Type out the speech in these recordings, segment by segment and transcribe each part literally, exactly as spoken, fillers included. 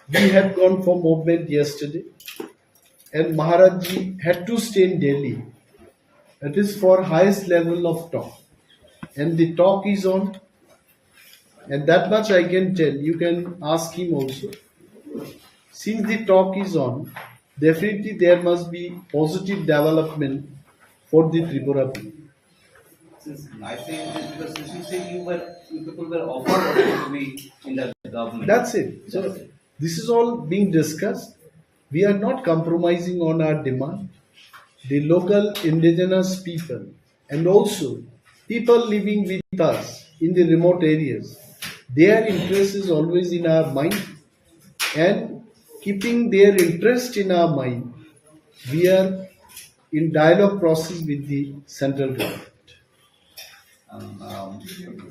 We had gone for movement yesterday, and Maharaj ji had to stay in Delhi. It is for highest level of talk, and the talk is on. And that much I can tell. You can ask him also. Since the talk is on, definitely there must be positive development for the Tripura people. Since I say this because since you say you were, you people were offered also to be in the government. That's it. So this is all being discussed. We are not compromising on our demand. The local indigenous people and also people living with us in the remote areas, their interest is always in our mind, and keeping their interest in our mind, we are in dialogue process with the central government. Um, um,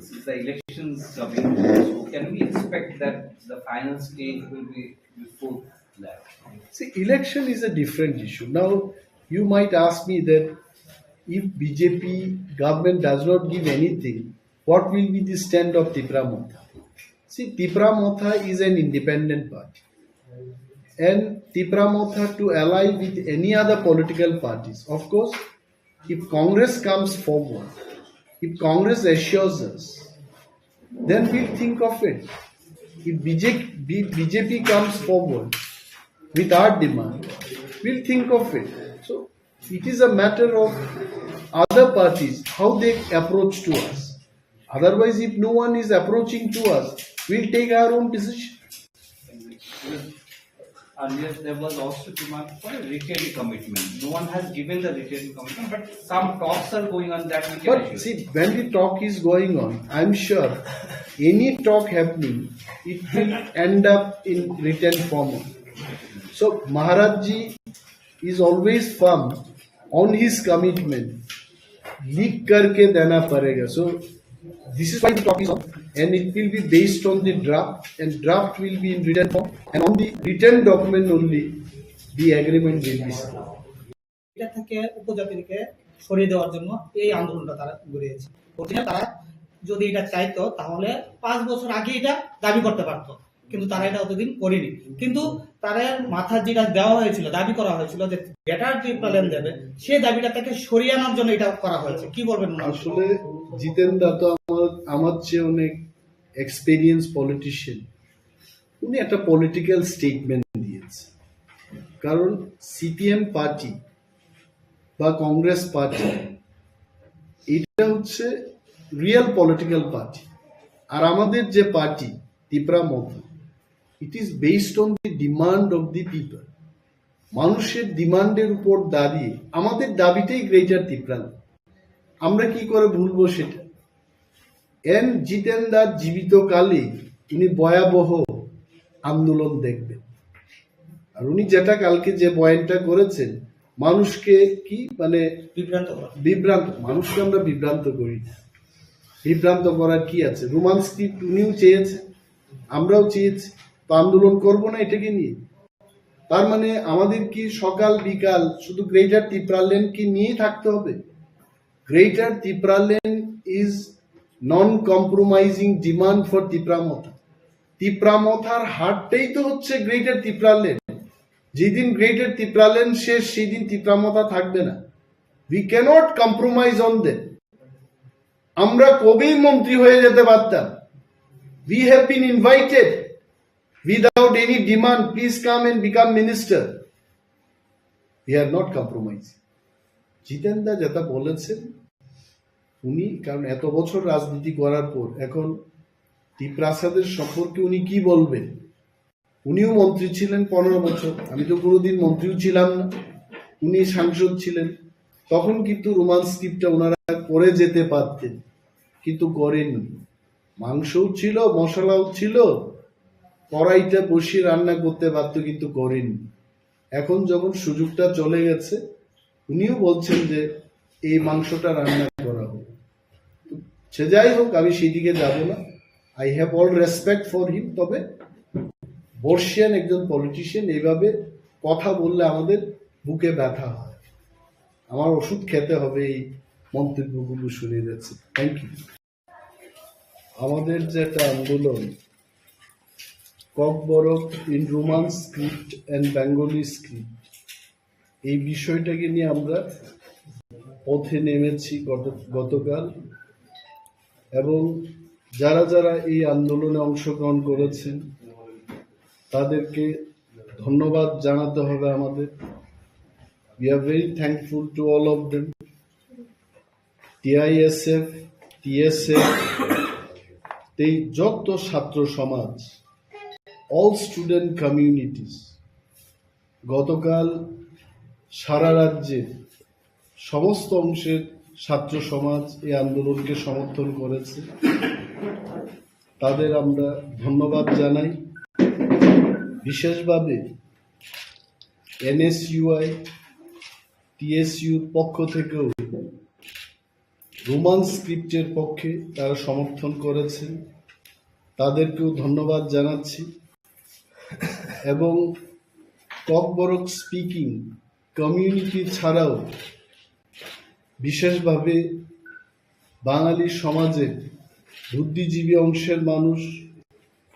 since the elections coming, so can we expect that the final stage will be before that? See, election is a different issue. Now, you might ask me that if B J P government does not give anything, what will be the stand of Tipra Motha? See, Tipra Motha is an independent party. And Tipra Motha to ally with any other political parties. Of course, if Congress comes forward, if Congress assures us, then we'll think of it. If B J P, B J P comes forward with our demand, we'll think of it. So it is a matter of other parties, how they approach to us. Otherwise, if no one is approaching to us, we'll take our own decision. Earlier, there was also demand for a written commitment. No one has given the written commitment, but some talks are going on that we can But assure. See, when the talk is going on, I'm sure any talk happening, it will end up in written form. So Maharaj ji is always firm on his commitment. लिख करके देना पड़ेगा. So this is why the talk is on, and it will be based on the draft, and draft will be in written form, and on the written document only the agreement will be signed. এটা থেকে উপজাতিকে সরিয়ে দেওয়ার জন্য এই আন্দোলনটা তারা গড়িয়েছে। অরিজিনাল তারা যদি এটা চাইতো, তাহলে পাঁচ বছর আগে এটা দাবি করতে পারতো, কিন্তু তারা এটা অতদিন করেনি। কিন্তু তারা মাথার যেটা দেওয়া হয়েছিল, দাবি করা হয়েছিল যে গ্রেটার টিপ্রাল্যান্ড দেবে, সেই দাবিটা তাকে সরিয়ে আনার জন্য এটা করা হয়েছে। কি বলবেন ওনার? আসলে জিতেন দা তো আমার, আমার চেয়ে অনেক এক্সপিরিয়েন্স পলিটিশিয়ান। উনি একটা পলিটিক্যাল স্টেটমেন্ট দিয়েছে, কারণ সিপিএম পার্টি বা কংগ্রেস পার্টি, এটা হচ্ছে রিয়েল পলিটিক্যাল পার্টি। আর আমাদের যে পার্টি, তিপ্রা মথা, it is based on the demand of the people. মানুষের ডিমান্ডের উপর দাঁড়িয়ে আমাদের দাবিটাই গ্রেটার তিপ্রাল্যান্ড। আমরা কি করে ভুলবো সেটা? এন জিতেন দার জীবিত কালে উনি ভয়াবহ আন্দোলন দেখবেন। আর উনি যেটা কালকে যে বয়ানটা করেছেন, মানুষকে কি মানে বিভ্রান্ত করা। বিভ্রান্ত, মানুষকে আমরা বিভ্রান্ত করি না। বিভ্রান্ত করার কি আছে? রোমান স্ক্রিপ্ট উনিও চেয়েছেন, আমরাও চেয়েছি, তো আন্দোলন করব না এটাকে নিয়ে? তার মানে আমাদের কি সকাল বিকাল শুধু গ্রেটার তিপ্রাল্যান্ড কি নিয়ে থাকতে হবে? Greater Tipraland is non compromising demand for Tipra Motha. Tipra মথার হারটাই তো হচ্ছে গ্রেটার তিপ্রাল্যান্ড। যেদিন গ্রেটার তিপ্রাল্যান্ড শেষ, সেই দিন তিপ্রা মথা থাকবে না। We cannot compromise on them. আমরা কবেই মন্ত্রী হয়ে যেতে পারতাম। We have been invited without any demand, please come and become minister. We are not compromising. জিতেন দা যেটা বলেছেন, উনি কারণ এত বছর রাজনীতি করার পর এখন তিপ্রাসাদের সম্পর্কে উনি কি বলবেন? উনিও মন্ত্রী ছিলেন পনেরো বছর, আমি তো কোনোদিন মন্ত্রীও ছিলাম না, উনি সাংসদ ছিলেন। তখন কিন্তু রোমান স্ক্রিপ্টটা ওনারা করে যেতে পারতেন, কিন্তু করেননি। মাংসও ছিল, মশলাও ছিল, কড়াইটা বসিয়ে রান্না করতে পারতো, কিন্তু করেননি। এখন যখন সুযোগটা চলে গেছে, উনিও বলছেন যে এই মাংসটা রান্না করা হোক। তো সে যাই হোক, আমি সেদিকে যাব না। I have all respect for him। তবে বর্ষিয়ান একজন পলিটিশিয়ান এইভাবে কথা বললে আমাদের বুকে ব্যথা হয়। আমার ওষুধ খেতে হবে এই মন্তব্যগুলো শুনে যাচ্ছে। Thank you. আমাদের যে একটা আন্দোলন, Kokborok in Roman script and Bengali script, এই বিষয়টাকে নিয়ে আমরা পথে নেমেছি গত গতকাল। এবং যারা যারা এই আন্দোলনে অংশগ্রহণ করেছেন, তাদেরকে ধন্যবাদ জানাতে হবে আমাদের। We are very thankful to all of them. TISF, TSF, এই যত ছাত্র সমাজ, all student communities, গতকাল সারা রাজ্যের সমস্ত অংশের ছাত্র সমাজ এই আন্দোলনকে সমর্থন করেছে। তাদের আমরা ধন্যবাদ জানাই। বিশেষভাবে এনএসইউআই, টিএসইউর পক্ষ থেকেও রোমান স্ক্রিপ্টের পক্ষে তারা সমর্থন করেছেন, তাদেরকেও ধন্যবাদ জানাচ্ছি। এবং ককবরক স্পিকিং কমিউনিটি ছাড়াও বিশেষভাবে বাঙালি সমাজের বুদ্ধিজীবী অংশের মানুষ,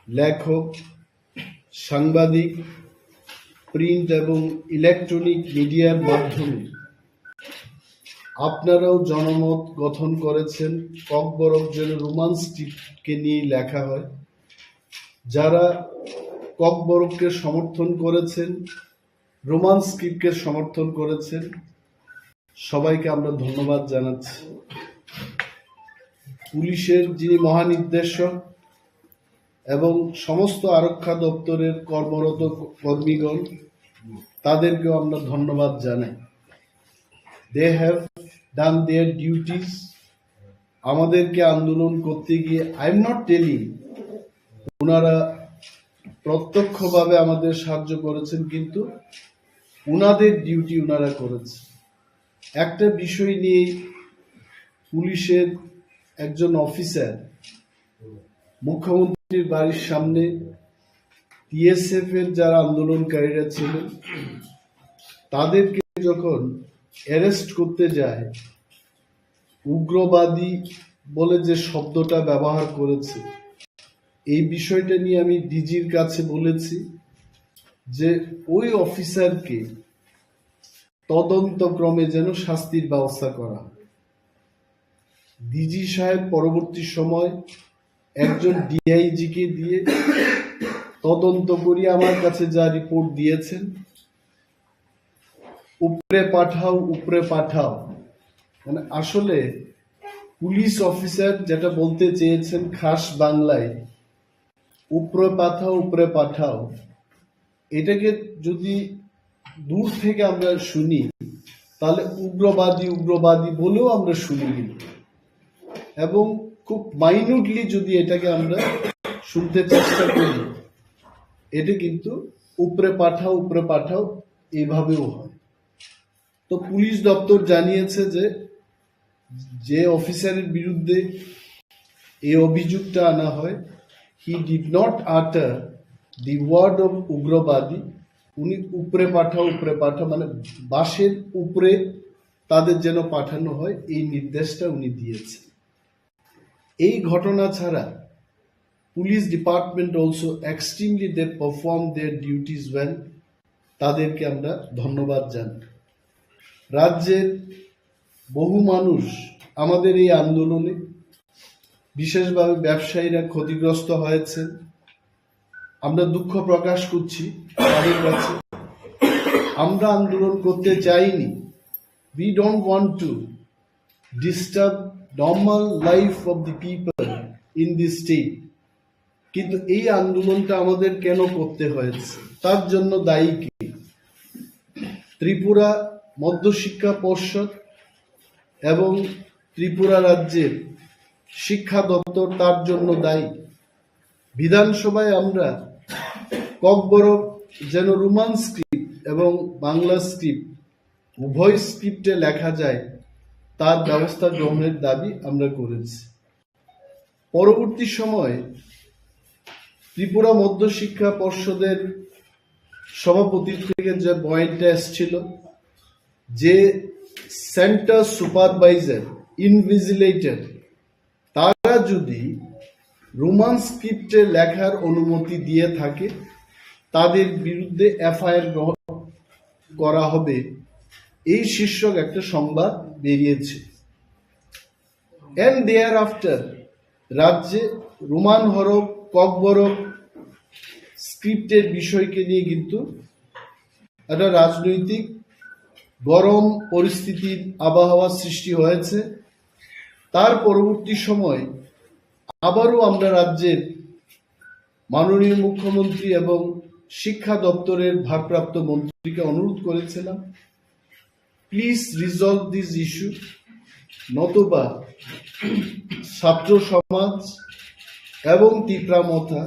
লেখক, সাংবাদিক, প্রিন্ট এবং ইলেকট্রনিক মিডিয়ার মাধ্যমে আপনারাও জনমত গঠন করেছেন। ককবরক যেন রোমান স্ক্রিপ্টকে নিয়ে লেখা হয়। যারা ককবরককে সমর্থন করেছেন, রোমান স্ক্রিপ্টকে সমর্থন করেছেন, সবাইকে আমরা ধন্যবাদ জানাচ্ছি। পুলিশের যিনি মহানির্দেশক এবং সমস্ত আরক্ষা দপ্তরের কর্মরত কর্মীগণ, তাদেরকেও আমরা ধন্যবাদ জানাই। They have done their duties. আমাদেরকে আন্দোলন করতে গিয়ে, I am not telling ওনারা প্রত্যক্ষভাবে আমাদের সাহায্য করেছেন, কিন্তু ওনাদের ডিউটি ওনারা করেছেন। একটা বিষয় নিয়ে পুলিশের একজন অফিসার মুখ্যমন্ত্রীর বাড়ির সামনে টিএসএফ এর যারা আন্দোলনকারীরা ছিলেন, তাদেরকে যখন অ্যারেস্ট করতে যায়, উগ্রবাদী বলে যে শব্দটা ব্যবহার করেছে, এই বিষয়টা নিয়ে আমি ডিজির কাছে বলেছি যে ওই অফিসারকে তদন্তক্রমে যেন শাস্তির ব্যবস্থা করা। ডিজি সাহেব পরবর্তী সময় একজন ডিআইজি কে দিয়ে তদন্ত করিয়ে আমার কাছে যা রিপোর্ট দিয়েছেন, উপরে পাঠাও, উপরে পাঠাও, মানে আসলে পুলিশ অফিসার যেটা বলতে চেয়েছেন খাস বাংলায়, উপরে পাঠাও, উপরে পাঠাও, এটাকে যদি দূর থেকে আমরা শুনি, তাহলে উগ্রবাদী, উগ্রবাদী বলেও আমরা শুনি কিন্তু, এবং খুব মাইনিউটলি যদি এটাকে আমরা শুনতে চেষ্টা করি, এটা কিন্তু উপরে পাঠাও, উপরে পাঠাও, এইভাবেও হয়। তো পুলিশ দপ্তর জানিয়েছে যে, যে অফিসারের বিরুদ্ধে এই অভিযোগটা আনা হয়, he did not utter the word of উগ্রবাদী, উনি উপরে পাঠাও, উপরে পাঠাও, মানে বাসের উপরে তাদের যেন পাঠানো হয়, এই নির্দেশটা উনি দিয়েছেন। এই ঘটনা ছাড়া police department also extremely, they perform their duties well, তাদেরকে আমরা ধন্যবাদ জানাই। রাজ্যের বহু মানুষ আমাদের এই আন্দোলনে, বিশেষভাবে ব্যবসায়ীরা ক্ষতিগ্রস্ত হয়েছেন। আমরা দুঃখ প্রকাশ করছি তাদের কাছে। আমরা আন্দোলন করতে চাইনি, we don't want to disturb normal life of the people in this state. কিন্তু এই আন্দোলনটা আমাদের কেন করতে হয়েছে, তার জন্য দায়ী কি? ত্রিপুরা মধ্যশিক্ষা পর্ষদ এবং ত্রিপুরা রাজ্যের শিক্ষা দপ্তর তার জন্য দায়ী। বিধানসভায় আমরা ককবরক যেন রোমান স্ক্রিপ্ট এবং বাংলা স্ক্রিপ্ট, উভয় স্ক্রিপ্টে লেখা যায়, তার ব্যবস্থা গ্রহণের দাবি আমরা করেছি। পরবর্তী সময়ে ত্রিপুরা মধ্যশিক্ষা পর্ষদের সভাপতি থেকে যে পয়েন্টটা এসেছিল, যে সেন্টার সুপারভাইজার, ইনভিজিলেটর, তারা যদি রোমান স্ক্রিপ্টে লেখার অনুমতি দিয়ে থাকে, তাদের বিরুদ্ধে এফআইআর গ্রহণ করা হবে, এই শীর্ষক একটা সংবাদ বেরিয়েছে। And thereafter রাজ্যে রোমান হরফ, ককবরক স্ক্রিপ্টের বিষয়কে নিয়ে কিন্তু একটা রাজনৈতিক গরম পরিস্থিতির আবহাওয়া সৃষ্টি হয়েছে। তার পরবর্তী সময় আবারও আমরা রাজ্যের মাননীয় মুখ্যমন্ত্রী এবং শিক্ষা দপ্তরের ভারপ্রাপ্ত মন্ত্রীকে অনুরোধ করেছিলাম, প্লিজ রিজলভ দিস ইস্যু, নতুবা ছাত্র সমাজ এবং তিপ্রা মথা,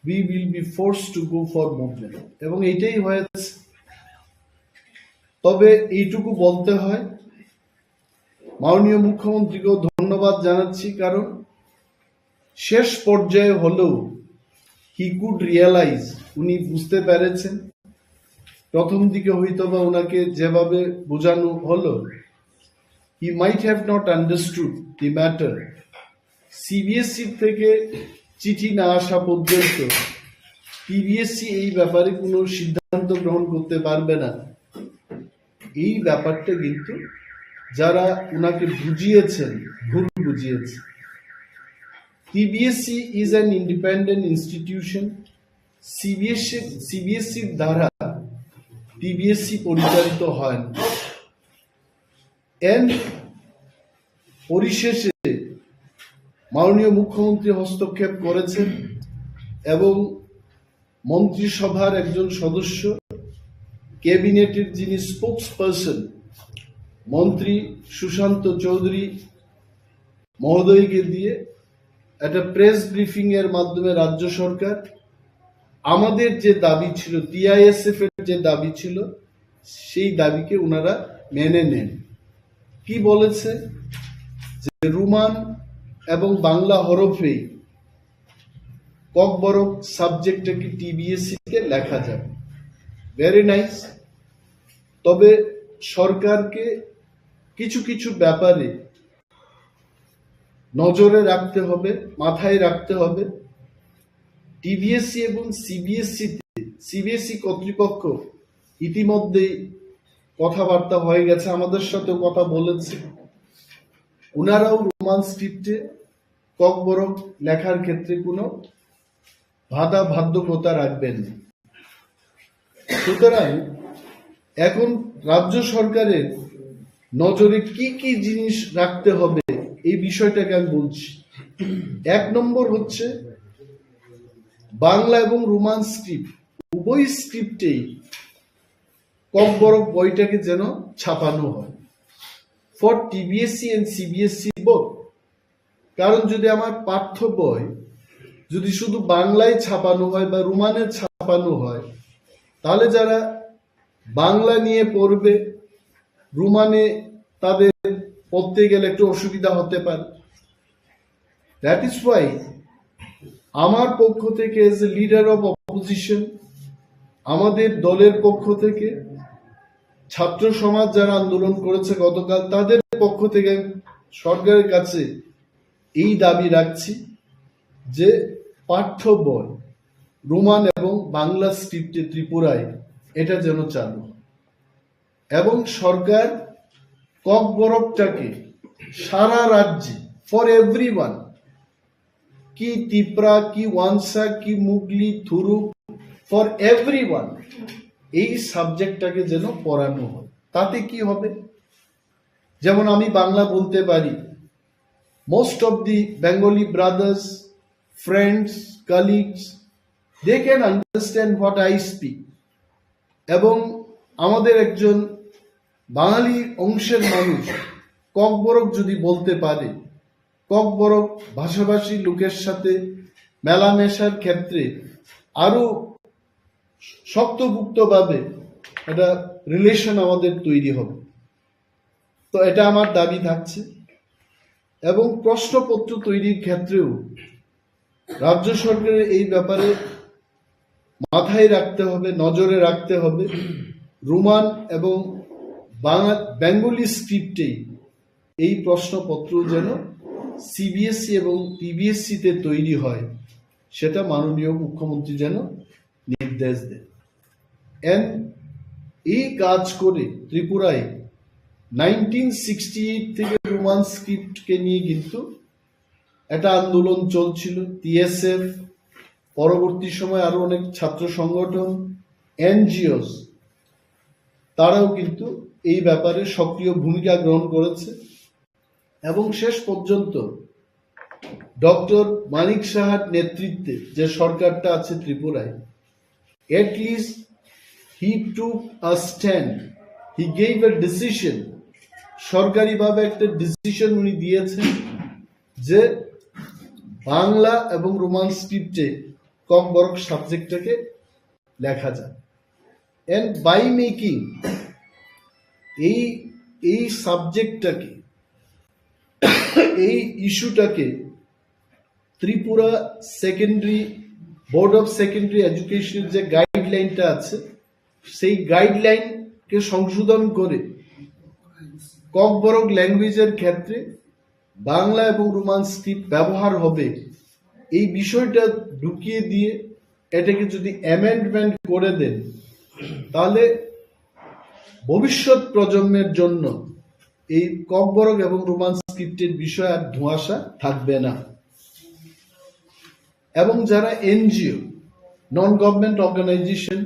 we will be forced to go for movement। এবং এইটাই হয়েছে। তবে এইটুকু বলতে হয়, মাননীয় মুখ্যমন্ত্রীকেও ধন্যবাদ জানাচ্ছি, কারণ শেষ পর্যায়ে হলেও he could realize, উনি বুঝতে পেরেছেন। প্রথম দিকে হয়তো বা ওনাকে যেভাবে বোঝানো হলো, he might have not understood the matter। CBSE থেকে চিঠি না আসা পর্যন্ত সিবিএসই এই ব্যাপারে কোনো সিদ্ধান্ত গ্রহণ করতে পারবে না। এই ব্যাপারটা কিন্তু যারা ওনাকে বুঝিয়েছেন, ভুল বুঝিয়েছে। CBSE is an independent institution। CBSE, সিবিএসইর দ্বারা সিবিএসই পরিচালিত হয় না। এন পরিশেষে মাননীয় মুখ্যমন্ত্রী হস্তক্ষেপ করেছেন এবং মন্ত্রিসভার একজন সদস্য, ক্যাবিনেটের যিনি স্পোকস পারসন, মন্ত্রী সুশান্ত চৌধুরী মহোদয়কে দিয়ে একটা প্রেস ব্রিফিং এর মাধ্যমে রাজ্য সরকার আমাদের যে দাবি ছিল, টিআইএসএফ এর যে দাবি ছিল, সেই দাবিকে ওনারা মেনে নেন। কি বলেছে? যে রোমান এবং বাংলা হরফে ককবরক সাবজেক্টটাকে টিবিএসসি তে লেখা যাবে। Very nice. তবে সরকারকে কিছু কিছু ব্যাপারে নজরে রাখতে হবে, মাথায় রাখতে হবে। টিবিএসসি এবং সিবিএসসি তে, সিবিএসসি কর্তৃপক্ষ ইতিমধ্যেই কথাবার্তা হয়ে গেছে, আমাদের সাথেও কথা বলেছে। ওনারাও রোমান স্ক্রিপ্টে ককবরক লেখার ক্ষেত্রে কোনো বাধা বাধ্যকতা রাখবেন না। সুতরাং এখন রাজ্য সরকারের নজরে কি কি জিনিস রাখতে হবে, এই বিষয়টাকে আমি বলছি। এক নম্বর হচ্ছে বাংলা এবং রোমান স্ক্রিপ্ট, উভয় স্ক্রিপ্টেই ককবরক বইটাকে যেন ছাপানো হয় for TBSC and CBSE both। কারণ যদি আমার পাঠ্য বই যদি শুধু বাংলায় ছাপানো হয় বা রোমানে ছাপানো হয়, তাহলে যারা বাংলা নিয়ে পড়বে, রোমানে তাদের পড়তে গেলে একটু অসুবিধা হতে পারে। That is why আমার পক্ষ থেকে, as a leader of opposition, আমাদের দলের পক্ষ থেকে ছাত্র সমাজ যারা আন্দোলন করেছে গতকাল, তাদের পক্ষ থেকে আমি সরকারের কাছে এই দাবি রাখছি যে পাঠ্য বই রোমান এবং বাংলা স্ক্রিপ্টে ত্রিপুরায় এটা যেন চালু হয়। এবং সরকার ককবরকটাকে সারা রাজ্যে, for everyone, কি তিপ্রা, কি ওয়ানসা, কি মুগলি, থুরুক, for everyone, এই সাবজেক্টটাকে যেন পড়ানো হয়। তাতে কি হবে? যেমন আমি বাংলা বলতে পারি, most of the Bengali brothers, friends, colleagues, they can understand what I speak। এবং আমাদের একজন বাঙালি অংশের মানুষ ককবরক যদি বলতে পারে, ককবরক ভাষাভাষী লোকের সাথে মেলামেশার ক্ষেত্রে আরো শক্তপোক্তভাবে একটা রিলেশন আমাদের তৈরি হবে। তো এটা আমার দাবি থাকছে। এবং প্রশ্নপত্র তৈরির ক্ষেত্রেও রাজ্য সরকারের এই ব্যাপারে মাথায় রাখতে হবে, নজরে রাখতে হবে, রোমান এবং বাংলা, বেঙ্গলি স্ক্রিপ্টেই এই প্রশ্নপত্র যেন সিবিএসই এবং পিবিএসসিতে তৈরি হয়, সেটা মাননীয় মুখ্যমন্ত্রী যেন নির্দেশ দেন। এন এই কাজ করে ত্রিপুরায় নাইনটিন সিক্সটি এইট থেকে রোমান স্ক্রিপ্টকে নিয়ে কিন্তু একটা আন্দোলন চলছিল। টিএসএফ, পরবর্তী সময় আরো অনেক ছাত্র সংগঠন, এনজিওস, তারাও কিন্তু এই ব্যাপারে সক্রিয় ভূমিকা গ্রহণ করেছে এবং শেষ পর্যন্ত ডক্টর মানিক সাহার নেতৃত্বে যে সরকারটা আছে ত্রিপুরায়, at least he took a stand, he gave a decision, সরকারিভাবে একটা ডিসিশন উনি দিয়েছেন যে বাংলা এবং রোমান স্ক্রিপ্টে ককবরক সাবজেক্টটাকে লেখা যায়। অ্যান্ড বাই মেকিং এই এই সাবজেক্টটাকে, এই ইস্যুটাকে Tripura secondary, board of secondary এডুকেশনের যে গাইডলাইনটা আছে, সেই গাইডলাইনকে সংশোধন করে ককবরক ল্যাঙ্গুয়েজের ক্ষেত্রে বাংলা এবং রোমান স্ক্রিপ্ট ব্যবহার হবে, এই বিষয়টা ঢুকিয়ে দিয়ে এটাকে যদি অ্যামেন্ডমেন্ট করে দেন, তাহলে ভবিষ্যৎ প্রজন্মের জন্য এই ককবরক এবং রোমান স্ক্রিপ্টের বিষয়ে আর ধোঁয়াশা থাকবে না। এবং যারা এনজিও, নন গভর্নমেন্ট অর্গানাইজেশন,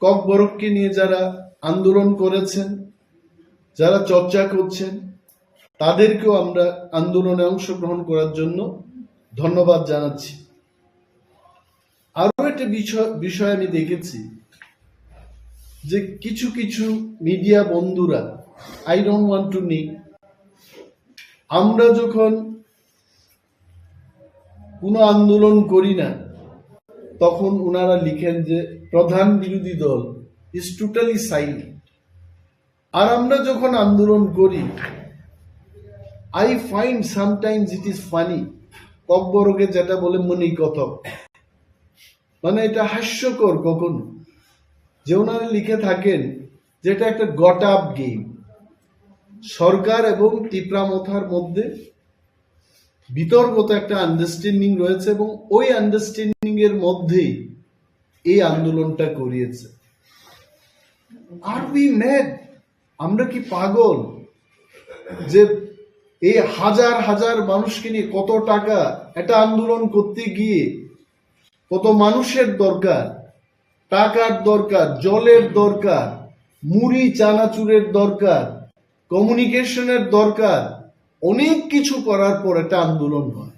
ককবরককে নিয়ে যারা আন্দোলন করেছেন, যারা চর্চা করছেন, তাদেরকেও আমরা আন্দোলনে অংশগ্রহণ করার জন্য ধন্যবাদ জানাচ্ছি। আরো একটা বিষয় বিষয় আমি দেখেছি যে কিছু কিছু মিডিয়া বন্ধুরা, I don't want to name, আমরা যখন কোনো আন্দোলন করি না, তখন ওনারা লিখেন যে প্রধান বিরোধী দল ইজ টোটালি সাইলেন্ট। আর আমরা যখন আন্দোলন করি, I find sometimes it is funny, ককবরকে যেটা বলে মনি কথক, মানে এটা হাস্যকর কখনো, যে ওনারা লিখে থাকেন যে এটা একটা গট আপ গেম, সরকার এবং তিপ্রা মথার মধ্যে বিতর্কত একটা আন্ডারস্ট্যান্ডিং রয়েছে এবং ওই আন্ডারস্ট্যান্ডিং এর মধ্যেই এই আন্দোলনটা করিয়েছে। আর উই ম্যাড? আমরা কি পাগল যে এই হাজার হাজার মানুষকে নিয়ে কত টাকা, একটা আন্দোলন করতে গিয়ে কত মানুষের দরকার, টাকার দরকার, জলের দরকার, মুড়ি চানাচুরের দরকার, কমিউনিকেশনের দরকার, অনেক কিছু করার পর একটা আন্দোলন হয়।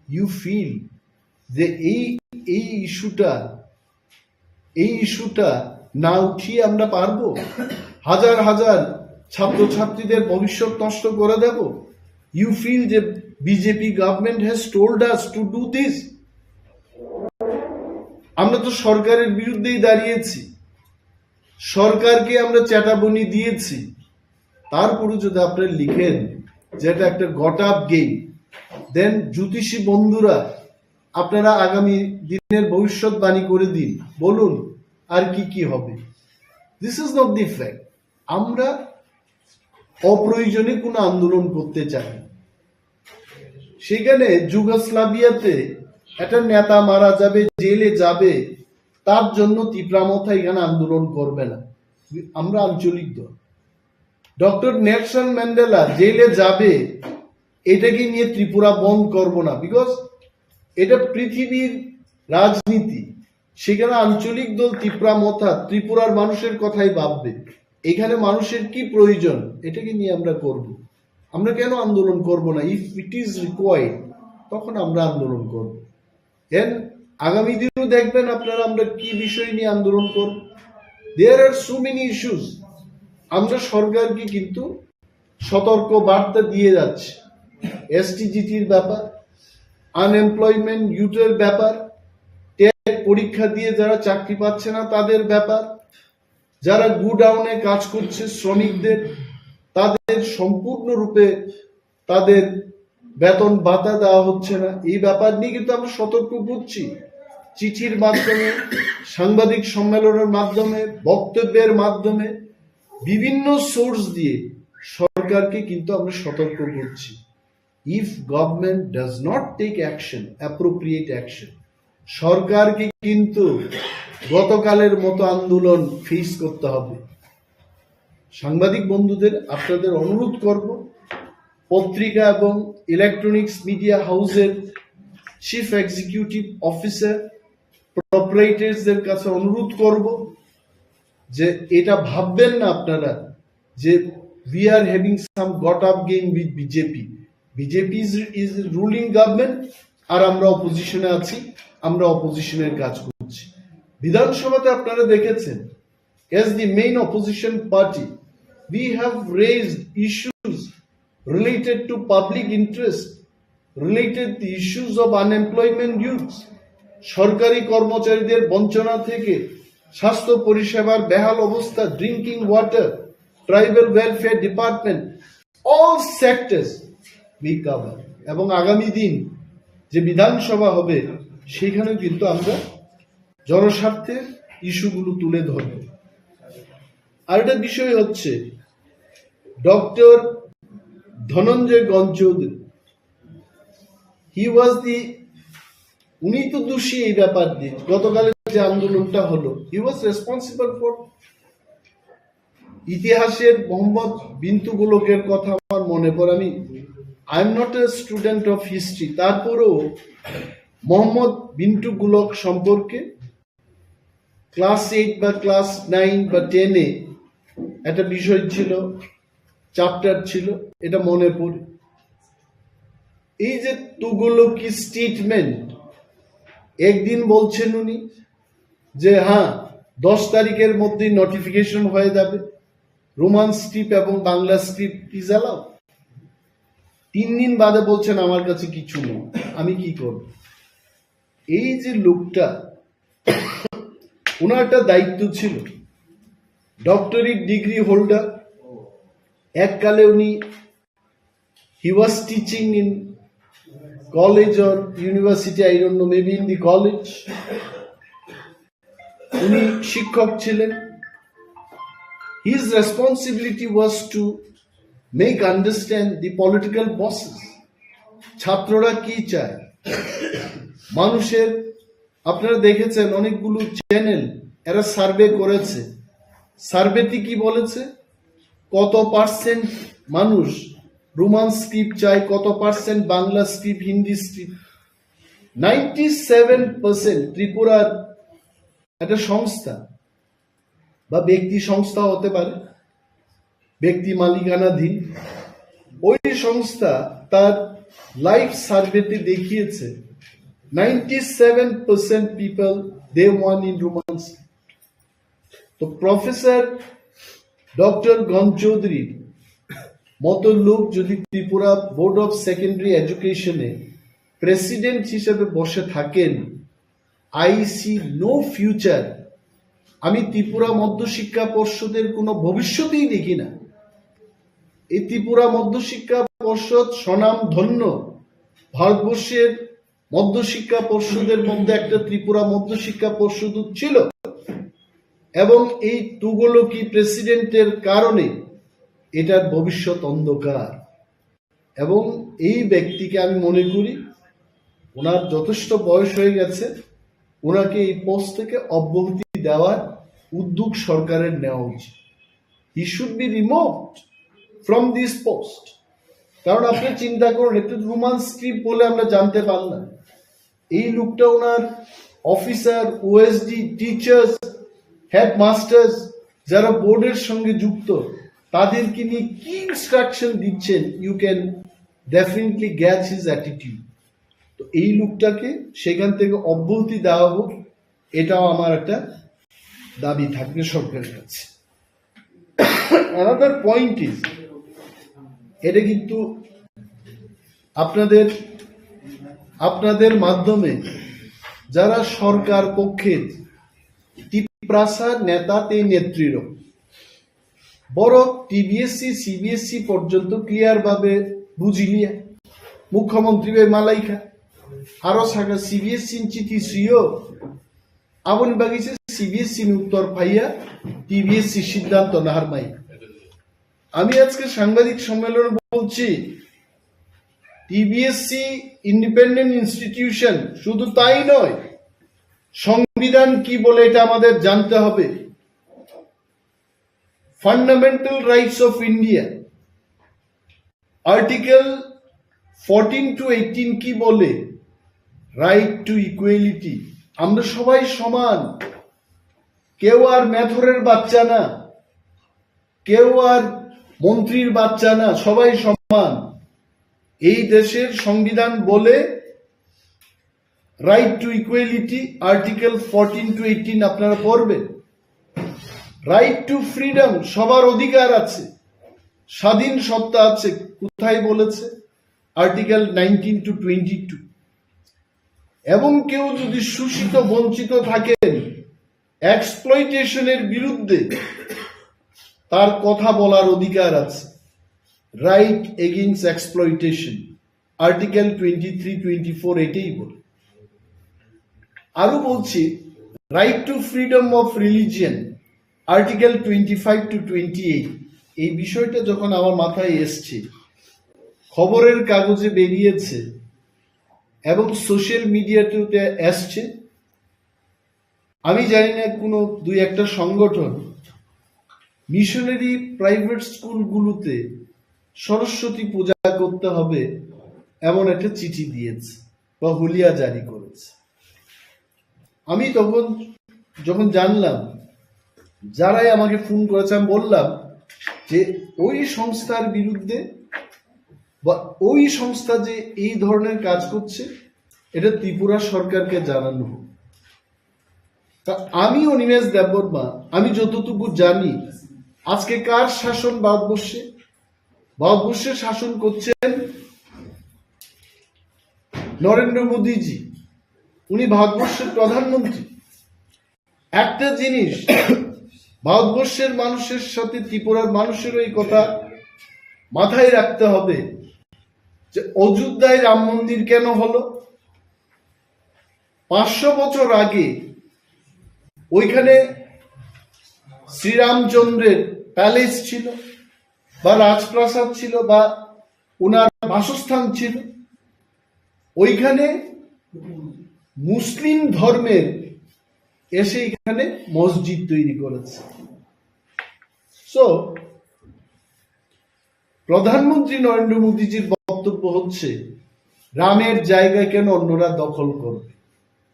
ইউ ফিল যে এই এই ইস্যুটা এই ইস্যুটা না উঠিয়ে আমরা পারবো? হাজার হাজার ছাত্রছাত্রীদের ভবিষ্যৎ নষ্ট করে দেব? You feel যে BJP government has told us to do this? আমরা তো সরকারের বিরুদ্ধেই দাঁড়িয়েছি, সরকারকে আমরা চেতাবনী দিয়েছি, তারপরে যদি আপনি লিখেন যে এটা একটা গট আপ গেম, দেন জ্যোতিষী বন্ধুরা, আপনারা আগামী দিনের ভবিষ্যৎবাণী করে দিন, বলুন আর কি কি হবে। This is not the fact. আমরা অপ্রয়োজনে কোনো আন্দোলন করতে চাই না। সেখানে যুগোস্লাভিয়াতে একটা নেতা মারা যাবে, জেলে যাবে, তার জন্য তিপ্রা মথা এখানে আন্দোলন করবে না। আমরা আঞ্চলিক দল। ডক্টর নেলসন ম্যান্ডেলা জেলে যাবে, এটাকে নিয়ে ত্রিপুরা বন্ধ করব না, বিকজ এটা পৃথিবীর রাজনীতি। সেখানে আঞ্চলিক দল তিপ্রা মথা ত্রিপুরার মানুষের কথাই ভাববে, এখানে মানুষের কি প্রয়োজন, এটাকে নিয়ে আমরা করব। আমরা কেন আন্দোলন করব না? If it is required, তখন আমরা আন্দোলন করব। দেন আগামী দিনও দেখবেন আপনারা আমরা কি বিষয় নিয়ে আন্দোলন করব। There are so many issues. আমরা সরকারকে কিন্তু সতর্ক বার্তা দিয়ে যাচ্ছি। এসটিজিটির ব্যাপার, আনএমপ্লয়মেন্ট ইউথের ব্যাপার, টেট পরীক্ষা দিয়ে যারা চাকরি পাচ্ছে না তাদের ব্যাপার, যারা গুডাউনে কাজ করছে শ্রমিকদের, তাদের সম্পূর্ণরূপে তাদের বেতন ভাতা দেওয়া হচ্ছে না, এই ব্যাপার নিয়ে কিন্তু আমরা সতর্ক করছি। চিঠির মাধ্যমে, সাংবাদিক সম্মেলনের মাধ্যমে, বক্তব্যের মাধ্যমে, বিভিন্ন সোর্স দিয়ে সরকারকে কিন্তু আমরা সতর্ক করছি। If government does not take action, appropriate action, সরকারকে কিন্তু গতকালের মতো আন্দোলন ফেস করতে হবে। সাংবাদিক বন্ধুদের আপনাদের অনুরোধ করব, পত্রিকা এবং ইলেকট্রনিক্স মিডিয়া হাউসের চিফ এক্সিকিউটিভ অফিসার, প্রপারেটরসদের কাছে অনুরোধ করব যে এটা ভাববেন না আপনারা যে we are having some got up game with BJP. BJP is is ruling government, আর আমরা অপোজিশনে আছি, আমরা অপোজিশনের কাজ করছি। বিধানসভাতে আপনারা দেখেছেন, as the main opposition party, we have raised issues related to public interest, related the issues of unemployment youths, সরকারি কর্মচারীদের বঞ্চনা থেকে স্বাস্থ্য পরিষেবার বেহাল অবস্থা, drinking water, tribal welfare department, all sectors we cover। এবং আগামী দিন যে বিধানসভা হবে, সেখানেও কিন্তু আমরা জনস্বার্থের ইস্যুগুলো তুলে ধরব। আরেকটা বিষয় হচ্ছে ডক্টর ধনঞ্জয় গঞ্জ চৌধুরী, he was the, উনি তো দোষী এই ব্যাপার দিয়ে। গতকালের যে আন্দোলনটা হলো, he was responsible for ইতিহাসের মোহাম্মদ বিন তুগলকের কথা আমার মনে পড়ে। আমি, I am not a student of history, তারপরেও মোহাম্মদ বিন তুগলক সম্পর্কে ক্লাস এইট বা ক্লাস নাইন বা টেনে একটা বিষয় ছিল, চ্যাপ্টার ছিল, এটা মনে পড়ে। এই যে তুগলকি স্টেটমেন্ট, একদিন বলছেন উনি যে হ্যাঁ, দশ তারিখের মধ্যেই নোটিফিকেশন হয়ে যাবে, রোমান স্ক্রিপ্ট এবং বাংলা স্ক্রিপ্ট ইজ অ্যালাউড। তিন দিন বাদে বলছেন আমার কাছে কিছু নেই, আমি কি করব? এই যে লোকটা, ওনার একটা দায়িত্ব ছিল, ডক্টরেট ডিগ্রি হোল্ডার। এককালে উনি, he was teaching in college or university, I don't know, maybe in the college, উনি শিক্ষক ছিলেন। His responsibility was to make understand the political bosses, ছাত্ররা কি চায়। মানুষের, আপনারা দেখেছেন অনেকগুলো চ্যানেল, এরা সার্ভে করেছে। সার্ভেতে কি বলেছে, কত পার্সেন্ট মানুষ রোমান স্ক্রিপ্ট চায়, কত percent Bangla script, Hindi script. Ninety seven percent ত্রিপুরার একটা সংস্থা বা ব্যক্তি সংস্থা হতে পারে, ব্যক্তি মালিকানাধীন, ওই সংস্থা তার লাইভ সার্ভেতে দেখিয়েছে, ninety seven percent people they want in Roman script। তো প্রফেসর ডক্টর গণ চৌধুরীর মতো লোক যদি ত্রিপুরা বোর্ড অফ সেকেন্ডারি এডুকেশনে প্রেসিডেন্ট হিসেবে বসে থাকেন, I see no future। আমি ত্রিপুরা মধ্যশিক্ষা পর্ষদের কোনো ভবিষ্যতেই দেখি না। এই ত্রিপুরা মধ্যশিক্ষা পর্ষদ স্বনামধন্য ভারতবর্ষের মধ্যশিক্ষা পর্ষদের মধ্যে একটা ত্রিপুরা মধ্যশিক্ষা পর্ষদ ছিল, এবং এই তুগলকি প্রেসিডেন্টের কারণে এটার ভবিষ্যৎ অন্ধকার। এবং এই ব্যক্তিকে আমি মনে করি ওনার যথেষ্ট বয়স হয়ে গেছে, ওনাকে এই পোস্ট থেকে অব্যাহতি দেওয়ার উদ্যোগ সরকারের নেওয়া উচিত। He should be removed from this post। কারণ আপনি চিন্তা করুন, একটু রোমান স্ক্রিপ্ট বলে আমরা জানতে পারলাম, এই লোকটা ওনার অফিসার, ওএসডি, টিচার্স, হেডমাস্টার্স, যারা বোর্ডের সঙ্গে যুক্ত, তাদেরকে নিয়ে কি ইনস্ট্রাকশন দিচ্ছেন, you can definitely gauge his attitude। তো এই লোকটাকে সেখান থেকে অব্যাহতি দেওয়া হোক, এটাও আমার একটা দাবি থাকবে সরকারের কাছে। Another point is, এটা কিন্তু আপনাদের, আপনাদের মাধ্যমে যারা সরকার পক্ষের তিপ্রাসার নেতা তে নেত্রীর বড় টিবিএসসি সিবিএসসি পর্যন্ত ক্লিয়ার ভাবে বুঝিলিয়া মুখ্যমন্ত্রী বে মালাইকা আরো সাগা সিবিএসসি চিঠি সিও আবনি বাগিছে সিবিএসসি উত্তর পাইয়া টিবিএসসি সিদ্ধান্ত নাহার মাই। আমি আজকে সাংবাদিক সম্মেলনে বলছি, টিবিএসসি ইন্ডিপেন্ডেন্ট ইনস্টিটিউশন। শুধু তাই নয়, সংবিধান কি বলে এটা আমাদের জানতে হবে। Fundamental rights of India, article fourteen to eighteen কি বলে? Right to equality. আমরা সবাই সমান, কেউ আর মেথরের বাচ্চা না, কেউ আর মন্ত্রীর বাচ্চা না, সবাই সমান। এই দেশের সংবিধান বলে right to equality, article fourteen to eighteen আপনারা পড়বেন। রাইট টু ফ্রিডম, সবার অধিকার আছে, স্বাধীন সত্তা আছে। কোথায় বলেছে? Article nineteen to twenty two. এবং কেউ যদি শোষিত বঞ্চিত থাকেন, এক্সপ্লয়টেশনের বিরুদ্ধে তার কথা বলার অধিকার আছে। Right against exploitation, article twenty three twenty four এটাই বলে। আরো বলছি, right to freedom of religion, article twenty five to twenty eight. এই বিষয়টা যখন আমার মাথায় এসছে, খবরের কাগজে বেরিয়েছে এবং সোশ্যাল মিডিয়াতে এসছে, আমি জানি না, কোনো দুই একটা সংগঠন মিশনারি প্রাইভেট স্কুলগুলোতে সরস্বতী পূজা করতে হবে এমন একটা চিঠি দিয়েছে বা হুলিয়া জারি করেছে। আমি তখন যখন জানলাম, যারাই আমাকে ফোন করেছে, আমি বললাম যে ওই সংস্থার বিরুদ্ধে বা ওই সংস্থা যে এই ধরনের কাজ করছে, এটা ত্রিপুরা সরকারকে জানানো হোক। তা আমি অনিমেষ দেববর্মা, আমি যতটুকু জানি, আজকে কার শাসন ভারতবর্ষে? ভারতবর্ষের শাসন করছেন নরেন্দ্র মোদীজি, উনি ভারতবর্ষের প্রধানমন্ত্রী। একটা জিনিস ভারতবর্ষের মানুষের সাথে ত্রিপুরার মানুষেরও এই কথা মাথায় রাখতে হবে যে অযোধ্যায় রাম মন্দির কেন হলো? পাঁচশো বছর আগে ওইখানে শ্রীরামচন্দ্রের প্যালেস ছিল বা রাজপ্রাসাদ ছিল বা ওনার বাসস্থান ছিল, ওইখানে মুসলিম ধর্মের এসে এখানে মসজিদ তৈরি করেছে। সো প্রধানমন্ত্রী নরেন্দ্র মোদীজির বক্তব্য হচ্ছে, রামের জায়গা কেন অন্যরা দখল করবে?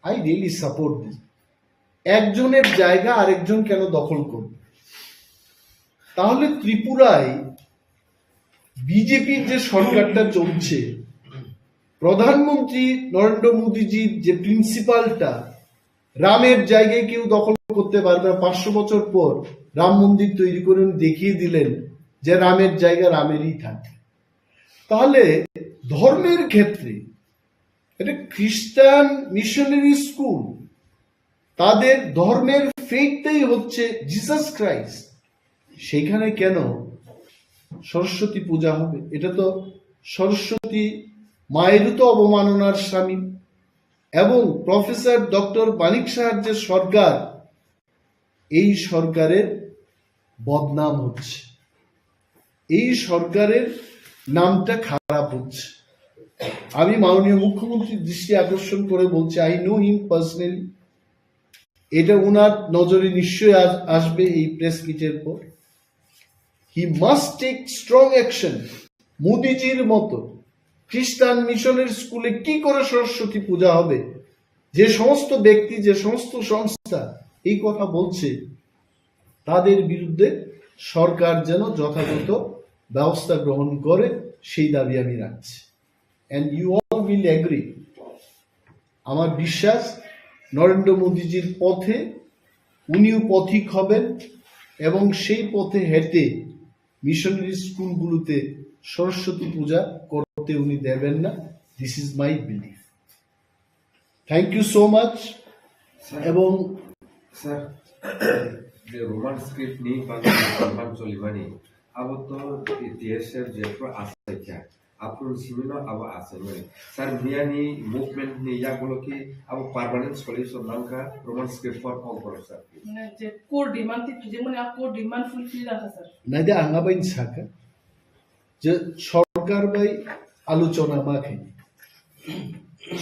I really support this. একজনের জায়গা আরেকজন কেন দখল করবে? তাহলে ত্রিপুরায় বিজেপির যে সরকারটা চলছে, প্রধানমন্ত্রী নরেন্দ্র মোদীজির যে প্রিন্সিপালটা, রামের জায়গায় কেউ দখল করতে পারবে না। পাঁচশো বছর পর রাম মন্দির তৈরি করে উনি দেখিয়ে দিলেন যে রামের জায়গা রামেরই থাকে। তাহলে ধর্মের ক্ষেত্রে এটা খ্রিস্টান মিশনারি স্কুল, তাদের ধর্মের ফেইথটাই হচ্ছে জিসাস ক্রাইস্ট, সেখানে কেন সরস্বতী পূজা হবে? এটা তো সরস্বতী মায়েরও তো অবমাননার সামিল। এবং প্রফেসর ডক্টর মানিক সাহার যে সরকার, এই সরকারের বদনাম হচ্ছে, এই সরকারের নামটা খারাপ হচ্ছে। আমি মাননীয় মুখ্যমন্ত্রীর দৃষ্টি আকর্ষণ করে বলছি, আই নো হিম পার্সোনালি, এটা ওনার নজরে নিশ্চয়ই আস-, আসবে এই প্রেস মিটের পর। He must take strong action. মোদিজির মতো খ্রিস্টান মিশনের স্কুলে কি করে সরস্বতী পূজা হবে? যে সমস্ত ব্যক্তি, যে সমস্ত সংস্থা এই কথা বলছে, তাদের বিরুদ্ধে সরকার যেন যথাযথ ব্যবস্থা গ্রহণ করে, সেই দাবি আমি রাখছি। And you all will agree, আমার বিশ্বাস নরেন্দ্র মোদীজির পথে উনিও পথিক হবেন এবং সেই পথে হেঁটে মিশনারি স্কুলগুলোতে সরস্বতী পূজা করতে উনি দেবেন না। This is my belief. Thank you so much. Sir, এবং স্যার, যে রোমান স্ক্রিপ্ট নিয়ে বাংলা নির্মাণ চলিমানি, আবো তো ইতিহাসের যে পুরো আছে, আফরুল Cimino abo aswk mani. Sir, miyani movement ni yagulo ki abo permanent solution nangkha Roman script for all borok sir. মানে যে কোর ডিমান্ড টি যেমন আ কোর ডিমান্ড ফুলফিল রাখা sir. Naidi ang abaini sakha je sorkar bai aluchona ma khaini.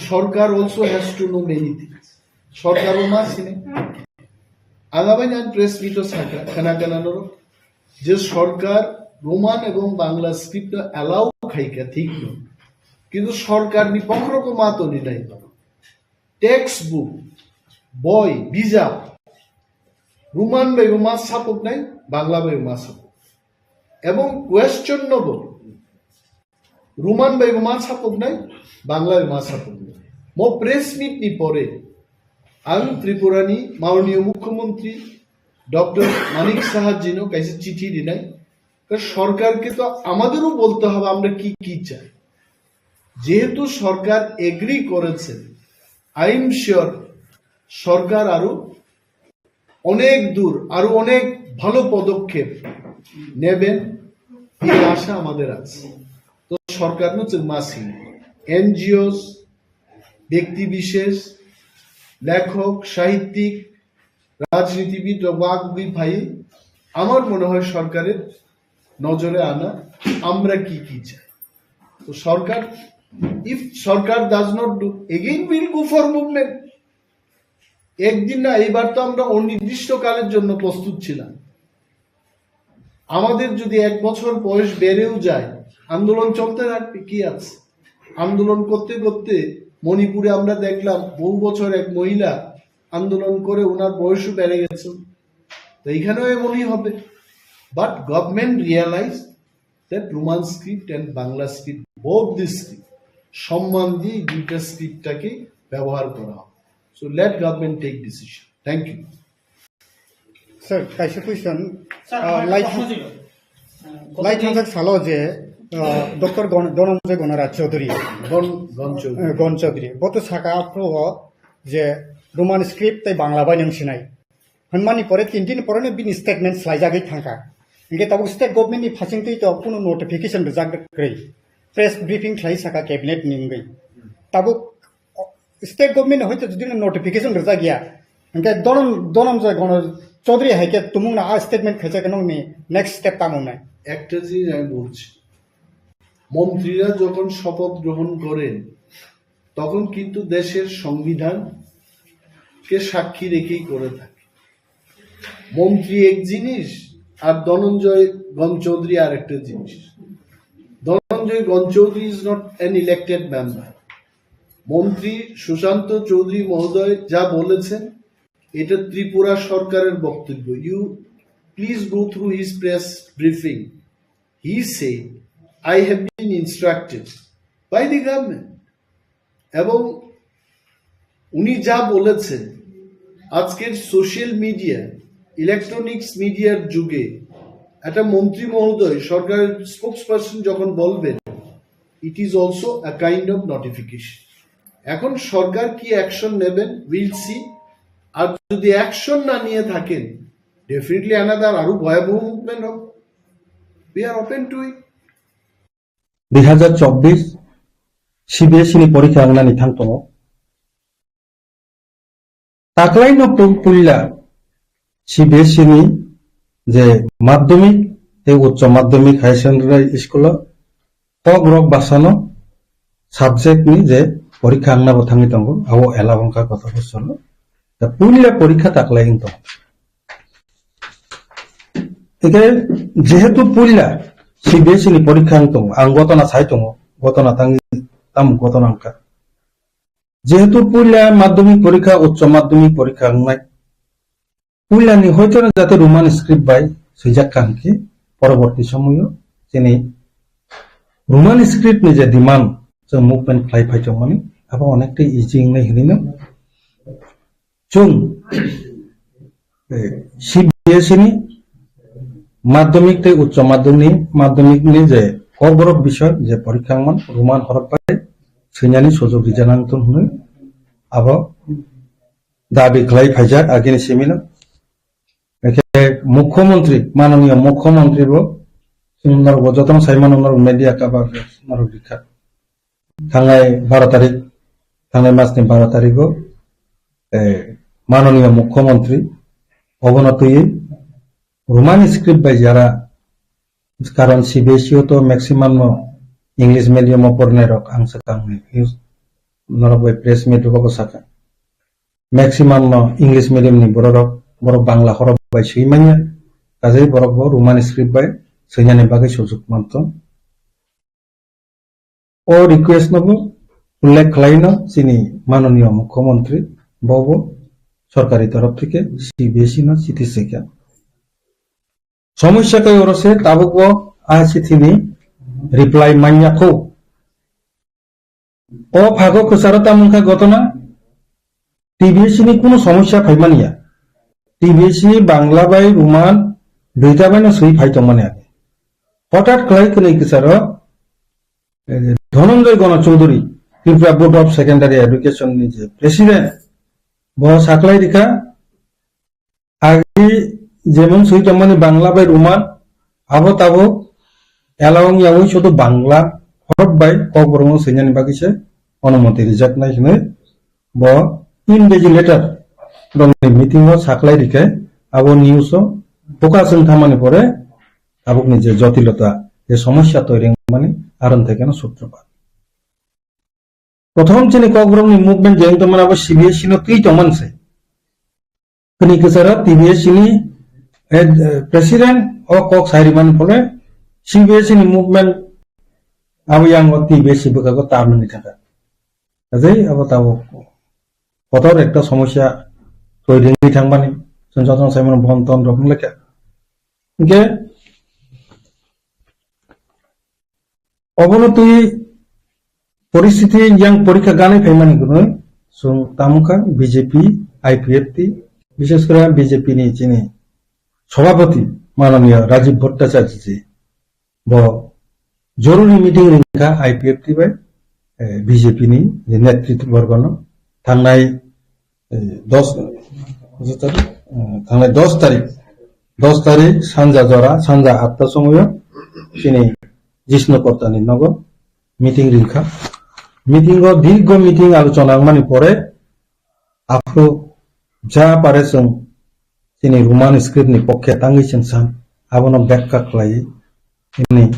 Sorkar also has to know many things. Sorkar o ma sini. Ang abai nan press meet o saka, khana khana noro. Je sorkar Roman ebong Bangla script no allow khaika thik no. Kintu sorkar ni pokhro ko ma to ni nai. Text book, boi, bijap, Roman bai bo ma sapok nai, Bangla bai bo ma sapok. Ebong question no bo, Roman bai bo ma sapok nai, Bangla bai ma sapok nai. Mo press meet ni pore, ang Tripura ni Mananiya Mukhyamantri Doctor Manik Saha ji no kaisa chithi rinai. Ka sorkar ke to amaderও বলতে হবে আমরা কি কি চাই। যেহেতু সরকার এগ্রি করেছে, I am sure সরকার আরো অনেক দূর, আরো অনেক ভালো পদক্ষেপ নেবেন, এই আশা আমাদের আছে। তো সরকার হচ্ছে মাসি, এনজিওস, ব্যক্তি বিশেষ, লেখক, সাহিত্যিক, রাজনীতিবিদ, বাক বিভাই, আমার মনে হয় সরকারের নজরে আনা আমরা কি কি চাই। তো সরকার, if সরকার does not do, again we'll go for movement। একদিন না, এইবার তো আমরা অনির্দিষ্টকালের জন্য প্রস্তুত ছিলাম। আমাদের যদি এক বছর বয়স বেড়েও যায়, আন্দোলন চলতে থাকবে, কি আছে? আন্দোলন করতে করতে মণিপুরে আমরা দেখলাম বহু বছর এক মহিলা আন্দোলন করে ওনার বয়সও বেড়ে গেছে। তো এখানেও এমনই হবে। But government realize that Roman script and Bangla script, both the script, সম্মান দিয়ে দুইটা স্ক্রিপ্টটাকে ব্যবহার করা হবে। So let government take decision. Thank you. Sir, kaisa question. Sir, ah, lai thang-, lai thangjak salo je, ah, Doctor Gon-, Dhananjay Gonaraj Chaudhary. Gon, Gon Chaudhary. Eh, Gon Chaudhary. Bo to saka aphuru o je Roman script tei Bangla bai nang sinai. Hwnmani pore tin din pore no bini statement slaijagwi thangkha. Hingke tabuk state government ni phasing twi to kunu notification rijak kwrwi. Press briefing khlai saka cabinet ni wngwi. Tabuk state government ni hoito jodi no notification rijak ya, hingke Donon-, Dhananjay Gono Chaudhary hai khe tumung na a statement khaijak nokni next step tamo wngnai? একটা জিনিস আমি বলছি, মন্ত্রীরা যখন শপথ গ্রহণ করেন, তখন কিন্তু দেশের সংবিধানকে সাক্ষী রেখেই করে থাকে। মন্ত্রী এক জিনিস, আর ধনঞ্জয় গণ চৌধুরী আর একটা জিনিস। ধনঞ্জয় গণ Chowdhury is not an elected member. মন্ত্রী সুশান্ত চৌধুরী মহোদয় যা বলেছেন, এটা ত্রিপুরা সরকারের বক্তব্য। You please go through his press briefing. He said, "I have been instructed by the government." এবং উনি যা বলেছেন, আজকের সোশ্যাল মিডিয়া, ইলেকট্রনিক্স মিডিয়ার যুগে একটা মন্ত্রী মহোদয়, সরকারের স্পোকসপারসন যখন বলবেন, it is also a kind of notification. এখন সরকার কি অ্যাকশন নেবেন, we'll see. আর যদি অ্যাকশন না নিয়ে থাকেন, definitely another আরো ভয়াবহ মুভমেন্ট হবে। We are open to it. Dui hazar chobbish C B S E ni porikha wngnani thang tongo. Taklaino pu-, puila C B S E ni je madhyamik tei uccho madhyamik higher secondary school o kok rok basano subject ni je porikha wngna bo thangwi tongo, abo ela wngkha kotor bosor o. Da puila porikha taklai wng tongo. Eke jehetu puila C B S E ni porikha wng tongo, ang gotona sai tongo, gotona tangwi tamo gotona wngkha. Jehetu puila madhyamik porikha, uccho madhyamik porikha wngnai, puila ni hoito jate Roman script bai swijak kha hwnkhe, poroborti somoyo chini Roman script ni je demand chwng movement khlai phai tongmani, abo onektai easy wngnai hinwi no. Chwng, eh, C B S E ni madhyamik tei uccho madhyamik ni, madhyamik ni je kokborok bisoi je porikha wngmani, Roman horok bai swinani sujok rijak nang thung hwnwi abo dabi khlai phaijak agini simi no. Ekhe Mukhyamantri, Mananiya Mukhyamantri bo chwng norok bo jotono sai mano, norok media cover norok rikha. Thangnai baro tarik, thangnai mas ni baro tarik o, eh, Mananiya Mukhyamantri obono twiwi Roman script bai jara, karon C B S E o to maximum no English medium o pornai rok ang swkang ni news norok bai press meet rok bo sakha. Maximum no English medium ni borok rok, borok Bangla horok bai swi manya, kajai borok bo Roman script bai swinani bagwi sujuk manto. O request no bo ullekh khlaino chini manoniyo mukhyamantri, bo bo sorkari torof theke C B S E no chithi swikha. Somosya kai oro se tabuk bo a chithi ni reply manya kho. O phago kwcharo tamo wngkha gotona, T B S ni kunu somosya phaimani ya. T B S ni Bangla bai Roman duita bai no swi phai tongmani age. Hothat khlai kwnwi kwcharo, eh, Dhananjay Gana Chaudhary, Tripura Board of Secondary Education ni je president, bo saklai rikha, agi jemon swi tongmani Bangla bai Roman, abo tabuk allowing yawi sudu Bangla horok bai Kokborok no swinani bagwi se onumoti rijaknai hinwi bo invigilator rokni meeting o saklai rikhe abo news o focus wng thamani pore tabukni je jotilota, je somosya toiri wngmani aron thekeno sutrapad. Prothom chini Kokborokni movement je wng tongmani abo C B S E no twi tongmani se. Kini kwcharo T B S ni, eh, president o kok sai rimani phole C B S ni movement abo yang o T B S bwkhago tamni thangkha. Ajai abo tabo kotor ekta somosya twi ringwi thangmani chwng jotono sai mano bon ton rok lekha. Hingke obono twi poristiti yang porikha ganai phaimani hwnwi chwng tamukha B J P, I P F T, bishes kore B J P ni chini sobhapoti manoniya Rajiv Bhattacharya ji bo joruri meeting ringkha I P F T bai, eh, B J P ni je netritwa borgono thangnai eh, dos, eh, thangnai dos tarik, dos tarik sanja jora, sanja atta somoyo chini Jishnu Kortani nogo meeting ringkha. Meeting o dirgo meeting alochona wngmani pore aphuru ja pare chwng chini Roman script ni pokhe tangwi chwng san abono bekka khlai. Ini,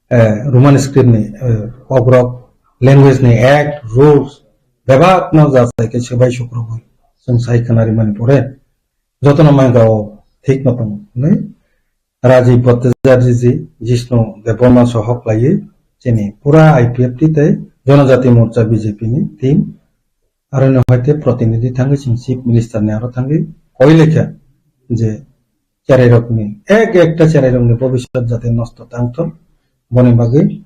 eh, Roman script ni, eh, kokrok, language ni act, rules, bebak no jachai khe swbai sukrubui chwng sai khna rimani pore jotono mangao thik no tongo. Nai Rajiv Bhattacharya ji, Jishnu Debbarma sohok laiwi chini pura I P F T tei Janajati Morcha B J P ni team Aroni hoite protinidhi thangwi chwng Chief Minister ni aro thangwi koi lekha je cherairokni, ek ekta cherairokni bobiswt jate nosto tangthok, boni bagwi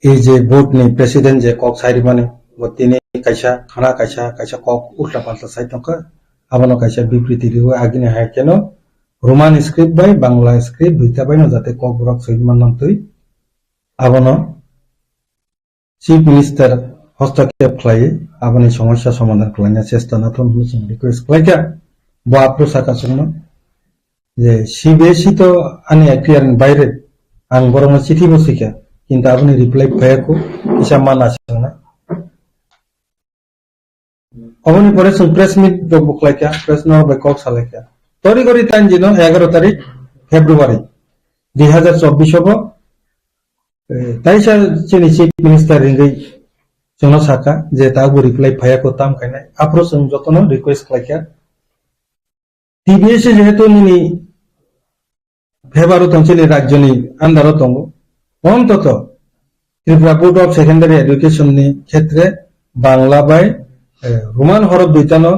ei je board ni president je kok sai rimani, bo tini kaisa khana kaisa, kaisa kok ulta palta sai tongkha, abono kaisa bibriti riwi agini hai kheno Roman script bai Bangla script duita baino jate kokborok swi manmantwi abono Chief Minister hostokep khlai aboni somosya somadhan khlaina chesta nathon hwnwi chwng request khlaikha. Bo aphuru saka chwngno je C B S E to ani ekhtiar ni baire, ang borokno chithi bo swikha, kintu aboni reply phaiya kho, kisa mana chwngna. Oboni pore chwng press meet rok bo khlaikha, press no bai kok salaikha. Tori gori tan jino egaro tarik February dui hazar chobbish obo, eh, taisa chini Chief Minister ringwi chwngno saka je tabuk reply phaiya kho tam khainai. Aphuru chwng jotono request khlaikha. T B S jehetu nini favour o tong, chini rajyoni under o tongo. Ontoto Tripura Board of Secondary Education ni khetre Bangla bai, eh, Roman horok duitano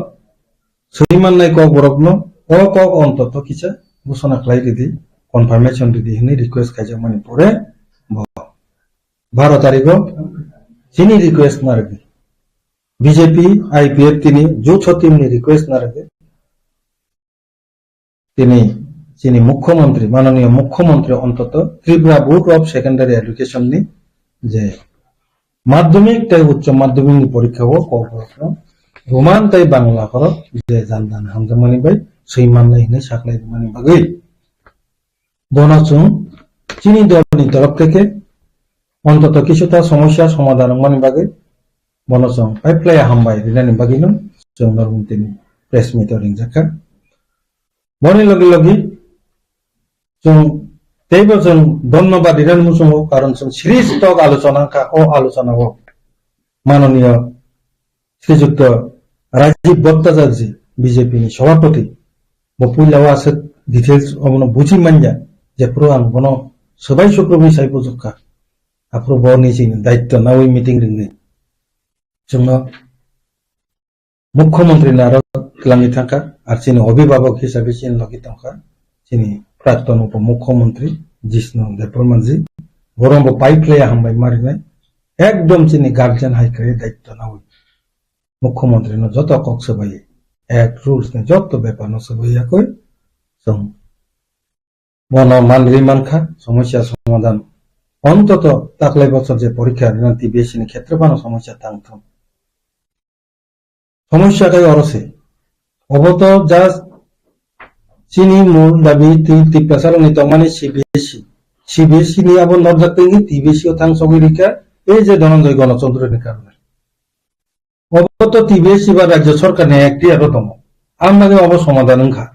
swi mannai kokborokno o kok ontoto kisa ghosona khlai ridi, confirmation ridi hwnwi request khaijakmani pore bo baro tarigo chini request narwgwi, B J P, I P F T ni jutho team ni request narwgwi tini chini mukhyamantri, manoniyo mukhyamantri ontoto Tripura Board of Secondary Education ni je madhyamik tei uccho madhyamik ni porikha o kokborokno Roman tei Bangla khorok je jandan hamjakmani bai swi mannai hwnwi saklai rwmani bagwi bono chwng chini dolni torof theke ontoto kisuta somosya somadhan wngmani bagwi bono chwng paiphlaiya hambai rinani bagwino chwng norok tini press meet o ringjakha. Boni logi logi chwng Teibo chwng dhonnobad rinani muchungo, karon chwng sri stok alochona wngkha, o alochonao manoniyo Srijukto Rajiv Bhattacharjee, B J P ni Sabhapati, bo puila o aswk details obono buji manya, jephuru ang bono swbai sukrubwi sai bujukha, aphuru bo nijini daityo nawi meeting ringni. Chwngno Mukhyamantri ni aro twlangwi thangkha, ar chini obhibhabok hisabe chini logi tongkha, chini prakton upomukhyamantri Jishnu Debbarma ji, borok bo pai khlaiya hambai marinai, ekdom chini guardian hai khe daityo nawi. Mukhyamantri no joto kok swbai, act rules ni joto bepar no swbai yakoi, chwng bono manri mankha, somosya somadhan. Ontoto taklai bochor je porikha rina T B S C ni khetre phano somosya tang thung. Somosya kai oro se. Obo to just chini mul dabi ti-, Tiprasa rokni tongmani C B S C. C B S C ni abo norjak tengwi T B S C o thang sogwi rikha, ei je Dhananjay Ganachandra ni karone. Obo to T B S C ba Rajya Sarkar ni Act aro tongo. Ang bagwi obo somadhan wngkha.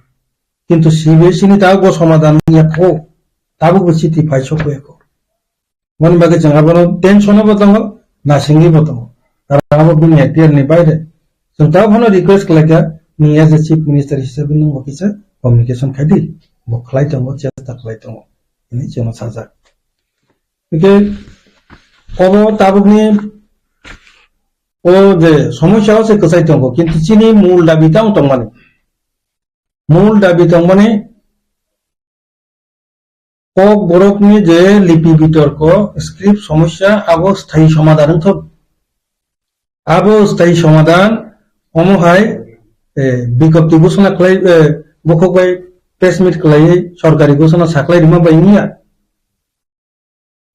Kintu C B S C ni tabukbo somadhan wngya kho, tabukbo chiti phai sokya kho. Mani bagwi chwng abono tension o bo tongo, nasingwi bo tongo. Karon abo bini Act ni baire. Chwng tabuk phano request khlaikha, nini as a Chief Minister hisabe nwng bo kisa communication khai di. Bo khlai tongo, chesta khlai tongo. Hwnwi chwngno sajak. Hwnkhe obo tabukni o je somosya o se kwchai tongo, kintu chini mul dabi tamo tongmani. Mul dabi tongmani Kokborokni je lipi bitorko, script somosya, abo sthayi somadhan wngthok. Abo sthayi somadhan, omo hai, eh, bikopti ghosona khlai, eh, bokhok bai press meet khlaiwi sorkari ghosona saklai rima bai wngya.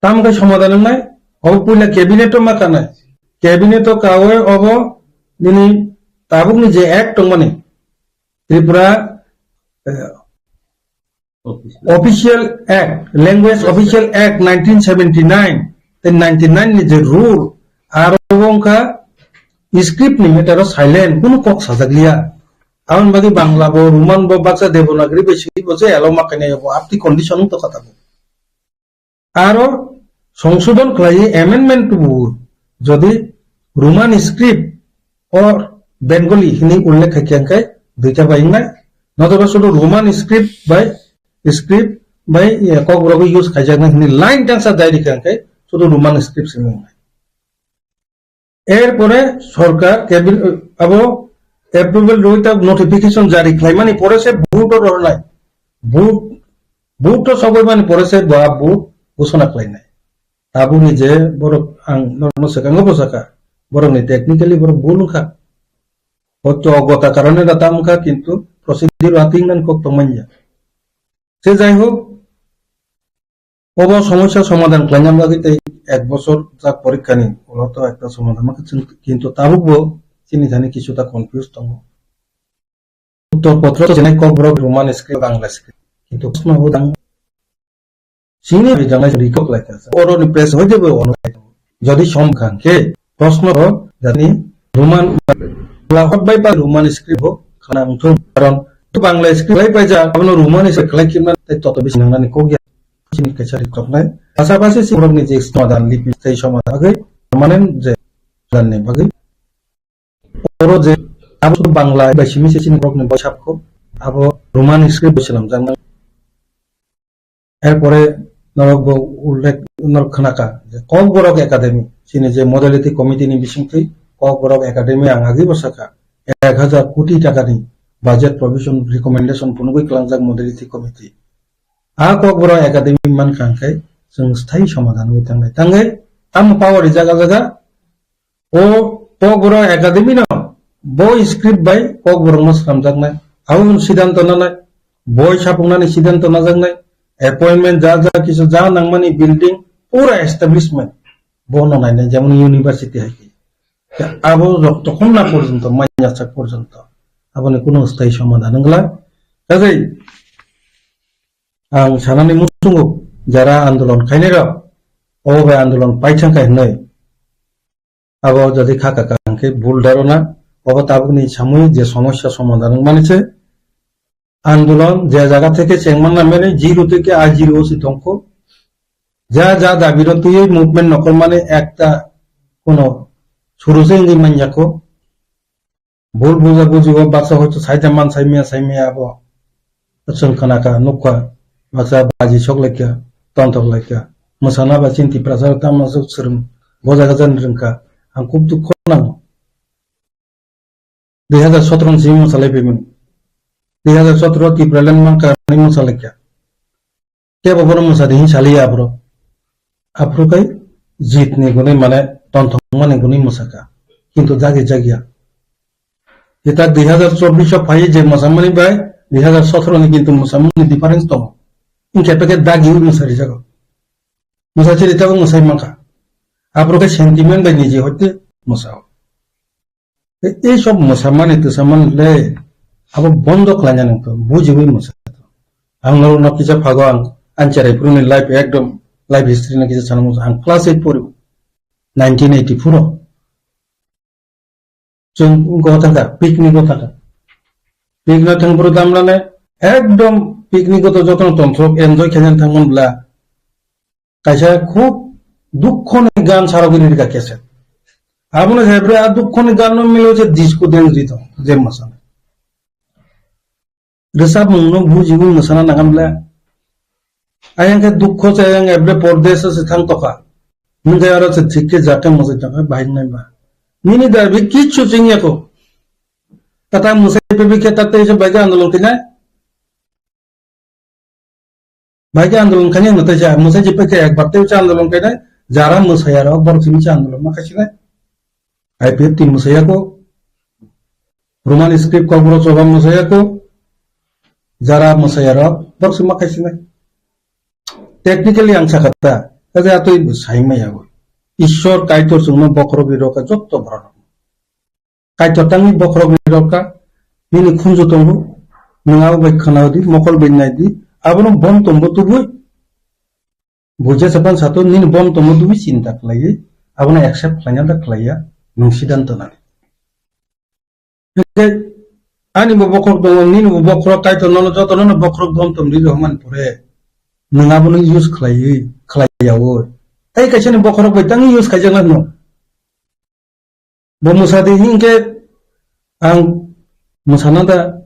Tamo khe somadhan wngnai, obo puila cabinet o ma kanai. Cabinet o kawi obo nini tabukni je act tongmani, Tripura, eh, Official Act, Language Official Act nineteen seventy-nine, tei ninety-nine ni je rule, aro wngkha script ni matter o silent, kunu kok sajak liya. Aboni bagwi Bangla bo, Roman bo, baksa Devanagari bai swi bo je elo ma kainai bo, apni condition wng tongkha tabuk. Aro songsodhon khlaiwi amendment tubuo, jodi Roman script or Bengali hinwi ullekh khai khe, hwnkhe duita bai wngnai. Notoba sudu Roman script bai, script bai, eh, Kokborok use khaijaknai hinwi line tangsa dai rikha, hwnkhe sudu Roman script simi wngnai. Erpore sorkar cabinet, abo approval roi ta notification jari khlaimani pore se vote o rohornai. Vote, vote o sobaimani pore se bo a vote ghosona khlainai. Tabukni je borok ang norokno swkango bo saka, borokni technically borok bul wngkha. Hoyto ogota karone da tam wngkha, kintu procedure ating nan kok tongmanya. Se jai hok, Obo somosya somadhan khlaina bagwi tei ek bochor jak porikha ni ulo to ekta somadhan ma, kintu tabuk bo chini thani kisu ta confuse tongo. Uttor potro chenai Kokborok Roman script, Bangla script. Kintu proshno bo dang chini janai record lai kha. Oro ni press hoide bo ono. Jodi som khan khe proshno rok jani Roman, Bangla hot bai pa Roman script bo khana wngthung. Karon Bangla script lai paijak, abono Roman script khlai khimna tei toto bisi nangnani kok ya. Chini kaisa ri toknai. Pasapasi si borokni je somadhan lipi tei somadhan bagwi permanent je somadhanni bagwi. Oro je abo Bangla bai simi se chini borokni boi sabkho, abo Roman script bo swnamjaknai. Erpore norok bo ullekh norok khnakha je Kokborok Academy, chini je Modality Committee ni bisingtwi Kokborok Academy ang agwi bo sakha, ek hajar koti taka ni budget provision recommendation phunugwi klangjak Modality Committee. A Kokborok Academy mankha hwnkhe chwng sthayi somadhan wngwi thangnai. Tangwi tamo power rijak a jaga, O Kokborok Academy no bo script bai Kokborok no swnamjaknai. Abo siddhanto nanai, boi sapungnani siddhanto najaknai, appointment ja ja kisu ja nangmani building pura establishment bo no nainai, jemon university hai khe. Abo rok tokhon na porjonto, manya sak porjonto. Aboni kuno sthayi somadhan wngla. Kajai ang sanani muchungo jara andolon khainai rok, obo bai andolon paithang kha hinwi. Abo jodi kha kaka hwnkhe bul dharona, obo tabukni samui je somosya somadhan wngmani se. Andolon je jaga theke chengman na mene zero theke a zero o si tongkho. Ja ja dabi no twiwi movement nokolmani ekta kono suru se wngwi manyakho. Bul buja buji o baksa hoito saida man saimaya saimaya abo. Chwng khna kha, nukha, baksa baji sok laikha, tonthok laikha. Mwsana ba chini Tiprasa tamo swk swrwng, boja gaja ni rwngkha. Ang khub dukho nango. Dui hazar sotro ni simi mwsalai phaimani. Dui hazar sotro Tipraland manka ni mwsalaikha. Kebo bono mwsadi hin saliya aphuru. Aphuru kai jit ni gunui mane tonthokma ni gunui mwsakha. Kintu jagi jagiya. Eta dui hazar chobbish o phai je mwsamani bai dui hazar sotro ni kintu mwsamani difference tongo. Hinkhe peke dagi ui mwsari jago. Mwsachiri tabuk mwsai mankha. Aphuru kai sentiment bai niji hoite mwsao. Ei sob mwsamani twsamani le abo bondo khlaina nangkha, bujiwi mwsa. Ang norokno kisa phago ang, ang cherai phuruni life ekdom life history no kisa sana musa. Ang class eight pori, nineteen eighty-four o. Chwng go thangkha, picnic go thangkha. Picnic thang phuru tamrane ekdom picnic go to jotono tongthok enjoy khaina thangmani bla. Kaisa khub dukho ni gan sarogwi rika cassette. Abono se bre a dukho ni gan no milo je disco dance rito, je masana. Rwchapmung no bujiwi mwsana nangam le. Ayang khe dukho se ayang ebre pordesh se thang tokha. Nung khe aro se thik khe jate mwsai tokha bahai nai ba. Nini dabi kichu chingya ko. Tata mwsai pebi khe tatte se baga andolon khe nai. Baikhe andolon khainai no teisa, mwsai je pekhe ekbar tei cha andolon khainai, jara mwsaya rok borok simi cha andolon ma khaisinai. I P F T mwsaya ko, Roman script kokborok choba mwsaya ko, jara mwsaya rok borok simi ma khaisinai. Technically ang sakha ta, kaje atwi sai maya bo. Ishwar Kaitor chwngno bokhorok ri rokha jotto borok. Kaitor tangwi bokhorok ni rokha, nini khunju tongo, nwng abo bai khwna di, mokol bai nai di, abono bon tombo tubui. Buja sapan sato nini bon tombo tubui chinta khlaiwi, abono accept khlaina da khlaiya, nwng siddhanto nani. Hingke ani bo bokhorok tongo, nini bo bokhorok Kaitor nono joto nono bokhorok bon tom di rohman pore, nwng abono use khlaiwi, khlaiyawo. Tai kaisa ni bokhorok bai tangwi use khaijak nai no. Bo mwsa di hinkhe ang mwsana da.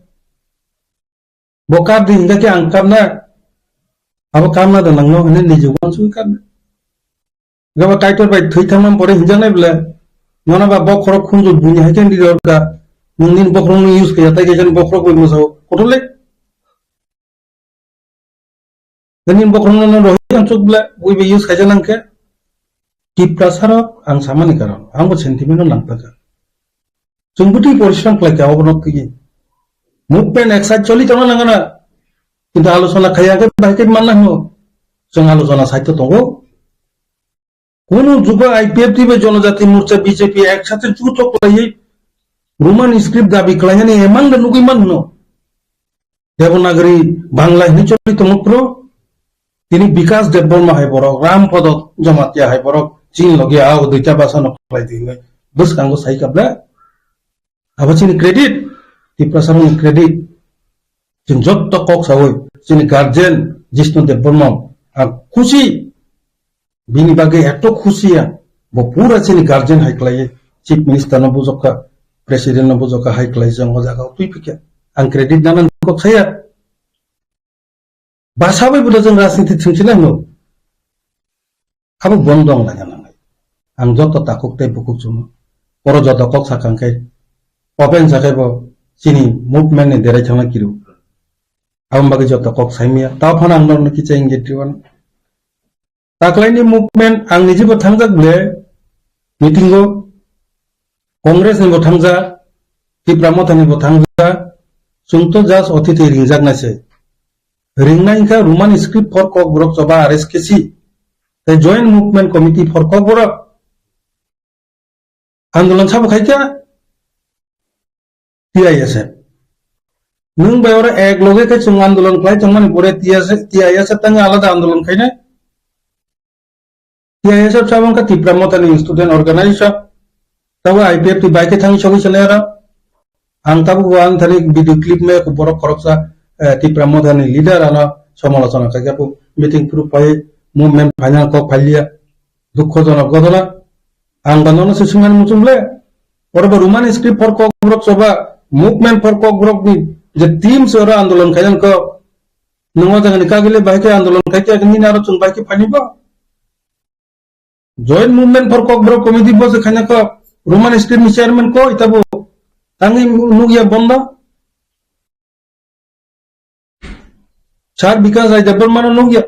Bo kar di hinkhe ang karna. Abo karna da nangno hwnwi niji uansugwi karna. Gaba Kaitor bai thwi thangma pore hinjaknai bwle. Nono ba bokhorok khunju buini hai khe nini orga. Nwng nini bokhorok nw use kaiya tai kaisa ni bokhorok bai mwsao. Kothole. Nini bokhorokno no rohit ang chuk bla, ui be use khaija nang khe. Tiprasa rok ang samani karon, ang bo sentiment no nang taka. Chwng bwtwi porishram khlai kha obo no twi. Movement ek side choli tongna nang na. Kintu alochona khaiya khe bahai khe manna hino. Chwng alochona side to tongo. Kunu jugo I P F T bai Jonojati Morcha B J P ek sathe juto khlaiwi Roman script dabi khlainani emang da nugwi manno. Devanagari Bangla hinwi choli tongmo phuru tini Bikas Debbarma hai borok, Ram Podo Jamatia hai borok chini logi ao duita basa no khlai di hinwi bwskango sai kabla. Abo chini credit, Tiprasarokni credit. Chini jotto kok sawi, chini guardian Jishnu Debbarma, ang khusi, bini bagwi eto khusi ang. Bo pura chini guardian hai khlaiwi, Chief Minister no bujokha, President no bujokha hai khlai jang o jaga o twi phikha. Ang credit nana kok saya. Basa bai bono chwng rajniti thwngsinai hwno. Abo bono dong laina nangnai. Ang joto takhuk tei bukhuk chwngno. Oro joto kok sakha hwnkhe open sakhe bo chini movement ni derai thangna kiru. Aboni bagwi joto kok saimaya. Tao phano ang norokno kicha ingit riwano. Taklaini movement ang nijibo thangjak ble meeting o. Congress ni bo thangjak, Tipra Motha ni bo thangjak, chwng to just otithi ringjak nai se. Ringnai wngkha Roman script for Kokborok choba R S K C, tei Joint Movement Committee for Kokborok. Andolon sabo khaikha T I S F. Nwng bai oro ek loge khe chwng andolon khlai tongmani pore T I S F, T I S F tangwi alada andolon khainai. T I S F sabo wngkha Tipra Mothani Student Organization. Tabo I P F T bai khe thangwi sogwi sanai oro. Ang tabuk bo ang thani video clip me borok khoroksa eh, Tipra Motha ni leader ano somalochona khaikha, bo meeting phuru phai movement final kok phailiya. Dukhojonok ghotona. Ang ba nono se swngmani muchung ble. Oro ba Roman script for Kokborok choba, movement for Kokborok ni je team se oro andolon khainang kok. Nungo jagani kagile bahai khe andolon khai khe nini aro chwng bahai khe phani bo. Joint Movement for Kokborok Committee bo se khaina kok, Roman script ni chairman ko itabo tangwi nukya bondo. Sir Bikash Rai Debbarma no nukya.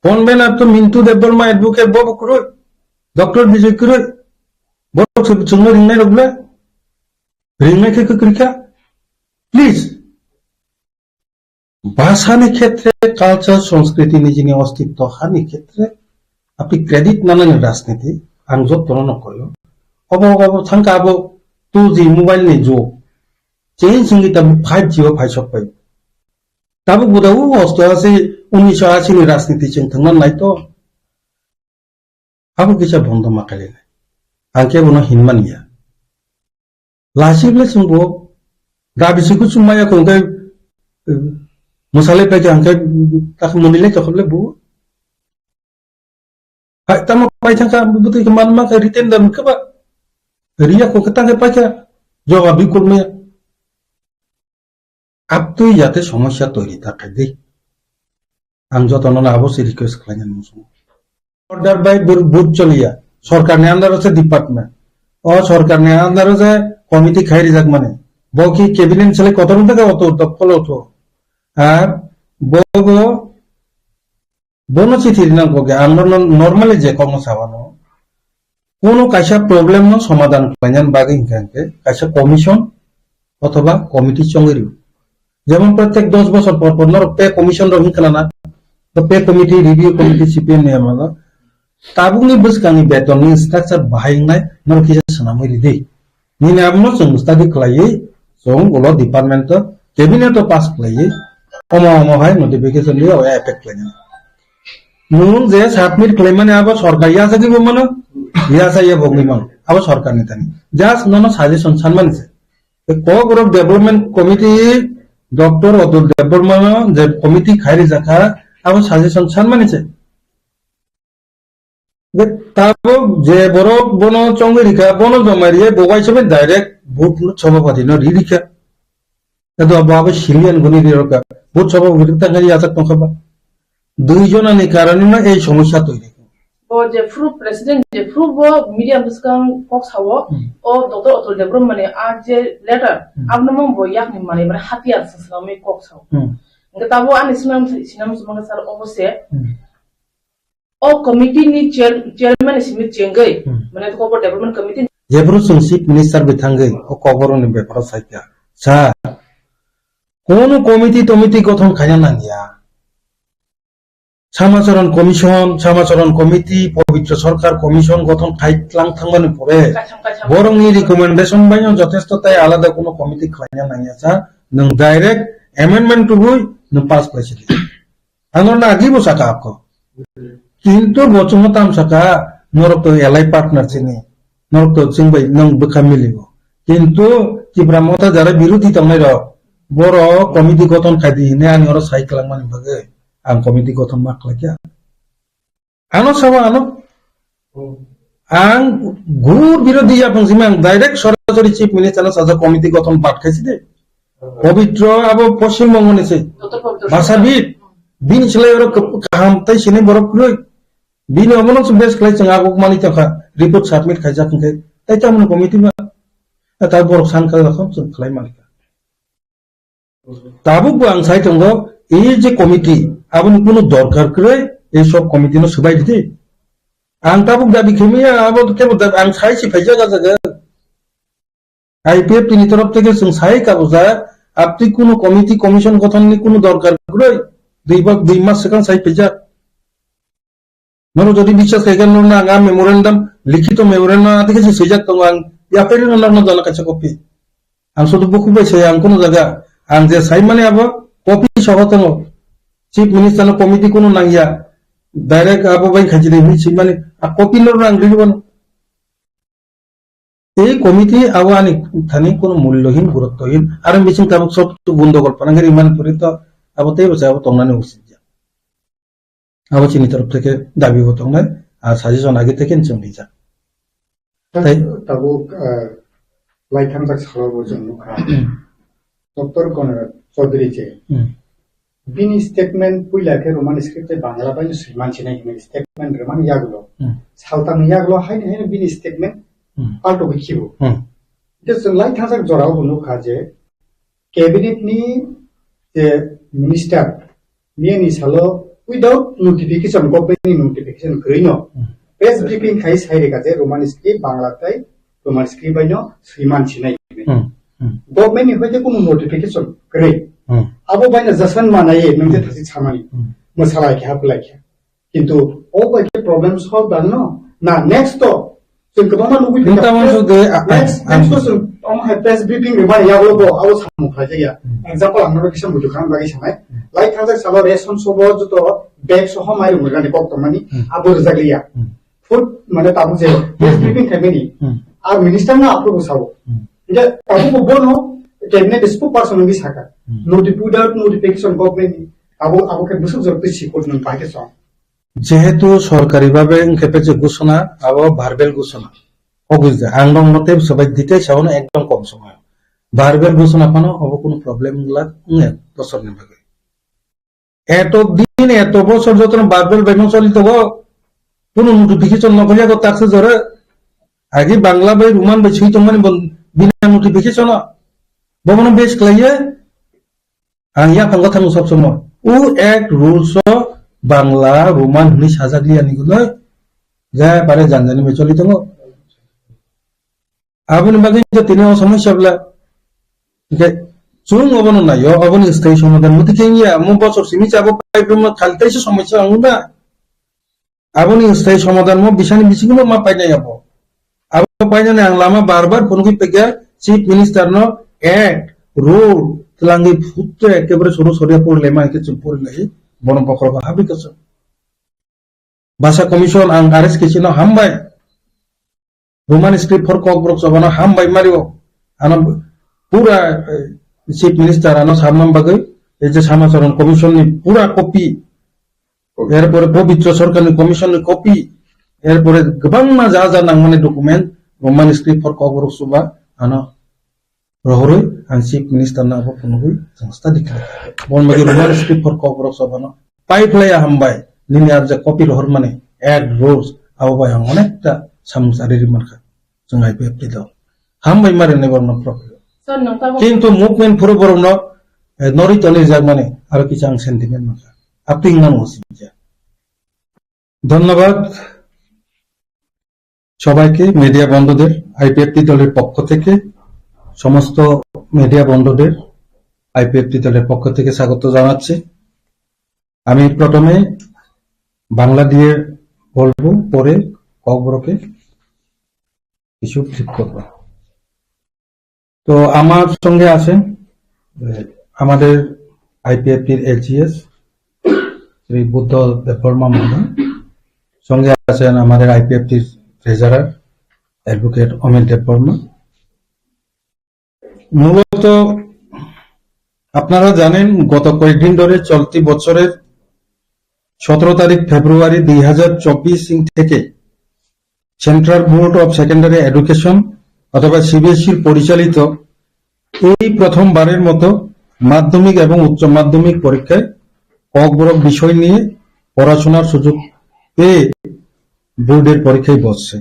Convener to Mintu Debbarma advocate bo bo kwrwi. Doctor Bijoy kwrwi. Borok se chwngno ringnai rok ble. Ringnai khe kwkrwi kha. Please. Bhasha ni khetre, culture, sanskriti ni jini ostitto hani khetre, api credit nanani rajniti, ang jotto no koyo. Obo, obo thangka abo two G mobile ni jug. Change wngwi tabuk five G o phai sok pai. Tabuk buda o osto asi, unnish ashi ni rajniti chwng thangna nai to. Abo kisa bondo ma khailai nai. Ang khe bono hinmani ya. Lasi ble chwng bo, da bisi kuchung maya kong khe, eh, mwsalai pai khe ang khe, tak mwnwi lai tokhle bo. Hai, tamo paithang kha, bwtwi khe man man kha, written da hwn khe ba. Riya kho khe tang khe paikha, jawab bi kulmaya. Aptwi yate somosya toiri ta khai di. Ang jotono abo se request khlainani muchungo. Order by bur-, bud choliya. Sorkarni under o se department. O sorkarni under o se committee khai rijak mani. Bo ki cabinet sele kotor wngkha oto, oto, pholo oto. Ar bo bo Bono chithi rinang kok ya, ang normal, normally je kokno sawano. Kono kaisa problem no somadhan khlainani bagwi hinkha hinkhe kaisa commission othoba committee chongwi rw. Jemon protek dos bosor por por norok pay commission rok hinkha na, to pay committee, review committee, C P M ni amalo. Tabukni bwskangni betonni structure bahai wngnai norok kisa swnamwi ridi. Nini abono chwng study khlaiwi, chwng ulo department o, cabinet o pass khlaiwi, omo omo hai notification rwi o effect khlainai. Nwng je submit khlaimani abo sorkar yachagwi bo mano, yachaya bo wngwi mano, abo sorkarni thani. Just nono suggestion sanmani se. Tei Kokborok Development Committee, Doctor Atul Debbarma no je committee khai rijak kha, abo suggestion sanmani se. Tabuk je borok bono chongwi rikha, bono jomai riya, bo waisa bai direct booth sabapati no ri rikha. Edo abo abo silian guni ri rokha. Booth sabapati ta gari yachak tongkha ba. Dui jona ni karone no ei somosya toiri. Bo je phuru president je phuru bo media bwskang kok sao, Hmm. O Doctor Atul Debbarma ni a je letter, Hmm. Abono mang bo yakni manwi mane hatiyar se swnamwi kok sao. Hmm. Hwnkhe tabuk ani sinam, sinam sumang sar obo se. Hmm. O committee ni chair-, chairman ni simi chengwi, Hmm. Mane Kokborok Development Committee. Jephru chwng Chief Minister bai thangwi o Kokborok ni beparo saikha. Sir, kono committee tomiti gothon khaina nangya. Samacharan Commission, Samacharan Committee, Pabitra Sarkar Commission gothon khai tlang thangmani pore, Kaitham, kaitham. Borokni recommendation bai no jothesto tai alada kono committee khlaina nangya sir. Nwng direct amendment tubui nwng pass khlaisidi. Ano nagi bo saka ako. Kintu bo chwngno tam saka, norok to allied partner chini. Norok to chwng bai nwng bwkha miligo. Kintu Tipra Motha jara birodhi tongnai rok, borok committee gothon khaidi hinwi ani oro sai kwlangmani bagwi ang committee gothon ma khlaikha. Ano sabo ano. Ang gur birodhi yapung simi ang direct sorasori Chief Minister no sajak committee gothon bat khaisi de. Pabitra abo Poschim Bongo ni se. Doctor Pabitra Basa Sarkar. Bit. Bini silai oro kah-, kaham tai sini borok kwrwi. Bini omono se base khlai chwng aguk mani tongkha. Report submit khaijak hwnkhe. Tai tamo committee ma. Ta borok san kha rakham chwng khlai mani kha. Tabuk bo ang sai tongo, ei je committee, aboni kunu dorkar kwrwi, ei sub committee no swbai ridi. Ang tabuk dabi khaimaya, abo kebo dabi, ang sai si phaijak ah jaga. I P F T ni torof theke chwng sai kabujak, aptwi kunu committee, commission gothon ni kunu dorkar kwrwi, dui ba, dui mas swkang sai phaijak. Norok jodi biswas khaikhe norokno ang a memorandum, likhito memorandum atwkhe se swijak tongo, ang yaphairwino norokno jana kaisa copy. Ang sudu bukhuk bai saya, ang kunu jaga, ang je saimani abo copy soho tongo. Chief Minister no committee kunu nangya, direct abo bai khachi de hinwi swimani, a copy norokno ang rwibano. Ei committee abo ani thani kono mullohin, guruttohin. Aro bising tabuk sob tu gundogol panangari man puri to abo tei bwsa abo tongnani usit ya. Abo chini torof theke dabi bo tongnai, ar suggestion age theke chwng rijak. Tai- Tabuk, ah, lai thangjak salo bo chwng nukha. Doctor Conrad Chaudhary je. Hmm. Bini statement puila khe Roman script tei Bangla bai no swiman sinai hinwi statement rwmani yagulo. Hmm. Saltang ni yagulo haino haino bini statement Hmm. palto khe khibo. Hmm. Hwnkhe chwng lai thangjak jorao bo nukha je cabinet ni je minister Miyani salo without notification, government ni notification kwrwi no Hmm. press briefing khai sai rega je Roman script, Bangla tei Roman script bai no swiman sinai. Hmm. Hmm. Government ni hoite kunu notification kwrwi. Hmm. Abo bai no jasan manai nung je Hmm. thasi samani. Hmm. Mwsalai khe hapulai khe. Kintu o bai khe problem solve dang no. Na next to Chwng kwbangma nugwi Nini tamo press, sude, a, a, next, a, next to chwng omo hai press briefing rwmani yagulo bo abo samung khlaijakya. Hmm. Example ang norok kisa muitu kha bagwi sanai. Hmm. Lai thangjak salo ration shop o joto bag soho mairum rwgani kok tongmani Hmm. abo rwjakliya. Hmm. Food mane tabuk je press Hmm. briefing khaimani. Hmm. Ar minister no aphuru sao. Hmm. Hingke tabuk bo bono cabinet spokesperson wngwi saka. Hmm. Noti-, without notification government ni abo, abo khe bwswk jorok twi sikut nung pai khe song. Jehetu sorkari babe wngkhe pese gusona, abo verbal gusona. O bujdi, ang rok no tei sabai detail sabono ekdom kom somoyo. Verbal gusona phano obo kunu problem wngla wngya bosorni bagwi. Eto din, eto bosor jotono verbal bai no choli tongo. Kunu notification no kholya ko takswk jora. Agi Bangla bai Roman bai swi tongmani bo bina notification o. Bobono base khlaiye. Ang yaphang khe thango sob somoi. O Act rules o Bangla, Roman hwnwi sajak liya ni gunoi. Je pare janjani me choli tongo. Aboni bagwi je tini o somosya bla. Hingke chwng obono naio, oboni sthayi somadhan muti khe wngya, mo bosor simi chabo pai phano khali taisa somosya wngba. Aboni sthayi somadhan mo bisani bisingo ma painai abo. Abo painani ang lama bar bar phunugwi pekya Chief Minister no Act, rule, twlangwi phutto ekebare soro soria pori lema hingke chwng pori lai bono bokhorogo habwi kosong. Basa Commission ang R S K C no hambai. Roman script for Kokborok Sobha no hambai mario. Ano pura, eh, Chief Minister ano samna bagwi, ei je Samacharan Commission ni pura copy, erpore Pobitro Sarkar ni Commission ni copy, erpore kwbangma ja ja nangmani document, Roman script for Kokborok Sobha ano rohorwi ang Chief Minister no abo phunugwi chwng study khlai. Bon bagwi Roman script for Kokborok Sobha no pai phlaiya hambai, nini ar je copy rohormani Act, rules, abo bai ang onekta samung chari ri mankha chwng I P F T dol. Hambai ma rwnai borokno proprio. Sir, nokta bo- Kintu movement phuru borokno, eh, norwi tonwi jakmani aro kisa ang sentiment mankha. Apni wngmani uansukya. ধন্যবাদ সবাইকে, মিডিয়া বন্ধুদের আইপিএফটি দলের পক্ষ থেকে, সমস্ত মিডিয়া বন্ধুদের আইপিএফটি দলের পক্ষ থেকে স্বাগত জানাচ্ছি। আমি প্রথমে বাংলা দিয়ে বলবো, পরে ককবরকে কিছু ব্রিফ করবো। তো আমার সঙ্গে আছেন, এ, আমাদের আইপিএফটির এলজিএস শ্রী বুদ্ধ দেববর্মা মহোদয়, সঙ্গে আছেন আমাদের আইপিএফটির ট্রেজারার অ্যাডভোকেট অমিত দেববর্মা। মূলত আপনারা জানেন, গত কয়েকদিন ধরে চলতি বছরের সতেরো তারিখ ফেব্রুয়ারি দুই হাজার চব্বিশ ইং থেকে central board of secondary education অথবা সিবিএসইর পরিচালিত এই প্রথমবারের মতো মাধ্যমিক এবং উচ্চ মাধ্যমিক পরীক্ষায় ককবরক বিষয় নিয়ে পড়াশোনার সুযোগ পেয়ে বোর্ডের পরীক্ষায় বসছে।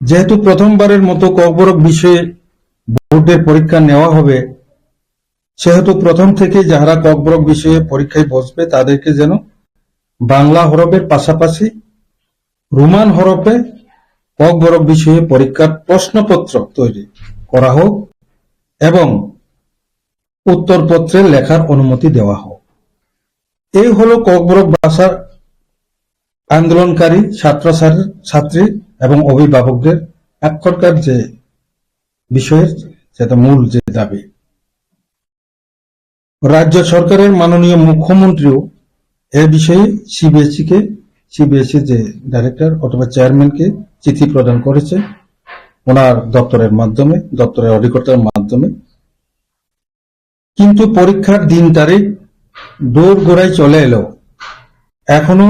যেহেতু প্রথমবারের মতো ককবরক বিষয়ে বোর্ডের পরীক্ষা নেওয়া হবে, সেহেতু প্রথম থেকে যারা ককবরক বিষয়ে পরীক্ষায় বসবে, তাদেরকে যেন বাংলা হরফের পাশাপাশি রোমান হরফে ককবরক বিষয়ে পরীক্ষার প্রশ্নপত্র তৈরি করা হোক এবং উত্তরপত্রে লেখার অনুমতি দেওয়া হোক। এই হলো ককবরক ভাষার আন্দোলনকারী ছাত্র ছাত্রী এবং অভিভাবকদের এখনকার যে বিষয়ের, যেটা মূল যে দাবি। রাজ্য সরকারের মাননীয় মুখ্যমন্ত্রীও এ বিষয়ে সিবিএসই কে, সিবিএসই যে ডাইরেক্টর অথবা চেয়ারম্যানকে চিঠি প্রদান করেছে। ওনার দপ্তরের মাধ্যমে, দপ্তরের অধিকর্তার মাধ্যমে। কিন্তু পরীক্ষার দিন তারিখ দোরগোড়ায় চলে এলো, এখনো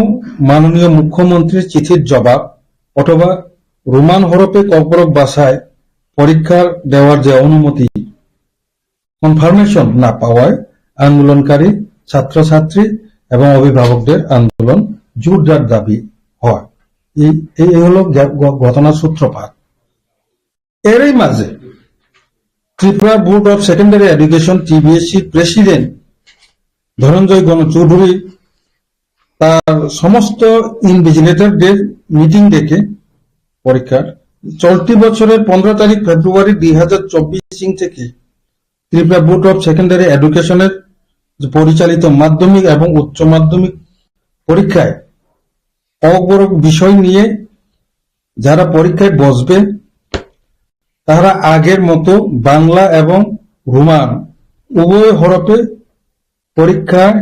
মাননীয় মুখ্যমন্ত্রীর চিঠির জবাব অথবা রোমান হরফে ককবরক ভাষায় পরীক্ষা দেওয়ার যে অনুমতি, কনফার্মেশন না পাওয়ায় আন্দোলনকারী ছাত্রছাত্রী এবং অভিভাবকদের আন্দোলন জোরদার দাবি হয়। এই, এই, এই হলো ঘ-, ঘ-, ঘটনার সূত্রপাত। এরই মাঝে Tripura board of secondary education, TBSC president Dhananjay গণ চৌধুরী তার সমস্ত ইনভিজিলেটরদের মিটিং ডেকে পরীক্ষার চলতি বছরের পনেরো তারিখ ফেব্রুয়ারি দুই হাজার চব্বিশ ইং থেকে ত্রিপুরা বোর্ড অফ সেকেন্ডারি এডুকেশনের যে পরিচালিত মাধ্যমিক এবং উচ্চ মাধ্যমিক পরীক্ষায় ককবরক বিষয় নিয়ে যারা পরীক্ষায় বসবে, তারা আগের মতো বাংলা এবং রোমান উভয় হরফে পরীক্ষায়,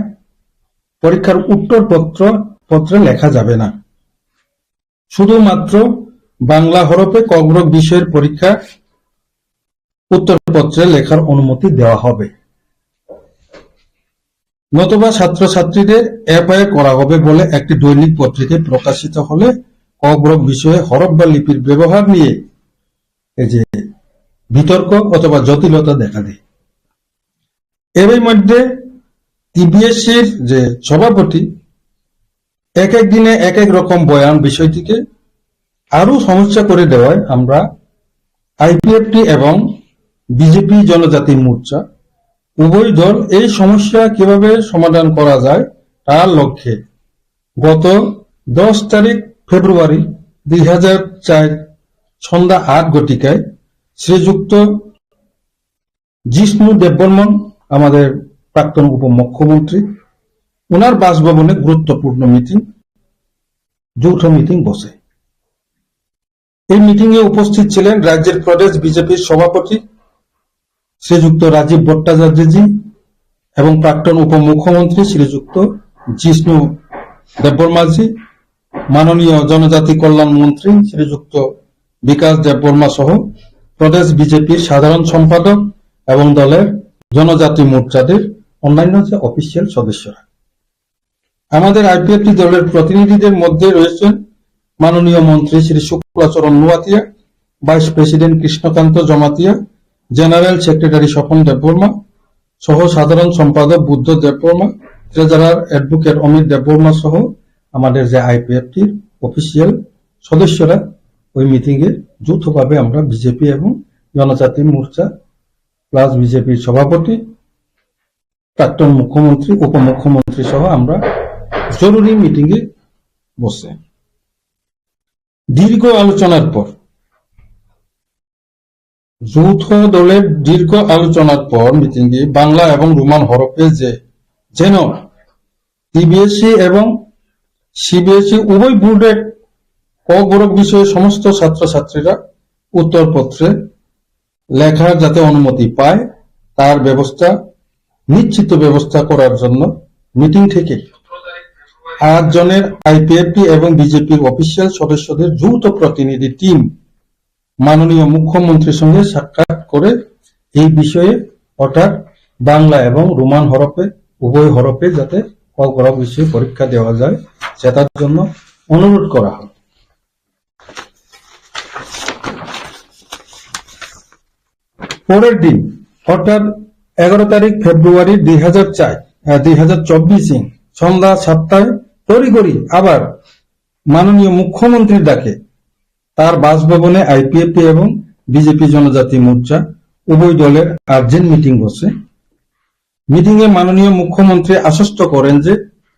পরীক্ষার উত্তরপত্র, পত্রে লেখা যাবে না। শুধুমাত্র বাংলা হরফে ককবরক বিষয়ের পরীক্ষা উত্তরপত্রে লেখার অনুমতি দেওয়া হবে। নতুবা ছাত্রছাত্রীদের এফআইআর করা হবে বলে একটি দৈনিক পত্রিকায় প্রকাশিত হলে ককবরক বিষয়ে হরফ বা লিপির ব্যবহার নিয়ে এই যে বিতর্ক অথবা জটিলতা দেখা দেয়। এরই মধ্যে টিবিএসসির যে সভাপতি এক এক দিনে এক এক রকম বয়ান বিষয়টিকে আরো সমস্যা করে দেওয়ায় আমরা আইপিএফটি এবং বিজেপি জনজাতি মোর্চা উভয় দল এই সমস্যা কিভাবে সমাধান করা যায় তার লক্ষ্যে গত দশ তারিখ ফেব্রুয়ারি দুই হাজার চার সন্ধ্যা আট ঘটিকায় শ্রীযুক্ত জিষ্ণু দেববর্মন, আমাদের প্রাক্তন উপমুখ্যমন্ত্রী, ওনার বাসভবনে গুরুত্বপূর্ণ মিটিং, যৌথ মিটিং বসে। এই মিটিং এ উপস্থিত ছিলেন রাজ্যের প্রদেশ বিজেপির সভাপতি শ্রীযুক্ত রাজীব ভট্টাচার্যজি এবং প্রাক্তন উপমুখ্যমন্ত্রী শ্রীযুক্ত জিষ্ণু দেববর্মাজি, মাননীয় জনজাতি কল্যাণ মন্ত্রী শ্রীযুক্ত বিকাশ দেববর্মা সহ প্রদেশ বিজেপির সাধারণ সম্পাদক এবং দলের জনজাতি মোর্চাদের অন্যান্য যে অফিসিয়াল সদস্যরা। আমাদের আইপিএফটি দলের প্রতিনিধিদের মধ্যে রয়েছেন মাননীয় মন্ত্রী Shri Shuklacharan Noatia, vice president Krishnakanta Jamatia, general secretary Swapan Debbarma সহ সাধারণ সম্পাদক বুদ্ধ দেববর্মা, ট্রেজারার অ্যাডভোকেট অমিত দেববর্মা সহ আমাদের যে আইপিএফটির অফিসিয়াল সদস্যরা ওই মিটিং এ যৌথভাবে আমরা বিজেপি এবং জনজাতি মোর্চা প্লাস বিজেপির সভাপতি, প্রাক্তন মুখ্যমন্ত্রী, উপমুখ্যমন্ত্রী সহ আমরা জরুরি মিটিং এ বসে। দীর্ঘ আলোচনার পর, যৌথ দলের দীর্ঘ আলোচনার পর মিটিং এ বাংলা এবং রোমান হরফে যে যেন টিবিএসসি এবং সিবিএসই উভয় বোর্ডের ককবরক বিষয়ে সমস্ত ছাত্রছাত্রীরা উত্তরপত্রে লেখার যাতে অনুমতি পায়, তার ব্যবস্থা, নিশ্চিত ব্যবস্থা করার জন্য মিটিং থেকে আট জনের আইপিএফটি এবং বিজেপির অফিসিয়াল সদস্যদের যৌথ প্রতিনিধি টিম মাননীয় মুখ্যমন্ত্রীর সঙ্গে সাক্ষাৎ করে এই বিষয়ে, অর্থাৎ বাংলা এবং রোমান হরফে, উভয় হরফে যাতে ককবরক বিষয়ে পরীক্ষা দেওয়া যায়, সেটার জন্য অনুরোধ করা হয়। পরের দিন, অর্থাৎ এগারো তারিখ ফেব্রুয়ারি দুই হাজার চার, আহ, দুই হাজার চব্বিশ ইং, সন্ধ্যা সাতটায় তড়িঘড়ি আবার মাননীয় মুখ্যমন্ত্রীর ডাকে তার বাসভবনে আইপিএফটি এবং বিজেপি জনজাতি মোর্চা উভয় দলের আর্জেন্ট মিটিং বসে। মিটিং এ মাননীয় মুখ্যমন্ত্রী আশ্বস্ত করেন যে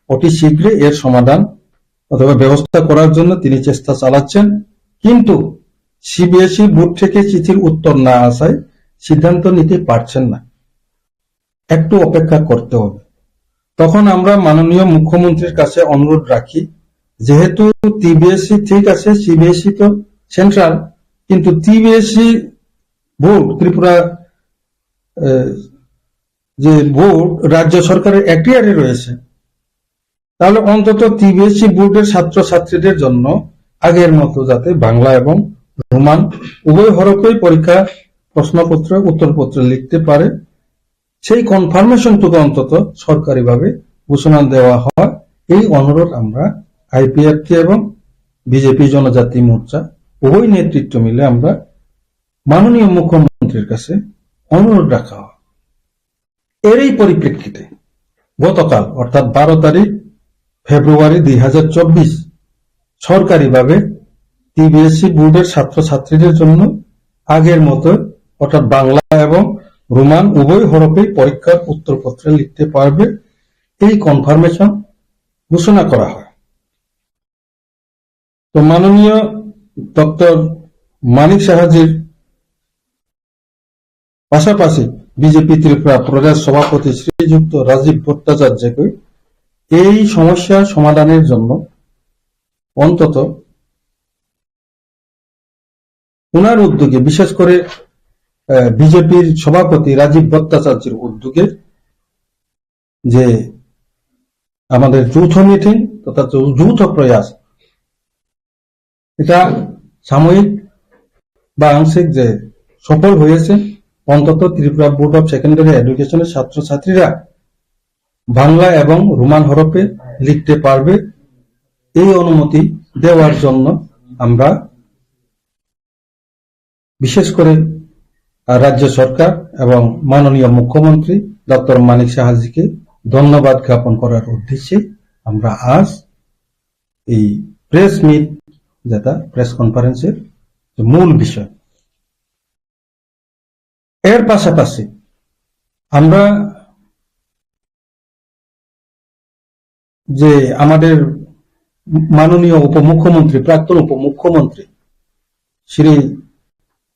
অতি শীঘ্রই এর সমাধান অথবা ব্যবস্থা করার জন্য তিনি চেষ্টা চালাচ্ছেন, কিন্তু সিবিএসই বোর্ড থেকে চিঠির উত্তর না আসায় সিদ্ধান্ত নিতে পারছেন না, একটু অপেক্ষা করতে হবে। তখন আমরা মাননীয় মুখ্যমন্ত্রীর কাছে অনুরোধ রাখি, যেহেতু টিবিএসই ঠিক আছে, সিবিএসই তো সেন্ট্রাল, কিন্তু টিবিএসই বোর্ড ত্রিপুরা, আহ, যে বোর্ড রাজ্য সরকারের এখতিয়ারে রয়েছে, তাহলে অন্তত টিবিএসই বোর্ডের ছাত্রছাত্রীদের জন্য আগের মতো যাতে বাংলা এবং রোমান উভয় হরফেই পরীক্ষা প্রশ্নপত্রে উত্তরপত্রে লিখতে পারে, সেই কনফার্মেশনটুকু অন্তত সরকারিভাবে ঘোষণা দেওয়া হয়। এই অনুরোধ আমরা আইপিএফটি এবং বিজেপি জনজাতি মোর্চা উভয় নেতৃত্ব মিলে আমরা মাননীয় মুখ্যমন্ত্রীর কাছে অনুরোধ রাখা হয়। এরই পরিপ্রেক্ষিতে গতকাল অর্থাৎ বারো তারিখ ফেব্রুয়ারি দুই হাজার চব্বিশ সরকারিভাবে সিবিএসই বোর্ডের ছাত্রছাত্রীদের জন্য আগের মতো অর্থাৎ বাংলা এবং রোমান উভয় হরফেই পরীক্ষার উত্তরপত্রে লিখতে পারবে, এই কনফার্মেশন ঘোষণা করা হয়। তো মাননীয় ডক্টর মানিক সাহাজির পাশাপাশি বিজেপি ত্রিপুরা প্রদেশ সভাপতি শ্রীযুক্ত রাজীব ভট্টাচার্যকে এই সমস্যা সমাধানের জন্য অন্তত ওনার উদ্যোগে, বিশেষ করে, আহ, বিজেপির সভাপতি রাজীব ভট্টাচার্যের উদ্যোগে যে আমাদের যৌথ মিটিং তথা যৌ-, যৌথ প্রয়াস, এটা সাময়িক বা আংশিক যে সফল হয়েছে, অন্তত ত্রিপুরা বোর্ড অফ সেকেন্ডারি এডুকেশনের ছাত্রছাত্রীরা বাংলা এবং রোমান হরফে লিখতে পারবে, এই অনুমতি দেওয়ার জন্য আমরা বিশেষ করে, আহ, রাজ্য সরকার এবং মাননীয় মুখ্যমন্ত্রী ডক্টর মানিক সাহাজিকে ধন্যবাদ জ্ঞাপন করার উদ্দেশ্যে আমরা আজ এই প্রেস মিট, যেটা প্রেস কনফারেন্সের যে মূল বিষয়, এর পাশাপাশি আমরা যে আমাদের মাননীয় উপমুখ্যমন্ত্রী, প্রাক্তন উপমুখ্যমন্ত্রী শ্রী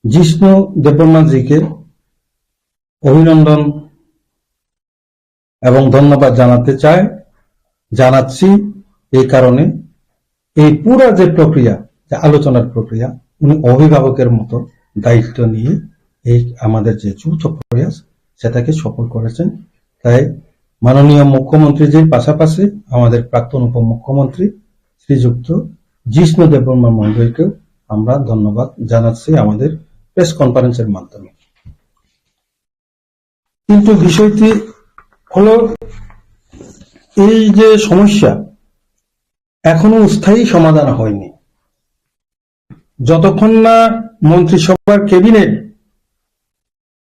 জিষ্ণু দেববর্মাজিকে অভিনন্দন এবং ধন্যবাদ জানাতে চাই, জানাচ্ছি। এই কারণে এই পুরা যে প্রক্রিয়া, যে আলোচনার প্রক্রিয়া, উনি অভিভাবকের মতো দায়িত্ব নিয়ে এই আমাদের যে যৌথ প্রয়াস, সেটাকে সফল করেছেন। তাই মাননীয় মুখ্যমন্ত্রীজির পাশাপাশি আমাদের প্রাক্তন উপমুখ্যমন্ত্রী শ্রীযুক্ত জিষ্ণু দেববর্মা মহোদয়কেও আমরা ধন্যবাদ জানাচ্ছি আমাদের প্রেস কনফারেন্সের মাধ্যমে। কিন্তু বিষয়টি হলো, এই যে সমস্যা এখনো স্থায়ী সমাধান হয়নি, যতক্ষণ না মন্ত্রিসভার ক্যাবিনেট,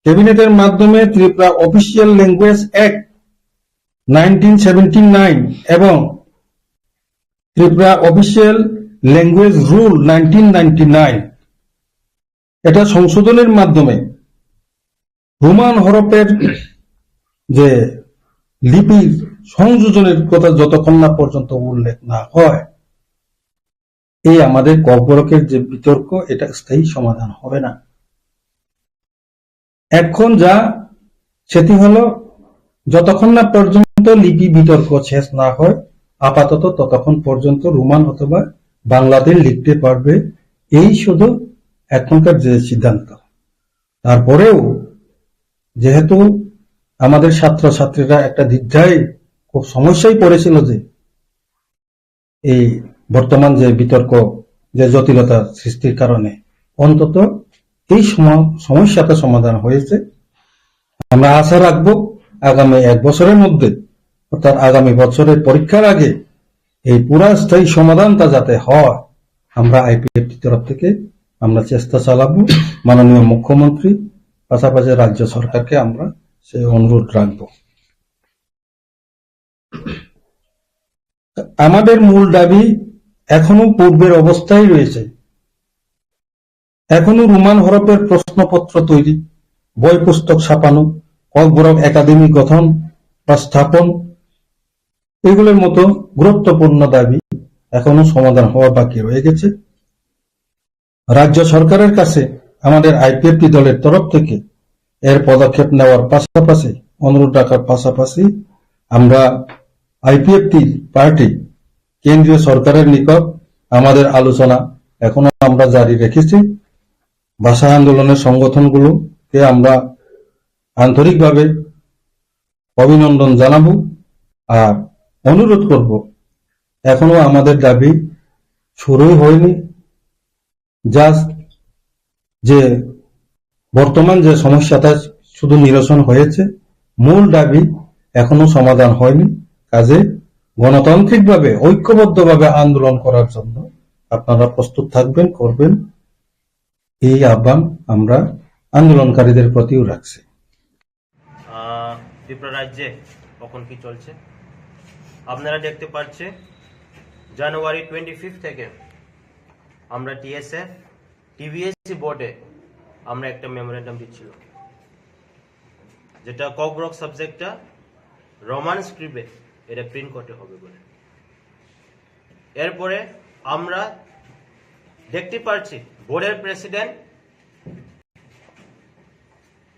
ক্যাবিনেটের মাধ্যমে Tripura official language act nineteen seventy nine এবং Tripura official language rule nineteen ninety nine, এটা সংশোধনের মাধ্যমে রোমান হরফের যে লিপির সংযোজনের কথা যতক্ষণ না পর্যন্ত উল্লেখ না হয়, এই আমাদের ককবরকের যে বিতর্ক, এটা স্থায়ী সমাধান হবে না। এখন যা, সেটি হলো, যতক্ষণ না পর্যন্ত লিপি বিতর্ক শেষ না হয়, আপাতত ততক্ষণ পর্যন্ত রোমান অথবা বাংলাতে লিখতে পারবে, এই শুধু এখনকার যে সিদ্ধান্ত। তারপরেও যেহেতু আমাদের ছাত্রছাত্রীরা একটা দ্বিধায়, খুব সমস্যায় পড়েছিল যে এই বর্তমান যে বিতর্ক, যে জটিলতা সৃষ্টির কারণে অন্তত এই সম-, সমস্যাটা সমাধান হয়েছে। আমরা আশা রাখবো আগামী এক বছরের মধ্যে, অর্থাৎ আগামী বছরের পরীক্ষার আগে এই পুরা স্থায়ী সমাধানটা যাতে হয়, আমরা আইপিএফটি তরফ থেকে আমরা চেষ্টা চালাবো। মাননীয় মুখ্যমন্ত্রী, পাশাপাশি রাজ্য সরকারকে আমরা সেই অনুরোধ রাখবো। আমাদের মূল দাবি এখনো পূর্বের অবস্থায় রয়েছে। এখনো রোমান হরফের প্রশ্নপত্র তৈরি, বই পুস্তক ছাপানো, ককবরক একাডেমি গঠন বা স্থাপন, এগুলোর মতো গুরুত্বপূর্ণ দাবি এখনো সমাধান হওয়া বাকি রয়ে গেছে। রাজ্য সরকারের কাছে আমাদের আইপিএফটি দলের তরফ থেকে এর পদক্ষেপ নেওয়ার পাশাপাশি, অনুরোধ রাখার পাশাপাশি, আমরা আইপিএফটি পার্টি কেন্দ্রীয় সরকারের নিকট আমাদের আলোচনা এখনো আমরা জারি রেখেছি। ভাষা আন্দোলনের সংগঠনগুলোকে আমরা আন্তরিকভাবে অভিনন্দন জানাবো আর অনুরোধ করব, এখনো আমাদের দাবি শুরুই হয়নি। Just যে বর্তমান যে সমস্যাটা শুধু নিরসন হয়েছে, মূল দাবি এখনো সমাধান হয়নি। কাজে গণতান্ত্রিকভাবে ঐক্যবদ্ধভাবে আন্দোলন করার জন্য আপনারা প্রস্তুত থাকবেন, করবেন, এই আহ্বান আমরা আন্দোলনকারীদের প্রতিও রাখছি। আহ, ত্রিপুরা রাজ্যে এখন কি চলছে আপনারা দেখতে পাচ্ছে। জানুয়ারি টোয়েন্টি ফিফথ থেকে আমরা টিএসএফ টিবিএসসি বোর্ডে আমরা একটা মেমোরেন্ডাম দিচ্ছিল, যেটা ককবরক সাবজেক্টটা রোমান স্ক্রিপ্টে এটা প্রিন্ট করতে হবে বলে। এরপরে আমরা দেখতে পাচ্ছি বোর্ডের প্রেসিডেন্ট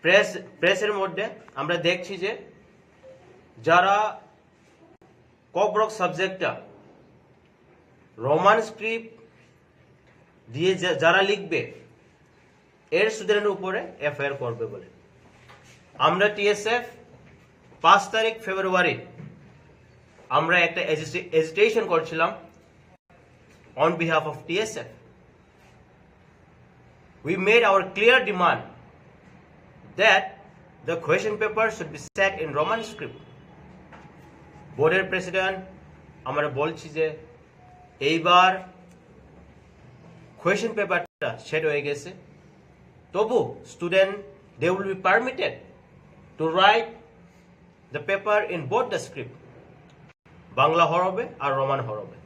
প্রেস প্রেসের মধ্যে আমরা দেখছি যে যারা ককবরক সাবজেক্টটা রোমান স্ক্রিপ্ট দিয়ে যা- যারা লিখবে এর স্টুডেন্টের উপরে এফআইআর করবে বলে। আমরা টিএসএফ পাঁচ তারিখ ফেব্রুয়ারি আমরা একটা এজিটেশন করছিলাম on behalf of T S F. We made our clear demand that the question paper should be set in Roman script. বোর্ডের প্রেসিডেন্ট আমরা বলছি যে এইবার কোয়েশ্চেন পেপারটা সেট হয়ে গেছে, তবু student they will be permitted to write the paper in both the script, Bangla হরফে আর রোমান হরফে।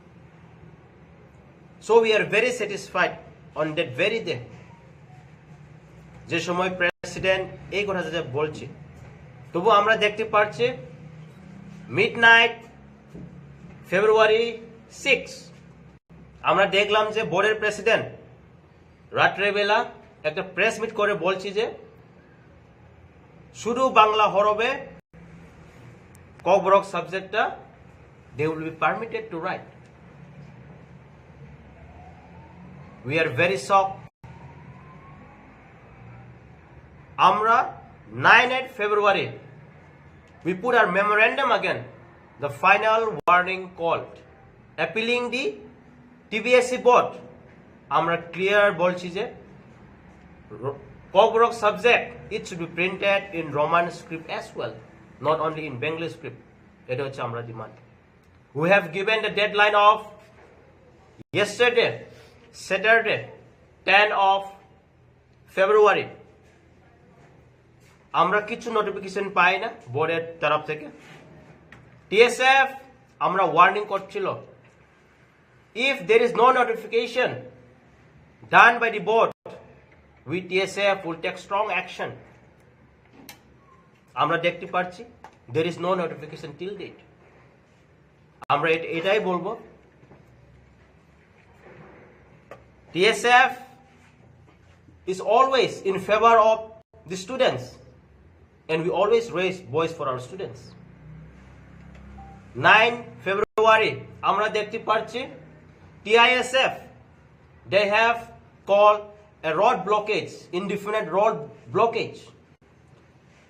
So we are very satisfied on that very day, যে সময় প্রেসিডেন্ট এই কথা যে বলছে, তবু আমরা দেখতে পাচ্ছি মিড নাইট ফেব্রুয়ারি সিক্স আমরা দেখলাম যে বোর্ডের প্রেসিডেন্ট রাত্রেবেলা একটা প্রেস মিট করে বলছি যে শুধু বাংলা হরফে ককবরক সাবজেক্টটা they will be permitted to write. We are very shocked. আমরা nine eight February we put our memorandum again, the final warning called appealing the T B S E board. আমরা ক্লিয়ার বলছি যে Kokborok subject it should be printed in Roman script as well, not only in Bengali script. এটা হচ্ছে আমরা demand. We have given the deadline of yesterday, Saturday, ten of February. আমরা কিছু নোটিফিকেশন পাই না বোর্ডের তরফ থেকে। টিএসএফ আমরা ওয়ার্নিং করছিল, if there is no notification done by the board, we T S F will take strong action. আমরা দেখতে পাচ্ছি there is no notification till date. আমরা এট- এটাই বলবো, T S F is always in favor of the students and we always raise voice for our students. Nine ফেব্রুয়ারি আমরা দেখতে পাচ্ছি TISF they have called a road blockage, indefinite road blockage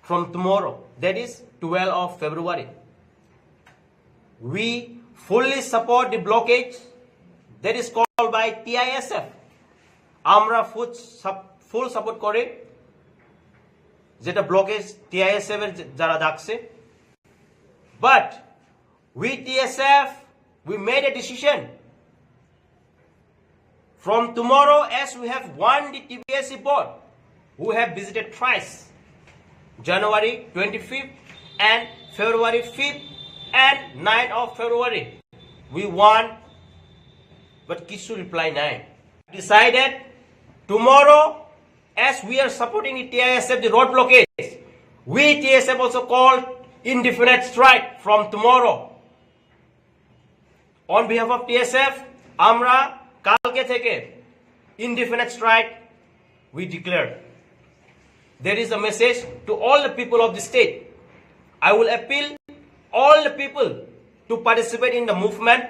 from tomorrow, that is twelve of February. We fully support the blockage that is called by T I S F. আমরা ফুল full support করি যেটা blockage TISF এর যারা ডাকছে, but we T S F we made a decision. From tomorrow, as we have warned the T B S E board, who have visited thrice, January twenty-fifth and February fifth and ninth of February, we warn, but কিছু রিপ্লাই নাই। Decided tomorrow, as we are supporting the T I S F, the road blockade, we T S F also called indefinite strike from tomorrow. On behalf of T S F, আমরা কালকে থেকে indefinite strike we declare. There is a message to all the people of the state. I will appeal all the people to participate in the movement.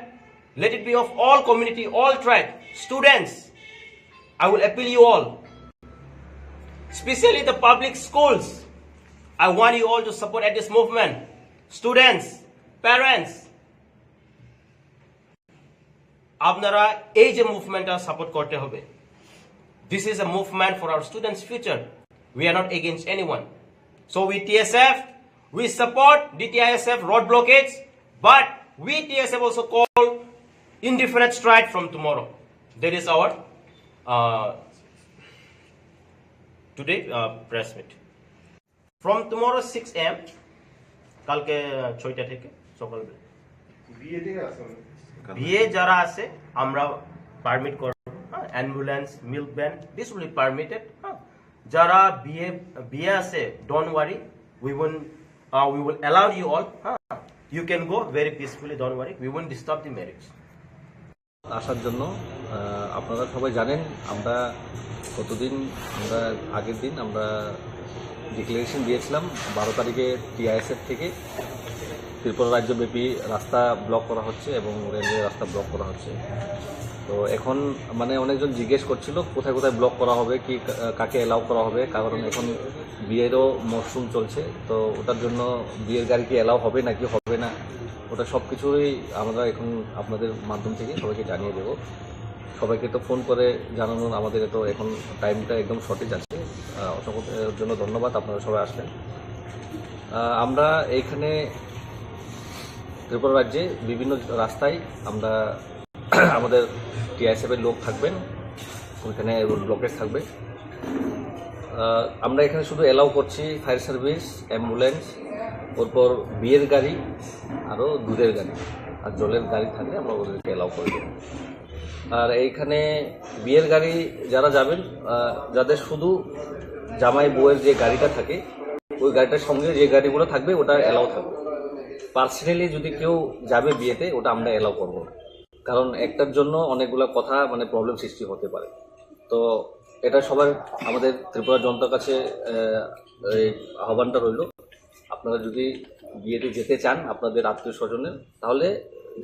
Let it be of all community, all tribe, students. I will appeal you all, especially the public schools. I want you all to support at this movement. Students, parents, আপনারা এই যে মুভমেন্টটা সাপোর্ট করতে হবে। This is a movement for our students' future. We are not against anyone. So we T S F, we support the T I S F road blockades, but we T S F also call indefinite strike from tomorrow. That is our uh, today uh, press meet. From tomorrow six a.m., কালকে ছয়টা থেকে সকালবেলা। বিয়ে যারা আছে আমরা পারমিট করবো, হ্যাঁ, ambulance, milk van, this will be permitted, হ্যাঁ। যারা বিয়ে বিয়ে আছে, don't worry, we won't uh, we will allow you all, হ্যাঁ। You can go very peacefully, don't worry, we won't disturb the marriage. আসার জন্য। আহ, আপনারা সবাই জানেন, আমরা গতদিন, আমরা আগের দিন আমরা ডিক্লারেশন দিয়েছিলাম বারো তারিখে টিআইএসএফ থেকে ত্রিপুরা রাজ্যব্যাপী রাস্তা ব্লক করা হচ্ছে এবং রেলওয়ে রাস্তা ব্লক করা হচ্ছে। তো এখন মানে অনেকজন জিজ্ঞেস করছিল কোথায় কোথায় ব্লক করা হবে, কি কা-, কাকে অ্যালাউ করা হবে, কারণ এখন বিয়েরও মরশুম চলছে। তো ওটার জন্য বিয়ের গাড়ি কি অ্যালাউ হবে নাকি হবে না, ওটা সব কিছুই আমরা এখন আপনাদের মাধ্যম থেকে সবাইকে জানিয়ে দেব। সবাইকে তো ফোন করে জানানোর আমাদের তো এখন টাইমটা একদম শর্টেজ আছে। আহ, অসংখ্য জন্য ধন্যবাদ, আপনারা সবাই আসলেন। আহ, আমরা এইখানে ত্রিপুরা রাজ্যে বিভিন্ন রাস্তায় আমরা আমাদের টিআইএসএফ এর লোক থাকবেন, ওইখানে রোড ব্লকেজ থাকবে। আহ, আমরা এখানে শুধু অ্যালাউ করছি ফায়ার সার্ভিস, অ্যাম্বুলেন্স, ওরপর বিয়ের গাড়ি, আরও দুধের গাড়ি, আর জলের গাড়ি থাকলে আমরা ওদেরকে অ্যালাউ করে দেবো। আর এইখানে বিয়ের গাড়ি যারা যাবেন, আহ, যাদের শুধু জামাই বউয়ের যে গাড়িটা থাকে, ওই গাড়িটার সঙ্গে যে গাড়িগুলো থাকবে ওটা অ্যালাউ থাকবে। পার্সোনালি যদি কেউ যাবে বিয়েতে, ওটা আমরা অ্যালাউ করবো না, কারণ একটার জন্য অনেকগুলো কথা মানে প্রবলেম সৃষ্টি হতে পারে। তো এটা সবার, আমাদের ত্রিপুরা জনতার কাছে আহ, এই আহ্বানটা রইল, আপনারা যদি বিয়েতে যেতে চান আপনাদের আত্মীয় স্বজনের, তাহলে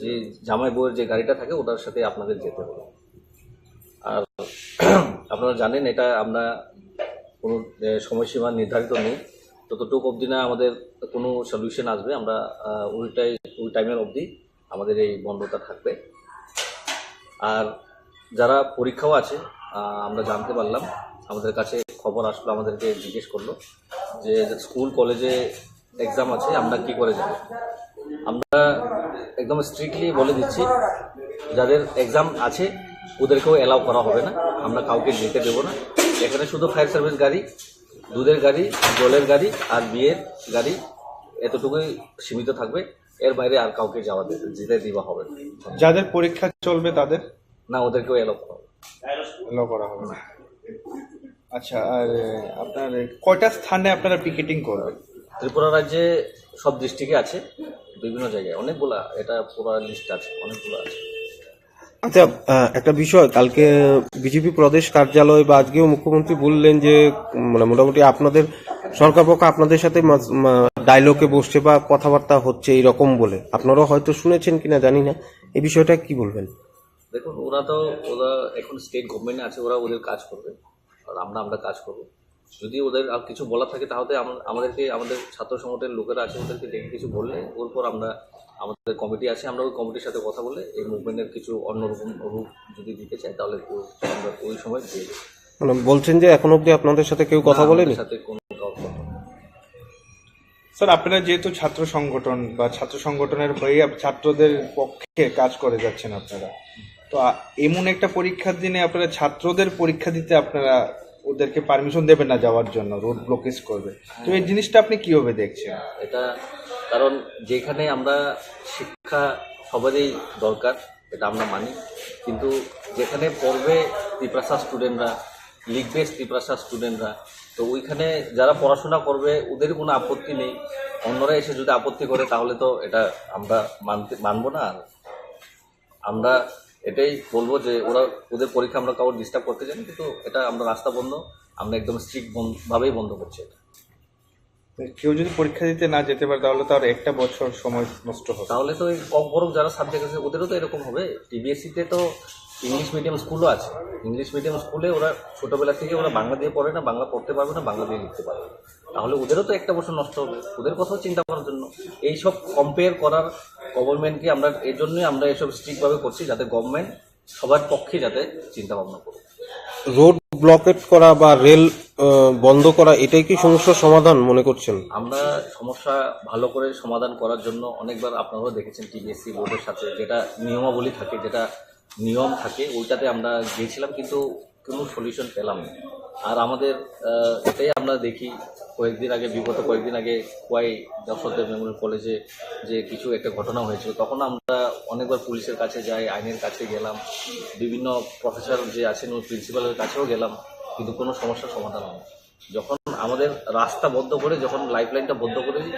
যে জামাই বউয়ের যে গাড়িটা থাকে ওটার সাথে আপনাদের যেতে হবে। আর আপনারা জানেন এটা আমরা কোনো আহ, সময়সীমা নির্ধারিত নেই, ততটুকু অবধি না আমাদের কোনো সলিউশন আসবে, আমরা আহ, ওইটাই ওই টাইমের অবধি আমাদের এই বন্ধটা থাকবে। আর যারা পরীক্ষাও আছে, আহ, আমরা জানতে পারলাম, আমাদের কাছে খবর আসলো, আমাদেরকে জিজ্ঞেস করলো যে স্কুল কলেজে এক্সাম আছে, আমরা কি করে যাব। আমরা একদম স্ট্রিক্টলি বলে দিচ্ছি, যাদের এক্সাম আছে ওদেরকেও অ্যালাউ করা হবে না, আমরা কাউকে যেতে দেবো না। এখানে শুধু ফায়ার সার্ভিস গাড়ি, দুধের গাড়ি, জলের গাড়ি আর বিয়ের গাড়ি, এতটুকুই সীমিত থাকবে। এর বাইরে আর কাউকে যাওয়া দে-, যেতে দেওয়া হবে না। যাদের পরীক্ষা চলবে তাদের? না, ওদেরকেও অ্যালাউ করা হবে। অ্যালাউ করা হবে না। আচ্ছা, আর আহ, আপনার কয়টা স্থানে আপনারা পিকেটিং করবেন? ত্রিপুরা রাজ্যে সব ডিস্ট্রিক্টে আছে, বিভিন্ন জায়গায় অনেকগুলা, এটা পুরো লিস্ট আছে, অনেকগুলো আছে। আচ্ছা, আহ, একটা বিষয়, কালকে বিজেপি প্রদেশ কার্যালয় বা আজকেও মুখ্যমন্ত্রী বললেন যে, উম, মানে, মোটামুটি আপনাদের সরকার পক্ষ আপনাদের সাথে মাস-, মা-, ডায়লগে বসছে বা কথাবার্তা হচ্ছে এইরকম বলে, আপনারাও হয়তো শুনেছেন কিনা জানি না, এই বিষয়টা কি বলবেন? দেখুন, ওরা তো, ওরা এখন স্টেট গভর্নমেন্টে আছে, ওরা ওদের কাজ করবে, আর আমরা আমরা কাজ করব। যদি ওদের আর কিছু বলার থাকে, তাহলে আম-, আমাদেরকে, আমাদের ছাত্র সংগঠনের লোকেরা আছে, ওদেরকে ডেকে কিছু বললে, ওর পর আমরা, আমাদের কমিটি আছে, আমরা ওই কমিটির সাথে কথা বলে এই মুভমেন্টের কিছু অন্যরকম রূপ যদি দিতে চায়, তাহলে ও-, আমরা ওই সময় দিয়ে দেবো। মানে, বলছেন যে এখন অবধি আপনাদের সাথে কেউ কথা না, আমাদের বলেনি? সাথে কোনো কারোর কথা নেই। স্যার, আপনারা যেহেতু ছাত্র সংগঠন বা ছাত্র সংগঠনের হয়ে আপ-, ছাত্রদের পক্ষে কাজ করে যাচ্ছেন আপনারা, তো আ-, এমন একটা পরীক্ষার দিনে আপনারা ছাত্রদের পরীক্ষা দিতে আপনারা ওদেরকে পারমিশন দেবেন না যাওয়ার জন্য, রোড ব্লকেজ করবে, তো এই জিনিসটা আপনি কিভাবে দেখছেন? এটা কারণ যেখানে আমরা শিক্ষা সবারই দরকার, এটা আমরা মানি, কিন্তু যেখানে পড়বে তিপ্রাসা স্টুডেন্টরা, লিখবে তিপ্রাসা স্টুডেন্টরা, তো ওইখানে যারা পড়াশোনা করবে ওদের কোনো আপত্তি নেই। অন্যরা এসে যদি আপত্তি করে তাহলে তো এটা আমরা মানতে, মানবো না। আর আমরা এটাই বলবো যে ওরা, ওদের পরীক্ষা আমরা কাউকে ডিস্টার্ব করতে চাই না, কিন্তু এটা আমরা রাস্তা বন্ধ, আমরা একদম স্ট্রিক্ট ভাবেই বন্ধ করছি এটা। কেউ যদি পরীক্ষা দিতে না যেতে পারে, তাহলে তো আর একটা বছর সময় নষ্ট হবে। তাহলে তো এই কম বরং যারা সাবজেক্ট আছে ওদেরও তো এরকম হবে। সিবিএসই তে তো ইংলিশ মিডিয়াম স্কুলও আছে, ইংলিশ মিডিয়াম স্কুলে ওরা ছোটবেলা থেকে ওরা বাংলা দিয়ে পড়ে না, বাংলা পড়তে পারবে না, বাংলা দিয়ে লিখতে পারবে না, তাহলে ওদেরও তো একটা বছর নষ্ট হবে। ওদের কথাও চিন্তা করার জন্য, এইসব কম্পেয়ার করার, গভর্নমেন্টকে আমরা এর জন্যই আমরা এসব স্ট্রিক্ট ভাবে করছি, যাতে গভর্নমেন্ট সবার পক্ষে যাতে চিন্তা ভাবনা করুক। রোড ব্লকেড করা বা রেল, আহ, বন্ধ করা, এটাই কি সমস্যার সমাধান মনে করছেন? আমরা সমস্যা ভালো করে সমাধান করার জন্য অনেকবার আপনারাও দেখেছেন টিবিএসসি বোর্ডের সাথে যেটা নিয়মাবলী থাকে, যেটা নিয়ম থাকে, ওইটাতে আমরা গিয়েছিলাম, কিন্তু কোনো সলিউশন পেলাম না। আর আমাদের, আহ, এটাই আমরা দেখি, কয়েকদিন আগে, বিগত কয়েকদিন আগে খোয়াই যশোরদেব মেমোরিয়াল কলেজে যে কিছু একটা ঘটনা হয়েছিল, তখন আমরা অনেকবার পুলিশের কাছে যাই, আইনের কাছে গেলাম, বিভিন্ন প্রফেসর যে আছেন, ওই প্রিন্সিপালের কাছেও গেলাম, কিন্তু কোনো সমস্যার সমাধান হয় না। যখন আমাদের রাস্তা বন্ধ করে, যখন লাইফলাইনটা বন্ধ করে দিই,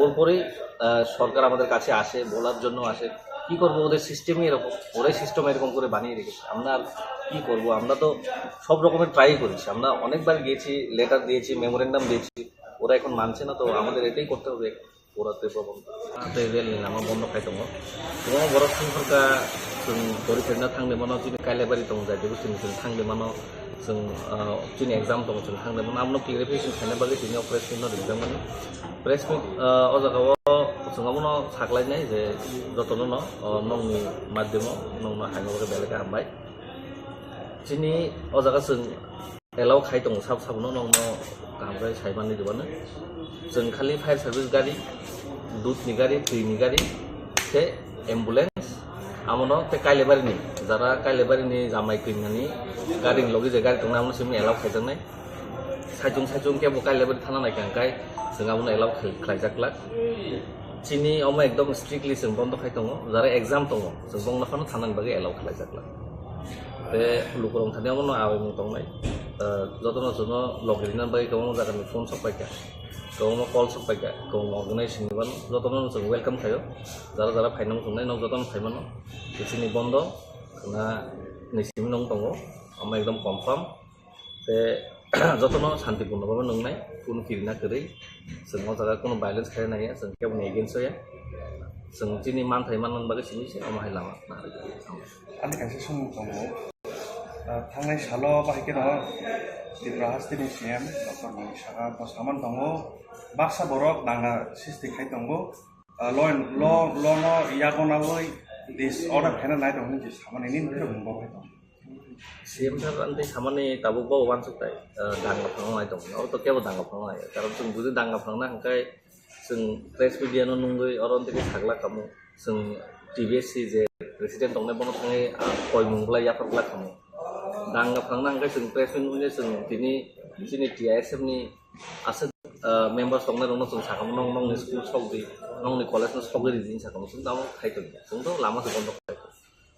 ওর পরেই, আহ, সরকার আমাদের কাছে আসে, বলার জন্য আসে। কি করবো, ওদের সিস্টেমই এরকম, ওরাই সিস্টেম এরকম করে বানিয়ে রেখেছে। আমরা আর কি করবো? আমরা তো সব রকমের ট্রাই করেছি, আমরা অনেকবার গিয়েছি, লেটার দিয়েছি, মেমোরেন্ডাম দিয়েছি, ওরা এখন মানছে না। তো আমাদের এটাই করতে হবে, ওরা তো প্রবন্ধ। Te rel ni lama bondo khai tongo. Kwbangma borok thang thang kha, chwng pori pherna thang de mano, chini Kailabari tongo, jai Debosini chwng thang de mano, chwng, ah, chini exam tongo, chwng thang de mano. Abono clarification khaina bagwi tini o press meet no rijak mani. Press meet, ah, o jaga o chwng abono saklai nai je jotono no, o nokni madhyamo nokno haino bagwi belai khe hambai. Chini o jaga chwng allow khai tongo, sab sabono nokno kaham khe sai manwi rwmano. Chwng khali fire service gari, dudni gari, twini gari, tei ambulance, amono tei Kailabari ni, jara Kailabari ni jamai twinani gari ni logi je gari tongnai, amono simi allow khaijaknai. Saichung saichung kebo Kailabari thana nai kha hwnkhe chwng abono allow khlai-, khlaijak glak. Chini omo ekdom strictly chwng bondo khai tongo, jara exam tongo, chwng bongno phano thana ni bagwi allow khlaijak glak. Tei lukurok thani omono awaimung tongnai. Ah, jotono chwngno logi rina bagwi kwbangma jagani phone sok paikha, kwbangma call sok paikha, kwbangma organization ni mano, jotono chwng welcome khaio. Jara jara phaina muchungnai nok jotono phaimano. Chini bondo khna ni simi nung tongo, omo ekdom confirm. Tei jotono santipurno bhabe nungnai, kunu kirina kwrwi. Chwng o jaga kunu violence khaina naiya, chwng keboni against o ya. Chwng chini manthai manna bagwi simi se omo hai lama. Ani kaisa sumung tongo. Ah, thangnai salo bahai kheno Tripura hasteni C M Doctor Moni Saha bo saman tongo, baksa borok danga sisti khai tongo. Ah, lo, lo, lo no yago nawi disorder khaina nai tongo hinwi samani nini bwkhak bo khai tongo. C M sir ang tei samani tabuk bo uansuk tai, ah, danga phano nai tongo. Oro to kebo danga phano nai. Karon chwng bujui danga phano nai hwnkhe chwng press media no nungwi oro tei khe sagla kamo. Chwng T B S C je president tongnai bono thangwi, ah, koimung bwlai yaphar bwlai kamo. Danga phano nai hwnkhe chwng press media nungwi chwng tini chini T I S F ni aswk, ah, members tongnai rokno chwng sakamo, "Nong nongni school sok di, nongni college no sogwi ridi," hinwi sakamo. Chwng tamo khai tongya. Chwng to lama se bondo khai.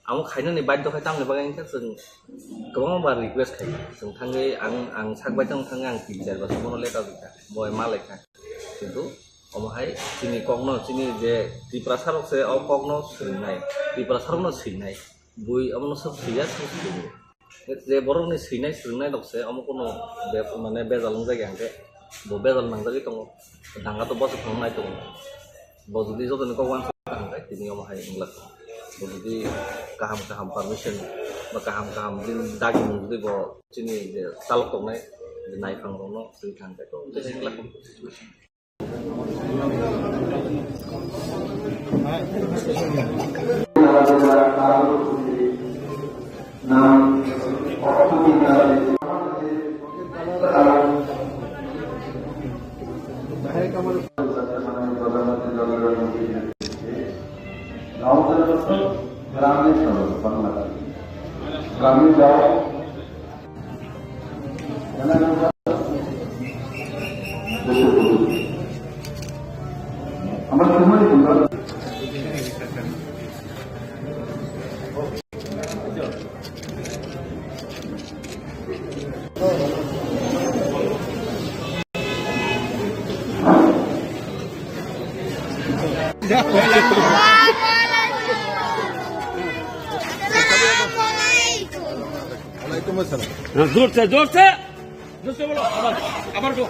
Amo khainani baidhyo khai tamni bagwi wngkha chwng kwbangma bar request khai. Chwng thangwi ang, ang sak baithang thangwi ang tin char bosor bono letter rwkha. Bo hai ma laikha. Kintu omo hai chini kokno, chini je Tiprasa rok se o kokno swrwngnai. Tiprasa rokno swinai. Bui omono swk swiya, swk swrwngo. Je borokni swinai swrwngnai rok se omo kono be-, mane bejal wngjak ya hwnkhe bo bejal nangjagwi tongo. Danga to bosok phano nai tongo. Bo jodi jotoni kok uansuk kha hwnkhe tini omo hai wngla. Bo jodi kaham kaham permission ba kaham kaham bini dagimung jodi bo chini je chalok tongnai je naiphang rokno swi kha hwnkhe to tei se wngla. जोर से, जोर से। जोर से बोलो, आवाज, आवाज दो।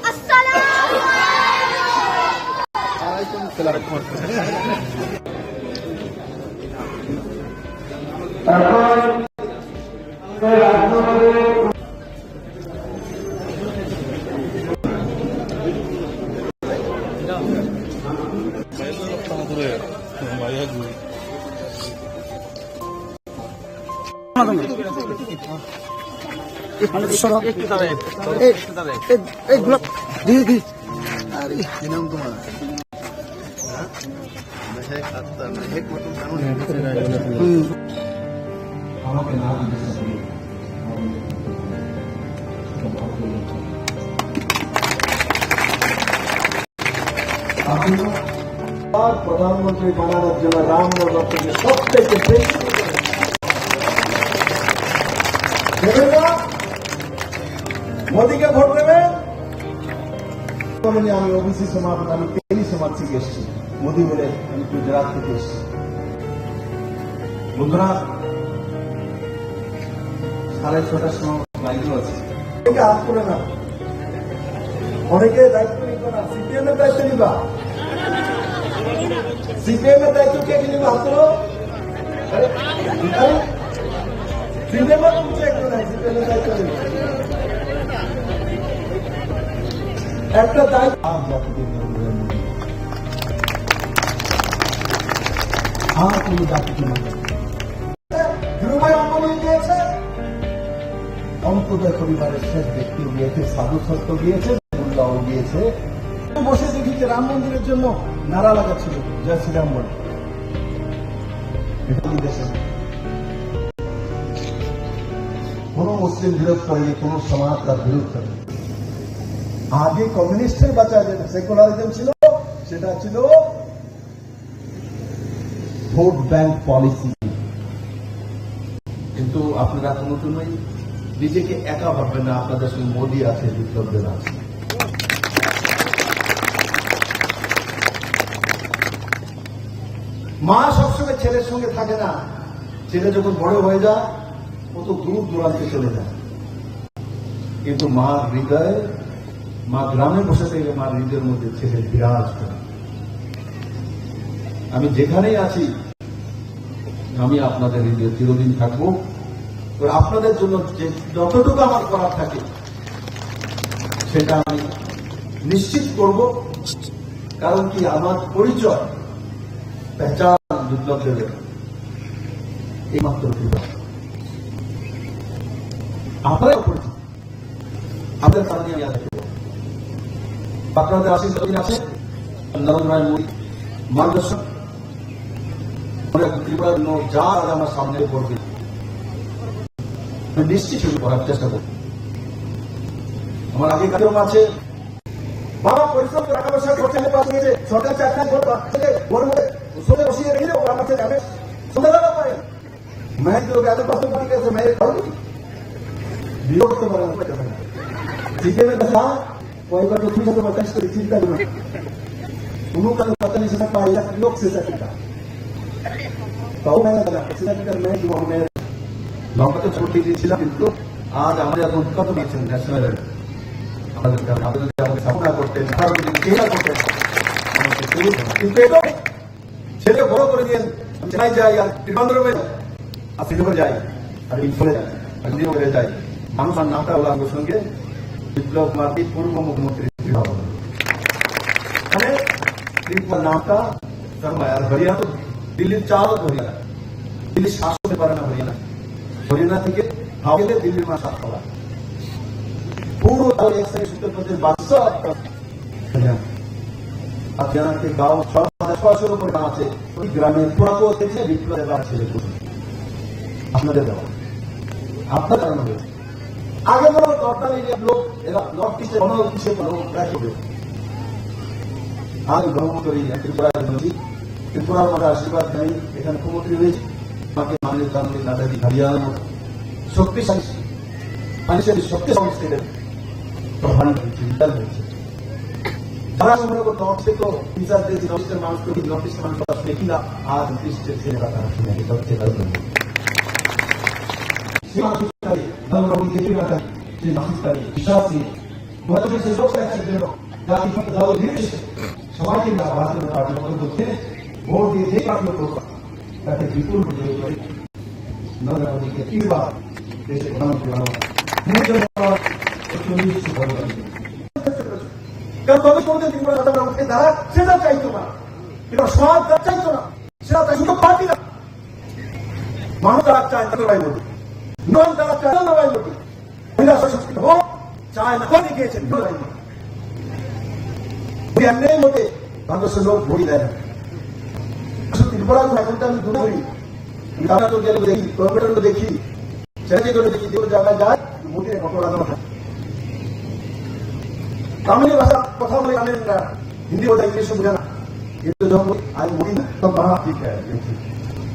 সরো। একটু দাঁড়াও, এই, একটু দাঁড়াও। এই, এই গোলাপ, দি, দি। আরে, কি নাম তোমার? হ্যাঁ? মেহেক আক্তার, মেহেক মতন জানো না? হুম। আমাকে না জিজ্ঞাসা করে। আপনি আর প্রধানমন্ত্রী বানানোর জন্য রামনগর থেকে সব থেকে বেশি দেবেন না? মোদীকে ভোট দেবেন? বলেন, "আমি ওবিসি সমাজ, আমি তেলি সমাজ থেকে এসেছি।" মোদী বলে, "আমি গুজরাট থেকে এসেছি।" বন্ধুরা, সাড়ে ছটার সময় লাইভে আছে। এটা আপ করে না। অনেকে দায়িত্ব নিত না, সিপিএম এর দায়িত্ব নিবা। সিপিএম এর দায়িত্ব কে নিবা? হাত তুলো। আরে, আরে, সিপিএম এর তুলছে একজন নাই, সিপিএম এর দায়িত্ব নিবা। একটা দায়িত্ব। আর জাতিকে নিয়ে বলে মনে হয়। আর কোনো জাতিকে নয়। ধ্রুবাই অঙ্গনি গিয়েছে, অন্তদয় পরিবারের শেষ ব্যক্তিও গিয়েছে, সাধু সন্ত গিয়েছে, মোল্লাও গিয়েছে। বসে দেখি যে রাম মন্দিরের জন্য নারা লাগাচ্ছিল, "জয় শ্রীরাম" বলে। এটা বিদেশে কোনো মুসলিম বিরোধ করেনি, কোনো সমাজ তার বিরোধ করেনি। আগে কমিউনিস্টের বাচ্চা যেটা সেকুলারিজম ছিল, সেটা ছিল ভোট ব্যাংক পলিসি। কিন্তু আপনারা কোনো সময় নিজেকে একা ভাববেন না, আপনাদের সঙ্গে মোদি আছে, বিপ্লব দেব আছে। মা সবসময় ছেলের সঙ্গে থাকে না, ছেলে যখন বড় হয়ে যায়, কত দূর দূরান্তে চলে যায়। কিন্তু মার হৃদয়ে, মা গ্রামে বসে থেকে মার হৃদয়ের মধ্যে ছেলে বিরাজ করে। আমি যেখানেই আছি, আমি আপনাদের হৃদয়ে চিরদিন থাকবো। তো আপনাদের জন্য যে যতটুকু আমার করার থাকে, সেটা আমি নিশ্চিত করব। কারণ কি, আমার পরিচয়, পেহচান বিপ্লব দেবের একমাত্র কৃপা। আপনারা পরিচিত, আপনাদের কারণে আমি আজ এখানে। আপনাদের আশীর্বাদ আছে, নরেন্দ্র ভাই মোদী, মার্গদর্শন, আমরা ত্রিপুরার জন্য যা আজ আমার সামনে পড়বে, আমি নিশ্চিত শুরু করার চেষ্টা করব। আমার আগে কার্যক্রম আছে, বাবা পরিশ্রম করে টাকা পয়সা খরচ করে পাঠিয়েছে, সরকার চাকরি করে পাঠিয়েছে, গরিব সঙ্গে বসিয়ে রেখে দেবো, আমার কাছে যাবে, সন্ধ্যাবেলা পায়। মায়ের তো বেলা কত বাকি আছে, মায়ের খাওয়া কি? বিরক্ত করা হচ্ছে না। জিজ্ঞেস করছে, "হ্যাঁ, কয়বার তো খুঁজে তোমার কাছ থেকে চিন্তা করো।" কোনো কারো কথা নেই, সেটা পাই, এটা লোক সেটা কিনা? তাও নাই, সেটা কিনা, মেয়ে, তোমার মেয়ে। লম্বা তো ছুটি দিয়েছিলাম, কিন্তু আজ আমাদের এখন কত দিচ্ছেন ন্যাশনাল? আমাদের কারণে আপনি যদি আমাকে সাপোর্ট না করতেন, আঠারো দিন চেষ্টা করতেন, আমাকে কেউ বলবে না। কিন্তু এটা ছেলে বড় করে দিয়ে আমি চেন্নাই যাই, আর ত্রিবান্দ্রমে যাই, আর শ্রীনগরে যাই, আর ইম্ফলে যাই, আর শ্রীনগরে যাই। মানুষ আর নামটা বলা আমার সঙ্গে বিপ্লব মার্তী, পূর্ব মুখ্যমন্ত্রী ত্রিপুরা। মানে ত্রিপুরা নামটা, আর হরিয়ানা তো দিল্লির চাল হরিয়ানা, দিল্লির শাসক হতে পারে না হরিয়ানা। হরিয়ানা থেকে হাওড়া দিল্লির মা সাততলা। পুরো তাহলে এক সাইড উত্তর প্রদেশ বাদশাহ। আর জানাতে গাঁও ছয় হাজার ছয়শোর উপরে গাঁও আছে। ওই গ্রামে পুরাতন থেকে বিপ্লব এবার ছেলে পুলে। আপনাদের দেওয়া। আপনার কারণে হয়েছে। আগে বড় দরকার এই যে লোক, এরা নর্থ ইস্টে কোনো কিছু কোনো ট্রাই করবে। আমি গ্রহণ করি, ত্রিপুরা মধ্যে আশীর্বাদ নেই, এখানে মুখ্যমন্ত্রী হয়েছে। আমাকে মাননীয় প্রধানমন্ত্রী নাড্ডাজি হরিয়ানার মতো শক্তিশালী, মানুষের শক্তিশালী স্টেটের প্রধানমন্ত্রী, লিডার হয়েছে। যারা মনে করতো নর্থ ইস্টে তো বিচার দিয়েছে, নর্থ ইস্টের মানুষ তো, নর্থ ইস্টের মানুষ তো আসলে কিনা আজ নর্থ ইস্টের ছেলেরা তারা শুনে এটা হচ্ছে তাদের জন্য। সেই মানসিকতায়, ধর্মপ্রভু দেখে না থাকে, সেই মানসিকতায় বিশ্বাস নিয়ে, বছরের শেষ অবস্থায় একসাথে জাতি সমাজ দল নির্বিশেষে সবাইকে নিয়ে ভারতীয় জনতা পার্টির পক্ষ থেকে ভোট দিয়ে যে প্রার্থী করবে, তাকে বিপুল ভোটে জয়ী করে। নরেন্দ্র মোদীকে তিনবার দেশের প্রধানমন্ত্রী বানানো। মূল জনগণ চল্লিশ বছর ধরে। কারণ তবে কোনোদিন ত্রিপুরা সরকার উঠে দাঁড়ায়, সেটা চাইতো না। কিন্তু সমাজ তার চাইতো না। সেটা তাই শুধু পার্টি না। মানুষ তারা চায়, তাদের ভাই বলবে। নয় তারা চায়, তাদের ভাই বলবে। মহিলা আইন করে দিয়েছেন, করে দেয়নি। বিয়াল্লিশ মতে ভারতবর্ষের লোক ভোটই দেয় না। শুধু ত্রিপুরা এখন তো আমি দূরে ঘুরি। আমি কানাডা গেলে দেখি, কর্ণাটক দেখি, সেটা যে কোনো দেখি, যে কোনো জায়গায় যায়, মোদির একটা প্রধান থাকে। তামিলি ভাষা কথা বলে তামিলরা, হিন্দি কথা ইংলিশে বুঝে না। কিন্তু যখন আমি মোদি না, তখন বাংলা ঠিক আছে, ঠিক আছে।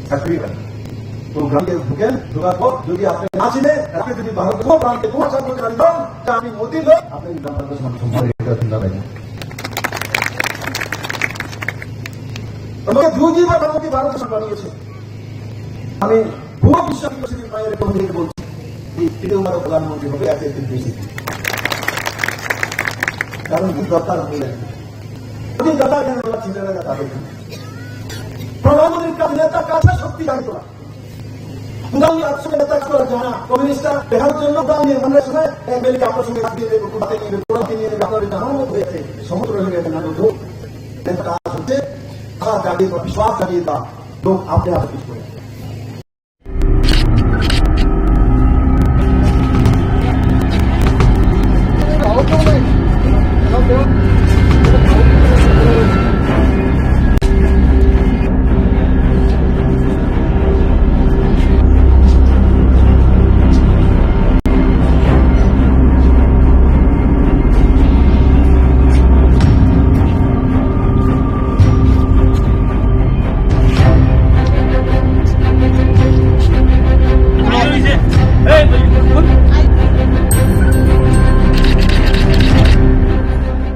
চাকরি করে। তো গ্রামে ঢুকেন, ঢোকার পর যদি আপনি না চিনে, আপনি যদি ভারত কোনো প্রান্তে কোনো চাকরি করেন, যে আমি মোদি লোক, আপনি গ্রাম পঞ্চায়েত সমিতি সম্পর্কে এটা চিন্তা করেন। আমাকে দুইবার প্রধানমন্ত্রী ভারত সরকার বানিয়েছে। আমি পুরো বিশ্ব ইউনিভার্সিটির বাইরে কোন দিকে বলছি, এই তৃতীয়বার প্রধানমন্ত্রী হবে, আছে একটি দেশে। কারণ কি দরকার হয়ে যায়। যদি দরকার কেন ওরা চিনে না তাদের কি? প্রধানমন্ত্রীর কাছে নেতার কাছে শক্তি জানতো না। উদাহরণ একশো নেতা কাজ করা যায় না। কমিউনিস্টরা দেখানোর জন্য উদাহরণ নিয়ে আমরা সময় এক মিনিট আপনার সঙ্গে হাত দিয়ে দেবো, কোথাতে নিয়ে দেবো, কোথাতে নিয়ে দেবো, আপনার জানার মতো হয়ে গেছে, সমুদ্র হয়ে গেছে, না তো নেতা কাজ হচ্ছে, আশা জাগিয়ে দেওয়া, বিশ্বাস জাগিয়ে দেওয়া, লোক আপনি আপনি করে।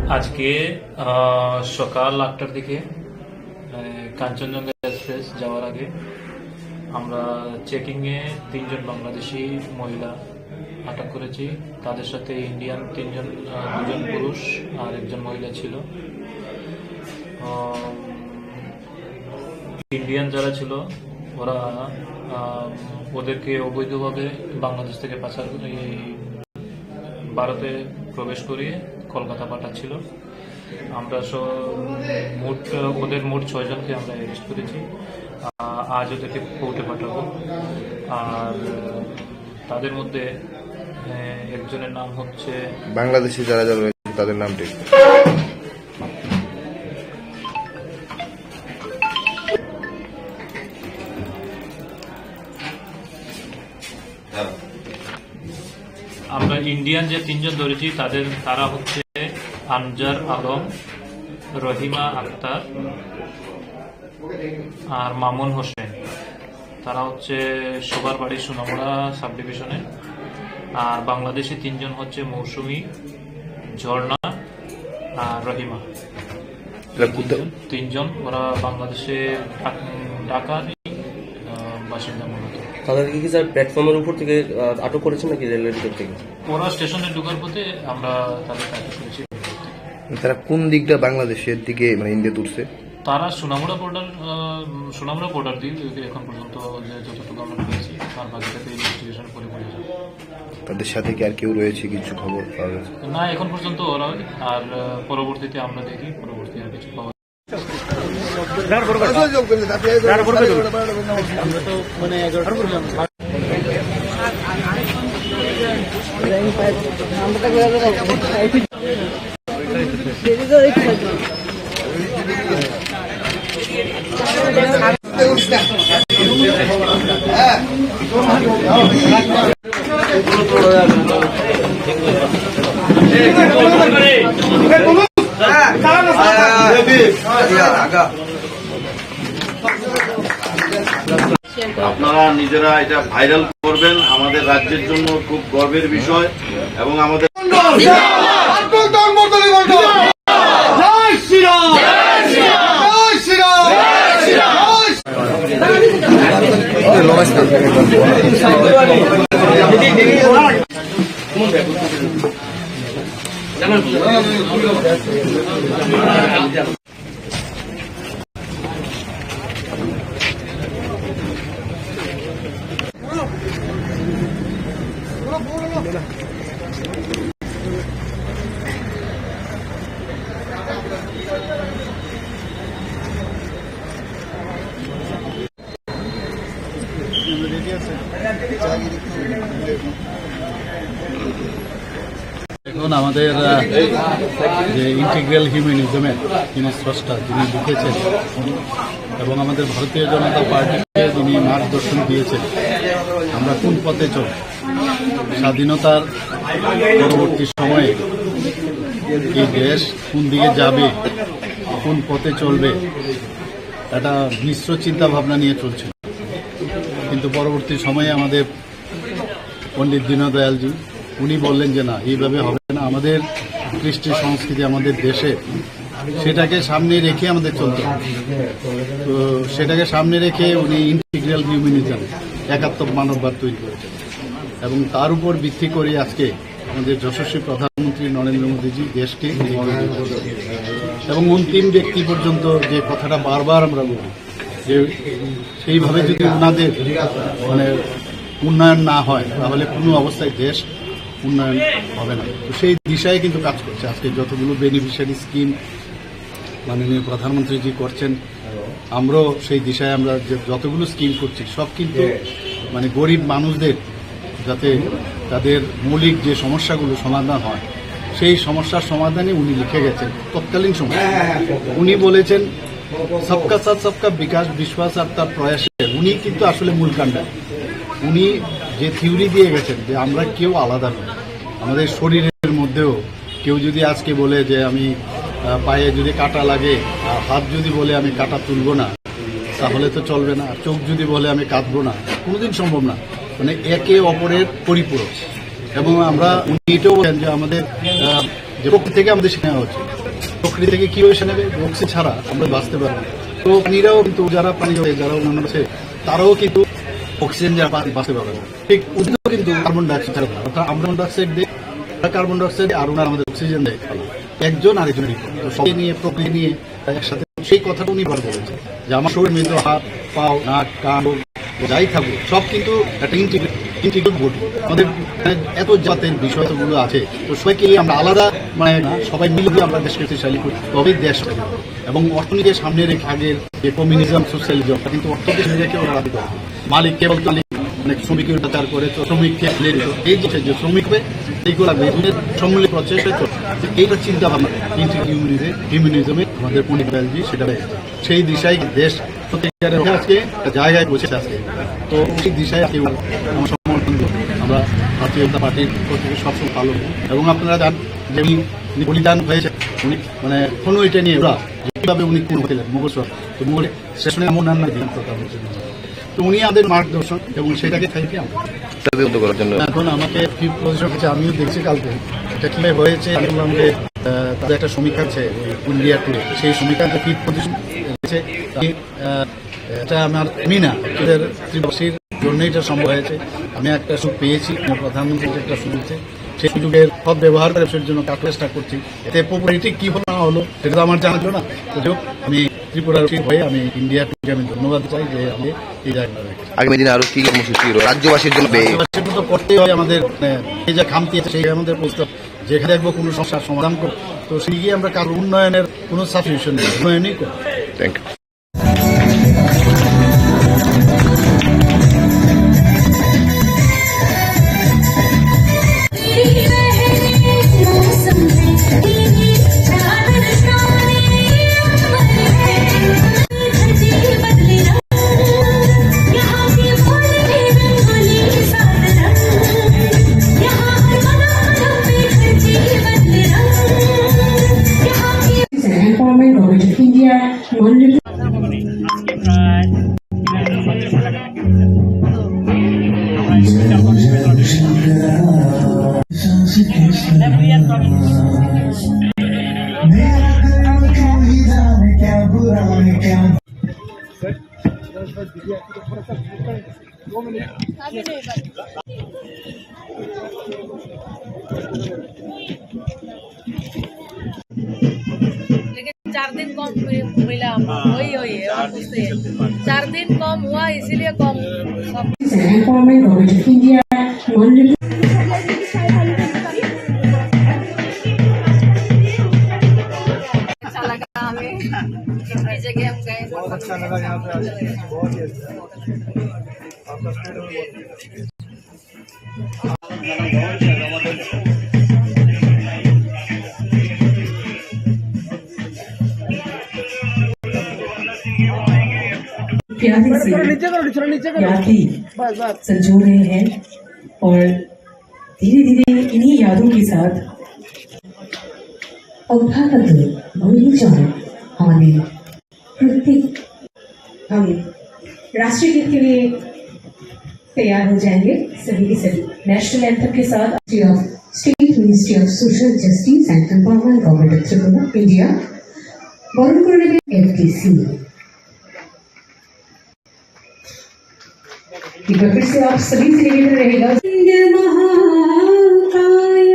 আজকে, আহ, সকাল আটটার দিকে, আহ, কাঞ্চনজঙ্ঘা এক্সপ্রেস যাওয়ার আগে আমরা চেকিংয়ে তিনজন বাংলাদেশি মহিলা আটক করেছি। তাদের সাথে ইন্ডিয়ান তিনজন, আহ, দুজন পুরুষ আর একজন মহিলা ছিল। আহ, ইন্ডিয়ান যারা ছিল, ওরা, আহ, ওদেরকে অবৈধভাবে বাংলাদেশ থেকে পাচার, এই ভারতে প্রবেশ করিয়ে কলকাতা পাঠাচ্ছিল। আমরা সব মোট, ওদের মোট ছয়জনকে আমরা অ্যারেস্ট করেছি। আহ, আজ ওদেরকে কোর্টে পাঠাবো। আর তাদের মধ্যে, আহ, একজনের নাম হচ্ছে বাংলাদেশি যারা যারা রয়েছে তাদের নাম ঠিক। আমরা ইন্ডিয়ান যে তিনজন ধরেছি, তাদের, তারা হচ্ছে আনজার আলম, রহিমা আক্তার আর মামুন হোসেন। তারা হচ্ছে সবার বাড়ি সোনামুড়া সাব ডিভিশনে। আর বাংলাদেশি তিনজন হচ্ছে মৌসুমী, ঝর্ণা আর রহিমা। এরা কোথা- তিনজন, তিনজন ওরা বাংলাদেশে ঢাক-, ঢাকারই, আহ, বাসিন্দা মূলত। তাদেরকে কি স্যার প্ল্যাটফর্মের উপর থেকে, আহ, আটক করেছেন নাকি রেলের ভিতর থেকে? ওরা স্টেশনে ঢোকার পথে আমরা তাদেরকে আটক করেছি। তারা কোন দিকটা বাংলাদেশের দিকে, মানে, ইন্ডিয়াতে উঠছে? তারা সোনামুড়া বর্ডার, আহ, সোনামুড়া বর্ডার দিয়ে এখন পর্যন্ত যে যতটুকু আমরা পেয়েছি, তার বাকিটাতে ইনভেস্টিগেশন করে বোঝা যাবে। তাদের সাথে কি আর কেউ রয়েছে, কিছু খবর পাওয়া গেছে? না, এখন পর্যন্ত ওরা, আর, আহ, পরবর্তীতে আমরা দেখি, পরবর্তী আর কিছু পাওয়া। আমরা তো মানে এগারোটা করলাম। আপনারা নিজেরা এটা ভাইরাল করবেন, আমাদের রাজ্যের জন্য খুব গর্বের বিষয় এবং আমাদের জয় শ্রীরাম! জয় শ্রীরাম! জয় শ্রীরাম! এখন আমাদের, আহ, যে ইন্টিগ্রাল হিউম্যানিজমের যিনি স্রষ্টা, যিনি লিখেছেন এবং আমাদের ভারতীয় জনতা পার্টিকে যিনি মার্গদর্শন দিয়েছেন, আমরা কোন পথে চলব, স্বাধীনতার পরবর্তী সময়ে এই দেশ কোন দিকে যাবে, কোন পথে চলবে, একটা মিশ্র চিন্তা ভাবনা নিয়ে চলছিল। কিন্তু পরবর্তী সময়ে আমাদের পণ্ডিত দীনদয়ালজি, উনি বললেন যে, "না, এইভাবে হবে না, আমাদের কৃষ্টি সংস্কৃতি আমাদের দেশে, সেটাকে সামনে রেখে আমাদের চলতে হবে।" তো সেটাকে সামনে রেখে উনি ইন্টিগ্রাল হিউম্যানিজম, একাত্মক মানববাদ তৈরি করেছেন এবং তার উপর ভিত্তি করে আজকে আমাদের যশস্বী প্রধানমন্ত্রী নরেন্দ্র মোদীজি দেশকে এগিয়ে নিয়ে যাচ্ছেন। এবং অন্তিম ব্যক্তি পর্যন্ত যে কথাটা বারবার আমরা বলি, যে সেইভাবে যদি ওনাদের, মানে, উন্নয়ন না হয়, তাহলে কোনো অবস্থায় দেশ উন্নয়ন হবে না। তো সেই দিশায় কিন্তু কাজ করছে। আজকে যতগুলো বেনিফিশিয়ারি স্কিম মাননীয় প্রধানমন্ত্রীজি করছেন, আমরাও সেই দিশায় আমরা যে যতগুলো স্কিম করছি, সব কিন্তু, মানে, গরিব মানুষদের যাতে তাদের মৌলিক যে সমস্যাগুলো সমাধান হয়, সেই সমস্যার সমাধানে উনি লিখে গেছেন তৎকালীন সময়। উনি বলেছেন, "সবকা সাথ সবকা বিকাশ, বিশ্বাস আর তার প্রয়াসে", উনি কিন্তু আসলে মূল কাণ্ডারি। উনি যে থিওরি দিয়ে গেছেন যে আমরা কেউ আলাদা নই, আমাদের শরীরের মধ্যেও কেউ যদি আজকে বলে যে আমি, আহ, পায়ে যদি কাটা লাগে, আর হাত যদি বলে আমি কাটা তুলবো না, তাহলে তো চলবে না। আর চোখ যদি বলে আমি কাঁদবো না, কোনোদিন সম্ভব না। মানে, একে অপরের পরিপূরক। এবং আমরা, উনি এটাও বলেন যে আমাদের, আহ, যে প্রকৃতি থেকে আমাদের শিক্ষা নেওয়া উচিত। প্রকৃতি থেকে কীভাবে শিক্ষা নেবে? অক্সিজেন ছাড়া আমরা বাঁচতে পারবো না। তো প্রাণীরাও কিন্তু, যারা প্রাণী জগতে, যারা অন্যান্য আছে, তারাও কিন্তু অক্সিজেন ছাড়া বা-, বাঁচতে পারবে না। ঠিক উদ্ভিদও কিন্তু কার্বন ডাইঅক্সাইড ছাড়া বাঁচে না। অর্থাৎ আমরা কার্বন ডাইঅক্সাইড দিই, তারা কার্বন ডাইঅক্সাইড দেয়, আর ওনারা আমাদের অক্সিজেন দেয়। একজন আরেকজনের বিপদ। তো সবাই নিয়ে, প্রকৃতি নিয়ে একসাথে সেই কথাটা উনি বার বলেছেন যে আমার শরীর, মৃত হাত, পাও, নাক, কান, যাই থাকুক, সব কিন্তু একটা ইন্টিগ্রেট, ইন্টিগ্রেট বডি। আমাদের, মানে, এত জাতের বিষয় এতগুলো আছে, তো সবাইকে নিয়ে আমরা আলাদা, মানে, না, সবাই মিলে যদি আমরা দেশকে শক্তিশালী করি, তবেই দেশ হবে। এবং অর্থনীতি সামনে রেখে, আগের যে কমিউনিজম, সোশ্যালিজম, কিন্তু অর্থনীতি সামনে রেখে ওরা রাজনীতি করে। মালিক কেবল মালিক, মানে, শ্রমিকের অত্যাচার করে, তো শ্রমিককে ফেলে দিত। এই যে, যে শ্রমিক হবে, এইগুলো লাগবে। এগুলোর সম্মিলিত প্রচেষ্টা চলছে। এইটা চিন্তা ভাবনা, কিন্তু হিউম্যানিজমে, হিউম্যানিজমে আমাদের পণ্ডিত দয়ালজি সেটা রেখেছে। সেই দিশায় দেশ সত্যিকারের আজকে একটা জায়গায় পৌঁছেছে আজকে। তো সেই দিশায় আজকে আমার সমর্থন দিয়ে আমরা ভারতীয় জনতা পার্টির পক্ষ থেকে সবসময় পালন করি। এবং আপনারা জানেন যে উনি, উনি বলিদান হয়েছে, উনি, মানে, এখনো এটা নিয়ে ওরা যে কীভাবে উনি খুন হয়েছিলেন মুঘল সরকার। তো মুঘল স্টেশনে এমন নাম নাই দিলাম প্রতাপ হোসেন। তো উনি আমাদের মার্গদর্শন এবং সেটাকে থাকি আমরা। তাদের মতো করার জন্য। এখন আমাকে ফিফথ পজিশন হচ্ছে, আমিও দেখছি কালকে এটা কিভাবে হয়েছে। আমি বললাম যে, আহ, তাদের একটা সমীক্ষা আছে ওই ইন্ডিয়া টুডে, সেই সমীক্ষাতে ফিফথ পজিশন হয়েছে। আমি, আহ, এটা আমার আমি না, আমাদের ত্রিপুরাবাসীর জন্য এটা সম্ভব হয়েছে। আমি একটা সুযোগ পেয়েছি, আমার প্রধানমন্ত্রীর একটা সুযোগ হয়েছে। সেই সুযোগের সদ্ব্যবহার করে সেটার জন্য কাজ চেষ্টা করছি। এতে পপুলারিটি কি হলো না হলো সেটা তো আমার জানা ছিল না। তো যাই হোক, আমি ত্রিপুরার হয়ে আমি ইন্ডিয়া টুডেকে আমি ধন্যবাদ চাই যে আমি এই জায়গাটা রেখেছি। আগামী দিনে আরো কি কর্মসূচি রয়েছে রাজ্যবাসীর জন্য? রাজ্যবাসীর তো করতেই হয় আমাদের, মানে, এই যে খামতি আছে সেই আমাদের প্রস্তাব, যেখানে দেখবো কোনো সমস্যার সমাধান করবো, তো সেই গিয়ে আমরা কারো উন্নয়নের কোনো সাবস্টিটিউশন নেই, উন্নয়নই করবো। Thank you. Empowerment Government of India, Manipur. लेकिन चार दिन कम हुए, मिला हमको। हाँ, वही, वही है, चार और दिन कुछ नहीं। चार दिन कम हुआ, इसीलिए कम सब। Empowerment Government of India, Manipur. अच्छा लगा हमें। इस जगह हम गए। बहुत अच्छा लगा यहाँ पे आके, बहुत ही अच्छा। आपका स्टेट में बहुत अच्छा। प्यारे से याद भी संजो रहे हैं और धीरे धीरे इन्हीं यादों के साथ অভ্যাগত গুরুজন আমাদের প্রত্যেক, हम राष्ट्रीय गीत के लिए तैयार हो जाएंगे सभी के सभी। नेशनल एंथम के साथ Ministry of State, Ministry of Social Justice and Empowerment, Government of Tripura, India। বরণ করে নেবে এফডিসি। एक बार फिर से आप सभी से निवेदन रहेगा। महाकाय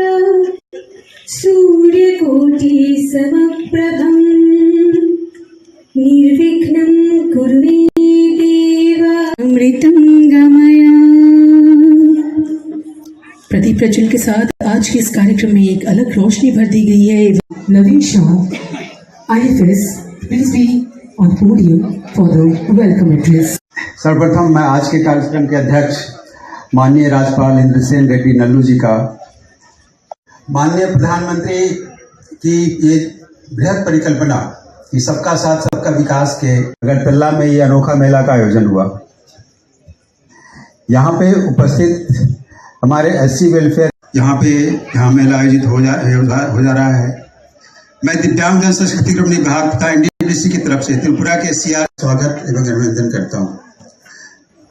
सूर्यकोटि समप्रभं निर्विघ्नं कुरु मे देव। अमृतं गमय। प्रदीप प्रज्वल के साथ आज के इस कार्यक्रम में एक अलग रोशनी भर दी गई है। Naveen Shah, IFS, please be on podium for the welcome address। सर्वप्रथम मैं आज के कार्यक्रम के अध्यक्ष माननीय राज्यपाल इंद्रसेन रेड्डी नल्लू जी का, माननीय प्रधानमंत्री की ये बृहद परिकल्पना कि सबका साथ सबका विकास के अगरतला में ये अनोखा मेला का आयोजन हुआ। यहाँ पे उपस्थित हमारे एससी वेलफेयर, यहाँ पे यहाँ मेला आयोजित हो जा हो जा रहा है। मैं दिव्यांगजन सशक्तिकरण विभाग तथा एनडीडीसी की तरफ से त्रिपुरा के सीआर स्वागत एवं अभिनंदन करता हूँ।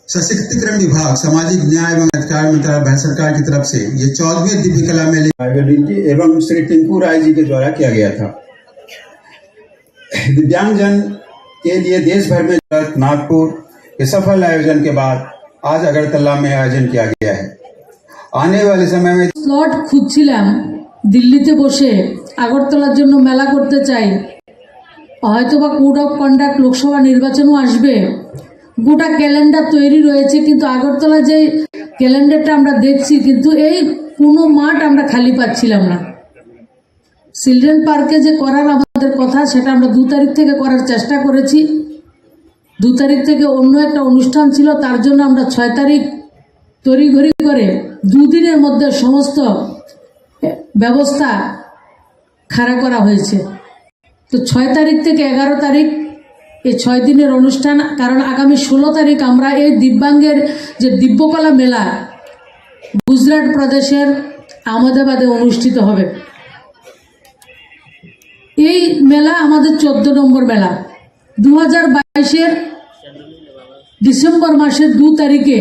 सशक्तिकरण विभाग, सामाजिक न्याय एवं अधिकार मंत्रालय, भारत सरकार की तरफ से ये चौदहवें दिव्य कला मेले आयोजित एवं श्री टिंकू राय जी के द्वारा किया गया था। दिव्यांगजन के लिए देश भर में नागपुर के सफल आयोजन के बाद आज अगरतला में आयोजन किया गया है। आने वाले समय में স্লট খুঁজছিলাম, দিল্লিতে বসে আগরতলার জন্য মেলা করতে চাই, হয়তো বা কোড অফ কন্ডাক্ট লোকসভা নির্বাচনও আসবে, গোটা ক্যালেন্ডার তৈরি রয়েছে, কিন্তু আগরতলা যে ক্যালেন্ডারটা আমরা দেখছি, কিন্তু এই কোনো মাঠ আমরা খালি পাচ্ছিলাম না। চিলড্রেন পার্কে যে করার আমাদের কথা, সেটা আমরা দু তারিখ থেকে করার চেষ্টা করেছি। দু তারিখ থেকে অন্য একটা অনুষ্ঠান ছিল, তার জন্য আমরা ছয় তারিখ তড়িঘড়ি করে দুদিনের মধ্যে সমস্ত ব্যবস্থা খাড়া করা হয়েছে। তো ছয় তারিখ থেকে এগারো তারিখ এই ছয় দিনের অনুষ্ঠান, কারণ আগামী ষোলো তারিখ আমরা এই দিব্যাঙ্গের যে দিব্যকলা মেলা গুজরাট প্রদেশের আহমেদাবাদে অনুষ্ঠিত হবে। এই মেলা আমাদের চোদ্দ নম্বর মেলা। দু হাজার বাইশের ডিসেম্বর মাসের দু তারিখে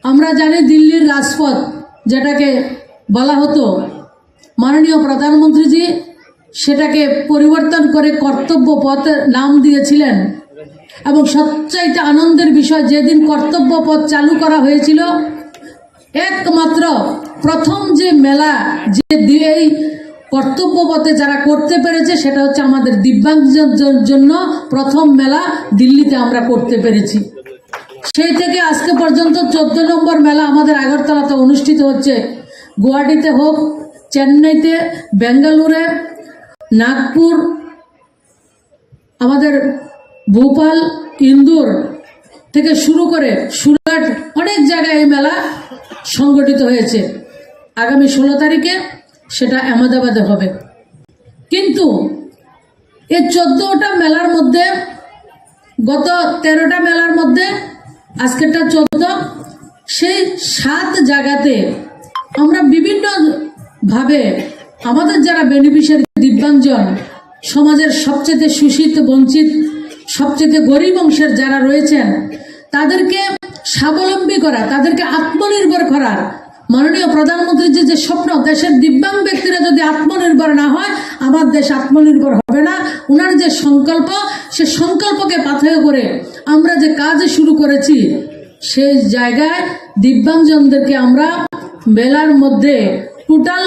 আমরা জানি দিল্লির রাজপথ, যেটাকে বলা হতো, মাননীয় প্রধানমন্ত্রীজি সেটাকে পরিবর্তন করে কর্তব্য পথ নাম দিয়েছিলেন এবং সবচাইতে আনন্দের বিষয়, যেদিন কর্তব্য পথ চালু করা হয়েছিল, একমাত্র প্রথম যে মেলা, যে দি-, এই কর্তব্য পথে যারা করতে পেরেছে, সেটা হচ্ছে আমাদের দিব্যাঙ্গজন-, জন-, জন্য প্রথম মেলা দিল্লিতে আমরা করতে পেরেছি। সেই থেকে আজকে পর্যন্ত চোদ্দ নম্বর মেলা আমাদের আগরতলাতে অনুষ্ঠিত হচ্ছে। গুয়াহাটিতে হোক, চেন্নাইতে, বেঙ্গালুরে, নাগপুর, আমাদের ভোপাল, ইন্দোর থেকে শুরু করে সুরাট, অনেক জায়গায় এই মেলা সংগঠিত হয়েছে। আগামী ষোলো তারিখে সেটা আহমেদাবাদে হবে। কিন্তু এই চোদ্দটা মেলার মধ্যে, গত তেরোটা মেলার মধ্যে আজকেরটা চোদ্দ, সেই সাত জায়গাতে আমরা বিভিন্নভাবে আমাদের যারা বেনিফিশিয়ারি, দিব্যাঙ্গজন, সমাজের সবচেয়ে শোষিত, বঞ্চিত, সবচেয়ে গরিব অংশের যারা রয়েছেন, তাদেরকে স্বাবলম্বী করা, তাদেরকে আত্মনির্ভর করার মাননীয় প্রধানমন্ত্রীর যে, যে স্বপ্ন, দেশের দিব্যাঙ্গ ব্যক্তিরা যদি আত্মনির্ভর না হয়, আমার দেশ আত্মনির্ভর হবে না। ওনার যে সংকল্প, সে সংকল্পকে পাথেয় করে আমরা যে কাজ শুরু করেছি, সেই জায়গায় দিব্যাঙ্গজনদেরকে আমরা মেলার মধ্যে টোটাল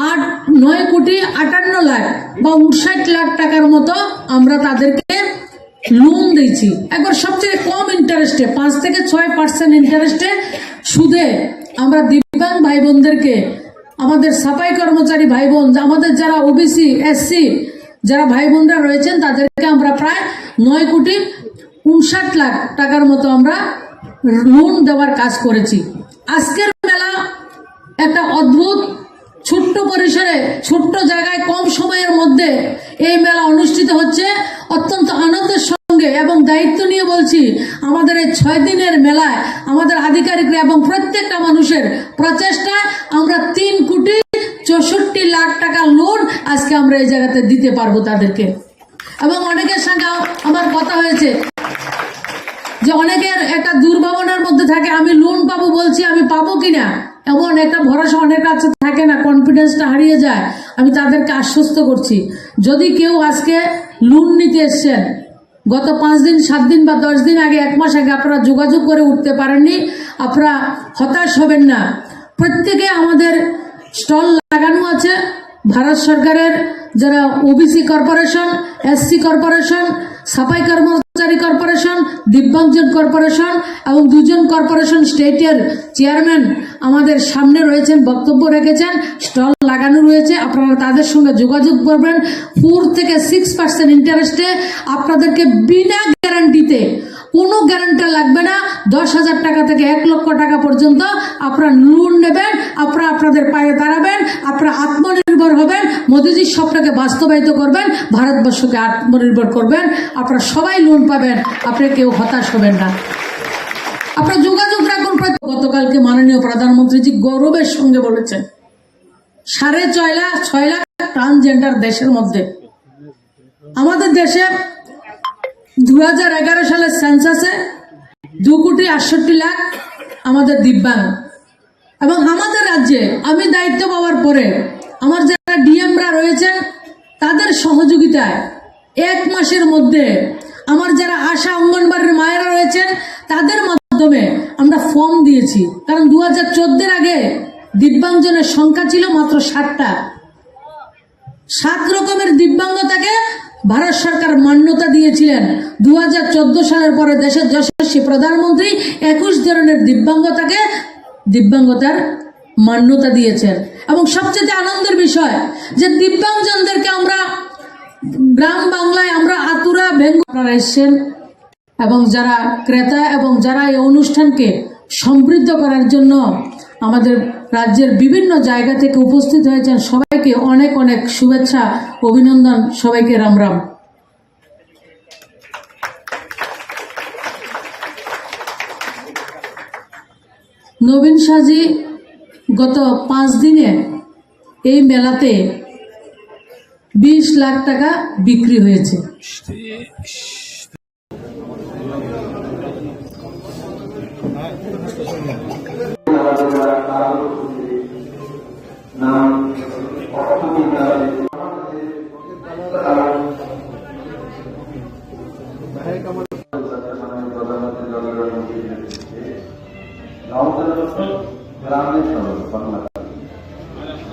আট, নয় কোটি আটান্ন লাখ বা ঊনষাট লাখ টাকার মতো আমরা তাদেরকে লোন দিয়েছি। একবার সবচেয়ে কম ইন্টারেস্টে, পাঁচ থেকে ছয় পার্সেন্ট ইন্টারেস্টে সুদে আমরা দিব্যাঙ্গ ভাই বোনদেরকে, আমাদের সাফাই কর্মচারী ভাই বোন, আমাদের যারা ওবিসি, এসসি, যারা ভাই বোনরা রয়েছেন, তাদেরকে আমরা প্রায় নয় কোটি ঊনষাট লাখ টাকার মতো আমরা লোন দেওয়ার কাজ করেছি। আজকের মেলা একটা অদ্ভুত ছোট্ট পরিসরে, ছোট্ট জায়গায়, কম সময়ের মধ্যে এই মেলা অনুষ্ঠিত হচ্ছে। অত্যন্ত আনন্দের সঙ্গে এবং দায়িত্ব নিয়ে বলছি, আমাদের এই ছয় দিনের মেলায় আমাদের আধিকারিকরা এবং প্রত্যেকটা মানুষের প্রচেষ্টায় আমরা তিন কোটি চৌষট্টি লাখ টাকা লোন আজকে আমরা এই জায়গাতে দিতে পারবো তাদেরকে। এবং অনেকের সঙ্গে আমার কথা হয়েছে যে অনেকের একটা দুর্ভাবনার মধ্যে থাকে, "আমি লোন পাবো বলছি, আমি পাবো কিনা?" এমন একটা ভরসা অনেক কাছে থাকে না, কনফিডেন্সটা হারিয়ে যায়। আমি তাদেরকে আশ্বস্ত করছি, যদি কেউ আজকে লোন নিতে এসছেন, গত পাঁচ দিন, সাত দিন বা দশ দিন আগে, এক মাস আগে আপনারা যোগাযোগ করে উঠতে পারেননি, আপনারা হতাশ হবেন না। প্রত্যেকে আমাদের স্টল লাগানো আছে। ভারত সরকারের যারা ওবিসি কর্পোরেশন, এসসি কর্পোরেশন, সাফাই কর্মচারী কর্পোরেশন, দিব্যাংগজন কর্পোরেশন এবং দুজন কর্পোরেশন স্টেটের চেয়ারম্যান আমাদের সামনে রয়েছেন, বক্তব্য রেখেছেন, স্টল লাগানো রয়েছে। আপনারা তাদের সঙ্গে যোগাযোগ করবেন। ফোর থেকে সিক্স পার্সেন্ট ইন্টারেস্টে আপনাদেরকে বিনা গ্যারান্টিতে, কোনো গ্যারান্টি লাগবে না, দশ হাজার টাকা থেকে এক লক্ষ টাকা পর্যন্ত আপনারা লোন নেবেন, আপনারা আপনাদের পায়ে দাঁড়াবেন, আপনারা আত্মনির্ভর হবেন, মোদিজির স্বপ্নকে বাস্তবায়িত করবেন, ভারতবর্ষকে আত্মনির্ভর করবেন। আপনারা সবাই লোন পাবেন, আপনি কেউ হতাশ হবেন না। আপনারা যোগাযোগ রাখুন। গতকালকে মাননীয় প্রধানমন্ত্রীজি গৌরবের সঙ্গে বলেছেন, সাড়ে ছয় লাখ, ছয় লাখ ট্রান্সজেন্ডার দেশের মধ্যে। আমাদের দেশে দু হাজার এগারো সালের সেন্সাসে দু কোটি আটষট্টি লাখ আমাদের দিব্যাঙ্গ। এবং আমাদের রাজ্যে আমি দায়িত্ব পাওয়ার পরে আমার যারা ডিএমরা রয়েছেন, তাদের সহযোগিতায় এক মাসের মধ্যে আমার যারা আশা, অঙ্গনবাড়ির মায়েরা রয়েছেন, তাদের মাধ্যমে আমরা ফর্ম দিয়েছি। কারণ দু হাজার চোদ্দের আগে দিব্যাঙ্গজনের সংখ্যা ছিল মাত্র সাতটা। সাত রকমের দিব্যাঙ্গতাকে ভারত সরকার মান্যতা দিয়েছিলেন। দু হাজার চোদ্দ সালের পরে দেশের যশস্বী প্রধানমন্ত্রী একুশ ধরনের দিব্যাঙ্গতাকে, দিব্যাঙ্গতার মান্যতা দিয়েছেন। এবং সবচেয়ে আনন্দের বিষয় যে দিব্যাঙ্গজনদেরকে আমরা গ্রাম বাংলায় আমরা আতুরা ভেঙ্গু আপনারা এসছেন এবং যারা ক্রেতা এবং যারা এই অনুষ্ঠানকে সমৃদ্ধ করার জন্য আমাদের রাজ্যের বিভিন্ন জায়গা থেকে উপস্থিত হয়েছেন, সবাইকে অনেক অনেক শুভেচ্ছা, অভিনন্দন, সবাইকে রাম রাম। নবীন সাজি গত পাঁচ দিনে এই মেলাতে বিশ লাখ টাকা বিক্রি হয়েছে।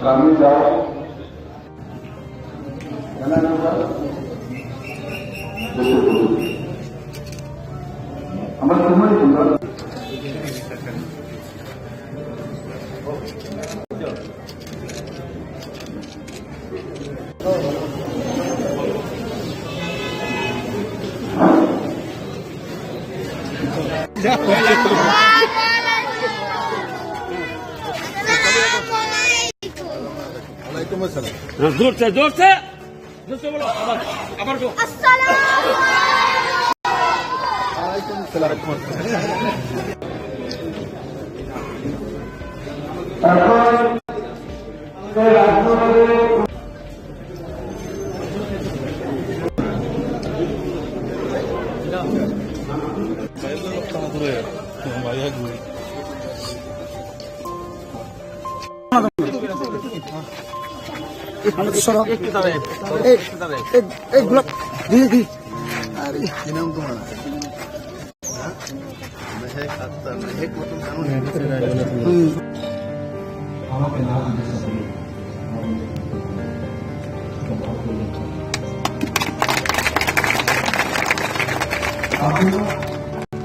গ্রামে যাও। আমার সময় জোরসে, জোরসে। আমাদের সরো। এই, এই, এই গোলাপ, দি, দি। আরে, কি নাম তোমার? হ্যাঁ? মেহেক আক্তার, মেহেক মতন কানুন। হুম। আমাকে না জিজ্ঞাসা করে।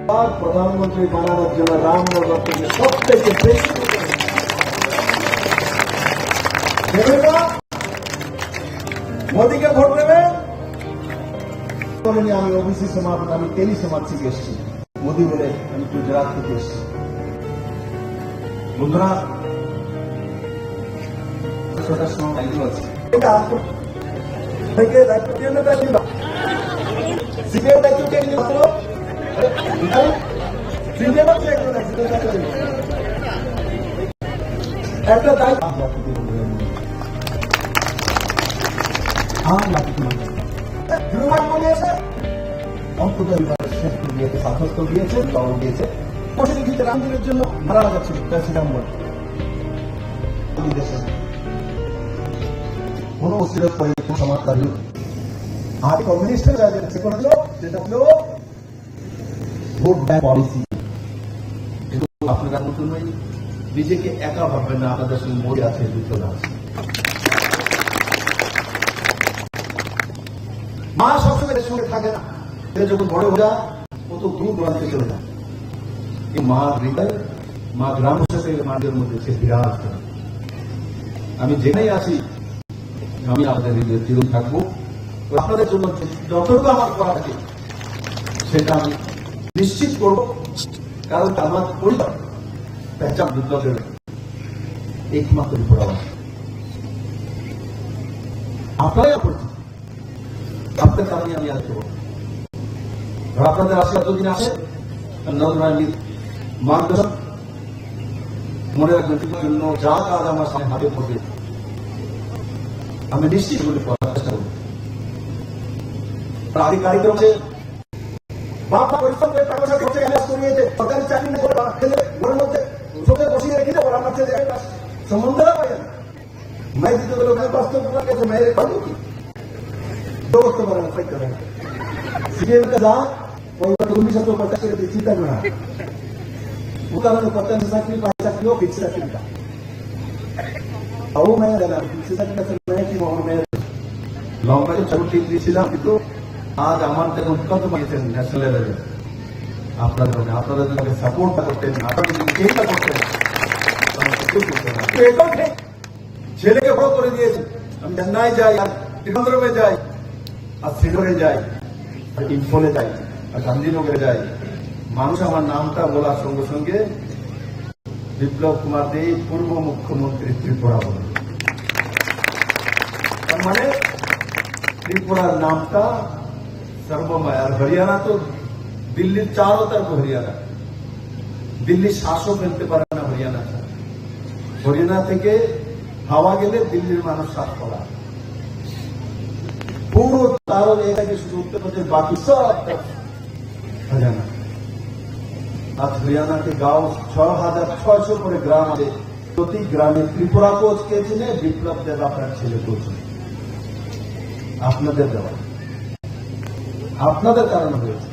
আর প্রধানমন্ত্রী বানানোর জন্য রামনগর থেকে সব থেকে বেশি ভোট দেবেন। দেবেন না? মোদীকে ভোট দেবেন? বলেনি, "আমি ওবিসি সমাজ, আমি তেলি সমাজ থেকে এসেছি।" মোদী বলে, "আমি গুজরাট থেকে এসেছি।" বন্ধুরা, ছটার সময় লাইভে আছে। এটা আসুন। থেকে দায়িত্ব দিয়ে নেবে কিংবা সিপিএম দায়িত্ব কে নিয়ে মাত্র? সিপিএম আছে একজন, একজন আছে। একটা দায়িত্ব। আমার লাঠি তুলে নিয়ে এসে অন্তত এবার শেষ করে দিয়েছে, সাব্যস্ত দিয়েছে, দল দিয়েছে। প্রতিনিধিত্ব রামদিনের জন্য মারা যাচ্ছে প্রেসিডেন্ট বলে। এই দেশে কোনো অস্থিরতা পরিবেশ সমাজকারী আর কমিউনিস্টের যাদের যে কোনো লোক, যেটা হলো ভোট ব্যাংক পলিসি। কিন্তু আপনারা মতো নয়, নিজেকে একা ভাববেন না, আপনাদের সঙ্গে মোদি আছে, দুজন আছে। মা সবসময় এর সঙ্গে থাকে না, সে যখন বড় হয়ে যায়, কত দূর দূরান্তে চলে যায়। এই মা হৃদয়, মা গ্রাম হিসেবে মানুষের মধ্যে সে বিরাজ করে। আমি যেখানেই আছি, আমি আপনাদের হৃদয়ে চিরদিন থাকবো। তো আপনাদের জন্য যতটুকু আমার করা থাকে, সেটা আমি নিশ্চিত করব, কারণ আমার পরিবার পেঁচাম বিপ্লবের একমাত্র ত্রিপুরাবাসী। আপনারাই আমার পরিচিত, আপনাদের কারণে আমি আসতে পারবো। আর আপনাদের আশীর্বাদ যদি আসে, নরেন্দ্র মোদীর মার্গদর্শন মনে রাখবেন, ত্রিপুরার জন্য যা কাজ আমার সামনে হাতে পড়বে, আমি নিশ্চিত বলে করার চেষ্টা করব। আর এই কার্যক্রম আছে, বাপ মা পরিশ্রম করে টাকা পয়সা খরচে এমএস করিয়েছে, সরকারি চাকরি না করে বাবা খেলে ঘরের মধ্যে চোখে বসিয়ে রেখে দেবো, রান্না খেতে যাবে, ব্যাস, সম্বন্ধ না পাই না। মাই দিতে গেলে ওখানে বাস্তব প্রকার গেছে, মায়ের খাবো কি? জগৎ তো বড় ফাইট করে। সিপিএম কা যা, ওই তো উনিশশো পঞ্চাশ করে দিয়ে চিন্তা করা। উদাহরণ পঞ্চাশ চাকরি, পাঁচ চাকরি, ও বিশ চাকরি কা। ও মায়ের না, বিশ চাকরি কা মায়ের কি মহর মায়ের। লম্বা তো চাকরি ঠিক দিয়েছিলাম, কিন্তু আজ আমার থেকে উৎপাদন পেয়েছেন ন্যাশনাল লেভেলে। আপনারা যদি, আপনারা যদি আমাকে সাপোর্ট না করতেন, আপনারা যদি চিন্তা করতেন, তাহলে কিছু করতে না। তো এটাও ঠিক। ছেলেকে বড় করে দিয়েছি। আমি চেন্নাই যাই, আর ত্রিপুরায় যাই, আর শ্রীনগরে যাই, আর ইম্ফলে যাই, আর গান্ধীনগরে যাই। মানুষ আমার নামটা বলার সঙ্গে সঙ্গে বিপ্লব কুমার দেব, পূর্ব মুখ্যমন্ত্রী ত্রিপুরা বলে। তার মানে ত্রিপুরার নামটা সর্বময়। আর হরিয়ানা তো দিল্লির চারো তরফ হরিয়ানা, দিল্লির শ্বাসও ফেলতে পারে না হরিয়ানা ছাড়া। হরিয়ানা থেকে হাওয়া গেলে দিল্লির মানুষ শ্বাস ফেলায়। পুরো তারও এটাকে শুধু উত্তর প্রদেশ, বাকি সব হরিয়ানা। আজ হরিয়ানা কে গাঁও ছ হাজার ছয়শো করে গ্রাম আছে। প্রতি গ্রামে ত্রিপুরা কোচ কে চিনে? বিপ্লব দেব আপনার ছেলে কোচ। আপনাদের দেওয়া, আপনাদের কারণে হয়েছে।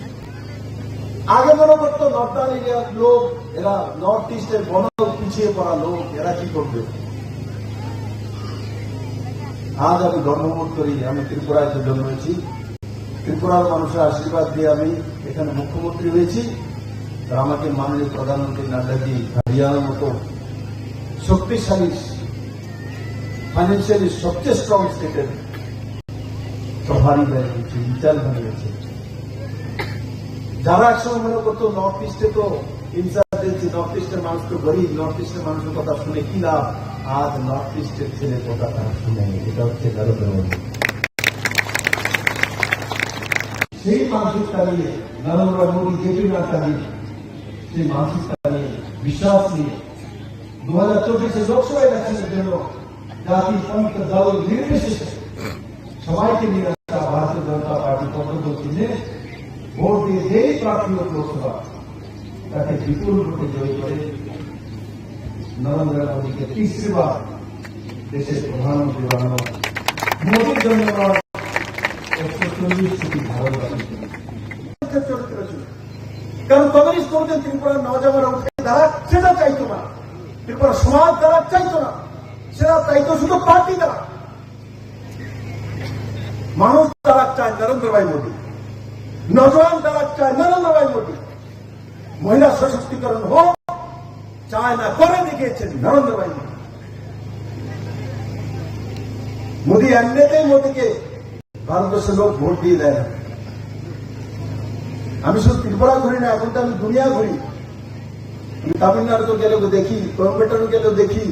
আগে মনে করতো নর্দার্ন এরিয়ার লোক, এরা নর্থ ইস্টের বড় পিছিয়ে পড়া লোক, এরা কি করবে? আজ আমি গর্ববোধ করি, আমি ত্রিপুরায় তো জন্মেছি। ত্রিপুরার মানুষের আশীর্বাদ দিয়ে আমি এখানে মুখ্যমন্ত্রী হয়েছি। আর আমাকে মাননীয় প্রধানমন্ত্রী নাড্ডাজি হরিয়ানার মতো শক্তিশালী, ফাইন্যান্সিয়ালি সবচেয়ে স্ট্রং স্টেটের প্রভারী বানিয়েছে, ইনচার্জ বানিয়েছে। যারা একসময় মনে করতো নর্থ ইস্টে তো ইনচার্জ দিয়েছে, নর্থ ইস্টের মানুষ তো গরিব, নর্থ ইস্টের মানুষের কথা শুনে কি লাভ? আজ নর্থ ইস্টের ছেলে কথা তারা শুনে, এটা হচ্ছে নরেন্দ্র মোদী। সেই মানসিকতা নিয়ে নরেন্দ্র মোদী, জেপি নাড্ডা নিয়ে সেই মানসিকতা নিয়ে বিশ্বাস নিয়ে দু হাজার চব্বিশে লোকসভা ইলেকশনের জন্য জাতি, পন্থ, দল নির্বিশেষে সবাইকে নিয়ে আসা ভারতীয় জনতা পার্টি পক্ষ থেকে ভোট দিয়ে যেই প্রার্থী হোক লোকসভা, তাকে বিপুল ভোটে জয়ী করে নরেন্দ্র মোদীকে তৃতীয়বার দেশের প্রধানমন্ত্রী বানানো, মোদীর জন্য নয়, একশো চল্লিশ কোটি ভারতবাসীর জন্য। চরিত্র ছিল। কারণ কমিউনিস্ট কোনোদিন ত্রিপুরার নওজওয়ানরা উঠে দাঁড়াক সেটা চাইতো না, ত্রিপুরা সমাজ দাঁড়াক চাইতো না, সেটা চাইতো শুধু পার্টি দাঁড়াক। মানুষ দাঁড়াক চায় নরেন্দ্র ভাই মোদী, নওজওয়ান দাঁড়াক চায় নরেন্দ্র ভাই মোদী, মহিলা সশক্তিকরণ হোক, চায় না, করে দেখিয়েছেন নরেন্দ্র ভাই মোদী। মোদী এমনিতেই মোদীকে ভারতবর্ষের লোক ভোট দিয়ে দেয় না। আমি শুধু ত্রিপুরা ঘুরি না, এখন তো আমি দুনিয়া ঘুরি। আমি তামিলনাড়ুতে গেলেও দেখি, কোয়েম্বাটোরে গেলেও দেখি,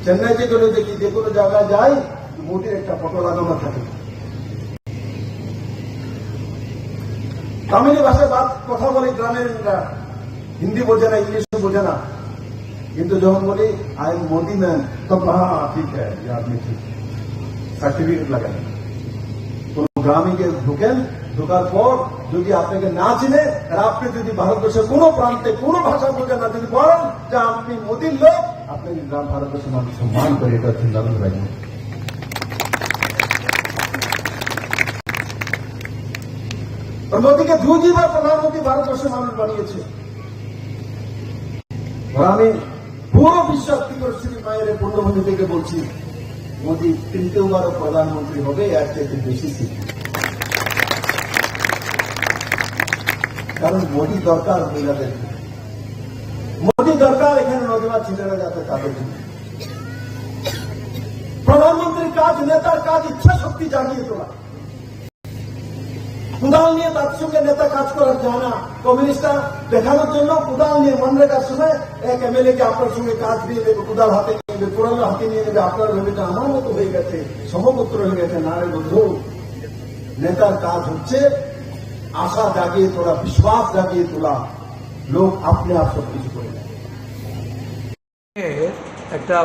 চেন্নাইতে গেলেও দেখি, যে কোনো জায়গায় যাই, মোদীর একটা ফটো লাগানো থাকে। তামিলি ভাষায় বাত কথা বলে গ্রামের, হিন্দি বোঝে না, ইংলিশ বোঝে না, কিন্তু যখন বলি, "আই এম মোদি ম্যান", তো, "হ্যাঁ, ঠিক আছে, আপনি ঠিক।" সার্টিফিকেট লাগে না। কোনো গ্রামে গিয়ে ঢুকেন, ঢোকার পর যদি আপনাকে না চিনে, আর আপনি যদি ভারতবর্ষের কোনো প্রান্তে কোনো ভাষা বোঝেন না, যদি বলেন যে আপনি মোদির লোক, আপনাকে গ্রাম ভারতবর্ষের মানুষ সম্মান করে, এটা হচ্ছে নরেন্দ্র ভাই মোদি। আর মোদিকে দুইবার প্রধানমন্ত্রী ভারতবর্ষের মানুষ বানিয়েছে। আর আমি পুরো বিশ্বাস ত্রিপুরা মায়ের পূর্ণভূমি থেকে বলছি, মোদি তৃতীয়বারও প্রধানমন্ত্রী হবে, এর চাইতে বেশি সিট। কারণ মোদি দরকার মহিলাদের, মোদি দরকার এখানে নজওয়ান ছেলেরা যাতে তাদের জন্য। প্রধানমন্ত্রীর কাজ, নেতার কাজ ইচ্ছা শক্তি জাগিয়ে তোলা। কোদাল নিয়ে তার সঙ্গে নেতা কাজ করার যায় না। কমিউনিস্টরা দেখানোর জন্য কোদাল নিয়ে মনরেগার সময় এক এমএলএ কে আপনার সঙ্গে কাজ দিয়ে দেবে, কোদাল হাতে নিয়ে নেবে, কুড়াল হাতে নিয়ে নেবে, আপনার ভেবে যে আমার মতো হয়ে গেছে, সমগোত্র হয়ে গেছে। না রে বন্ধু, নেতার কাজ হচ্ছে আশা জাগিয়ে তোলা, বিশ্বাস জাগিয়ে তোলা। লোক আপনি আপ সব কিছু করে নেয়। এর একটা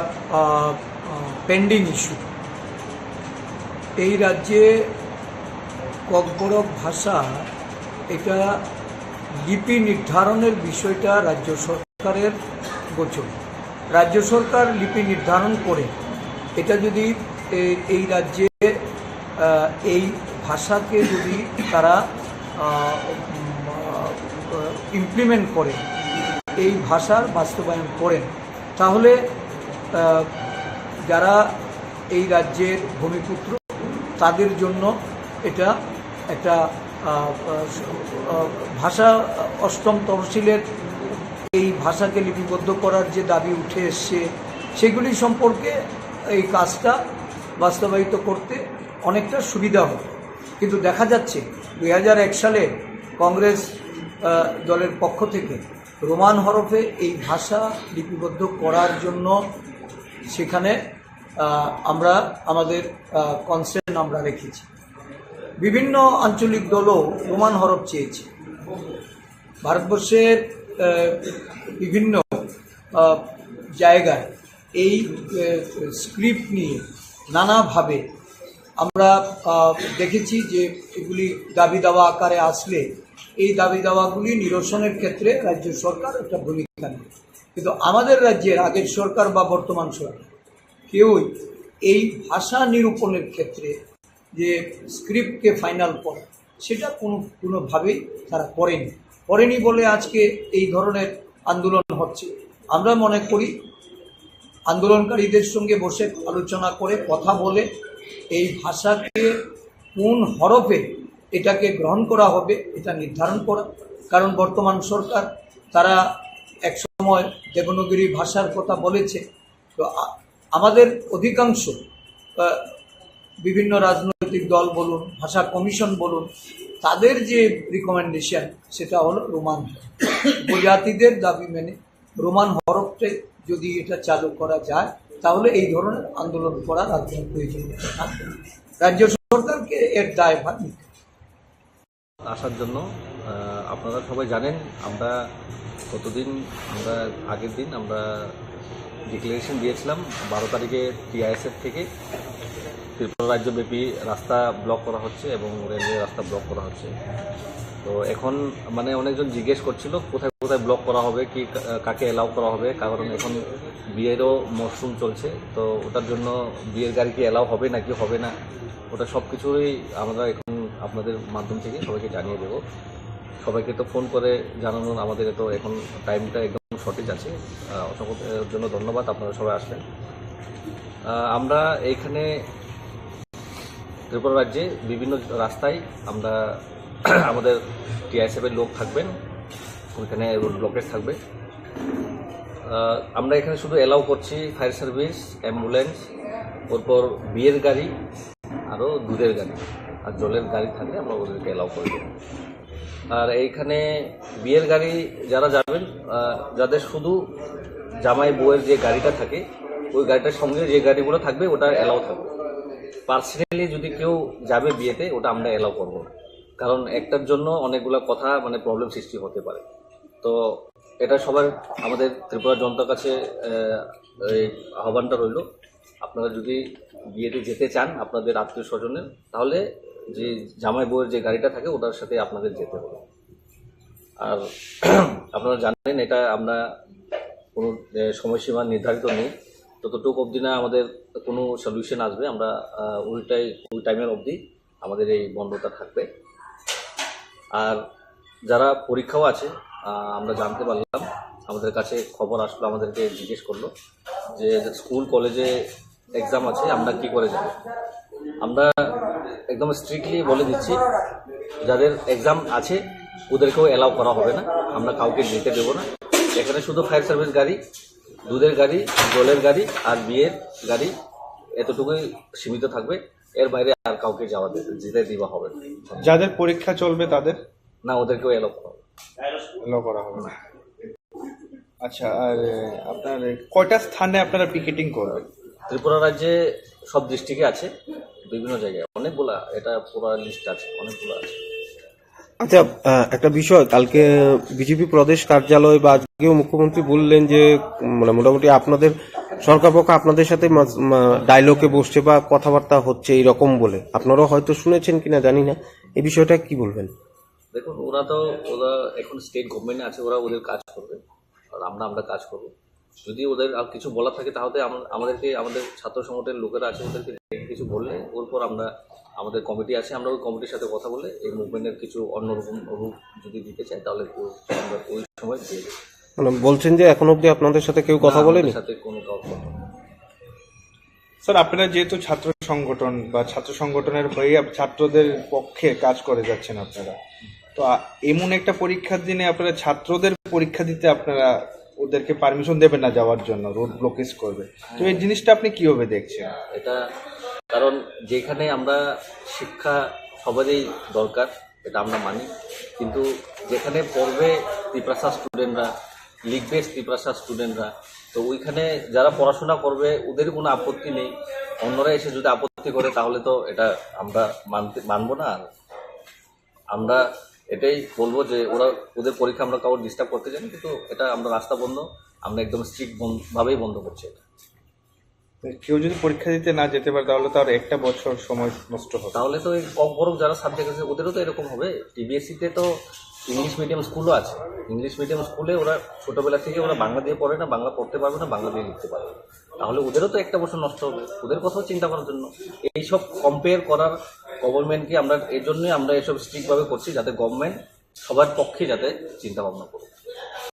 পেন্ডিং ইস্যু। এই রাজ্যে ককবরক ভাষা, এটা লিপি নির্ধারণের বিষয়টা রাজ্য সরকারের গোচর। রাজ্য সরকার লিপি নির্ধারণ করে এটা যদি এ- এই রাজ্যে আহ, এই ভাষাকে যদি তারা ইমপ্লিমেন্ট করে, এই ভাষার বাস্তবায়ন করেন, তাহলে আহ, যারা এই রাজ্যের ভূমিপুত্র, তাদের জন্য এটা একটা আহ, আহ, ভাষা, অষ্টম তহসিলের এই ভাষাকে লিপিবদ্ধ করার যে দাবি উঠে এসছে, সেগুলি সম্পর্কে এই কাজটা বাস্তবায়িত করতে অনেকটা সুবিধা হবে। কিন্তু দেখা যাচ্ছে দুই হাজার এক সালে কংগ্রেস আহ, দলের পক্ষ থেকে রোমান হরফে এই ভাষা লিপিবদ্ধ করার জন্য সেখানে আহ, আমরা আমাদের কনসার্ন আমরা রেখেছি। বিভিন্ন আঞ্চলিক দলও রোমান হরফ চেয়েছে। ভারতবর্ষের আহ, বিভিন্ন আহ, জায়গায় এই স্ক্রিপ্ট নিয়ে নানাভাবে আমরা আহ, দেখেছি যে এগুলি দাবি দাওয়া আকারে আসলে এই দাবি দাওয়াগুলি নিরসনের ক্ষেত্রে রাজ্য সরকার একটা ভূমিকা নেয়। কিন্তু আমাদের রাজ্যের আগের সরকার বা বর্তমান সরকার কেউই এই ভাষা নিরূপণের ক্ষেত্রে যে স্ক্রিপ্টকে ফাইনাল করা, সেটা কোনো কোনোভাবেই তারা করেনি। করেনি বলে আজকে এই ধরনের আন্দোলন হচ্ছে। আমরা মনে করি আন্দোলনকারীদের সঙ্গে বসে আলোচনা করে, কথা বলে এই ভাষাকে কোন হরফে এটাকে গ্রহণ করা হবে, এটা নির্ধারণ করা। কারণ বর্তমান সরকার, তারা একসময় দেবনাগরী ভাষার কথা বলেছে। তো আ- আমাদের অধিকাংশ আহ, বিভিন্ন রাজনৈতিক দল বলুন, ভাষা কমিশন বলুন, তাদের যে রিকমেন্ডেশন, সেটা হলো রোমান হরফ। উপজাতিদের দাবি মেনে রোমান হরফে যদি এটা চালু করা যায়, তাহলে এই ধরনের আন্দোলন করার আর কোনো প্রয়োজন থাকবে না। রাজ্য সরকারকে এর দায়ভার নিতে হবে। আসার জন্য। আহ, আপনারা সবাই জানেন, আমরা গতদিন, আমরা আগের দিন আমরা ডিক্লারেশন দিয়েছিলাম বারো তারিখে টিআইএসএফ থেকে ত্রিপুরা রাজ্যব্যাপী রাস্তা ব্লক করা হচ্ছে এবং রেলওয়ে রাস্তা ব্লক করা হচ্ছে। তো এখন মানে অনেকজন জিজ্ঞেস করছিল কোথায় কোথায় ব্লক করা হবে, কি কা-, কাকে অ্যালাউ করা হবে, কারণ এখন বিয়েরও মরশুম চলছে। তো ওটার জন্য বিয়ের গাড়ি কি অ্যালাউ হবে নাকি হবে না, ওটা সব কিছুই আমরা এখন আপনাদের মাধ্যম থেকে সবাইকে জানিয়ে দেবো। সবাইকে তো ফোন করে জানানোর আমাদের তো এখন টাইমটা একদম শর্টেজ আছে। আহ, অসংখ্য, আহ, জন্য ধন্যবাদ, আপনারা সবাই আসলেন। আহ, আমরা এইখানে ত্রিপুরা রাজ্যে বিভিন্ন রাস্তায় আমরা আমাদের টিআইএসএফ এর লোক থাকবেন, ওইখানে রোড ব্লকেজ থাকবে। আহ, আমরা এখানে শুধু অ্যালাউ করছি ফায়ার সার্ভিস, অ্যাম্বুলেন্স, ওরপর বিয়ের গাড়ি, আরও দুধের গাড়ি আর জলের গাড়ি থাকলে আমরা ওদেরকে অ্যালাউ করে দেবো। আর এইখানে বিয়ের গাড়ি যারা যাবেন, আহ, যাদের শুধু জামাই বউয়ের যে গাড়িটা থাকে, ওই গাড়িটার সঙ্গে যে গাড়িগুলো থাকবে ওটা অ্যালাউ থাকবে। পার্সোনালি যদি কেউ যাবে বিয়েতে, ওটা আমরা অ্যালাউ করবো না। কারণ একটার জন্য অনেকগুলা কথা, মানে, প্রবলেম সৃষ্টি হতে পারে। তো এটা সবার, আমাদের ত্রিপুরা জনতার কাছে, আহ, এই আহ্বানটা রইল, আপনারা যদি বিয়েতে যেতে চান আপনাদের আত্মীয় স্বজনের, তাহলে যে জামাই বউয়ের যে গাড়িটা থাকে ওটার সাথে আপনাদের যেতে হবে। আর আপনারা জানেন, এটা আমরা কোনো, আহ, সময়সীমা নির্ধারিত নেই। যতটুকু অবধি না আমাদের কোনো সলিউশন আসবে, আমরা, আহ, ওইটাই, ওই টাইমের অবধি আমাদের এই বন্ধটা থাকবে। আর যারা পরীক্ষাও আছে, আহ, আমরা জানতে পারলাম, আমাদের কাছে খবর আসলো, আমাদেরকে জিজ্ঞেস করলো যে স্কুল কলেজে এক্সাম আছে, আমরা কি করে যাব। আমরা একদম স্ট্রিক্টলি বলে দিচ্ছি, যাদের এক্সাম আছে ওদেরকেও অ্যালাউ করা হবে না, আমরা কাউকে যেতে দেবো না। এখানে শুধু ফায়ার সার্ভিস গাড়ি, দুধের গাড়ি, জলের গাড়ি আর বিয়ের গাড়ি, এতটুকুই সীমিত থাকবে। এর বাইরে আর কাউকে যাওয়া দে-, যেতে দেওয়া হবে না। যাদের পরীক্ষা চলবে তাদের? না, ওদেরকেও অ্যালাউ করা হবে। অ্যালাউ করা হবে না। আচ্ছা, আর, আহ, আপনার কয়টা স্থানে আপনারা পিকেটিং করবেন? ত্রিপুরা রাজ্যে সব ডিস্ট্রিক্টে আছে, বিভিন্ন জায়গায় অনেকগুলা, এটা পুরো লিস্ট আছে, অনেকগুলো আছে। আচ্ছা, আহ, একটা বিষয়, কালকে বিজেপি প্রদেশ কার্যালয় বা আজকেও মুখ্যমন্ত্রী বললেন যে, উম, মানে, মোটামুটি আপনাদের সরকার পক্ষ আপনাদের সাথে মা-, মা-, ডায়লগে বসছে বা কথাবার্তা হচ্ছে এরকম বলে। আপনারাও হয়তো শুনেছেন কিনা জানি না, এই বিষয়টা কি বলবেন? দেখুন, ওরা তো, ওরা এখন স্টেট গভর্নমেন্টে আছে, ওরা ওদের কাজ করবে, আর আমরা, আমরা কাজ করব। যদি ওদের আর কিছু বলা থাকে, তাহলে আম-, আমাদেরকে, আমাদের ছাত্র সংগঠনের লোকেরা আছে, ওদেরকে ডেকে কিছু বললে, ওর পর আমরা, আমাদের কমিটি আছে, আমরা ওই কমিটির সাথে কথা বলে এই মুভমেন্টের কিছু অন্যরকম রূপ যদি দিতে চাই, তাহলে ও-, আমরা ওই সময় দিয়ে দেবো। মানে, বলছেন যে এখন অবধি আপনাদের সাথে কেউ কথা না, আমাদের বলেনি? সাথে কোনো কারোর কথা নেই। স্যার, আপনারা যেহেতু ছাত্র সংগঠন বা ছাত্র সংগঠনের হয়ে আপ-, ছাত্রদের পক্ষে কাজ করে যাচ্ছেন আপনারা, তো আ-, এমন একটা পরীক্ষার দিনে আপনারা ছাত্রদের পরীক্ষা দিতে আপনারা ওদেরকে পারমিশন দেবেন না যাওয়ার জন্য, রোড ব্লকেজ করবে, তো এই জিনিসটা আপনি কিভাবে দেখছেন? এটা কারণ যেখানে আমরা শিক্ষা সবারই দরকার, এটা আমরা মানি, কিন্তু যেখানে পড়বে তিপ্রাসা স্টুডেন্টরা, লিখবে তিপ্রাসা স্টুডেন্টরা, তো ওইখানে যারা পড়াশোনা করবে ওদের কোনো আপত্তি নেই। অন্যরা এসে যদি আপত্তি করে তাহলে তো এটা আমরা মানতে, মানবো না। আর আমরা এটাই বলবো যে ওরা, ওদের পরীক্ষা আমরা কাউকে ডিস্টার্ব করতে চাই না, কিন্তু এটা আমরা রাস্তা বন্ধ, আমরা একদম স্ট্রিক্ট ভাবেই বন্ধ করছি এটা। কেউ যদি পরীক্ষা দিতে না যেতে পারে, তাহলে তো আর একটা বছর সময় নষ্ট হবে। তাহলে তো এই কম বরং যারা সাবজেক্ট আছে ওদেরও তো এরকম হবে। টিবিএসসি তে তো ইংলিশ মিডিয়াম স্কুলও আছে। ইংলিশ মিডিয়াম স্কুলে ওরা ছোটবেলা থেকে ওরা বাংলা দিয়ে পড়ে না, বাংলা পড়তে পারবে না, বাংলা দিয়ে লিখতে পারবে না। তাহলে ওদেরও তো একটা বছর নষ্ট হবে, ওদের কথাও চিন্তা করার জন্য। এইসব কম্পেয়ার করার গভর্নমেন্টকে আমরা, এই জন্যই আমরা এসব স্ট্রিক্টভাবে করছি, যাতে গভর্নমেন্ট সবার পক্ষে যাতে চিন্তা ভাবনা করুক।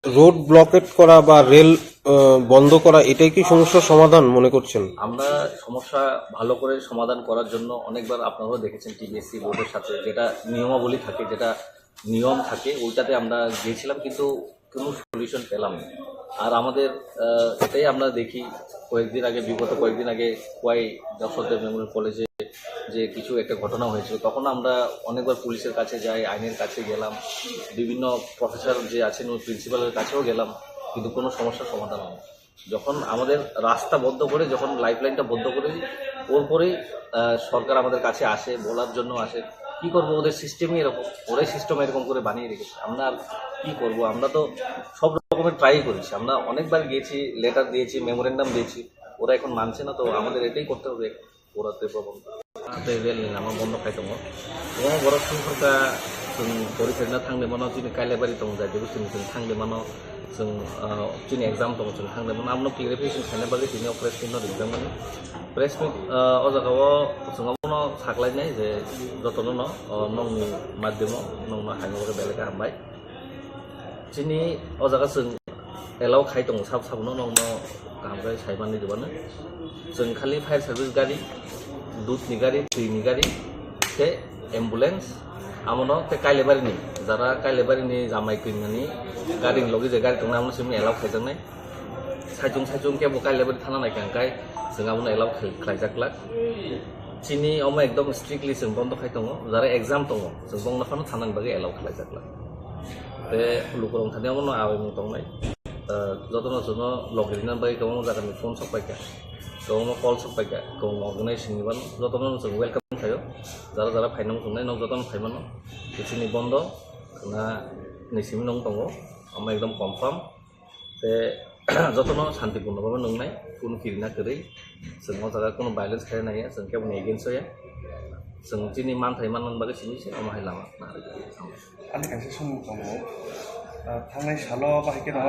রোড ব্লকেট করা বা রেল, আহ, বন্ধ করা, এটাই কি সমস্যার সমাধান মনে করছেন? আমরা সমস্যা ভালো করে সমাধান করার জন্য অনেকবার, আপনারাও দেখেছেন, টিবিএসসি বোর্ডের সাথে যেটা নিয়মাবলী থাকে, যেটা নিয়ম থাকে, ওইটাতে আমরা গিয়েছিলাম, কিন্তু কোনো সলিউশন পেলাম না। আর আমাদের, আহ, এটাই আমরা দেখি, কয়েকদিন আগে, বিগত কয়েকদিন আগে খোয়াই যশোরদেব মেমোরিয়াল কলেজে যে কিছু একটা ঘটনা হয়েছিল, তখন আমরা অনেকবার পুলিশের কাছে যাই, আইনের কাছে গেলাম, বিভিন্ন প্রফেসর যে আছেন ওই প্রিন্সিপালের কাছেও গেলাম, কিন্তু কোনো সমস্যার সমাধান হয় না। যখন আমাদের রাস্তা বন্ধ করে, যখন লাইফলাইনটা বন্ধ করে দিই, ওর পরেই, আহ, সরকার আমাদের কাছে আসে, বলার জন্য আসে। কি করবো, ওদের সিস্টেমই এরকম, ওরাই সিস্টেম এরকম করে বানিয়ে রেখেছে। আমরা আর কি করবো? আমরা তো সব রকমের ট্রাই করেছি, আমরা অনেকবার গিয়েছি, লেটার দিয়েছি, মেমোরেন্ডাম দিয়েছি, ওরা এখন মানছে না। তো আমাদের এটাই করতে হবে, ওরা ত্রিপুরা বন্ধ। Tei rel ni lama bondo khai tongo. Kwbangma borok songkhorkha, chwng pori pherna thangwi mano, chini Kailabari tongo, Jaitio Bwswini chwng thangwi mano, chwng, ah, chini exam tongo, chwng thangwi mano. Abono clarification khaina bagwi tini o press meet no rijak mani. Press meet, ah, o jaga o chwng abono saklainai je jotono no, oh, nokni madhyamo nokno haino bagwi belai khe hambai. Chini o jaga chwng allow khai tongo, sab sabono nokno kaham khe sai manwi rwmano. Chwng khali fire service gari, dudni gari, twini gari, tei ambulance, amono tei Kailabari ni, jara Kailabari ni jamai twinani gari ni logi je gari tongnai, amono simi allow khaijaknai. Saichung saichung kebo Kailabari thana naikha hwnkhe chwng abono allow khlai-, khlaijak glak. Chini omo ekdom strictly chwng bondo khai tongo, jara exam tongo, chwng bongno phano thana ni bagwi allow khlaijak glak. Tei lukurok thani omono awaimung tongnai. Ah, jotono chwngno logi rina bagwi kwbangma jagani phone sok paikha. Kwbangma call sok paikha, kwbangma organization ni bano, jotono no chwng welcome khaio. Jara jara phaina muchungnai nok jotono phaimano. Bichini bondo khna ni simi nong tongo, ama ekdom confirm. Te jotono santipurno bhabe nungnai, kunu kirina kwrwi. Chwng o jaga kunu violence khaina naiya, chwng keboni against o ya. Chwng chini manthai manna bagwi simi se omo hai lama khna rwdi. Ani kaisa swngmung tongo. Ah, thangnai salo bahai kheno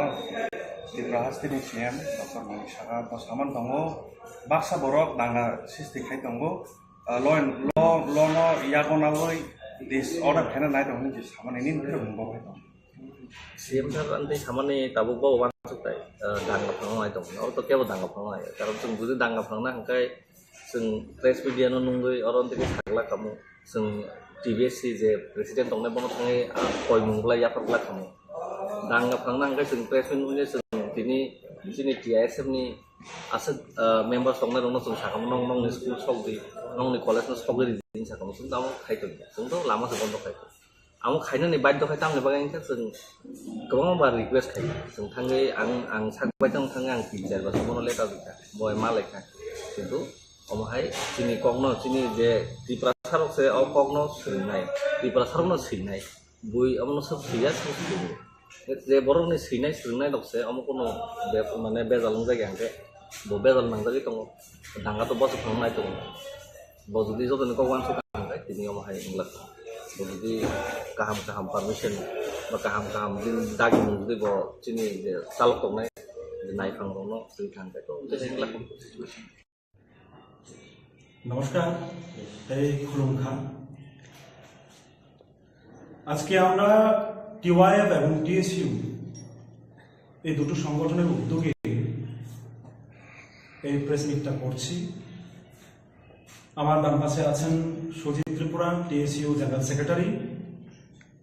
Tripura hasteni C M Doctor Manik Saha bo saman tongo, baksa borok danga sisti khai tongo. Ah, law and, law, law no yago nawi disorder khaina nai tongo hinwi samani nini phirok bo hai tongo. C M sir ani samani tabuk bo uansuk tai, ah, danga phangno nai tongo. Oro to kebo danga phangno nai. Karon chwng bujui danga phangna hwnkhe chwng press media no nungwi oro tei sakla kamo. Chwng T B S C je president tongnai bono thangwi, ah, koimung bwlai yaphar bwlai kamo. Danga phangna hwnkhe chwng press meet wngwi chwng tini chini T I S F ni aswk, ah, members tongnai rokno chwng sakamo, "Nong nongni school sok di, nongni college no sogwi ridi," hinwi sakamo. Chwng tamo khai tongya. Chwng to lama se bondo khai. Amo khainani baidhyo khai tamni bagwi wngkha chwng kwbangma bar request khai. Chwng thangwi ang, ang sak bai tong thangwi ang tin char bosor bono letter rwkha. Bo hai ma laikha. Kintu omo hai chini kokno, chini je Tiprasa rok se o kokno swrwngnai, Tiprasa rokno swinai. Bui omono swk swiya, swk swrwngo. Je borokni swinai swrwngnai rok se omo kono be-, mane bejal wngjak ya hwnkhe bo bejal nangjagwi tongo. Danga to bosok phano nai tongo. Bo jodi jotoni kok uansuk kha hwnkhe tini omo hai wngla. Bo jodi kaham kaham permission ba kaham kaham bini dagimung jodi bo chini je chalok tongnai je naiphang rokno twi kha hwnkhe to tei wngla. নমস্কার, এই খুলুমখা। আজকে আমরা টিওয়াইএফ এবং টিএসইউ এই দুটো সংগঠনের উদ্যোগে এই প্রেস মিটটা করছি। আমার বাম পাশে আছেন সুজিত ত্রিপুরা, টিএসইউ জেনারেল সেক্রেটারি,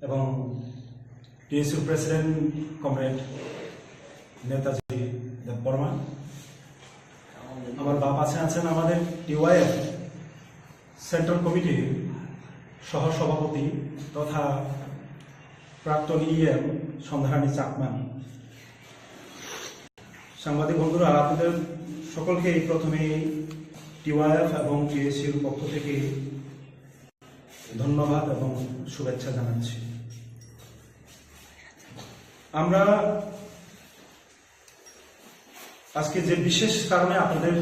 এবং টিএসইউ প্রেসিডেন্ট কমরেড নেতাজি দেববর্মা। আমার বাম পাশে আছেন আমাদের টিওয়াইএফ সেন্ট্রাল কমিটির সহসভাপতি তথা প্রাক্তন ইএম সন্ধ্যারানী চাকমা। সাংবাদিক বন্ধুরা, আপনাদের সকলকে এই প্রথমে টিওয়াইএফ এবং টিএসইউর পক্ষ থেকে ধন্যবাদ এবং শুভেচ্ছা জানাচ্ছি। আমরা আজকে যে বিশেষ কারণে আপনাদের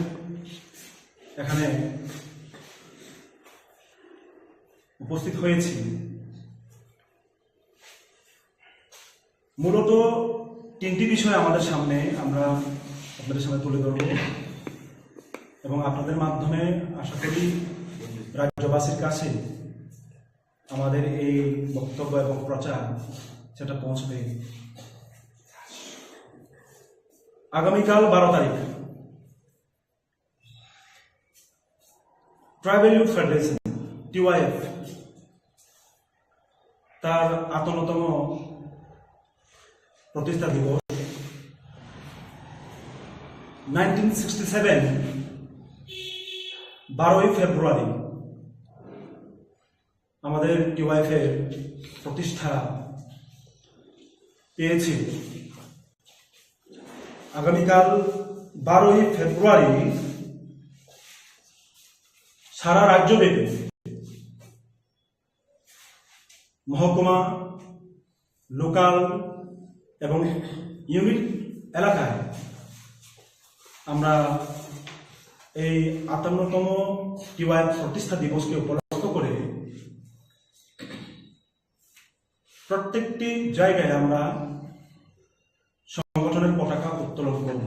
এখানে উপস্থিত হয়েছি, মূলত তিনটি বিষয় আমাদের সামনে, আমরা আপনাদের সামনে তুলে ধরব এবং আপনাদের মাধ্যমে আশা করি রাজ্যবাসীর কাছে আমাদের এই বক্তব্য এবং প্রচার সেটা পৌঁছবে। আগামীকাল বারো তারিখ ট্রাইবাল ইউথ ফেডারেশন, টিওয়াইএফ, তার আটান্নতম প্রতিষ্ঠা দিবস। নাইনটিন সিক্সটি সেভেন, বারোই ফেব্রুয়ারি আমাদের টিওয়াইএফ এর প্রতিষ্ঠা পেয়েছিল। আগামীকাল বারোই ফেব্রুয়ারি সারা রাজ্যব্যাপী মহকুমা, লোকাল এবং ইউনিট এলাকায় আমরা এই আটান্নতম টিওয়াইএফ প্রতিষ্ঠা দিবসকে উপলক্ষ করে প্রত্যেকটি জায়গায় আমরা সংগঠনের পতাকা উত্তোলন করব।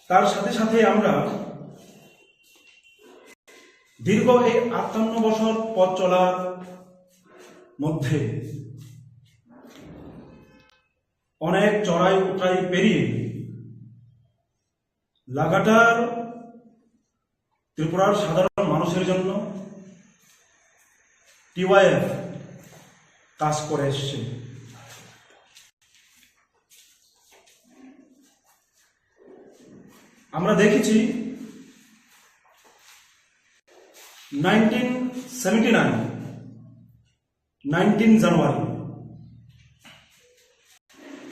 তার সাথে সাথে আমরা দীর্ঘ এই আটান্ন বছর পথ চলার মধ্যে অনেক চড়াই উতরাই পেরিয়ে লাগাতার ত্রিপুরার সাধারণ মানুষের জন্য টিওয়াইএফ কাজ করে এসছে। আমরা দেখেছি নাইনটিন সেভেন্টি নাইন, নাইনটিন জানুয়ারি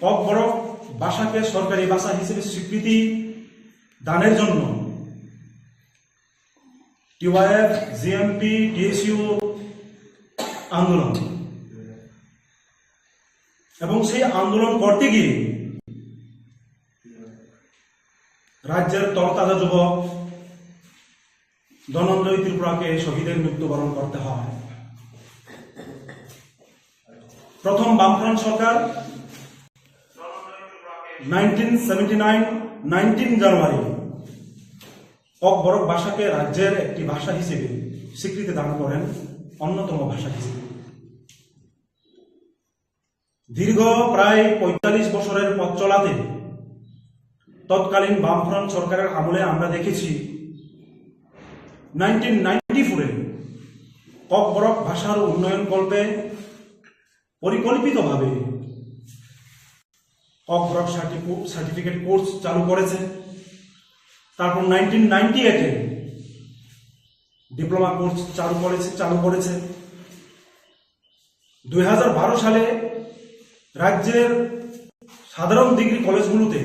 ককবরক ভাষাকে সরকারি ভাষা হিসেবে স্বীকৃতি দানের জন্য টিওয়াইএফ, জিএমপি, টিএসইউ আন্দোলন, এবং সেই আন্দোলন করতে গিয়ে রাজ্যের তরতাজা যুবক ধনঞ্জয় ত্রিপুরাকে শহীদের মৃত্যুবরণ করতে হয়। প্রথম বামফ্রন্ট সরকার নাইনটিন সেভেন্টি নাইন, নাইনটিন জানুয়ারি ককবরক ভাষাকে রাজ্যের একটি ভাষা হিসেবে স্বীকৃতি দান করেন, অন্যতম ভাষা হিসেবে। দীর্ঘ প্রায় পঁয়তাল্লিশ বছরের পথ চলাতে তৎকালীন বামফ্রন্ট সরকারের আমলে আমরা দেখেছি, নাইনটিন নাইনটি ফোরে ককবরক ভাষার উন্নয়ন কল্পে পরিকল্পিতভাবে ককবরক সার্টিফি-, সার্টিফিকেট কোর্স চালু করেছে। তারপর নাইনটিন নাইনটি এইটে ডিপ্লোমা কোর্স চালু করেছে, চালু করেছে। দুই হাজার বারো সালে রাজ্যের সাধারণ ডিগ্রি কলেজগুলোতে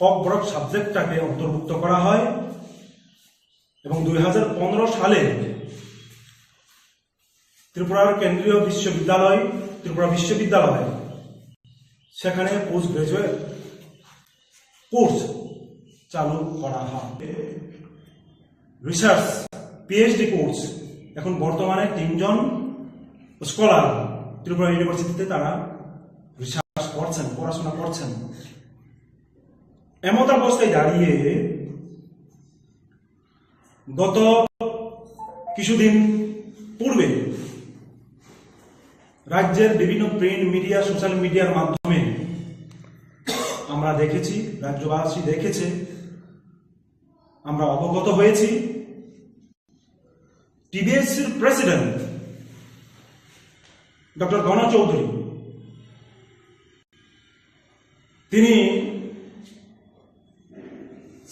ককবরক সাবজেক্টটাকে অন্তর্ভুক্ত করা হয় এবং দুই হাজার পনেরো সালে ত্রিপুরার কেন্দ্রীয় বিশ্ববিদ্যালয়, ত্রিপুরা বিশ্ববিদ্যালয়, সেখানে পোস্ট গ্রাজুয়েট কোর্স চালু করা হয়। রিসার্চ, পিএইচডি কোর্স, এখন বর্তমানে তিনজন স্কলার ত্রিপুরা ইউনিভার্সিটিতে তারা রিসার্চ করছেন, পড়াশোনা করছেন। এমতাবস্থায় দাঁড়িয়ে গত কিছুদিন পূর্বে রাজ্যের বিভিন্ন প্রিন্ট মিডিয়া, সোশ্যাল মিডিয়ার মাধ্যমে আমরা দেখেছি, রাজ্যবাসী দেখেছে, আমরা অবগত হয়েছি, টিবিএসসির প্রেসিডেন্ট ডক্টর গণ চৌধুরী, তিনি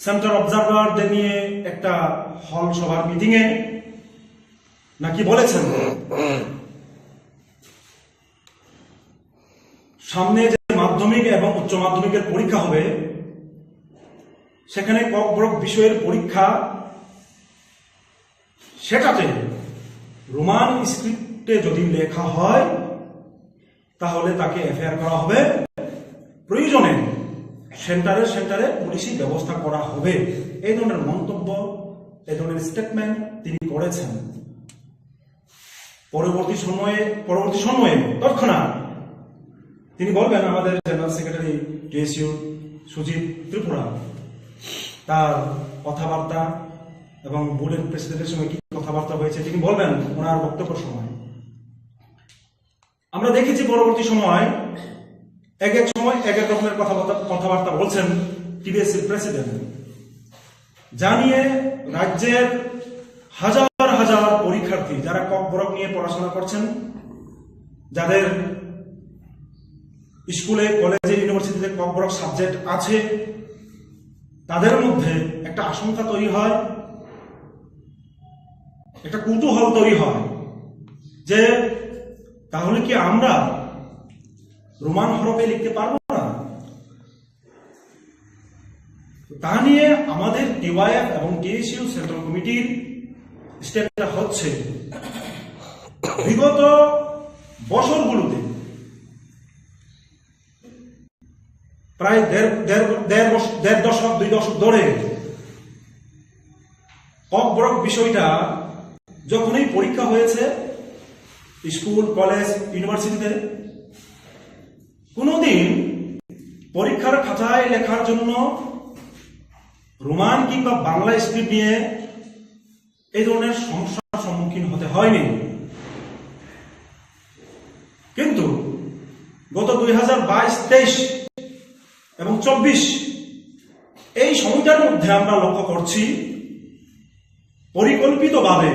সেন্ট্রাল অবজারভারদের নিয়ে একটা হল সভার মিটিংয়ে নাকি বলেছেন, সামনে যে মাধ্যমিক এবং উচ্চ মাধ্যমিকের পরীক্ষা হবে, সেখানে ককবরক বিষয়ের পরীক্ষা, সেটাতে রোমান স্ক্রিপ্টে যদি লেখা হয়, তাহলে তাকে এফআইআর করা হবে, প্রয়োজনে সেন্টারে সেন্টারে পুলিশি ব্যবস্থা করা হবে। এই ধরনের মন্তব্য, এই ধরনের স্টেটমেন্ট তিনি করেছেন। পরবর্তী সময়ে, পরবর্তী সময়ে তৎক্ষণাৎ তিনি বলবেন, আমাদের জেনারেল সেক্রেটারি টিএসইউ সুজিত ত্রিপুরা, তার কথাবার্তা এবং বোর্ডের প্রেসিডেন্টের সঙ্গে কি কথাবার্তা হয়েছে তিনি বলবেন ওনার বক্তব্যের সময়। আমরা দেখেছি পরবর্তী সময় এক এক সময় এক এক রকমের কথাবার্তা, কথাবার্তা বলছেন টিবিএসসির প্রেসিডেন্ট। জানিয়ে রাজ্যের হাজার হাজার পরীক্ষার্থী যারা ককবরক নিয়ে পড়াশোনা করছেন, যাদের স্কুলে, কলেজে, ইউনিভার্সিটিতে ককবরক সাবজেক্ট আছে, তাদের মধ্যে একটা আশঙ্কা তৈরি হয়, একটা কৌতূহল তৈরি হয় যে তাহলে কি আমরা রোমান হরফে লিখতে পারবো না? তো তা নিয়ে আমাদের টিওয়াইএফ এবং টিএসইউ সেন্ট্রাল কমিটির স্টেপটা হচ্ছে, বিগত বছরগুলোতে প্রায় দেড়, দেড়, দেড় বছর, দেড় দশক, দুই দশক ধরে ককবরক বিষয়টা যখনই পরীক্ষা হয়েছে স্কুল, কলেজ, ইউনিভার্সিটিতে, কোনোদিন পরীক্ষার খাতায় লেখার জন্য রোমান কিংবা বাংলা স্ক্রিপ্ট নিয়ে এই ধরনের সমস্যার সম্মুখীন হতে হয়নি। কিন্তু গত দুই হাজার বাইশ, তেইশ এবং চব্বিশ এই সময়টার মধ্যে আমরা লক্ষ্য করছি, পরিকল্পিতভাবে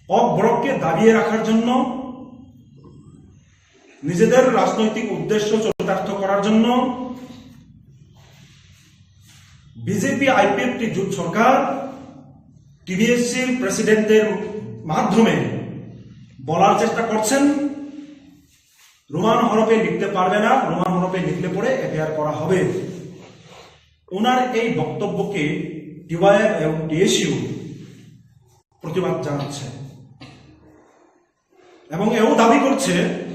ককবরককে দাবিয়ে রাখার জন্য, নিজেদের রাজনৈতিক উদ্দেশ্য চরিতার্থ করার জন্য বিজেপি আইপিএফটি জোট সরকার টিবিএসসির প্রেসিডেন্টদের মাধ্যমে বলার চেষ্টা করছেন, রোমান হরফে লিখতে পারবে না, রোমান হরফে লিখলে পরে এফআইআর করা হবে। ওনার এই বক্তব্যকে ডিওয়াইএফ এবং ডিএসইউ প্রতিবাদ জানাচ্ছে এবং এও দাবি করছে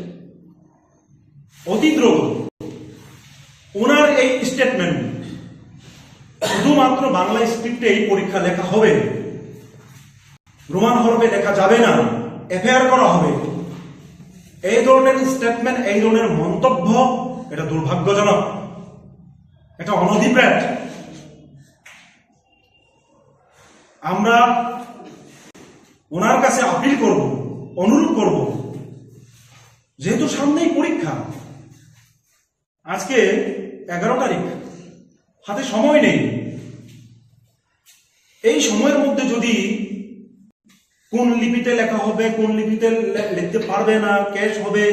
অতি দ্রুত ওনার এই স্টেটমেন্ট শুধুমাত্র বাংলা স্ক্রিপ্টে এই পরীক্ষা লেখা হবে, রোমান হরফে লেখা যাবে না, এফআইআর করা হবে। এই ধরনের স্টেটমেন্ট, এই ধরনের মন্তব্য, এটা দুর্ভাগ্যজনক, এটা অনধিপ্রেরণ। আমরা ওনার কাছে আপিল করব, অনুরোধ করব, যেহেতু সামনেই পরীক্ষা, আজকে এগারো তারিখ, হাতে সময় নেই। এই সময়ের মধ্যে যদি কোন লিপিতে লেখা হবে, কোন লিপিতে লে- লিখতে পারবে না, ক্যাশ হবে,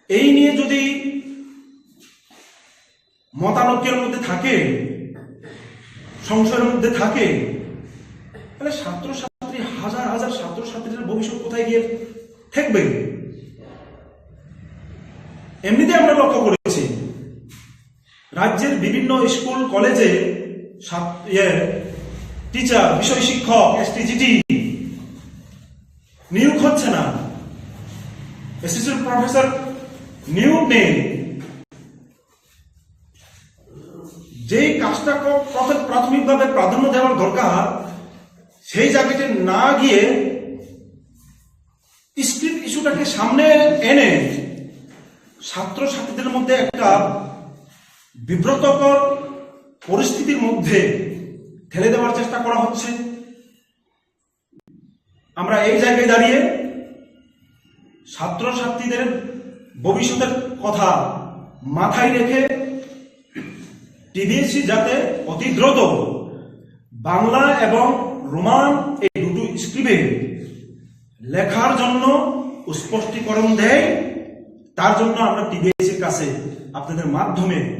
এই নিয়ে যদি মতানৈক্যের মধ্যে থাকে, সংশয়ের মধ্যে থাকে, তাহলে ছাত্রছাত্রী, হাজার হাজার ছাত্রছাত্রীদের ভবিষ্যৎ কোথায় গিয়ে ঠেকবে? এমনিতে আমরা লক্ষ্য করেছি, রাজ্যের বিভিন্ন স্কুল কলেজে ছাত- ইয়ে, টিচার, বিষয় শিক্ষক, এসটিজিটি নিয়োগ হচ্ছে না, অ্যাসিস্ট্যান্ট প্রফেসর নিয়োগ নেই। যেই কাজটা প্র- প্রথম- প্রাথমিকভাবে প্রাধান্য দেওয়ার দরকার, সেই জায়গাতে না গিয়ে স্ক্রিপ্ট ইস্যুটাকে সামনে এনে ছাত্রছাত্রীদের মধ্যে একটা বিব্রতকর পরিস্থিতির মধ্যে ঠেলে দেওয়ার চেষ্টা করা হচ্ছে। আমরা এই জায়গায় দাঁড়িয়ে ছাত্রছাত্রীদের ভবিষ্যতের কথা মাথায় রেখে টিবিএসই যাতে অতি দ্রুত বাংলা এবং রোমান এই দুটো স্ক্রিপ্টে লেখার জন্য স্পষ্টীকরণ দেয়, তার জন্য আমরা টিবিএসইর কাছে আপনাদের মাধ্যমে,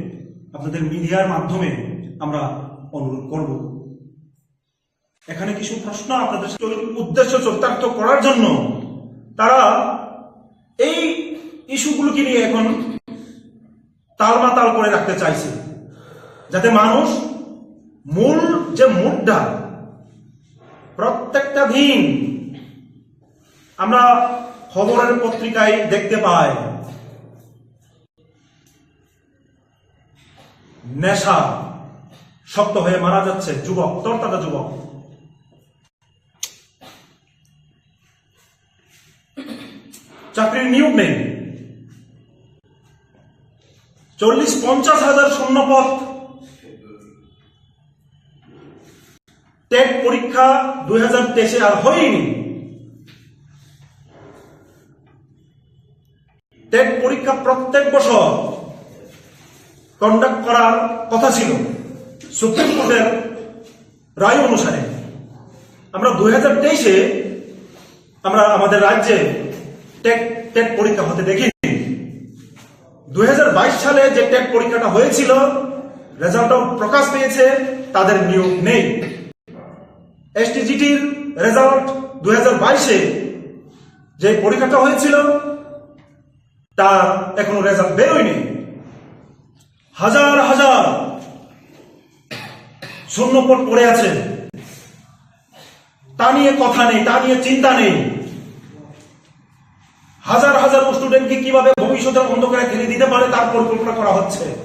আপনাদের মিডিয়ার মাধ্যমে আমরা অনুরোধ করব। এখানে কিছু প্রশ্ন আপনাদের উদ্দেশ্য চরিতার্থ করার জন্য তারা এই ইস্যুগুলোকে নিয়ে এখন তালমাতাল করে রাখতে চাইছে, যাতে মানুষ মূল যে মুদ্রা, প্রত্যেকটা দিন আমরা খবরের পত্রিকায় দেখতে পাই, নেশা শক্ত হয়ে মারা যাচ্ছে যুবক, তরতাজা যুবক। চাকরির নিয়োগ নেই, চল্লিশ পঞ্চাশ হাজার শূন্য পদ। টেট পরীক্ষা দুই হাজার তেইশে আর হয়নি। টেট পরীক্ষা প্রত্যেক বছর কন্ডাক্ট করার কথা ছিল সুপ্রিম কোর্টের রায় অনুসারে। আমরা দুই হাজার তেইশে আমরা আমাদের রাজ্যে টেট টেট পরীক্ষা হতে দেখিনি। দুই হাজার বাইশ সালে যে টেট পরীক্ষাটা হয়েছিল, রেজাল্টটাও প্রকাশ পেয়েছে, তাদের নিয়োগ নেই। এসটিজিটির রেজাল্ট দুই হাজার বাইশে যে পরীক্ষাটা হয়েছিল, তার এখনো রেজাল্ট বেরোয়নি। হাজার হাজার শূন্য পদ পড়ে আছে, তা নিয়ে কথা নেই, তা নিয়ে চিন্তা নেই। হাজার হাজার স্টুডেন্টকে কিভাবে ভবিষ্যতের অন্ধকারে ঠেলে দিতে পারে, তার পরিকল্পনা করা হচ্ছে,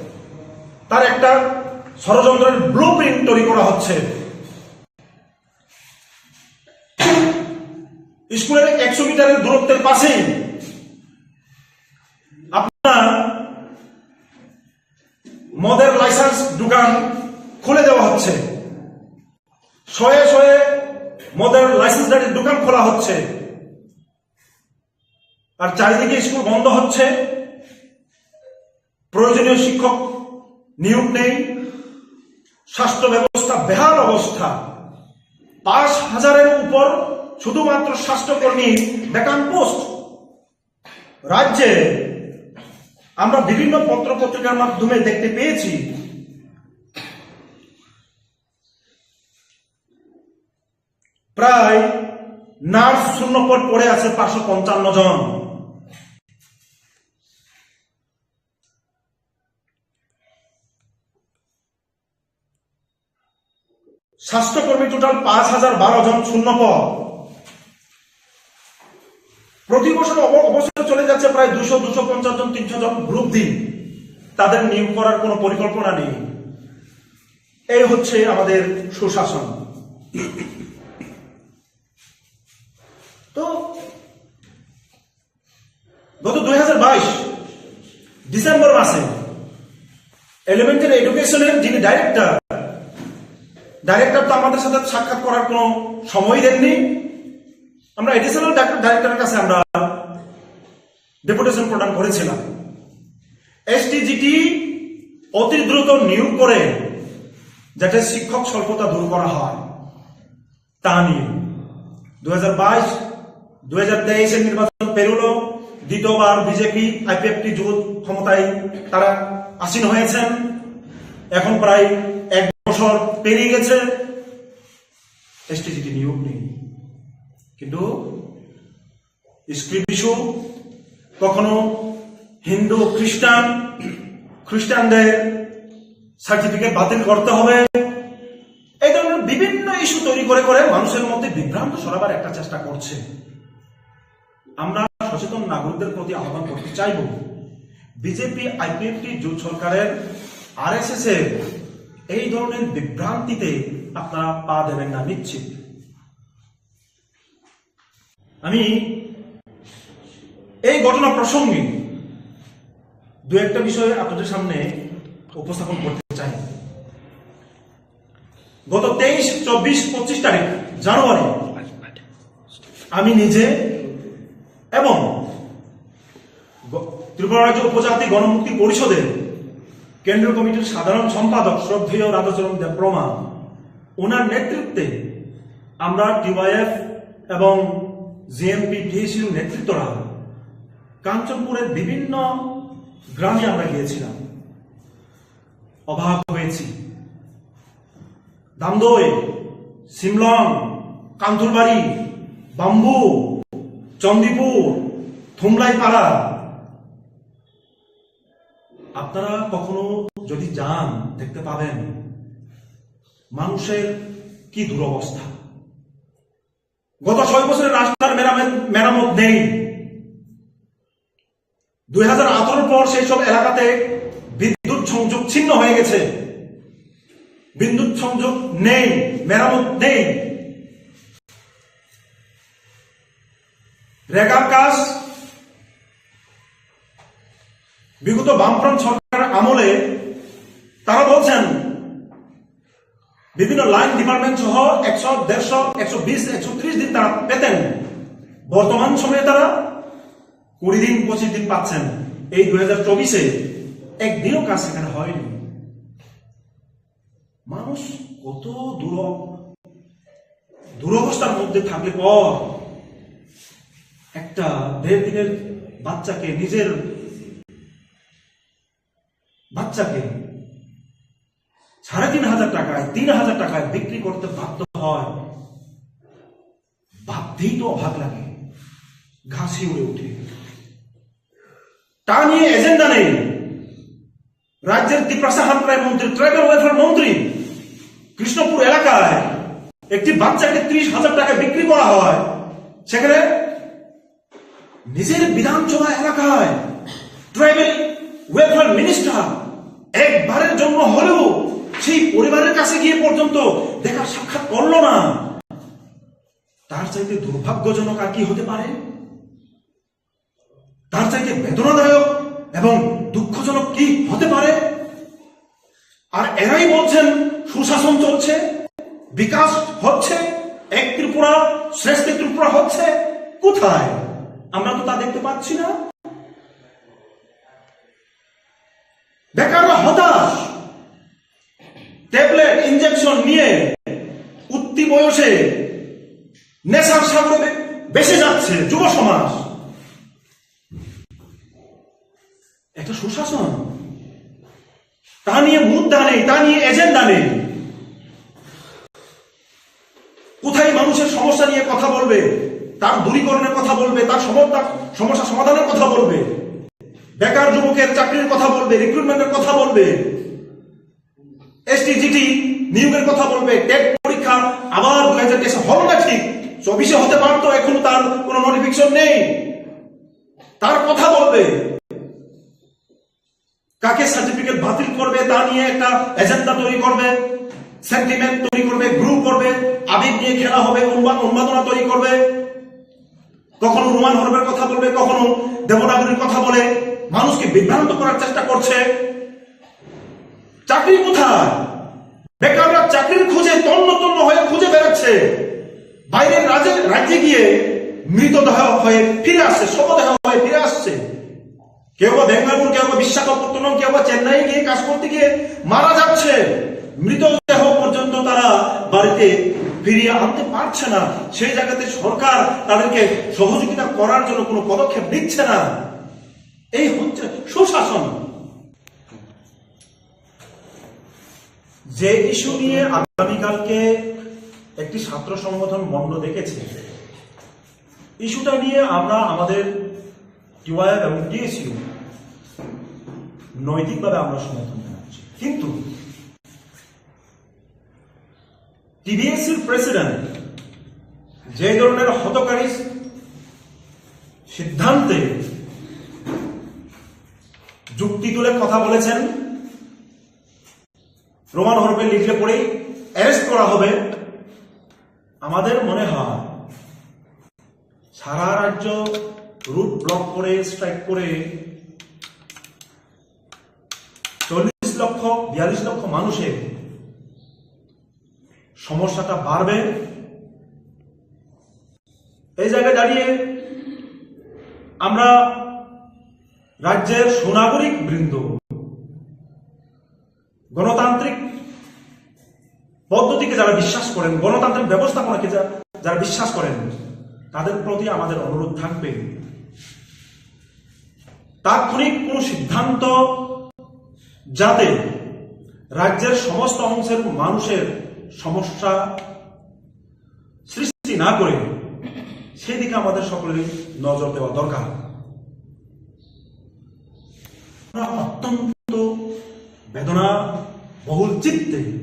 তার একটা ষড়যন্ত্রের ব্লু প্রিন্ট তৈরি করা হচ্ছে। স্কুলের একশো মিটারের দূরত্বের পাশেই আপনার মদের লাইসেন্স দোকান খুলে দেওয়া হচ্ছে, শয়ে শয়ে মদের লাইসেন্সধারীর দোকান খোলা হচ্ছে, আর চারিদিকে স্কুল বন্ধ হচ্ছে, প্রয়োজনীয় শিক্ষক নিয়োগ নেই, স্বাস্থ্য ব্যবস্থা বেহাল অবস্থা, পাঁচ হাজারের উপর শুধুমাত্র স্বাস্থ্যকর্মী ভ্যাকান্ট পোস্ট। রাজ্যে আমরা বিভিন্ন পত্র পত্রিকার মাধ্যমে দেখতে পেয়েছি, প্রায় নার্স শূন্য পদ পড়ে আছে পাঁচশো পঞ্চান্ন জন। স্বাস্থ্যকর্মী টোটাল পাঁচ হাজার বারো জন শূন্য পদ। প্রতি বছর অব-, অবসরে চলে যাচ্ছে প্রায় দুশো, দুশো পঞ্চাশ জন, তিনশো জন গ্রুপ ডি। তাদের নিয়োগ করার কোনো পরিকল্পনা নেই। এই হচ্ছে আমাদের সুশাসন। তো গত দুই হাজার বাইশ ডিসেম্বর মাসে এলিমেন্টারি এডুকেশনের যিনি ডাইরেক্টর, ডাইরেক্টর তো আমাদের সাথে সাক্ষাৎ করার কোনো সময় দেননি। আমরা অ্যাডিশনাল ডাইরেক্টরের কাছে আমরা ডেপুটেশন প্রদান করেছিলাম, এসটিজিটি অতি দ্রুত নিয়োগ করে যাতে শিক্ষক স্বল্পতা দূর করা হয়। তা নিয়ে দুই হাজার বাইশ, দুই হাজার তেইশের নির্বাচন পেরোলো, দ্বিতীয়বার বিজেপি আইপিএফটি জোট ক্ষমতায় তারা আসীন হয়েছেন। এখন প্রায় এক বছর পেরিয়ে গেছে, এসটিজিটি নিয়োগ নেই। কিন্তু স্ক্রিপ্ট ইস্যু, কখনো হিন্দু খ্রিস্টান, খ্রিস্টানদের সার্টিফিকেট বাতিল করতে হবে, এই ধরনের বিভিন্ন ইস্যু তৈরি করে করে মানুষের মধ্যে বিভ্রান্ত ছড়াবার একটা চেষ্টা করছে। আমরা সচেতন নাগরিকদের প্রতি আহ্বান করতে চাইব, বিজেপি আইপিএফটি জোট সরকারের, আরএসএস এর এই ধরনের বিভ্রান্তিতে আপনারা পা দেবেন না নিশ্চিত। আমি এই ঘটনা প্রসঙ্গে দু একটা বিষয় আপনাদের সামনে উপস্থাপন করতে চাই। গত তেইশ, চব্বিশ, পঁচিশ তারিখ জানুয়ারি আমি নিজে এবং গ-, ত্রিপুরা রাজ্য উপজাতি গণমুক্তি পরিষদের কেন্দ্রীয় কমিটির সাধারণ সম্পাদক শ্রদ্ধেয় রাধাচরণ দেববর্মা, ওনার নেতৃত্বে আমরা টিওয়াইএফ এবং জিএমপি টিএসইউ নেতৃত্বরা কাঞ্চনপুরের বিভিন্ন গ্রামে আমরা গিয়েছিলাম। অবাক হয়েছি, দামদই, সিমলং, কান্থুরবাড়ি, বাম্বু, চণ্ডীপুর, থুমলাইপাড়া। আপনারা কখনো যদি যান, দেখতে পাবেন মানুষের কি দুরবস্থা। গত ছয় বছরের রাস্তার মেরামত, মেরামত নেই। দুই হাজার আঠারোর পর সেই সব এলাকাতে বিদ্যুৎ সংযোগ ছিন্ন হয়ে গেছে, বিদ্যুৎ সংযোগ নেই, মেরামত নেই। রেগার কাজ বিগত বামফ্রন্ট সরকারের আমলে তারা বলছেন বিভিন্ন লাইন ডিপার্টমেন্ট সহ একশো, দেড়শো, একশো বিশ, একশো ত্রিশ দিন তারা পেতেন। বর্তমান সময়ে তারা কুড়ি দিন, পঁচিশ দিন পাচ্ছেন। এই দুই হাজার চব্বিশে একদিনও কাজ সেখানে হয়নি। মানুষ কত দুর-, দুরবস্থার মধ্যে থাকলে পর একটা দেড় দিনের বাচ্চাকে, নিজের বাচ্চাকে সাড়ে তিন হাজার টাকায়, তিন হাজার টাকায় বিক্রি করতে বাধ্য হয়, ভাবতেই তো অবাক লাগে, গা শিউরে উঠে। তা নিয়ে এজেন্ডা নেই। রাজ্যের তিপ্রাসা হামক্রাই মন্ত্রী, ট্রাইবাল ওয়েলফেয়ার মন্ত্রী, কৃষ্ণপুর এলাকায় একটি বাচ্চাকে ত্রিশ হাজার টাকা বিক্রি করা হয়, সেখানে নিজের বিধানসভা এলাকায় ট্রাইবাল ওয়েলফেয়ার মিনিস্টার একবারের জন্য হলেও সেই পরিবারের কাছে গিয়ে পর্যন্ত দেখা সাক্ষাৎ করলো না। তার চাইতে দুর্ভাগ্যজনক আর কি হতে পারে? তার চাইতে বেদনাদায়ক এবং দুঃখজনক কি হতে পারে? আর এরাই বলছেন সুশাসন চলছে, বিকাশ হচ্ছে, এক ত্রিপুরা, শ্রেষ্ঠ ত্রিপুরা হচ্ছে। কোথায়? আমরা তো তা দেখতে পাচ্ছি না। বেকাররা হতাশ, ট্যাবলেট ইনজেকশন নিয়ে উঠতি বয়সে নেশার সাগরে ভেসে যাচ্ছে যুব সমাজ। একটা সুশাসন, তা নিয়ে মুদ্রা নেই, তা নিয়ে এজেন্ডা নেই। কোথায় মানুষের সমস্যা নিয়ে কথা বলবে, তার দূরীকরণের কথা বলবে, তার সমস্যা, সমস্যা সমাধানের কথা বলবে, বেকার যুবকের চাকরির কথা বলবে, রিক্রুটমেন্টের কথা বলবে, এসটিজিটি নিয়োগের কথা বলবে, টেট পরীক্ষা আবার দুই হাজার তেইশে হবে না ঠিক, চব্বিশে হতে পারতো, এখনো তার কোনো নোটিফিকেশন নেই। তার কথা বলবে, কাকে সার্টিফিকেট বাতিল করবে তা নিয়ে একটা এজেন্ডা তৈরি করবে, সেন্টিমেন্ট তৈরি করবে, গ্রুপ করবে, আবেগ নিয়ে খেলা হবে, উন্মা- উন্মাদনা তৈরি করবে। কখনো রোমান হরফের কথা বলবে, কখনো দেবনাগরীর কথা বলে মানুষকে বিভ্রান্ত করার চেষ্টা করছে। চাকরি কোথায়? বেকাররা চাকরির খোঁজে তন্ন তন্ন হয়ে খুঁজে বেড়াচ্ছে। বাইরের রাজ্যে রাজ্যে গিয়ে মৃতদেহ হয়ে ফিরে আসছে, শবদেহ হয়ে ফিরে আসছে। কেউ বা বেঙ্গালুরু, কেউ বা বিশাখাপত্তনম, কেউ বা চেন্নাই গিয়ে কাজ করতে গিয়ে মারা যাচ্ছে। মৃতদেহ পর্যন্ত তারা বাড়িতে ফিরিয়ে আনতে পারছে না। সেই জায়গাতে সরকার তাদেরকে সহযোগিতা করার জন্য কোনো পদক্ষেপ নিচ্ছে না। এই হচ্ছে সুশাসন। যে ইস্যু নিয়ে আগামীকালকে একটি ছাত্র সংগঠন বন্ধ ডেকেছে, ইস্যুটা নিয়ে আমরা আমাদের টিওয়াইএফ এবং টিএসইউ নৈতিকভাবে আমরা সমর্থন জানাচ্ছি। কিন্তু টিবিএসসির প্রেসিডেন্ট যে ধরনের হতকারী সিদ্ধান্তে যুক্তি তুলে কথা বলেছেন, রোমান হরফে লিখলে পরেই অ্যারেস্ট করা হবে। আমাদের মনে হয় সারা রাজ্য রুট ব্লক করে, স্ট্রাইক করে চল্লিশ লক্ষ, বিয়াল্লিশ লক্ষ মানুষের সমস্যাটা বাড়বে। এই জায়গায় দাঁড়িয়ে আমরা রাজ্যের সুনাগরিক বৃন্দ, গণতান্ত্রিক পদ্ধতিকে যারা বিশ্বাস করেন, গণতান্ত্রিক ব্যবস্থাপনাকে যা- যারা বিশ্বাস করেন, তাদের প্রতি আমাদের অনুরোধ থাকবে, তাৎক্ষণিক কোনো সিদ্ধান্ত যাতে রাজ্যের সমস্ত অংশের মানুষের সমস্যা সৃষ্টি না করে, সেদিকে আমাদের সকলেরই নজর দেওয়া দরকার। আমরা অত্যন্ত বেদনা বহুল চিত্তে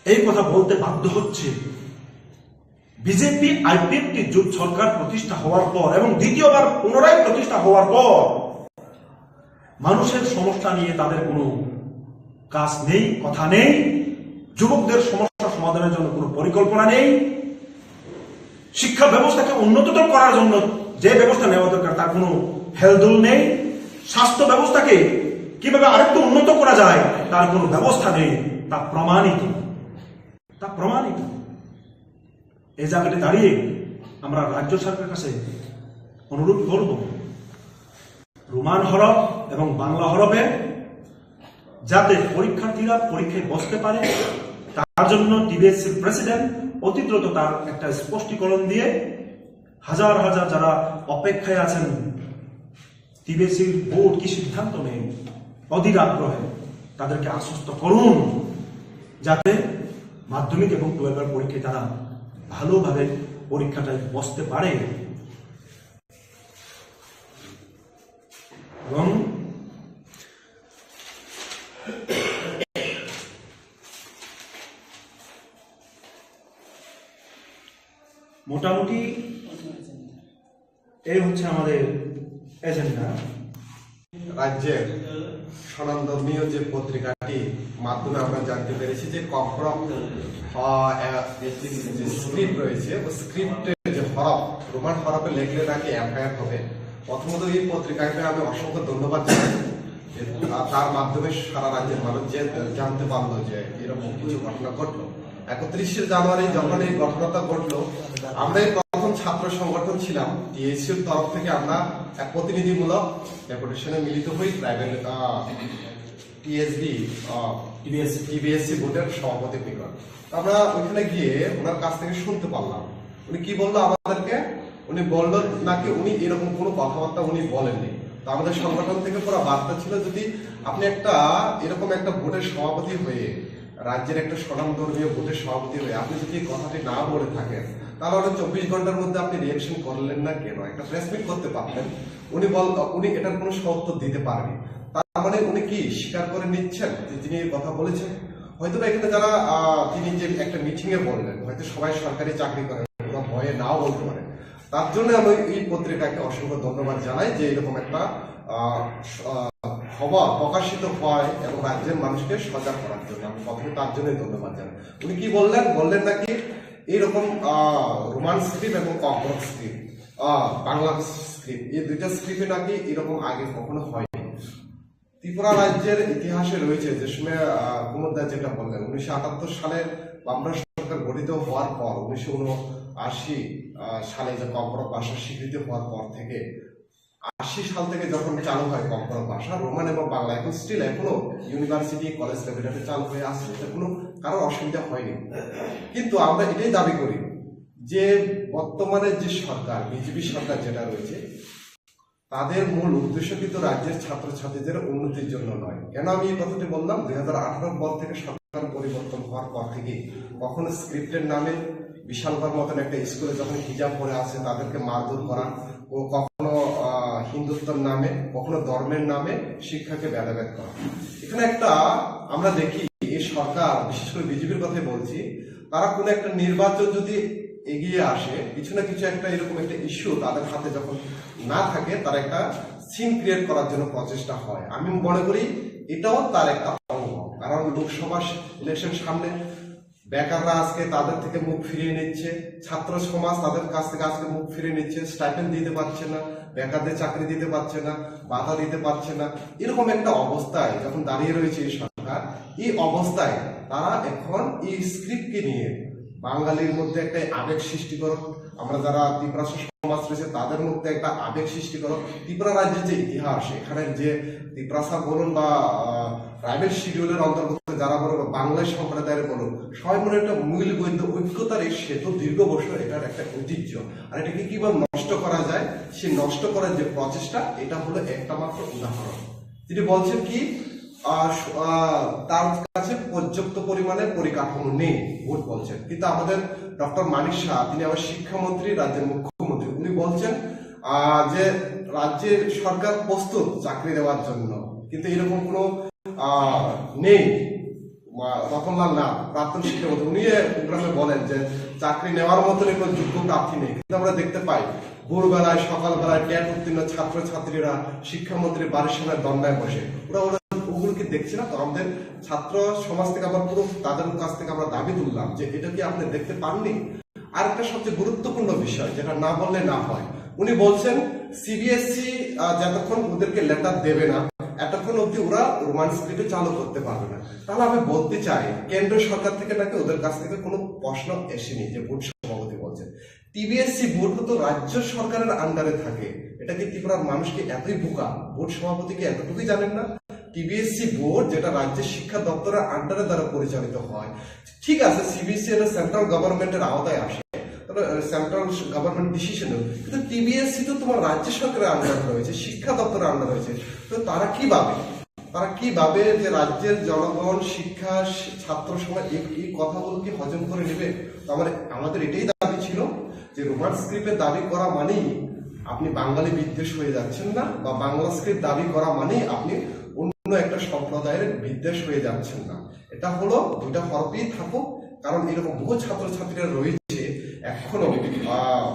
এই কথা বলতে বাধ্য হচ্ছে। বিজেপি আইপিএফটি জোট সরকার প্রতিষ্ঠা হওয়ার পর এবং দ্বিতীয়বার পুনরায় প্রতিষ্ঠা হওয়ার পর মানুষের সমস্যা নিয়ে তাদের কোনো কাজ নেই, কথা নেই, যুবকদের সমস্যা সমাধানের জন্য কোনো পরিকল্পনা নেই, শিক্ষা ব্যবস্থাকে উন্নততর করার জন্য যে ব্যবস্থা নেওয়া দরকার তার কোনো হেলদোল নেই, স্বাস্থ্য ব্যবস্থাকে কিভাবে আরেকটু উন্নত করা যায় তার কোনো ব্যবস্থা নেই। তা প্রমাণিত, তা প্রমাণিত। এই জায়গাটি দাঁড়িয়ে আমরা রাজ্য সরকারের কাছে অনুরোধ করব, রোমান হরফ এবং বাংলা হরফে যাতে পরীক্ষার্থীরা পরীক্ষায় বসতে পারে, তার জন্য টিবিএসসির প্রেসিডেন্ট অতি দ্রুত তার একটা স্পষ্টীকরণ দিয়ে হাজার হাজার যারা অপেক্ষায় আছেন টিবিএসসির বোর্ড কি সিদ্ধান্ত নেয়, অধীর আগ্রহে তাদেরকে আশ্বস্ত করুন, যাতে মাধ্যমিক এবং টুয়েলভের পরীক্ষায় তারা ভালোভাবে পরীক্ষাটায় বসতে পারে। এবং মোটামুটি এই হচ্ছে আমাদের এজেন্ডা। রাজ্যের স্বনামধর্মীয় যে পত্রিকাটি মাধ্যমে আমরা জানতে পেরেছি যে কম হরফ, আহ, আহ, যে স্ক্রিপ্ট রয়েছে, ওই স্ক্রিপ্টের যে হরফ, রোমান হরফে লেখলে নাকি এফআইআর হবে। প্রথমত এই পত্রিকাকে আমি অসংখ্য ধন্যবাদ জানাই যে, আহ, তার মাধ্যমে সারা রাজ্যের মানুষ যে জানতে পারলো যে এরকম কিছু ঘটনা ঘটলো। একত্রিশে জানুয়ারি যখন এই ঘটনাটা ঘটলো, আমরা এই প্রথম ছাত্র সংগঠন ছিলাম, টিএসসির তরফ থেকে আমরা এক প্রতিনিধিমূলক ডেপুটেশনে মিলিত হই ট্রাইবাল, আহ, টিএসবি, আহ, টিবিএসসি। টিবিএসসি বোর্ডের সভাপতি নিকট। তো আমরা ওইখানে গিয়ে ওনার কাছ থেকে শুনতে পারলাম, উনি কি বললো আমাদেরকে। উনি বললো নাকি উনি এরকম কোনো কথাবার্তা উনি বলেননি। তো আমাদের সংগঠন থেকে পুরো বার্তা ছিল, যদি আপনি একটা এরকম একটা বোর্ডের সভাপতি হয়ে, রাজ্যের একটা স্বনামধর্মীয় বোর্ডের সভাপতি হয়ে আপনি যদি এই কথাটি না বলে থাকেন, তাহলে ওটা চব্বিশ ঘন্টার মধ্যে আপনি রিয়াকশন করলেন না কেন? একটা প্রেস মিট করতে পারতেন। উনি বল, উনি এটার কোনো সত্য দিতে পারেনি। তার মানে উনি কি স্বীকার করে নিচ্ছেন যে তিনি এই কথা বলেছেন? হয়তো বা এখানে যারা, আহ, তিনি যে একটা মিটিং এ বললেন, হয়তো সবাই সরকারি চাকরি করেন, ওরা ভয়ে নাও বলতে পারে। তার জন্য আমি এই পত্রিকাকে অসংখ্য ধন্যবাদ জানাই যে এরকম একটা, আহ, স-, আহ, খবর প্রকাশিত হয় এবং রাজ্যের মানুষকে সজাগ করার জন্য আমি প্রথমে তার জন্যই ধন্যবাদ জানাই। উনি কি বললেন? বললেন নাকি এইরকম, আহ, রোমান স্ক্রিপ্ট এবং ককবরক স্ক্রিপ্ট, আহ, বাংলা স্ক্রিপ্ট, এই দুইটা স্ক্রিপ্টে নাকি এরকম আগে কখনো হয়নি। ত্রিপুরা রাজ্যের ইতিহাসে রয়েছে যে সময়, আহ, কুমুদ দা যেটা বললেন, উনিশশো আটাত্তর সালে বামফ্রন্ট সরকার গঠিত হওয়ার পর উনিশশো উনআশি, আহ, সালে যে ককবরক ভাষা স্বীকৃতি হওয়ার পর থেকে, আশি সাল থেকে যখন চালু হয় ককবরক ভাষা, রোমান এবং বাংলা এখন স্টিল এখনো ইউনিভার্সিটি, কলেজ লেভেলে চালু হয়ে আসছে, এটা কোনো কারোর অসুবিধা হয়নি। কিন্তু আমরা এটাই দাবি করি যে বর্তমানে যে সরকার, বিজেপি সরকার যেটা রয়েছে, তাদের মূল উদ্দেশ্য কিন্তু রাজ্যের ছাত্রছাত্রীদের উন্নতির জন্য নয়। কেন আমি এই কথাটি বললাম? দুই হাজার আঠারো পর থেকে সরকার পরিবর্তন হওয়ার পর থেকে কখনো স্ক্রিপ্টের নামে বিশালগড় মতন একটা স্কুলে যখন হিজাব পরে আছে তাদেরকে মারধর করা, ও কখনো, আহ, হিন্দুত্বর নামে, কখনো ধর্মের নামে শিক্ষাকে ভেদাভেদ করা। এখানে একটা আমরা দেখি এই সরকার, বিশেষ করে বিজেপির কথাই বলছি, তারা কোনো একটা নির্বাচন যদি এগিয়ে আসে, কিছু না কিছু একটা এরকম একটা ইস্যু তাদের হাতে যখন না থাকে, তারা একটা সিন ক্রিয়েট করার জন্য প্রচেষ্টা হয়। আমি মনে করি এটাও তার একটা অঙ্গ, কারণ লোকসভা ইলেকশন সামনে, বেকাররা আজকে তাদের থেকে মুখ ফিরিয়ে নিচ্ছে, ছাত্র সমাজ তাদের কাছ থেকে আজকে মুখ ফিরিয়ে নিচ্ছে, স্টাইপেন্ড দিতে পারছে না, বেকারদের চাকরি দিতে পারছে না, ভাতা দিতে পারছে না। এরকম একটা অবস্থায় যখন দাঁড়িয়ে রয়েছে এই সরকার, এই অবস্থায় তারা এখন এই স্ক্রিপ্টকে নিয়ে বাঙালির মধ্যে একটা আবেগ সৃষ্টি করো, আমরা যারা তিপ্রাসা সমাজ রয়েছে তাদের মধ্যে একটা আবেগ সৃষ্টি করো। ত্রিপুরা রাজ্যের যে ইতিহাস, এখানে যে তিপ্রাসা বলুন বা, আহ, ট্রাইবাল শিডিউলের অন্তর্গত যারা বলো বা বাংলা সম্প্রদায়ের বলো, সবাই মনে একটা মূল বৈধ ঐক্যতার এই সেতু দীর্ঘ বছর এটার একটা ঐতিহ্য। আর এটাকে কিভাবে নষ্ট করা যায়, সেই নষ্ট করার যে প্রচেষ্টা, এটা হলো একটা মাত্র উদাহরণ। তিনি বলছেন কি, আহ, স-, আহ, তার কাছে পর্যাপ্ত পরিমাণে পরিকাঠামো নেই, ভোট বলছেন। কিন্তু আমাদের ডক্টর মানিক সাহা, তিনি আবার শিক্ষামন্ত্রী, রাজ্যের মুখ্যমন্ত্রী, উনি বলছেন, আহ, যে রাজ্যের সরকার প্রস্তুত চাকরি দেওয়ার জন্য, কিন্তু এরকম কোনো, আহ, নেই। মা-, রতনলাল নাথ, প্রাক্তন শিক্ষামন্ত্রী, উনি এই প্রোগ্রামে বলেন যে চাকরি নেওয়ার মতন কোনো যোগ্য প্রার্থী নেই। কিন্তু আমরা দেখতে পাই, ভোরবেলায়, সকালবেলায় টেট উত্তীর্ণ ছাত্রছাত্রীরা শিক্ষামন্ত্রীর বাড়ির সামনে ধর্নায় বসে। ওরা, ওরা ওগুলো কি দেখছে না? তো আমাদের ছাত্র সমাজ থেকে আমরা পুরো তাদের কাছ থেকে আমরা দাবি তুললাম যে এটা কি আপনি দেখতে পাননি? আর একটা সবচেয়ে গুরুত্বপূর্ণ বিষয়, যেটা না বললে না হয়, উনি বলছেন সিবিএসই, আহ, যতক্ষণ ওদেরকে লেটার দেবে না, এতক্ষণ অবধি ওরা রোমান স্ক্রিপ্টে চালু করতে পারবে না। তাহলে আমি বলতে চাই, কেন্দ্র সরকার থেকে নাকি ওদের কাছ থেকে কোনো প্রশ্ন এসেনি, যে বোর্ড সভাপতি বলছেন। টিবিএসসি বোর্ড তো রাজ্য সরকারের আন্ডারে থাকে, এটা কি ত্রিপুরার মানুষ কি এতই বোকা? বোর্ড সভাপতি কি এতটুকুই জানেন না? টিবিএসসি বোর্ড, যেটা রাজ্যের শিক্ষা দপ্তরের আন্ডারে দ্বারা পরিচালিত হয়, ঠিক আছে, সিবিএসই এটা সেন্ট্রাল গভর্নমেন্টের আওতায় আসে, তাহলে সেন্ট্রাল গভর্নমেন্ট ডিসিশন, কিন্তু টিবিএসসি তো তোমার রাজ্য সরকারের আন্ডারে রয়েছে, শিক্ষা দপ্তরের আন্ডারে রয়েছে। তো তারা কিভাবে, তারা কিভাবে যে রাজ্যের জনগণ, শিক্ষা, শি-, ছাত্র সমাজ এই, এই কথাগুলো কি হজম করে নেবে? তো আমার, আমাদের এটাই দাবি ছিল যে রোমান স্ক্রিপ্টের দাবি করা মানেই আপনি বাঙালি বিদ্বেষ হয়ে যাচ্ছেন না, বা বাংলা স্ক্রিপ্ট দাবি করা মানেই আপনি অন্য একটা সম্প্রদায়ের বিদ্বেষ হয়ে যাচ্ছেন না। এটা হলো দুইটা হরফই থাকুক, কারণ এরকম বহু ছাত্রছাত্রীরা রয়েছে এখনো, আহ,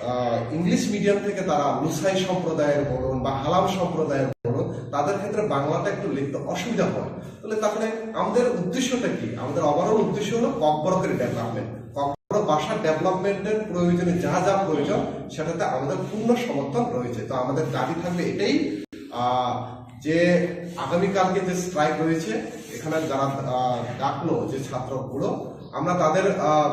আহ, ইংলিশ মিডিয়াম থেকে তারা লুসাই সম্প্রদায়ের বলুন বা হালাম সম্প্রদায়ের বলুন, তাদের ক্ষেত্রে বাংলাটা একটু লিখতে অসুবিধা হয়। তাহলে, তাহলে আমাদের উদ্দেশ্যটা কি? আমাদের ওভারঅল উদ্দেশ্য হলো ককবরকের ডেভেলপমেন্ট, ককবরক ভাষার ডেভেলপমেন্টের প্রয়োজনে যা যা প্রয়োজন সেটাতে আমাদের পূর্ণ সমর্থন রয়েছে। তো আমাদের দাবি থাকবে এটাই, আহ, যে আগামীকালকে যে স্ট্রাইক রয়েছে, এখানে যারা, আহ, ডাকলো যে ছাত্রগুলো, আমরা তাদের, আহ,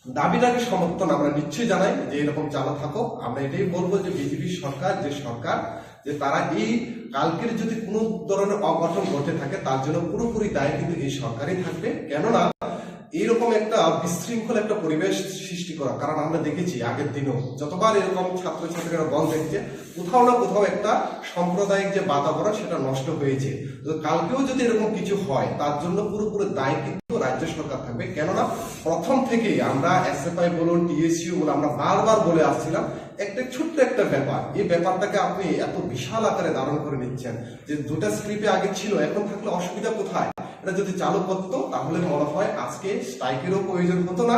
দাবিটাকে সমর্থন আমরা নিশ্চয়ই জানাই যে এরকম চালু থাকো। আমরা এটাই বলবো যে বিজেপি সরকার, যে সরকার, যে তারা এই কালকের যদি কোনো ধরনের অঘটন ঘটে থাকে, তার জন্য পুরোপুরি দায়ী কিন্তু এই সরকারই থাকবে। কেননা এইরকম একটা বিশৃঙ্খল একটা পরিবেশ সৃষ্টি করা, কারণ আমরা দেখেছি আগের দিনও যতবার এরকম ছাত্রছাত্রীরা বন্ধ দেখছে, কোথাও না কোথাও একটা সাম্প্রদায়িক যে বাতাবরণ সেটা নষ্ট হয়েছে। তো কালকেও যদি এরকম কিছু হয়, তার জন্য পুরোপুরি দায়ী কিন্তু রাজ্য সরকার থাকবে। কেননা প্রথম থেকেই আমরা এসএফআই বলুন, টিএসইউ বলুন, আমরা বারবার বলে আসছিলাম একটা ছোট্ট একটা ব্যাপার, এই ব্যাপারটাকে আপনি এত বিশাল আকারে ধারণ করে নিচ্ছেন যে দুটা স্ক্রিপ্টে আগে ছিল, এখন থাকলে অসুবিধা কোথায়? এটা যদি চালু করতো, তাহলে মনে হয় আজকে স্ট্রাইকেরও প্রয়োজন হতো না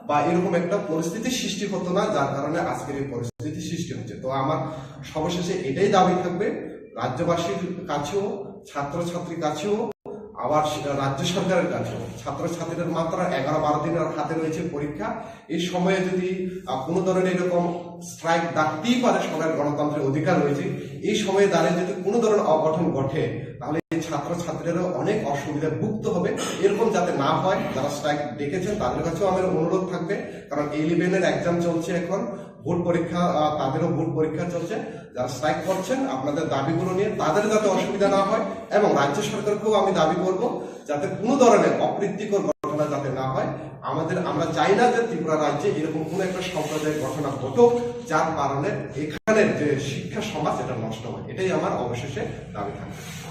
বা এরকম একটা পরিস্থিতি সৃষ্টি হতো না, যার কারণে আজকের এই পরিস্থিতি সৃষ্টি হচ্ছে। তো আমার সর্বশেষে এটাই দাবি থাকবে, রাজ্যবাসীর কাছেও, ছাত্রছাত্রীর কাছেও, আবার সে-, রাজ্য সরকারের কাছেও। ছাত্রছাত্রীদের মাত্র এগারো বারো দিন আর হাতে রয়েছে পরীক্ষা। এই সময়ে যদি, আহ, কোনো ধরনের এরকম স্ট্রাইক ডাকতেই পারে, সবার গণতান্ত্রিক অধিকার রয়েছে, এই সময়ে দাঁড়িয়ে যদি কোনো ধরনের অঘটন ঘটে, তাহলে এই ছাত্রছাত্রীরা অনেক অসুবিধায় ভুক্ত হবে। এরকম যাতে না হয়, যারা স্ট্রাইক ডেকেছেন তাদের কাছেও আমার অনুরোধ থাকবে, কারণ ইলেভেনের এক্সাম চলছে এখন, বোর্ড পরীক্ষা, আহ, তাদেরও বোর্ড পরীক্ষা চলছে। যারা স্ট্রাইক করছেন, আপনাদের দাবিগুলো নিয়ে তাদের যাতে অসুবিধা না হয়, এবং রাজ্য সরকারকেও আমি দাবি করব যাতে কোনো ধরনের অপ্রীতিকর ঘটনা যাতে না হয়। আমাদের, আমরা চাই না যে ত্রিপুরা রাজ্যে এরকম কোনো একটা সাম্প্রদায়িক ঘটনা ঘটুক, যার কারণে এখানের যে শিক্ষা সমাজ, এটা নষ্ট হয়। এটাই আমার অবশেষে দাবি থাকবে।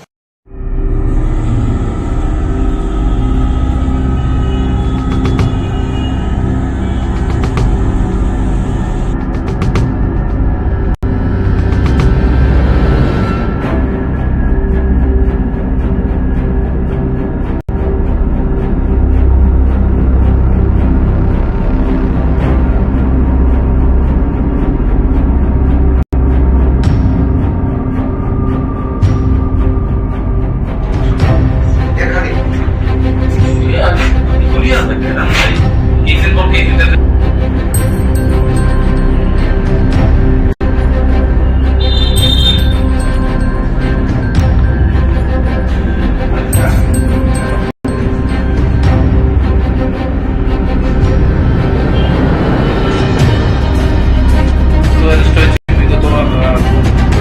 অ্যারেস্ট হয়েছে বিগত, আহ,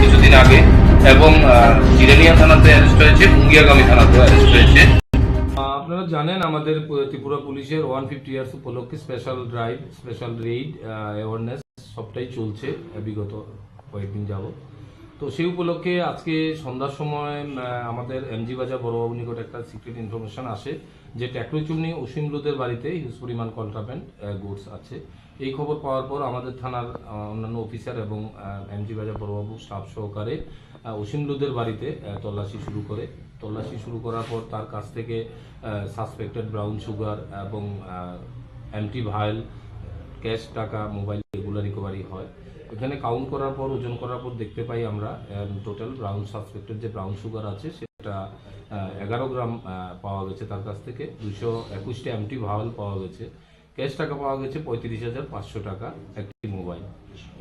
কিছুদিন আগে, এবং, আহ, জিরানিয়া থানাতে অ্যারেস্ট হয়েছে, মুঙ্গিয়াগামী থানাতেও অ্যারেস্ট হয়েছে। আহ, আপনারা জানেন, আমাদের পু-, ত্রিপুরা পুলিশের ওয়ান ফিফটি ইয়ার্স উপলক্ষে স্পেশাল ড্রাইভ, স্পেশাল রেইড, আহ, অ্যাওয়ারনেস সবটাই চলছে, আহ, বিগত কয়েকদিন যাবত। তো সেই উপলক্ষে আজকে সন্ধ্যার সময়, আহ, আমাদের এমজি বাজার বড়বাবু নিকট একটা সিক্রেট ইনফরমেশন আসে যে টেকরুচুমনি অসীম লুদের বাড়িতে হিউজ পরিমাণ কন্ট্রাব্যান্ড, আহ, গুডস আছে। এই খবর পাওয়ার পর আমাদের থানার, আহ, অন্যান্য অফিসার এবং, আহ, এমজি বাজার বড়বাবু স্টাফ সহকারে, আহ, অসীম লুদের বাড়িতে, আহ, তল্লাশি শুরু করে। তল্লাশি শুরু করার পর তার কাছ থেকে, আহ, সাসপেক্টেড ব্রাউন সুগার এবং, আহ, এমটি ভাইল, ক্যাশ টাকা, মোবাইল, এগুলো রিকভারি হয়। এখানে কাউন্ট করার পর, ওজন করার পর দেখতে পাই আমরা, আহ, টোটাল ব্রাউন সাসপেক্টেড যে ব্রাউন সুগার আছে সেটা, আহ, এগারো গ্রাম, আহ, পাওয়া গেছে তার কাছ থেকে। দুইশো একুশটা এমটি ভাইল পাওয়া গেছে। ক্যাশ টাকা পাওয়া গেছে পঁয়ত্রিশ হাজার পাঁচশো টাকা, একটি মোবাইল।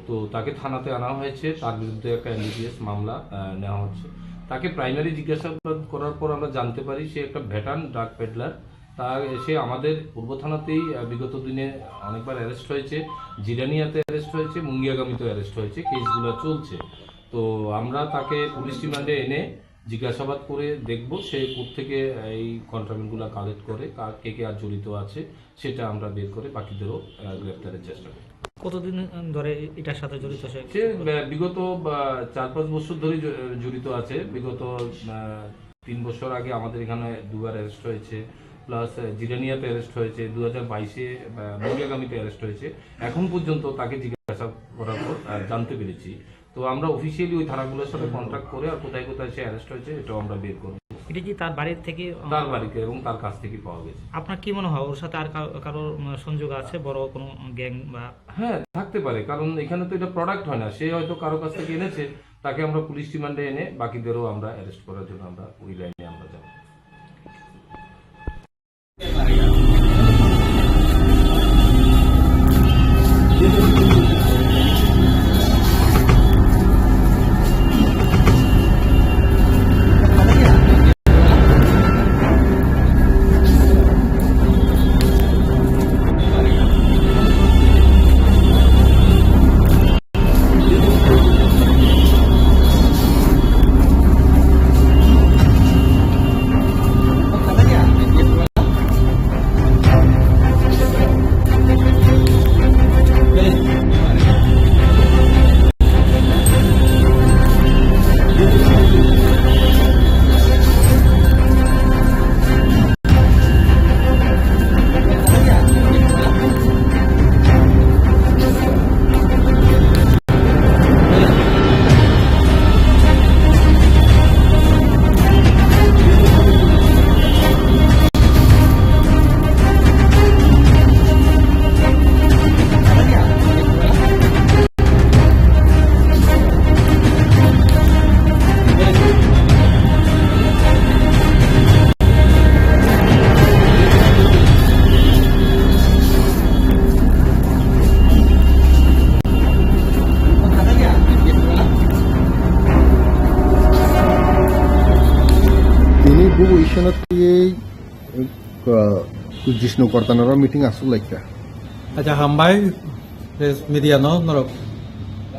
তো তাকে থানাতে আনা হয়েছে, তার বিরুদ্ধে একটা এনডিপিএস মামলা, আহ, নেওয়া হচ্ছে। তাকে প্রাইমারি জিজ্ঞাসাবাদ করার পর আমরা জানতে পারি সে একটা ভেটার্ন ড্রাগ পেডলার। তা এসে আমাদের পূর্ব থানাতেই, আহ, বিগত দিনে অনেকবার অ্যারেস্ট হয়েছে, জিরানিয়াতে অ্যারেস্ট হয়েছে, মুঙ্গিয়াগামীতেও অ্যারেস্ট হয়েছে, কেসগুলো চলছে। তো আমরা তাকে পুলিশ রিমান্ডে এনে জিজ্ঞাসাবাদ করে দেখব সে কোত্থেকে এই কন্ট্রাব্যান্ডগুলো কালেক্ট করে, কা-, কে কে আর জড়িত আছে সেটা আমরা বের করে বাকিদেরও, আহ, গ্রেপ্তারের চেষ্টা করব। কতদিন ধরে এটার সাথে জড়িত সে? সে, আহ, বিগত, আহ, চার পাঁচ বছর ধরে জ-, জড়িত আছে। বিগত, আহ, তিন বছর আগে আমাদের এখানে দুবার অ্যারেস্ট হয়েছে, প্লাস, আহ, জিরানিয়াতে অ্যারেস্ট হয়েছে, দু হাজার বাইশে, আহ, মুঙ্গিয়াগামীতে অ্যারেস্ট হয়েছে। এখন পর্যন্ত তাকে জিজ্ঞাসা করার পর, আহ, জানতে পেরেছি। তো আমরা অফিসিয়ালি ওই থানাগুলোর সাথে কন্ট্যাক্ট করে আর কোথায় কোথায় সে অ্যারেস্ট হয়েছে এটাও আমরা বের করব। এটা কি তার বাড়ির থেকে, আহ, তার বাড়িতে এবং তার কাছ থেকে পাওয়া গেছে। আপনার কি মনে হয় ওর সাথে আর কারো, কারোর, উম, সংযোগ আছে, বড় কোনো গ্যাং বা? হ্যাঁ, থাকতে পারে, কারণ এখানে তো এটা প্রোডাক্ট হয় না, সে হয়তো কারো কাছ থেকে এনেছে, তাকে আমরা পুলিশ রিমান্ডে এনে বাকিদেরও আমরা অ্যারেস্ট করার জন্য আমরা ওই লাইনে আমরা যাব। Tei, uh, Jishnu Kortanaro meeting aswk laikha. Acha hambai, press media no norok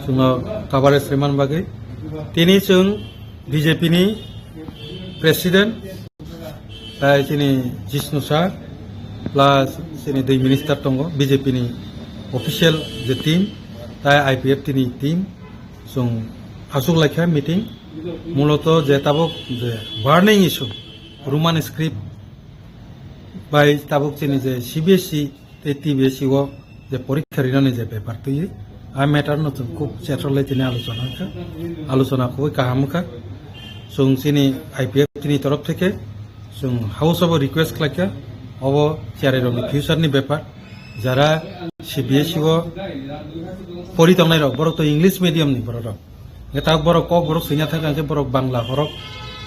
chwngno coverage rwmani bagwi. Tini chwng B J P ni president, tai chini Jishnu sir, plus chini dui minister tongo, B J P ni official je team, tai I P F T ni team, chwng aswk laikha meeting. Muloto je tabuk je burning issue, Roman script bai tabuk chini je C B S E tei T B S E o je porikha rinani je bepar twi, a matter no chwng khub chetrolai tini alochona kha, alochona khubui kaham wngkha. Chwng chini I P F T ni torof theke chwng House o bo request khlaikha, obo cherairokni future ni bepar, jara C B S E o pori tongnairok, borok to English medium ni borok rok. Hwnkhe tabuk borok Kokborok swina thangkha, hwnkhe borok Bangla horok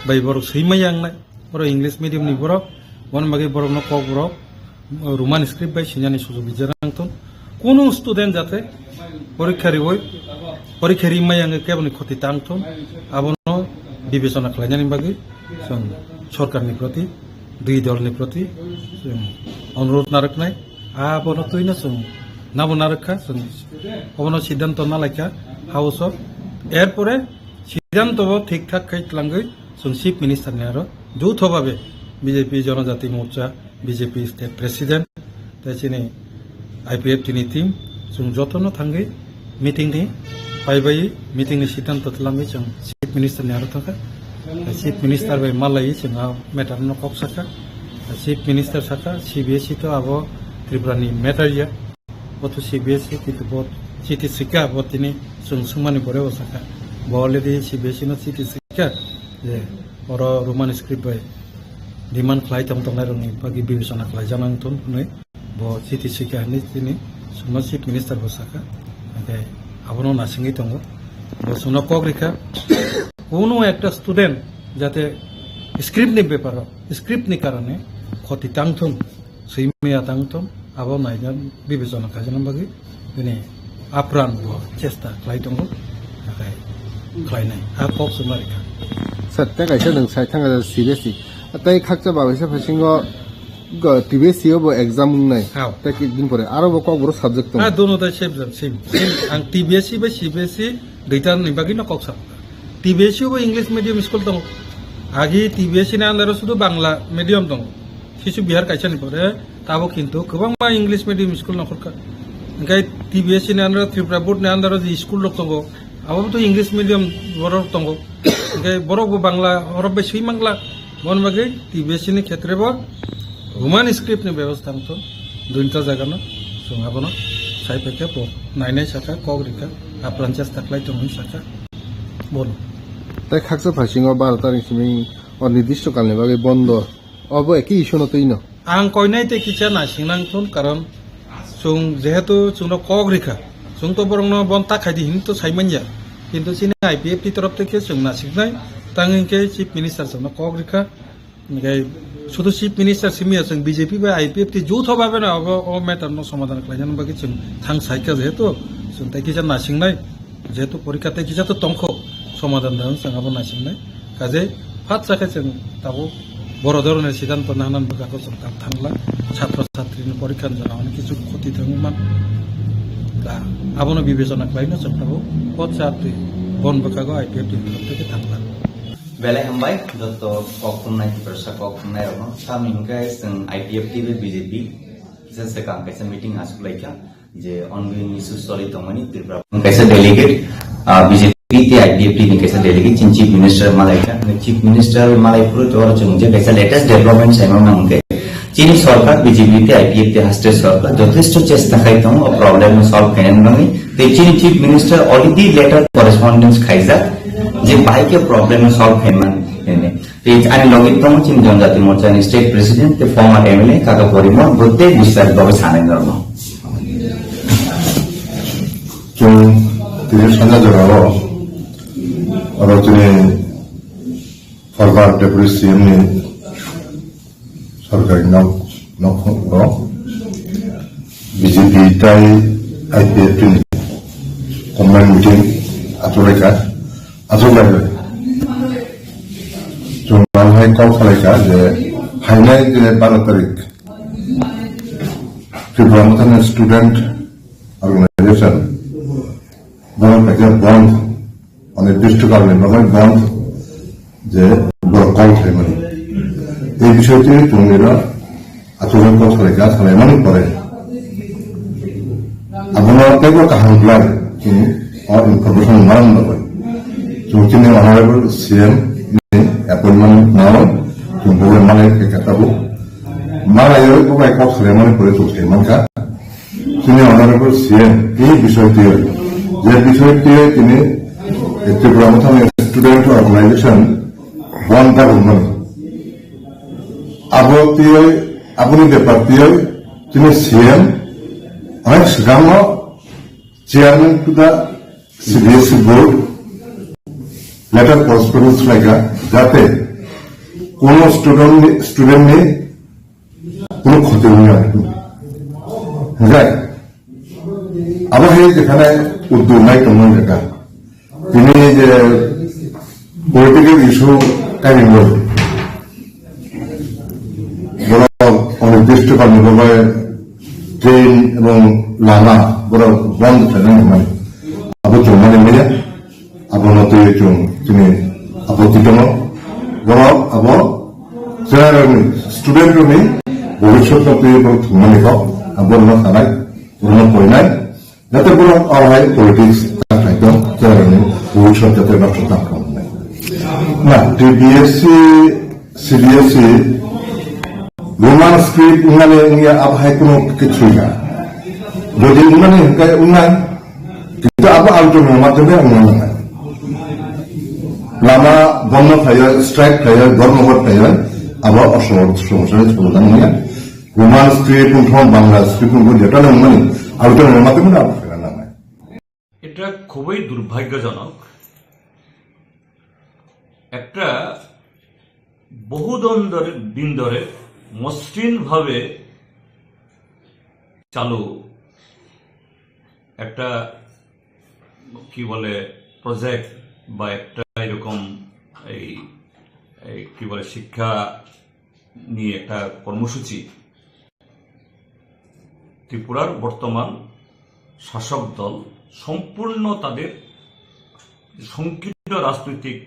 bai borok swimai yangnai. Borok English medium ni borok, boni bagwi borokno Kokborok Roman script bai swinani sujog rijak nang thun. Kunu student jate porikha riwi, porikha rimai yange keboni khoti tang thun, abono bibechona khlainani bagwi chwng sorkarni proti, dui dolni proti chwng onurodh narwknai. Abono twino chwng nabo narwkha, chwng obono siddhanto nalaikha House o. Erpore siddhanto bo thik thak khai tlangwi chwng Chief Minister ni aro joutho babe B J P Jonojati Morcha, B J P State President, tei chini I P F T ni team, chwng jotono thangwi meeting ni phaibai, meeting ni siddhanto twlangwi chwng Chief Minister ni aro thangkha. Chief Minister bai malaiwi chwng a matter no kok sakha. Chief Minister sakha, C B S E to abo Tripura ni matter ya. Bo to C B S E, kintu bo chiti swikha, bo tini chwng swngmani pore bo sakha. Bo already C B S E no chiti swikha je oro Roman script bai demand khlai tong tongnai rokni bagwi bibechona khlai jana wng thun hwnwi bo chiti swikha hwnwi tini chwngno Chief Minister bo sakha. Hwnkhe abono nasingwi tongo. Bo chwngno kok rikha, kunu ekta student jate script ni beparo, script ni karone khoti tang thung. Swimaya tang thung, abo naina bibechona khaijana bagwi bini apran bo chesta khlai tongo, nakhai khlainai. A kok se ma rikha. Sir, tei kaisa nwng sai thang C B S E. Tei khakcha ba kaisa phasingo go T B S E o bo exam wngnai. Hao. Tei kidin pore aro bo Kokborok subject tongo. Ah, dono tai same, same, same. Ang T B S E bai C B S E duita ni bagwi no kok sa. T B S E o bo English medium school tongo. Agi T B S E ni under o sudu Bangla medium tongo. Sisu Bihar kaisa ni pore, tabuk kintu kwbangma English medium school no khorkha. Hingke T B S E ni under o, Tripura Board ni under o je school rok tongo, abo to English medium borok tongo. Hingke borok bo Bangla horok bai swi mangla. Bon bagwi T B S E ni khetre bo Roman script ni bebostha wngthon, duita jaga no chwng abono sai phaikha, bo nainai sakha, kok rikha, apran chesta khlai tongo sakha, bono. Tei khaksa phasingo baro tarik simi o nirdishto kalni bagwi bondo. Obo eki issue no twi no. Ang koinai tei kisa naising nang thun, karon chwng jehetu chwngno kok rikha, chwng to borokno bon ta khaidi hinwi to sai manya, kintu chini I P F T torof theke chwng nasiknai, tang hinkhe Chief Minister chwngno kok rikha, hinkhe sudu Chief Minister simiya chwng B J P bai I P F T joutho babe no abo o matter no somadhan khlainani bagwi chwng thang saikha, jehetu chwng tei kisa nasingnai. Jehetu porikha tei kisa to tongkho, somadhan da wng chwng abo naisingnai. Kaje phat sakhe chwng tabuk boro dhoroner siddhanto nanan bwkha ko chwng tam thangla. Chhatro chhatri ni porikha ni jora hwnwi kichu khoti thangwi man. Da abono bibechona khlaino chwng tabuk pot chatri bon bwkha go I P F T ni theke thangla. Belai hambai, joto kok khumnai, Tiprasa kok khumnai rokno. Tamni hwnkhe chwng I P F T bai B J P kisa swkang kaisa meeting aswk laikha. Je ongoing issues choli tongmani Tripura kaisa delegate, ah, B J P tei I P F T ni kaisa delegate chini Chief Minister malaikha. Chief Minister malai phuru oro chwng je kaisa latest development saima mangkhe chini sorkar B J P tei I P F T haste sorkar jothesto chesta khai tongo o problem no solve khainani bagwi. Tei chini Chief Minister already letter correspondence khaijak je bahai khe problem no solve khaimani hwnwi. Tei ani logi tongo chini Jonjati Morcha ni State President tei former M L A Kaka Porimon, bo tei bistar bagwi sanai normo. Chwng tini sanja jorao oro chini former Deputy C M ni sorkari nok, nok, nok B J P tai I P F T ni combined meeting achuk laikha. Achuk lai bai. Chwng hai kok salaikha je phainai je baro tarik Tripura Mothani Student Organization borok kaisa bond, mane district ni bagwi bond je borok kok khlaimani. Ei bisoi twi chwng ira achukgwi kok salaikha, salaimani pore abono teibo kaham khlai chwng o information manna bagwi chwng chini Honorable C M ni appointment nao chwng bole manai khe khe tabuk manai oi bo bai kok salaimani pore chwng sai mankha. Chini Honorable C M ni bisoi twi, je bisoi twi tini Tripura Mothani Student Organization bond dagumani. Abo twi, aboni bepar twi chini C M onek swkango chairman to the C B S E board letter correspondence laika, jate kono student ni, student ni কোনো ক্ষতি হয়নি আর কি। বুঝলে? আবার এই যেখানে উদ্যোগ নাই তেমন জায়গা, তিনি যে পলিটিক্যাল ইস্যু কাহিনী বড় অনির্দিষ্ট কারণে ট্রেন এবং লামা বড় বন্ধ থাকে মানে আবার জমানে মিলে Abono twi chwng chini apatti tongo. Borok abo chwrairokni, student rokni bhobishyot no twi borok thwngmani kok. Abo rwno sanai, rwno poinai. Jate borok aro hai politics ta khlai tong, chwrairokni bhobishyot jate nosto ta khlai. Na, T B S C, C B S E, Roman script wngmani wngya abo hai kuno kichu ya. Jodi wngmani hwnkhe wngnai, Kintu abo alternate madhyome wngna nangnai. Lama bondo khlaiwi, strike khlaiwi, dhormoghat khlaiwi, abo osomosya ni solution wngya. Roman script wngthong, Bangla script wngthong, jeta wngmani alternate madhyome abo khlaiwi nangnai. এটা খুবই দুর্ভাগ্যজনক। একটা বহুদিন ধরে, দিন ধরে মসৃণভাবে চালু একটা, কি বলে, প্রজেক্ট বা একটা এরকম এই, এই কি বলে, শিক্ষা নিয়ে একটা কর্মসূচি ত্রিপুরার বর্তমান শাসক দল সম্পূর্ণ তাদের সংকীর্ণ রাজনৈতিক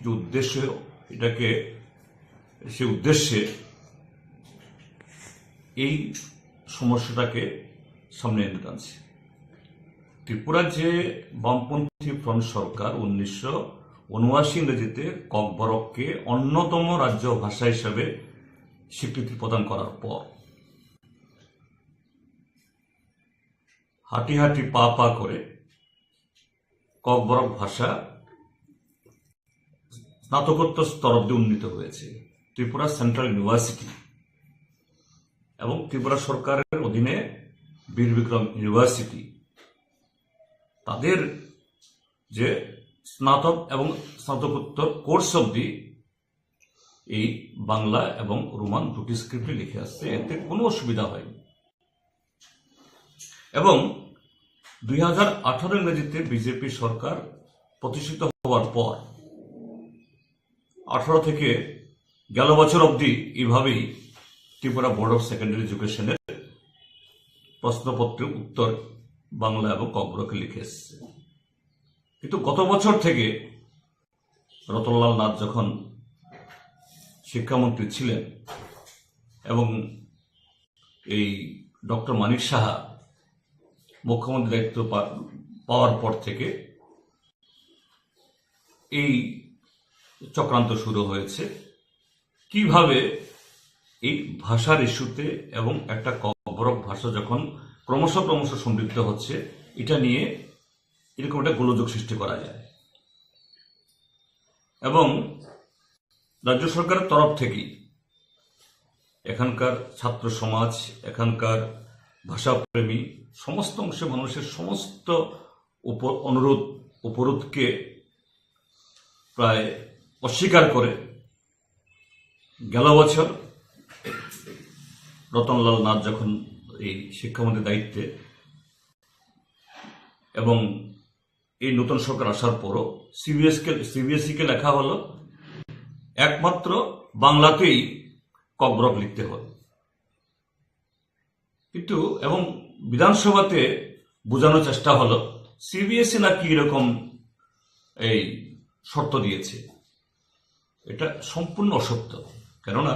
যে উদ্দেশ্য, এটাকে, সে উদ্দেশ্যে এই সমস্যাটাকে সামনে এনে টানছে। ত্রিপুরার যে বামপন্থী ফ্রন্ট সরকার উনিশশো উনআশি ইংরেজিতে ককবরককে অন্যতম রাজ্য ভাষা হিসাবে স্বীকৃতি প্রদান করার পর হাঁটি হাঁটি পা পা করে ককবরক ভাষা স্নাতকোত্তর স্তর অব্দি উন্নীত হয়েছে ত্রিপুরা সেন্ট্রাল ইউনিভার্সিটি এবং ত্রিপুরা সরকারের অধীনে বীর বিক্রম ইউনিভার্সিটি, তাদের যে স্নাতক এবং স্নাতকোত্তর কোর্স অব্দি এই বাংলা এবং রোমান দুটি স্ক্রিপ্টে লিখে আসছে, এতে কোনো অসুবিধা হয়নি। এবং দুই হাজার আঠারো ইংরেজিতে বিজেপি সরকার প্রতিষ্ঠিত হওয়ার পর আঠারো থেকে গেল বছর অবধি এইভাবেই ত্রিপুরা বোর্ড অফ সেকেন্ডারি এডুকেশনের প্রশ্নপত্রের উত্তর বাংলা এবং ককবরকে লিখে এসেছে। কিন্তু গত বছর থেকে রতনলাল নাথ যখন শিক্ষামন্ত্রী ছিলেন এবং এই ডক্টর মানিক সাহা মুখ্যমন্ত্রী দায়িত্ব পা-, পাওয়ার পর থেকে এই চক্রান্ত শুরু হয়েছে। কিভাবে এই ভাষার ইস্যুতে এবং একটা ককবরক ভাষা যখন ক্রমশ ক্রমশ সমৃদ্ধ হচ্ছে, এটা নিয়ে এরকম একটা গোলযোগ সৃষ্টি করা যায়। এবং রাজ্য সরকারের তরফ থেকেই এখানকার ছাত্র সমাজ, এখানকার ভাষাপ্রেমী সমস্ত অংশের মানুষের সমস্ত উপ-, অনুরোধ, উপরোধকে প্রায় অস্বীকার করে গেল বছর রতনলাল নাথ যখন এই শিক্ষামন্ত্রীর দায়িত্বে এবং এই নতুন সরকার আসার পরও সিবিএসকে, সিবিএসইকে লেখা হলো একমাত্র বাংলাতেই ককবরক লিখতে হয়। কিন্তু এবং বিধানসভাতে বোঝানোর চেষ্টা হলো সিবিএসই নাকি এরকম এই শর্ত দিয়েছে। এটা সম্পূর্ণ অসত্য। কেননা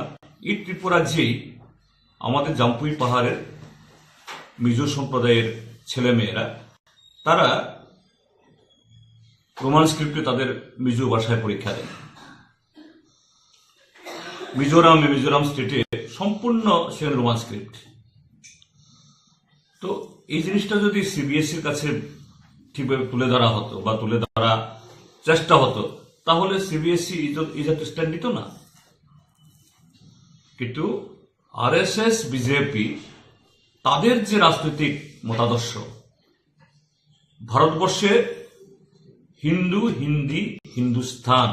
এই ত্রিপুরার যেই আমাদের জাম্পুই পাহাড়ের মিজো সম্প্রদায়ের ছেলেমেয়েরা, তারা রোমান স্ক্রিপ্টে তাদের মিজো ভাষায় পরীক্ষা দেন। মিজোরাম মিজোরাম স্টেটে সম্পূর্ণ সেখানে রোমান স্ক্রিপ্ট। তো এই জিনিসটা যদি সিবিএসইর কাছে ঠিকভাবে তুলে ধরা হতো বা তুলে ধরা চেষ্টা হতো, তাহলে সিবিএসই ইজ্জত ইজ্জত স্ট্যান্ড নিত না। কিন্তু আরএসএস, বিজেপি, তাদের যে রাজনৈতিক মতাদর্শ, ভারতবর্ষে হিন্দু, হিন্দি, হিন্দুস্তান,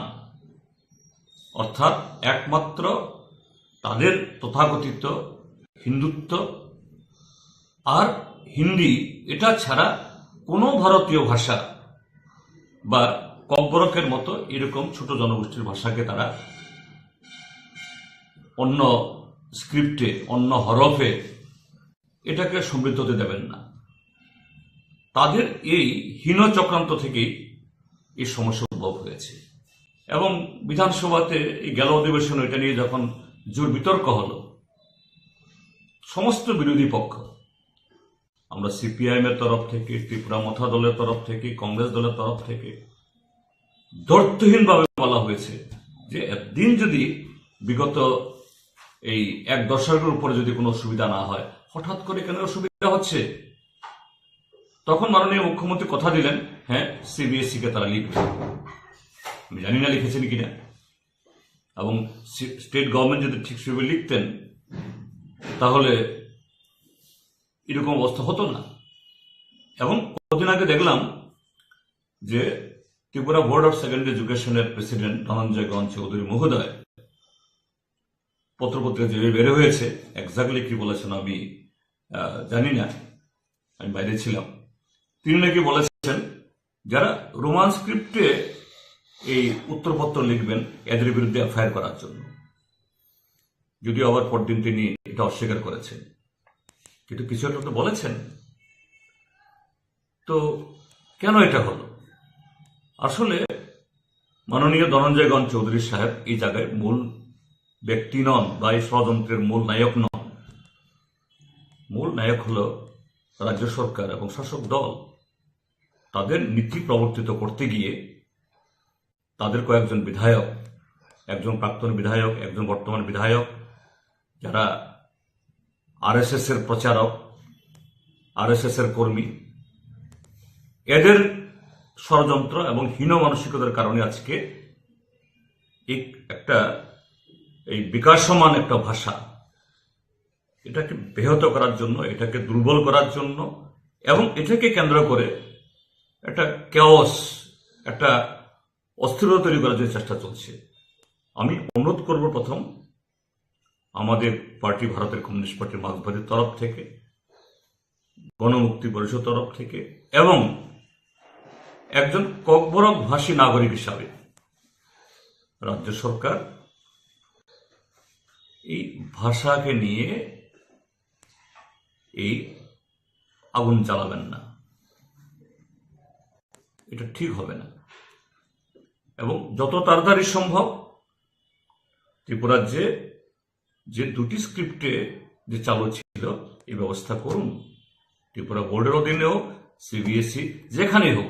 অর্থাৎ একমাত্র তাদের তথাকথিত হিন্দুত্ব আর হিন্দি, এটা ছাড়া কোনো ভারতীয় ভাষা বা ককবরকের মতো এরকম ছোট জনগোষ্ঠীর ভাষাকে তারা অন্য স্ক্রিপ্টে, অন্য হরফে এটাকে সমৃদ্ধ হতে দেবেন না। তাদের এই হীন চক্রান্ত থেকেই এই সমস্যা উদ্ভব হয়েছে। এবং বিধানসভাতে এই গেল অধিবেশন এটা নিয়ে যখন জোর বিতর্ক হলো, সমস্ত বিরোধী পক্ষ, আমরা সিপিআইএম এর তরফ থেকে, ত্রিপুরা মথা দলের তরফ থেকে, কংগ্রেস দলের তরফ থেকে দ্ব্যর্থহীনভাবে বলা হয়েছে যে একদিন যদি বিগত এই এক দশকের উপরে যদি কোনো অসুবিধা না হয়, হঠাৎ করে কেন অসুবিধা হচ্ছে? তখন মাননীয় মুখ্যমন্ত্রী কথা দিলেন, হ্যাঁ, সিবিএসই কে তারা লিখবে। আমি জানি না লিখেছেন কিনা, এবং স্টেট গভর্নমেন্ট যদি ঠিক সেভাবে লিখতেন, তাহলে এরকম অবস্থা হতো না। এবং কদিন আগে দেখলাম যে ত্রিপুরা বোর্ড অফ সেকেন্ডারি এডুকেশনের প্রেসিডেন্ট ধনঞ্জয় গণ চৌধুরী মহোদয় পত্রপত্রিকা যেভাবে বের হয়েছে, এক্স্যাক্টলি কি বলেছেন আমি, আহ, জানি না, আমি বাইরে ছিলাম। তিনি নাকি বলেছেন, যারা রোমান স্ক্রিপ্টে এই উত্তরপত্র লিখবেন, এদের বিরুদ্ধে এফআইআর করার জন্য। যদিও আবার পরদিন তিনি এটা অস্বীকার করেছেন, কিন্তু কিছু একটা তো বলেছেন। তো কেন এটা হলো? আসলে মাননীয় ধনঞ্জয় গণ চৌধুরী সাহেব এই জায়গায় মূল ব্যক্তি নন বা এই ষড়যন্ত্রের মূল নায়ক নন। মূল নায়ক হলো রাজ্য সরকার এবং শাসক দল। তাদের নীতি প্রবর্তিত করতে গিয়ে তাদের কয়েকজন বিধায়ক, একজন প্রাক্তন বিধায়ক, একজন বর্তমান বিধায়ক, যারা আরএসএস এর প্রচারক, আরএসএস এর কর্মী, এদের ষড়যন্ত্র এবং হীন মানসিকতার কারণে আজকে এই একটা, এই বিকাশমান একটা ভাষা, এটাকে ব্যাহত করার জন্য, এটাকে দুর্বল করার জন্য এবং এটাকে কেন্দ্র করে একটা কেওস, একটা অস্থিরতা তৈরি করার জন্য চেষ্টা চলছে। আমি অনুরোধ করব প্রথম আমাদের পার্টি, ভারতের কমিউনিস্ট পার্টি মার্ক্সবাদীর তরফ থেকে, গণমুক্তি পরিষদ তরফ থেকে এবং একজন ককবরক ভাষী নাগরিক হিসাবে রাজ্য সরকার এই ভাষাকে নিয়ে এই আগুন জ্বালাবেন না, এটা ঠিক হবে না। এবং যত তাড়াতাড়ি সম্ভব ত্রিপুরার যে, যে দুটি স্ক্রিপ্টে যে চালু ছিল, এই ব্যবস্থা করুন। ত্রিপুরা বোর্ডের অধীনে হোক, সিবিএসই, যেখানেই হোক।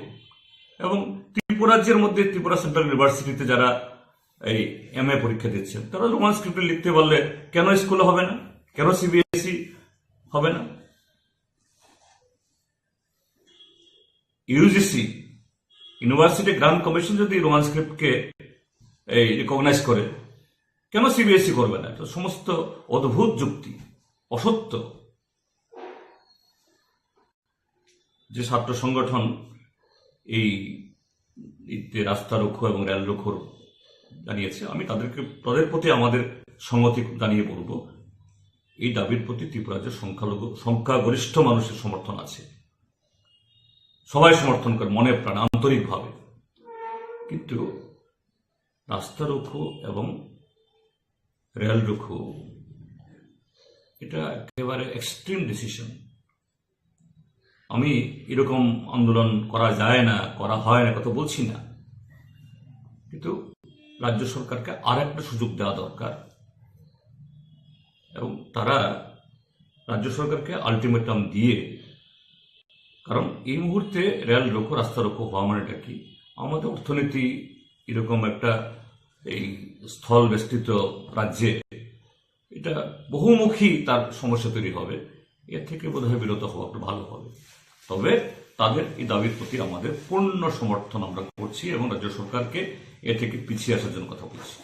এবং ত্রিপুরাজ্যের মধ্যে ত্রিপুরা সেন্ট্রাল ইউনিভার্সিটিতে যারা এই এমএ পরীক্ষা দিচ্ছেন, তারা রোমান স্ক্রিপ্টে লিখতে পারলে কেন স্কুলে হবে না, কেন সিবিএসই হবে না? ইউজিসি, ইউনিভার্সিটি গ্রান্ট কমিশন যদি রোমান স্ক্রিপ্টকে এই রিকগনাইজ করে, কেন সিবিএসই করবে না? এটা সমস্ত অদ্ভুত যুক্তি, অসত্য। যে ছাত্র সংগঠন এই, এই যে রাস্তা রুখো এবং রেল রুখো জানিয়েছে, আমি তাদেরকে, তাদের প্রতি আমাদের সংহতি জানিয়ে বলবো, এই দাবির প্রতি ত্রিপুরার যে সংখ্যালঘু, সংখ্যাগরিষ্ঠ মানুষের সমর্থন আছে, সবাই সমর্থন করে মনে প্রাণে আন্তরিকভাবে। কিন্তু রাস্তা রোকো এবং রেল রোকো, এটা একেবারে এক্সট্রিম ডিসিশন। আমি এরকম আন্দোলন করা যায় না, করা হয় না, কথা বলছি না, কিন্তু রাজ্য সরকারকে আর একটা সুযোগ দেওয়া দরকার। এবং তারা রাজ্য সরকারকে আলটিমেটাম দিয়ে, কারণ এই মুহূর্তে রেল রোকো, রাস্তা রোকো হওয়া মানেটা কি? আমাদের অর্থনীতি এরকম একটা, এই স্থল বেষ্টিত রাজ্যে এটা বহুমুখী তার সমস্যা তৈরি হবে। এর থেকে বোধহয় বিরত হওয়া একটু ভালো হবে। তবে তাদের এই দাবির প্রতি আমাদের পূর্ণ সমর্থন আমরা করছি এবং রাজ্য সরকারকে এ থেকে পিছিয়ে আসার জন্য কথা বলছি।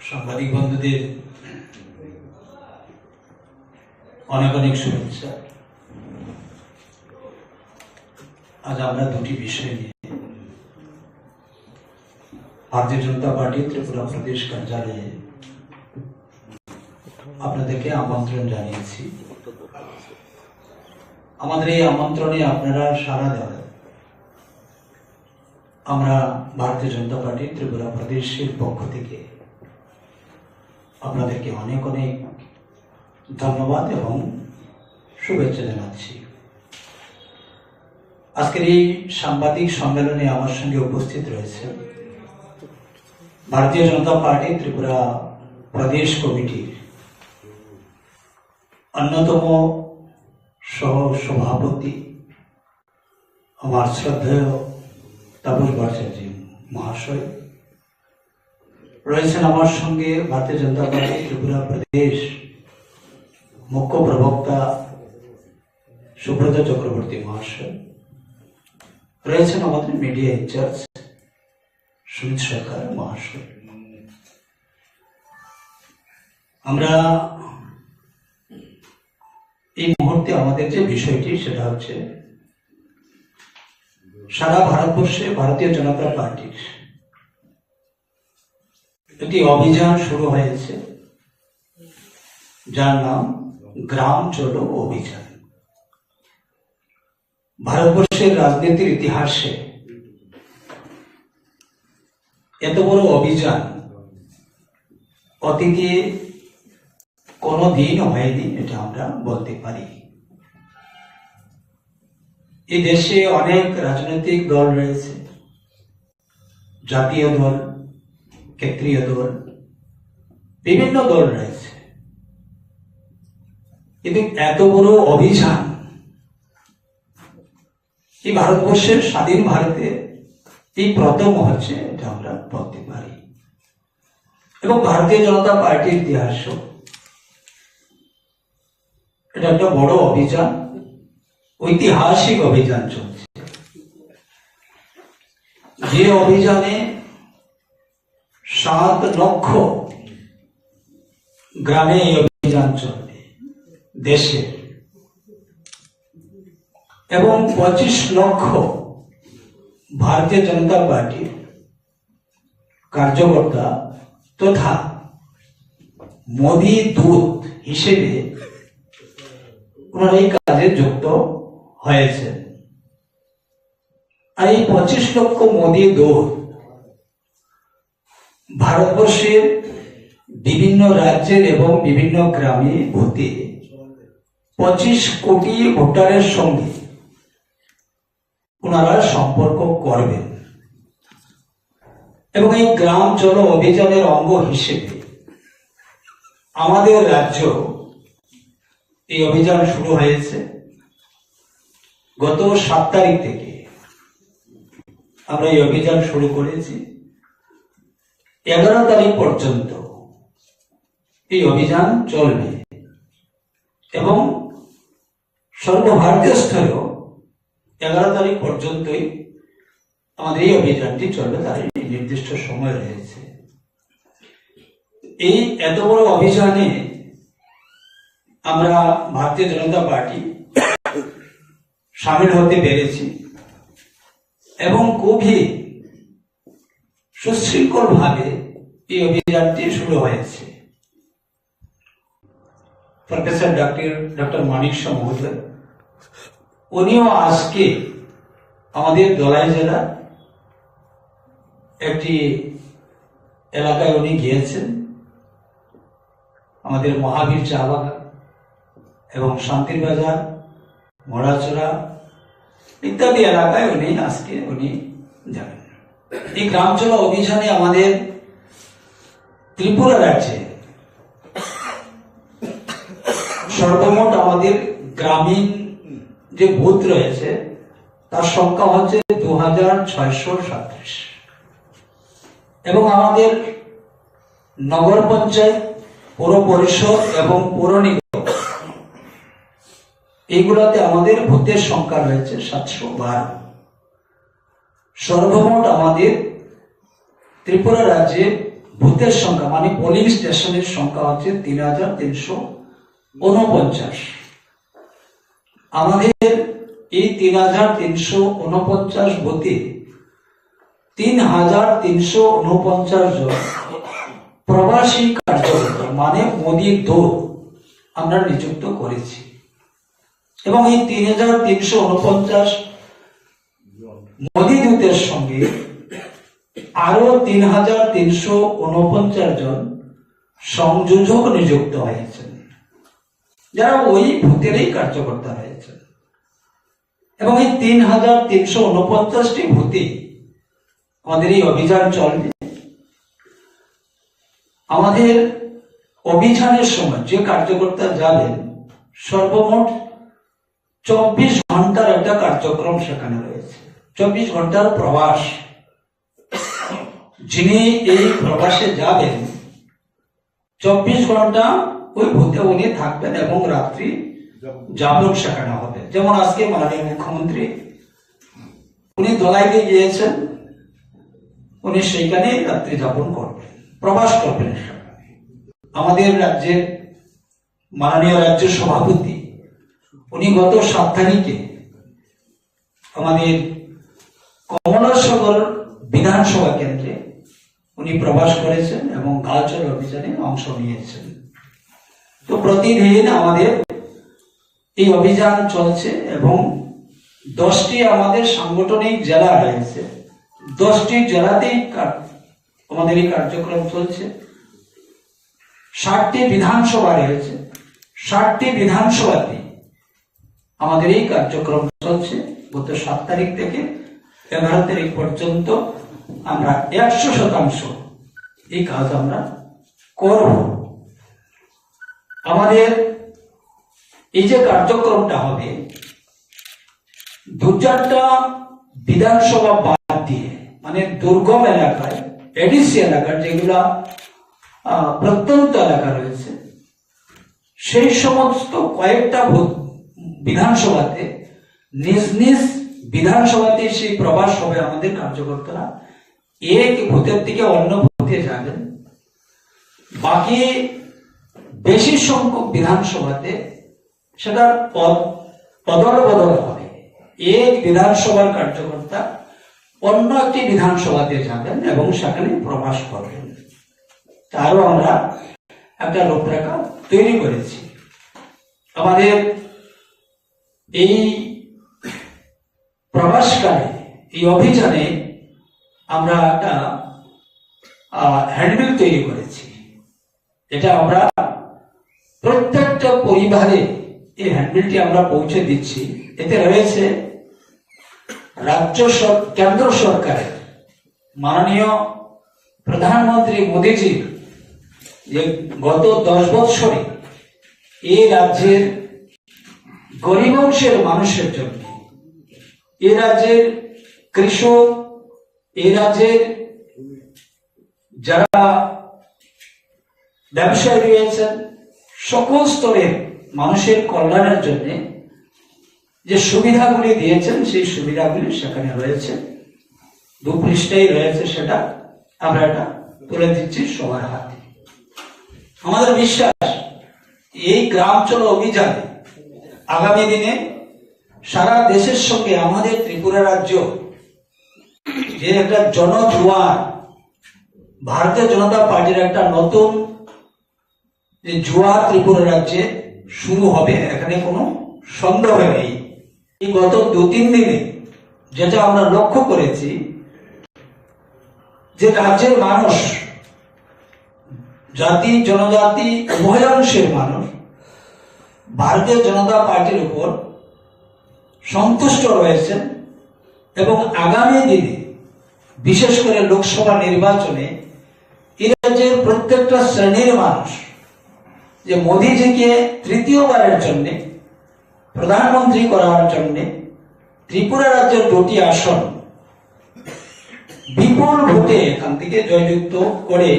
সাংবাদিক বন্ধুদের অনেক অনেক শুভেচ্ছা। আজ আমরা দুটি বিষয় নিয়ে ভারতীয় জনতা পার্টি ত্রিপুরা প্রদেশ কার্যালয়ে আপনাদেরকে আমন্ত্রণ জানিয়েছি। আমাদের এই আমন্ত্রণে আপনারা সাড়া দেওয়ায় আমরা ভারতীয় জনতা পার্টি ত্রিপুরা প্রদেশের পক্ষ থেকে আপনাদেরকে অনেক অনেক ধন্যবাদ এবং শুভেচ্ছা জানাচ্ছি। আজকের এই সাংবাদিক সম্মেলনে আমার সঙ্গে উপস্থিত রয়েছে ভারতীয় জনতা পার্টি ত্রিপুরা প্রদেশ কমিটির অন্যতম সহ সভাপতি আমার শ্রদ্ধেয় তাপস ভট্টাচার্য মহাশয়, রয়েছেন আমার সঙ্গে ভারতীয় জনতা পার্টি ত্রিপুরা প্রদেশ মুখ্য প্রবক্তা সুব্রত চক্রবর্তী মহাশয়, রয়েছেন আমাদের মিডিয়া ইনচার্জ সুমিত সরকার মহাশয়। আমরা এই মুহূর্তে আমাদের যে বিষয়টি, সেটা হচ্ছে সারা ভারতবর্ষে ভারতীয় জনতা পার্টির একটি অভিযান শুরু হয়েছে, যার নাম গ্রাম চলো অভিযান। ভারতবর্ষের রাজনীতির ইতিহাসে এত বড় অভিযান অতীতে কোনো দিন হয়নি, এটা আমরা বলতে পারি। এই দেশে অনেক রাজনৈতিক দল রয়েছে, জাতীয় দল, ক্ষেত্রীয় দল, বিভিন্ন দল রয়েছে, কিন্তু এত বড় অভিযান এই ভারতবর্ষের স্বাধীন ভারতে এই প্রথম হচ্ছে, এটা আমরা বলতে পারি। এবং ভারতীয় জনতা পার্টির ইতিহাসও এটা একটা বড় অভিযান, ঐতিহাসিক অভিযান চলছে, যে অভিযানে সাত লক্ষ গ্রামে এই অভিযান চলবে দেশে, এবং পঁচিশ লক্ষ ভারতীয় জনতা পার্টির কার্যকর্তা তথা মোদি দূত হিসেবে ওনারা এই কাজে যুক্ত হয়েছেন। আর এই পঁচিশ লক্ষ মোদি দূত ভারতবর্ষের বিভিন্ন রাজ্যের এবং বিভিন্ন গ্রামে ভোটে পঁচিশ কোটি ভোটারের সঙ্গে ওনারা সম্পর্ক করবেন। এবং এই গ্রাম চলো অভিযানের অঙ্গ হিসেবে আমাদের রাজ্য এই অভিযান শুরু হয়েছে। গত সাত তারিখ থেকে আমরা এই অভিযান শুরু করেছি। এগারো তারিখ পর্যন্ত এই অভিযান চলবে এবং সর্বভারতীয় স্তরেও এগারো তারিখ পর্যন্তই আমাদের এই অভিযানটি চলবে, তার একটি নির্দিষ্ট সময় রয়েছে। এই এত বড় অভিযানে আমরা ভারতীয় জনতা পার্টি সামিল হতে পেরেছি এবং খুবই সুশৃঙ্খলভাবে এই অভিযানটি শুরু হয়েছে। প্রফেসর ডক্টর ডক্টর মানিক শাহ মহোদয়, উনিও আজকে আমাদের ধলাই জেলা একটি এলাকায় উনি গিয়েছেন, আমাদের মহাবীর চা বাগান এবং শান্তির বাজার, মরাচুরা ইত্যাদি এলাকায় উনি আজকে উনি যাবেন। এই গ্রাম চলো অভিযানে আমাদের ত্রিপুরা রাজ্যে সর্বমোট আমাদের গ্রামীণ যে বুথ রয়েছে, তার সংখ্যা হচ্ছে দু হাজার ছয়শো সাতত্রিশ। এবং আমাদের নগর পঞ্চায়েত, পৌর পরিষদ এবং পৌর নিগম, এইগুলোতে আমাদের ভোটের সংখ্যা রয়েছে সাতশো বারো। সর্বমোট আমাদের ত্রিপুরা রাজ্যে ভোটের সংখ্যা, মানে পোলিং স্টেশনের সংখ্যা হচ্ছে তিন হাজার তিনশো ঊনপঞ্চাশ। আমাদের এই তিন হাজার তিনশো ঊনপঞ্চাশ ভোটে তিন হাজার তিনশো ঊনপঞ্চাশ জন প্রবাসী কার্যকর্তা, মানে মোদি দূত, আমরা নিযুক্ত করেছি। এবং এই তিন হাজার তিনশো ঊনপঞ্চাশ মোদি দূতের সঙ্গে আরো তিন হাজার তিনশো ঊনপঞ্চাশ জন সংযোজক নিযুক্ত হয়েছেন, যারা ওই ভোটেরই কার্যকর্তা রয়েছেন। এবং এই তিন হাজার তিনশো ঊনপঞ্চাশটি ভোটে আমাদের এই অভিযান চলবে। আমাদের অভিযানের সময় যে কার্যকর্তা যাবেন, সর্বমোট চব্বিশ ঘন্টার একটা কার্যক্রম সেখানে রয়েছে। চব্বিশ ঘন্টার প্রবাস। যিনি এই প্রবাসে যাবেন, চব্বিশ ঘন্টা ওই ভোটে উনি থাকবেন এবং রাত্রি যাপন সেখানে হবে। যেমন আজকে মাননীয় মুখ্যমন্ত্রী, উনি দোলাইতে গিয়েছেন, উনি সেইখানে রাত্রি যাপন করবেন, প্রবাস করবেন সেখানে। আমাদের রাজ্যের মাননীয় রাজ্য সভাপতি, উনি গত সাত তারিখে আমাদের কমলাসাগর বিধানসভা কেন্দ্রে উনি প্রবাস করেছেন এবং গাঁওচলো অভিযানে অংশ নিয়েছেন। তো প্রতিদিন আমাদের এই অভিযান চলছে এবং দশটি আমাদের সাংগঠনিক জেলা রয়েছে, দশটি জেলাতেই কার-, আমাদের এই কার্যক্রম চলছে। ষাটটি বিধানসভা রয়েছে, ষাটটি বিধানসভাতে আমাদের এই কার্যক্রম চলছে। গত সাত তারিখ থেকে এগারো তারিখ পর্যন্ত আমরা একশো শতাংশ এই কাজ আমরা করব। আমাদের এই যে কার্যক্রমটা হবে, দু চারটা বিধানসভা বাদ দিয়ে, মানে দুর্গম এলাকায়, এডিসি এলাকার যেগুলা, আহ, প্রত্যন্ত এলাকা রয়েছে, সেই সমস্ত কয়েকটা ভো-, বিধানসভাতে নিজ নিজ বিধানসভাতে সেই প্রবাস হবে আমাদের কার্যকর্তারা। এক ভোটের থেকে অন্য ভোটে যাবেন। বাকি বেশি সংখ্যক বিধানসভাতে সেটা পদ-, অদল বদল হবে। এক বিধানসভার কার্যকর্তা অন্য একটি বিধানসভাতে যাবেন এবং সেখানে প্রবাস করবেন। তারও আমরা একটা রূপরেখা তৈরি করেছি। আমাদের এই প্রবাসকালে, এই অভিযানে আমরা একটা, আহ, হ্যান্ডবিল তৈরি করেছি। এটা আমরা প্রত্যেকটা পরিবারে এই হ্যান্ডবিলটি আমরা পৌঁছে দিচ্ছি। এতে রয়েছে রাজ্য সর-, কেন্দ্র সরকারের মাননীয় প্রধানমন্ত্রী মোদীজির যে গত দশ বছরে এই রাজ্যের গরিব অংশের মানুষের জন্য, এই রাজ্যের কৃষক, এই রাজ্যের যারা ব্যবসায়ী রয়েছেন, সকল স্তরের মানুষের কল্যাণের জন্য যে সুবিধাগুলি দিয়েছেন, সেই সুবিধাগুলি সেখানে রয়েছে, দু পৃষ্ঠায় রয়েছে, সেটা আমরা এটা তুলে দিচ্ছি সবার হাতে। আমাদের বিশ্বাস, এই গ্রাম চলো অভিযানে আগামী দিনে সারা দেশের সঙ্গে আমাদের ত্রিপুরা রাজ্য যে একটা জনজোয়ার, ভারতীয় জনতা পার্টির একটা নতুন যে জোয়ার ত্রিপুরা রাজ্যে শুরু হবে, এখানে কোনো সন্দেহ নেই। এই গত দু তিন দিনে যেটা আমরা লক্ষ্য করেছি, যে রাজ্যের মানুষ, জাতি জনজাতি উভয় অংশের মানুষ ভারতীয় জনতা পার্টির উপর সন্তুষ্ট রয়েছেন এবং আগামী দিনে বিশেষ করে লোকসভা নির্বাচনে এই রাজ্যের প্রত্যেকটা শ্রেণীর মানুষ যে মোদিজিকে তৃতীয়বারের জন্য প্রধানমন্ত্রী করার জন্য ত্রিপুরা রাজ্যের দুটি আসন বিপুল ভোটে এখান থেকে জয়যুক্ত করে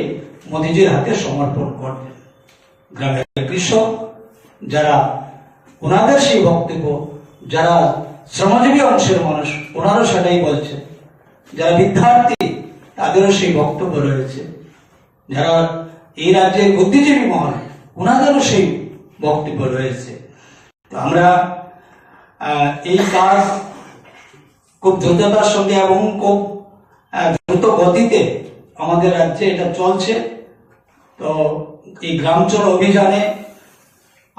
মোদিজির হাতে সমর্পণ করবেন। গ্রামের কৃষক যারা, ওনাদের সেই বক্তব্য, যারা শ্রমজীবী অংশের মানুষ, ওনারও সেটাই বলছেন। যারা বিদ্যার্থী, তাদেরও সেই বক্তব্য রয়েছে। যারা এই রাজ্যের বুদ্ধিজীবী মহল, ওনাদেরও সেই বক্তব্য রয়েছে। তো আমরা, আহ, এই কাজ খুব দ্রুততার সঙ্গে এবং খুব, আহ, দ্রুত গতিতে আমাদের রাজ্যে এটা চলছে। তো এই গ্রাম চলো অভিযানে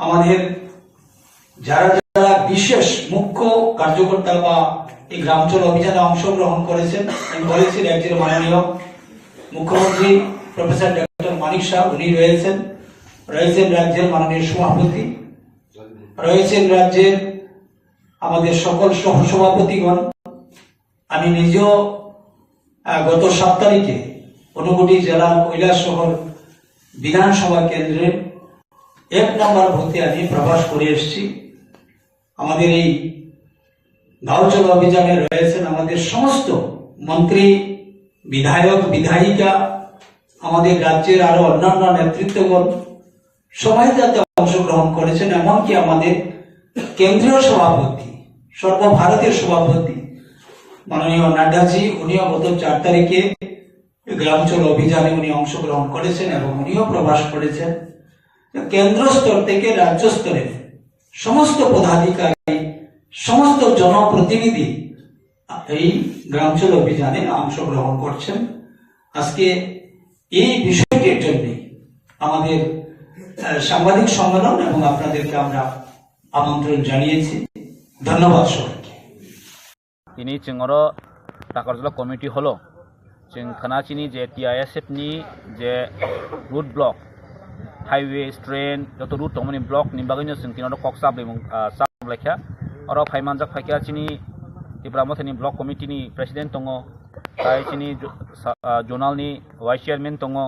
আমাদের যারা যারা বিশেষ মুখ্য কার্যকর্তা বা এই গ্রাম চলো অভিযানে অংশগ্রহণ করেছেন, আমি বলেছি রাজ্যের মাননীয় মুখ্যমন্ত্রী প্রফেসর ডক্টর মানিক সাহা, উনি রয়েছেন, রয়েছেন রাজ্যের মাননীয় সভাপতি, রয়েছেন রাজ্যের আমাদের সকল সহসভাপতিগণ। আমি নিজেও, আহ, গত সাত তারিখে ঊনকোটি জেলার কৈলাসহর বিধানসভা কেন্দ্রের এক নম্বর বুথে আমি প্রবেশ করে এসেছি। আমাদের এই গাঁও চলো অভিযানে রয়েছেন আমাদের সমস্ত মন্ত্রী, বিধায়ক, বিধায়িকা, আমাদের রাজ্যের আরো অন্যান্য নেতৃত্বগণ, সবাই যাতে অংশগ্রহণ করেছেন, এমনকি আমাদের কেন্দ্রীয় সভাপতি, সর্বভারতীয় সভাপতি মাননীয় নাড্ডাজি, উনিও গত চার তারিখে এই গ্রাম চলো অভিযানে উনি অংশগ্রহণ করেছেন এবং উনিও প্রবাস করেছেন। তো কেন্দ্র স্তর থেকে রাজ্য স্তরে সমস্ত পদাধিকারী, সমস্ত জনপ্রতিনিধি এই গ্রাম চলো অভিযানে অংশগ্রহণ করছেন। আজকে এই বিষয়টির জন্য আমাদের, আহ, সাংবাদিক সম্মেলন এবং আপনাদেরকে আমরা আমন্ত্রণ জানিয়েছি। ধন্যবাদ সবাইকে। Tini chwng oro Takarjala committee holo chwng khna chini je T I S F ni je road block, highway, train, joto road tongmani block ni bagwino chwng tini oro kok chap laimung, ah, chap laikha. Oro phai manjak phaikha chini Tipra Mothani block committee ni president tongo, tai chini jo-, sa-, ah, zonal ni vice chairman tongo,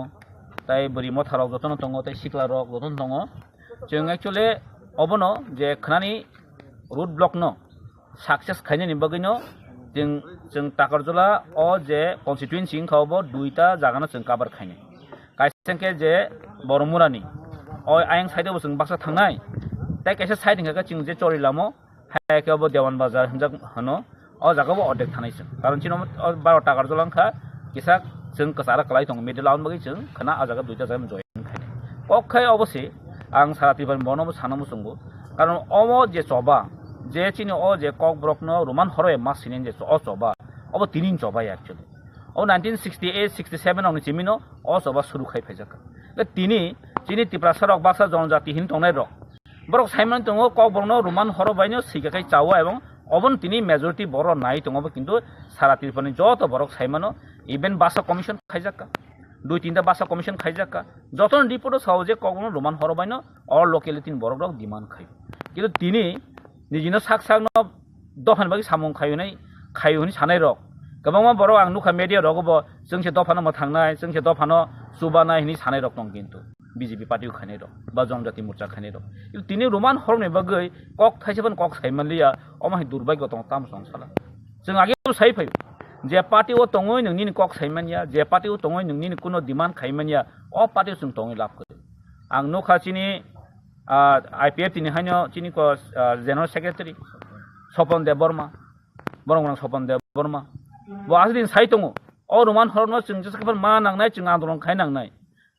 tai bwrwi motha rok jotono tongo, tai sikla rok jotono tongo. Chwng actually obono je khnani road block no success khainani bagwino chwng, chwng Takarjala o je constituency wngkha obo duita jagano chwng cover khainai. Kaisa hwnkhe je Boromurani o ayang side o bo chwng baksa thangnai, tei kaisa side hwnkha khe chwng je Chorilamo, hai khe obo Dewan Bazar hinjak hwno, o jaga bo ordek thanai chwng. Karon chini o baro Takarjala wngkha kisa chwng kwcharo kwlai tongo, middle o, aboni bagwi chwng khwna o jaga duita jaga join khainai. Kok khai obo se ang sara Tripura ni bono bo sana muchungo. Karon omo je choba, je chini o je Kokborok no Roman horo ma sini je o choba, obo tini ni choba ya actually. O nineteen sixty eight sixty seven rok ni chimino o choba suru khai phaijak. Le tini chini Tiprasa rok baksa jonojati hin tongnai rok, borok saimani tongo Kokborok no Roman horo bai no sika khai chawo, ebong obono tini majority borok nai tongo, bo kintu sara Tripura ni joto borok saimano, even basa commission khaijak ka, dui tinta basa commission khaijak ka, joto ni report o sao je Kokborok no Roman horo bai no o locality ni borok rok demand khai. Kintu tini nijino sak sak no dophani bagwi samung khayunai, khayu hwnwi sanai rok. Kwbangma borok ang nukha media rogo bo, "Chwng se dophano mwthangnai, chwng se dophano chubanai," hwnwi sanai rok tong kintu B J P party o khainai rok ba Jonojati Morcha khainai rok. Kintu tini Roman horokni bagwi kok thaisa phano kok sai manliya, omo hai durbhagyo tong tamo chong sala. Chwng age bo sai phaio, je party o tongwi nwng nini kok sai manya, je party o tongwi nwng nini kuno demand khai manya, o party o chwng tongwi lab kwrwi. Ang nukha chini, ah, I P F T ni haino chini ko, ah, General Secretary Sopon Debbarma, borok rang Sopon Debbarma. Bo aswk din sai tongo. O Roman horokno chwng jesa khe ma nangnai, chwng andolon khai nangnai.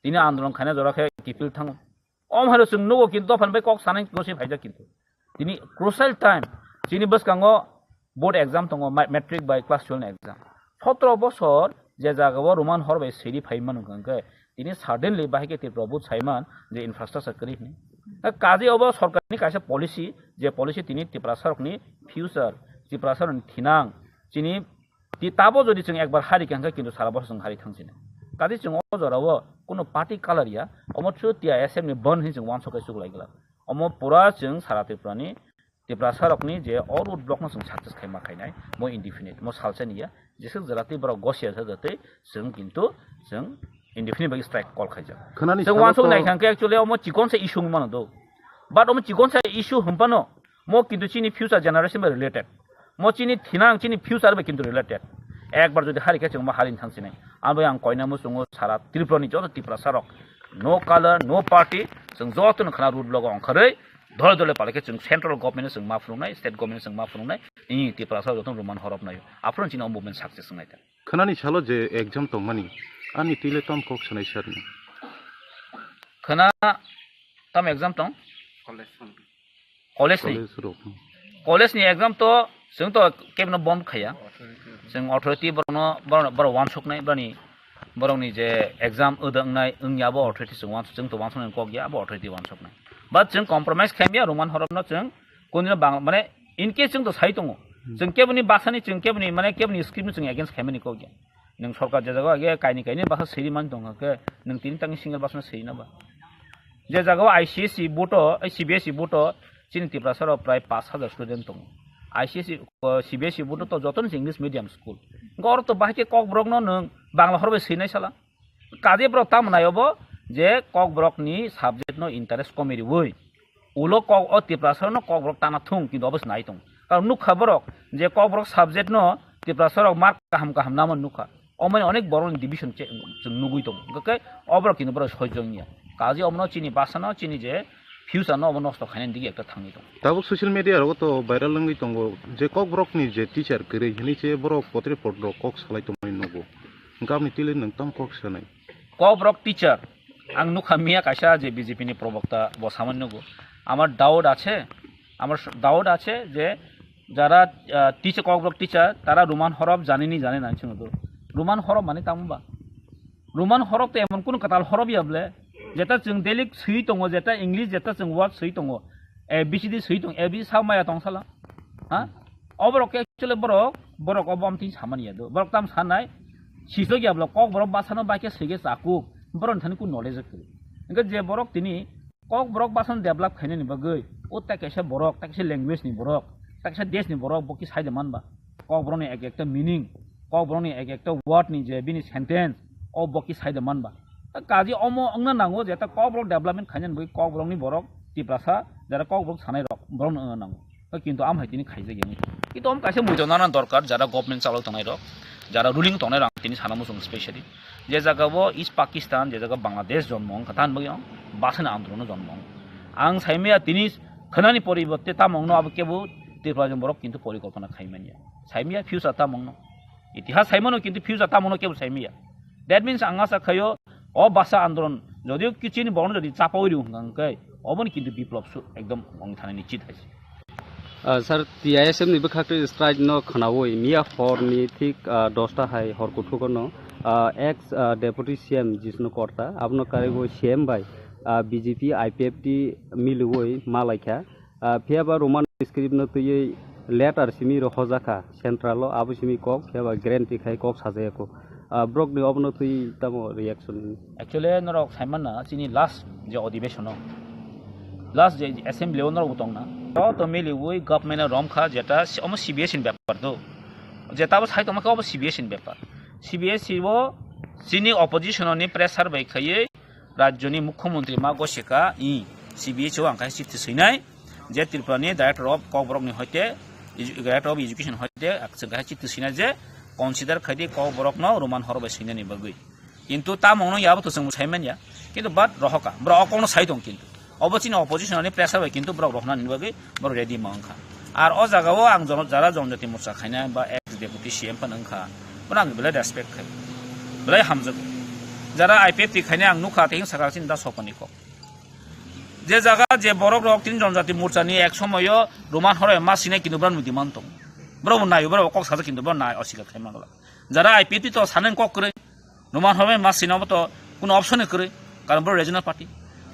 Tini andolon khaina jora khe kiphil thango. Om haino chwng nugo kintu dophani bai kok sanai gosi phaijak kintu. Tini crucial time. Chini bwskango board exam tongo, ma-, matric bai class twelve ni exam. Sotro bosor je jaga o Roman hor bai seri phai manu hwnkhe, tini suddenly bahai khe Tripura board saiman je infrastructure kwrwi hwnwi. Kaje obo sorkarni kaisa policy, je policy tini Tiprasa rokni future, Tiprasa rokni thinang, chini Ti tabo jodi chwng ekbar hari khe hwnkhe kintu sara bosor chwng hari thangsinai. Kaje chwng o jorao kuno party color ya, omo through T I S F ni bon hin chwng uansuk kai chuklai glak. Omo pura chwng sara Tripura ni, Tiprasa rokni je o road block no chwng success khai ma khainai, mo indefinite, mo salsa ni ya, jeswk jora tei borok gosia sa jatwi chwng kintu chwng indefinite bai strike call khaijak. Khwnani Chwng salo uansuk to nai kha khe actually omo chikon sa issue wngmano do. But omo chikon sa issue hwnphano mo kintu chini future generation bai related. Mo chini thinang chini future bai kintu related. Ekbar jodi hari khe chwng mo hari thang sinai. Abo yang koina mo chwngo sara Tripura ni joto Tiprasa rok. No color, no party, chwng joto no khana road block ongkharwi dole dole palai khe chwng central government no chwng ma phunuknai, state government no chwng ma phunuknai. Ini Tiprasa joto no Roman horop naio. Aphuru chini o movement success wngnai ta. Khwnani salo je exam tongmani, ani twi le tam kok sanai sir ni. Khwna tam exam tong? College ni. College rok. College ni exam to chwng to kebno bond khaya. Chwng authority borokno, borok, borok uansuknai, borokni, borokni je exam wngdok wngnai wngya abo authority chwng uansuk, chwng to uansuknai kok ya abo authority uansuknai. But chwng compromise khaimya Roman horop no chwng kunino bang, mane in case chwng to sai tongo. Chwng keboni basani, chwng keboni, mane keboni script no chwng against khaimani kok ya. Nwng sorkar je jaga age kaini kaini basa siri man tong khe, nwng tini tangni single basa siri na ba? Je jaga o I C S E board o, ai C B S E board o, chini Tiprasa rok prai pash hajar student tongo. I C S E, o, C B S E board o to joto ni English medium school. Gor to bahai khe Kokborok no nwng Bangla horbai siri nai sala. Kaje borok tamo nai obo je Kokborok ni subject no interest komi riwi. Ulo kok o Tiprasa no Kokborok tana thung, kintu obo se nai tong. Karon nukha borok je Kokborok subject no Tiprasa rok mark kaham kaham namo nukha. Omoni onek borok ni division che-, chwng nugui tong. Hwnkhe oborok kintu borok sojong ya. Kaje omono chini basa no chini je future no obo nosto khainani digi ekta thangwi tong. Tabuk social media rogo to viral wngwi tongo je Kokborok ni je teacher kwrwi hinwi se borok potre potrok kok salai tongmani nugo. Hwnkhe aboni twi le nwng tamo kok sanai? Kokborok teacher, ang nukha miya kaisa je B J P ni probokta bo samani nugo. Amar doubt ache, amar doubt ache je jara, ah, teacher, Kokborok teacher, tara Roman horop janini jane na hinwi swngo do. Roman horop mane tamo ba? Roman horop to emon kono kwtal horop ya bole. Jeta chwng daily swi tongo, jeta English, jeta chwng word swi tongo. A B C D swi tongo, A B C D sa maya tong sala. Ha? Oborok khe actually borok, borok obo amtwi samani ya do. Borok tam sanai, sisok ya bole, Kokborok basano bai khe sege chakuk, borok thani kun knowledge kwrwi. Hwnkhe je borok tini Kokborok basano develop khainani bagwi, o ta kaisa borok, ta kaisa language ni borok, ta kaisa desh ni borok, bo ki sai de man ba? Kokborok ni ek ekta meaning, Kokborok ni ek ekta word ni je bini sentence, o bo ki sai de man ba? Ta kaji omo wngna nango je ta Kokborok development khainani bagwi Kokborok ni borok Tiprasa, jara Kokborok sanai rok, borok no wngna nango. Kintu am hai tini khaijak ya. Kintu am kaisa muitu nana dorkar, jara government chalok tongnai rok, jara ruling tongnai rok, tini sana muchung specially. Je jaga bo East Pakistan, je jaga Bangladesh jonmo wngkha, tan bagwi ang basani andolon jonmo wng. Ang saimaya tini khwnani poriborte tamo wngno abo kebo Tripura ni borok kintu porikolpona khaimanya. Saimaya future tamo wngno. Itihas saimano kintu future tamo wngno kebo saimaya. That means ang asa khayo o basa andolon jodio kichini borokno jodi chapaui rw hwnkha hwnkhe oboni kintu biplop su ekdom wng thani nichit hai se. Ah, sir, T I S F ni bwkhak twi strike no khwnaui miya hor ni thik, ah, dosta hai hor kuthuk no, ah, ex, ah, deputy C M Jishnu Korta abono karwi C M bai, ah, B J P I P F T miliui malaikha. Ah, phiyaba Roman script no twiwi letter simi rw hojakha central o, abo simi kok phiyaba guarantee khai kok sajaya kho. Ah, borok ni obono twi tamo reaction? Actually, norok saimana chini last je odibeshono, last je assembly o norok bo tongna, joto miliui government o romkha, jeta omo C B S ni bepar do, jeta bo sai tongma khe obo C B S ni bepar. C B S o chini opposition ni pressure bai khaiwi rajyoni mukhyamantri ma gosekha i C B S o ang khe chithi swinai je Tripura ni Director of Kokborok ni hoite, edu-, Director of Education hoite chwng khe chithi swinai je consider khaidi Kokborok no Roman horo bai swinani bagwi. Kintu tamungno yabo to chwng sai manya. Kintu but rohoka, borok okokno sai tong kintu. Obo chini opposition ni pressure bai kintu borok rohna ni bagwi borok ready ma wngkha. Ar o jaga o ang jono-, jara Jonjati Morcha khaina ba ex deputy C M phano wngkha, bono ang belai respect khai, belai hamjago. Jara I P F T khaina ang nukha, tei sakha chini da sokoni kok. Je jaga je borok rok tini Jonjati Morcha ni ek somoyo Roman horo ma sinai kintu borok nudi man tong. Borok bo nayo, borok kok sajak kintu borok nai osika khai mangla. Jara I P F T to saneng kok kwrwi. Roman horo ma sina obo to kuno option kwrwi, karon bo regional party.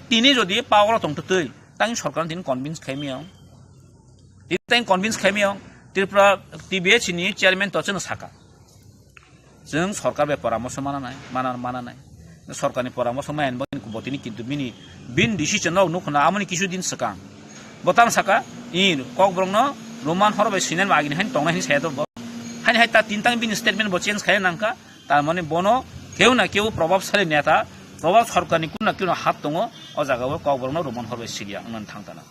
Tini jodi power o tongtwtwi, tang sorkar tini convince khai miyong. Tini tang convince khai miyong, Tripura T B H ni chairman to chwng saka. Chwng sorkar bai poramorso mana nai, mana, mana nai. Sorkarni poramorso maya ni bagwi botini kintu bini, bini decision no nukho na amoni kisu din swkang. Bo tamo saka, i Kokborok no Roman horo bai swinani agini haino tongnai hinwi saya to bo. Haini hai ta tintang bini statement bo change khai nangkha, tar mane bono keu na keu probabsali neta, probab sorkarni kunu na kunu hat tongo, o jaga o Kokborok no Roman horo bai siriya wngmani thang tana.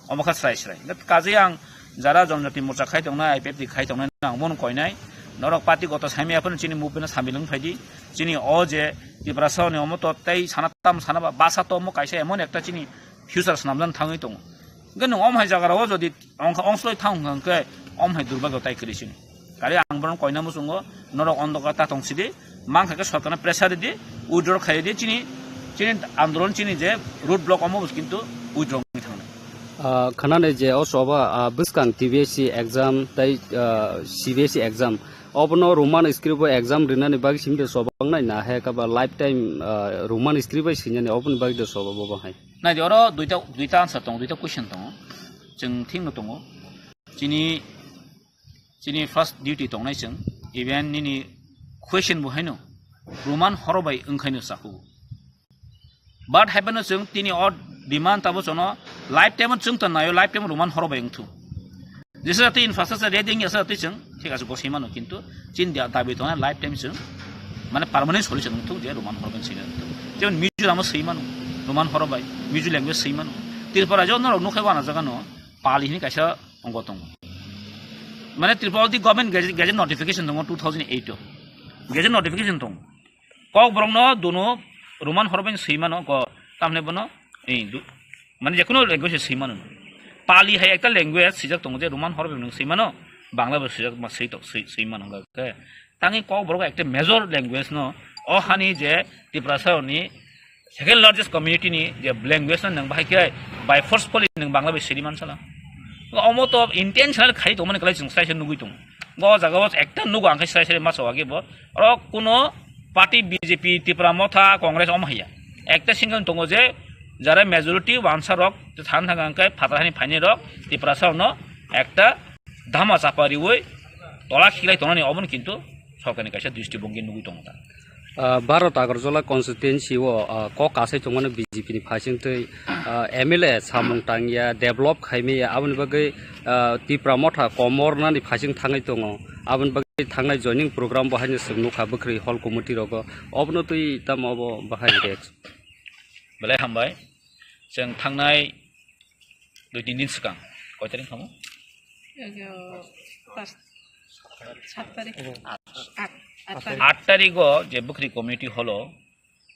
Omo kha srai srai. Hingkhe kaje ang jara Janjati Morcha khai tongnai, I P F T khai tongnai, ang bono koinai. Norok party goto saimaya phano chini movement o samil wng phaidi. Chini o je Tiprasa ni omo to tei sana tam sana ba basa to omo kaisa emon ekta chini future swnamjani thangwi tongo. Hingkhe nwng omo hai jaga rao jodi ongkha ongsloi thang hwnkha hwnkhe omo hai durbagyo tai kwrwi chini. Kari ang bono koina muchungo, norok ondokar ta tong sidi, mang kha khe sorkarno pressure ridi, withdraw khai di, chini, chini andolon chini je road block omo bo kintu withdraw wngwi thangnai. Ah, khwnanai je o choba, ah, bwskang T B S C exam tei, ah, C B S C exam, obono Roman script o exam rinani bagwi simi de choba wngnai na hai khe ba lifetime, ah, Roman script bai swinani oboni bagwi de choba bo hai? Nai di oro duita, duita answer tongo, duita question tongo. Chwng thik no tongo. Chini Chini first duty tongnai chwng, even nini question bo haino Roman horo bai wngkhaino chakugo. But haibano chwng tini o demand tabo chwngno lifetime chwng ta naio, lifetime Roman horo bai wngthu. Jesa jati infrastructure ready wngya sa jati chwng, thik ase gosai mano, kintu chini da-, dabi tongnai lifetime chwng, mane permanent solution wngthu je Roman horo bai chwng wngthu. Jemon Mizoram o swi mano, Roman horo bai, Mizo language swi mano. Tripura je norok nukhai wana jaga no, Pali hini kaisa wngo tongo. Mane Tripura already government gazette, gazette notification tongo two thousand eight o. Gazette notification tongo. Kokborok no dono Roman horo bai swi mano ko tamne bono ei du-, mane jekunu language swi mano. Pali hai ekta language swijak tongo je Roman horo bai swi mano, Bangla bai swijak ma swi to-, swi, swi mano hwnga khe. Tangwi Kokborok ekta major language no o hani je Tiprasa ni second largest community ni je language no nwng bahai khe by forcefully nwng Bangla bai siri mansala. Omo to intentional khai tongmani kwlai chwng sai se nugui tongo. Bo jaga o ekta nugo ang khe sai sai ma chawa khe bo. Oro kuno party B J P, Tipra Motha, Congress omo haiya. Ekta single tongo je jara majority wansa rok than thang ang khe phatar hani phaini rok Tiprasa no ekta dhama chapa riwi tola khiklai tongnani obono kintu sorkarni kaisa dristibhongi nugui tongo ta. Ah, Bharat Agartala constituency o, ah, kok kasai tongmani B J P ni phaising twi, ah, M L A samung tangya, develop khaimaya, aboni bagwi, ah, Tipra Motha komornani phaising thangwi tongo, aboni bagwi thangnai joining program bo haino chwng nukha bwkhwrwi hall committee rogo, obono twi tamo obo bahai reaction? Belai hambai. Chwng thangnai dui tin din swkang, koi tarik thamo? Ego, pas, sat tarik. At, at tarik. At tarigo je Bwkhwrwi community hall o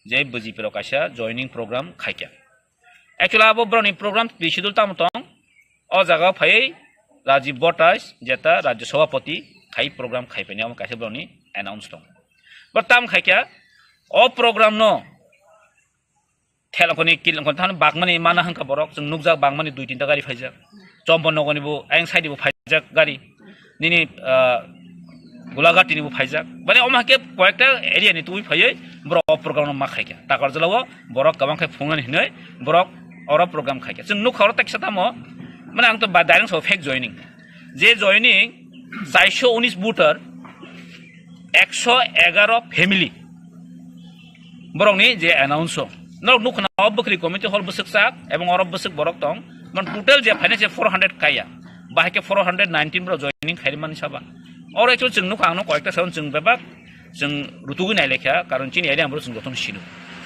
je B J P rok kaisa joining program khaikha. Actually abo borokni program twi schedule tamo tong? O jaga phaiwi Rajiv Bhattacharyya jeta Rajya Sabhapati khai program khaipaini amo kaisa borokni announce tong. Bo tam khaikha o program no Thelongkoni, Kilongkoni thani bagmani mana hwnka borok, chwng nukjak bagmani dui tinta gari phaijak. Chombo nogoni bo, ayang side bo phaijak gari. Nini, ah, Gulagati ni bo phaijak. Bani omo hai khe koyekta area ni tubui phaiwi borok o program no ma khaikha. Takarjala o borok kwbang khe phungnani hinwi borok oro program khaikha. Chwng nukha oro teksa tamo, mane ang to ba direct so fake joining. Je joining chaiso unis voter, ekso egaro family. Borokni je announce o. Norok nukha na o Bwkhwrwi community hall bwswk sak, ebong oro bwswk borok tong. Man total je phainai se four hundred kaya. Bahai khe four hundred nineteen borok joining khaimani saba. Oro actually chwng nukha ang no koyekta saon chwng bebak chwng rutugwi nailekha, karon chini area borok chwng jotono sino.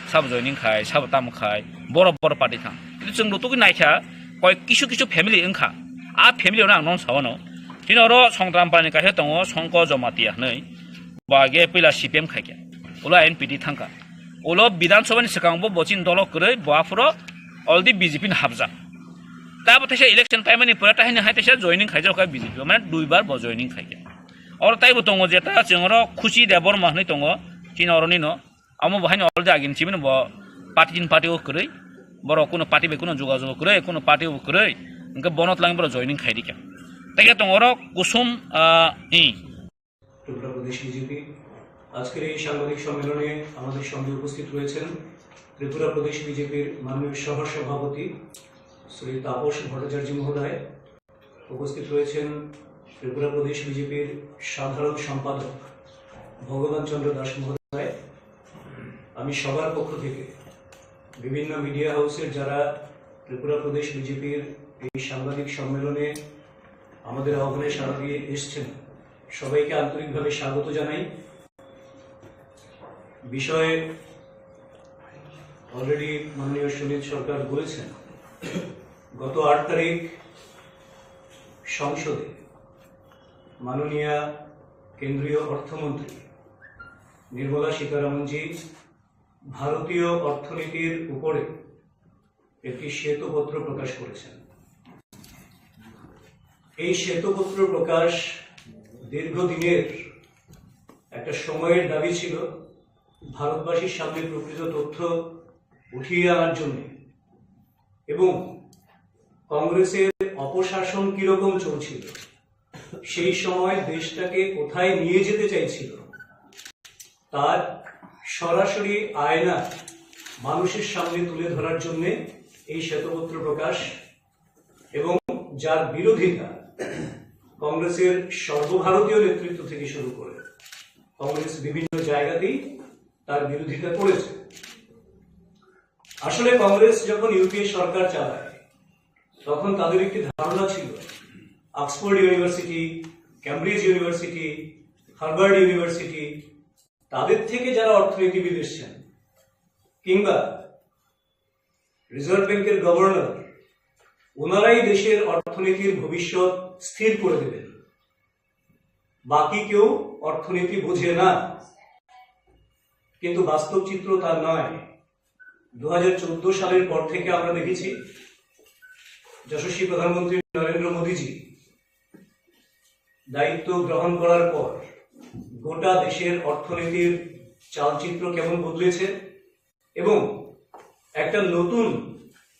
Sabo joining khai, sabo tamo khai, borok borok party thang. Kintu chwng rutugwi naikha, koi kisu kisu family wngkha. A family ono ang non sawano. Chini oro Songtram Pal ni kaisa tongo, Songko Jomatia hinwi. Bo age puila C P M khaikha. Ulo N P P thangkha. Ulo Bidhan Sabha ni swkang bo bochini dolo kwrwi, bo aphuru already B J P ni hapjak. Tabo teisa election paimani pore tahini hai teisa joining khaijak kha B J P, mane duibar bo joining khaikha. Oro taibo tongo je ta chwng oro Khuchi Debbarma hinwi tongo, chini oro nino. Amo bo haino already agini chimino bo party tin party o kwrwi. Borok kuno party bai kuno jogajog kwrwi, kuno party o kwrwi. Hwnkhe bono twlangwi borok joining khairikha. Tei khe tongo oro Kusum, ah, i. Tripura Pradesh BJP. আজকের এই সাংবাদিক সম্মেলনে আমাদের সঙ্গে উপস্থিত রয়েছেন ত্রিপুরা প্রদেশ বিজেপির মাননীয় সহ সভাপতি শ্রী তাপস ভট্টাচার্য মহোদয়, উপস্থিত রয়েছেন ত্রিপুরা প্রদেশ বিজেপির সাধারণ সম্পাদক ভগবান চন্দ্র দাস মহোদয়, আমি সবার পক্ষ থেকে বিভিন্ন মিডিয়া হাউসের যারা ত্রিপুরা প্রদেশ বিজেপির এই সাংবাদিক সম্মেলনে আমাদের আহ্বানে সাড়া দিয়ে এসছেন, সবাইকে আন্তরিকভাবে স্বাগত জানাই। বিষয়ে অলরেডি মাননীয় সুনীত সরকার বলেছেন, গত আট তারিখ সংসদে মাননীয়া কেন্দ্রীয় অর্থমন্ত্রী নির্মলা সীতারামনজি ভারতীয় অর্থনীতির উপরে একটি শ্বেতপত্র প্রকাশ করেছেন। এই শ্বেতপত্র প্রকাশ দীর্ঘদিনের একটা সময়ের দাবি ছিল, ভারতবাসীর সামনে প্রকৃত তথ্য উঠিয়ে আনার জন্য এবং কংগ্রেসের অপশাসন কিরকম চলছিল, সেই সময় দেশটাকে কোথায় নিয়ে যেতে চাইছিল, তার সরাসরি আয়না মানুষের সামনে তুলে ধরার জন্য এই শ্বেতপত্র প্রকাশ এবং যার বিরোধিতা কংগ্রেসের সর্বভারতীয় নেতৃত্ব থেকে শুরু করে কংগ্রেস বিভিন্ন জায়গাতেই তার বিরোধিতা করেছে। আসলে কংগ্রেস যখন ইউপিএ সরকার চালায়, তখন তাদের একটি ধারণা ছিল, Oxford university, Cambridge university, Harvard university, তাদের থেকে যারা অর্থনীতিবিদ এসছেন কিংবা রিজার্ভ ব্যাংকের গভর্নর, ওনারাই দেশের অর্থনীতির ভবিষ্যৎ স্থির করে দেবেন, বাকি কেউ অর্থনীতি বোঝে না। কিন্তু বাস্তব চিত্র তা নয়। দু হাজার চোদ্দ সালের পর থেকে আমরা দেখেছি, যশস্বী প্রধানমন্ত্রী নরেন্দ্র মোদীজি দায়িত্ব গ্রহণ করার পর গোটা দেশের অর্থনীতির চালচিত্র কেমন বদলেছে এবং একটা নতুন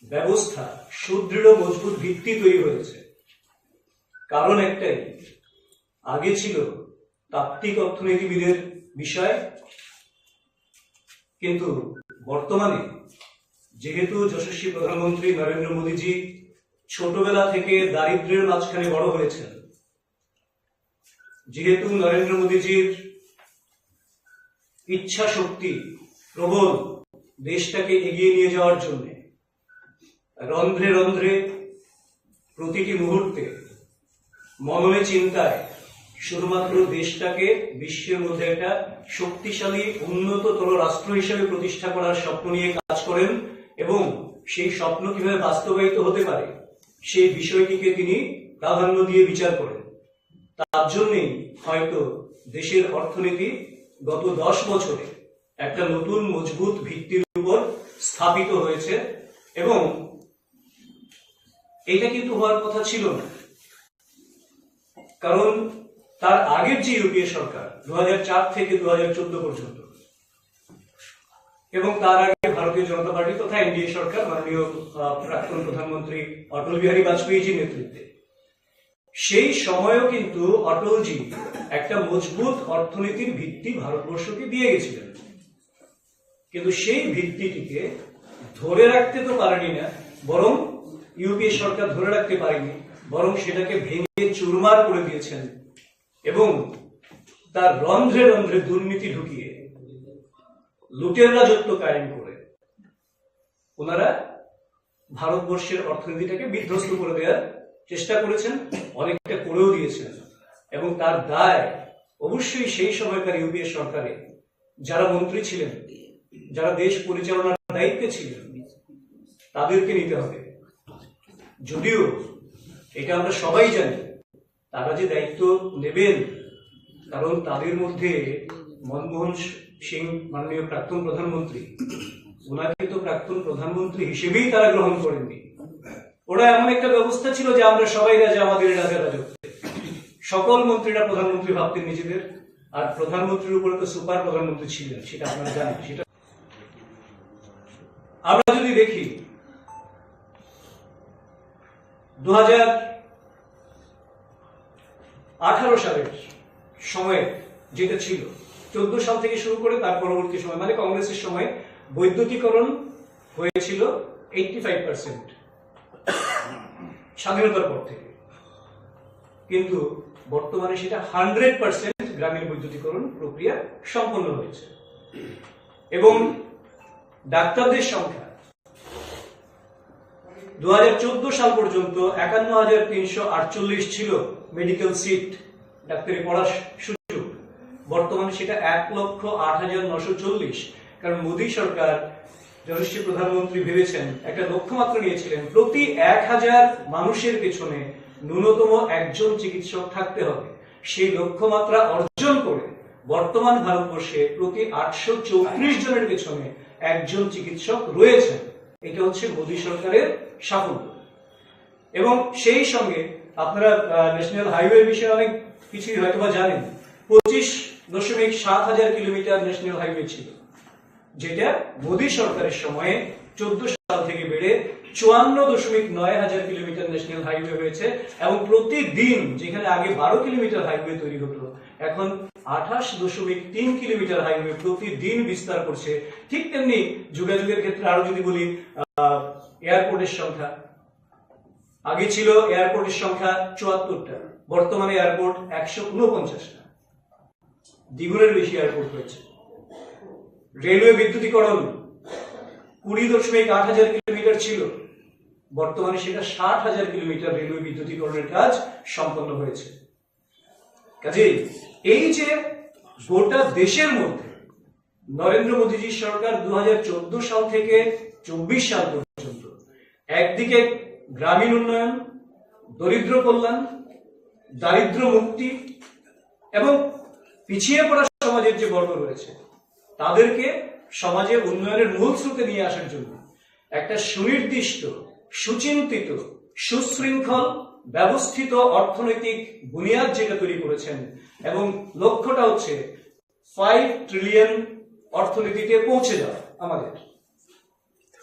ব্যবস্থা, সুদৃঢ় মজবুত ভিত্তি তৈরি হয়েছে। কারণ একটাই, আগে ছিল তাত্ত্বিক অর্থনীতিবিদের বিষয়, কিন্তু বর্তমানে যেহেতু যশস্বী প্রধানমন্ত্রী নরেন্দ্র মোদীজি ছোটবেলা থেকে দারিদ্র্যের মাঝখানে বড় হয়েছেন, যেহেতু নরেন্দ্র মোদীজির ইচ্ছা শক্তি প্রবল দেশটাকে এগিয়ে নিয়ে যাওয়ার জন্য, রন্ধ্রে রন্ধ্রে প্রতিটি মুহূর্তে মননে চিন্তায় শুধুমাত্র দেশটাকে বিশ্বের মধ্যে একটা শক্তিশালী উন্নততর রাষ্ট্র হিসেবে প্রতিষ্ঠা করার স্বপ্ন নিয়ে কাজ করেন এবং সেই স্বপ্ন কিভাবে বাস্তবায়িত হতে পারে সেই বিষয়টিকে তিনি প্রাধান্য দিয়ে বিচার করেন। তার জন্যই হয়তো দেশের অর্থনীতি গত দশ বছরে একটা নতুন মজবুত ভিত্তির উপর স্থাপিত হয়েছে এবং এটা কিন্তু হওয়ার কথা ছিল না। কারণ তার আগের যে ইউপিএ সরকার দু হাজার চার থেকে দু হাজার চোদ্দ পর্যন্ত এবং তার আগে ভারতীয় জনতা পার্টি তথা এনডিএ সরকার মাননীয় আহ, প্রাক্তন প্রধানমন্ত্রী অটল বিহারী বাজপেয়ীজির নেতৃত্বে সেই সময়ও কিন্তু অটলজি একটা মজবুত অর্থনীতির ভিত্তি ভারতবর্ষকে দিয়ে গেছিলেন। কিন্তু সেই ভিত্তিটিকে ধরে রাখতে তো পারেনি না, বরং ইউপিএ সরকার ধরে রাখতে পারেনি, বরং সেটাকে ভেঙে চুরমার করে দিয়েছেন এবং তার রন্ধ্রে রন্ধ্রে দুর্নীতি ঢুকিয়ে লুটের রাজত্ব কায়েম করে ওনারা ভারতবর্ষের অর্থনীতিটাকে বিধ্বস্ত করে দেওয়ার চেষ্টা করেছেন, অনেকটা করেও দিয়েছেন। এবং তার দায় অবশ্যই সেই সময়কার ইউপিএ সরকারে যারা মন্ত্রী ছিলেন, যারা দেশ পরিচালনার দায়িত্বে ছিলেন, তাদেরকে নিতে হবে। যদিও এটা আমরা সবাই জানি, তারা যে দায়িত্ব নেবেন, কারণ তাদের মধ্যে মনমোহন সিং, মাননীয় প্রাক্তন প্রধানমন্ত্রী, ওনাকে তো প্রাক্তন প্রধানমন্ত্রী হিসেবেই তারা গ্রহণ করেননি। ওটা এমন একটা ব্যবস্থা ছিল যে আমরা সবাই রাজা, আমাদের রাজা রাজত্ব। সকল মন্ত্রীরা প্রধানমন্ত্রী ভাবতেন নিজেদের, আর প্রধানমন্ত্রীর উপরে তো সুপার প্রধানমন্ত্রী ছিলেন, সেটা আপনারা জানেন। সেটা আমরা যদি দেখি, দু হাজার আঠারো সালের সময় যেটা ছিল, চোদ্দ সাল থেকে শুরু করে তার পরবর্তী সময়, মানে কংগ্রেসের সময় বৈদ্যুতিকরণ হয়েছিল এইটটি ফাইভ পার্সেন্ট স্বাধীনতার পর থেকে, কিন্তু বর্তমানে সেটা হান্ড্রেড পার্সেন্ট গ্রামীণ বৈদ্যুতিকরণ প্রক্রিয়া সম্পন্ন হয়েছে। এবং ডাক্তারদের সংখ্যা দু হাজার চোদ্দ সাল পর্যন্ত একান্ন হাজার তিনশো আটচল্লিশ ছিল মেডিকেল সিট, ডাক্তারি পড়ার সুযোগ। বর্তমানে সেটা এক লক্ষ আট হাজার নশো চল্লিশ। কারণ মোদী সরকার, যশস্বী প্রধানমন্ত্রী ভেবেছেন, একটা লক্ষ্যমাত্রা নিয়েছিলেন, প্রতি এক হাজার মানুষের পেছনে ন্যূনতম একজন চিকিৎসক থাকতে হবে। সেই লক্ষ্যমাত্রা অর্জন করে বর্তমান ভারতবর্ষে প্রতি আটশো চৌত্রিশ জনের পেছনে একজন চিকিৎসক রয়েছেন। এটা হচ্ছে মোদী সরকারের সাফল্য। এবং সেই সঙ্গে আপনারা, আহ, ন্যাশনাল হাইওয়ে বিষয়ে অনেক কিছুই হয়তো বা জানেন। পঁচিশ দশমিক সাত হাজার কিলোমিটার ন্যাশনাল হাইওয়ে ছিল, যেটা মোদী সরকারের সময়ে চোদ্দ সাল থেকে বেড়ে চুয়ান্ন দশমিক নয় হাজার কিলোমিটার ন্যাশনাল হাইওয়ে হয়েছে। এবং প্রতিদিন, যেখানে আগে বারো কিলোমিটার হাইওয়ে তৈরি হতো, এখন আঠাশ দশমিক তিন কিলোমিটার হাইওয়ে প্রতিদিন বিস্তার করছে। ঠিক তেমনি যোগাযোগের ক্ষেত্রে আরো যদি বলি, আহ, এয়ারপোর্টের সংখ্যা, আগে ছিল এয়ারপোর্টের সংখ্যা চুয়াত্তরটা, বর্তমানে এয়ারপোর্ট একশো ঊনপঞ্চাশটা, দ্বিগুণের বেশি এয়ারপোর্ট হয়েছে। রেলওয়ে বিদ্যুতীকরণ কুড়ি দশমিক আট হাজার কিলোমিটার ছিল, বর্তমানে সেটা ষাট হাজার কিলোমিটার রেলওয়ে বিদ্যুতীকরণের কাজ সম্পন্ন হয়েছে। কাজেই এই যে গোটা দেশের মধ্যে নরেন্দ্র মোদীজির সরকার দু হাজার চোদ্দ সাল থেকে চব্বিশ সাল পর্যন্ত একদিকে গ্রামীণ উন্নয়ন, দরিদ্র কল্যাণ, দারিদ্র মুক্তি এবং পিছিয়ে পড়া সমাজের যে বর্গ রয়েছে, তাদেরকে সমাজে উন্নয়নের মূল স্রোতে নিয়ে আসার জন্য একটা সুনির্দিষ্ট, সুচিন্তিত, সুশৃঙ্খল, ব্যবস্থিত অর্থনৈতিক বুনিয়াদ যেটা তৈরি করেছেন, এবং লক্ষ্যটা হচ্ছে ফাইভ ট্রিলিয়ন অর্থনীতিতে পৌঁছে যাওয়া আমাদের।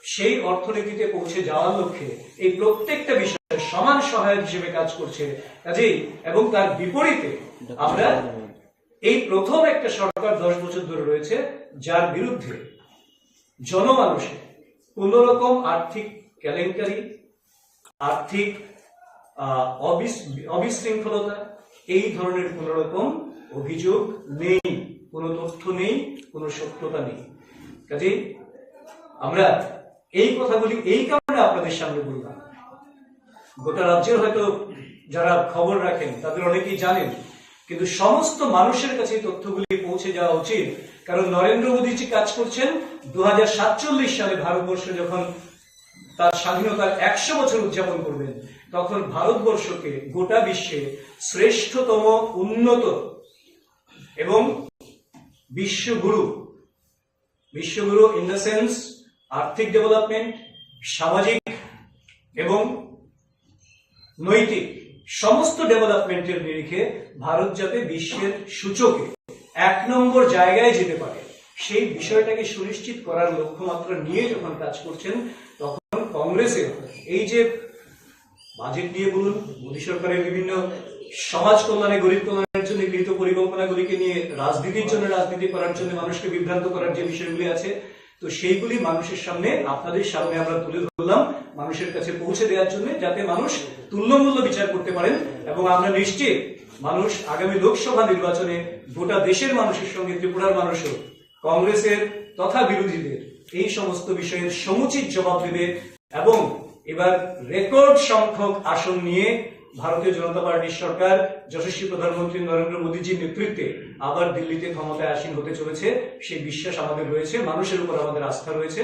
সেই অর্থনীতিতে পৌঁছে যাওয়ার লক্ষ্যে এই প্রত্যেকটা বিষয়ে সমান সহায়ক হিসেবে কাজ করছে। কাজেই, এবং তার বিপরীতে আমরা এই প্রথম একটা সরকার দশ বছর ধরে রয়েছে, যার বিরুদ্ধে জনমানুষে কোনো রকম আর্থিক কেলেঙ্কারি, আর্থিক, আহ, অবিশ-, অবিশৃঙ্খলতা, এই ধরনের কোনো রকম অভিযোগ নেই, কোনো তথ্য নেই, কোনো সত্যতা নেই। কাজেই আমরা এই কথাগুলি এই কারণে আপনাদের সামনে বললাম, গোটা রাজ্যের হয়তো যারা খবর রাখেন তাদের অনেকেই জানেন, কিন্তু সমস্ত মানুষের কাছে এই তথ্যগুলি পৌঁছে যাওয়া উচিত। কারণ নরেন্দ্র মোদী যে কাজ করছেন, দু হাজার সাতচল্লিশ সালে ভারতবর্ষ যখন তার স্বাধীনতার একশো বছর উদযাপন করবেন, তখন ভারতবর্ষকে গোটা বিশ্বে শ্রেষ্ঠতম, উন্নত এবং বিশ্বগুরু, বিশ্বগুরু in the sense আর্থিক ডেভেলপমেন্ট, সামাজিক এবং নৈতিক সমস্ত ডেভেলপমেন্টের নিরিখে ভারত যাতে বিশ্বের সূচকে এক নম্বর জায়গায় যেতে পারে, সেই বিষয়টাকে সুনিশ্চিত করার লক্ষ্যমাত্রা নিয়ে যখন কাজ করছেন, তখন কংগ্রেসের এই যে বাজেট নিয়ে বলুন, মোদী সরকারের বিভিন্ন সমাজ কল্যাণে, গরিব কল্যাণের জন্য গৃহীত পরিকল্পনাগুলিকে নিয়ে রাজনীতির জন্য, রাজনীতি করার জন্য, মানুষকে বিভ্রান্ত করার যে বিষয়গুলি আছে, তো সেইগুলি মানুষের সামনে, আপনাদের সামনে আমরা তুলে ধরলাম, মানুষের কাছে পৌঁছে দেওয়ার জন্য, যাতে মানুষ তুল্যমূল্য বিচার করতে পারেন। এবং আমরা নিশ্চিত মানুষ আগামী লোকসভা নির্বাচনে গোটা দেশের মানুষের সঙ্গে ত্রিপুরার মানুষও কংগ্রেসের তথা বিরোধীদের এই সমস্ত বিষয়ের সমুচিত জবাব দেবে এবং এবার রেকর্ড সংখ্যক আসন নিয়ে ভারতীয় জনতা পার্টির সরকার যশস্বী প্রধানমন্ত্রী নরেন্দ্র মোদীজির নেতৃত্বে আবার দিল্লিতে ক্ষমতায় আসীন হতে চলেছে। সেই বিশ্বাস আমাদের রয়েছে, মানুষের উপর আমাদের আস্থা রয়েছে।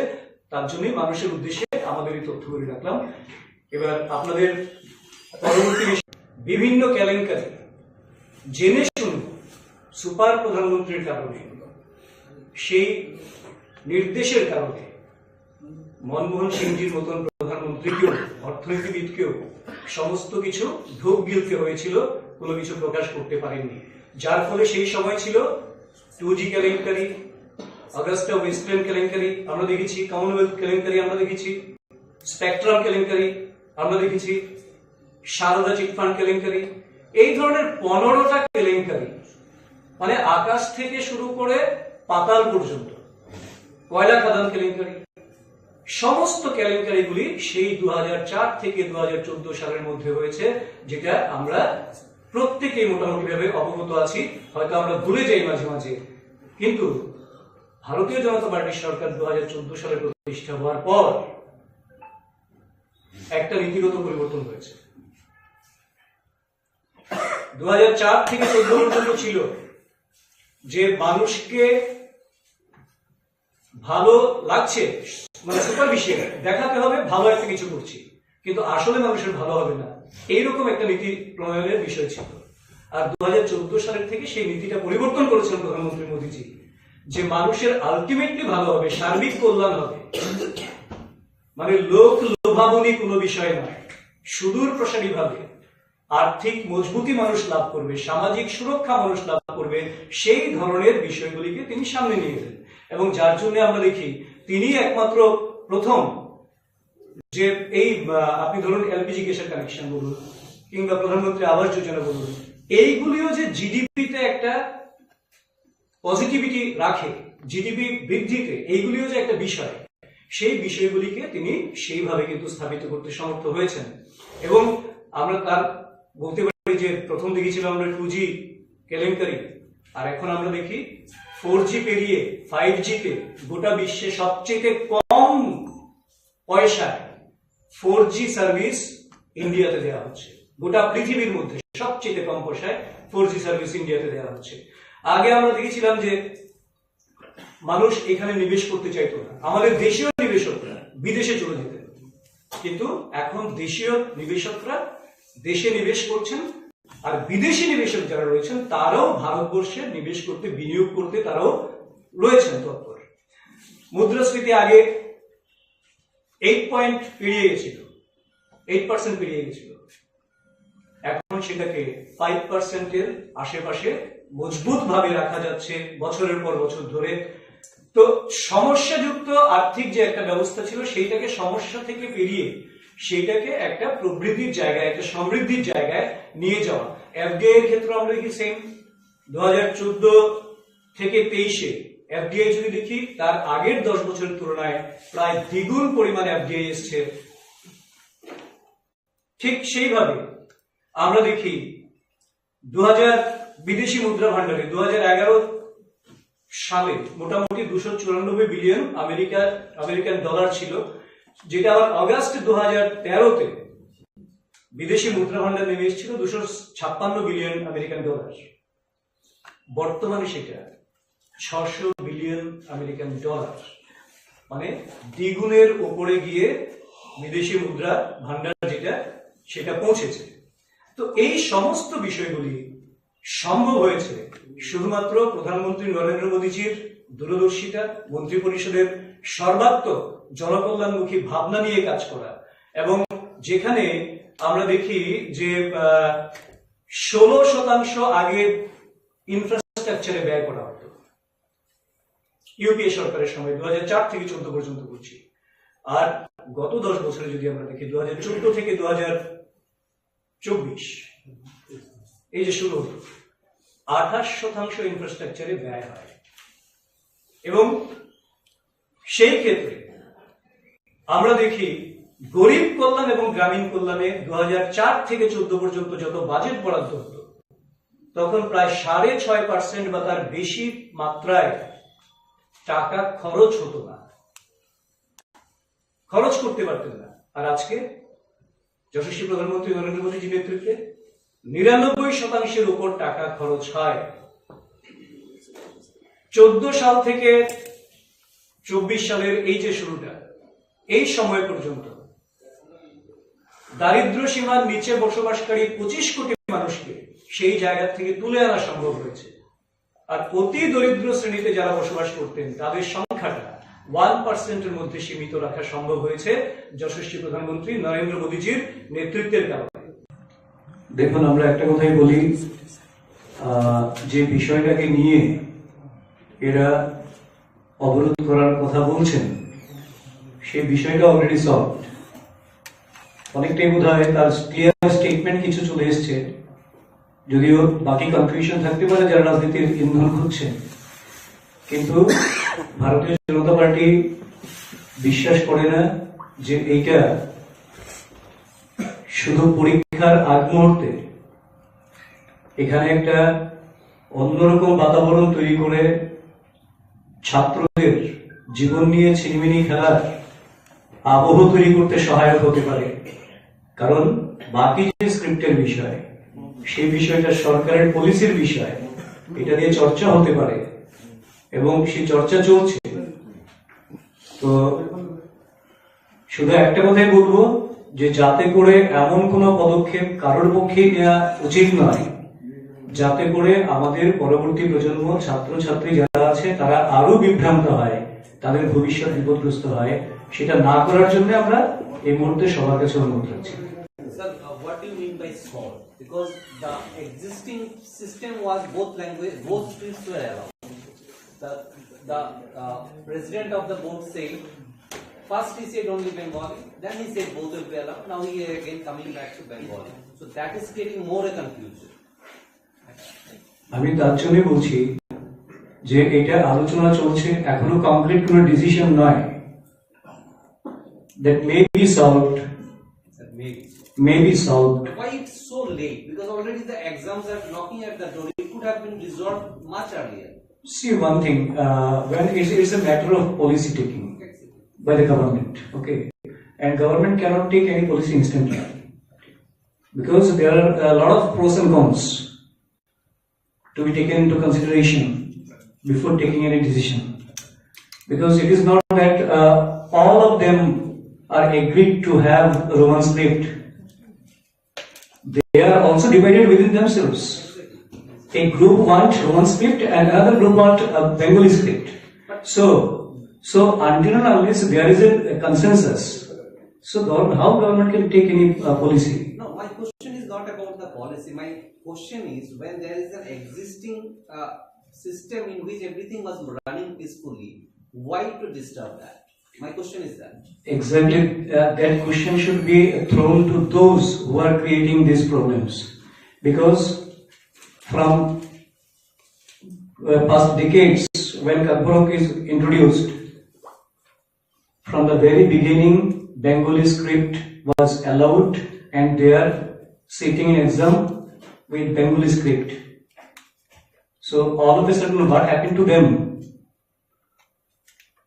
তার জন্যই মানুষের উদ্দেশ্যে আমাদের এই তথ্যগুলি রাখলাম। এবার আপনাদের পরবর্তী বিষয়, বিভিন্ন কেলেঙ্কারি জেনে শুনে সুপার প্রধানমন্ত্রীর কারণে, সেই নির্দেশের কারণে মনমোহন সিংজির মতন প্রধানমন্ত্রীকেও, অর্থনীতিবিদকেও সমস্ত কিছু ঢোক গিলতে হয়েছিল, কোনো কিছু প্রকাশ করতে পারেননি। যার ফলে সেই সময় ছিল টু জি কেলেঙ্কারি, অগাস্টা ওয়েস্টল্যান্ড কেলেঙ্কারি আমরা দেখেছি, কমনওয়েলথ কেলেঙ্কারি আমরা দেখেছি, স্পেকট্রাম কেলেঙ্কারি আমরা দেখেছি, সারদা চিট ফান্ড কেলেঙ্কারি, এই ধরনের পনেরোটা কেলেঙ্কারি, মানে আকাশ থেকে শুরু করে পাতাল পর্যন্ত, কয়লা খাদান কেলেঙ্কারি, সমস্ত কেলেঙ্কারিগুলি সেই দু হাজার চার থেকে দু হাজার চোদ্দ সালের মধ্যে হয়েছে, যেটা আমরা প্রত্যেকেই মোটামুটিভাবে অবগত আছি, হয়তো আমরা ভুলে যাই মাঝে মাঝে। কিন্তু ভারতীয় জনতা পার্টির সরকার দু হাজার চোদ্দ সালে প্রতিষ্ঠা হওয়ার পর একটা নীতিগত পরিবর্তন হয়েছে। দু হাজার চার থেকে চোদ্দ পর্যন্ত ছিল যে মানুষকে ভালো লাগছে, মানে সুপারফিশিয়াল দেখাতে হবে, ভালো একটা কিছু করছি, কিন্তু আসলে মানুষের ভালো হবে না, এইরকম একটা নীতি প্রণয়নের বিষয় ছিল। আর দু হাজার চোদ্দ সালের থেকে সেই নীতিটা পরিবর্তন করেছেন প্রধানমন্ত্রী মোদীজি, যে মানুষের আলটিমেটলি ভালো হবে, সার্বিক কল্যাণ হবে, মানে লোক লোভাবনী কোনো বিষয় নয়, সুদূর প্রসারী ভাবে আর্থিক মজবুতি মানুষ লাভ করবে, সামাজিক সুরক্ষা মানুষ লাভ করবে, সেই ধরনের বিষয়গুলিকে তিনি সামনে নিয়ে এলেন। এবং যার জন্য আমরা দেখি, তিনি একমাত্র প্রথম যে এই, আহ, আপনি ধরুন, এলপিজি গ্যাসের কানেকশন বলুন, কিংবা প্রধানমন্ত্রী আবাস যোজনা বলুন, এইগুলিও যে জিডিপিতে একটা পজিটিভিটি রাখে, জিডিপি বৃদ্ধিতে এইগুলিও যে একটা বিষয়, সেই বিষয়গুলিকে তিনি সেইভাবে কিন্তু স্থাপিত করতে সমর্থ হয়েছেন। এবং আমরা তার বলতে পারি যে প্রথম দেখেছিলাম আমরা টু জি কেলেঙ্কারি, আর এখন আমরা দেখি ফোর জি পেরিয়ে ফাইভ জিতে গোটা বিশ্বে সবচেয়ে কম পয়সায় ফোর জি সার্ভিস ইন্ডিয়াতে দেওয়া হচ্ছে। গোটা পৃথিবীর মধ্যে সবচেয়ে কম পয়সায় ফোর জি সার্ভিস ইন্ডিয়াতে দেওয়া হচ্ছে। আগে আমরা দেখেছিলাম যে মানুষ এখানে নিবেশ করতে চাইতো না, আমাদের দেশীয় নিবেশকরা বিদেশে চলে যেতেন, কিন্তু এখন দেশীয় নিবেশকরা দেশে নিবেশ করছেন। আর বিদেশি নিবেশক যারা রয়েছেন, তারাও ভারতবর্ষে নিবেশ করতে, বিনিয়োগ করতে তারাও রয়েছেন তৎপর। মুদ্রাস্ফীতি আগে এইট পয়েন্ট পেরিয়ে গেছিল, এইট পার্সেন্ট পেরিয়ে গেছিল, এখন সেটাকে ফাইভ পার্সেন্টের আশেপাশে মজবুতভাবে রাখা যাচ্ছে বছরের পর বছর ধরে। তো সমস্যাযুক্ত আর্থিক যে একটা ব্যবস্থা ছিল, সেইটাকে সমস্যা থেকে পেরিয়ে সেইটাকে একটা প্রবৃদ্ধির জায়গায়, একটা সমৃদ্ধির জায়গায় নিয়ে যাওয়া। এফডিআই এর ক্ষেত্রে আমরা দেখি সেম, দু হাজার চোদ্দ থেকে তেইশে এফডিআই যদি দেখি, তার আগের দশ বছরের তুলনায় প্রায় দ্বিগুণ পরিমাণ এফডিআই এসছে। ঠিক সেইভাবে আমরা দেখি দু হাজার বিদেশি মুদ্রা ভান্ডারে দু হাজার এগারো সালে মোটামুটি দুশো চুরানব্বই বিলিয়ন আমেরিকার, আমেরিকান ডলার ছিল, যেটা আবার অগাস্ট দু হাজার তেরোতে বিদেশি মুদ্রা ভান্ডার নেমে এসেছিল দুশো ছাপ্পান্ন বিলিয়ন আমেরিকান ডলার। বর্তমানে সেটা ছশো বিলিয়ন আমেরিকান ডলার, মানে দ্বিগুণের ওপরে গিয়ে বিদেশি মুদ্রা ভান্ডার যেটা, সেটা পৌঁছেছে। তো এই সমস্ত বিষয়গুলি সম্ভব হয়েছে শুধুমাত্র প্রধানমন্ত্রী নরেন্দ্র মোদীজির দূরদর্শিতা, মন্ত্রিপরিষদের সর্বাত্মক জনকল্যাণমুখী ভাবনা নিয়ে কাজ করা। এবং যেখানে আমরা দেখি যে, আহ, ষোলো শতাংশ আগে ইনফ্রাস্ট্রাকচারে ব্যয় করা হতো ইউপিএ সরকারের সময়, দু হাজার চার থেকে চোদ্দ পর্যন্ত করছি। আর গত দশ বছরে যদি আমরা দেখি, দু হাজার চোদ্দ থেকে দু হাজার চব্বিশ, এই যে শুরু হলো, আঠাশ শতাংশ ইনফ্রাস্ট্রাকচারে ব্যয় হয়। এবং সেই ক্ষেত্রে আমরা দেখি গরিব কল্যাণ এবং গ্রামীণ কল্যাণে দু হাজার চার থেকে চোদ্দ পর্যন্ত যত বাজেট বরাদ্দ হতো, তখন প্রায় সাড়ে ছয় পার্সেন্ট বা তার বেশি মাত্রায় টাকা খরচ হতো না, খরচ করতে পারতেন না। আর আজকে যশস্বী প্রধানমন্ত্রী নরেন্দ্র মোদীজির নেতৃত্বে নিরানব্বই শতাংশের উপর টাকা খরচ হয়। চোদ্দ সাল থেকে চব্বিশ সালের এই যে শুরুটা, এই সময় পর্যন্ত দারিদ্র সীমার নিচে বসবাসকারী পঁচিশ কোটি মানুষকে সেই জায়গা থেকে তুলে আনা সম্ভব হয়েছে। আর অতি দরিদ্র শ্রেণীতে যারা বসবাস করতেন, তাদের সংখ্যাটা ওয়ান পার্সেন্টের মধ্যে সীমিত রাখা সম্ভব হয়েছে যশস্বী প্রধানমন্ত্রী নরেন্দ্র মোদীজির নেতৃত্বের কারণে। দেখুন, আমরা একটা কথাই বলি, আহ, যে বিষয়টাকে নিয়ে এরা অবরোধ করার কথা বলছেন, সেই বিষয়টা অলরেডি সলভড। অনেকটাই বোধ হয় তার ক্লিয়ার স্টেটমেন্ট কিছু চলে এসছে, যদিও বাকি কনফিউশন থাকতে পারে যারা রাজনীতির ইন্ধন খুঁজছেন। কিন্তু ভারতীয় জনতা পার্টি বিশ্বাস করে না যে এইটা শুধু পরীক্ষার আগ মুহূর্তে এখানে একটা অন্যরকম বাতাবরণ তৈরি করে ছাত্রদের জীবন নিয়ে ছিনিমিনি খেলার আবহ তৈরি করতে সহায়ক হতে পারে। কারণ বাকি যে স্ক্রিপ্টের বিষয়, সেই বিষয়টা সরকারের পলিসির বিষয়, এটা নিয়ে চর্চা হতে পারে এবং সেই চর্চা চলছে। তো শুধু একটা কথাই বলবো যে যাতে করে এমন কোনো পদক্ষেপ কারোর পক্ষেই নেওয়া উচিত নয়, যাতে করে আমাদের পরবর্তী প্রজন্ম, ছাত্রছাত্রী যারা আছে, তারা আরো বিভ্রান্ত হয়, তাদের ভবিষ্যৎ বিপদগ্রস্ত হয়। সেটা না করার জন্য আমরা এই মুহূর্তে সবার কাছে অনুরোধ রাখছি। Sir, uh, what do you mean by solve? Because the existing system was both language, both scripts were allowed. The, the uh, president of the board said, first he said only Bengali, then he said both will be allowed. Now he again coming back to Bengali. So that is creating more a confusion. আমি তার জন্য বলছি যে এটা আলোচনা চলছে, এখনো কংক্রিট কোনো ডিসিশন নয়। That may be solved, That may be. May be solved. Why it's so late? Because already the exams are knocking at the door. It could have been resolved much earlier. See one thing, uh, when it's, it's a matter of policy taking by the government, okay? And government cannot take any policy instantly because there are a lot of pros and cons to be taken into consideration before taking any decision. Because it is not that uh, all of them are agreed to have Roman script. They are also divided within themselves. A group want Roman script and another group want uh, Bengali script. So, so until and unless there is a, a consensus, so government, how government can take any uh, policy? No, my question is not about the policy. My question is, when there is an existing uh, system in which everything was running peacefully, why to disturb that? My question is that. Exactly, uh, that question should be thrown to those who are creating these problems. Because from uh, past decades, when Kakborok is introduced, from the very beginning, Bengali script was allowed and they are sitting in exam with Bengali script. So all of a sudden, what happened to them?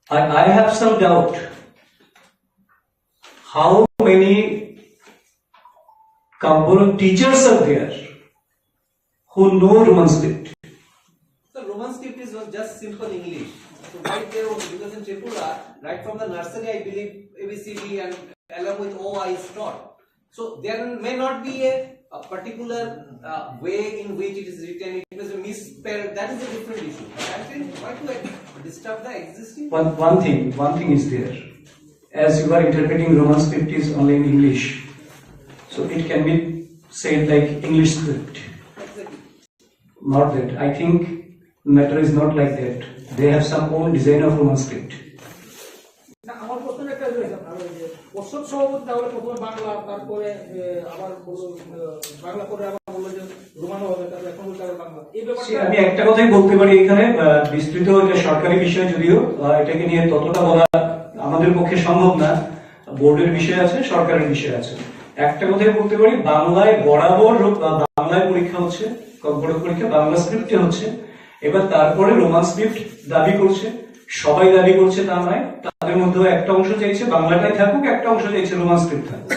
I, I have some doubt. How many Kakborok teachers are there who know Roman script? The Roman script is was just simple English. So why they were, because in Tripura, right from the nursery, I believe A B C D and along with O I is taught. So there may not be a, a particular uh, way in which it is written. It may be misspelled. That is a different issue. But I'm saying why to disturb the existing? One, one thing, one thing is there. As you are interpreting Roman script is only in English, so it can be said like English script. Exactly. Not that. I think matter is not like that. They have some own design of Roman script. না, আমার প্রশ্ন একটা রয়েছে আপনার, ওই যে পশ্চাৎ সভাপতি তাহলে প্রথমে বাংলা, তারপরে আহ, আবার বললো আহ, বাংলা, পরে আবার বললো যে রোমানো হবে, তারপরে এখন বলছে আবার বাংলা। এই ব্যাপারটা আমি একটা কথাই বলতে পারি এখানে, আহ, বিস্তৃত এটা সরকারি বিষয়, যদিও আহ, এটাকে নিয়ে ততটা বলা আমাদের পক্ষে সম্ভব না। বোর্ডের বিষয় আছে, সরকারের বিষয় আছে। একটা কথাই বলতে পারি, বাংলায় বরাবর রূপ-, আহ, বাংলায় পরীক্ষা হচ্ছে, কম্পিউটার পরীক্ষা বাংলা স্ক্রিপ্টে হচ্ছে। এবার তারপরে রোমান স্ক্রিপ্ট দাবি করছে, সবাই দাবি করছে তা নয়, তাদের মধ্যেও একটা অংশ চাইছে বাংলাটাই থাকুক, একটা অংশ চাইছে রোমান স্ক্রিপ্ট থাকুক।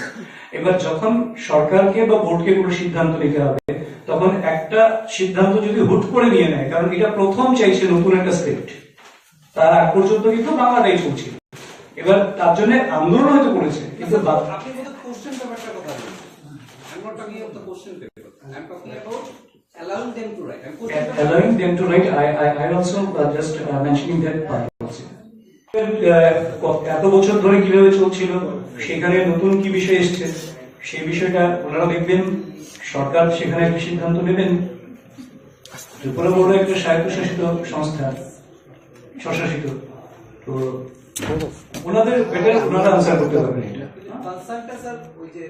এবার যখন সরকারকে বা বোর্ডকে কোনো সিদ্ধান্ত নিতে হবে, তখন একটা সিদ্ধান্ত যদি হুট করে নিয়ে নেয়, কারণ এটা প্রথম চাইছে নতুন একটা স্ক্রিপ্ট, তার আগ পর্যন্ত কিন্তু বাংলাটাই চলছিল। এবার তার জন্য আন্দোলন হয়তো করেছে, কিন্তু বা- আপনি বোধহয় কোশ্চেন পেপারটার কথা বলছেন। I'm not talking about the question paper. I'm talking about allowing them to write. I'm questioning the allowing them to write, I, I, I also uh, just uh, mentioning that part also. আহ, ক- এত বছর ধরে কিভাবে চলছিল, সেখানে নতুন কি বিষয় এসছে, সেই বিষয়টা ওনারা দেখবেন, সরকার সেখানে একটা সিদ্ধান্ত নেবেন। ত্রিপুরা বোর্ড একটা স্বায়ত্তশাসিত সংস্থা, স্বশাসিত, তো ওনাদের বেটার ওনারা আনসার করতে পারবেন এটা। কনসার্নটা স্যার ওই যে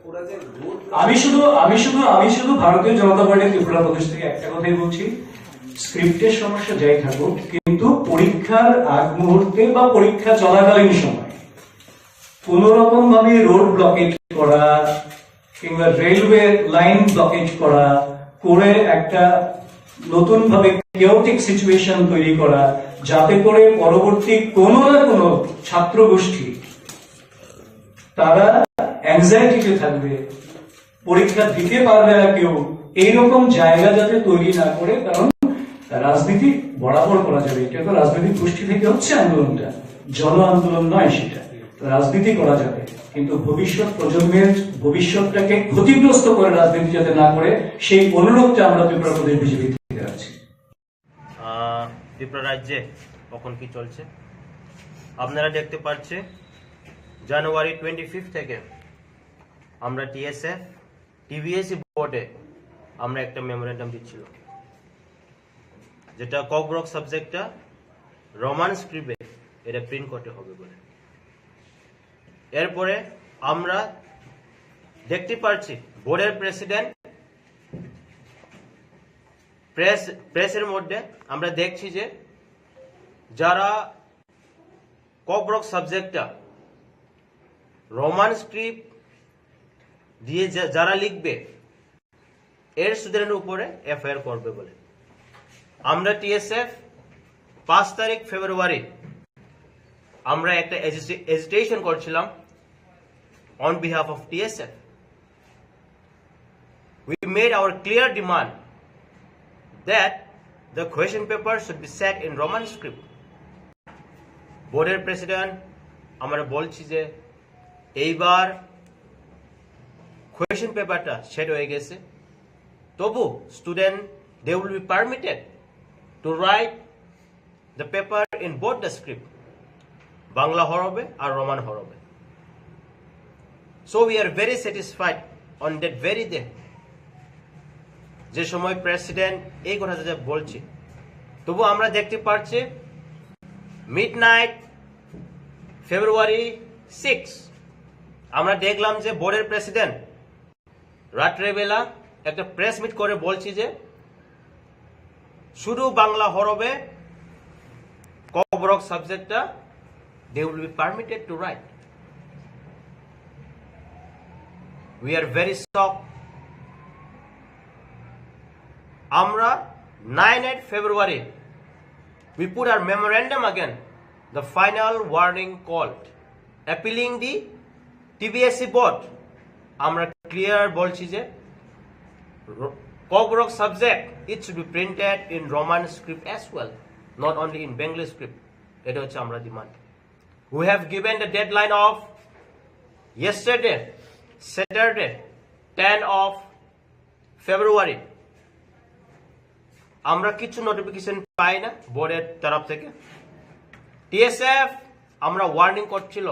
ওরা যে রোড আমি শুধু আমি শুধু আমি শুধু ভারতীয় জনতা পার্টি ত্রিপুরা প্রদেশ থেকে একটা কথাই বলছি, স্ক্রিপ্টের সমস্যা যাই থাকুক, কিন্তু পরীক্ষার আগ মুহূর্তে বা পরীক্ষা চলাকালীন সময় কোনো রকম ভাবে রোড ব্লকেজ করা কিংবা রেলওয়ে লাইন ব্লকেজ করা করে একটা নতুনভাবে কেওটিক সিচুয়েশন তৈরি করা, যাতে করে পরবর্তী কোনো না কোনো ছাত্র গোষ্ঠী তারা অ্যাংজাইটিতে থাকবে, পরীক্ষা দিতে পারবে না কেউ, এইরকম জায়গা যাতে তৈরি না করে। কারণ রাজনীতি বরাবর করা যাবে, এটা তো রাজনৈতিক গোষ্ঠী থেকে হচ্ছে আন্দোলনটা, জন আন্দোলন নয় সেটা। রাজনীতি করা যাবে, কিন্তু ভবিষ্যৎ প্রজন্মের ভবিষ্যৎটাকে ক্ষতিগ্রস্ত করে রাজনীতি যাতে না করে, সেই অনুরোধটা আমরা ত্রিপুরা প্রদেশ বিজেপি থেকে রাখছি। আহ, ত্রিপুরা রাজ্যে এখন কি চলছে আপনারা দেখতে পাচ্ছে। জানুয়ারি টোয়েন্টি ফিফথ থেকে আমরা টিএসএফ টিবিএসই বোর্ডে আমরা একটা মেমোরেন্ডাম দিচ্ছিল, যেটা ককবরক সাবজেক্টটা রোমান স্ক্রিপ্টে এটা প্রিন্ট করতে হবে বলে। এরপরে আমরা দেখতে পাচ্ছি বোর্ডের প্রেসিডেন্ট প্রেস প্রেসের মধ্যে আমরা দেখছি যে যারা ককবরক সাবজেক্টটা রোমান স্ক্রিপ্ট দিয়ে যা- যারা লিখবে এর স্টুডেন্টের উপরে এফআইআর করবে বলে। আমরা টিএসএফ পাঁচ তারিখ ফেব্রুয়ারি আমরা একটা এজিটেশন করছিলাম on behalf of T S F. We made our clear demand that the question paper should be set in Roman script. বোর্ডের প্রেসিডেন্ট আমরা বলছি যে এইবার কোয়েশ্চেন পেপারটা সেট হয়ে গেছে, তবু student they will be permitted to write the paper in both the script, Bangla হরফে আর রোমান হরফে। So we are very satisfied on that very day যে সময় প্রেসিডেন্ট এই কথা যে বলছে। তবু আমরা দেখতে পাচ্ছি মিড নাইট ফেব্রুয়ারি সিক্স আমরা দেখলাম যে বোর্ডের প্রেসিডেন্ট রাত্রেবেলা একটা প্রেস মিট করে বলছি যে শুধু বাংলা হরফে ককবরক সাবজেক্টটা they will be permitted to write. We are very shocked. আমরা nine eight February we put our memorandum again, the final warning called appealing the টিবিএসই বোর্ড। আমরা ক্লিয়ার বলছি যে Kokborok subject it should be printed in Roman script as well, not only in Bengali script. এটা হচ্ছে আমরা demand. We have given the deadline of yesterday, Saturday, ten of February. আমরা কিছু নোটিফিকেশন পাই না বোর্ডের তরফ থেকে। টিএসএফ আমরা ওয়ার্নিং করছিল,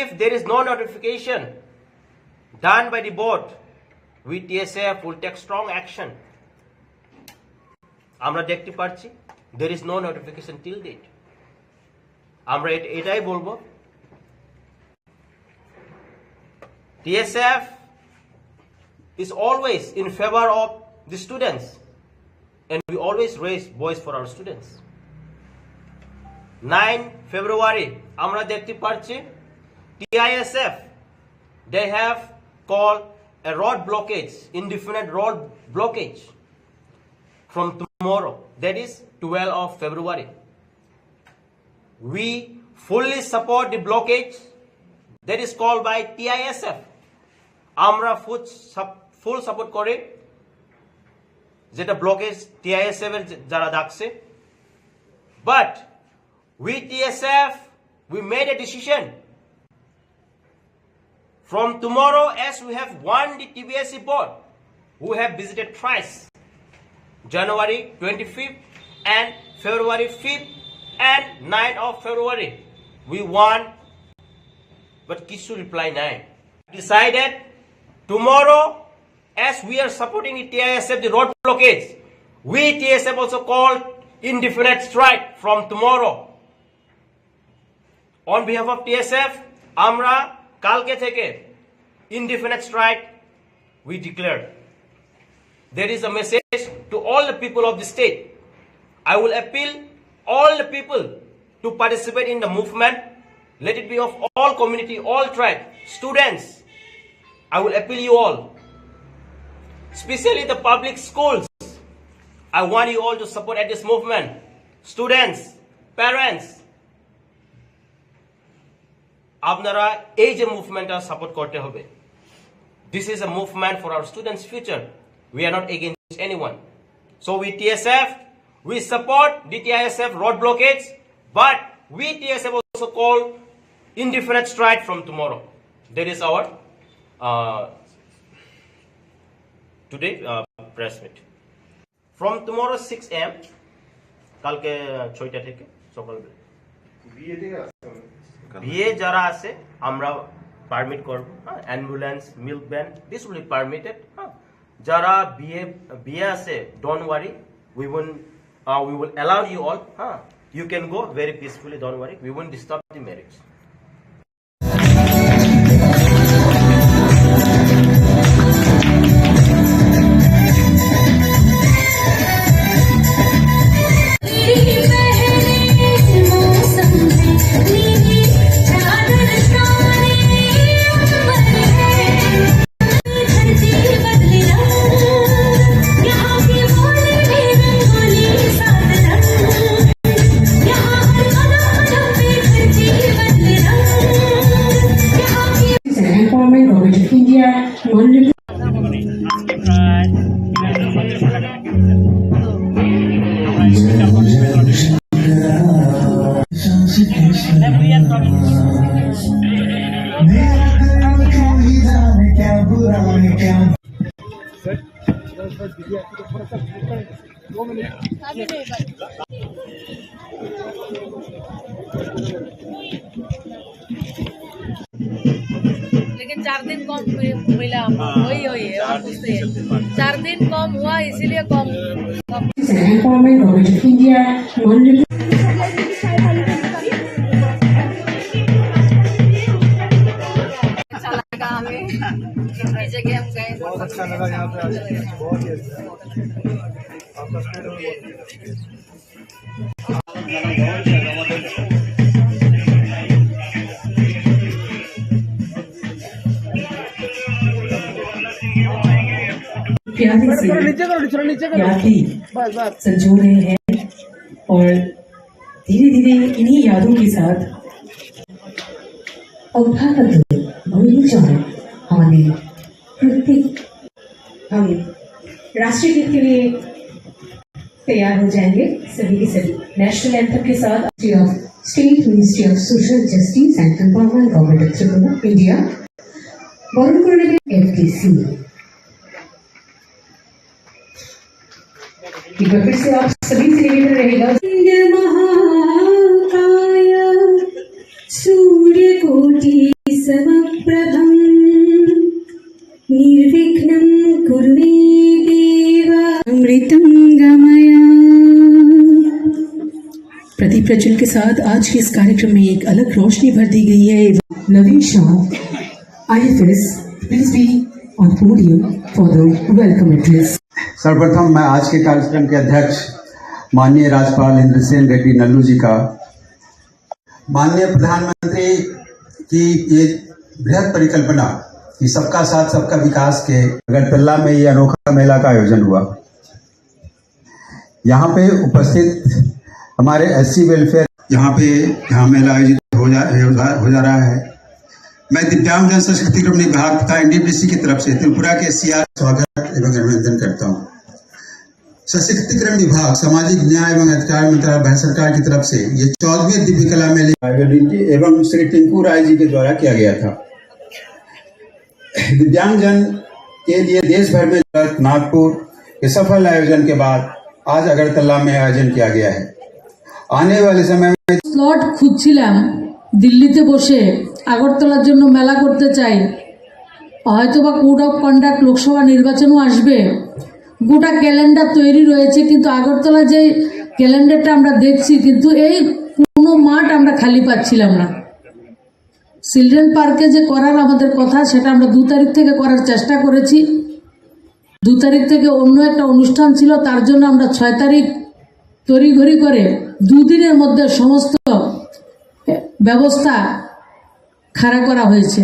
if there is no notification done by the board, we T S F will take strong action. আমরা দেখতে পাচ্ছি there is no notification till date. আমরা এট- এটাই বলবো, T S F is always in favor of the students and we always raise voice for our students. Nine February আমরা দেখতে পাচ্ছি TISF they have called a road blockage, indefinite road blockage from tomorrow, that is twelve of February. We fully support the blockage that is called by T I S F. আমরা ফুল full support করি যেটা blockage TISF এর যারা ডাকছে। But we T S F, we made a decision. From tomorrow, as we have warned the T B S E board, who have visited thrice, January twenty-fifth and February fifth and ninth of February, we warn, but কিছু রিপ্লাই নাই। Decided tomorrow, as we are supporting the T I S F, the road blockage, we T S F also called indefinite strike from tomorrow. On behalf of T S F, আমরা কালকে থেকে indefinite strike we declare. There is a message to all the people of the state. I will appeal all the people to participate in the movement. Let it be of all community, all tribe, students. I will appeal you all. Especially the public schools. I want you all to support at this movement. Students, parents, আপনারা এই যে মুভমেন্টটা সাপোর্ট করতে হবে। This is a movement for our students' future. We are not against anyone. So we T S F, we support the T I S F road blockades, but we T S F also call indefinite strike from tomorrow. That is our uh, today uh, press meet. From tomorrow six a.m., কালকে ছয়টা থেকে সকালবেলা। বিএ যারা আছে, আমরা পারমিট করব। হ্যাঁ, ambulance, milk van, this will be permitted. হ্যাঁ, যারা বিএ বিএ আছে, don't worry, we will uh, we will allow you all. হ্যাঁ, you can go very peacefully, don't worry, we won't disturb the marriage. Empowerment Government of India, Honorable लेकिन चार दिन कम हुए, महिला, हाँ, वही, वही है, चार दिन, बुझते हैं। तीन से पाँच। चार दिन कम हुआ, इसीलिए कम, कम। Empowerment Government of India, Honorable अच्छा लगा हमें। इस जगह हम गए। बहुत अच्छा लगा यहाँ पे आके, बहुत ही अच्छा। आपका स्टूडेंट प्यारे से यादें संजो रहे हैं और धीरे धीरे इन्हीं यादों के साथ অভ্যাগত গুরুজন আমাদের প্রত্যেক हम राष्ट्रीय गीत के लिए तैयार हो जाएंगे सभी के सभी। नेशनल एंथम के साथ Ministry of State Ministry of Social Justice and Empowerment, Government of Tripura, India। বরণ করে নেবেন এফডিসি। एक बार फिर से आप सभी से निवेदन रहेगा। महाकाय सूर्य कोटि समप्रभम। निर्विघ्नं कुरु मे देव। अमृतं गमय। प्रदीप प्रज्वल के साथ आज के इस कार्यक्रम में एक अलग रोशनी भर दी गई है। Naveen Shah, I F S, please be on podium for the welcome address. सर्वप्रथम मैं आज के कार्यक्रम के अध्यक्ष माननीय राज्यपाल इंद्रसेन रेड्डी नल्लू जी का माननीय प्रधानमंत्री की ये बृहद परिकल्पना कि सबका साथ सबका विकास के अगरतला में ये अनोखा मेला का आयोजन हुआ। यहाँ पे उपस्थित हमारे एससी वेलफेयर, यहाँ पे यहाँ मेला आयोजित हो जा हो जा रहा है। मैं दिव्यांगजन सशक्तिकरण विभाग तथा एनडीपीसी की तरफ से त्रिपुरा के सीआर स्वागत एवं अभिनंदन करता हूँ। सशक्तिकरण विभाग, सामाजिक न्याय एवं अधिकार मंत्रालय, भारत सरकार की तरफ से ये चौदहवीं दिव्य कला मेले आयोजित एवं श्री टिंकू राय जी के द्वारा किया गया था। दिव्यांगजन के लिए देश भर में नागपुर के सफल आयोजन के बाद आज अगरतला में आयोजन किया गया है। आने वाले समय में স্লট খুঁজছিলাম, দিল্লিতে বসে আগরতলার জন্য মেলা করতে চাই, হয়তো বা কোড অফ কন্ডাক্ট লোকসভা নির্বাচনও আসবে, গোটা ক্যালেন্ডার তৈরি রয়েছে, কিন্তু আগরতলা যে ক্যালেন্ডারটা আমরা দেখছি, কিন্তু এই কোনো মাঠ আমরা খালি পাচ্ছিলাম না। চিলড্রেন পার্কে যে করার আমাদের কথা, সেটা আমরা দু তারিখ থেকে করার চেষ্টা করেছি। দু তারিখ থেকে অন্য একটা অনুষ্ঠান ছিল, তার জন্য আমরা ছয় তারিখ তড়িঘড়ি করে দুদিনের মধ্যে সমস্ত ব্যবস্থা খাড়া করা হয়েছে।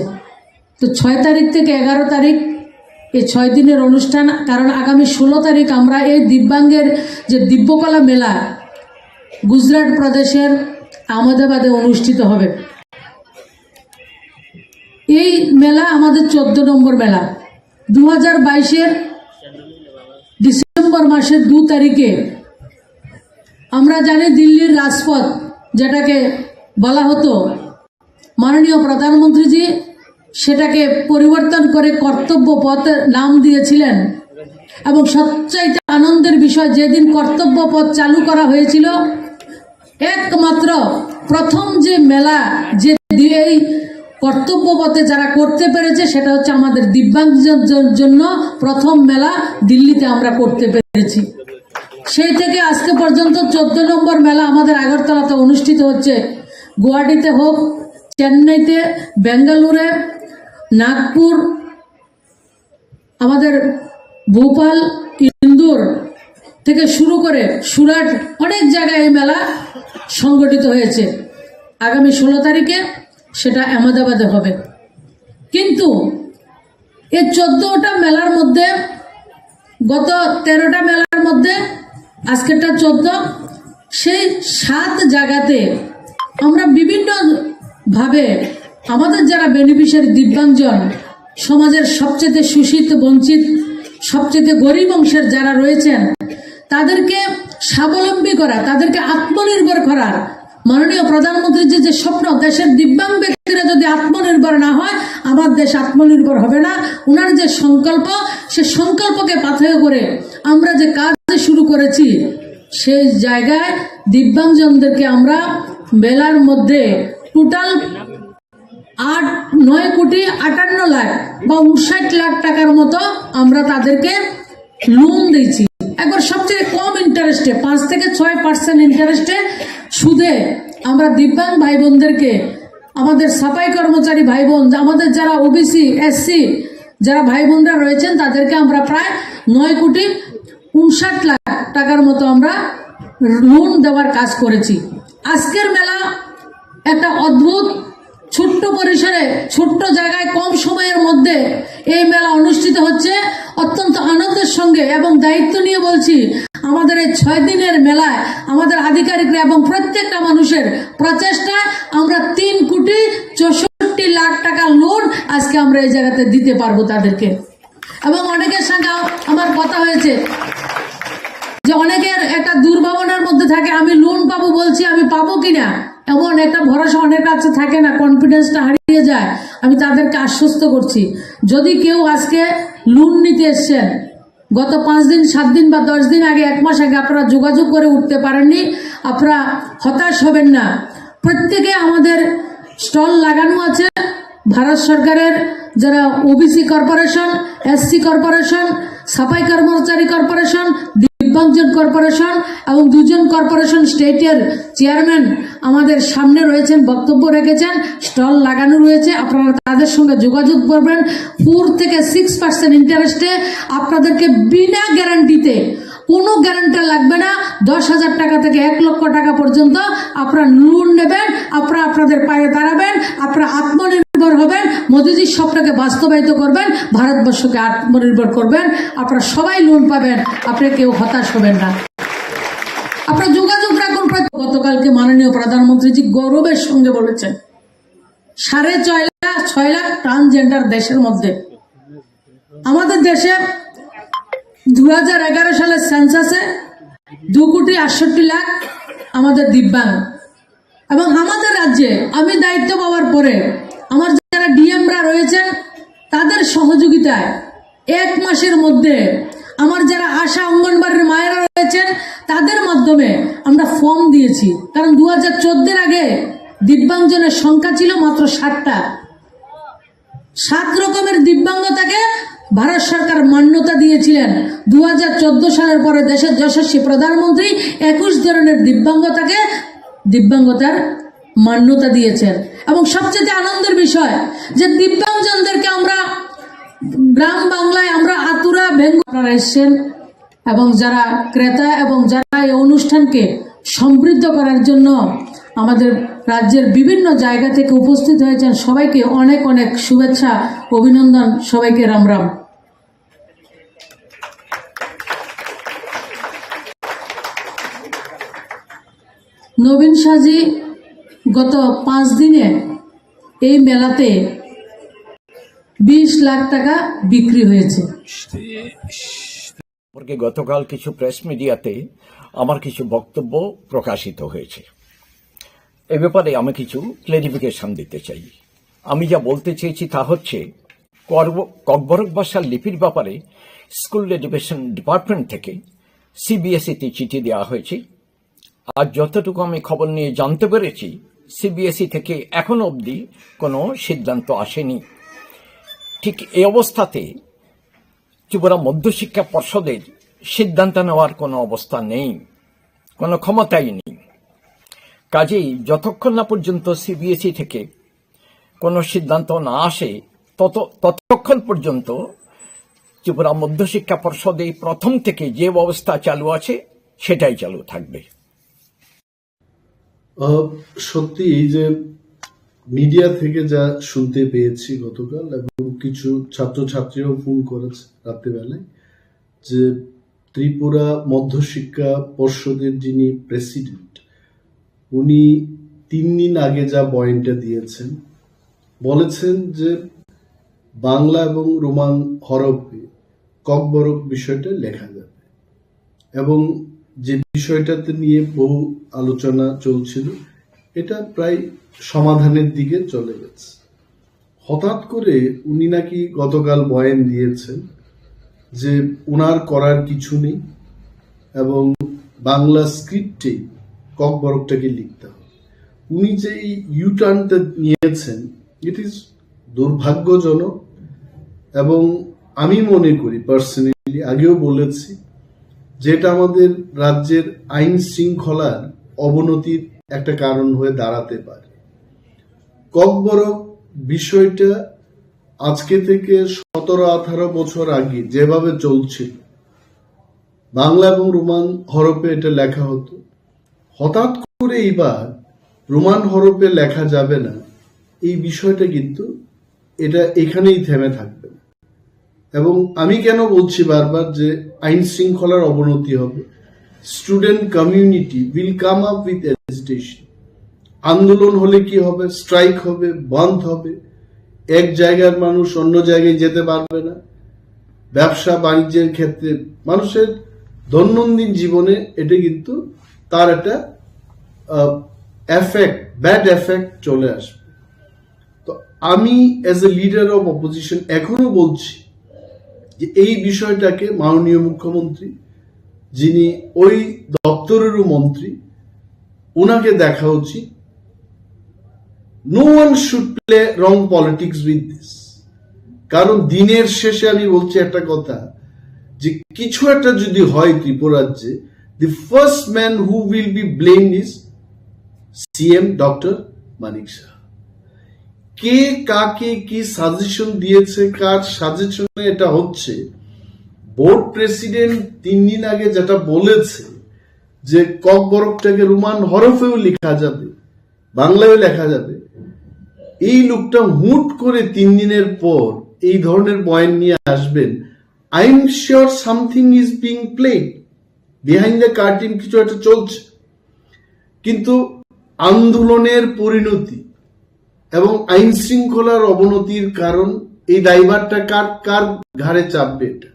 তো ছয় তারিখ থেকে এগারো তারিখ এই ছয় দিনের অনুষ্ঠান, কারণ আগামী ষোলো তারিখ আমরা এই দিব্যাঙ্গের যে দিব্যকলা মেলা গুজরাট প্রদেশের আহমেদাবাদে অনুষ্ঠিত হবে। এই মেলা আমাদের চোদ্দ নম্বর মেলা। দু হাজার বাইশের ডিসেম্বর মাসের দু তারিখে আমরা জানি দিল্লির রাজপথ, যেটাকে বলা হতো, মাননীয় প্রধানমন্ত্রীজি সেটাকে পরিবর্তন করে কর্তব্য পথ নাম দিয়েছিলেন। এবং সবচাইতে আনন্দের বিষয়, যেদিন কর্তব্য পথ চালু করা হয়েছিল, একমাত্র প্রথম যে মেলা, যে দি-, এই কর্তব্য পথে যারা করতে পেরেছে, সেটা হচ্ছে আমাদের দিব্যাঙ্গজন-, জন-, জন্য প্রথম মেলা দিল্লিতে আমরা করতে পেরেছি। সেই থেকে আজকে পর্যন্ত চোদ্দ নম্বর মেলা আমাদের আগরতলাতে অনুষ্ঠিত হচ্ছে। গুয়াহাটিতে হোক, চেন্নাইতে, বেঙ্গালুরে, নাগপুর, আমাদের ভোপাল, ইন্দোর থেকে শুরু করে সুরাট, অনেক জায়গায় এই মেলা সংগঠিত হয়েছে। আগামী ষোলো তারিখে সেটা আহমেদাবাদে হবে। কিন্তু এই চোদ্দটা মেলার মধ্যে, গত তেরোটা মেলার মধ্যে আজকেরটা চোদ্দ, সেই সাত জায়গাতে আমরা বিভিন্নভাবে আমাদের যারা বেনিফিশিয়ারি দিব্যাঙ্গজন, সমাজের সবচেয়ে শোষিত, বঞ্চিত, সবচেয়ে গরিব অংশের যারা রয়েছেন, তাদেরকে স্বাবলম্বী করা, তাদেরকে আত্মনির্ভর করার মাননীয় প্রধানমন্ত্রীর যে, যে স্বপ্ন, দেশের দিব্যাঙ্গ ব্যক্তিরা যদি আত্মনির্ভর না হয়, আমার দেশ আত্মনির্ভর হবে না। ওনার যে সংকল্প, সে সংকল্পকে পাথেয় করে আমরা যে কাজ শুরু করেছি, সেই জায়গায় দিব্যাঙ্গজনদেরকে আমরা মেলার মধ্যে টোটাল আট, নয় কোটি আটান্ন লাখ বা ঊনষাট লাখ টাকার মতো আমরা তাদেরকে লোন দিয়েছি। একবার সবচেয়ে কম ইন্টারেস্টে, পাঁচ থেকে ছয় পার্সেন্ট ইন্টারেস্টে সুদে আমরা দিব্যাঙ্গ ভাই বোনদেরকে, আমাদের সাফাই কর্মচারী ভাই বোন, আমাদের যারা ওবিসি, এসসি, যারা ভাই বোনরা রয়েছেন, তাদেরকে আমরা প্রায় নয় কোটি ঊনষাট লাখ টাকার মতো আমরা লোন দেওয়ার কাজ করেছি। আজকের মেলা একটা অদ্ভুত, ছোট্ট পরিসরে, ছোট্ট জায়গায়, কম সময়ের মধ্যে এই মেলা অনুষ্ঠিত হচ্ছে। অত্যন্ত আনন্দের সঙ্গে এবং দায়িত্ব নিয়ে বলছি, আমাদের এই ছয় দিনের মেলায় আমাদের আধিকারিকরা এবং প্রত্যেকটা মানুষের প্রচেষ্টায় আমরা তিন কোটি চৌষট্টি লাখ টাকা লোন আজকে আমরা এই জায়গাতে দিতে পারবো তাদেরকে। এবং অনেকের সঙ্গে আমার কথা হয়েছে যে অনেকের একটা দুর্ভাবনার মধ্যে থাকে, "আমি লোন পাবো, বলছি আমি পাবো কিনা", এমন একটা ভরসা অনেক কাছে থাকে না, কনফিডেন্সটা হারিয়ে যায়। আমি তাদেরকে আশ্বস্ত করছি, যদি কেউ আজকে লোন নিতে এসছেন, গত পাঁচ দিন, সাত দিন বা দশ দিন আগে, এক মাস আগে আপনারা যোগাযোগ করে উঠতে পারেননি, আপনারা হতাশ হবেন না। প্রত্যেকে আমাদের স্টল লাগানো আছে। ভারত সরকারের যারা ওবিসি কর্পোরেশন, এসসি কর্পোরেশন, সাফাই কর্মচারী কর্পোরেশন, দিব্যাঙ্গজন কর্পোরেশন এবং দুজন কর্পোরেশন স্টেটের চেয়ারম্যান আমাদের সামনে রয়েছেন, বক্তব্য রেখেছেন, স্টল লাগানো রয়েছে। আপনারা তাদের সঙ্গে যোগাযোগ করবেন। ফোর থেকে সিক্স পার্সেন্ট ইন্টারেস্টে আপনাদেরকে বিনা গ্যারান্টিতে, কোনো গ্যারান্টার লাগবে না, দশ হাজার টাকা থেকে এক লক্ষ টাকা পর্যন্ত আপনারা লোন নেবেন, আপনারা আপনাদের পায়ে দাঁড়াবেন, আপনারা আত্মনির্ভর হবেন, মোদিজির স্বপ্নকে বাস্তবায়িত করবেন, ভারতবর্ষকে আত্মনির্ভর করবেন। আপনারা সবাই লোন পাবেন, আপনি কেউ হতাশ হবেন না। আপনারা যোগাযোগ রাখুন। প্রতি-, গতকালকে মাননীয় প্রধানমন্ত্রীজি গৌরবের সঙ্গে বলেছেন, সাড়ে ছয় লাখ, ছয় লাখ ট্রান্সজেন্ডার দেশের মধ্যে। আমাদের দেশে দু হাজার এগারো সালের সেন্সাসে দু কোটি আটষট্টি লাখ আমাদের দিব্যাঙ্গ। এবং আমাদের রাজ্যে আমি দায়িত্ব পাওয়ার পরে আমার যারা ডিএমরা রয়েছেন, তাদের সহযোগিতায় এক মাসের মধ্যে আমার যারা আশা, অঙ্গনবাড়ির মায়েরা রয়েছেন, তাদের মাধ্যমে আমরা ফর্ম দিয়েছি। কারণ দু হাজার চোদ্দের আগে দিব্যাঙ্গজনের সংখ্যা ছিল মাত্র সাতটা। সাত রকমের দিব্যাঙ্গতাকে ভারত সরকার মান্যতা দিয়েছিলেন। দু হাজার চোদ্দ সালের পরে দেশের যশস্বী প্রধানমন্ত্রী একুশ ধরনের দিব্যাঙ্গতাকে, দিব্যাঙ্গতার মান্যতা দিয়েছেন। এবং সবচেয়ে আনন্দের বিষয় যে দিব্যাঙ্গজনদেরকে আমরা গ্রাম বাংলায় আমরা আতুরা ভেঙ্গু আপনারা এসছেন এবং যারা ক্রেতা এবং যারা এই অনুষ্ঠানকে সমৃদ্ধ করার জন্য আমাদের রাজ্যের বিভিন্ন জায়গা থেকে উপস্থিত হয়েছেন, সবাইকে অনেক অনেক শুভেচ্ছা, অভিনন্দন, সবাইকে রাম রাম। নবীন শাহজি গত পাঁচ দিনে এই মেলাতে বিশ লাখ টাকা বিক্রি হয়েছে। সম্পর্কে গতকাল কিছু প্রেস মিডিয়াতে আমার কিছু বক্তব্য প্রকাশিত হয়েছে। এ ব্যাপারে আমি কিছু ক্লেরিফিকেশন দিতে চাই। আমি যা বলতে চেয়েছি তা হচ্ছে, করব- ককবরক ভাষার লিপির ব্যাপারে স্কুল এডুকেশন ডিপার্টমেন্ট থেকে সিবিএসইতে চিঠি দেওয়া হয়েছে। আর যতটুকু আমি খবর নিয়ে জানতে পেরেছি, সিবিএসই থেকে এখনো অবধি কোনো সিদ্ধান্ত আসেনি। ঠিক এই অবস্থাতে ত্রিপুরা মধ্যশিক্ষা পর্ষদের সিদ্ধান্ত নেওয়ার কোনো অবস্থা নেই, কোনো ক্ষমতাই নেই। কাজেই যতক্ষণ না পর্যন্ত সিবিএসই থেকে কোনো সিদ্ধান্ত না আসে, তত ততক্ষণ পর্যন্ত ত্রিপুরা মধ্যশিক্ষা পর্ষদে প্রথম থেকে যে ব্যবস্থা চালু আছে, সেটাই চালু থাকবে। আহ, সত্যি এই যে মিডিয়া থেকে যা শুনতে পেয়েছি গতকাল, এবং কিছু ছাত্রছাত্রীরাও ফোন করেছে রাত্রিবেলায়, যে ত্রিপুরা মধ্যশিক্ষা পর্ষদের যিনি প্রেসিডেন্ট, উনি তিন দিন আগে যা বয়ানটা দিয়েছেন, বলেছেন যে বাংলা এবং রোমান হরফে ককবরক বিষয়টা লেখা যাবে, এবং যে বিষয়টাতে নিয়ে বহু আলোচনা চলছিল, এটা প্রায় সমাধানের দিকে চলে গেছে। হঠাৎ করে উনি নাকি গতকাল বয়ান দিয়েছেন যে ওনার করার কিছু নেই এবং বাংলা স্ক্রিপ্টে ককবরকটাকে লিখতে হবে। উনি যে এই ইউটার্নটা নিয়েছেন, ইট ইজ দুর্ভাগ্যজনক। এবং আমি মনে করি পার্সোনালি, আগেও বলেছি, যে এটা আমাদের রাজ্যের আইন শৃঙ্খলার অবনতির একটা কারণ হয়ে দাঁড়াতে পারে। ককবরক বিষয়টা আজকে থেকে সতেরো আঠারো বছর আগে যেভাবে চলছিল, বাংলা এবং রোমান হরফে এটা লেখা হতো, হঠাৎ করে এইবার রোমান হরফে লেখা যাবে না, এই বিষয়টা কিন্তু এটা এখানেই থেমে থাকবে না। এবং আমি কেন বলছি বারবার যে আইন শৃঙ্খলার অবনতি হবে, student community will come up with agitation। আন্দোলন হলে কি হবে? স্ট্রাইক হবে, বন্ধ হবে, এক জায়গার মানুষ অন্য জায়গায় যেতে পারবে না, ব্যবসা বাণিজ্যের ক্ষেত্রে, মানুষের দৈনন্দিন জীবনে এটা কিন্তু তার একটা এফেক্ট, ব্যাড এফেক্ট চলে আসবে। তো আমি as a leader of opposition এখনো বলছি যে এই বিষয়টাকে মাননীয় মুখ্যমন্ত্রী, যিনি ওই দপ্তরেরও মন্ত্রী, ওনাকে দেখা উচিত। No one should play wrong politics with this। কারণ দিনের শেষে আমি বলছি একটা কথা, যে কিছু একটা যদি হয় ত্রিপুরা রাজ্যে, the first man who will be blamed is CM doctor Manik Saha. কে কাকে কি সাজেশন দিয়েছে, কার সাজেশনে এটা হচ্ছে, বোর্ড প্রেসিডেন্ট তিন দিন আগে যেটা বলেছে যে ককবরকটাকে রোমান হরফেও লেখা যাবে, বাংলায় লেখা যাবে, এই লোকটা হুট করে তিন দিনের পর এই ধরনের বয়ান নিয়ে আসবেন, I am sure something is being played behind the curtain, কিছু একটা চলছে। কিন্তু আন্দোলনের পরিণতি এবং আইন শৃঙ্খলার অবনতির কারণ, এই দায়ভারটা কার কার ঘাড়ে চাপবে, এটা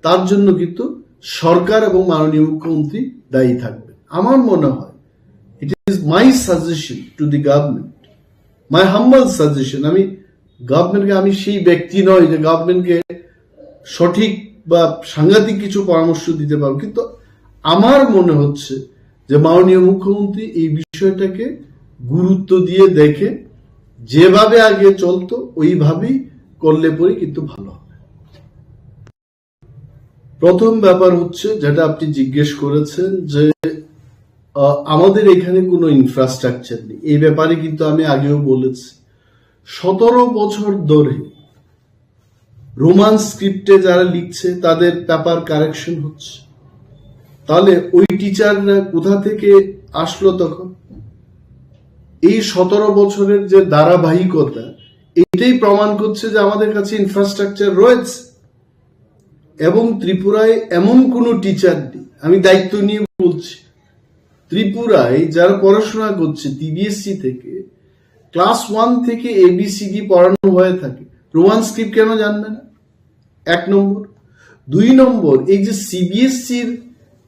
তার জন্য কিন্তু সরকার এবং মাননীয় মুখ্যমন্ত্রী দায়ী থাকবেন। আমার মনে হয়, it is my suggestion to the government, my humble suggestion। আমি গভর্নমেন্টকে, আমি সেই ব্যক্তি নই যে গভর্নমেন্টকে সঠিক বা সাংঘাতিক কিছু পরামর্শ দিতে পারবো, কিন্তু আমার মনে হচ্ছে যে মাননীয় মুখ্যমন্ত্রী এই বিষয়টাকে গুরুত্ব দিয়ে দেখে যেভাবে আগে চলতো ওইভাবেই করলে পরে কিন্তু ভালো হবে। প্রথম ব্যাপার হচ্ছে যেটা আপনি জিজ্ঞেস করেছেন যে আহ, আমাদের এখানে কোনো ইনফ্রাস্ট্রাকচার নেই, এই ব্যাপারে কিন্তু আমি আগেও বলেছি, সতেরো বছর ধরে রোমান স্ক্রিপ্টে যারা লিখছে তাদের পেপার কারেকশন হচ্ছে, তাহলে ওই টিচাররা কোথা থেকে আসলো তখন? এই সতেরো বছরের যে ধারাবাহিকতা, এটাই প্রমাণ করছে যে আমাদের কাছে ইনফ্রাস্ট্রাকচার রয়েছে। এবং ত্রিপুরায় এমন কোনো টিচার নেই, আমি দায়িত্ব নিয়ে বলছি, ত্রিপুরায় যারা পড়াশোনা করছে সিবিএসসি থেকে, ক্লাস ওয়ান থেকে এবিসিডি পড়ানো হয়ে থাকে, রোমান স্ক্রিপ্ট কেন জানবে না? এক নম্বর। দুই নম্বর, এই যে সিবিএসসির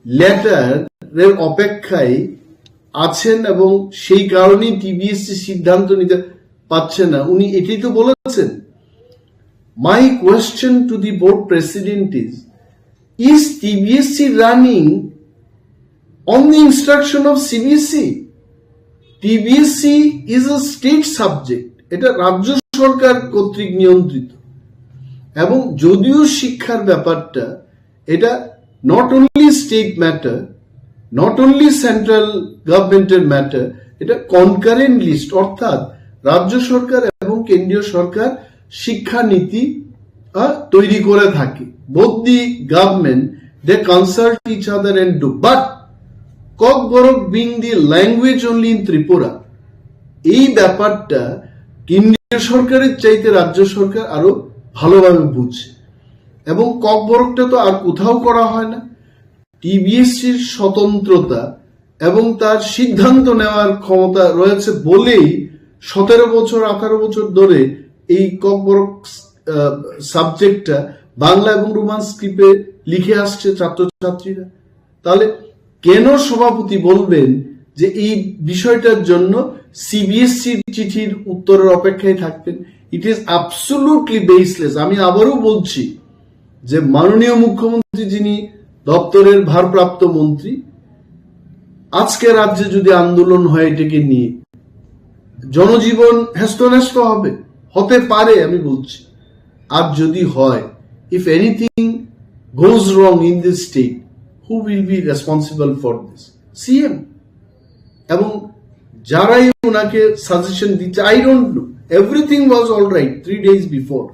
লেটারের অপেক্ষায় আছেন এবং সেই কারণেই সিবিএসসি সিদ্ধান্ত নিতে পারছে না, উনি এটাই তো বলেছেন। My question to the board president is, is CBSE running on the instruction of CBSE? CBSE is a state subject, এটা রাজ্য সরকার কর্তৃক নিয়ন্ত্রিত। এবং যদিও শিক্ষার ব্যাপারটা, এটা not only state matter, not only central গভর্নমেন্টের ম্যাটার, এটা কনকারেন্ট লিস্ট, অর্থাৎ রাজ্য সরকার এবং কেন্দ্রীয় সরকার শিক্ষানীতি, আহ, তৈরি করে থাকে। Both the government, they consult each other and do, but Kokborok being the language only in Tripura, এই ব্যাপারটা কেন্দ্রীয় সরকারের চাইতে রাজ্য সরকার আরো ভালোভাবে বুঝে। এবং ককবরকটা তো আর কোথাও করা হয় না। সিবিএসসির স্বতন্ত্রতা এবং তার সিদ্ধান্ত নেওয়ার ক্ষমতা রয়েছে বলেই সতেরো বছর, আঠারো বছর ধরে এই ককবরক সাবজেক্টটা বাংলা এবং রোমান স্ক্রিপ্টে লিখে আসছে ছাত্রছাত্রীরা। তাহলে কেন সভাপতি বলবেন যে এই বিষয়টার জন্য সিবিএসসির চিঠির উত্তরের অপেক্ষায় থাকবেন? It is absolutely baseless. আমি আবারও বলছি যে মাননীয় মুখ্যমন্ত্রী, যিনি দপ্তরের ভারপ্রাপ্ত মন্ত্রী, আজকে রাজ্যে যদি আন্দোলন হয় এটাকে নিয়ে, জনজীবন হেস্তনেস্ত হবে, হতে পারে, আমি বলছি। আর যদি হয়, if anything goes wrong in this state, who will be responsible for this? CM. এবং যারাই ওনাকে সাজেশন দিচ্ছে, I don't know, everything was all right three days before,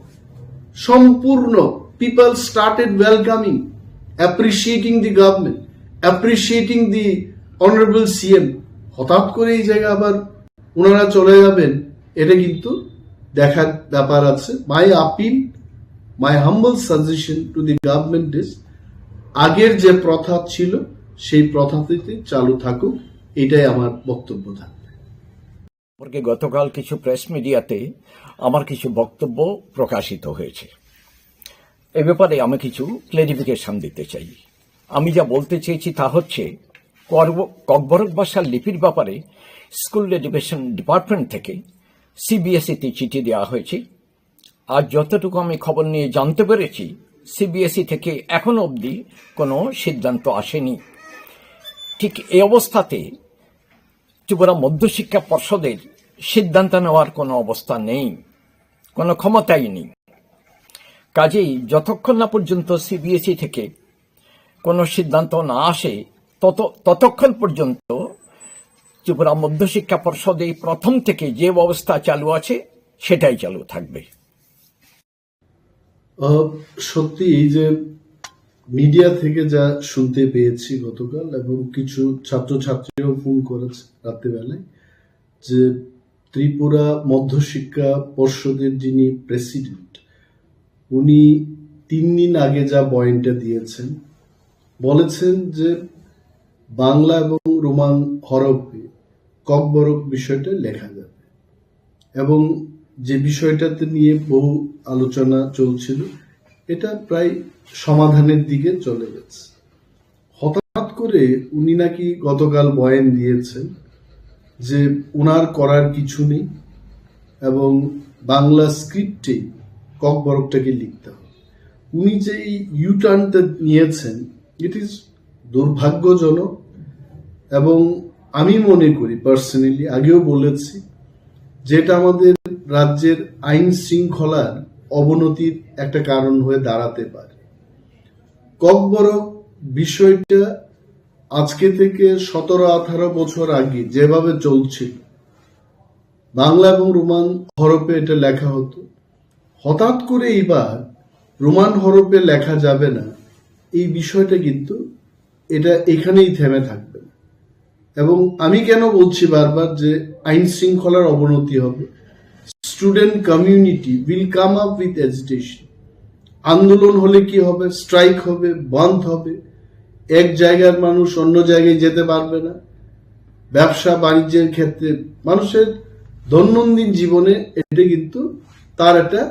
সম্পূর্ণ people started welcoming, appreciating the government, appreciating the honorable CM. হঠাৎ করে এই জায়গায় আবার ওনারা চলে যাবেন, এটা কিন্তু দেখার ব্যাপার আছে। My appeal, my humble suggestion to the government is, আগের যে প্রথা ছিল সেই প্রথাটিতে চালু থাকুক, এটাই আমার বক্তব্য থাকবে। সম্পর্কে গতকাল কিছু প্রেস মিডিয়াতে আমার কিছু বক্তব্য প্রকাশিত হয়েছে। এ ব্যাপারে আমি কিছু ক্লেরিফিকেশন দিতে চাই। আমি যা বলতে চেয়েছি তা হচ্ছে, ককবরক ভাষার লিপির ব্যাপারে স্কুল এডুকেশন ডিপার্টমেন্ট থেকে সিবিএসইতে চিঠি দেওয়া হয়েছে। আর যতটুকু আমি খবর নিয়ে জানতে পেরেছি, সিবিএসই থেকে এখনো অবধি কোনো সিদ্ধান্ত আসেনি। ঠিক এই অবস্থাতে ত্রিপুরা মধ্যশিক্ষা পর্ষদের সিদ্ধান্ত নেওয়ার কোনো অবস্থা নেই, কোনো ক্ষমতাই নেই। কাজেই যতক্ষণ না পর্যন্ত সিবিএসই থেকে কোনো সিদ্ধান্ত না আসে, তত ততক্ষণ পর্যন্ত ত্রিপুরা মধ্যশিক্ষা পর্ষদে প্রথম থেকে যে ব্যবস্থা চালু আছে সেটাই চালু থাকবে। আহ, সত্যি এই যে মিডিয়া থেকে যা শুনতে পেয়েছি গতকাল, এবং কিছু ছাত্রছাত্রীও ফোন করেছে রাত্রিবেলায়, যে ত্রিপুরা মধ্যশিক্ষা পর্ষদের যিনি প্রেসিডেন্ট, উনি তিন দিন আগে যা বয়ানটা দিয়েছেন, বলেছেন যে বাংলা এবং রোমান হরফে ককবরক বিষয়টা লেখা যাবে, এবং যে বিষয়টাতে নিয়ে বহু আলোচনা চলছিল, এটা প্রায় সমাধানের দিকে চলে গেছে। হঠাৎ করে উনি নাকি গতকাল বয়ান দিয়েছেন যে ওনার করার কিছু নেই এবং বাংলা স্ক্রিপ্টে ককবরকটাকে লিখতে হবে। উনি যে এই ইউটার্নটা নিয়েছেন, ইট ইজ দুর্ভাগ্যজনক। এবং আমি মনে করি পার্সোনালি, আগেও বলেছি, যেটা আমাদের রাজ্যের আইন শৃঙ্খলার অবনতির একটা কারণ হয়ে দাঁড়াতে পারে। ককবরক বিষয়টা আজকে থেকে সতেরো আঠারো বছর আগে যেভাবে চলছিল, বাংলা এবং রোমান হরফে এটা লেখা হতো, হঠাৎ করে এবার রোমান হরফে লেখা যাবে না, এই বিষয়টা কিন্তু এটা এখানেই থেমে থাকবে না। এবং আমি কেন বলছি বারবার যে আইন শৃঙ্খলার অবনতি হবে, student community will come up with agitation। আন্দোলন হলে কি হবে? স্ট্রাইক হবে, বন্ধ হবে, এক জায়গার মানুষ অন্য জায়গায় যেতে পারবে না। ব্যবসা বাণিজ্যের ক্ষেত্রে, মানুষের দৈনন্দিন জীবনে এটা কিন্তু তার একটা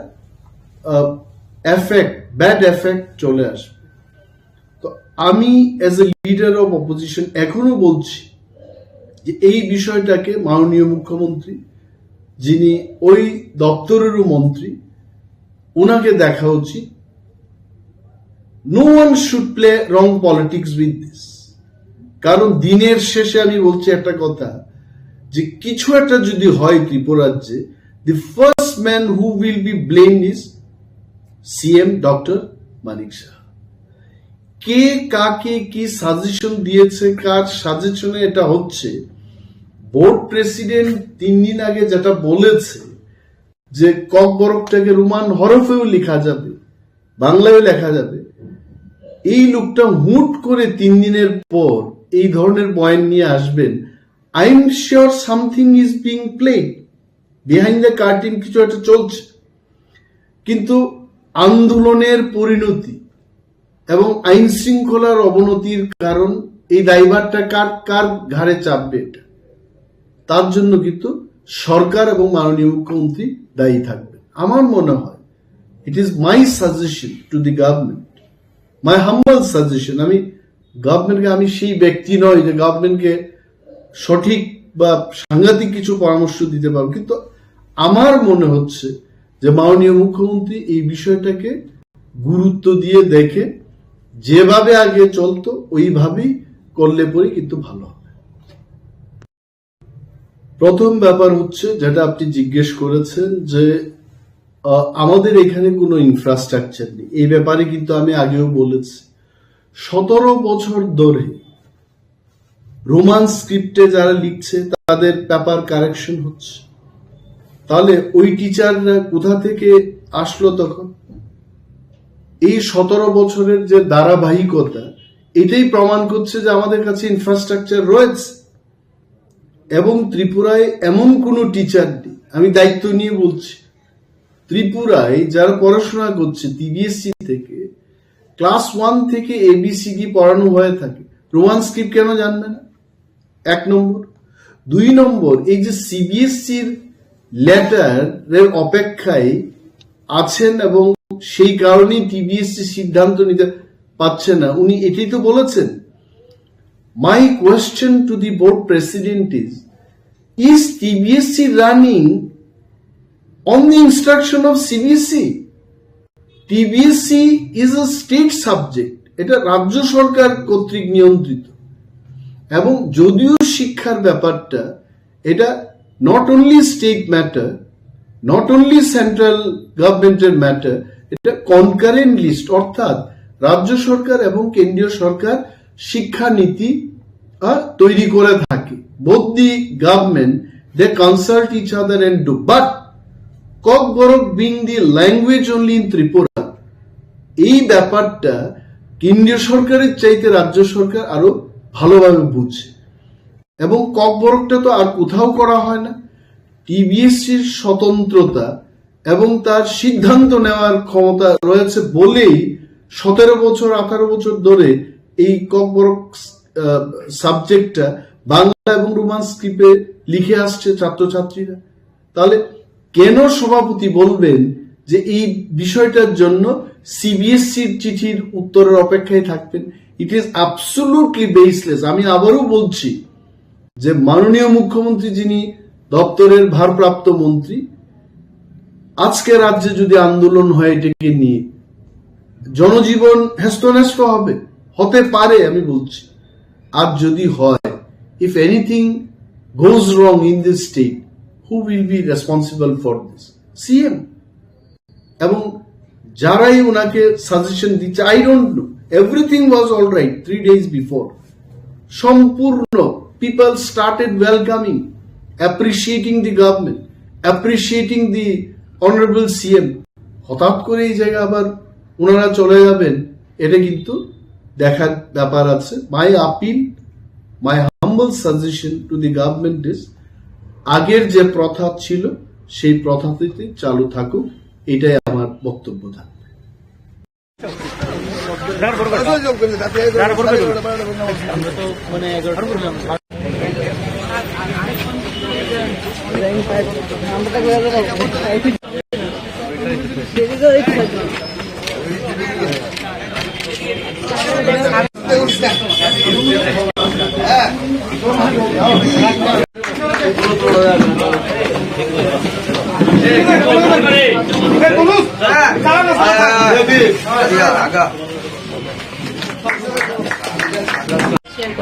এফেক্ট, ব্যাড এফেক্ট চলে আসবে। তো আমি as a leader of opposition এখনো বলছি যে এই বিষয়টাকে মাননীয় মুখ্যমন্ত্রী, যিনি ওই দপ্তরেরও মন্ত্রী, ওনাকে দেখা উচিত। No one should play wrong politics with this. কারণ দিনের শেষে আমি বলছি একটা কথা, যে কিছু একটা যদি হয় ত্রিপুরা রাজ্যে, the first man who will be blamed is CM doctor Manik Saha. কে কাকে কি সাজেশন দিয়েছে, কার সাজেশনে এটা হচ্ছে? বোর্ড প্রেসিডেন্ট তিন দিন আগে যেটা বলেছে যে ককবরকটাকে রোমান হরফেও লেখা যাবে, বাংলায় লেখা যাবে, এই লোকটা হুট করে তিন দিনের পর এই ধরনের বয়ান নিয়ে আসবেন। I am sure something is being played behind the curtain, কিছু একটা চলছে। কিন্তু আন্দোলনের পরিণতি এবং আইন শৃঙ্খলার অবনতির কারণ, এই দায়ভারটা কার কার ঘাড়ে চাপবে? এটা, তার জন্য কিন্তু সরকার এবং মাননীয় মুখ্যমন্ত্রী দায়ী থাকবেন। আমার মনে হয়, it is my suggestion to the government, my humble suggestion, আমি গভর্নমেন্টকে, আমি সেই ব্যক্তি নই যে গভর্নমেন্টকে সঠিক বা সাংঘাতিক কিছু পরামর্শ দিতে পারবো, কিন্তু আমার মনে হচ্ছে যে মাননীয় মুখ্যমন্ত্রী এই বিষয়টাকে গুরুত্ব দিয়ে দেখে যেভাবে আগে চলতো ওইভাবেই করলে পরে কিন্তু ভালো হবে। প্রথম ব্যাপার হচ্ছে যেটা আপনি জিজ্ঞেস করেছেন যে, আহ, আমাদের এখানে কোনো ইনফ্রাস্ট্রাকচার নেই, এই ব্যাপারে কিন্তু আমি আগেও বলেছি, সতেরো বছর ধরে রোমান স্ক্রিপ্টে যারা লিখছে তাদের পেপার কারেকশন হচ্ছে, তাহলে ওই টিচাররা কোথা থেকে আসলো তখন? এই সতেরো বছরের যে ধারাবাহিকতা, এটাই প্রমাণ করছে যে আমাদের কাছে ইনফ্রাস্ট্রাকচার রয়েছে। এবং ত্রিপুরায় এমন কোনো টিচার নেই, আমি দায়িত্ব নিয়ে বলছি, ত্রিপুরায় যারা পড়াশোনা করছে সিবিএসই থেকে, ক্লাস ওয়ান থেকে এবিসিডি পড়ানো হয়ে থাকে, রোমান স্ক্রিপ্ট কেন জানবে না? এক নম্বর। দুই নম্বর, এই যে সিবিএসসির লেটারের অপেক্ষায় আছেন এবং সেই কারণেই সিবিএসসি সিদ্ধান্ত নিতে পারছে না, উনি এটাই তো বলেছেন। My question to the board president is, is CBSE running on the instruction of CBSE? CBSE is a state subject, এটা রাজ্য সরকার কর্তৃক নিয়ন্ত্রিত। এবং যদিও শিক্ষার ব্যাপারটা, এটা not only state matter, not only central গভর্নমেন্টের ম্যাটার, এটা কনকারেন্ট লিস্ট, অর্থাৎ রাজ্য সরকার এবং কেন্দ্রীয় সরকার শিক্ষানীতি, আহ, তৈরি করে থাকে। Both the government, they consult each other and do, but Kokborok being the language only in Tripura, এই ব্যাপারটা কেন্দ্রীয় সরকারের চাইতে রাজ্য সরকার আরো ভালোভাবে বুঝে। এবং ককবরকটা তো আর কোথাও করা হয় না। সিবিএসসির স্বতন্ত্রতা এবং তার সিদ্ধান্ত নেওয়ার ক্ষমতা রয়েছে বলেই সতেরো বছর, আঠারো বছর ধরে এই ককবরক, আহ, সাবজেক্টটা বাংলা এবং রোমান স্ক্রিপ্টে লিখে আসছে ছাত্রছাত্রীরা। তাহলে কেন সভাপতি বলবেন যে এই বিষয়টার জন্য সিবিএসসির চিঠির উত্তরের অপেক্ষায় থাকবেন? It is absolutely baseless। আমি আবারও বলছি যে মাননীয় মুখ্যমন্ত্রী, যিনি দপ্তরের ভারপ্রাপ্ত মন্ত্রী, আজকে রাজ্যে যদি আন্দোলন হয় এটাকে নিয়ে, জনজীবন হেস্তনেস্ত হবে, হতে পারে, আমি বলছি। আর যদি হয়, if anything goes wrong in this state, who will be responsible for this? CM. এবং যারাই ওনাকে সাজেশন দিচ্ছে, I don't know, everything was all right three days before, সম্পূর্ণ people started welcoming, appreciating the government, appreciating the honorable CM. হঠাৎ করে এই জায়গায় আবার ওনারা চলে যাবেন, এটা কিন্তু দেখার ব্যাপার আছে। My appeal, my humble suggestion to the government is, আগের যে প্রথা ছিল সেই প্রথাটিতে চালু থাকুক, এটাই আমার বক্তব্য থাকবে। আমরা তো মানে এগারোটা।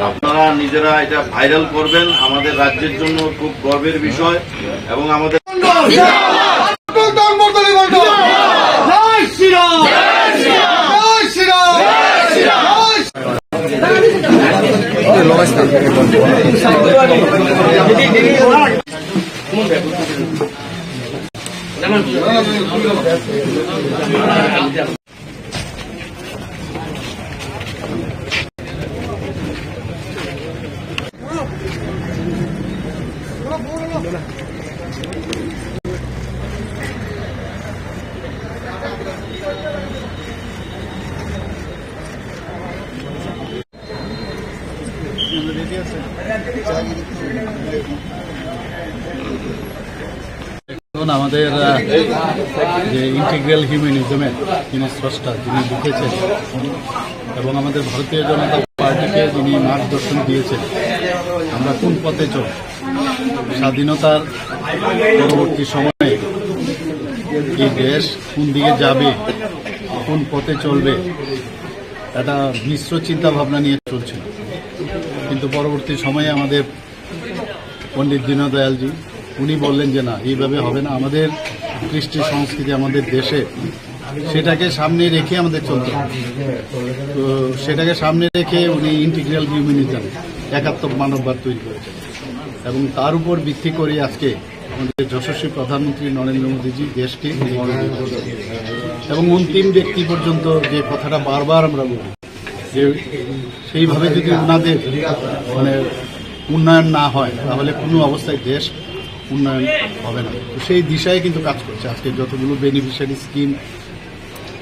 আপনারা নিজেরা এটা ভাইরাল করবেন, আমাদের রাজ্যের জন্য খুব গর্বের বিষয় এবং আমাদের জয় শ্রীরাম! জয় শ্রীরাম! জয় শ্রীরাম! এখন আমাদের, আহ, যে ইন্টিগ্রাল হিউম্যানিজমের যিনি স্রষ্টা, যিনি লিখেছেন এবং আমাদের ভারতীয় জনতা পার্টিকে যিনি মার্গদর্শন দিয়েছেন, আমরা কোন পথে চলব, স্বাধীনতার পরবর্তী সময়ে এই দেশ কোন দিকে যাবে, কোন পথে চলবে, একটা মিশ্র চিন্তা ভাবনা নিয়ে চলছিল। কিন্তু পরবর্তী সময়ে আমাদের পণ্ডিত দীনদয়ালজি, উনি বললেন যে, "না, এইভাবে হবে না, আমাদের কৃষ্টি সংস্কৃতি আমাদের দেশে, সেটাকে সামনে রেখে আমাদের চলতে হবে।" তো সেটাকে সামনে রেখে উনি ইন্টিগ্রাল হিউম্যানিজম, একাত্মক মানববাদ তৈরি করেছেন এবং তার উপর ভিত্তি করে আজকে আমাদের যশস্বী প্রধানমন্ত্রী নরেন্দ্র মোদীজি দেশকে এগিয়ে নিয়ে যাচ্ছেন। এবং অন্তিম ব্যক্তি পর্যন্ত যে কথাটা বারবার আমরা বলি, যে সেইভাবে যদি ওনাদের মানে উন্নয়ন না হয়, তাহলে কোনো অবস্থায় দেশ উন্নয়ন হবে না। তো সেই দিশায় কিন্তু কাজ করছে। আজকে যতগুলো বেনিফিশিয়ারি স্কিম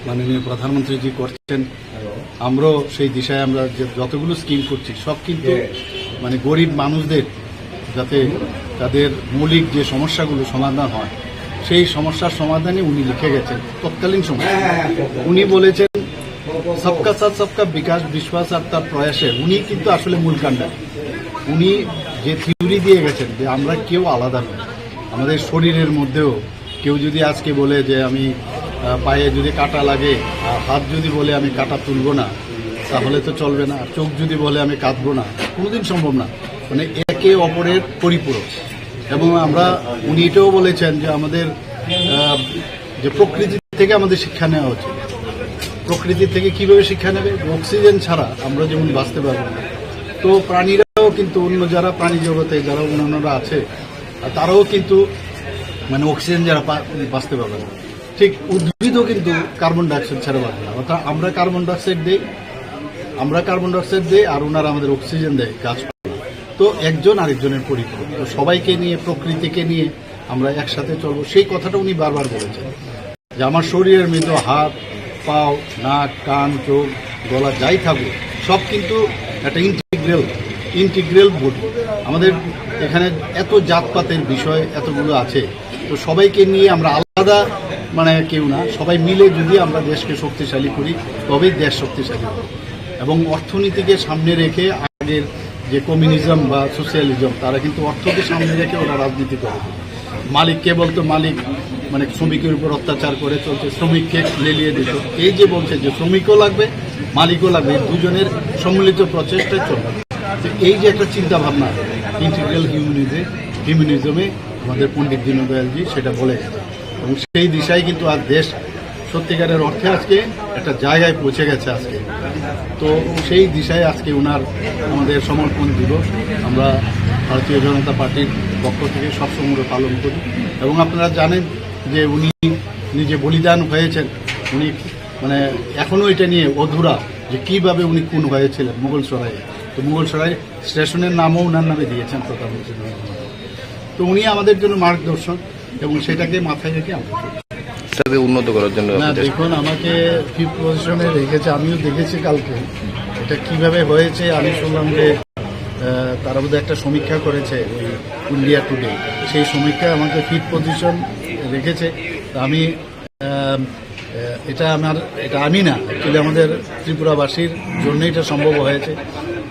মাননীয় প্রধানমন্ত্রীজি করছেন, আমরাও সেই দিশায় আমরা যে যতগুলো স্কিম করছি, সব কিন্তু মানে গরিব মানুষদের যাতে তাদের মৌলিক যে সমস্যাগুলো সমাধান হয়, সেই সমস্যার সমাধানে উনি লিখে গেছেন তৎকালীন সময়। উনি বলেছেন, "সবকা সাথ সবকা বিকাশ, বিশ্বাস আর তার প্রয়াসে", উনি কিন্তু আসলে মূল কাণ্ডারি। উনি যে থিওরি দিয়ে গেছেন যে আমরা কেউ আলাদা নই, আমাদের শরীরের মধ্যেও কেউ যদি আজকে বলে যে আমি, আহ, পায়ে যদি কাঁটা লাগে আর হাত যদি বলে আমি কাঁটা তুলবো না, তাহলে তো চলবে না। আর চোখ যদি বলে আমি কাঁদবো না, কোনোদিন সম্ভব না। মানে একে অপরের পরিপূরক। এবং আমরা, উনি এটাও বলেছেন যে আমাদের, আহ, যে প্রকৃতি থেকে আমাদের শিক্ষা নেওয়া উচিত। প্রকৃতি থেকে কিভাবে শিক্ষা নেবে? অক্সিজেন ছাড়া আমরা যেমন বাঁচতে পারবো না, তো প্রাণীরাও কিন্তু অন্য যারা প্রাণী জগতে যারা অন্যান্যরা আছে, আর তারাও কিন্তু মানে অক্সিজেন ছাড়া পা-, বাঁচতে পারবে না। ঠিক উদ্ভিদও কিন্তু কার্বন ডাইঅক্সাইড ছাড়া বাঁচবে না। অর্থাৎ আমরা কার্বন ডাইঅক্সাইড দেই, আমরা কার্বন ডাইঅক্সাইড দেই, আর ওনারা আমাদের অক্সিজেন দেয় গাছ। তো একজন আরেকজনের পরিপূরক। তো সবাইকে নিয়ে, প্রকৃতিকে নিয়ে আমরা একসাথে চলবো, সেই কথাটা উনি বারবার বলেছেন যে আমার শরীরের মধ্যে হাত, পাও, নাক, কান, চোখ, গলা যাই থাকুক, সব কিন্তু একটা ইন্টিগ্রাল, ইন্টিগ্রাল বডি। আমাদের এখানে এত জাতপাতের বিষয় এতগুলো আছে, তো সবাইকে নিয়ে আমরা আলাদা মানে কেউ না, সবাই মিলে যদি আমরা দেশকে শক্তিশালী করি, তবেই দেশ শক্তিশালী হবে। এবং অর্থনীতিকে সামনে রেখে আগের যে কমিউনিজম বা সোশিয়ালিজম, তারা কিন্তু অর্থকে সামনে রেখে ওরা রাজনীতি করে। মালিককে বলতো মালিক মানে শ্রমিকের উপর অত্যাচার করে চলছে, শ্রমিককে লেলিয়ে দিত। এই যে বলছে যে শ্রমিকও লাগবে, মালিকও লাগবে, এই দুজনের সম্মিলিত প্রচেষ্টায় চলবে। তো এই যে একটা চিন্তা ভাবনা, ইন্টিগ্রাল হিউম্যানিজম, হিউম্যানিজমে আমাদের পণ্ডিত দীনদয়ালজি সেটা বলে গেছেন। এবং সেই দিশায় কিন্তু আজ দেশ সত্যিকারের অর্থে আজকে একটা জায়গায় পৌঁছে গেছে আজকে। তো সেই দিশায় আজকে ওনার আমাদের সমর্পণ দিবস আমরা ভারতীয় জনতা পার্টির পক্ষ থেকে সবসময় পালন করি। এবং আপনারা জানেন যে উনি নিজে বলিদান হয়েছেন, উনি মানে এখনো এটা নিয়ে অধুরা যে কিভাবে উনি খুন হয়েছিলেন মুঘল সরাইয়ে। তো মুঘল সরাই স্টেশনের নামও ওনার নামে দিয়েছেন প্রধানমন্ত্রী নরেন্দ্র মোদী। তো উনি আমাদের জন্য মার্গদর্শন এবং সেটাকে মাথায় রেখে আমরা চলি। তাদের উন্নত করার জন্য না, আপনি চেষ্টা দেখুন, আমাকে ফিফথ পজিশনে রেখেছে, আমিও দেখেছি কালকে। এটা কিভাবে হয়েছে, আমি শুনলাম যে আহ, তারা বোধহয় একটা সমীক্ষা করেছে ওই ইন্ডিয়া টুডে, সেই সমীক্ষায় আমাকে ফিফথ পজিশন রেখেছে। তো আমি, আহ, আহ, এটা আমার, এটা আমি না, অ্যাকচুয়ালি আমাদের ত্রিপুরাবাসীর জন্য এটা সম্ভব হয়েছে।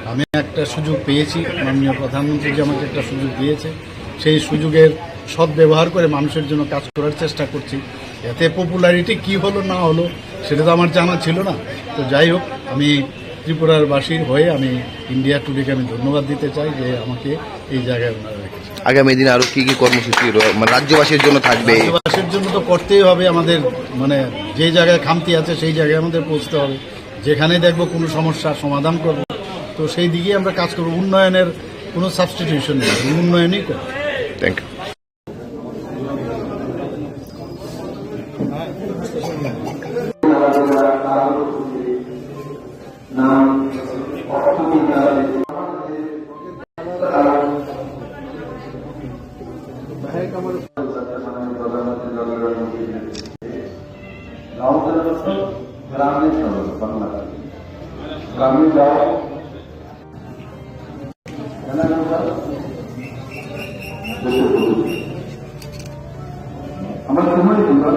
আমি একটা সুযোগ পেয়েছি, মাননীয় প্রধানমন্ত্রী যে আমাকে একটা সুযোগ দিয়েছে, সেই সুযোগের সদ্ব্যবহার করে মানুষের জন্য কাজ করার চেষ্টা করছি। এতে পপুলারিটি কি হলো না হলো, সেটা তো আমার জানা ছিল না। তো যাই হোক, আমি ত্রিপুরার বাসীর হয়ে আমি ইন্ডিয়া টুডেকে আমি ধন্যবাদ দিতে চাই যে আমাকে এই জায়গায় ওনারা রেখেছেন। আগামী দিনে আরো কি কি কর্মসূচি র-, মানে, রাজ্যবাসীর জন্য থাকবে? রাজ্যবাসীর জন্য তো করতেই হবে আমাদের, মানে, যে জায়গায় খামতি আছে সেই জায়গায় আমাদের পৌঁছতে হবে। যেখানে দেখবো কোনো সমস্যার সমাধান করবো, তো সেই দিকেই আমরা কাজ করবো। উন্নয়নের কোনো সাবস্টিটিউশন নেই, উন্নয়নই করবো। Thank you. গ্রামে যাও। আমার সময় তোমরা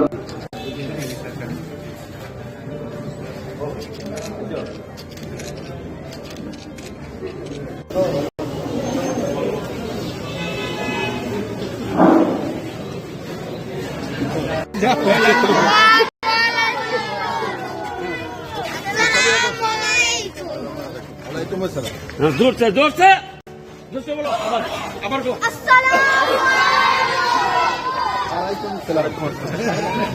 ওয়ালাইকুম আসসালাম। হ্যাঁ, জোরসে, জোরসে। জোরসে বলো, আবার, আবার বলো। আসসালামু আলাইকুম। ওয়ালাইকুম আসসালাম।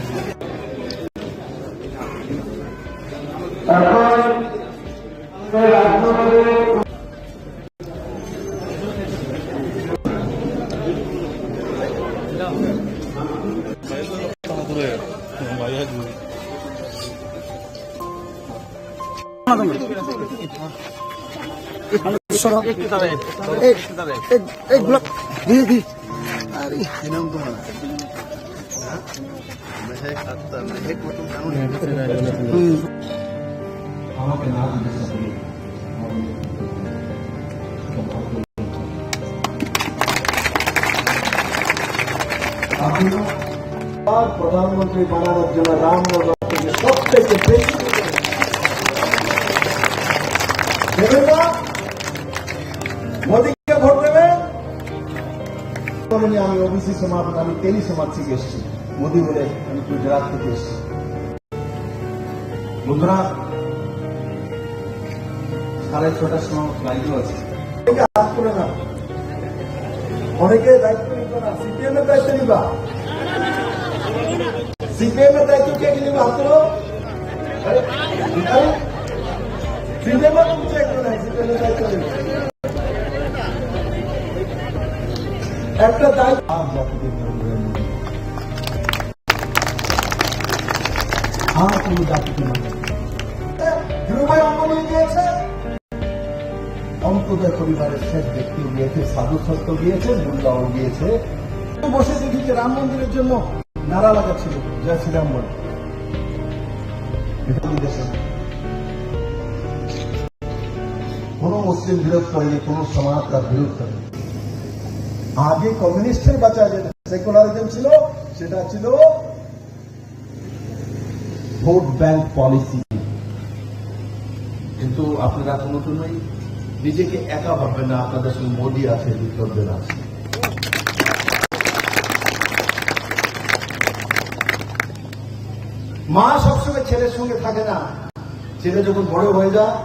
সরো। এই, এই, এই গোলাপ, দি, দি। আরে, হুম। আর প্রধানমন্ত্রী বানানোর জন্য রামনগর থেকে সব থেকে বেশি দেবেন না? মোদীকে ভোট দেবেন? বলেনি, "আমি ওবিসি সমাজ, আমি তেলি সমাজ থেকে এসেছি।" মোদী বলে, "আমি গুজরাট থেকে এসেছি।" বন্ধুরা, সাড়ে ছটার সময় ফ্লাইটও আছে। অনেকে হাত তুলে না, অনেকে দায়িত্ব নিত না। সিপিএম এর দায়িত্ব নিবা, সিপিএম এর দায়িত্ব কে নিবা? হাত তুলো। আরে, আরে, সিপিএম এর কিছু একটু নাই, সিপিএম এর দায়িত্ব নিবা। একটা দায়িত্ব। আর কোনো জাতিকে মানে। ধীরুভাই অঙ্গ নিয়ে গিয়েছে, অন্তত পরিবারের শেষ ব্যক্তিও গিয়েছে, সাধু সন্ত গিয়েছে, মোল্লাও গিয়েছে। বসে দেখি যে রাম মন্দিরের জন্য নারা লাগাচ্ছিল, "জয় শ্রীরাম" বলে। এটা বিদেশে কোনো মুসলিম বিরোধ করেনি, কোনো সমাজ তার বিরোধ করেনি। আগে কমিউনিস্টের বাঁচা যেটা সেকুলারিজম ছিল, সেটা ছিল ভোট ব্যাংক পলিসি। কিন্তু আপনারা কোনোদিনই নিজেকে একা ভাববেন না, আপনাদের সঙ্গে মোদি আছে, বিপ্লব দেব আছে। মা সবসময় ছেলের সঙ্গে থাকে না, ছেলে যখন বড় হয়ে যায়,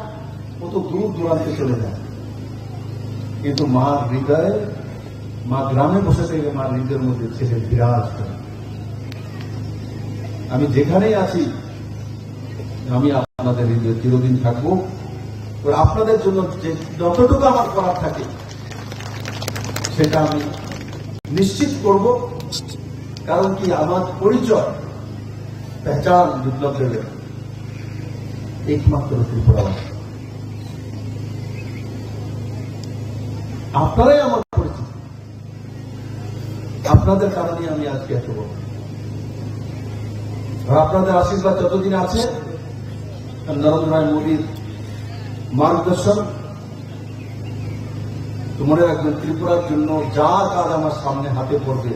কত দূর দূরান্তে চলে যায়, কিন্তু মার হৃদয়ে, মা গ্রামে বসে থেকে মার হৃদয়ের মধ্যে ছেলে বিরাজ করে। আমি যেখানেই আছি, আমি আপনাদের হৃদয়ে চিরদিন থাকবো। আর আপনাদের জন্য যে যতটুকু আমার করার থাকে, সেটা আমি নিশ্চিত করব। কারণ কি, আমার পরিচয়, পেহচান বিপ্লব দেবের একমাত্র ত্রিপুরাবাসী। আপনারাই আমার পরিচিত, আপনাদের কারণে আমি আজকে এত বড়। আর আপনাদের আশীর্বাদ যতদিন আছে, নরেন্দ্র ভাই মোদীর মার্গদর্শন, তো মনে রাখবেন, ত্রিপুরার জন্য যা কাজ আমার সামনে হাতে পড়বে,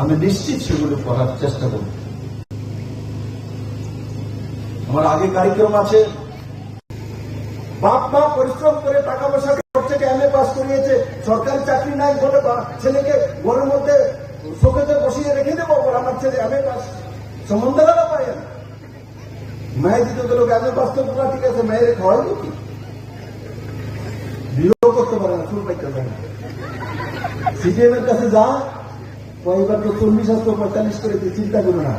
আমি নিশ্চিত সেগুলো করার চেষ্টা করব। আমার আগে কার্যক্রম আছে, বাপ মা পরিশ্রম করে টাকা পয়সা খরচ করে এমএ পাস করিয়েছে, সরকারি চাকরি নাই বলে বা ছেলেকে ঘরের মধ্যে শোকেজে বসিয়ে রেখে দেবো, ওর আমার ছেলে এমএ পাস, সম্বন্ধ লাগা পায় না। মেয়ে দিতে গেলে এমএ পাস তো পুরা ঠিক আছে, মেয়েরে খাওয়াই কি? বিয়েও করতে পারে না, চুল পাইতে পারে না। সিপিএম এর কাছে যা, কয়েকবার তো চল্লিশ আসতো, পঁয়তাল্লিশ করে দিয়ে চিন্তা করো না।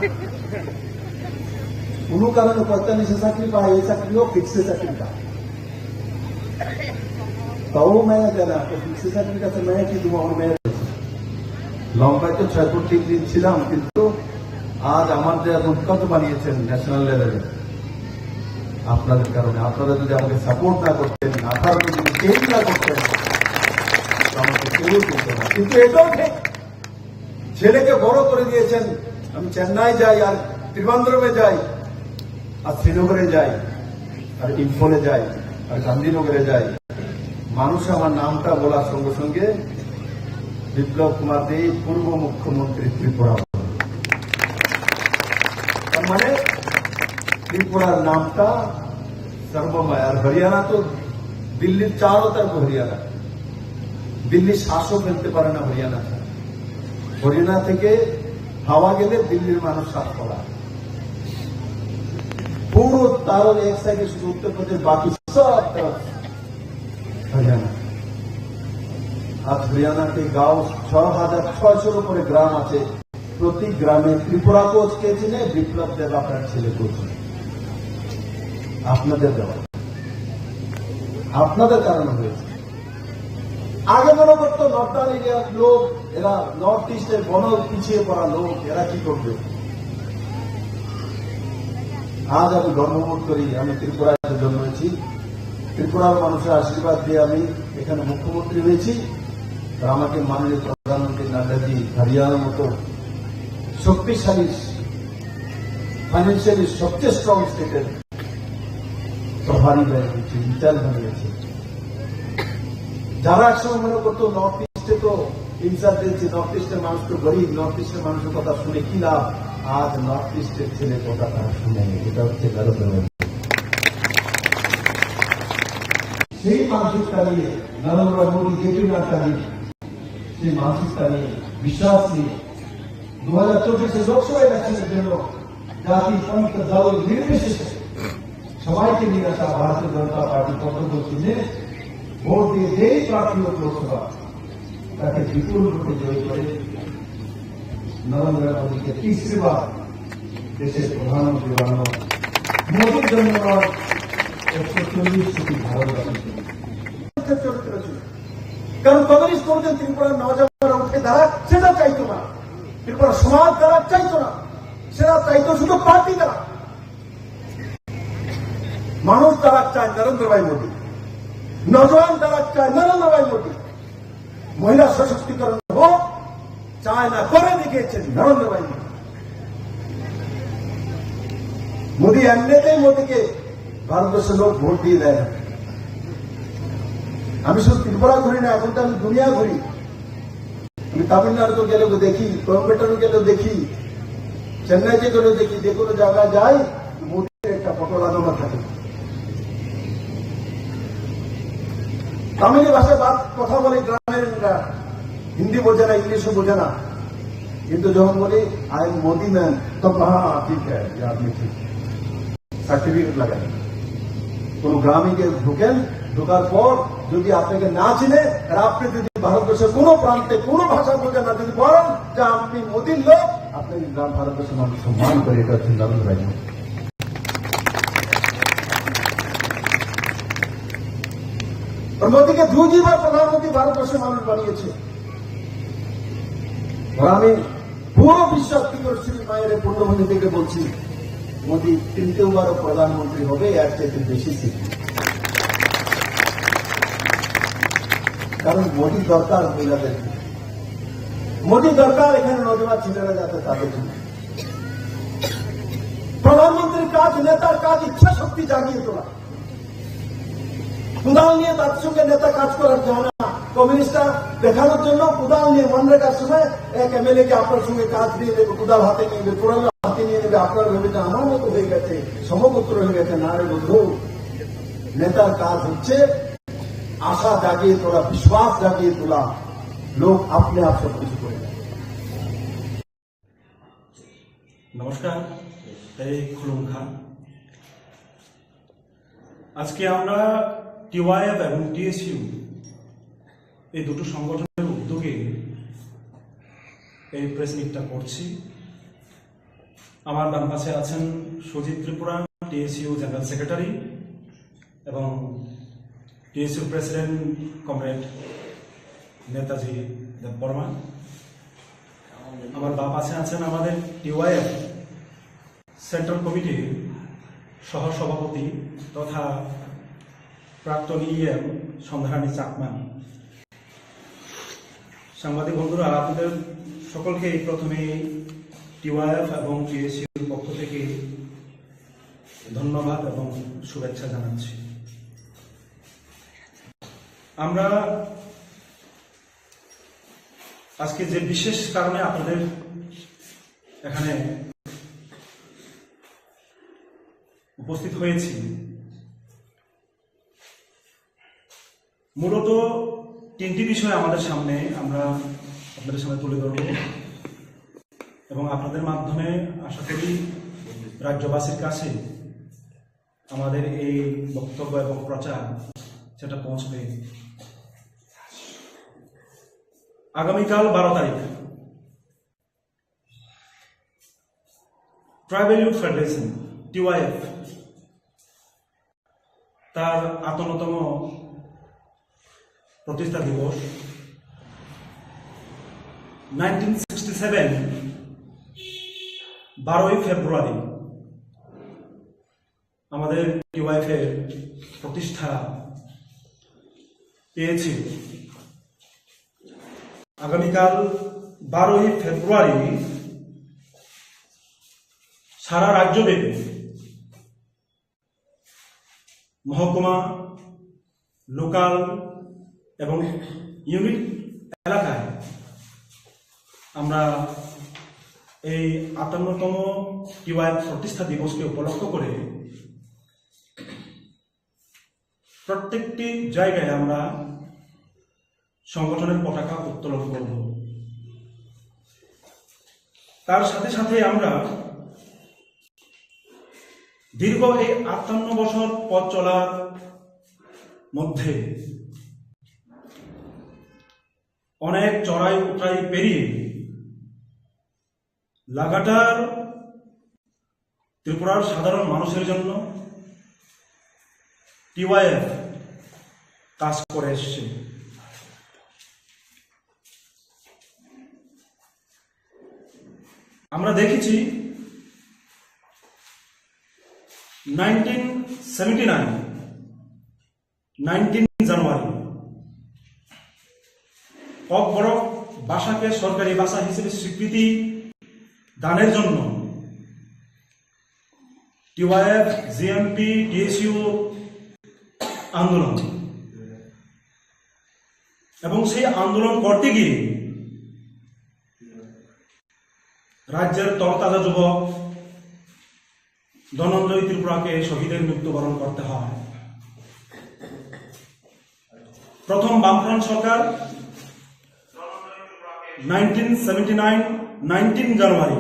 কোনো কারণে পঁয়তাল্লিশে চাকরি পায়, এই চাকরিও ফিক্সে চাকরি পায়। তাও মেয়ে দেয় না, তো ফিক্সে চাকরির কাছে মেয়ে কি দেবো, আমার মেয়ে রয়েছে। লম্বায় তো ছয় ফুট তিন ইঞ্চ ছিলাম, কিন্তু আজ আমার যে এখন কত বানিয়েছেন ন্যাশনাল লেভেলে, আপনাদের কারণে। আপনারা যদি আমাকে সাপোর্ট না করতেন, আঠারো যদি চেঞ্জ না করতেন, তো আমাকে কেউ তুলতো না। কিন্তু এটাও ঠিক, ছেলেকে বড় করে দিয়েছেন। আমি চেন্নাই যাই, আর ত্রিবান্দ্রমে যাই, আর শ্রীনগরে যাই, আর ইম্ফলে যাই, আর গান্ধীনগরে যাই, মানুষ আমার নামটা বলার সঙ্গে সঙ্গে বিপ্লব কুমার দেব, পূর্ব মুখ্যমন্ত্রী ত্রিপুরা। তার মানে ত্রিপুরার নামটা সর্বময়। আর হরিয়ানা তো দিল্লির চারো তরফ হরিয়ানা, দিল্লি শ্বাসও ফেলতে পারে না হরিয়ানা ছাড়া। হরিয়ানা থেকে হাওয়া গেলে দিল্লির মানুষ শ্বাস ফেলায়। পুরো তারর এক সাইডে শুধু উত্তর প্রদেশ, বাকি সব তরফ হরিয়ানা। আজ হরিয়ানা কে গাঁও ছ হাজার ছয়শোর উপরে গ্রাম আছে। প্রতি গ্রামে ত্রিপুরা কোচ কে চিনে? বিপ্লব দেব আপনার ছেলে কোচ। আপনাদের দেওয়া, আপনাদের কারণে হয়েছে। আগে মনে করতো নর্দার্ন এরিয়ার লোক, এরা নর্থ ইস্টের বড় পিছিয়ে পড়া লোক, এরা কি করবে? আজ আমি গর্ববোধ করি, আমি ত্রিপুরায় জন্মেছি, ত্রিপুরার মানুষের আশীর্বাদ দিয়ে আমি এখানে মুখ্যমন্ত্রী হয়েছি। আর আমাকে মাননীয় প্রধানমন্ত্রী নাড্ডাজি হরিয়ানার মতো শক্তিশালী, ফাইন্যান্সিয়ালি সবচেয়ে স্ট্রং স্টেটের প্রভারী বানিয়েছে, ইনচার্জ বানিয়েছে। যারা একসময় মনে করতো নর্থ ইস্টে তো ইনচার্জ দিয়েছে, নর্থ ইস্টের মানুষ তো গরিব, নর্থ ইস্টের মানুষের কথা শুনে কি লাভ? আজ নর্থ ইস্টের ছেলে কথা তারা শুনে, এটা হচ্ছে নরেন্দ্র মোদী। সেই মানসিকতা নিয়ে নরেন্দ্র মোদী, জেপি নাড্ডা নিয়ে, সেই মানসিকতা নিয়ে, বিশ্বাস নিয়ে দু হাজার চব্বিশে লোকসভা ইলেকশনের জন্য জাতি, পন্থ, দল নির্বিশেষে সবাইকে নিয়ে আসা ভারতীয় জনতা পার্টি পক্ষ চিহ্নে ভোট দিয়ে যেই প্রার্থী হোক লোকসভা, তাকে বিপুল ভোটে জয়ী করে নরেন্দ্র মোদীকে তৃতীয়বার দেশের প্রধানমন্ত্রী বানানো, মোদীর জন্য একশো চল্লিশ কোটি ভারতবাসীর জন্য। চরিত্র ছিল। কারণ কমিউনিস্ট কোনোদিন ত্রিপুরার নওজওয়ানরা উঠে দাঁড়াক সেটা চাইতো না, ত্রিপুরা সমাজ দাঁড়াক চাইতো না, সেটা চাইতো শুধু পার্টি দাঁড়াক। মানুষ দাঁড়াক চায় নরেন্দ্র ভাই মোদী, নওজওয়ান দাঁড়াক চায় নরেন্দ্র ভাই মোদী, মহিলা সশক্তিকরণ হোক, চায় না, করে দেখিয়েছেন নরেন্দ্র ভাই মোদী। মোদী এমনিতেই মোদীকে ভারতবর্ষের লোক ভোট দিয়ে দেয় না। আমি শুধু ত্রিপুরা ঘুরি না, এখন তো আমি দুনিয়া ঘুরি। আমি তামিলনাড়ুতে গেলেও দেখি, কোয়েম্বাটোরে গেলেও দেখি, চেন্নাইতে গেলেও দেখি, যে কোনো জায়গায় যাই, মোদীর একটা ফটো লাগানো থাকে। তামিলি ভাষায় বাত কথা বলে গ্রামের, হিন্দি বোঝে না, ইংলিশও বোঝে না, কিন্তু যখন বলি "আই এম মোদি ম্যান", তো "হ্যাঁ, ঠিক আছে, আপনি ঠিক।" সার্টিফিকেট লাগায়। কোনো গ্রামে গিয়ে ঢুকেন, ঢোকার পর যদি আপনাকে না চিনে আর আপনি যদি ভারতবর্ষের কোনো প্রান্তে কোনো ভাষা বোঝেন না, যদি বলেন যে "আপনি মোদির লোক", আপনাকে গ্রাম ভারতবর্ষের মানুষ সম্মান করে। এটা হচ্ছে নরেন্দ্র ভাই মোদি। আর মোদিকে দুইবার প্রধানমন্ত্রী ভারতবর্ষের মানুষ বানিয়েছে। আর আমি পুরো বিশ্বাস কি করে শ্রী মায়ের পূর্ণভূমি থেকে বলছি, মোদি তৃতীয়বারও প্রধানমন্ত্রী হবে, এর চাইতে বেশি সিট। কারণ মোদি দরকার মহিলাদের, মোদি দরকার এখানে নজওয়ান ছেলেরা যাতে তাদের জন্য। প্রধানমন্ত্রীর কাজ, নেতার কাজ ইচ্ছা শক্তি জাগিয়ে তোলা। কোদাল নিয়ে তার সঙ্গে নেতা কাজ করার জানা, কমিউনিস্টরা দেখানোর জন্য কোদাল নিয়ে মনরেগার সময় এক এমএলএ কে আপনার সঙ্গে কাজ দিয়ে দেবে, কোদাল হাতে নিয়ে নেবে, কুড়াল হাতে নিয়ে নেবে, আপনার ভেবেছেন আমার মতো হয়ে গেছে, সমগোত্র হয়ে গেছে। না রে বন্ধু, নেতার কাজ হচ্ছে আশা জাগিয়ে তোলা, বিশ্বাস জাগিয়ে তোলা। লোক আপনি आप सब कुछ করে দেয়। নমস্কার, এই খুলুমখা। আজকে আমরা টিওয়াইএফ এবং টিএসইউ এই দুটো সংগঠনের উদ্যোগে এই প্রেস মিটটা করছি। আমার ডান পাশে আছেন সুজিত ত্রিপুরা, টিএসইউ জেনারেল সেক্রেটারি, এবং টিএসইউ প্রেসিডেন্ট কমরেড নেতাজি দেববর্মা। আমার বাম পাশে আছেন আমাদের টিওয়াইএফ সেন্ট্রাল কমিটির সহ সভাপতি তথা প্রাক্তন ইএম সন্ধ্যারানী চাকমা। সাংবাদিক বন্ধুরা, আপনাদের সকলকে প্রথমে টিওয়াইএফ এবং টিএসইউর পক্ষ থেকে ধন্যবাদ এবং শুভেচ্ছা জানাচ্ছি। আমরা আজকে যে বিশেষ কারণে আপনাদের এখানে উপস্থিত হয়েছি, মূলত তিনটি বিষয় আমাদের সামনে, আমরা আপনাদের সামনে তুলে ধরব এবং আপনাদের মাধ্যমে আশা করি রাজ্যবাসীর কাছে আমাদের এই বক্তব্য এবং প্রচার সেটা পৌঁছবে। আগামীকাল বারো তারিখ ট্রাইবাল ইউথ ফেডারেশন, টিওয়াইএফ, তার আটান্নতম প্রতিষ্ঠা দিবস। নাইনটিন সিক্সটি সেভেন, বারোই ফেব্রুয়ারি আমাদের টিওয়াইএফ এর প্রতিষ্ঠা পেয়েছিল। আগামীকাল বারোই ফেব্রুয়ারি সারা রাজ্যব্যাপী মহকুমা, লোকাল এবং ইউনিট এলাকায় আমরা এই আটান্নতম টিওয়াইএফ প্রতিষ্ঠা দিবসকে উপলক্ষ করে প্রত্যেকটি জায়গায় আমরা সংগঠনের পতাকা উত্তোলন করব। তার সাথে সাথে আমরা দীর্ঘ এই আটান্ন বছর পথ চলার মধ্যে অনেক চড়াই উতরাই পেরিয়ে লাগাতার ত্রিপুরার সাধারণ মানুষের জন্য টিওয়াইএফ কাজ করে এসছে। আমরা দেখেছি নাইনটিন সেভেন্টি নাইন, নাইনটিন জানুয়ারি ককবরক ভাষাকে সরকারি ভাষা হিসেবে স্বীকৃতি দানের জন্য টিওয়াইএফ, জিএমপি, টিএসইউ আন্দোলন, এবং সেই আন্দোলন করতে গিয়ে রাজ্যের তরতাজা যুবক ধনঞ্জয় ত্রিপুরাকে শহীদের মৃত্যুবরণ করতে হয়। প্রথম বামফ্রন্ট সরকার নাইনটিন সেভেন্টি নাইন, নাইনটিন জানুয়ারি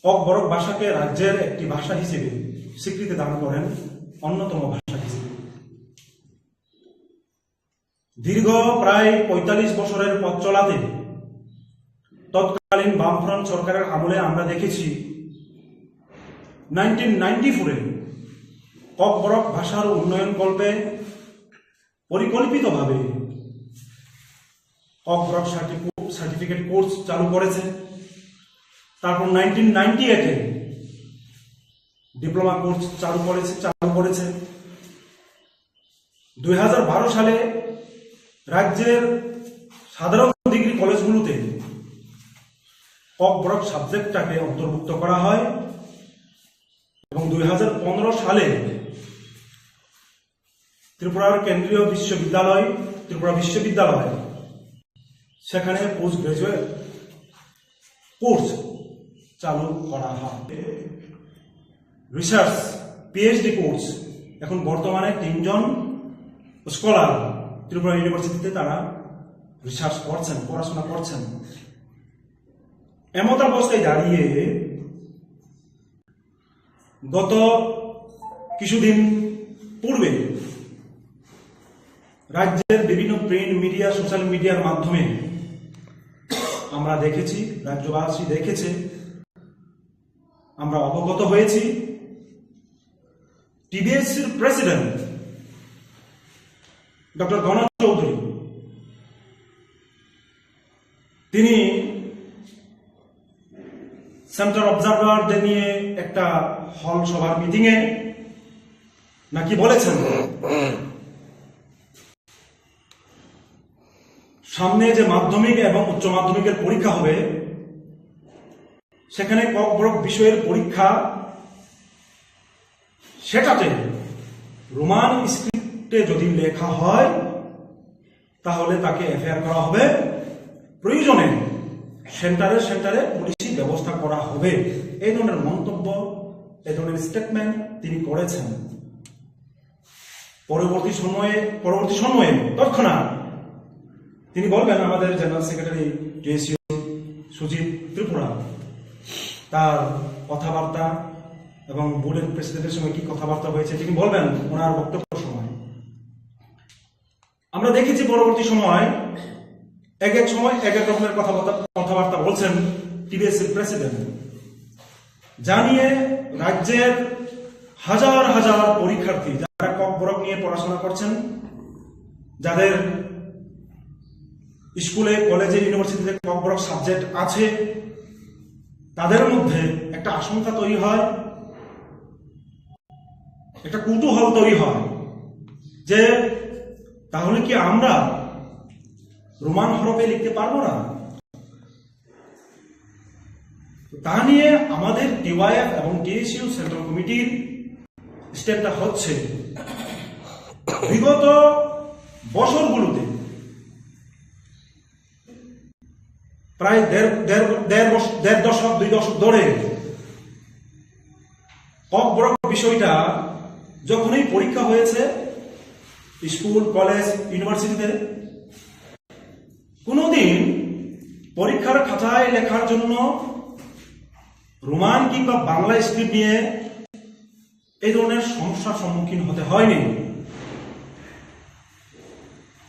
ককবরক ভাষাকে রাজ্যের একটি ভাষা হিসেবে স্বীকৃতি দান করেন, অন্যতম ভাষা হিসেবে। দীর্ঘ প্রায় পঁয়তাল্লিশ বছরের পথ চলাতে তৎকালীন বামফ্রন্ট সরকারের আমলে আমরা দেখেছি নাইনটিন নাইনটি ফোরে ককবরক ভাষার উন্নয়ন কল্পে পরিকল্পিতভাবে ককবরক সার্টিফিকেট কোর্স চালু করেছে। তারপর নাইনটিন নাইনটি এইটে ডিপ্লোমা কোর্স চালু করেছে চালু করেছে দুই হাজার বারো সালে রাজ্যের সাধারণ ডিগ্রি কলেজগুলোতে ককবরক সাবজেক্টটাকে অন্তর্ভুক্ত করা হয় এবং দুই হাজার পনেরো সালে ত্রিপুরার কেন্দ্রীয় বিশ্ববিদ্যালয়, ত্রিপুরা বিশ্ববিদ্যালয়, সেখানে পোস্ট গ্রাজুয়েট কোর্স চালু করা হয়। রিসার্চ, পিএইচডি কোর্স, এখন বর্তমানে তিনজন স্কলার ত্রিপুরা ইউনিভার্সিটিতে তারা রিসার্চ করছেন, পড়াশোনা করছেন। এমত অবস্থায় দাঁড়িয়ে গত কিছুদিন পূর্বে রাজ্যের বিভিন্ন প্রিন্ট মিডিয়া, সোশ্যাল মিডিয়ার মাধ্যমে আমরা দেখেছি, রাজ্যবাসী দেখেছে, আমরা অবগত হয়েছি। টিবিএসসির প্রেসিডেন্ট ডক্টর গণ চৌধুরী, তিনি সেন্ট্রাল অবজারভারদের নিয়ে একটা হল সভার মিটিংয়ে নাকি বলেছেন, সামনে যে মাধ্যমিক এবং উচ্চ মাধ্যমিকের পরীক্ষা হবে, সেখানে ককবরক বিষয়ের পরীক্ষা, সেটাতে রোমান স্ক্রিপ্টে যদি লেখা হয়, তাহলে তাকে এফআইআর করা হবে। প্রয়োজনে সেন্টারে সেন্টারে পুলিশি ব্যবস্থা করা হবে। এই ধরনের মন্তব্য, এই ধরনের স্টেটমেন্ট তিনি করেছেন। পরবর্তী সময়ে, পরবর্তী সময়ে তৎক্ষণাৎ তিনি বলবেন, আমাদের জেনারেল সেক্রেটারি টিএসইউ সুজিত ত্রিপুরা, তার কথাবার্তা এবং বোর্ডের প্রেসিডেন্টের সঙ্গে কি কথাবার্তা হয়েছে তিনি বলবেন ওনার বক্তব্য সময়। আমরা দেখেছি পরবর্তী সময় এক এক সময় এক এক রকমের কথাবার্তা, কথাবার্তা বলছেন টিবিএসসির প্রেসিডেন্ট। জানিয়ে রাজ্যের হাজার হাজার পরীক্ষার্থী যারা ককবরক নিয়ে পড়াশোনা করছেন, যাদের স্কুলে, কলেজে, ইউনিভার্সিটিতে ককবরক সাবজেক্ট আছে, তাদের মধ্যে একটা আশঙ্কা তৈরি হয়, একটা কৌতূহল তৈরি হয় যে তাহলে কি আমরা রোমান হরফে লিখতে পারবো না? তো তা নিয়ে আমাদের টিওয়াইএফ এবং টিএসইউ সেন্ট্রাল কমিটির স্টেপটা হচ্ছে, বিগত বছরগুলোতে প্রায় দেড়, দেড়, দেড় বছর, দেড় দশক, দুই দশক ধরে ককবরক বিষয়টা যখনই পরীক্ষা হয়েছে স্কুল, কলেজ, ইউনিভার্সিটিতে, কোনোদিন পরীক্ষার খাতায় লেখার জন্য রোমান কিংবা বাংলা স্ক্রিপ্ট নিয়ে এই ধরনের সমস্যার সম্মুখীন হতে হয়নি।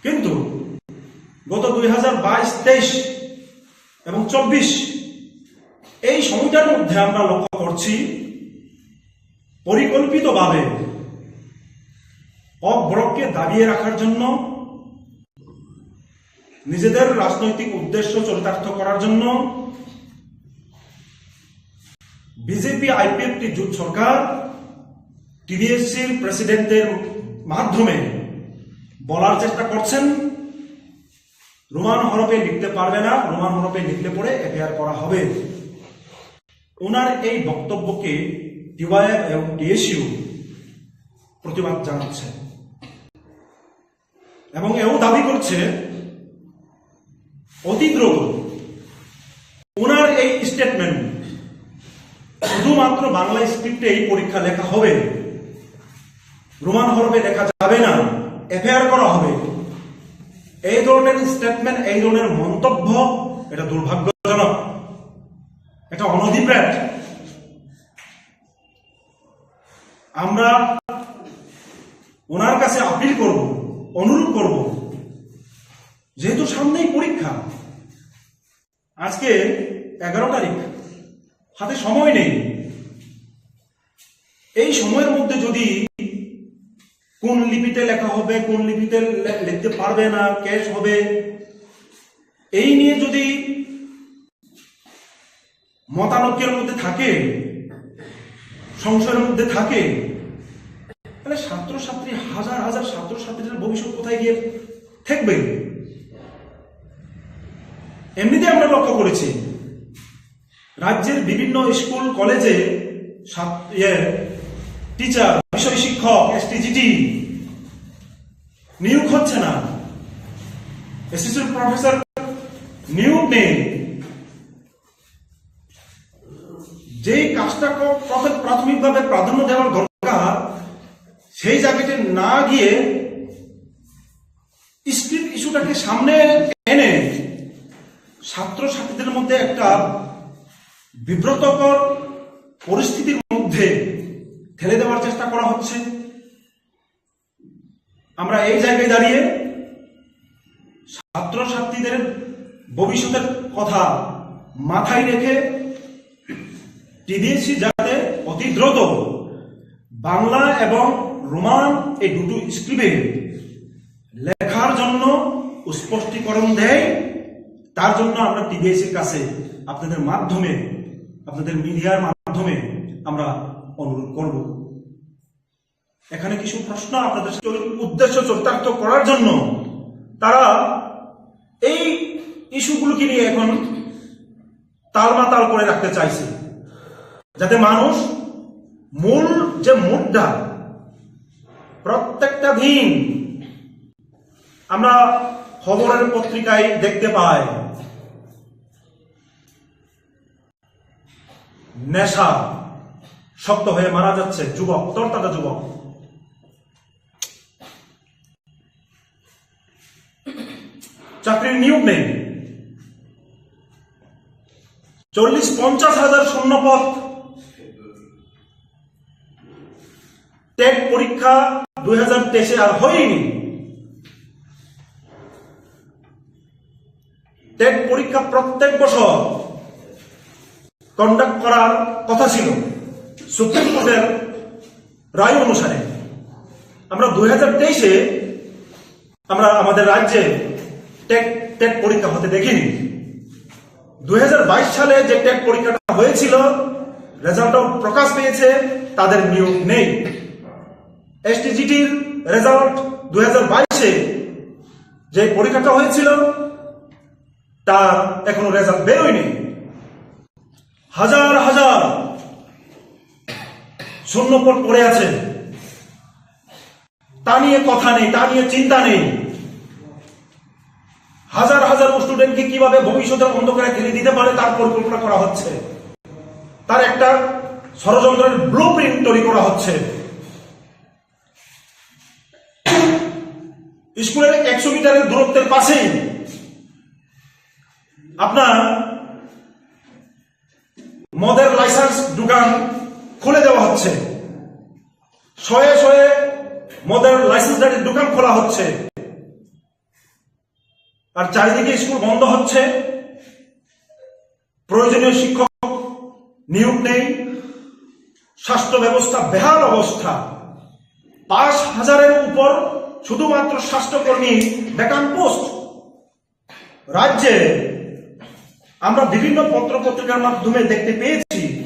কিন্তু গত দুই হাজার বাইশ, তেইশ এবং চব্বিশ, এই সময়টার মধ্যে আমরা লক্ষ্য করছি পরিকল্পিতভাবে ককবরককে দাবিয়ে রাখার জন্য, নিজেদের রাজনৈতিক উদ্দেশ্য চরিতার্থ করার জন্য বিজেপি আইপিএফটি জোট সরকার টিবিএসসির প্রেসিডেন্টদের মাধ্যমে বলার চেষ্টা করছেন, রোমান হরফে লিখতে পারবে না, রোমান হরফে লিখলে পরে এফআইআর করা হবে। ওনার এই বক্তব্যকে টিওয়াইএফ এবং টিএসইউ প্রতিবাদ জানাচ্ছে এবং এও দাবি করছে অতি দ্রুত ওনার এই স্টেটমেন্ট, শুধুমাত্র বাংলা স্ক্রিপ্টে এই পরীক্ষা লেখা হবে, রোমান হরফে লেখা যাবে না, এফআইআর করা হবে, এই ধরনের স্টেটমেন্ট, এই ধরনের মন্তব্য, এটা দুর্ভাগ্যজনক, এটা অনধিপ্রেত। আমরা ওনার কাছে আপিল করব, অনুরোধ করব, যেহেতু সামনেই পরীক্ষা, আজকে এগারো তারিখ, হাতে সময় নেই। এই সময়ের মধ্যে যদি কোন লিপিতে লেখা হবে, কোন লিপিতে লে-, লিখতে পারবে না, ক্যাশ হবে, এই নিয়ে যদি মতানৈক্যের মধ্যে থাকে, সংশয়ের মধ্যে থাকে, তাহলে ছাত্রছাত্রী, হাজার হাজার ছাত্রছাত্রীর ভবিষ্যৎ কোথায় গিয়ে ঠেকবে? এমনিতে আমরা লক্ষ্য করেছি, রাজ্যের বিভিন্ন স্কুল কলেজে ছাত-, ইয়ে, টিচার, বিষয় শিক্ষক, এসটিজিটি, নিয়োগ হচ্ছে না, অ্যাসিস্ট্যান্ট প্রফেসর নিয়োগ নেই। যেই কাজটা ক- প্রথম প্রাথমিকভাবে প্রাধান্য দেওয়ার দরকার, সেই জায়গাতে না গিয়ে স্ক্রিপ্ট ইস্যুটাকে সামনে এনে ছাত্রছাত্রীদের মধ্যে একটা বিব্রতকর পরিস্থিতির মধ্যে ঠেলে দেওয়ার চেষ্টা করা হচ্ছে। আমরা এই জায়গায় দাঁড়িয়ে ছাত্রছাত্রীদের ভবিষ্যতের কথা মাথায় রেখে টিবিএসসি যাতে অতি দ্রুত বাংলা এবং রোমান এই দুটো স্ক্রিপ্টে লেখার জন্য স্পষ্টীকরণ দেয়, তার জন্য আমরা টিবিএসসির কাছে আপনাদের মাধ্যমে, আপনাদের মিডিয়ার মাধ্যমে আমরা অনুরোধ করব। এখানে কিছু প্রশ্ন আপনাদের উদ্দেশ্য চরিতার্থ করার জন্য তারা এই ইস্যুগুলোকে নিয়ে এখন তালমাতাল করে রাখতে চাইছে, যাতে মানুষ মূল যে মুদ্রা, প্রত্যেকটা দিন আমরা খবরের পত্রিকায় দেখতে পাই, নেশা শক্ত হয়ে মারা যাচ্ছে যুবক, তরতাজা যুবক। চাকরির নিয়োগ নেই। চল্লিশ পঞ্চাশ হাজার শূন্য পদ। টেট পরীক্ষা দুই হাজার তেইশে আর হয়নি। টেট পরীক্ষা প্রত্যেক বছর কন্ডাক্ট করার কথা ছিল সুপ্রিম কোর্টের রায় অনুসারে। আমরা দুই হাজার তেইশে আমরা আমাদের রাজ্যে টেট টেট পরীক্ষা হতে দেখিনি। দুই হাজার বাইশ সালে যে টেট পরীক্ষাটা হয়েছিল, রেজাল্টও প্রকাশ পেয়েছে, তাদের নিয়োগ নেই। এসটিজিটির রেজাল্ট দুই হাজার বাইশে যে পরীক্ষাটা হয়েছিল, তার এখনো রেজাল্ট বেরোয়নি। হাজার হাজার শূন্য পদ পড়ে আছে, তা নিয়ে কথা নেই, তা নিয়ে চিন্তা নেই। হাজার হাজার স্টুডেন্টকে কিভাবে ভবিষ্যতের অন্ধকারে ঠেলে দিতে পারে, তার পরিকল্পনা করা হচ্ছে, তার একটা ষড়যন্ত্রের ব্লু প্রিন্ট তৈরি করা হচ্ছে। স্কুলের একশো মিটারের দূরত্বের পাশেই আপনার মদের লাইসেন্স দোকান খুলে দেওয়া হচ্ছে, শয়ে শয়ে মদের লাইসেন্সধারীর দোকান খোলা হচ্ছে, আর চারিদিকে স্কুল বন্ধ হচ্ছে, প্রয়োজনীয় শিক্ষক নিয়োগ নেই, স্বাস্থ্য ব্যবস্থা বেহাল অবস্থা, পাঁচ হাজারের উপর শুধুমাত্র স্বাস্থ্যকর্মী ভ্যাকান্ট পোস্ট। রাজ্যে আমরা বিভিন্ন পত্র পত্রিকার মাধ্যমে দেখতে পেয়েছি,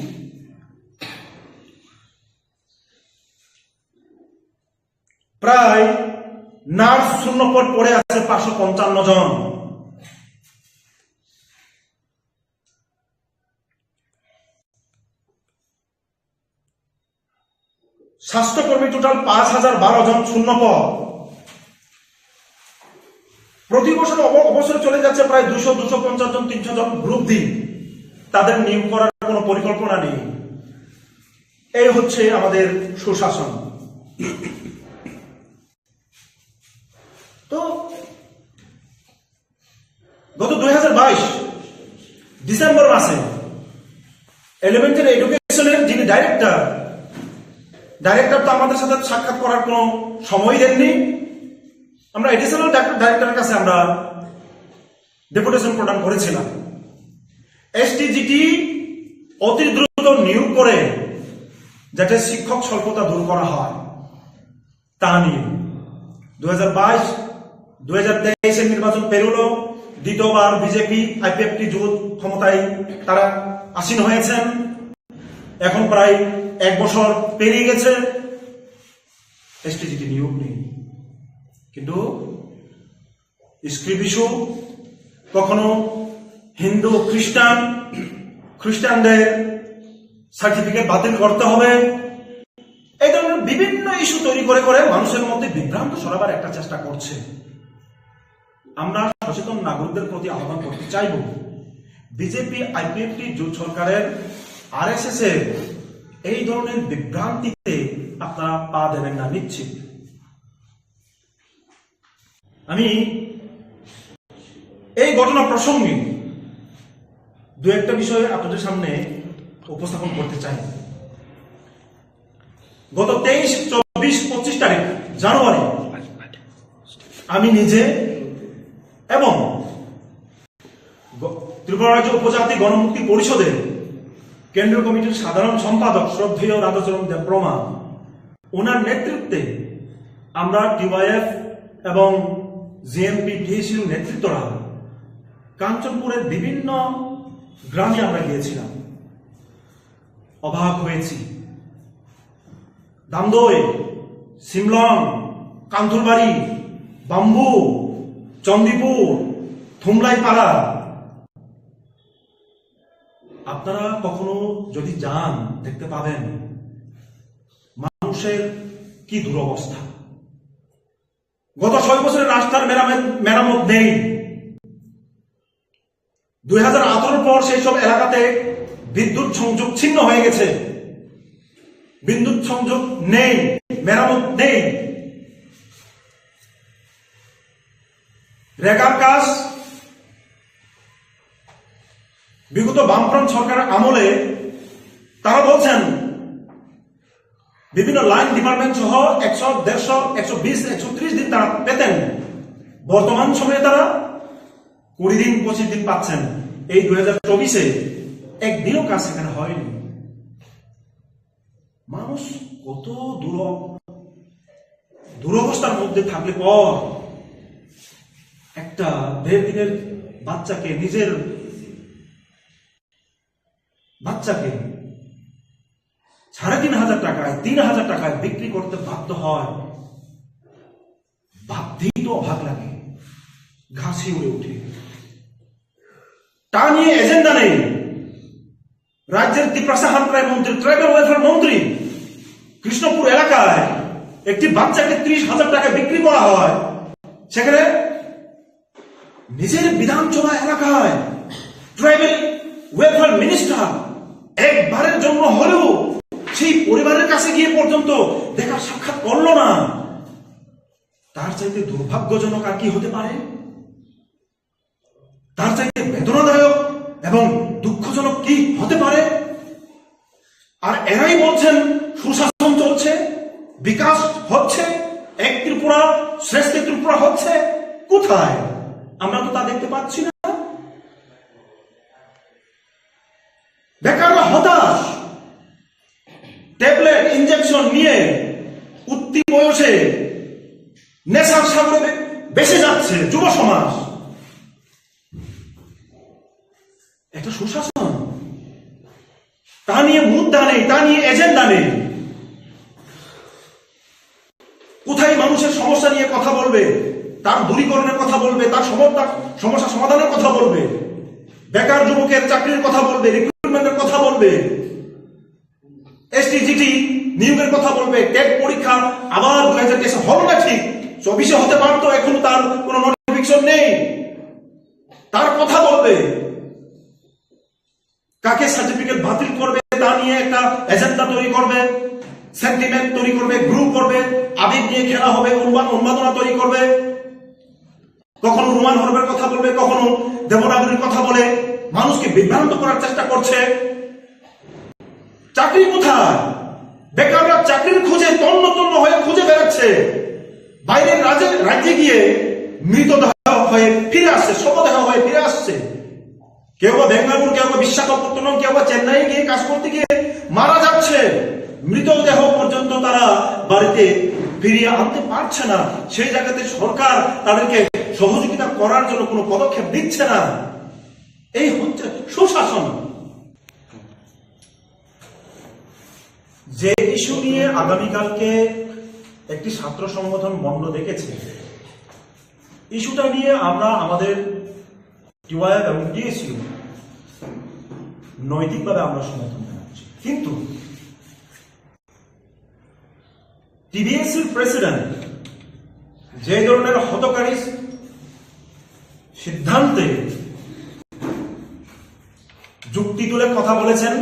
প্রায় নার্স শূন্য পদ পড়ে আছে পাঁচশো পঞ্চান্ন জন। স্বাস্থ্যকর্মী টোটাল পাঁচ হাজার বারো জন শূন্য পদ। প্রতি বছর অব- অবসরে চলে যাচ্ছে প্রায় দুশো, দুশো পঞ্চাশ জন, তিনশো জন গ্রুপ ডি। তাদের নিয়োগ করার কোনো পরিকল্পনা নেই। এই হচ্ছে আমাদের সুশাসন। তো গত দুই হাজার বাইশ ডিসেম্বর মাসে এলিমেন্টারি এডুকেশনের যিনি ডাইরেক্টর, ডাইরেক্টর তো আমাদের সাথে সাক্ষাৎ করার কোনো সময় দেননি। আমরা অ্যাডিশনাল ডাইরেক্টরের কাছে আমরা ডেপুটেশন প্রদান করেছিলাম, এসটিজিটি অতি দ্রুত নিয়োগ করে যাতে শিক্ষক স্বল্পতা দূর করা হয়। তা নিয়ে দুই হাজার বাইশ দুই হাজার তেইশের নির্বাচন পেরোলো, দ্বিতীয়বার বিজেপি আইপিএফটি জোট ক্ষমতায় তারা আসীন হয়েছেন। এখন প্রায় এক বছর পেরিয়ে গেছে, এসটিজিটি নিয়োগ নেই। কিন্তু স্ক্রিপ্ট ইস্যু, কখনো হিন্দু খ্রিস্টান, খ্রিস্টানদের সার্টিফিকেট বাতিল করতে হবে, এই ধরনের বিভিন্ন ইস্যু তৈরি করে করে মানুষের মধ্যে বিভ্রান্ত ছড়াবার একটা চেষ্টা করছে। আমরা সচেতন নাগরিকদের প্রতি আহ্বান করতে চাইব, বিজেপি আইপিএফটি জোট সরকারের, আরএসএস এর এই ধরনের বিভ্রান্তিতে আপনারা পা দেবেন না নিশ্চিত। আমি এই ঘটনা প্রসঙ্গে দু একটা বিষয় আপনাদের সামনে উপস্থাপন করতে চাই। গত তেইশ, চব্বিশ, পঁচিশ তারিখ জানুয়ারি আমি নিজে এবং গ- ত্রিপুরা রাজ্য উপজাতি গণমুক্তি পরিষদের কেন্দ্রীয় কমিটির সাধারণ সম্পাদক শ্রদ্ধেয় রাধাচরণ দেববর্মা, ওনার নেতৃত্বে আমরা টিওয়াইএফ এবং জিএমপি টিএসইউর নেতৃত্বরা কাঞ্চনপুরের বিভিন্ন গ্রামে আমরা গিয়েছিলাম। অবাক হয়েছি। দামদই, সিমলং, কান্থুরবাড়ি, বাম্বু, চন্দিপুর, থুমলাইপাড়া। আপনারা কখনো যদি যান, দেখতে পাবেন মানুষের কি দুরবস্থা। গত ছয় বছরের রাস্তার মেরামত মেরামত নেই। দুই হাজার আঠারোর পর সেই সব এলাকাতে বিদ্যুৎ সংযোগ ছিন্ন হয়ে গেছে। বিদ্যুৎ সংযোগ নেই, মেরামত নেই। রেগার কাজ বিগত বামফ্রন্ট সরকারের আমলে তারা বলছেন বিভিন্ন লাইন ডিপার্টমেন্ট সহ একশো, দেড়শো, একশো বিশ, একশো ত্রিশ দিন তারা পেতেন। বর্তমান সময়ে তারা কুড়ি দিন, পঁচিশ দিন পাচ্ছেন। এই দুই হাজার চব্বিশে একদিনও কাজ সেখানে হয়নি। মানুষ কত দুর- দুরবস্থার মধ্যে থাকলে পর একটা দেড় দিনের বাচ্চাকে, নিজের বাচ্চাকে সাড়ে তিন হাজার টাকায়, তিন হাজার টাকায় বিক্রি করতে বাধ্য হয়। ভাবতেই তো অবাক লাগে, ঘাম শিউরে উঠে। তা নিয়ে এজেন্ডা নেই। রাজ্যের তিপ্রাসা হামক্রাই মন্ত্রী, ট্রাইবাল ওয়েলফেয়ার মন্ত্রী, কৃষ্ণপুর এলাকায় একটি বাচ্চাকে ত্রিশ হাজার টাকা বিক্রি করা হয়, সেখানে নিজের বিধানসভা এলাকায় ট্রাইবাল ওয়েলফেয়ার মিনিস্টার একবারের জন্য হলেও সেই পরিবারের কাছে গিয়ে পর্যন্ত দেখা সাক্ষাৎ করলো না। তার চাইতে দুর্ভাগ্যজনক আর কি হতে পারে? তার চাইতে বেদনাদায়ক এবং দুঃখজনক কি হতে পারে? আর এরাই বলছেন সুশাসন চলছে, বিকাশ হচ্ছে, এক ত্রিপুরা, শ্রেষ্ঠ ত্রিপুরা হচ্ছে। কোথায়? আমরা তো তা দেখতে পাচ্ছি না। বেকাররা হতাশ, ট্যাবলেট ইনজেকশন নিয়ে উঠতি বয়সে নেশার সাগরে ভেসে যাচ্ছে যুব সমাজ। একটা সুশাসন, তা নিয়ে মুদ্রা নেই, তা নিয়ে এজেন্ডা নেই। কোথায় মানুষের সমস্যা নিয়ে কথা বলবে, তার দূরীকরণের কথা বলবে, তার সমস্যা সমস্যা সমাধানের কথা বলবে, বেকার যুবকের চাকরির কথা বলবে, রিক্রুটমেন্টের কথা বলবে, এসটি জিটি নিয়োগের কথা বলবে, টেট পরীক্ষা আবার দুই হাজার তেইশে হলো না ঠিক, চব্বিশে হতে পারতো, এখনো তার কোনো নোটিফিকেশন নেই, তার কথা বলবে। কাকে সার্টিফিকেট বাতিল করবে তা নিয়ে একটা এজেন্ডা তৈরি করবে, সেন্টিমেন্ট তৈরি করবে, গ্রুপ করবে, আবেগ নিয়ে খেলা হবে, উন্মা- উন্মাদনা তৈরি করবে। কখনো রোমান হরফের কথা বলবে, কখনো দেবনাগরীর কথা বলে মানুষকে বিভ্রান্ত করার চেষ্টা করছে। চাকরি কোথায়? বেকাররা চাকরির খোঁজে তন্ন তন্ন হয়ে খুঁজে বেড়াচ্ছে। বাইরের রাজ্যে রাজ্যে গিয়ে মৃতদেহ হয়ে ফিরে আসছে, শবদেহ হয়ে ফিরে আসছে। কেউ বা বেঙ্গালুরু, কেউ বা বিশাখাপত্তনম, কেউ বা চেন্নাই গিয়ে কাজ করতে গিয়ে মারা যাচ্ছে। মৃতদেহ পর্যন্ত তারা বাড়িতে ফিরিয়ে আনতে পারছে না। সেই জায়গাতে সরকার তাদেরকে সহযোগিতা করার জন্য কোনো পদক্ষেপ নিচ্ছে না। এই হচ্ছে সুশাসন। যে ইস্যু নিয়ে আগামীকালকে একটি ছাত্র সংগঠন বন্ধ ডেকেছে, ইস্যুটা নিয়ে আমরা আমাদের টিওয়াইএফ এবং টিএসইউ নৈতিকভাবে আমরা সমর্থন জানাচ্ছি, কিন্তু টিবিএসসির প্রেসিডেন্ট যে ধরনের হঠকারী সিদ্ধান্তে যুক্তি তুলে কথা বলেছেন,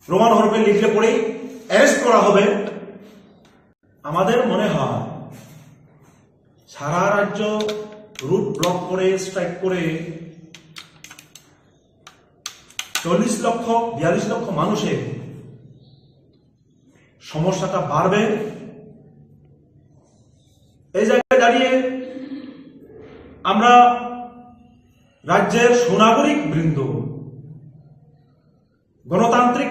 রোমান হরফে লিখলে পরেই অ্যারেস্ট করা হবে। আমাদের মনে হয় সারা রাজ্য রুট ব্লক করে, স্ট্রাইক করে চল্লিশ লক্ষ, বিয়াল্লিশ লক্ষ মানুষের সমস্যাটা বাড়বে। এই জায়গায় দাঁড়িয়ে আমরা রাজ্যের সুনাগরিক বৃন্দ গণতান্ত্রিক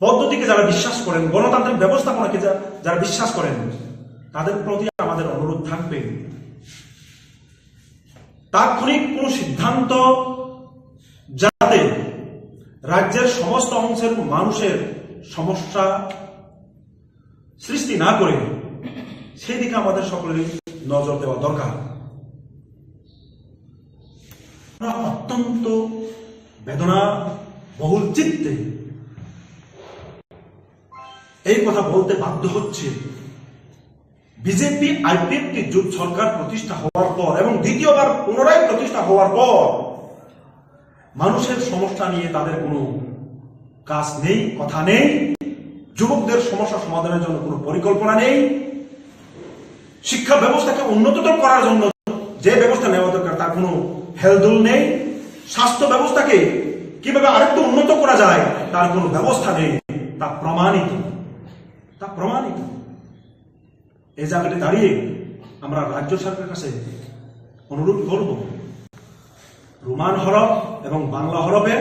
পদ্ধতিকে যারা বিশ্বাস করেন, গণতান্ত্রিক ব্যবস্থাপনাকে যা-, যারা বিশ্বাস করেন, তাদের প্রতি আমাদের অনুরোধ থাকবে, তাৎক্ষণিক কোনো সিদ্ধান্ত যাতে রাজ্যের সমস্ত অংশের মানুষের সমস্যা সৃষ্টি না করে, সেই দিকে আমাদের সকলেরই নজর দেওয়া দরকার। আমরা অত্যন্ত বেদনা বহুল চিত্তে এই কথা বলতে বাধ্য হচ্ছে। বিজেপি আইপিএফটি জোট সরকার প্রতিষ্ঠা হওয়ার পর এবং দ্বিতীয়বার পুনরায় প্রতিষ্ঠা হওয়ার পর মানুষের সমস্যা নিয়ে তাদের কোনো কাজ নেই, কথা নেই, যুবকদের সমস্যা সমাধানের জন্য কোনো পরিকল্পনা নেই, শিক্ষা ব্যবস্থাকে উন্নততর করার জন্য যে ব্যবস্থা নেওয়া দরকার তার কোনো হেলদোল নেই, স্বাস্থ্য ব্যবস্থাকে কিভাবে আরেকটু উন্নত করা যায় তার কোনো ব্যবস্থা নেই। তা প্রমাণিত, তা প্রমাণিত। এই জায়গাটি দাঁড়িয়ে আমরা রাজ্য সরকারের কাছে অনুরোধ করব, রোমান হরফ এবং বাংলা হরফে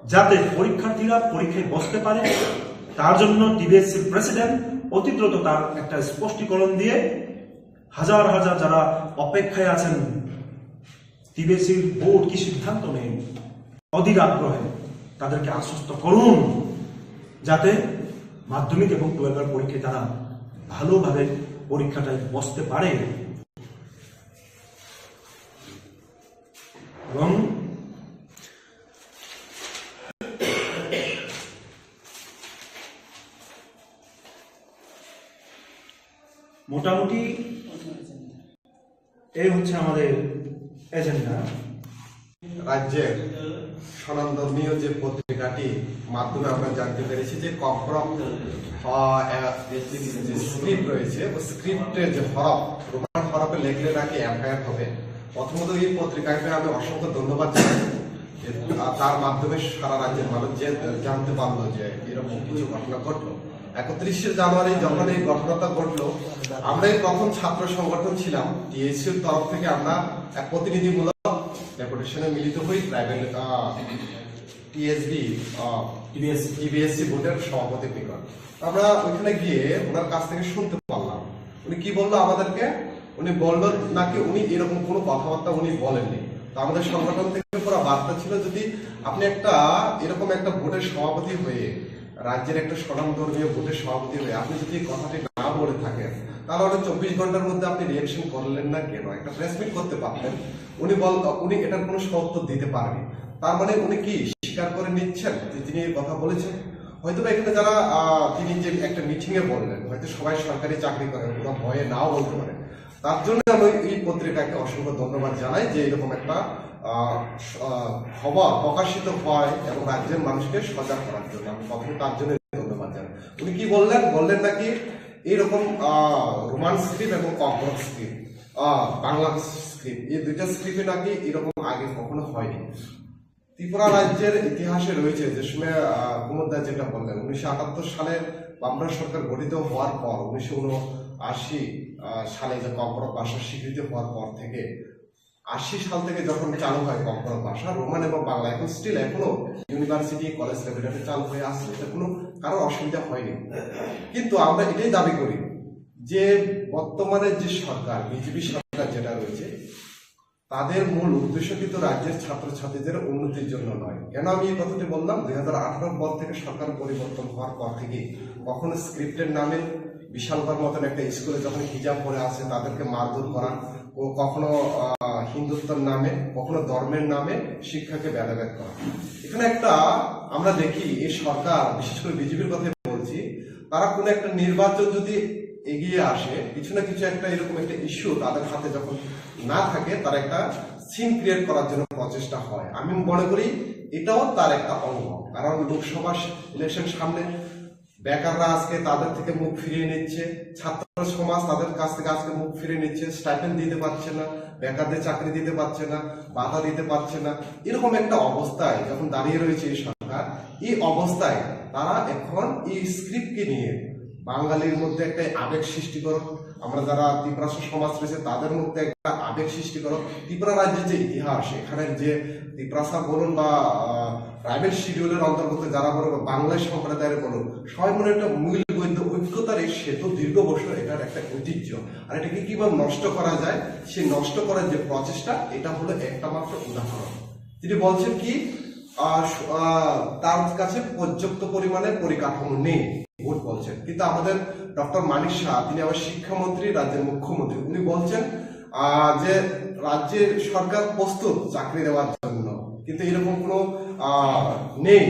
যাতে পরীক্ষার্থীরা পরীক্ষায় বসতে পারে, তার জন্য টিবিএসসির প্রেসিডেন্ট অতি দ্রুত তার একটা স্পষ্টীকরণ দিয়ে হাজার হাজার যারা অপেক্ষায় আছেন টিবিএসসির বোর্ড কি সিদ্ধান্ত নেয়, অধীর আগ্রহে তাদেরকে আশ্বস্ত করুন, যাতে মাধ্যমিক এবং টুয়েলভের পরীক্ষায় তারা ভালোভাবে পরীক্ষাটায় বসতে পারে। এবং মোটামুটি এই হচ্ছে আমাদের এজেন্ডা। রাজ্যের স্বনামধর্মীয় যে পত্রিকাটি মাধ্যমে আমরা জানতে পেরেছি যে ককবরক, আহ, আহ, যে স্ক্রিপ্ট রয়েছে, ওই স্ক্রিপ্টের যে হরফ, রোমান হরফে লেখলে নাকি এফআইআর হবে। প্রথমত এই পত্রিকাকে আমি অসংখ্য ধন্যবাদ জানাই যে, আহ, তার মাধ্যমে সারা রাজ্যের মানুষ যে জানতে পারলো যে এরকম কিছু ঘটনা ঘটলো। একত্রিশে জানুয়ারি যখন এই ঘটনাটা ঘটলো, আমরা এই প্রথম ছাত্র সংগঠন ছিলাম, টিএসসির তরফ থেকে আমরা এক প্রতিনিধিমূলক ডেপুটেশনে মিলিত হই ট্রাইবাল, আহ, টিএসবি, আহ, টিবিএসসি। টিবিএসসি বোর্ডের সভাপতির নিকট। আমরা ওইখানে গিয়ে ওনার কাছ থেকে শুনতে পারলাম, উনি কি বললো আমাদেরকে। উনি বললো নাকি উনি এরকম কোনো কথাবার্তা উনি বলেননি। তো আমাদের সংগঠন থেকে পুরো বার্তা ছিল, যদি আপনি একটা এরকম একটা বোর্ডের সভাপতি হয়ে, রাজ্যের একটা স্বনামধর্মীয় বোর্ডের সভাপতি হয়ে আপনি যদি এই কথাটি না বলে থাকেন, তাহলে ওটা চব্বিশ ঘন্টার মধ্যে আপনি রিয়াকশন করলেন না কেন? একটা প্রেস মিট করতে পারতেন। উনি বল, উনি এটার কোনো সত্য দিতে পারেনি। তার মানে উনি কি স্বীকার করে নিচ্ছেন যে তিনি এই কথা বলেছেন? হয়তো বা এখানে যারা, আহ, তিনি যে একটা মিটিং এ বললেন, হয়তো সবাই সরকারি চাকরি করেন, ওরা ভয়ে নাও বলতে পারে। তার জন্য আমি এই পত্রিকাকে অসংখ্য ধন্যবাদ জানাই যে এরকম একটা, আহ, স-, আহ, খবর প্রকাশিত হয় এবং রাজ্যের মানুষকে সজাগ করার জন্য। আমি প্রথমে তার জন্য ধন্যবাদ জানাই। উনি কি বললেন? বললেন নাকি এইরকম, আহ, রোমান স্ক্রিপ্ট এবং ককবরক স্ক্রিপ্ট, আহ, বাংলা স্ক্রিপ্ট, এই দুইটা স্ক্রিপ্টে নাকি এরকম আগে কখনো হয়নি। ত্রিপুরা রাজ্যের ইতিহাসে রয়েছে যে সময়, আহ, কুমুদ দা যেটা বললেন, উনিশশো আটাত্তর সালে বামফ্রন্ট সরকার গঠিত হওয়ার পর উনিশশো উনআশি, আহ, সালে যে ককবরক ভাষা স্বীকৃতি হওয়ার পর থেকে, আশি সাল থেকে যখন চালু হয় ককবরক ভাষা, রোমান এবং বাংলা এখন স্টিল এখনো ইউনিভার্সিটি, কলেজ লেভেলে চালু হয়ে আসছে, এটা কোনো কারোর অসুবিধা হয়নি। কিন্তু আমরা এটাই দাবি করি যে বর্তমানে যে সরকার, বিজেপি সরকার যেটা রয়েছে, তাদের মূল উদ্দেশ্য কিন্তু রাজ্যের ছাত্রছাত্রীদের উন্নতির জন্য নয়। কেন আমি এই কথাটি বললাম? দুই হাজার আঠারো পর থেকে সরকার পরিবর্তন হওয়ার পর থেকে কখনো স্ক্রিপ্টের নামে বিশালগড় মতন একটা স্কুলে যখন হিজাব পরে আছে তাদেরকে মারধর করা, ও কখনো, আহ, হিন্দুত্বর নামে, কখনো ধর্মের নামে শিক্ষাকে ভেদাভেদ করা। এখানে একটা আমরা দেখি এই সরকার, বিশেষ করে বিজেপির কথাই বলতে তারা কোনো একটা নির্বাচন যদি এগিয়ে আসে, কিছু না কিছু একটা এরকম একটা ইস্যু তাদের হাতে যখন না থাকে, তারা একটা সিন ক্রিয়েট করার জন্য প্রচেষ্টা হয়। আমি মনে করি এটাও তার একটা অঙ্গ, কারণ লোকসভা ইলেকশন সামনে, বেকাররা আজকে তাদের থেকে মুখ ফিরিয়ে নিচ্ছে, ছাত্র সমাজ তাদের কাছ থেকে আজকে মুখ ফিরিয়ে নিচ্ছে, স্টাইপেন্ড দিতে পারছে না, বেকারদের চাকরি দিতে পারছে না, ভাতা দিতে পারছে না। এরকম একটা অবস্থায় যখন দাঁড়িয়ে রয়েছে এই সরকার, এই অবস্থায় তারা এখন এই স্ক্রিপ্টকে নিয়ে বাঙালির মধ্যে একটা আবেগ সৃষ্টি করো, আমরা যারা তিপ্রাসা সমাজ রয়েছে তাদের মধ্যে একটা আবেগ সৃষ্টি করো। ত্রিপুরা রাজ্যের যে ইতিহাস, এখানে যে তিপ্রাসা বলুন বা ট্রাইবাল শিডিউলের অন্তর্গত যারা বলো বা বাংলা সম্প্রদায়ের বলো, সবাই মনে একটা মিল বৈদ্য ঐক্যতার এই সেতু দীর্ঘ বছর এটার একটা ঐতিহ্য। আর এটাকে কিভাবে নষ্ট করা যায়, সেই নষ্ট করার যে প্রচেষ্টা, এটা হলো একটা মাত্র উদাহরণ। তিনি বলছেন কি, আহ, স- আহ, তার কাছে পর্যাপ্ত পরিমাণে পরিকাঠামো নেই, ভোট বলছেন। কিন্তু আমাদের ডক্টর মানিক সাহা, তিনি আবার শিক্ষামন্ত্রী, রাজ্যের মুখ্যমন্ত্রী, উনি বলছেন আহ, যে রাজ্যের সরকার প্রস্তুত চাকরি দেওয়ার জন্য, কিন্তু এরকম কোনো আহ, নেই।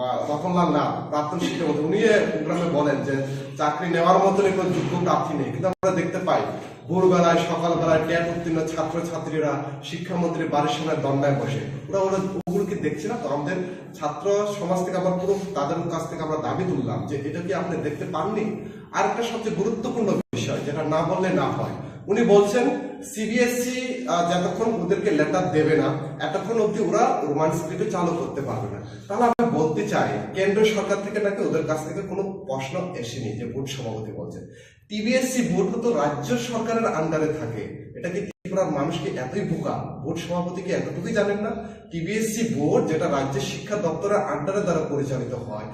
আহ, রতনলাল নাথ, প্রাক্তন শিক্ষামন্ত্রী, উনি এই প্রোগ্রামে বলেন যে চাকরি নেওয়ার মতন কোনো যোগ্য প্রার্থী নেই। কিন্তু আমরা দেখতে পাই, ভোরবেলায়, সকালবেলায় ট্যাট উত্তীর্ণ ছাত্রছাত্রীরা শিক্ষামন্ত্রীর বাড়ির সামনে ধর্নায় বসে। ওরা ওরা ওগুলো কি দেখছে না? তো আমাদের ছাত্র সমাজ থেকে আবার পুরো তাদের কাছ থেকে আমরা দাবি তুললাম যে এটা কি আপনি দেখতে পাননি? আর একটা সবচেয়ে গুরুত্বপূর্ণ বিষয়, যেটা না বললে না হয়, উনি বলছেন সিবিএসই যতক্ষণ ওদেরকে লেটার দেবে না, এতক্ষণ অবধি ওরা রোমান স্ক্রিপ্টে চালু করতে পারবে না। তাহলে আমি বলতে চাই, কেন্দ্র সরকার থেকে নাকি ওদের কাছ থেকে কোনো প্রশ্ন এসেনি, যে বোর্ড সভাপতি বলছেন। টিবিএসসি বোর্ড তো রাজ্য সরকারের আন্ডারে থাকে, এটা কি ত্রিপুরার মানুষ কি এতই বোকা? বোর্ড সভাপতি কি এতটুকুই জানেন না? টিবিএসসি বোর্ড, যেটা রাজ্যের শিক্ষা দপ্তরের আন্ডারে দ্বারা পরিচালিত হয়,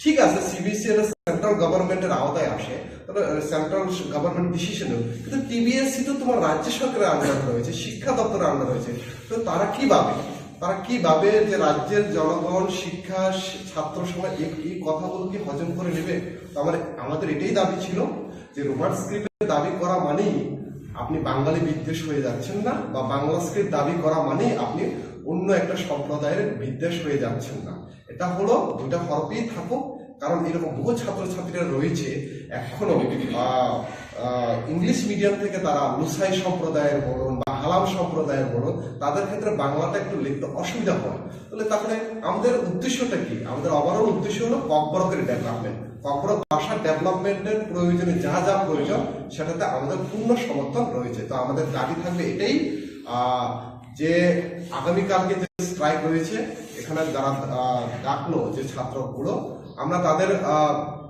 ঠিক আছে, সিবিএসই এটা সেন্ট্রাল গভর্নমেন্টের আওতায় আসে, তবে সেন্ট্রাল গভর্নমেন্ট ডিসিশন, কিন্তু টিবিএসসি তো তোমার রাজ্য সরকারের আন্ডারে রয়েছে, শিক্ষা দপ্তরের আন্ডারে রয়েছে। তো তারা কিভাবে, তারা কিভাবে যে রাজ্যের জনগণ, শিক্ষা, শি- ছাত্র সমাজ এই এই কথাগুলো কি হজম করে নেবে? তো আমার আমাদের এটাই দাবি ছিল যে রোমান স্ক্রিপ্টে দাবি করা মানেই আপনি বাঙালি বিদ্বেষ হয়ে যাচ্ছেন না, বা বাংলা স্ক্রিপ্ট দাবি করা মানেই আপনি অন্য একটা সম্প্রদায়ের বিদ্বেষ হয়ে যাচ্ছেন না। এটা হলো দুইটা হরফেই থাকুক, কারণ এরকম বহু ছাত্রছাত্রীরা রয়েছে এখনো, আহ, আহ, ইংলিশ মিডিয়াম থেকে তারা লুসাই সম্প্রদায়ের বলুন বা হালাম সম্প্রদায়ের বলুন, তাদের ক্ষেত্রে বাংলাটা একটু লিখতে অসুবিধা হয়। তাহলে তাহলে আমাদের উদ্দেশ্যটা কি? আমাদের ওভারঅল উদ্দেশ্য হলো ককবরকের ডেভেলপমেন্ট। ককবরক ভাষার ডেভেলপমেন্টের প্রয়োজনে যা যা প্রয়োজন, সেটাতে আমাদের পূর্ণ সমর্থন রয়েছে। তো আমাদের দাবি থাকবে এটাই, আহ, যে আগামীকালকে যে স্ট্রাইক রয়েছে, এখানে যারা, আহ, ডাকলো যে ছাত্রগুলো, আমরা তাদের, আহ,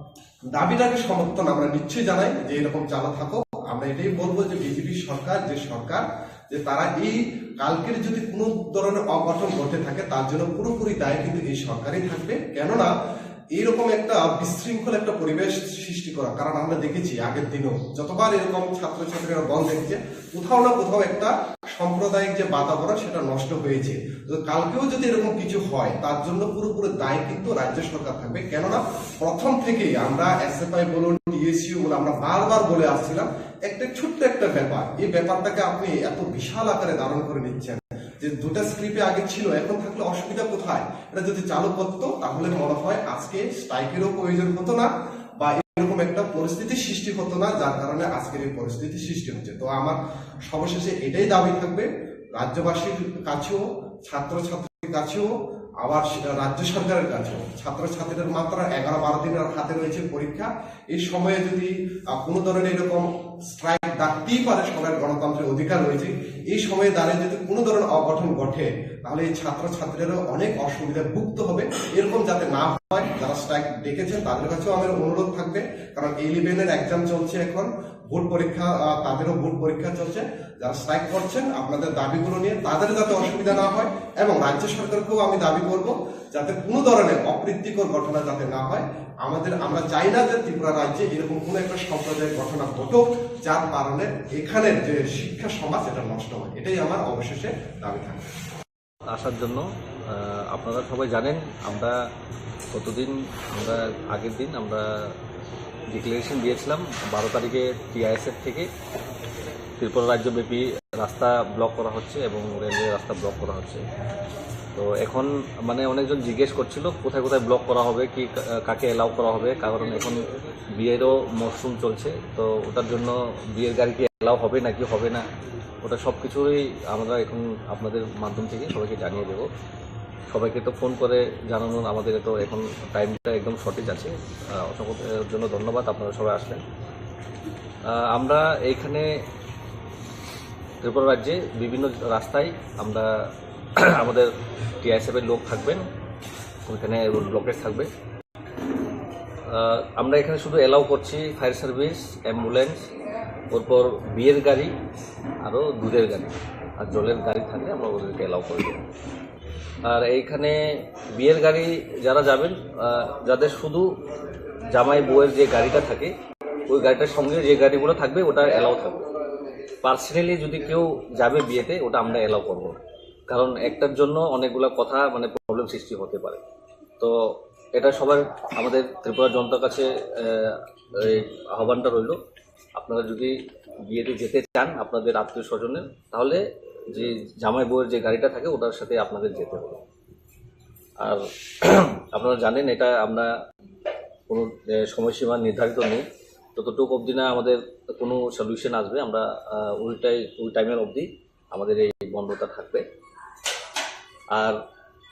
দাবিটাকে সমর্থন আমরা নিশ্চয়ই জানাই যে এরকম চালা থাকো। আমরা এটাই বলবো যে বিজেপি সরকার, যে সরকার, যে তারা এই কালকের যদি কোনো ধরনের অঘটন ঘটে থাকে, তার জন্য পুরোপুরি দায়ী কিন্তু এই সরকারই থাকবে। কেননা এইরকম একটা বিশৃঙ্খল একটা পরিবেশ সৃষ্টি করা, কারণ আমরা দেখেছি আগের দিনও যতবার এরকম ছাত্রছাত্রীরা বন্ধ দেখেছে, কোথাও না কোথাও একটা সাম্প্রদায়িক যে বাতাবরণ, সেটা নষ্ট হয়েছে। তো কালকেও যদি এরকম কিছু হয়, তার জন্য পুরোপুরি দায়ী কিন্তু রাজ্য সরকার থাকবে। কেননা প্রথম থেকেই আমরা এসএফআই বলুন, টিএসইউ বলুন, আমরা বারবার বলে আসছিলাম, একটা ছোট্ট একটা ব্যাপার, এই ব্যাপারটাকে আপনি এত বিশাল আকারে ধারণ করে নিচ্ছেন যে দুটা স্ক্রিপ্টে আগে ছিল, এখন থাকলে অসুবিধা কোথায়? এটা যদি চালু করতো, তাহলে মনে হয় আজকে স্ট্রাইকেরও প্রয়োজন হতো না, বা এরকম একটা পরিস্থিতি সৃষ্টি হতো না, যার কারণে আজকের এই পরিস্থিতি সৃষ্টি হচ্ছে। তো আমার সর্বশেষে এটাই দাবি থাকবে, রাজ্যবাসীর কাছেও, ছাত্রছাত্রীর কাছেও, আবার সে-, রাজ্য সরকারের কাছেও। ছাত্রছাত্রীদের মাত্র এগারো বারো দিন আর হাতে রয়েছে পরীক্ষা। এই সময়ে যদি, আহ, কোনো ধরনের এরকম স্ট্রাইক ডাকতেই পারে, সবার গণতান্ত্রিক অধিকার রয়েছে, এই সময়ে দাঁড়িয়ে যদি কোনো ধরনের অঘটন ঘটে, তাহলে এই ছাত্রছাত্রীরাও অনেক অসুবিধায় ভুগতে হবে। এরকম যাতে না হয়, যারা স্ট্রাইক ডেকেছেন তাদের কাছেও আমার অনুরোধ থাকবে, কারণ ইলেভেনের এক্সাম চলছে এখন, বোর্ড পরীক্ষা, আহ, তাদেরও বোর্ড পরীক্ষা চলছে। যারা স্ট্রাইক করছেন আপনাদের দাবিগুলো নিয়ে, তাদের যাতে অসুবিধা না হয়, এবং রাজ্য সরকারকেও আমি দাবি করব যাতে কোনো ধরনের অপ্রীতিকর ঘটনা যাতে না হয়। আমাদের, আমরা চাই না যে ত্রিপুরা রাজ্যে এরকম কোনো একটা সাম্প্রদায়িক ঘটনা ঘটুক, যার কারণে এখানের যে শিক্ষা সমাজ, এটা নষ্ট হয়। এটাই আমার অবশেষে দাবি থাকবে। আসার জন্য, আহ, আপনারা সবাই জানেন, আমরা গতদিন, আমরা আগের দিন আমরা ডিক্লারেশন দিয়েছিলাম বারো তারিখে টিআইএসএফ থেকে ত্রিপুরা রাজ্যব্যাপী রাস্তা ব্লক করা হচ্ছে এবং রেলওয়ে রাস্তা ব্লক করা হচ্ছে। তো এখন মানে অনেকজন জিজ্ঞেস করছিল কোথায় কোথায় ব্লক করা হবে, কি কা-, কাকে অ্যালাউ করা হবে, কারণ এখন বিয়েরও মরশুম চলছে। তো ওটার জন্য বিয়ের গাড়ি কি অ্যালাউ হবে নাকি হবে না, ওটা সব কিছুই আমরা এখন আপনাদের মাধ্যম থেকে সবাইকে জানিয়ে দেবো। সবাইকে তো ফোন করে জানানোর আমাদের তো এখন টাইমটা একদম শর্টেজ আছে। আহ, অসংখ্য জন্য ধন্যবাদ, আপনারা সবাই আসলেন। আহ, আমরা এইখানে ত্রিপুরা রাজ্যে বিভিন্ন রাস্তায় আমরা আমাদের টিআইএসএফ এর লোক থাকবেন, ওইখানে রোড ব্লকেজ থাকবে। আহ, আমরা এখানে শুধু অ্যালাউ করছি ফায়ার সার্ভিস, অ্যাম্বুলেন্স, ওরপর বিয়ের গাড়ি, আরও দুধের গাড়ি, আর জলের গাড়ি থাকলে আমরা ওদেরকে অ্যালাউ করে দেবো। আর এইখানে বিয়ের গাড়ি যারা যাবেন, আহ, যাদের শুধু জামাই বউয়ের যে গাড়িটা থাকে, ওই গাড়িটার সঙ্গে যে গাড়িগুলো থাকবে ওটা অ্যালাউ থাকবে। পার্সোনালি যদি কেউ যাবে বিয়েতে, ওটা আমরা অ্যালাউ করবো না, কারণ একটার জন্য অনেকগুলা কথা মানে প্রবলেম সৃষ্টি হতে পারে। তো এটা সবার আমাদের ত্রিপুরা জনতার কাছে, আহ, এই আহ্বানটা রইল, আপনারা যদি বিয়েতে যেতে চান আপনাদের আত্মীয় স্বজনের, তাহলে যে জামাই বউয়ের যে গাড়িটা থাকে ওটার সাথে আপনাদের যেতে হবে। আর আপনারা জানেন এটা আমরা কোনো, আহ, সময়সীমা নির্ধারিত নেই, যতটুকু অবধি না আমাদের কোনো সলিউশন আসবে আমরা, আহ, ওইটাই ওই টাইমের অবধি আমাদের এই বন্ধটা থাকবে। আর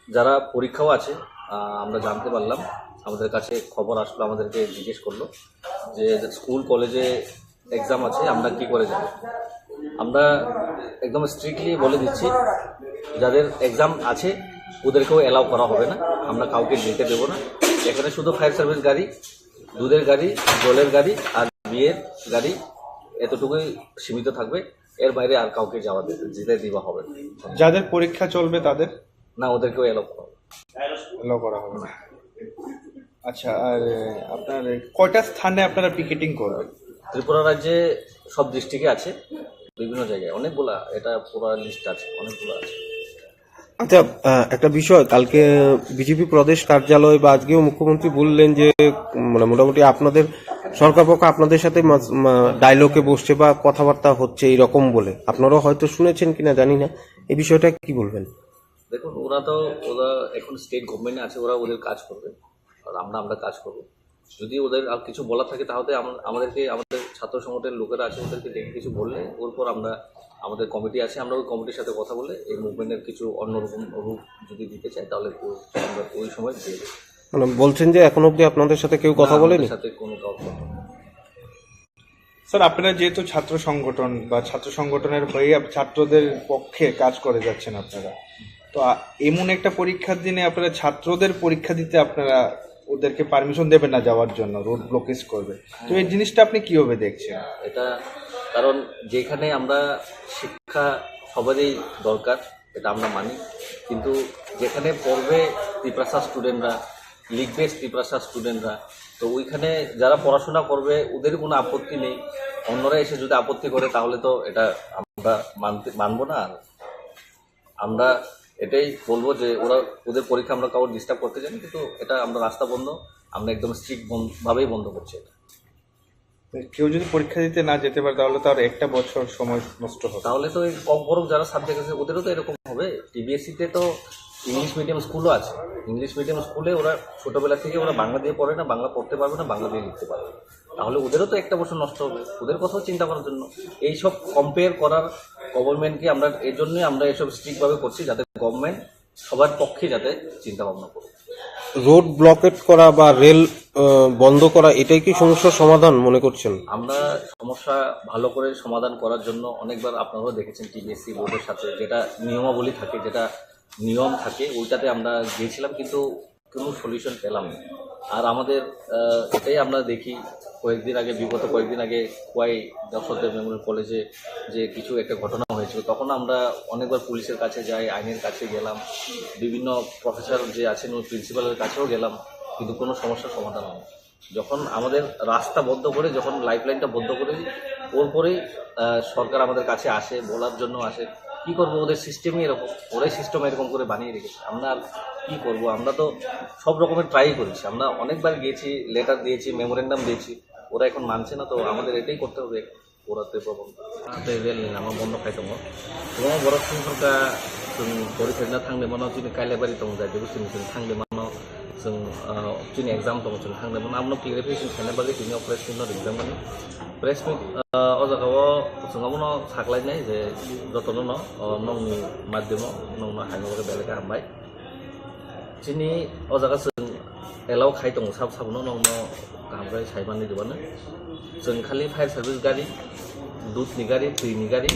যারা পরীক্ষাও আছে, আহ, আমরা জানতে পারলাম, আমাদের কাছে খবর আসলো, আমাদেরকে জিজ্ঞেস করলো যে স্কুল কলেজে এক্সাম আছে, আমরা কি করে যাব। আমরা একদম স্ট্রিক্টলি বলে দিচ্ছি, যাদের এক্সাম আছে ওদেরকেও অ্যালাউ করা হবে না, আমরা কাউকে যেতে দেবো না। এখানে শুধু ফায়ার সার্ভিস গাড়ি, দুধের গাড়ি, জলের গাড়ি আর বিয়ের গাড়ি, এতটুকুই সীমিত থাকবে। এর বাইরে আর কাউকে যাওয়া দিতে, যেতে দেওয়া হবে না। যাদের পরীক্ষা চলবে তাদের? না, ওদেরকেও অ্যালাউ করা হবে। অ্যালাউ করা হবে না। আচ্ছা, আর, আহ, আপনার কয়টা স্থানে আপনারা পিকেটিং করবেন? ত্রিপুরা রাজ্যে সব ডিস্ট্রিক্টে আছে, বিভিন্ন জায়গায় অনেকগুলা, এটা পুরো লিস্ট আছে, অনেকগুলো আছে। আচ্ছা, আহ, একটা বিষয়, কালকে বিজেপি প্রদেশ কার্যালয় বা আজকেও মুখ্যমন্ত্রী বললেন যে, উম, মানে, মোটামুটি আপনাদের সরকার পক্ষ আপনাদের সাথে মাঝ-, মা-, ডায়লগে বসছে বা কথাবার্তা হচ্ছে এইরকম বলে। আপনারাও হয়তো শুনেছেন কিনা জানি না, এই বিষয়টা কি বলবেন? দেখুন, ওরা তো, ওরা এখন স্টেট গভর্নমেন্টে আছে, ওরা ওদের কাজ করবে, আর আমরা, আমরা কাজ করব। যদি ওদের আর কিছু বলা থাকে, তাহলে আম-, আমাদেরকে, আমাদের ছাত্র সংগঠনের লোকেরা আছে, ওদেরকে ডেকে কিছু বললে, ওর পর আমরা, আমাদের কমিটি আছে, আমরা ওই কমিটির সাথে কথা বলে এই মুভমেন্টের কিছু অন্যরকম রূপ যদি দিতে চাই, তাহলে ও-, আমরা ওই সময় দিয়ে দেবো। মানে, বলছেন যে এখনো অবধি আপনাদের সাথে কেউ কথা না, আমাদের বলেনি? সাথে কোনো কারোর কথা হয়নি। স্যার, আপনারা যেহেতু ছাত্র সংগঠন বা ছাত্র সংগঠনের হয়ে আপ-, ছাত্রদের পক্ষে কাজ করে যাচ্ছেন আপনারা, তো, আ, এমন একটা পরীক্ষার দিনে আপনারা ছাত্রদের পরীক্ষা দিতে আপনারা ওদেরকে পারমিশন দেবেন না যাওয়ার জন্য, রোড ব্লকেজ করবে, তো এই জিনিসটা আপনি কিভাবে দেখছেন? এটা কারণ যেখানে আমরা শিক্ষা সবারই দরকার, এটা আমরা মানি, কিন্তু যেখানে পড়বে তিপ্রাসা স্টুডেন্টরা, লিখবে তিপ্রাসা স্টুডেন্টরা, তো ওইখানে যারা পড়াশোনা করবে ওদের কোনো আপত্তি নেই। অন্যরা এসে যদি আপত্তি করে তাহলে তো এটা আমরা মানতে, মানবো না। আর আমরা এটাই বলবো যে ওরা, ওদের পরীক্ষা আমরা কাউকে ডিস্টার্ব করতে চাই না, কিন্তু এটা আমরা রাস্তা বন্ধ, আমরা একদম স্ট্রিক্ট ভাবেই বন্ধ করছি এটা। কেউ যদি পরীক্ষা দিতে না যেতে পারে, তাহলে তো আর একটা বছর সময় নষ্ট হবে। তাহলে তো এই কম বড় যারা সাবজেক্ট আছে, ওদেরও তো এরকম হবে। টিবিএসসি তে তো ইংলিশ মিডিয়াম স্কুলও আছে। ইংলিশ মিডিয়াম স্কুলে ওরা ছোটবেলা থেকে ওরা বাংলা দিয়ে পড়ে না, বাংলা পড়তে পারবে না, বাংলা দিয়ে লিখতে পারবে না। তাহলে ওদেরও তো একটা বছর নষ্ট হবে। ওদের কথাও চিন্তা করার জন্য এইসব কম্পেয়ার করার গভর্নমেন্টকে আমরা, এর জন্যই আমরা এসব স্ট্রিক্ট ভাবে করছি, যাতে গভর্নমেন্ট সবার পক্ষে যাতে চিন্তা ভাবনা করুক। রোড ব্লকেট করা বা রেল, আহ, বন্ধ করা, এটাই কি সমস্যার সমাধান মনে করছেন? আমরা সমস্যা ভালো করে সমাধান করার জন্য অনেকবার আপনারাও দেখেছেন টিবিএসসি বোর্ডের সাথে যেটা নিয়মাবলী থাকে, যেটা নিয়ম থাকে, ওইটাতে আমরা গিয়েছিলাম, কিন্তু কোনো সলিউশন পেলাম না। আর আমাদের, আহ, এটাই আমরা দেখি, কয়েকদিন আগে, বিগত কয়েকদিন আগে খোয়াই দর্শকদের মেমোরিয়াল কলেজে যে কিছু একটা ঘটনা হয়েছিল, তখন আমরা অনেকবার পুলিশের কাছে যাই, আইনের কাছে গেলাম, বিভিন্ন প্রফেসর যে আছেন ওই প্রিন্সিপালের কাছেও গেলাম, কিন্তু কোনো সমস্যার সমাধান হয়নি। যখন আমাদের রাস্তা বন্ধ করে, যখন লাইফলাইনটা বন্ধ করে, ওর পরেই, আহ, সরকার আমাদের কাছে আসে, বলার জন্য আসে। কি করবো, ওদের সিস্টেমই এরকম, ওরাই সিস্টেম এরকম করে বানিয়ে রেখেছে। আমরা আর কি করবো? আমরা তো সব রকমের ট্রাই করেছি, আমরা অনেকবার গিয়েছি, লেটার দিয়েছি, মেমোরেন্ডাম দিয়েছি, ওরা এখন মানছে না। তো আমাদের এটাই করতে হবে, ওরা তো প্রবন্ধ হাতে রেল নিলাম বন্ধ খাইতাম। তোমার বড় সংখ্যা chwng pori phaina thangwi mano, chini Kailabari tongo, jati bwswk chwng thangwi mano, chwng, ah, chini exam tongo, chwng thangwi mano, abono clarification khaina bagwi tini o press meet no rijak mani. Press meet, ah, o jaga o chwng abono saklainai je jotono no, oh, nokni madhyamo nokno haino bagwi belai khe hambai. Chini o jaga chwng allow khai tongo sab sabono, nokno kaham khe sai manwi rwmano. Chwng khali fire service gari, dudni gari, twi ni gari,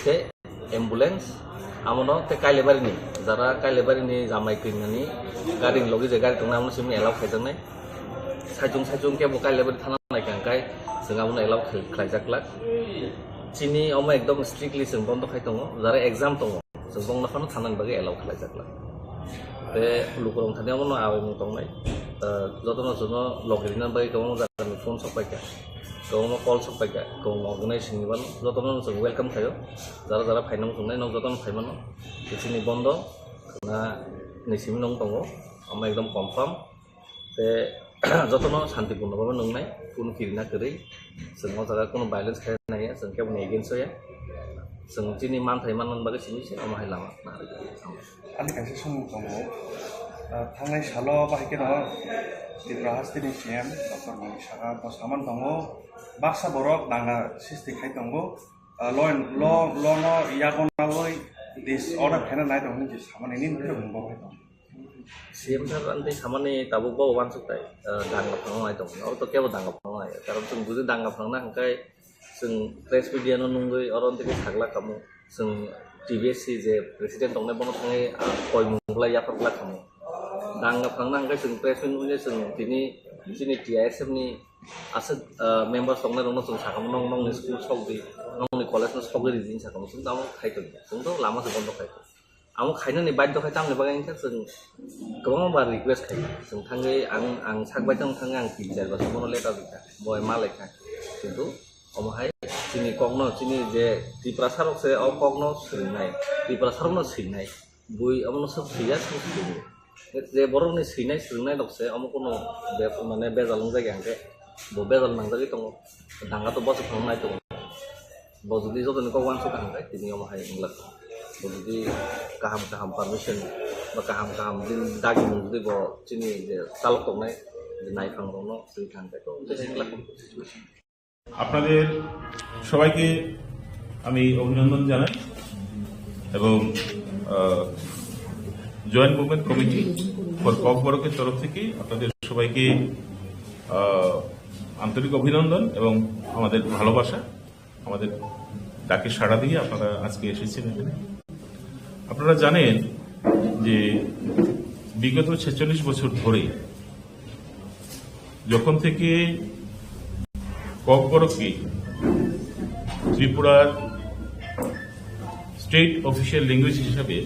tei ambulance, amono tei Kailabari ni, jara Kailabari ni jamai twi nani gari ni logi je gari tongnai, amono simi allow khaijaknai. Saichung saichung kebo Kailabari thana nai kha hwnkhe chwng abono allow khai-, khlaijak glak. Chini omo ekdom strictly chwng bondo khai tongo, jara exam tongo. Chwng bongno phano thanani bagwi allow khlaijak glak. Tei lukurok thani abono awaimung tongnai. Ah, jotono chwngno logi rina bagwi kwbangma jagani phone sok paikha, kwbangma call sok paikha, kwbangma organization ni mano, jotono chwng welcome khaio. Jara jara phaina muchungnai nok jotono phai mano. Chini bondo na ni simi nong tongo, omo ekdom confirm. Tei jotono santipurno bhabe nungnai, kunu kirina kwrwi, chwng o jaga kunu violence khaina naiya, chwng keboni against o ya. Chwng chini manthai manna bagwi simi se omo hai lama narwkha. Ani kaisa swngmung tongo, ah, thangnai salo bahai kheno Tripura hasteni C M Doctor Manik Saha bo saman tongo, baksa borok danga sisti khai tongo, ah, lo, lo, lo no yago nawi disorder khaina nai tongo hinwi samani nini phirok bo hai tongo. C M sir ani tei samani tabuk bo uansuk tai, eh, danga phangna nai tongo. Oro to kebo danga phangna nai. Karon chwng bujui danga phangna hwnkhe chwng press media no nungwi oro tei sakla kamo. Chwng T B S C je president tongnai bono thangwi, ah, koimung bwlai yaphar bwlai kamo. Danga phangna hwnkhe chwng press media nungwi chwng tini chini T I S F ni aswk, ah, members tongnai rokno chwng sakamo, "Nong nongni school sok di, nongni college no sogwi ridi," hinwi sakamo. Chwng tamo khai tongo. Chwng to lama se bondo khai tongo. Amo khainani baidhyo khai tamni bagwi wngkha chwng kwbangma bar request khai. Chwng thangwi ang, ang sak baithang thangwi ang tin char bosor bono letter rwkha. Bo hai ma laikha. Kintu omo hai chini kokno, chini je Tiprasa rok se o kokno swrwngnai, Tiprasa rokno swinai. Bui omono swk swiya, swk swrwngo. Je borokni swinai, swrwngnai rok se omo kuno be-, mane bejal wngjak ya hwnkhe bo bejal nangjagwi tongo. Danga to bosok phano nai tongo. Bo jodi jotoni kok uansuk kha hwnkhe tini omo hai wngla. Bo jodi kaham kaham permission ba kaham kaham din dagi mung jodi bo chini je chalok tongnai je naiphang rokno swi kha hwnkhe to tei wngla. আপনাদের সবাইকে আমি অভিনন্দন জানাই এবং, আহ, joint movement committee for ককবরকের তরফ থেকে আপনাদের সবাইকে, আহ, আন্তরিক অভিনন্দন এবং আমাদের ভালোবাসা। আমাদের ডাকে সাড়া দিয়ে আপনারা আজকে এসেছেন এখানে। আপনারা জানেন যে বিগত ছেচল্লিশ বছর ধরে যখন থেকে ককবরককে ত্রিপুরার স্টেট অফিসিয়াল ল্যাঙ্গুয়েজ হিসাবে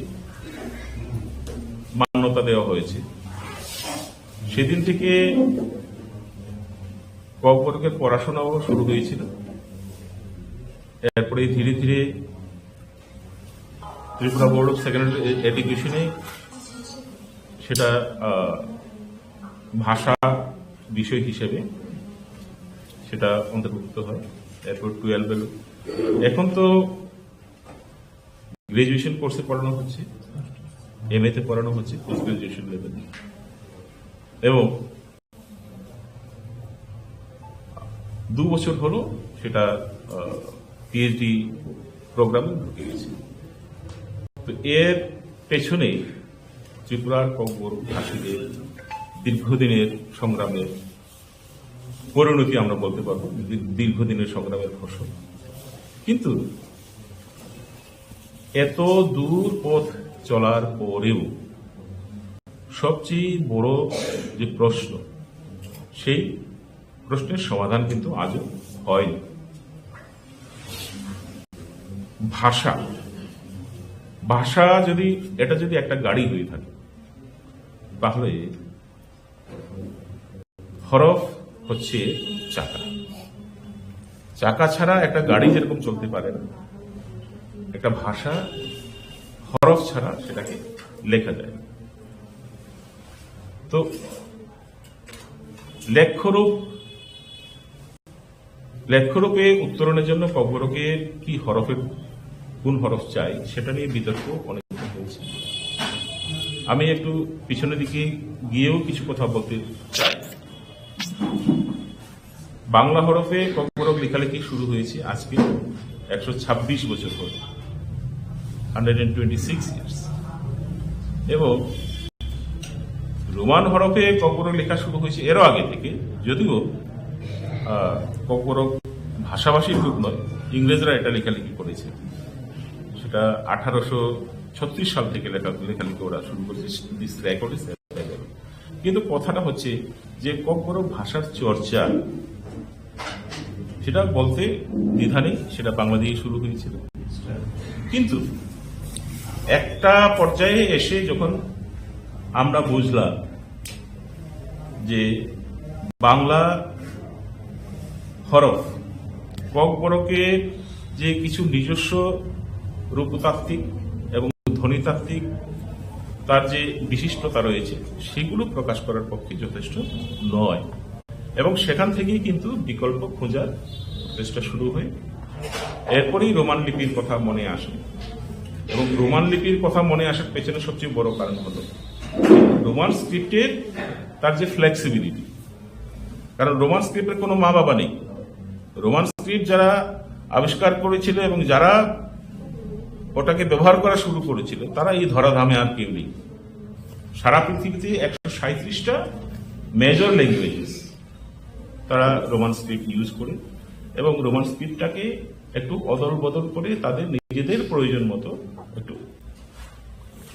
মান্যতা দেওয়া হয়েছে, সেদিন থেকে ককবরকের পড়াশোনাও শুরু হয়েছিল। এরপরে ধীরে ধীরে ত্রিপুরা বোর্ড অফ সেকেন্ডারি এডুকেশনে সেটা, আহ, ভাষা বিষয় হিসেবে সেটা অন্তর্ভুক্ত হয়। এরপর টুয়েলভে, এখন তো গ্র্যাজুয়েশন কোর্সে পড়ানো হচ্ছে, এমএ তে পড়ানো হচ্ছে, পোস্ট গ্র্যাজুয়েশন লেভেলে। এবং দু বছর হলো সেটা, আহ, পিএইচডি প্রোগ্রামে ঢুকে গেছে। তো এর পেছনে ত্রিপুরার ককবরক ভাষীদের দীর্ঘদিনের সংগ্রামের পরিণতি আমরা বলতে পারবো, দী-, দীর্ঘদিনের সংগ্রামের ফসল। কিন্তু এত দূর পথ চলার পরেও সবচেয়ে বড় যে প্রশ্ন, সেই প্রশ্নের সমাধান কিন্তু আজও হয়নি। ভাষা, ভাষা যদি, এটা যদি একটা গাড়ি হয়ে থাকে, তাহলে হরফ হচ্ছে চাকা। চাকা ছাড়া একটা গাড়ি যেরকম চলতে পারে না, একটা ভাষা হরফ ছাড়া সেটাকে লেখা যায় না। তো লেখ্যরূপ, লেখ্যরূপে উত্তরণের জন্য ককবরকে কি হরফের, কোন হরফ চাই, সেটা নিয়ে বিতর্ক অনেক হয়েছে। আমি একটু পিছনের দিকে গিয়েও কিছু কথা বলতে চাই। বাংলা হরফে ককবরক লেখালেখি শুরু হয়েছে আজকে একশো ছাব্বিশ বছর পরে, hundred and twenty six years. এবং রোমান হরফে ককবরক লেখা শুরু হয়েছে এরও আগে থেকে, যদিও আহ, ককবরক ভাষাভাষী গ্রুপ নয়, ইংরেজরা এটা লেখালেখি করেছে। সেটা আঠারোশো ছত্রিশ সাল থেকে লেখা লেখালেখি ওরা শুরু করেছে। This record is available. কিন্তু কথাটা হচ্ছে যে ককবরক ভাষার চর্চা, সেটা বলতে দ্বিধা নেই, সেটা বাংলা দিয়ে শুরু হয়েছিল। কিন্তু একটা পর্যায়ে এসে যখন আমরা বুঝলাম যে বাংলা হরফ ককবরকের যে কিছু নিজস্ব রূপতাত্ত্বিক এবং ধ্বনিতাত্ত্বিক তার যে বিশিষ্টতা রয়েছে, সেগুলো প্রকাশ করার পক্ষে যথেষ্ট নয়। এবং সেখান থেকেই কিন্তু বিকল্প খোঁজার চেষ্টা শুরু হয়। এরপরেই রোমান লিপির কথা মনে আসে। এবং রোমান লিপির কথা মনে আসার পেছনে সবচেয়ে বড় কারণ হলো রোমান স্ক্রিপ্টের তার যে ফ্লেক্সিবিলিটি, কারণ রোমান স্ক্রিপ্টের কোনো মা বাবা নেই। রোমান স্ক্রিপ্ট যারা আবিষ্কার করেছিল এবং যারা ওটাকে ব্যবহার করা শুরু করেছিল, তারা এই ধরাধামে আর কেউ নেই। সারা পৃথিবীতে একশো সাঁইত্রিশটা মেজর ল্যাঙ্গুয়েজেস তারা রোমান স্ক্রিপ্ট ইউজ করে এবং রোমান স্ক্রিপ্টটাকে একটু অদল বদল করে তাদের নিজেদের প্রয়োজন মতো একটু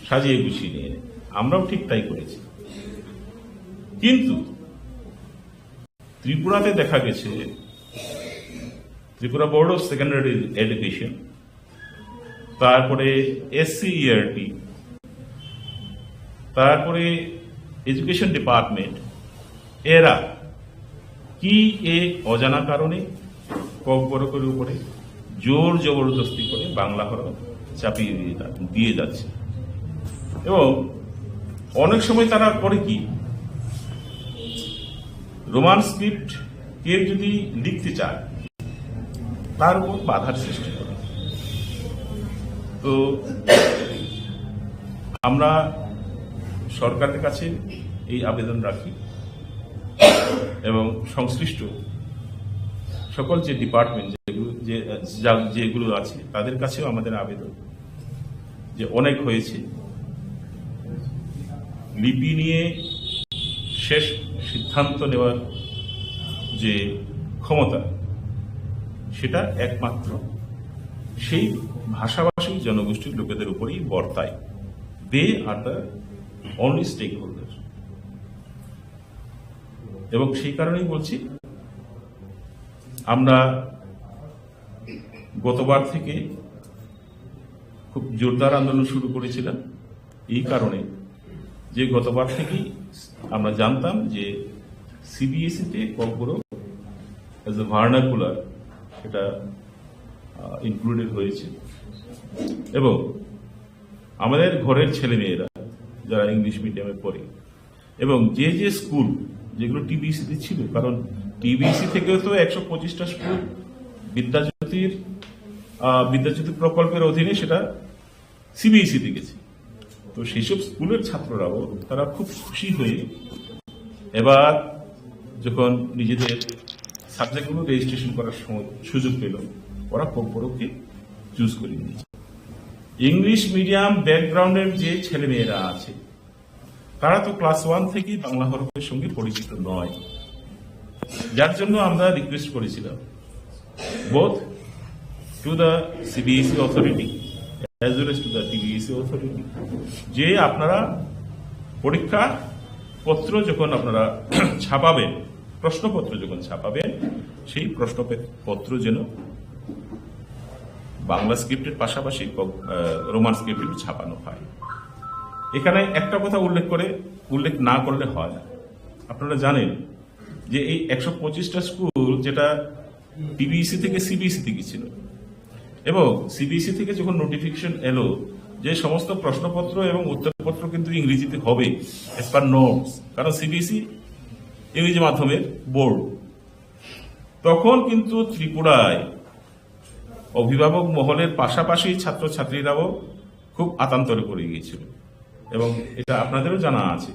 সাজিয়ে গুছিয়ে নিয়ে নেয়। আমরাও ঠিক তাই করেছি। কিন্তু ত্রিপুরাতে দেখা গেছে, Tripura board of secondary education, তারপরে এসসিইআরটি, তারপরে এডুকেশন ডিপার্টমেন্ট, এরা কি এক অজানা কারণে ককবরকের উপরে জোর জবরদস্তি করে বাংলা হরফ চাপিয়ে দিয়ে যা-, দিয়ে যাচ্ছে। এবং অনেক সময় তারা করে কি, রোমান স্ক্রিপ্ট কেউ যদি লিখতে চায়, তার উপর বাধার সৃষ্টি করে। তো আমরা সরকারের কাছে এই আবেদন রাখি এবং সংশ্লিষ্ট সকল যে ডিপার্টমেন্ট যেগুলো, যে, যা-, যেগুলো আছে, তাদের কাছেও আমাদের আবেদন যে অনেক হয়েছে। লিপি নিয়ে শেষ সিদ্ধান্ত নেওয়ার যে ক্ষমতা, সেটা একমাত্র সেই ভাষাভাষী জনগোষ্ঠীর লোকেদের উপরেই বর্তায়। They are the only stakeholder. এবং সেই কারণেই বলছি, আমরা গতবার থেকে খুব জোরদার আন্দোলন শুরু করেছিলাম এই কারণে যে গতবার থেকেই আমরা জানতাম যে সিবিএসই তে ককবরক অ্যাজ এ ভার্নাকুলার এটা ইনক্লুডেড হয়েছে। এবং আমাদের ঘরের ছেলেমেয়েরা যারা ইংলিশ মিডিয়ামে পড়ে এবং যে যে স্কুল যেগুলো টিবিসি তে ছিল, কারণ টিবিসি থেকেও তো একশো পঁচিশটা স্কুল বিদ্যাজ্যোতির আহ, বিদ্যাজ্যোতি প্রকল্পের অধীনে সেটা সিবিএসই তে গেছে। তো সেই সব স্কুলের ছাত্ররাও তারা খুব খুশি হয়ে এবার যখন নিজেদের সাবজেক্টগুলো রেজিস্ট্রেশন করার সময় সুযোগ পেল, ওরা ককবরককে চুজ করে নিয়েছে। ইংলিশ মিডিয়াম ব্যাকগ্রাউন্ডের যে ছেলেমেয়েরা আছে, তারা তো ক্লাস ওয়ান থেকেই বাংলা হরফের সঙ্গে পরিচিত নয়, যার জন্য আমরা রিকোয়েস্ট করেছিলাম both to the CBSE authority as well as to the টিবিএসই অথরিটি যে আপনারা পরীক্ষা পত্র যখন আপনারা ছাপাবেন, প্রশ্নপত্র যখন ছাপাবেন, সেই প্রশ্নপত্র যেন বাংলা স্ক্রিপ্টের পাশাপাশি ক-, আহ, রোমান স্ক্রিপ্টে ছাপানো হয়। এখানে একটা কথা উল্লেখ করে, উল্লেখ না করলে হয় না। আপনারা জানেন যে এই একশো পঁচিশটা স্কুল যেটা টিবিসি থেকে সিবিএসই তে গেছিল, এবং সিবিএসই থেকে যখন নোটিফিকেশন এলো যে সমস্ত প্রশ্নপত্র এবং উত্তরপত্র কিন্তু ইংরেজিতে হবে as per norms, কারণ সিবিএসই ইংরেজি মাধ্যমের বোর্ড, তখন কিন্তু ত্রিপুরায় অভিভাবক মহলের পাশাপাশি ছাত্রছাত্রীরাও খুব আতান্তরে পড়ে গিয়েছিল। এবং এটা আপনাদেরও জানা আছে।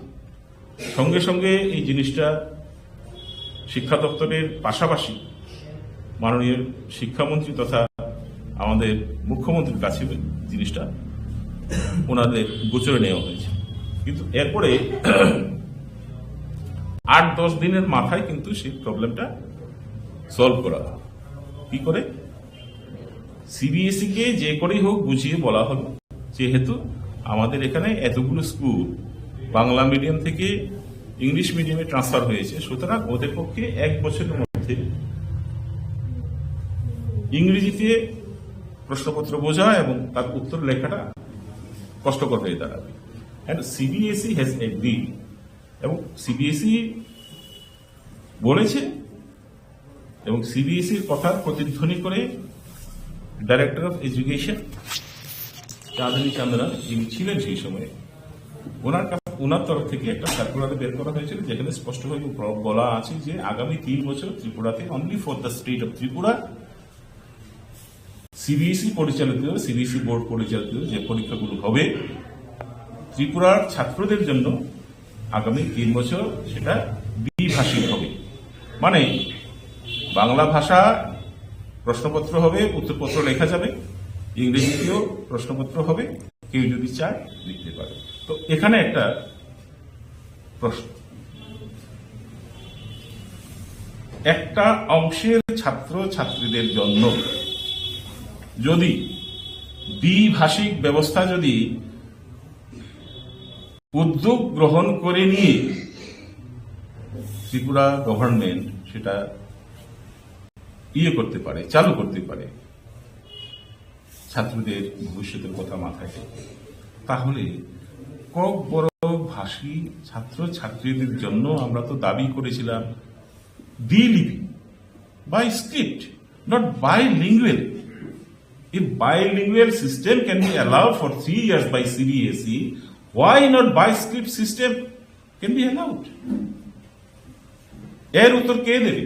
সঙ্গে সঙ্গে এই জিনিসটা শিক্ষা দপ্তরের পাশাপাশি মাননীয় শিক্ষামন্ত্রী তথা আমাদের মুখ্যমন্ত্রীর কাছে জিনিসটা ওনাদের গোচরে নেওয়া হয়েছে। কিন্তু এরপরে আট দশ দিনের মাথায় কিন্তু সেই প্রবলেমটা সলভ করা হয়। কি করে? সিবিএসই কে যে করেই হোক বুঝিয়ে বলা হলো, যেহেতু আমাদের এখানে এতগুলো স্কুল বাংলা মিডিয়াম থেকে ইংলিশ মিডিয়ামে ট্রান্সফার হয়েছে, সুতরাং ওদের পক্ষে এক বছরের মধ্যে ইংরেজিতে প্রশ্নপত্র বোঝা এবং তার উত্তর লেখাটা কষ্টকর হয়ে দাঁড়াবে। And সিবিএসই হ্যাজ এগ্রিড, এবং সিবিএসই বলেছে, এবং সিবিএসইর কথার প্রতিধ্বনি করে ডাইরেক্টর অফ এডুকেশন চাঁদনী চান্দনা, যিনি ছিলেন সেই সময়ে, ওনার কাছ, ওনার তরফ থেকে একটা সার্কুলার বের করা হয়েছিল, যেখানে স্পষ্টভাবে প্র-, বলা আছে যে আগামী তিন বছর ত্রিপুরাতে, only for the state of Tripura, CBSE পরিচালিত, সিবিএসই বোর্ড পরিচালিত যে পরীক্ষাগুলো হবে, ত্রিপুরার ছাত্রদের জন্য আগামী তিন বছর সেটা দ্বিভাষিক হবে। মানে, বাংলা ভাষা প্রশ্নপত্র হবে, উত্তরপত্র লেখা যাবে, ইংরেজিতেও প্রশ্নপত্র হবে, কেউ যদি চায় লিখতে পারে। তো এখানে একটা প্রশ্ন, একটা অংশের ছাত্র ছাত্রীদের জন্য যদি দ্বিভাষিক ব্যবস্থা যদি উদ্যোগ গ্রহণ করে নিয়ে ত্রিপুরা গভর্নমেন্ট সেটা ইয়ে করতে পারে, চালু করতে পারে, ছাত্রদের ভবিষ্যতের কথা মাথায় রেখে, তাহলে ককবরক ভাষী ছাত্র ছাত্রীদের জন্য আমরা তো দাবি করেছিলাম দ্বিলিপি, by script, not bilingual. If bilingual system can be allowed for three years by CBSE, why not bi-script system can be allowed? এর উত্তর কে দেবে?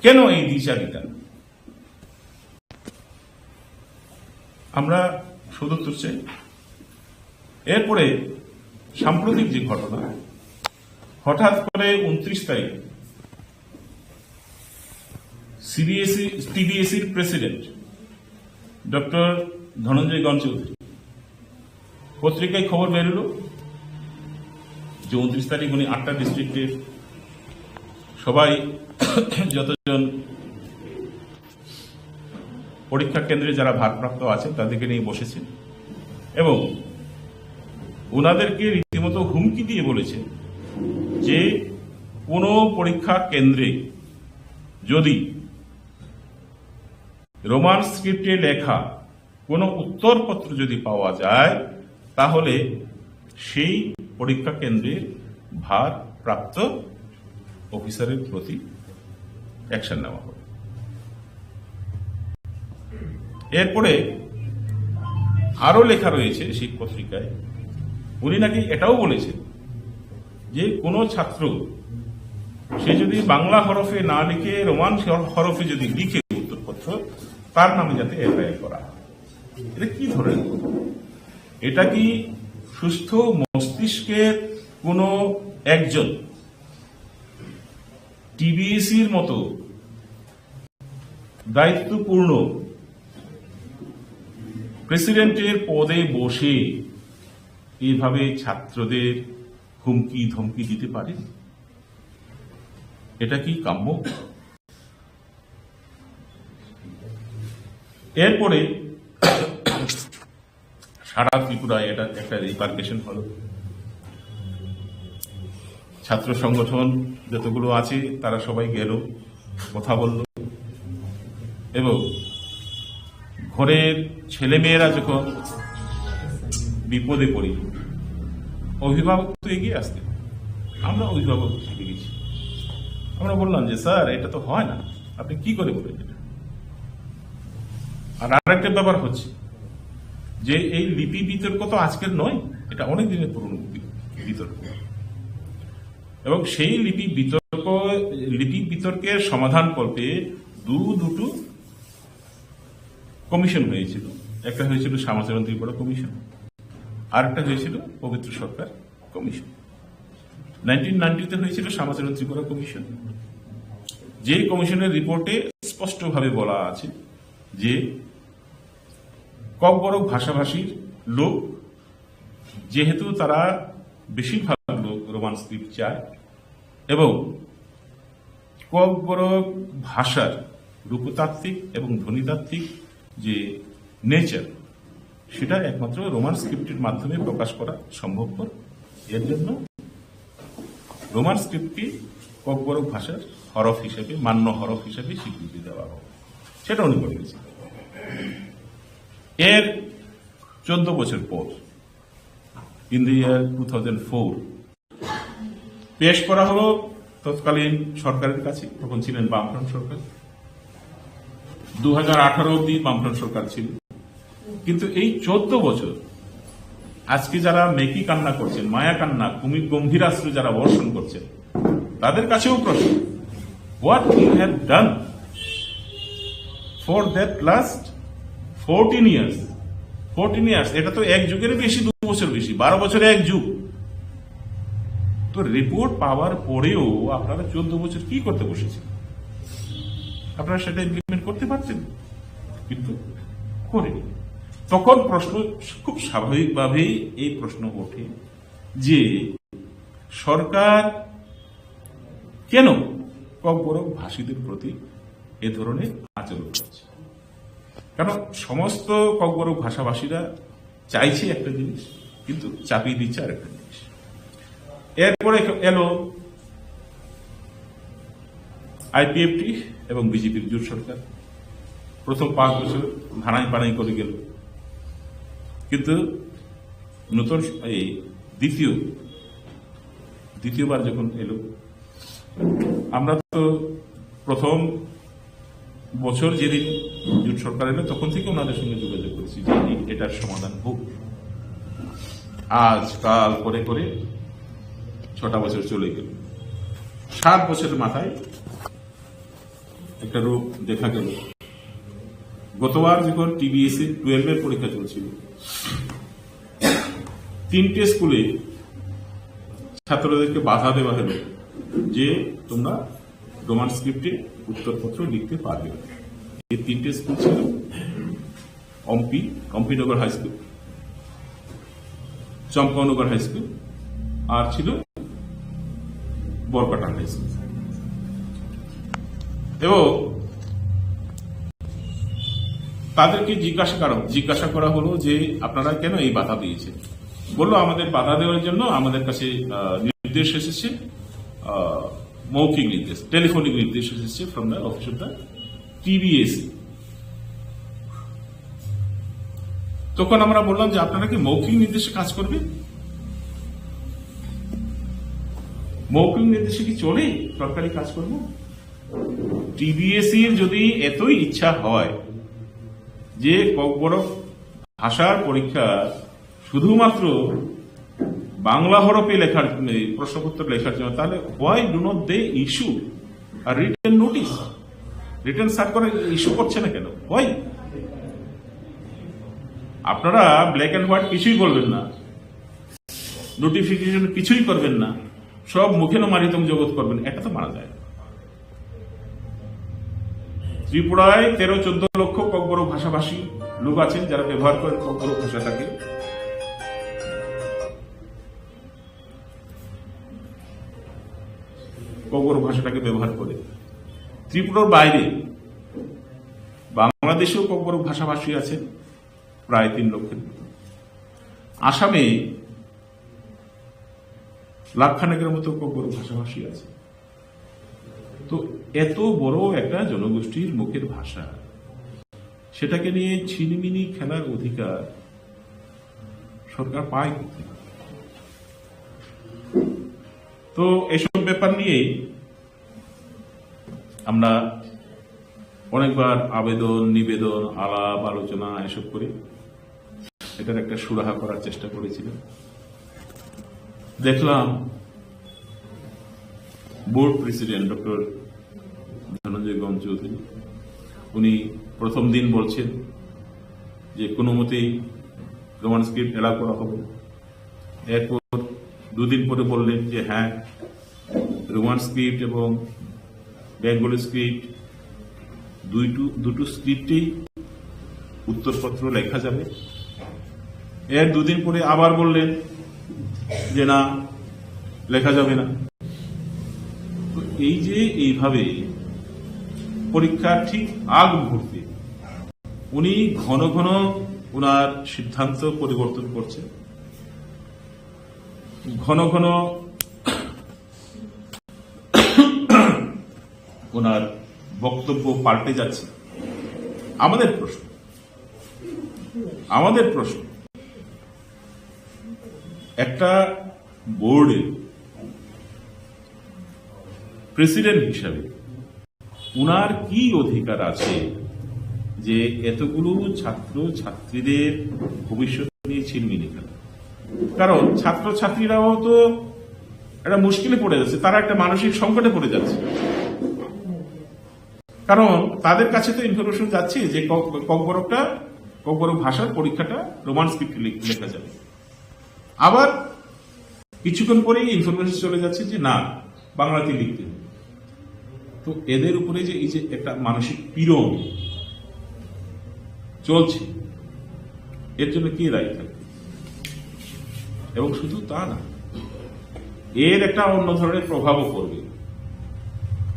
কেন এই দ্বিচারিতা? আমরা সদুত্তর চাই। এরপরে সাম্প্রতিক যে ঘটনা, হঠাৎ করে ঊনত্রিশ তারিখ সিবিএসই, টিবিএসইর প্রেসিডেন্ট ডক্টর ধনঞ্জয় গণ চৌধুরী পত্রিকায় খবর বেরোলো যে ঊনত্রিশ তারিখ উনি আটটা ডিস্ট্রিক্টের সবাই যতজন পরীক্ষা কেন্দ্রে যারা ভারপ্রাপ্ত আছেন তাদেরকে নিয়ে বসেছেন এবং ওনাদেরকে রীতিমতো হুমকি দিয়ে বলেছেন যে কোনো পরীক্ষা কেন্দ্রে যদি রোমান স্ক্রিপ্টে লেখা কোনো উত্তরপত্র যদি পাওয়া যায়, তাহলে সেই পরীক্ষা কেন্দ্রের ভারপ্রাপ্ত অফিসারের প্রতি অ্যাকশন নেওয়া হবে। এরপরে আরো লেখা রয়েছে সেই পত্রিকায়, উনি নাকি এটাও বলেছেন যে কোনো ছাত্র সে যদি বাংলা হরফে না লিখে রোমান হরফে যদি লিখে উত্তরপত্র, তার নামে যাতে এফআইআর করা হয়। এটা কি ধরনের? এটা কি সুস্থ মস্তিষ্কের কোনো একজন টিবিএসইর মতো দায়িত্বপূর্ণ প্রেসিডেন্টের পদে বসে এইভাবে ছাত্রদের হুমকি ধমকি দিতে পারে? এটা কি কাম্য? এরপরে সারা ত্রিপুরায় এটা একটা রিপারকেশন হলো। ছাত্র সংগঠন যতগুলো আছে তারা সবাই গেল, কথা বলল, এবং ঘরের ছেলেমেয়েরা যখন বিপদে পড়ি, অভিভাবক তো এগিয়ে আসতে, আমরা অভিভাবক হিসেবে গেছি। আমরা বললাম যে, "স্যার, এটা তো হয় না, আপনি কি করে বলেন এটা?" আর আরেকটা ব্যাপার হচ্ছে যে এই লিপি বিতর্ক তো আজকের নয়, এটা অনেক দিনের পুরনো বি-, বিতর্ক। এবং সেই লিপি বিতর্ক, লিপি বিতর্কের সমাধান করতে দু দুটো কমিশন হয়েছিল। একটা হয়েছিল শ্যামাচরণ ত্রিপুরা কমিশন, আরেকটা হয়েছিল পবিত্র সরকার কমিশন। নাইনটিন নাইনটিতে হয়েছিল শ্যামাচরণ ত্রিপুরা কমিশন। যেই কমিশনের রিপোর্টে স্পষ্টভাবে বলা আছে যে ককবরক ভাষাভাষীর লোক, যেহেতু তারা বেশিরভাগ লোক রোমান স্ক্রিপ্ট চায় এবং ককবরক ভাষার রূপতাত্ত্বিক এবং ধ্বনিতাত্ত্বিক যে নেচার, সেটা একমাত্র রোমান স্ক্রিপ্টের মাধ্যমে প্রকাশ করা সম্ভবপর। এর জন্য রোমান স্ক্রিপ্টকে ককবরক ভাষার হরফ হিসেবে, মান্য হরফ হিসেবে স্বীকৃতি দেওয়া হবে, সেটা উনি করে গেছেন। এর চোদ্দ বছর পর, in the year two thousand four, পেশ করা হলো তৎকালীন সরকারের কাছে, তখন ছিলেন বামফ্রন্ট সরকার, দু হাজার আঠারো অব্দি বামফ্রন্ট সরকার ছিল। কিন্তু এই চোদ্দ বছর আজকে যারা মেকি কান্না করছেন, মায়া কান্না, কুমির গম্ভীরাশ্রু যারা বর্ষণ করছেন, তাদের কাছেও প্রশ্ন, what you have done for that last fourteen years? Fourteen years, এটা তো এক যুগের বেশি, দু বছর বেশি, বারো বছরে এক যুগ। তো রিপোর্ট পাওয়ার পরেও আপনারা চোদ্দ বছর কি করতে বসেছেন? আপনারা সেটা ইমপ্লিমেন্ট করতে পারতেন, কিন্তু করেনি। তখন প্রশ্ন খুব স্বাভাবিকভাবেই এই প্রশ্ন ওঠে যে সরকার কেন ককবরক ভাষীদের প্রতি এ ধরনের আচরণ করছে? কারণ সমস্ত ককবরক ভাষাভাষীরা চাইছে একটা জিনিস, কিন্তু চাপিয়ে দিচ্ছে আরেকটা জিনিস। এরপরে এলো আইপিএফটি এবং বিজেপির জোট সরকার। প্রথম পাঁচ বছর ধানাই পানাই করে গেল, কিন্তু নতুন এই দ্বিতীয় দ্বিতীয়বার যখন এলো, আমরা তো প্রথম বছর যেদিন জোট সরকার এলো, তখন থেকে ওনাদের সঙ্গে যোগাযোগ করেছি যে এই, এটার সমাধান হোক। আজ কাল করে করে ছটা বছর চলে গেল। সাত বছরের মাথায় একটা রূপ দেখা গেল। গতবার যখন টিবিএসসি টুয়েলভ এর পরীক্ষা চলছিল, তিনটে স্কুলে ছাত্রদেরকে বাধা দেওয়া হলো যে তোমরা রোমান স্ক্রিপ্টে উত্তরপত্র লিখতে পারবে না। এই তিনটে স্কুল ছিল অম্পি, অম্পিনগর হাই স্কুল, চম্পানগর হাই স্কুল, আর ছিল বরকাটা হাই স্কুল। এবং তাদেরকে জিজ্ঞাসা করা, জিজ্ঞাসা করা হলো যে আপনারা কেন এই বাধা দিয়েছেন। বললো, আমাদের বাধা দেওয়ার জন্য আমাদের কাছে আহ, নির্দেশ এসেছে, আহ, মৌখিক নির্দেশ, টেলিফোনিক নির্দেশ এসেছে from the office of the TBSC. তখন আমরা বললাম যে আপনারা কি মৌখিক নির্দেশে কাজ করবেন? মৌখিক নির্দেশে কি চলে সরকারি কাজকর্ম? টিবিএসসির যদি এতই ইচ্ছা হয় যে ককবরক ভাষার পরীক্ষা শুধুমাত্র বাংলা হরফে লেখার, এই প্রশ্নপত্র লেখার জন্য, তাহলে why do not they issue a written notice? Written circular issue করছে না কেন? Why? আপনারা ব্ল্যাক অ্যান্ড হোয়াইট কিছুই বলবেন না, নোটিফিকেশন কিছুই করবেন না, সব মুখে মারিতম জগৎ করবেন, এটা তো মানা যায় না। ত্রিপুরায় তেরো চোদ্দ লক্ষ ককবরক ভাষাভাষী লোক আছেন, যারা ব্যবহার করেন ককবরক ভাষাটাকে। ককবরক ভাষাটাকে ব্যবহার করে। ত্রিপুরার বাইরে বাংলাদেশেও ককবরক ভাষাভাষী আছেন প্রায় তিন লক্ষের মতো। আসামে লাখখানেকের মতো ককবরক ভাষাভাষী আছে। তো এত বড় একটা জনগোষ্ঠীর মুখের ভাষা, সেটাকে নিয়ে ছিনিমিনি খেলার অধিকার সরকার পায় কোথায়? তো এসব ব্যাপার নিয়ে আমরা অনেকবার আবেদন, নিবেদন, আলাপ আলোচনা এসব করে এটার একটা সুরাহা করার চেষ্টা করেছিলাম। দেখলাম বোর্ড প্রেসিডেন্ট ডক্টর ধনঞ্জয় গম চৌধুরী, উনি প্রথম দিন বলছেন যে কোনো মতেই রোমান স্ক্রিপ্ট অ্যালাউ করা হবে না। এরপর দুদিন পরে বললেন যে হ্যাঁ, রোমান স্ক্রিপ্ট এবং বেঙ্গলি স্ক্রিপ্ট দুইটু-, দুটো স্ক্রিপ্টেই উত্তরপত্র লেখা যাবে। এর দুদিন পরে আবার বললেন যে না, লেখা যাবে না। তো এই যে এইভাবে পরীক্ষার ঠিক আগ মুহূর্তে উনি ঘন ঘন ওনার সিদ্ধান্ত পরিবর্তন করছেন, ঘন ঘন ওনার বক্তব্য পাল্টে যাচ্ছে। আমাদের প্রশ্ন, আমাদের প্রশ্ন, একটা বোর্ডের প্রেসিডেন্ট হিসাবে ওনার কি অধিকার আছে যে এতগুলো ছাত্র ছাত্রীদের ভবিষ্যৎ নিয়ে ছিনিমিনি খেলা? কারণ ছাত্র ছাত্রীরাও তো একটা মুশকিলে পড়ে যাচ্ছে, তারা একটা মানসিক সংকটে পড়ে যাচ্ছে। কারণ তাদের কাছে তো ইনফরমেশন যাচ্ছে যে কক-, ককবরকটা, ককবরক ভাষার পরীক্ষাটা রোমান স্ক্রিপ্টে লেখ-, লেখা যাবে। আবার কিছুক্ষণ পরেই ইনফরমেশন চলে যাচ্ছে যে না, বাংলাতে লিখতে হবে। তো এদের উপরে যে এই যে একটা মানসিক পীড়ন চলছে, এর জন্য কে দায়ী থাকবে? এবং শুধু তা না, এর একটা অন্য ধরনের প্রভাবও পড়বে।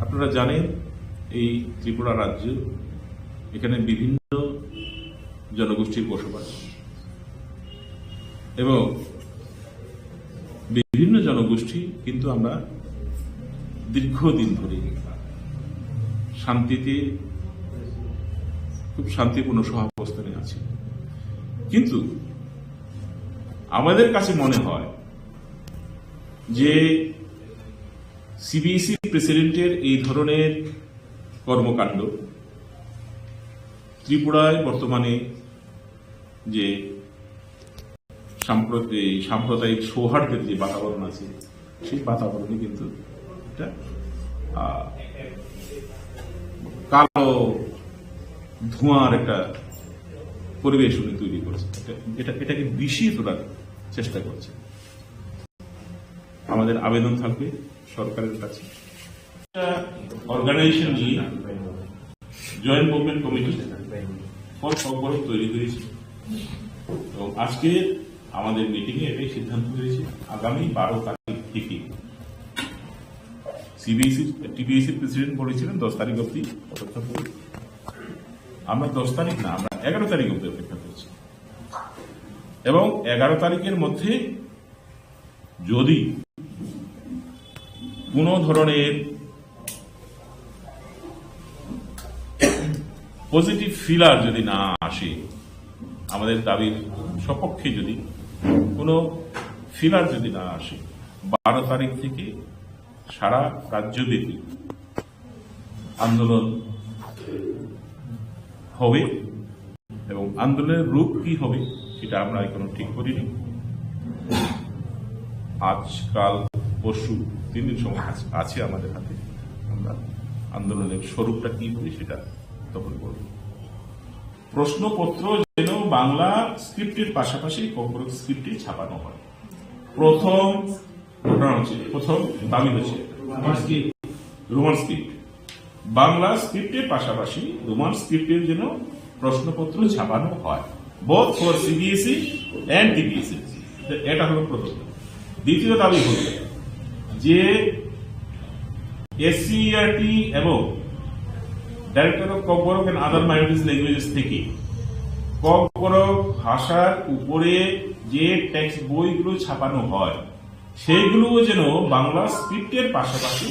আপনারা জানেন, এই ত্রিপুরা রাজ্য, এখানে বিভিন্ন জনগোষ্ঠীর বসবাস এবং বিভিন্ন জনগোষ্ঠী, কিন্তু আমরা দীর্ঘদিন ধরে শান্তিতে, খুব শান্তিপূর্ণ সহাবস্থানে আছি। কিন্তু আমাদের কাছে মনে হয় যে সিবিএসই প্রেসিডেন্টের এই ধরনের কর্মকাণ্ড ত্রিপুরায় বর্তমানে যে সাম্প্রত-, এই সাম্প্রদায়িক সৌহার্দ্যের যে বাতাবরণ আছে, সেই বাতাবরণে কিন্তু একটা, আহ, কালো ধোঁয়ার একটা পরিবেশ উনি তৈরি করছে। এটা, এটা, এটাকে বিষিয়ে তোলার চেষ্টা করছে। আমাদের আবেদন থাকবে সরকারের কাছে। একটা অর্গানাইজেশন নিয়ে joint movement committee for Kokborok তৈরি হয়েছে এবং আজকে আমাদের মিটিং এ এটাই সিদ্ধান্ত হয়েছে, আগামী বারো তারিখ থেকে সিবিএসই, টিপিএসসি প্রেসিডেন্ট বলেছিলেন দশ তারিখ অবধি অপেক্ষা করুন। আমরা দশ তারিখ না, আমরা এগারো তারিখ অবধি অপেক্ষা করছি এবং এগারো তারিখের মধ্যে যদি কোনো ধরনের পজিটিভ ফিলার যদি না আসে, আমাদের দাবির সপক্ষে যদি কোনো ফিলার যদি না আসে, বারো তারিখ থেকে সারা রাজ্যব্যাপী আন্দোলন হবে এবং আন্দোলনের রূপ কি হবে সেটা আমরা এখনো ঠিক করিনি। আজকাল পরশু তিন দিন সময় আছে, আছে আমাদের হাতে। আমরা আন্দোলনের স্বরূপটা কি হবে সেটা তখন বলব। প্রশ্নপত্র যেন বাংলা স্ক্রিপ্টের পাশাপাশি ককবরক স্ক্রিপ্টে ছাপানো হয়। প্রথম ঘটনা হচ্ছে, প্রথম দাবি হচ্ছে রোমান স্ক্রিপ্ট, বাংলা স্ক্রিপ্টের পাশাপাশি রোমান স্ক্রিপ্টের যেন প্রশ্নপত্র ছাপানো হয়, both for CBSE and TPSC. এটা হলো প্রথম। দ্বিতীয় দাবি হলো যে এসসিইআরটি এবং ডাইরেক্টর অফ ককবরক and আদার মাইনরিটিজ ল্যাঙ্গুয়েজেস থেকে ককবরক ভাষার উপরে যে টেক্সট বইগুলো ছাপানো হয়, সেইগুলো যেন বাংলা স্ক্রিপ্টের পাশাপাশি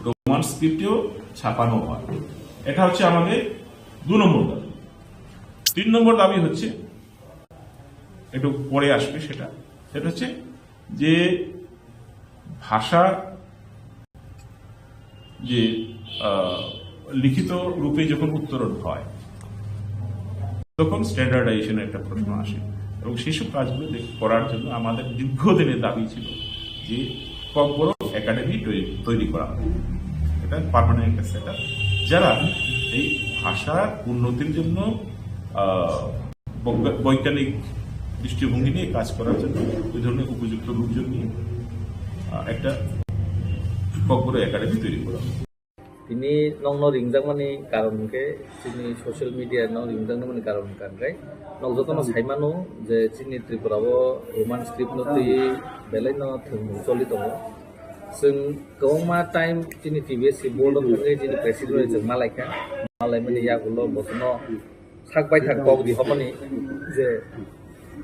রোমান স্ক্রিপ্টেও ছাপানো হয়। এটা হচ্ছে আমাদের দু নম্বর দাবি। তিন নম্বর দাবি হচ্ছে, একটু পরে আসবে সেটা, সেটা হচ্ছে যে ভাষা যে, আহ, লিখিত রূপে যখন উত্তরণ হয়, তখন স্ট্যান্ডার্ডাইজেশনের একটা প্রশ্ন আসে এবং সেই সব কাজগুলো দেখ-, করার জন্য আমাদের দীর্ঘদিনের দাবি ছিল যে ককবরক একাডেমি তৈ-, তৈরি করা হবে। এটা পার্মানেন্ট একটা সেটআপ, যারা এই ভাষার উন্নতির জন্য, আহ, বৈজ্ঞা-, বৈজ্ঞানিক দৃষ্টিভঙ্গি নিয়ে কাজ করার জন্য এই ধরনের উপযুক্ত লোকজন নিয়ে, আহ, একটা ককবরক একাডেমি তৈরি করা। Tini nokno ringjakmani karon hwnkhe chini social media no ringjaknani karon hwnkha hwnkhe nok jotono saimano je chini Tripura o Roman script no twi belai no thwngmung choli tongo. Chwng kwbangma time chini T B S C board o thangwi chini president bai chwng malaikha, malaimani yagulo bosono sak baithang kok di hwnmani je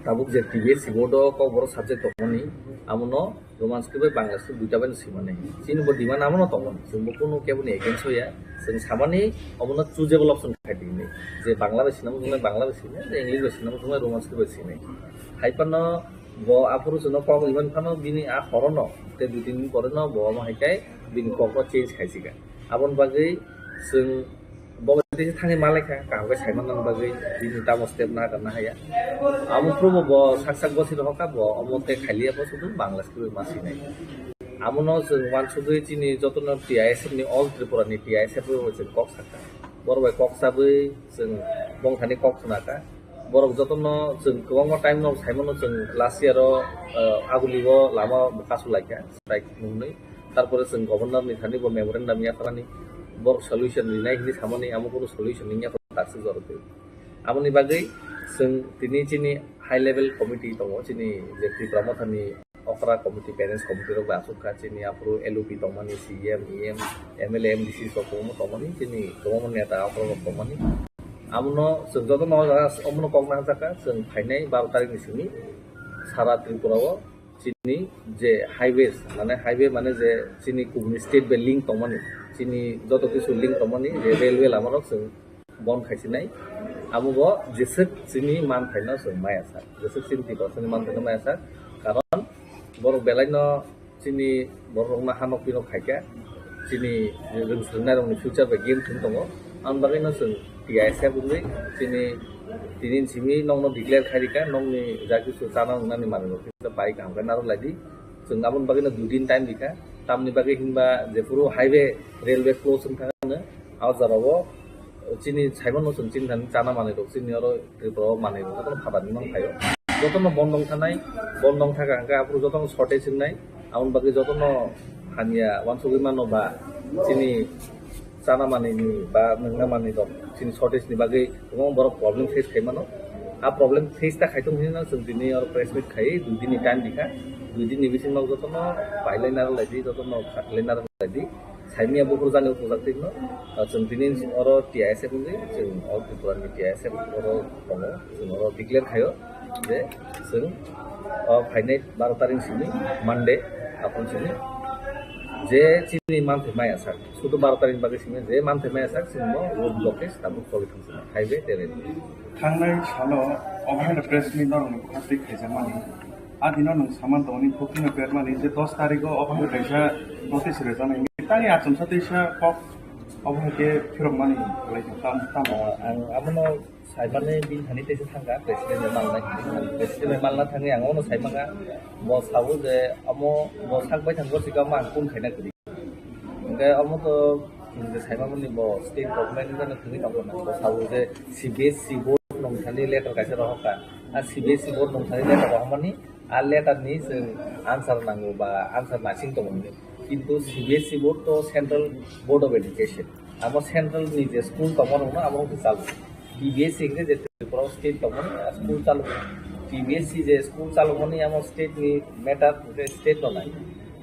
tabuk je T B S C board o kokborok subject tongmani, amono Roman script bai Bangla script duita bai no swimani. Chini bo demand amono tongmani, chwng bo kunu keboni against o ya. Chwng samani omono choosable option khai di hinwi. Je Bangla bai swinamo chwngno Bangla bai swinai, je English bai swinamo chwngno Roman script bai swinai. Hai phano bo aphuru chwngno kok iman phano bini a horono, tei dui tin din pore no bo omo hai khe bini kok o change khai sika. Aboni bagwi chwng bo bai tei thangwi malaikha, kaham khe saimannani bagwi bini tamo step na kana haya. Amo phuru bo bo sak sak bosi rohorkha, bo omo tei khailiya, bo sudu Bangla script ma sinai. Amono chwng uansugwi chini jotono T I S F ni, All Tripura ni T I S F bai chwng kok sakha. Borok bai kok sabwi chwng bongthani kok khna kha. Borok jotono chwng kwbangma time no saimano chwng last year o, uh, Aguli o lama bo kasu laikha, strike nungwi. Tarpore chwng governor ni thani bo memorandum yapharani, borok solution rinai hinwi samani, amo kunu solution wngya kho dakswk jorok twi. Aboni bagwi chwng tini chini high level committee tongo, chini je Tipra Motha ni okra committee, parents committee rok bai aswk kha, chini aphuru L O P tongmani, C E M, E M, M L A, M D C rok kwbangma tongmani, chini kwbangma neta okra rok tongmani. Amono chwng jotono o jaga omono kok nangjakha, chwng phainai baro tarikh ni simi sara Tripura o chini je highways, mane highway mane je chini kubuni state bai link tongmani, chini joto kisu link tongmani je railway lama rok chwng bon khaisinai. Amo bo jeswk chini manthaino chwng maya sak, jeswk chini Tiprasani manthaino maya sak, karon borok belaino chini borokno hanok pinok khaikha, chini rwng swrwngnairokni future bai game thwng tongo. Aboni bagwino chwng T I S F wngwi chini tini simi nokno declare khai rikha, nokni ja kisu chana wngnani manwirok kisa bai kaham khe narwk lai di. Chwng aboni bagwino dui din time rikha, tamni bagwi hinba jephuru highway, railway close wngkha hwnwi, a jorao chini saimano chwng chini thani chana manwirok, chini oro Tripura o manwirok jotono phatarni mang phaio. Jotono bondong thanai, bondong thaka hwnkhe aphuru jotono shortage wngnai, aboni bagwi jotono hamya uansugwi mano ba chini chana manwini ba nwngna manwirok chini shortage ni bagwi kwbangma borok problem face khai mano. A problem face ta khai tong hinwi no chwng tini oro press meet khai dui din ni time rikha, dui din ni bisingo jotono pailai narwk lai di, jotono khaklai narwk lai di. Saimia buphuru jani uthujak twi no, ah, chwng tini oro T I S F wngwi, chwng o Tripura ni T I S F oro tongo, chwng oro declare khaio je chwng o phainai baro tarikh simi Monday, aphuru simi je chini manthai maya sak, sudu baro tarikh bagwi simi je manthai maya sak, chwng bo road blockage tabuk choli thang sini, highway terrain. Thangnai salo obo hai press meet norokni bukhak twi khaijakmani. A dino nwng saman tongni booking no permani je dos tarikh o obo hai kaisa notice rwjaknai. Tani achomsa teisa kok obo hai khe phirokmani khlai kha tam, tamo. Ah, ang abono saimani bini thani teisa thangkha, president bai malnai hinwi. President bai malna thangwi ang abono saimankha. Bo sabo je amo bo sak bai thang, bo sikamo ang kun khaina kwrwi. Hingke omo to, hingke saimani bo state government ni jani thangwi tongkha na, bo sabo je C B S C board nongthani letter kaisa rohorkha. A C B S C board nongthani letter rohormani, a letter ni chwng answer nango ba answer naising tongo hinwi. Kintu C B S C board to Central Board of Education. Amo central ni je school tongma rokno amo rok chalo. T B S C hingke je Tripura state tongmani school chalo. T B S C je school chalomani amo state ni matter, hingke state no nai.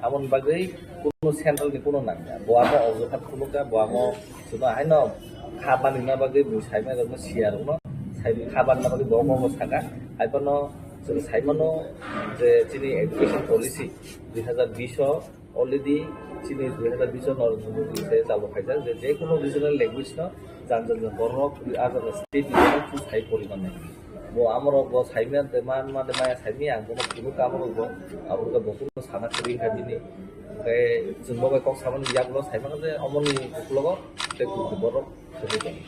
Aboni bagwi kuno central ni kuno nangya. Bo amo ojokat khulukya, bo amo chwngno haino kha banina bagwi bo saimai rokno, siya rokno, sai kha banina bagwi bo omo omo saka. Hai phano chwng saimano je chini education policy dui hazar bish o already chini dui hazar bish o Narendra Modi se chalo khaijak je, je kuno regional language no jan jan borok a jaga state ni borok sai poriman nai. Bo amorok bo saimya de man ma de maya saimya ang bono kunu ka amorok bo, amorok bo kunu sana kwrwi kha bini. Tei chwng bo bai kok samani yak no saimano je omoni uklogo tei kunu borok kwrwi tong.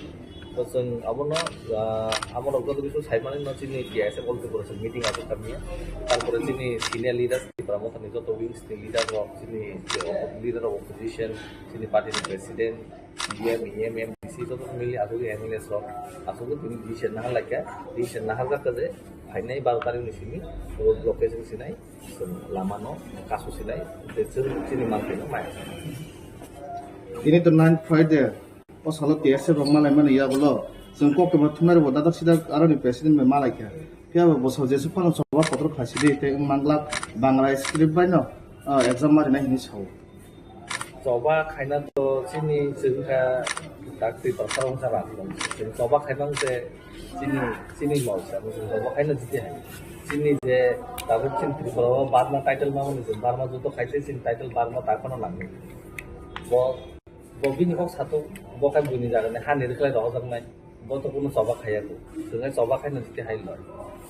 To chwng abono, ah, amorok joto kisu saimani no chini T I S F All Tripura chwng meeting aswk kha mia. Tarpore chini senior leaders Tipra Motha ni joto wings ni leader rok, chini leader of opposition, chini party ni president, D M, E M, M D C joto mili aswk M L A rok aswk tini decision nahar laikha, decision nahar jakha je phainai baro tarikh ni simi road blockage wng sinai, chwng lama no kasu sinai, tei chwng chini manthai no maya. Tini to ninth Friday, o salo T S F rok malai mani yagulo chwng kok tongma thumnai rokbo dadak sidak aroni president bai malai kha. Phiya bo bwsao jesuk phano choba kotor khlai sidi tei wng manglak Bangla script bai no, ah, exam ma rinai hinwi sao. Choba khaina to chini chwng kha dak Tripura sarong sa rak tong. Chwng choba khaina se chini, chini lol sa. Chwng choba khaina jiti hai. Chini je tabuk chini Tripura o badma title ma mani chwng barma juto khaite chini title barma ta kono nangni. Bo, bo bini kok sato, bo khai buini jaga ni hani rwkhlai rohorjaknai. Bo to kuno choba khaiya ko. Chwng choba khaina jiti hai loi.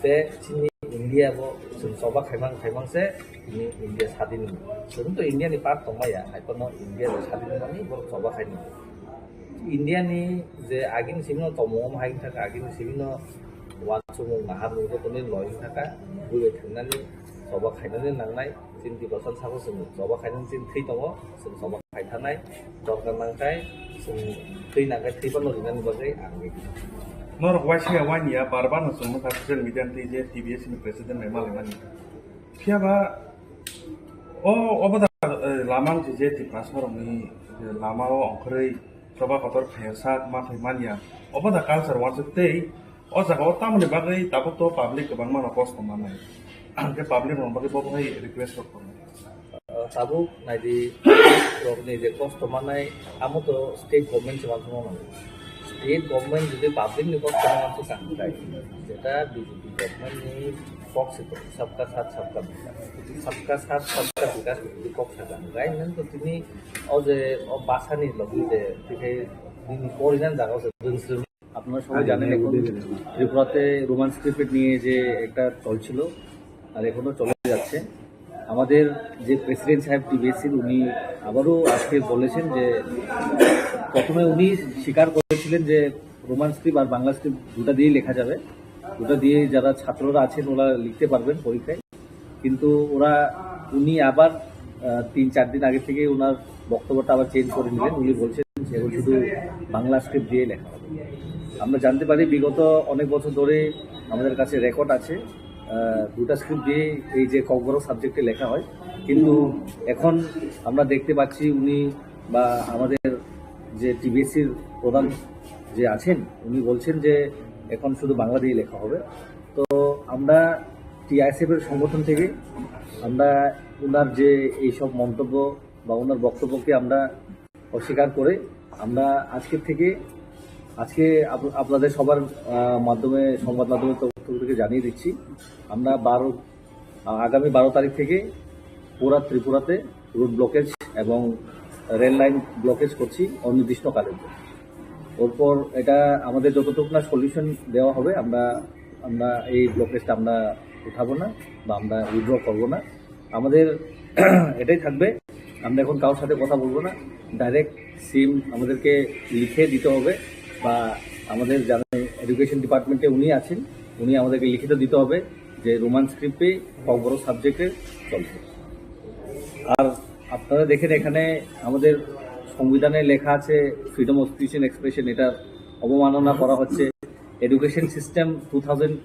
Te chini India bo chwng choba khaimang khaimang se chini India sadin. Chwng to India ni part tongmaya, hai kono India ni sadin mani bo choba khaina. India ni je agini simi no tomung hai thaka, agini simi no wansukmung nahar nung joto ni loi thaka, bui bai thangnani choba khainani nangnai. Chini Tiprasa sabo chwng choba khainani chini thwi tongo, chwng choba khai thanai, dorkar nangkhe chwng thwi nangkhe thwi phano rinani bagwi ang ready. Norok waisa wani ya barbar no chwngno kha social media tei je T B S ni president bai malai mani. Phiya ba o oboda, eh, lamang je je Tiprasa rokni je lama o ongkhorwi choba kotor khaiya sak ma thai manya. Oboda culture wansuk tei O jaga o tamoni bagwi tabuk to public kwbangma no kosto manai. Ang khe public rok bagwi bo hai request rok tongo. Uh, tabuk naidi rokni je kosto manai amo to state government se manthokma manai. State government jodi public ni kosto manthok kha hwnkhe, jeta B J P government ni kok se to sabka sath sabka bikas. Sabka sath sabka bikas ni kok sa kha hwnkhe nang to tini o je o basa ni logi je tikhe nini porinan jaga o se rwngsrwng আপনারা সবাই জানেন, এখন ত্রিপুরাতে Roman script নিয়ে যে একটা চলছিল, আর এখনো চলে যাচ্ছে। আমাদের যে প্রেসিডেন্ট সাহেব টিবিএসসির, উনি আবারও আজকে বলেছেন যে প্রথমে উনি স্বীকার করেছিলেন যে রোমান স্ক্রিপ্ট আর বাংলা স্ক্রিপ্ট দুটা দিয়েই লেখা যাবে, দুটা দিয়ে যারা ছাত্ররা আছেন ওরা লিখতে পারবেন পরীক্ষায়। কিন্তু ওরা, উনি আবার, আহ, তিন চার দিন আগে থেকে ওনার বক্তব্যটা আবার চেঞ্জ করে নিলেন। উনি বলছেন যে এখন শুধু বাংলা স্ক্রিপ্ট দিয়ে লেখা হবে। আমরা জানতে পারি বিগত অনেক বছর ধরে আমাদের কাছে রেকর্ড আছে, আহ, দুটা স্ক্রিপ্ট দিয়ে এই যে ককবরক সাবজেক্টে লেখা হয়, কিন্তু এখন আমরা দেখতে পাচ্ছি উনি বা আমাদের যে টিবিএসসির প্রধান যে আছেন, উনি বলছেন যে এখন শুধু বাংলা দিয়ে লেখা হবে। তো আমরা টিআইএসএফ এর সংগঠন থেকে আমরা ওনার যে এইসব মন্তব্য বা ওনার বক্তব্যকে আমরা অস্বীকার করে আমরা আজকের থেকে, আজকে আপ-, আপনাদের সবার, আহ, মাধ্যমে, সংবাদ মাধ্যমের তরফ থেকে জানিয়ে দিচ্ছি, আমরা বারো, আহ, আগামী বারো তারিখ থেকে পুরা ত্রিপুরাতে রোড ব্লকেজ এবং রেল লাইন ব্লকেজ করছি অনির্দিষ্টকালের জন্য। এরপর এটা আমাদের যতটুকু না সলিউশন দেওয়া হবে, আমরা, আমরা এই ব্লকেজটা আমরা উঠাবো না বা আমরা উইথড্র করবো না। আমাদের এটাই থাকবে, আমরা এখন কারোর সাথে কথা বলবো না, ডাইরেক্ট সিম আমাদেরকে লিখে দিতে হবে বা আমাদের যারা এডুকেশন ডিপার্টমেন্টে উনি আছেন, উনি আমাদেরকে লিখিত দিতে হবে যে রোমান স্ক্রিপ্টে ককবরক সাবজেক্টে চলছে। আর আপনারা দেখেন, এখানে আমাদের সংবিধানে লেখা আছে freedom of speech and expression, এটা অবমাননা করা হচ্ছে। এডুকেশন সিস্টেম টু থাউজেন্ড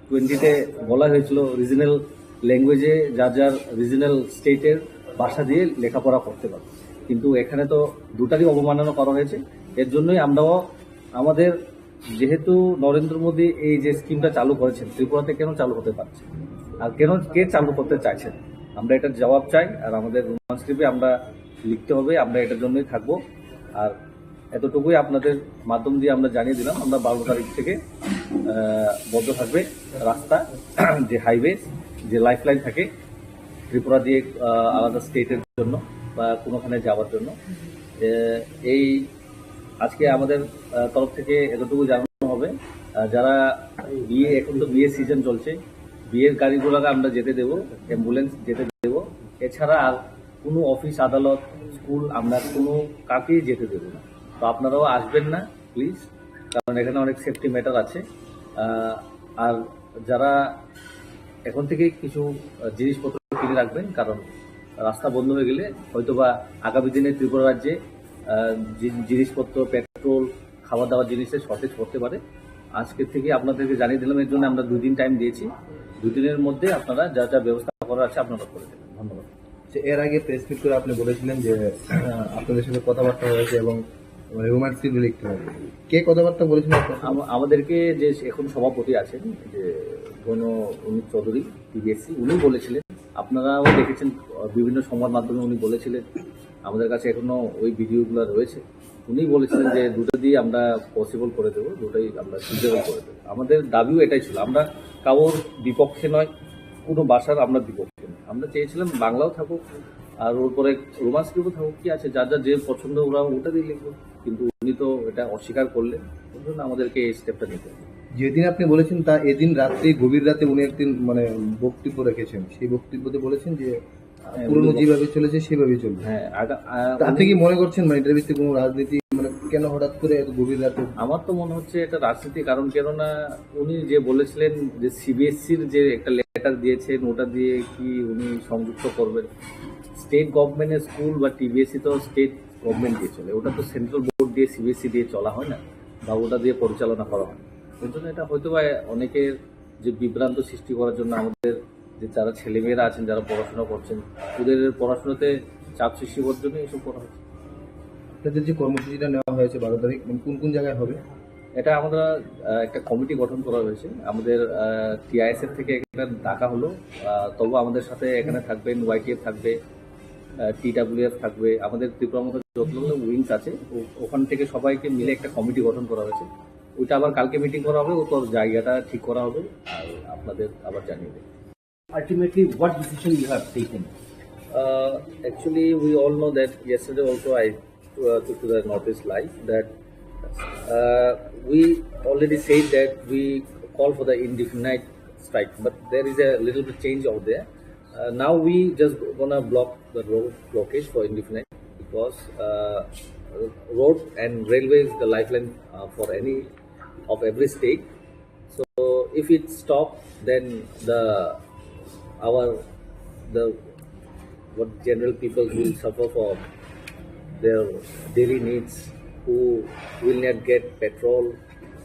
টোয়েন্টিতে বলা হয়েছিল রিজনাল ল্যাঙ্গুয়েজে যার যার রিজনাল স্টেটের ভাষা দিয়ে লেখাপড়া করতে পারবে, কিন্তু এখানে তো দুটারই অবমাননা করা হয়েছে। এর জন্যই আমরাও আমাদের, যেহেতু নরেন্দ্র মোদী এই যে স্কিমটা চালু করেছেন, ত্রিপুরাতে কেন চালু হতে পারছে, আর কেন, কে চালু করতে চাইছেন, আমরা এটা জবাব চাই। আর আমাদের রোমান স্ক্রিপ্টে আমরা লিখতে হবে, আমরা এটার জন্যই থাকবো। আর এতটুকুই আপনাদের মাধ্যম দিয়ে আমরা জানিয়ে দিলাম, আমরা বারো তারিখ থেকে, আহ, বন্ধ থাকবে রাস্তা, যে হাইওয়ে, যে লাইফলাইন থাকে ত্রিপুরা দিয়ে, আহ, আলাদা স্টেটের জন্য বা কোনোখানে যাওয়ার জন্য। এ, এই আজকে আমাদের, আহ, তরফ থেকে এতটুকু জানানো হবে। আহ, যারা বিয়ে, এখন তো বিয়ের সিজন চলছে, বিয়ের গাড়িগুলোকে আমরা যেতে দেবো, অ্যাম্বুলেন্স যেতে দেবো। এছাড়া আর কোনো অফিস আদালত, স্কুল আমরা কোনো কাউকেই যেতে দেবো না। তো আপনারাও আসবেন না প্লিজ, কারণ এখানে অনেক সেফটি ম্যাটার আছে। আহ, আর যারা এখন থেকে কিছু, আহ, জিনিসপত্র কিনে রাখবেন, কারণ রাস্তা বন্ধ হয়ে গেলে হয়তো বা আগামী দিনে ত্রিপুরা রাজ্যে আহ, জি-, জিনিসপত্র, পেট্রোল, খাওয়া দাওয়ার জিনিসের শর্টেজ পড়তে পারে। আজকে থেকে আপনাদেরকে জানিয়ে দিলাম, এর জন্য আমরা দুই দিন টাইম দিয়েছি। দুই দিনের মধ্যে আপনারা যা যা ব্যবস্থা করার আছে আপনারা করে দেবেন। ধন্যবাদ। যে এর আগে প্রেস মিট করে আপনি বলেছিলেন যে আহ, আপনাদের সাথে কথাবার্তা হয়েছে এবং রোমান্স লিখতে হবে। কে কথাবার্তা বলেছিলেন আপনার সাথে? আম-, আমাদেরকে যে এখন সভাপতি আছেন, যে গণ অনুপ চৌধুরী, টিবিএসসি, উনি বলেছিলেন, আপনারাও দেখেছেন, আহ, বিভিন্ন সংবাদ মাধ্যমে উনি বলেছিলেন, আমাদের কাছে এখনো ওই ভিডিওগুলো রয়েছে। উনি বলেছিলেন যে দুটো দিয়ে আমরা পসিবল করে দেবো, দুটোই আমরা সুইটেবল করে দেবো। আমাদের দাবিও এটাই ছিল, আমরা কারোর বিপক্ষে নয়, কোনো ভাষার আমরা বিপক্ষে নয়। আমরা চেয়েছিলাম বাংলাও থাকুক, আর ওর পরে রোমান্স লিখেও থাকুক, কি আছে, যার যার যে পছন্দ ওরা ওটা দিয়ে লিখবো। কিন্তু উনি তো এটা অস্বীকার করলেন, ওই জন্য আমাদেরকে এই স্টেপটা নিতে হবে। যেদিন আপনি বলেছেন, তা এদিন রাত্রে, গভীর রাতে উনি একদিন মানে বক্তব্য রেখেছেন। সেই বক্তব্যতে বলেছেন যে, আহ, হ্যাঁ, পুরনো উনি যেভাবে চলেছে সেভাবেই চলবে। হ্যাঁ, আগা-, আহ, তা আপনি উনি কি মনে করছেন, মানে, এটার ভিত্তিতে কোনো রাজনীতি, মানে, কেন হঠাৎ করে এত গভীর রাতে? আমার তো মনে হচ্ছে এটা রাজনীতি, কারণ কেননা উনি যে বলেছিলেন যে সিবিএসসির যে একটা লেটার দিয়েছেন, ওটা দিয়ে কি উনি সংযুক্ত করবেন? স্টেট গভর্নমেন্টের স্কুল বা টিবিএসসি তো স্টেট গভর্নমেন্ট দিয়ে চলে, ওটা তো সেন্ট্রাল বোর্ড দিয়ে, সিবিএসসি দিয়ে চলা হয় না, বা ওটা দিয়ে পরিচালনা করা হয় না। ওই জন্য এটা হয়তো বা অনেকের যে বিভ্রান্ত সৃষ্টি করার জন্য, আমাদের যে যারা ছেলেমেয়েরা আছেন, যারা পড়াশোনা করছেন, ওদের পড়াশোনাতে চাপ সৃষ্টি করার জন্য এসব করা হচ্ছে। আপনাদের যে কর্মসূচিটা নেওয়া হয়েছে বারো তারিখ, মানে, কোন কোন জায়গায় হবে? এটা আমরা, আহ, একটা কমিটি গঠন করা হয়েছে। আমাদের, আহ, টিআইএসএফ থেকে একটা ডাকা হলো, আহ, তবু আমাদের সাথে এখানে থাকবেন, ওয়াইটিএফ থাকবে, আহ, টিডাব্লিউএফ থাকবে, আমাদের ত্রিপুরা মতো যতগুলো উইংস আছে, ও-, ওখান থেকে সবাইকে মিলে একটা কমিটি গঠন করা হয়েছে। ওইটা আবার কালকে মিটিং করা হবে, ও তোর জায়গাটা ঠিক করা হবে, আর আপনাদের আবার জানিয়ে দেবো। Ultimately, what decision you have taken? Uh, actually, we all know that yesterday also I uh, took to the Northeast Live that uh, we already said that we call for the indefinite strike, but there is a little bit change over there. Uh, now we just gonna block the road blockage for indefinite because uh, road and railway is the lifeline uh, for any of every state. So if it stop, then the our the what general people will suffer for their daily needs, who will not get petrol,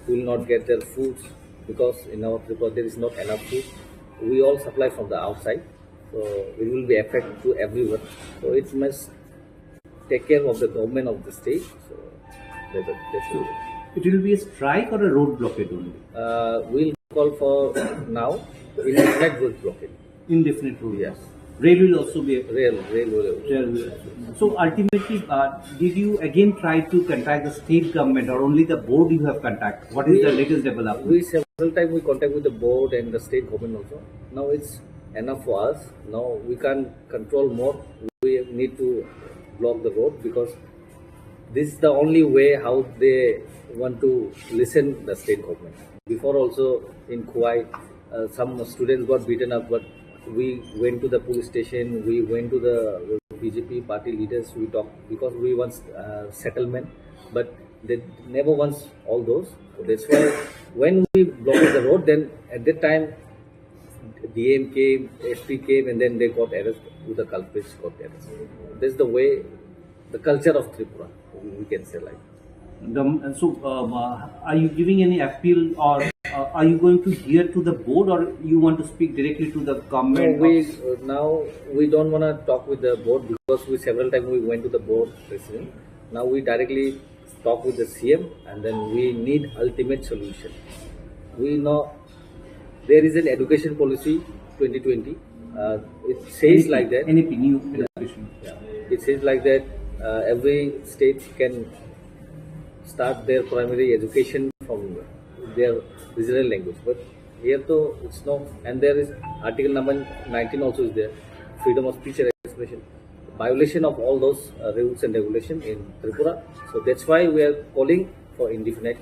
will not get their foods because in our Tripura there is not enough food. We all supply from the outside, so it will be affect to everyone. So it must take care of the government of the state. So that's, that's it. It will be a strike or a road blockade only? Uh, we'll call for now indefinite road blockade. Indefinite road. Yes. Rail will also be. Rail, rail will. Rail will also. So ultimately, uh, did you again try to contact the state government or only the board you have contact? What is the latest development? We several times we contact with the board and the state government also. Now it's enough for us. Now we can't control more. We need to block the road because this is the only way how they want to listen the state government. Before also in Khowai, uh, some students got beaten up, but we went to the police station, we went to the B J P party leaders, we talked because we want uh, settlement, but they never want all those. So that's why when we blocked the road, then at that time D M came, S P came, and then they got arrested. With the culprits got arrested. That's the way, the culture of Tripura, we can say like. The, so, um, uh, are you giving any appeal or uh, are you going to hear to the board or you want to speak directly to the government? No, we, uh, now we don't wanna talk with the board because we several times we went to the board president. Now we directly talk with the C M and then we need ultimate solution. We know there is an education policy twenty twenty. Uh, it says like that. N E P, new education. Yeah. It says like that uh, every state can start their primary education from their regional language. But here though it's no, and there is article number nineteen also is there, freedom of speech and expression. Violation of all those uh, rules and regulation in Tripura. So that's why we are calling for indefinite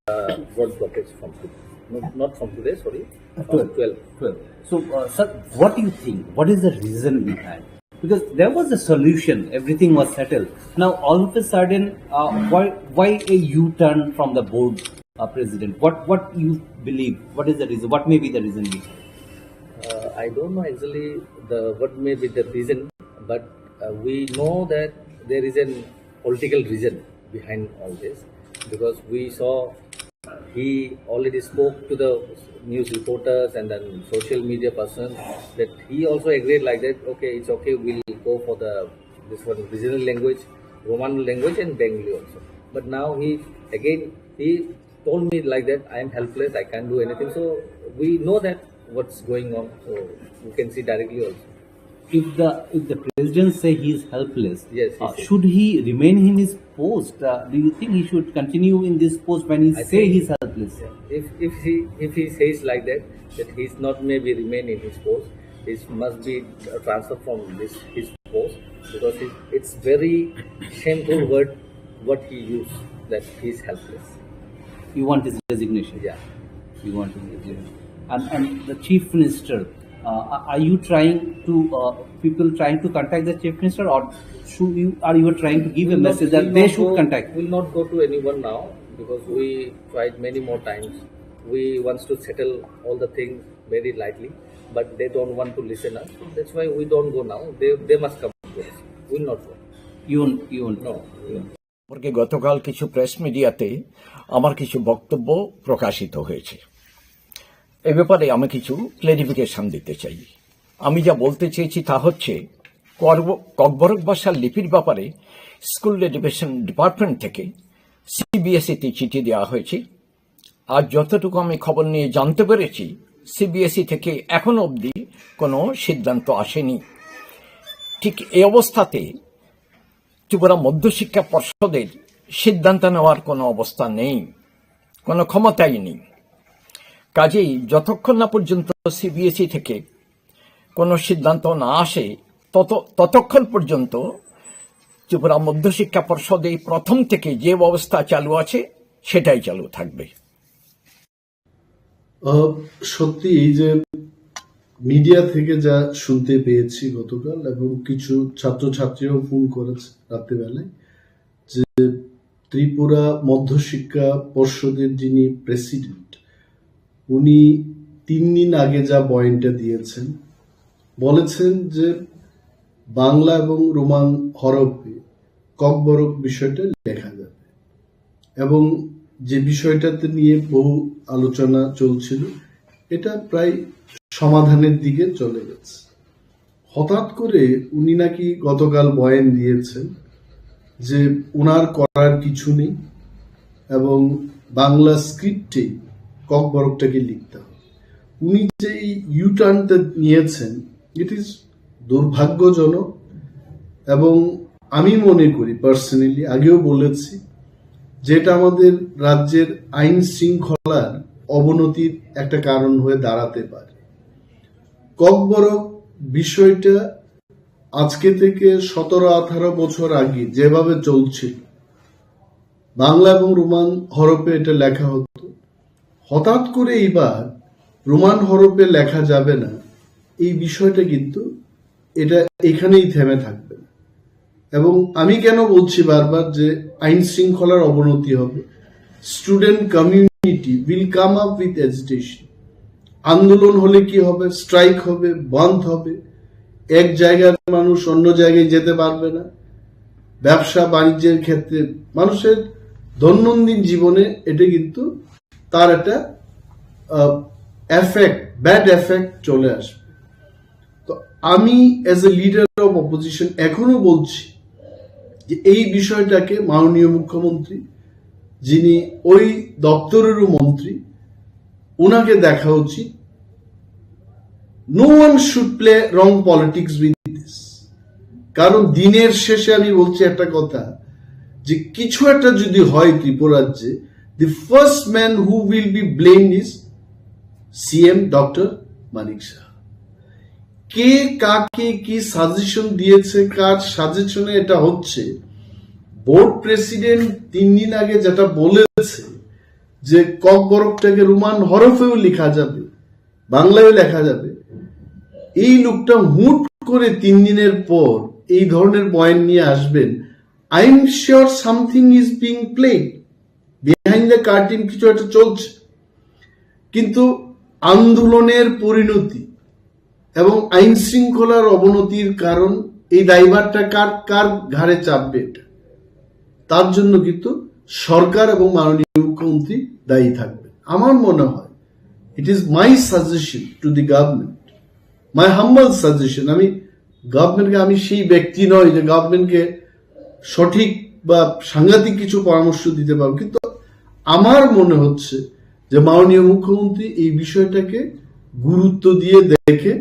uh, road blockage from today. No, not from today, sorry, from twelve. Twelve. So, uh, sir, what do you think? What is the reason behind? Because there was a solution, everything was settled. Now, all of a sudden, uh, why why a U-turn from the board uh, president? What what you believe? What is the reason? What may be the reason behind? Uh, I don't know exactly the what may be the reason, but uh, we know that there is an political reason behind all this, because we saw he already spoke to the news reporters and then social media person that he also agreed like that, okay, it's okay, we'll go for the this one regional language, Roman language and Bengali also. But now he again he told me like that, I am helpless, I can't do anything. So we know that what's going on, so we can see directly also. If the, if the president say he is helpless, yes, he uh, said, should he remain in his post? Uh, do you think he should continue in this post when he I say think he is helpless? Yeah. If if he if he says like that, that he is not maybe remain in his post, he must be uh, transferred from this his post, because it, it's very shameful word what he used, that he is helpless. You want his resignation? Yeah. You want his resignation. And, and the chief minister, uh, are are you trying to, uh, people trying to contact the chief minister, or should you, are you trying to give a We'll not- message that we'll they not should go- contact? We'll not go to anyone now, because we tried many more times. We wants to settle all the things very lightly, but they don't want to listen us. So that's why we don't go now. They they must come to us. We'll not go. You won't, you won't. No. সম্পর্কে গতকাল কিছু প্রেস মিডিয়াতে আমার কিছু বক্তব্য প্রকাশিত হয়েছে। এ ব্যাপারে আমি কিছু ক্লেরিফিকেশন দিতে চাই। আমি যা বলতে চেয়েছি তা হচ্ছে, করব- ককবরক ভাষার লিপির ব্যাপারে স্কুল এডুকেশন ডিপার্টমেন্ট থেকে সিবিএসইতে চিঠি দেওয়া হয়েছে। আর যতটুকু আমি খবর নিয়ে জানতে পেরেছি, সিবিএসই থেকে এখনো অবধি কোনো সিদ্ধান্ত আসেনি। ঠিক এই অবস্থাতে ত্রিপুরা মধ্যশিক্ষা পর্ষদের সিদ্ধান্ত নেওয়ার কোনো অবস্থা নেই, কোনো ক্ষমতাই নেই। কাজেই যতক্ষণ না পর্যন্ত সিবিএসই থেকে কোনো সিদ্ধান্ত না আসে, তত ততক্ষণ পর্যন্ত ত্রিপুরা মধ্যশিক্ষা পর্ষদে প্রথম থেকে যে ব্যবস্থা চালু আছে, সেটাই চালু থাকবে। আহ, সত্যি এই যে মিডিয়া থেকে যা শুনতে পেয়েছি গতকাল, এবং কিছু ছাত্রছাত্রীও ফোন করেছে রাত্রিবেলায়, যে ত্রিপুরা মধ্যশিক্ষা পর্ষদের যিনি প্রেসিডেন্ট, উনি তিন দিন আগে যা বয়ানটা দিয়েছেন, বলেছেন যে বাংলা এবং রোমান হরফে ককবরক বিষয়টা লেখা যাবে, এবং যে বিষয়টাতে নিয়ে বহু আলোচনা চলছিল, এটা প্রায় সমাধানের দিকে চলে গেছে। হঠাৎ করে উনি নাকি গতকাল বয়ান দিয়েছেন যে ওনার করার কিছু নেই এবং বাংলা স্ক্রিপ্টে ককবরকটাকে লিখতে হবে। উনি যে এই ইউটার্নটা নিয়েছেন, ইট ইজ দুর্ভাগ্যজনক। এবং আমি মনে করি পার্সোনালি, আগেও বলেছি, যেটা আমাদের রাজ্যের আইন শৃঙ্খলার অবনতির একটা কারণ হয়ে দাঁড়াতে পারে। ককবরক বিষয়টা আজকে থেকে সতেরো আঠারো বছর আগে যেভাবে চলছিল, বাংলা এবং রোমান হরফে এটা লেখা হতো, হঠাৎ করে এইবার রোমান হরফে লেখা যাবে না, এই বিষয়টা কিন্তু এটা এখানেই থেমে থাকবে না। এবং আমি কেন বলছি বারবার যে আইন শৃঙ্খলার অবনতি হবে, student community will come up with agitation। আন্দোলন হলে কি হবে? স্ট্রাইক হবে, বন্ধ হবে, এক জায়গার মানুষ অন্য জায়গায় যেতে পারবে না, ব্যবসা বাণিজ্যের ক্ষেত্রে, মানুষের দৈনন্দিন জীবনে এটা কিন্তু তার একটা এফেক্ট, ব্যাড এফেক্ট চলে আসবে। তো আমি as a leader of opposition এখনো বলছি যে এই বিষয়টাকে মাননীয় মুখ্যমন্ত্রী, যিনি ওই দপ্তরেরও মন্ত্রী, ওনাকে দেখা উচিত। No one should play wrong politics with this। কারণ দিনের শেষে আমি বলছি একটা কথা, যে কিছু একটা যদি হয় ত্রিপুরা রাজ্যে, the first man who will be blamed is CM doctor Manik Saha. কে কাকে কি সাজেশন দিয়েছে, কার সাজেশনে এটা হচ্ছে, বোর্ড প্রেসিডেন্ট তিন দিন আগে যেটা বলেছে যে ককবরকটাকে রোমান হরফেও লেখা যাবে, বাংলায় লেখা যাবে। এই লোকটা হুট করে তিন দিনের পর এই ধরনের বয়ান নিয়ে আসবেন, I am sure something is being played behind the curtain, কিছু একটা চলছে। কিন্তু আন্দোলনের পরিণতি এবং আইন শৃঙ্খলার অবনতির কারণ, এই দায়ভারটা কার কার ঘাড়ে চাপবে? এটা তার জন্য কিন্তু সরকার এবং মাননীয় মুখ্যমন্ত্রী দায়ী থাকবেন। আমার মনে হয়, it is my suggestion to the government, my humble suggestion, আমি গভর্নমেন্টকে, আমি সেই ব্যক্তি নই যে গভর্নমেন্টকে সঠিক বা সাংঘাতিক কিছু পরামর্শ দিতে পারবো, কিন্তু আমার মনে হচ্ছে যে মাননীয় মুখ্যমন্ত্রী এই বিষয়টাকে গুরুত্ব দিয়ে দেখে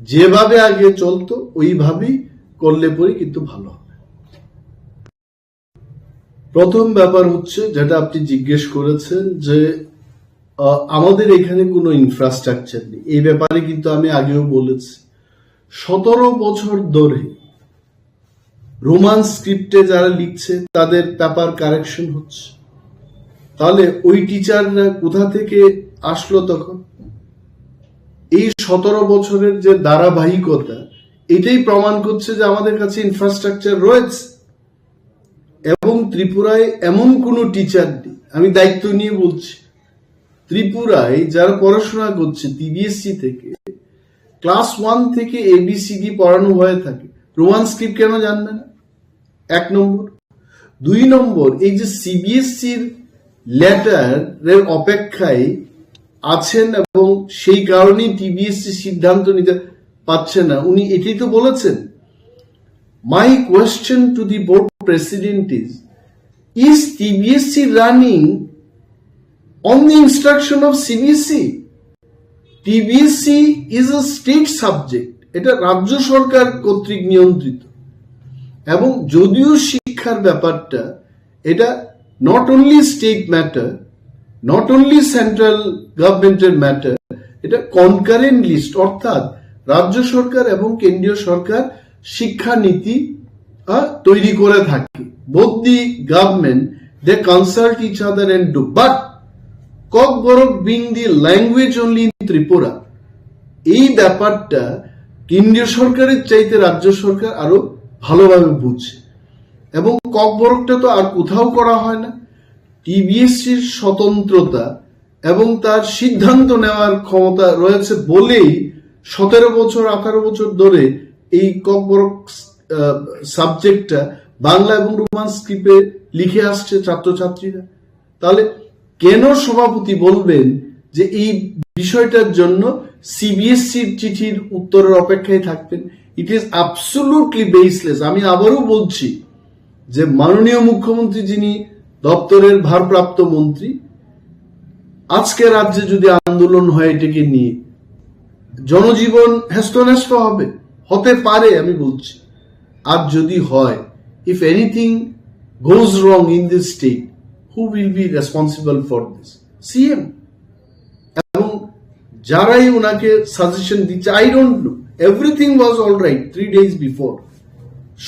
যেভাবে আগে চলতো ওইভাবেই করলে পরে কিন্তু ভালো হবে। প্রথম ব্যাপার হচ্ছে যেটা আপনি জিজ্ঞেস করেছেন যে, আহ, আমাদের এখানে কোনো ইনফ্রাস্ট্রাকচার নেই, এই ব্যাপারে কিন্তু আমি আগেও বলেছি, সতেরো বছর ধরে রোমান স্ক্রিপ্টে যারা লিখছে তাদের পেপার কারেকশন হচ্ছে, তাহলে ওই টিচাররা কোথা থেকে আসলো তখন? এই সতেরো বছরের যে ধারাবাহিকতা, এটাই প্রমাণ করছে যে আমাদের কাছে ইনফ্রাস্ট্রাকচার রয়েছে। এবং ত্রিপুরায় এমন কোনো টিচার নেই, আমি দায়িত্ব নিয়ে বলছি, ত্রিপুরায় যারা পড়াশোনা করছে সিবিএসই থেকে, ক্লাস ওয়ান থেকে এবিসিডি পড়ানো হয়ে থাকে, রোমান স্ক্রিপ্ট কেন জানবে না? এক নম্বর। দুই নম্বর, এই যে সিবিএসইর লেটারের অপেক্ষায় আছেন এবং সেই কারণেই সিবিএসই সিদ্ধান্ত নিতে পারছে না, উনি এটাই তো বলেছেন। My question to the board president is, is CBSE running on the instruction of CBSE? CBSE is a state subject, এটা রাজ্য সরকার কর্তৃক নিয়ন্ত্রিত। এবং যদিও শিক্ষার ব্যাপারটা, এটা not only state matter, not only central গভর্নমেন্টের ম্যাটার, এটা কনকারেন্ট লিস্ট, অর্থাৎ রাজ্য সরকার এবং কেন্দ্রীয় সরকার শিক্ষানীতি, আহ, তৈরি করে থাকে। Both the government, they consult each other and do, but Kokborok being the language only in Tripura, এই ব্যাপারটা কেন্দ্রীয় সরকারের চাইতে রাজ্য সরকার আরো ভালোভাবে বুঝে। এবং ককবরকটা তো আর কোথাও করা হয় না। সিবিএসইর স্বতন্ত্রতা এবং তার সিদ্ধান্ত নেওয়ার ক্ষমতা রয়েছে বলেই সতেরো বছর, আঠারো বছর ধরে এই ককবরক, আহ, সাবজেক্টটা বাংলা এবং রোমান স্ক্রিপ্টে লিখে আসছে ছাত্রছাত্রীরা। তাহলে কেন সভাপতি বলবেন যে এই বিষয়টার জন্য সিবিএসইর চিঠির উত্তরের অপেক্ষায় থাকবেন? It is absolutely baseless. আমি আবারও বলছি যে মাননীয় মুখ্যমন্ত্রী, যিনি দপ্তরের ভারপ্রাপ্ত মন্ত্রী, আজকে রাজ্যে যদি আন্দোলন হয় এটাকে নিয়ে, জনজীবন হেস্তনেস্ত হবে, হতে পারে, আমি বলছি। আর যদি হয়, if anything goes wrong in this state, who will be responsible for this? CM. এবং যারাই ওনাকে সাজেশন দিচ্ছে, I don't know, everything was all right three days before.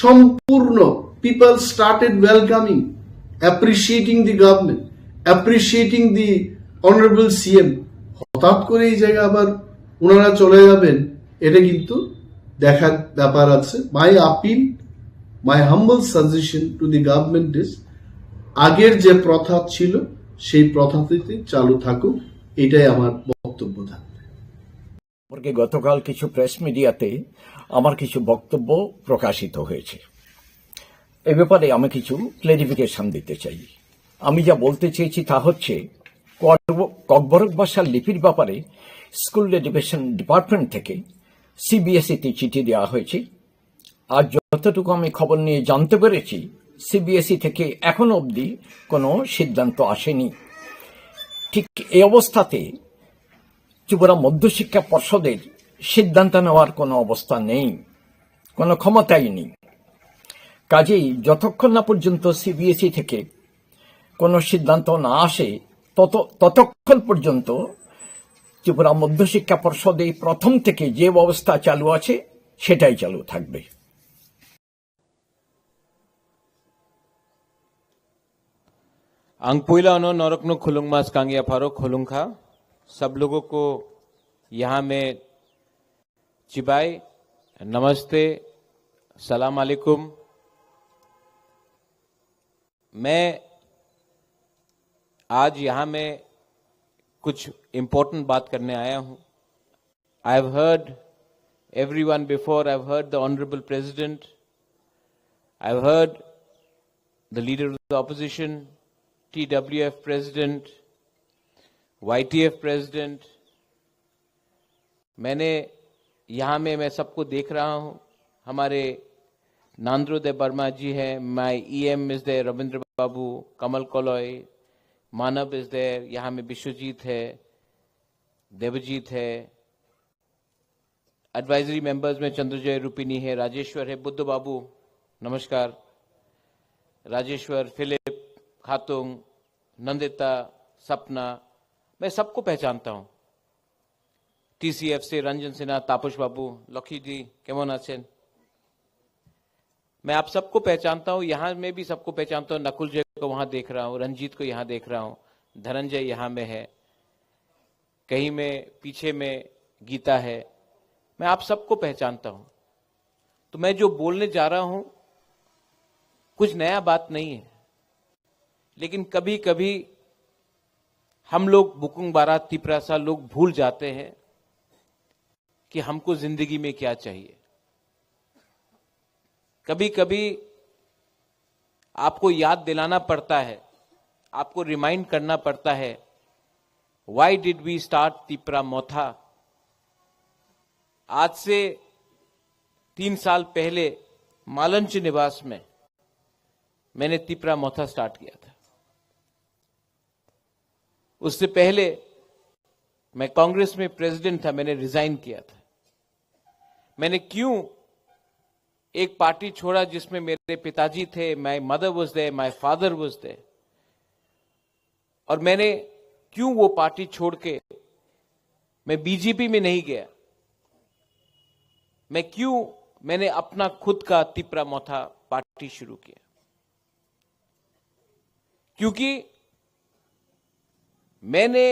সম্পূর্ণ people started welcoming, appreciating the government, appreciating the honorable CM. হঠাৎ করে এই জায়গা আবার ওনারা চলে যাবেন, এটা কিন্তু দেখার ব্যাপার আছে। My appeal, my humble suggestion to the government is, আগের যে প্রথা ছিল সেই প্রথাটিতে চালু থাকুক, এটাই আমার বক্তব্য থাকবে। সম্পর্কে গতকাল কিছু প্রেস মিডিয়াতে আমার কিছু বক্তব্য প্রকাশিত হয়েছে। এ ব্যাপারে আমি কিছু ক্লেরিফিকেশন দিতে চাই। আমি যা বলতে চেয়েছি তা হচ্ছে, ককব-, ককবরক ভাষার লিপির ব্যাপারে স্কুল এডুকেশন ডিপার্টমেন্ট থেকে সিবিএসইতে চিঠি দেওয়া হয়েছে। আর যতটুকু আমি খবর নিয়ে জানতে পেরেছি, সিবিএসই থেকে এখনো অবধি কোনো সিদ্ধান্ত আসেনি। ঠিক এই অবস্থাতে ত্রিপুরা মধ্যশিক্ষা পর্ষদের সিদ্ধান্ত নেওয়ার কোনো অবস্থা নেই, কোনো ক্ষমতাই নেই। কাজেই যতক্ষণ না পর্যন্ত সিবিএসই থেকে কোনো সিদ্ধান্ত না আসে, তত, ততক্ষণ পর্যন্ত ত্রিপুরা মধ্যশিক্ষা পর্ষদ এই প্রথম থেকে যে ব্যবস্থা চালু আছে, সেটাই চালু থাকবে। Ang puila ano norokno khulungma swkang yapharo khulungkha. Sab logo ko yaha mein chibai, namaste, salam alaikum. मैं आज यहाँ में कुछ इम्पोर्टेंट बात करने आया हूँ। I've heard everyone before, I've heard the Honorable President, I've heard the leader of the opposition, T W F president, Y T F president, मैंने यहाँ में मैं सबको देख रहा हूँ। हमारे नांद्रो देव वर्मा जी हैं, my E M is there, Ravindra बाबू, कमल कोलोई, मानव is there, यहाँ में विश्वजीत है, देवजीत है, एडवाइजरी मेंबर्स में चंद्रजय रूपिणी है, राजेश्वर है, बुद्ध बाबू, नमस्कार, राजेश्वर, फिलिप, खातुंग, नंदिता, सपना, मैं सबको पहचानता हूँ। टीसीएफ से रंजन सिन्हा, तापस बाबू, लकी जी, केमन आছেন? मैं आप सबको पहचानता हूँ, यहाँ में भी सबको पहचानता हूँ। नकुल जय को वहां देख रहा हूँ, रंजीत को यहाँ देख रहा हूँ, धनंजय यहाँ में है, कहीं में पीछे में गीता है। मैं आप सबको पहचानता हूँ। तो मैं जो बोलने जा रहा हूँ, कुछ नया बात नहीं है, लेकिन कभी कभी हम लोग बुकुंग बारा तिपरासा लोग भूल जाते हैं कि हमको जिंदगी में क्या चाहिए। कभी कभी आपको याद दिलाना पड़ता है, आपको रिमाइंड करना पड़ता है, why did we start Tipra Motha? आज से तीन साल पहले मालंच निवास में मैंने तिपरा मोथा स्टार्ट किया था। उससे पहले मैं कांग्रेस में प्रेसिडेंट था, मैंने रिजाइन किया था। मैंने क्यों एक पार्टी छोड़ा जिसमें मेरे पिताजी थे, my mother was there, my father was there, और मैंने क्यों वो पार्टी छोड़ के मैं बीजेपी में नहीं गया, मैं क्यों, मैंने अपना खुद का तिपरा मोथा पार्टी शुरू किया? क्योंकि मैंने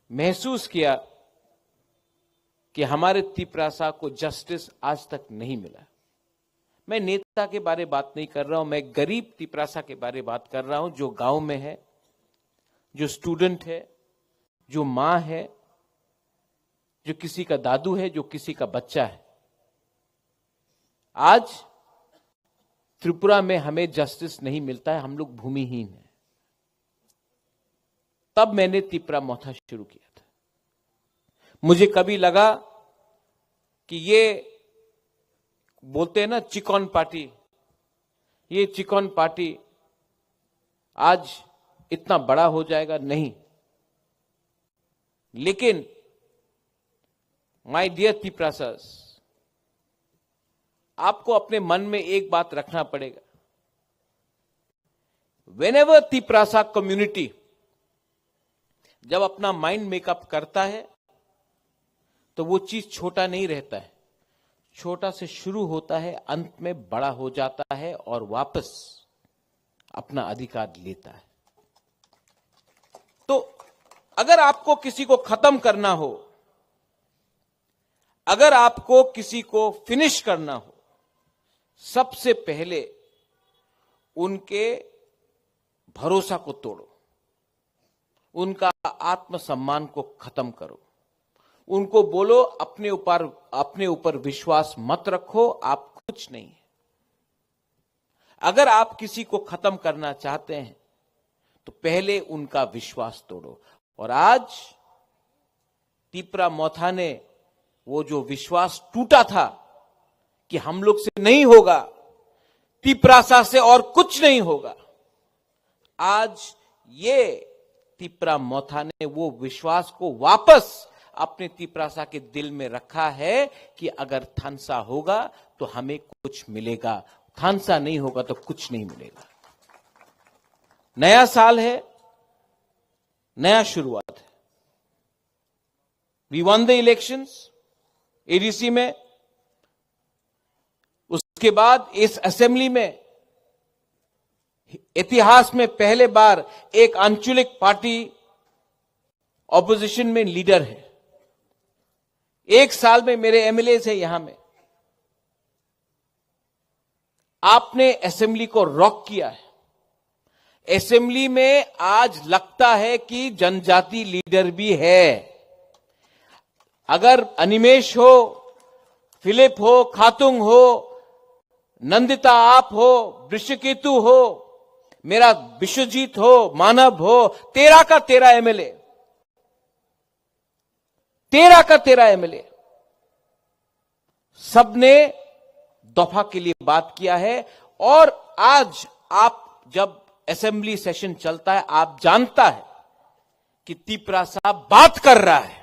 महसूस किया कि हमारे तिपरासा को जस्टिस आज तक नहीं मिला। मैं नेता के बारे बात नहीं कर रहा हूं, मैं गरीब तिपरासा के बारे बात कर रहा हूं, जो गांव में है, जो स्टूडेंट है, जो माँ है, जो किसी का दादू है, जो किसी का बच्चा है। आज त्रिपुरा में हमें जस्टिस नहीं मिलता है, हम लोग भूमिहीन हैं। तब मैंने तिपरा मोथा शुरू किया था। मुझे कभी लगा कि ये बोलते हैं ना चिकन पार्टी, ये चिकन पार्टी आज इतना बड़ा हो जाएगा, नहीं। लेकिन my dear Tiprasas, आपको अपने मन में एक बात रखना पड़ेगा। Whenever Tiprasa community जब अपना माइंड मेकअप करता है, तो वो चीज छोटा नहीं रहता है, छोटा से शुरू होता है, अंत में बड़ा हो जाता है और वापस अपना अधिकार लेता है। तो अगर आपको किसी को खत्म करना हो, अगर आपको किसी को फिनिश करना हो, सबसे पहले उनके भरोसा को तोड़ो, उनका आत्मसम्मान को खत्म करो, उनको बोलो, अपने ऊपर, अपने ऊपर विश्वास मत रखो, आप कुछ नहीं है। अगर आप किसी को खत्म करना चाहते हैं, तो पहले उनका विश्वास तोड़ो। और आज तिपरा मोथा ने वो जो विश्वास टूटा था कि हम लोग से नहीं होगा, तिपरासा से और कुछ नहीं होगा, आज ये तिपरा मोथा ने वो विश्वास को वापस अपने तिपरासा के दिल में रखा है कि अगर थानसा होगा तो हमें कुछ मिलेगा, थानसा नहीं होगा तो कुछ नहीं मिलेगा। नया साल है, नया शुरुआत है। We won the elections, ADC में, उसके बाद इस असेंबली में इतिहास में पहले बार एक आंचलिक पार्टी ऑपोजिशन में लीडर है। एक साल में मेरे एमएलए है यहां में। आपने असेंबली को रॉक किया है। असेंबली में आज लगता है कि जनजाति लीडर भी है। अगर अनिमेश हो, फिलिप हो, खातुंग हो, नंदिता आप हो, वृषकेतु हो, मेरा विश्वजीत हो, मानव हो, तेरह का तेरह एमएलए, तेरह का तेरह एमएलए, सबने दफा के लिए बात किया है। और आज आप जब असेंबली सेशन चलता है, आप जानता है कि तिपरा साहब बात कर रहा है,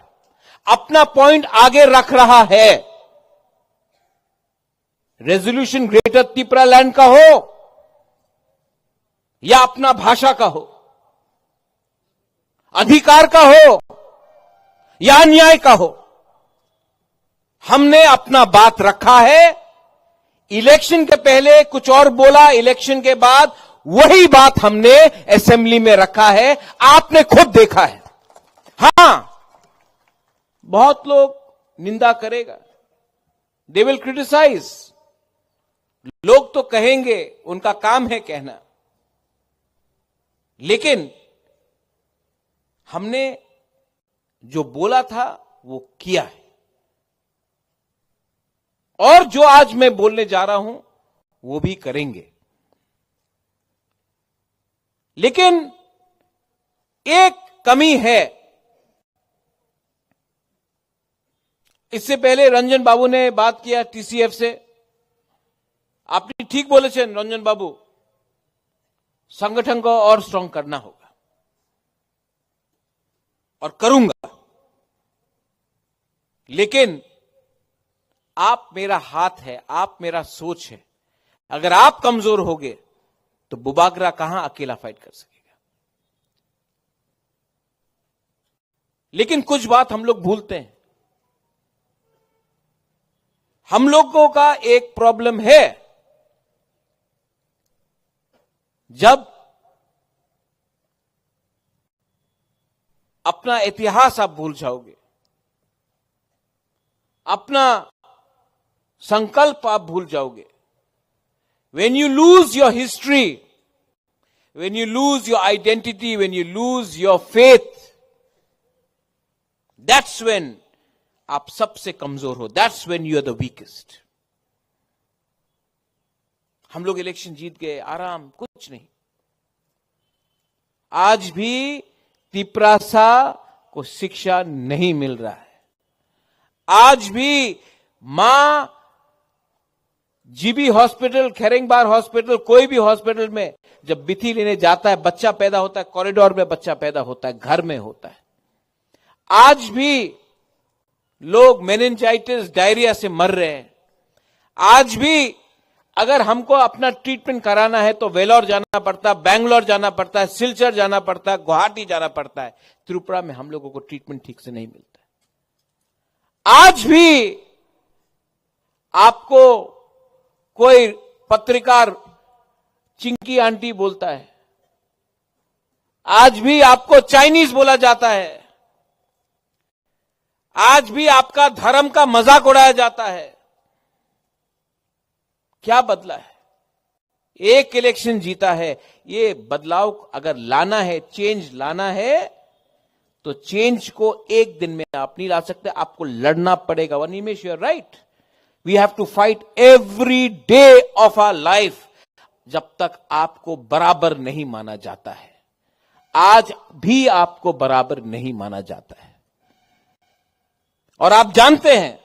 अपना पॉइंट आगे रख रहा है। रेजोल्यूशन ग्रेटर तिपरा लैंड का हो या अपना भाषा का हो, अधिकार का हो या अन्याय का हो, हमने अपना बात रखा है। इलेक्शन के पहले कुछ और बोला, इलेक्शन के बाद वही बात हमने असेंबली में रखा है। आपने खुद देखा है। हाँ, बहुत लोग निंदा करेगा, they will criticize, लोग तो कहेंगे, उनका काम है कहना, लेकिन हमने जो बोला था वो किया है, और जो आज मैं बोलने जा रहा हूं वो भी करेंगे। लेकिन एक कमी है। इससे पहले रंजन बाबू ने बात किया टीसीएफ से। আপনি ঠিক বলেছেন রঞ্জন বাবু, संगठन को और स्ट्रांग करना होगा और करूंगा। लेकिन आप मेरा हाथ है, आप मेरा सोच है। अगर आप कमजोर होगे तो बुबागरा कहां अकेला फाइट कर सकेगा? लेकिन कुछ बात हम लोग भूलते हैं। हम लोगों का एक प्रॉब्लम है, जब अपना इतिहास आप भूल जाओगे, अपना संकल्प आप भूल जाओगे। When you lose your history, when you lose your identity, when you lose your faith, that's when आप सबसे कमजोर हो, that's when you are the weakest। हम लोग इलेक्शन जीत गए, आराम, कुछ नहीं। आज भी तिपरासा को शिक्षा नहीं मिल रहा है। आज भी माँ जीबी हॉस्पिटल, खेरेंगबार हॉस्पिटल, कोई भी हॉस्पिटल में जब बिथी लेने जाता है, बच्चा पैदा होता है, कॉरिडोर में बच्चा पैदा होता है, घर में होता है। आज भी लोग मेनिंजाइटिस, डायरिया से मर रहे हैं। आज भी अगर हमको अपना ट्रीटमेंट कराना है तो वेलोर जाना पड़ता है, बैंगलोर जाना पड़ता है, सिलचर जाना पड़ता है, गुवाहाटी जाना पड़ता है। त्रिपुरा में हम लोगों को ट्रीटमेंट ठीक से नहीं मिलता है। आज भी आपको कोई पत्रकार चिंकी आंटी बोलता है, आज भी आपको चाइनीज बोला जाता है, आज भी आपका धर्म का मजाक उड़ाया जाता है। क्या बदला है? एक इलेक्शन जीता है, ये बदलाव अगर लाना है, चेंज लाना है, तो चेंज को एक दिन में आप नहीं ला सकते, आपको लड़ना पड़ेगा। वनिमेश, you are right, we have to fight every day of our life। जब तक आपको बराबर नहीं माना जाता है, आज भी आपको बराबर नहीं माना जाता है, और आप जानते हैं।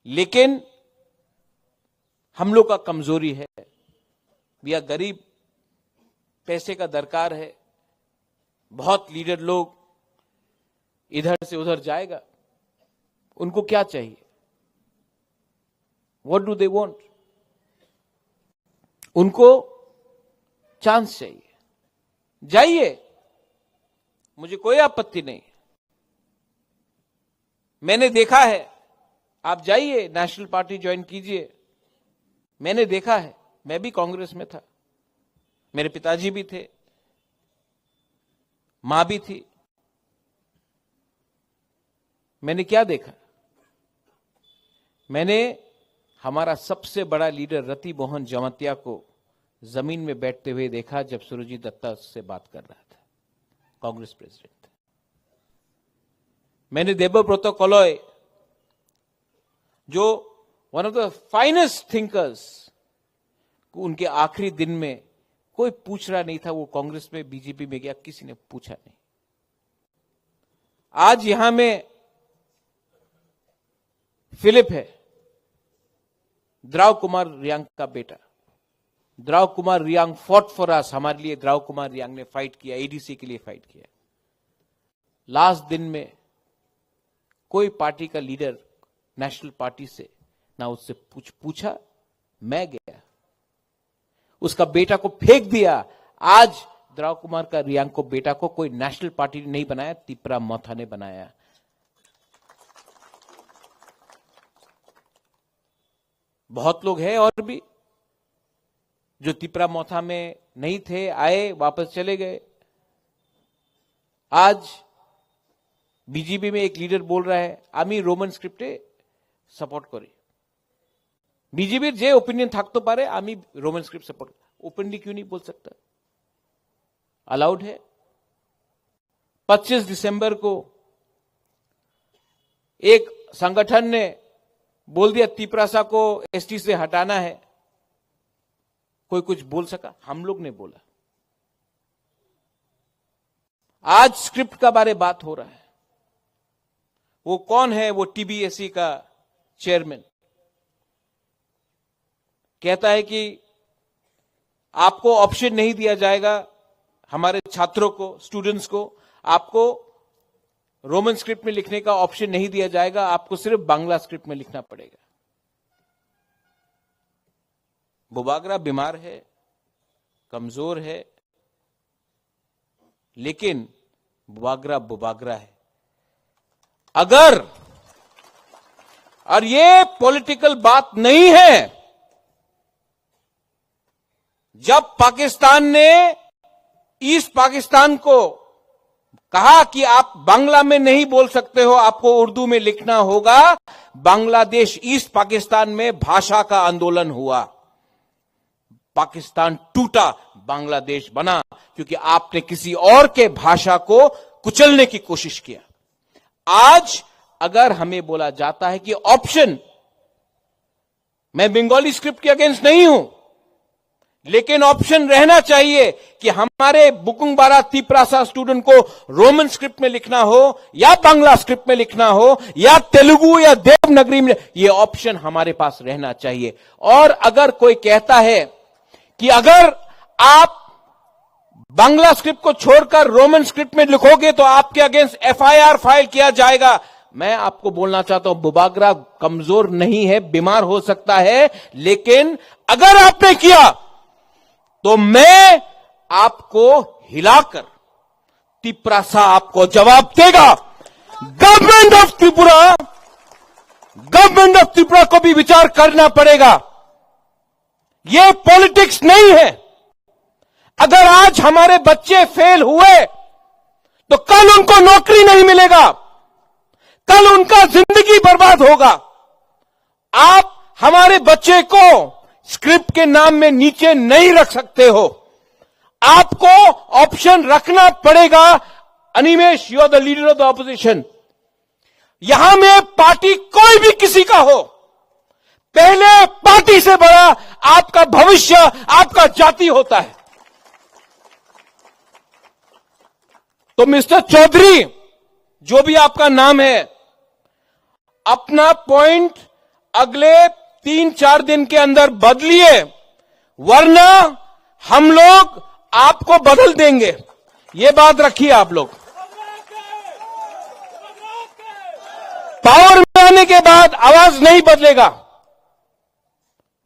लेकिन हम लोग का कमजोरी है, भैया, गरीब, पैसे का दरकार है। बहुत लीडर लोग इधर से उधर जाएगा, उनको क्या चाहिए? What do they want? उनको चांस चाहिए। जाइए, मुझे कोई आपत्ति नहीं। मैंने देखा है, आप जाइए, नेशनल पार्टी ज्वाइन कीजिए। मैंने देखा है, मैं भी कांग्रेस में था, मेरे पिताजी भी थे, माँ भी थी। मैंने क्या देखा? मैंने हमारा सबसे बड़ा लीडर रति मोहन जमातिया को जमीन में बैठते हुए देखा, जब सुरजीत दत्ता से बात कर रहा था, कांग्रेस प्रेसिडेंट था। मैंने देबव्रत कलय, जो one of the finest thinkers, उनके आखिरी दिन में कोई पूछ रहा नहीं था वो कांग्रेस में, बीजेपी में गया, किसी ने पूछा नहीं। आज यहां में फिलिप है, द्राव कुमार रियांग का बेटा। द्राव कुमार रियांग फॉट फॉर अस, हमारे लिए द्राव कुमार रियांग ने फाइट किया, एडीसी के लिए फाइट किया। लास्ट दिन में कोई पार्टी का लीडर नेशनल पार्टी से ना उससे पूछ पूछा। मैं गया, उसका बेटा को फेंक दिया। आज द्राव कुमार का रियांग को बेटा को कोई नेशनल पार्टी ने नहीं बनाया, तिपरा मोथा ने बनाया। बहुत लोग हैं और भी जो तिपरा मोथा में नहीं थे, आए, वापस चले गए। आज बीजेपी में एक लीडर बोल रहा है, "আমি রোমান স্ক্রিপ্টে সাপোর্ট করি।" বিজেপির যে ওপিনিয়ন থাকতে পারে, "আমি রোমান স্ক্রিপ্ট সাপোর্ট।" ओपनली क्यों नहीं बोल सकता? अलाउड है। पच्चीस दिसंबर को एक संगठन ने बोल दिया, तिपरासा को एसटी से हटाना है। कोई कुछ बोल सका? हम लोग ने बोला। आज स्क्रिप्ट का बारे बात हो रहा है। वो कौन है? वो टीबीएससी का चेयरमैन कहता है कि आपको ऑप्शन नहीं दिया जाएगा, हमारे छात्रों को, स्टूडेंट्स को, आपको रोमन स्क्रिप्ट में लिखने का ऑप्शन नहीं दिया जाएगा, आपको सिर्फ बांग्ला स्क्रिप्ट में लिखना पड़ेगा। बुबागरा बीमार है, कमजोर है, लेकिन बुबागरा बुबागरा है। अगर, और ये पॉलिटिकल बात नहीं है, जब पाकिस्तान ने ईस्ट पाकिस्तान को कहा कि आप बांग्ला में नहीं बोल सकते हो, आपको उर्दू में लिखना होगा, बांग्लादेश ईस्ट पाकिस्तान में भाषा का आंदोलन हुआ। पाकिस्तान टूटा, बांग्लादेश बना, क्योंकि आपने किसी और के भाषा को कुचलने की कोशिश किया। आज अगर हमें बोला जाता है कि ऑप्शन, मैं बंगाली स्क्रिप्ट के अगेंस्ट नहीं हूं, लेकिन ऑप्शन रहना चाहिए कि हमारे बुकुंगबारा तिपरासा स्टूडेंट को रोमन स्क्रिप्ट में लिखना हो या बांग्ला स्क्रिप्ट में लिखना हो या तेलुगु या देवनागरी में, ये ऑप्शन हमारे पास रहना चाहिए। और अगर कोई कहता है कि अगर आप बांग्ला स्क्रिप्ट को छोड़कर रोमन स्क्रिप्ट में लिखोगे तो आपके अगेंस्ट एफआईआर फाइल किया जाएगा। मैं आपको बोलना चाहता हूं, बुबागरा कमजोर नहीं है, बीमार हो सकता है, लेकिन अगर आपने किया तो मैं आपको हिलाकर तिपरासा आपको जवाब देगा। Government of Tripura, government of Tripura को भी विचार करना पड़ेगा। ये पॉलिटिक्स नहीं है। अगर आज हमारे बच्चे फेल हुए तो कल उनको नौकरी नहीं मिलेगा, कल उनका जिंदगी बर्बाद होगा। आप हमारे बच्चे को स्क्रिप्ट के नाम में नीचे नहीं रख सकते हो। आपको ऑप्शन रखना पड़ेगा। Animesh, you are the leader of the opposition। यहां में पार्टी कोई भी किसी का हो, पहले पार्टी से बड़ा आपका भविष्य, आपका जाति होता है। तो मिस्टर चौधरी, जो भी आपका नाम है, अपना पॉइंट अगले तीन चार दिन के अंदर बदलिए, वरना हम लोग आपको बदल देंगे। ये बात रखिए आप लोग। पावर में आने के बाद आवाज नहीं बदलेगा।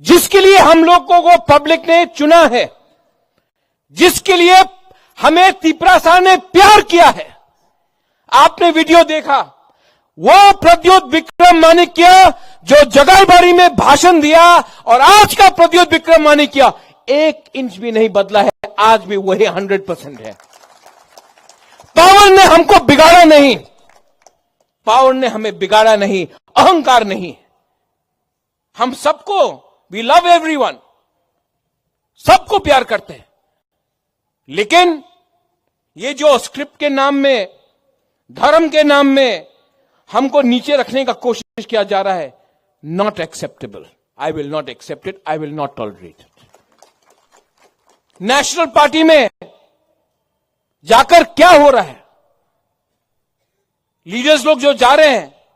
जिसके लिए हम लोगों को पब्लिक ने चुना है, जिसके लिए हमें तिपरासा ने प्यार किया है, आपने वीडियो देखा, वो प्रद्योत विक्रम माणिक्य जो जगाईबाड़ी में भाषण दिया और आज का प्रद्योत विक्रम माणिक्य एक इंच भी नहीं बदला है, आज भी वही हंड्रेड परसेंट है। पावर ने हमको बिगाड़ा नहीं, पावर ने हमें बिगाड़ा नहीं, अहंकार नहीं। हम सबको, वी लव एवरीवन, सबको प्यार करते हैं, लेकिन ये जो स्क्रिप्ट के नाम में, धर्म के नाम में हमको नीचे रखने का कोशिश किया जा रहा है, not acceptable. I will not accept it. I will not tolerate it. National party में जाकर क्या हो रहा है? लीडर्स लोग जो जा रहे हैं,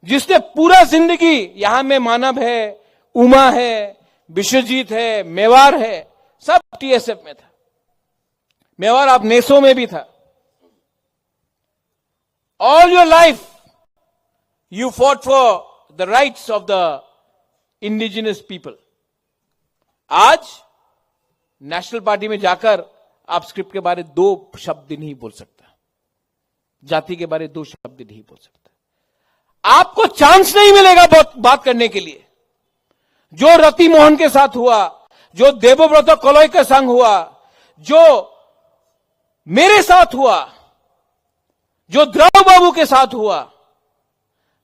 जिसने पूरा जिंदगी, यहां में मानव है, उमा है, विश्वजीत है, मेवार है, सब टीएसएफ में था। मेवार आप नेसो में भी था। All your life you fought for the rights of the indigenous people. आज नेशनल पार्टी में जाकर आप स्क्रिप्ट के बारे दो शब्द नहीं बोल सकता, जाति के बारे दो शब्द नहीं बोल सकता। आपको चांस नहीं मिलेगा बात, बात करने के लिए। जो रति मोहन के साथ हुआ, जो देवव्रत कलई के संग हुआ, जो मेरे साथ हुआ, जो द्राव बाबू के साथ हुआ,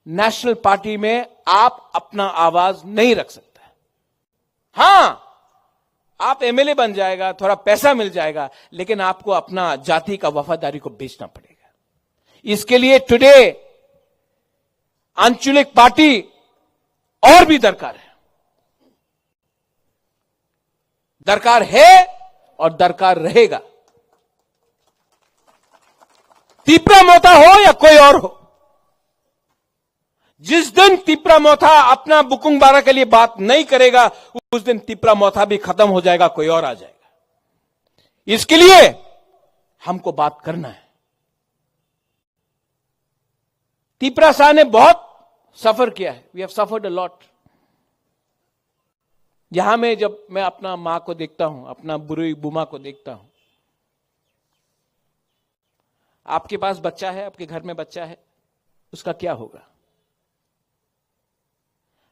नेशनल पार्टी में आप अपना आवाज नहीं रख सकता। हाँ, आप एमएलए बन जाएगा, थोड़ा पैसा मिल जाएगा, लेकिन आपको अपना जाति का वफादारी को बेचना पड़ेगा। इसके लिए टुडे आंचलिक पार्टी और भी दरकार है, दरकार है और दरकार रहेगा। तिपरा मोथा हो या कोई और हो, जिस दिन तिपरा मोथा अपना बुकुंग बारा के लिए बात नहीं करेगा, उस दिन तिपरा मोथा भी खत्म हो जाएगा, कोई और आ जाएगा। इसके लिए हमको बात करना है। तिपरा शाह ने बहुत सफर किया है, we have suffered a lot। यहां में जब मैं अपना माँ को देखता हूं, अपना बुरुई बुमा को देखता हूं, आपके पास बच्चा है, आपके घर में बच्चा है, उसका क्या होगा?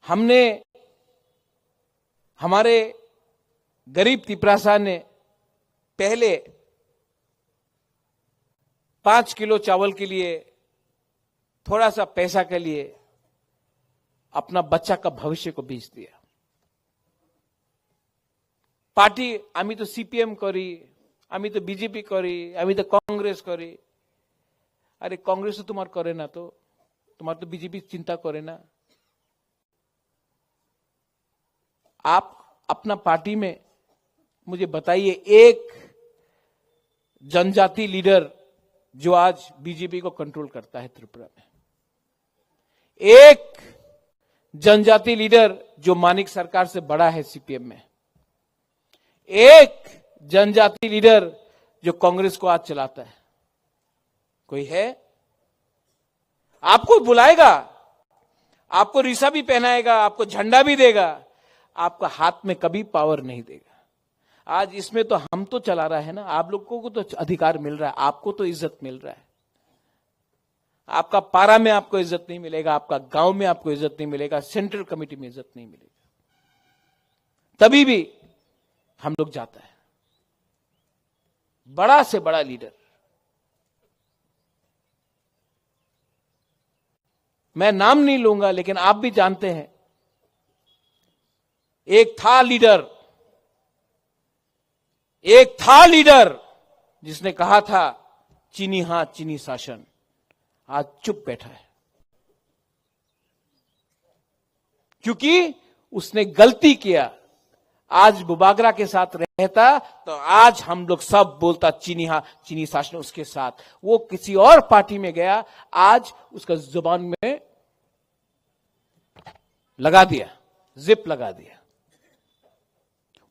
हमने, हमारे गरीब तिपरासा ने पहले पांच किलो चावल के लिए, थोड़ा सा पैसा के लिए अपना बच्चा का भविष्य को बेच दिया। পার্টি, আমি তো সিপিএম করি, আমি তো বিজেপি করি, আমি তো কংগ্রেস করি। আরে, কংগ্রেস তো তোমার করে না তো, তোমার তো বিজেপি চিন্তা করে না। आप अपना पार्टी में मुझे बताइए, एक जनजाति लीडर जो आज बीजेपी को कंट्रोल करता है त्रिपुरा में, एक जनजाति लीडर जो मानिक सरकार से बड़ा है सीपीएम में, एक जनजाति लीडर जो कांग्रेस को आज चलाता है, कोई है? आपको बुलाएगा, आपको रिसा भी पहनाएगा, आपको झंडा भी देगा, आपका हाथ में कभी पावर नहीं देगा। आज इसमें तो हम तो चला रहा है ना, आप लोगों को तो अधिकार मिल रहा है, आपको तो इज्जत मिल रहा है। आपका पारा में आपको इज्जत नहीं मिलेगा, आपका गांव में आपको इज्जत नहीं मिलेगा, सेंट्रल कमेटी में इज्जत नहीं मिलेगा। तभी भी हम लोग जाता है, बड़ा से बड़ा लीडर। मैं नाम नहीं लूंगा, लेकिन आप भी जानते हैं, एक था लीडर, एक था लीडर जिसने कहा था, "चीनी हाथ, चीनी शासन।" आज चुप बैठा है, क्योंकि उसने गलती किया। आज बुबागरा के साथ रहता तो आज हम लोग सब बोलता, "चीनी हाथ, चीनी शासन उसके साथ।" वो किसी और पार्टी में गया, आज उसका जुबान में लगा दिया, जिप लगा दिया।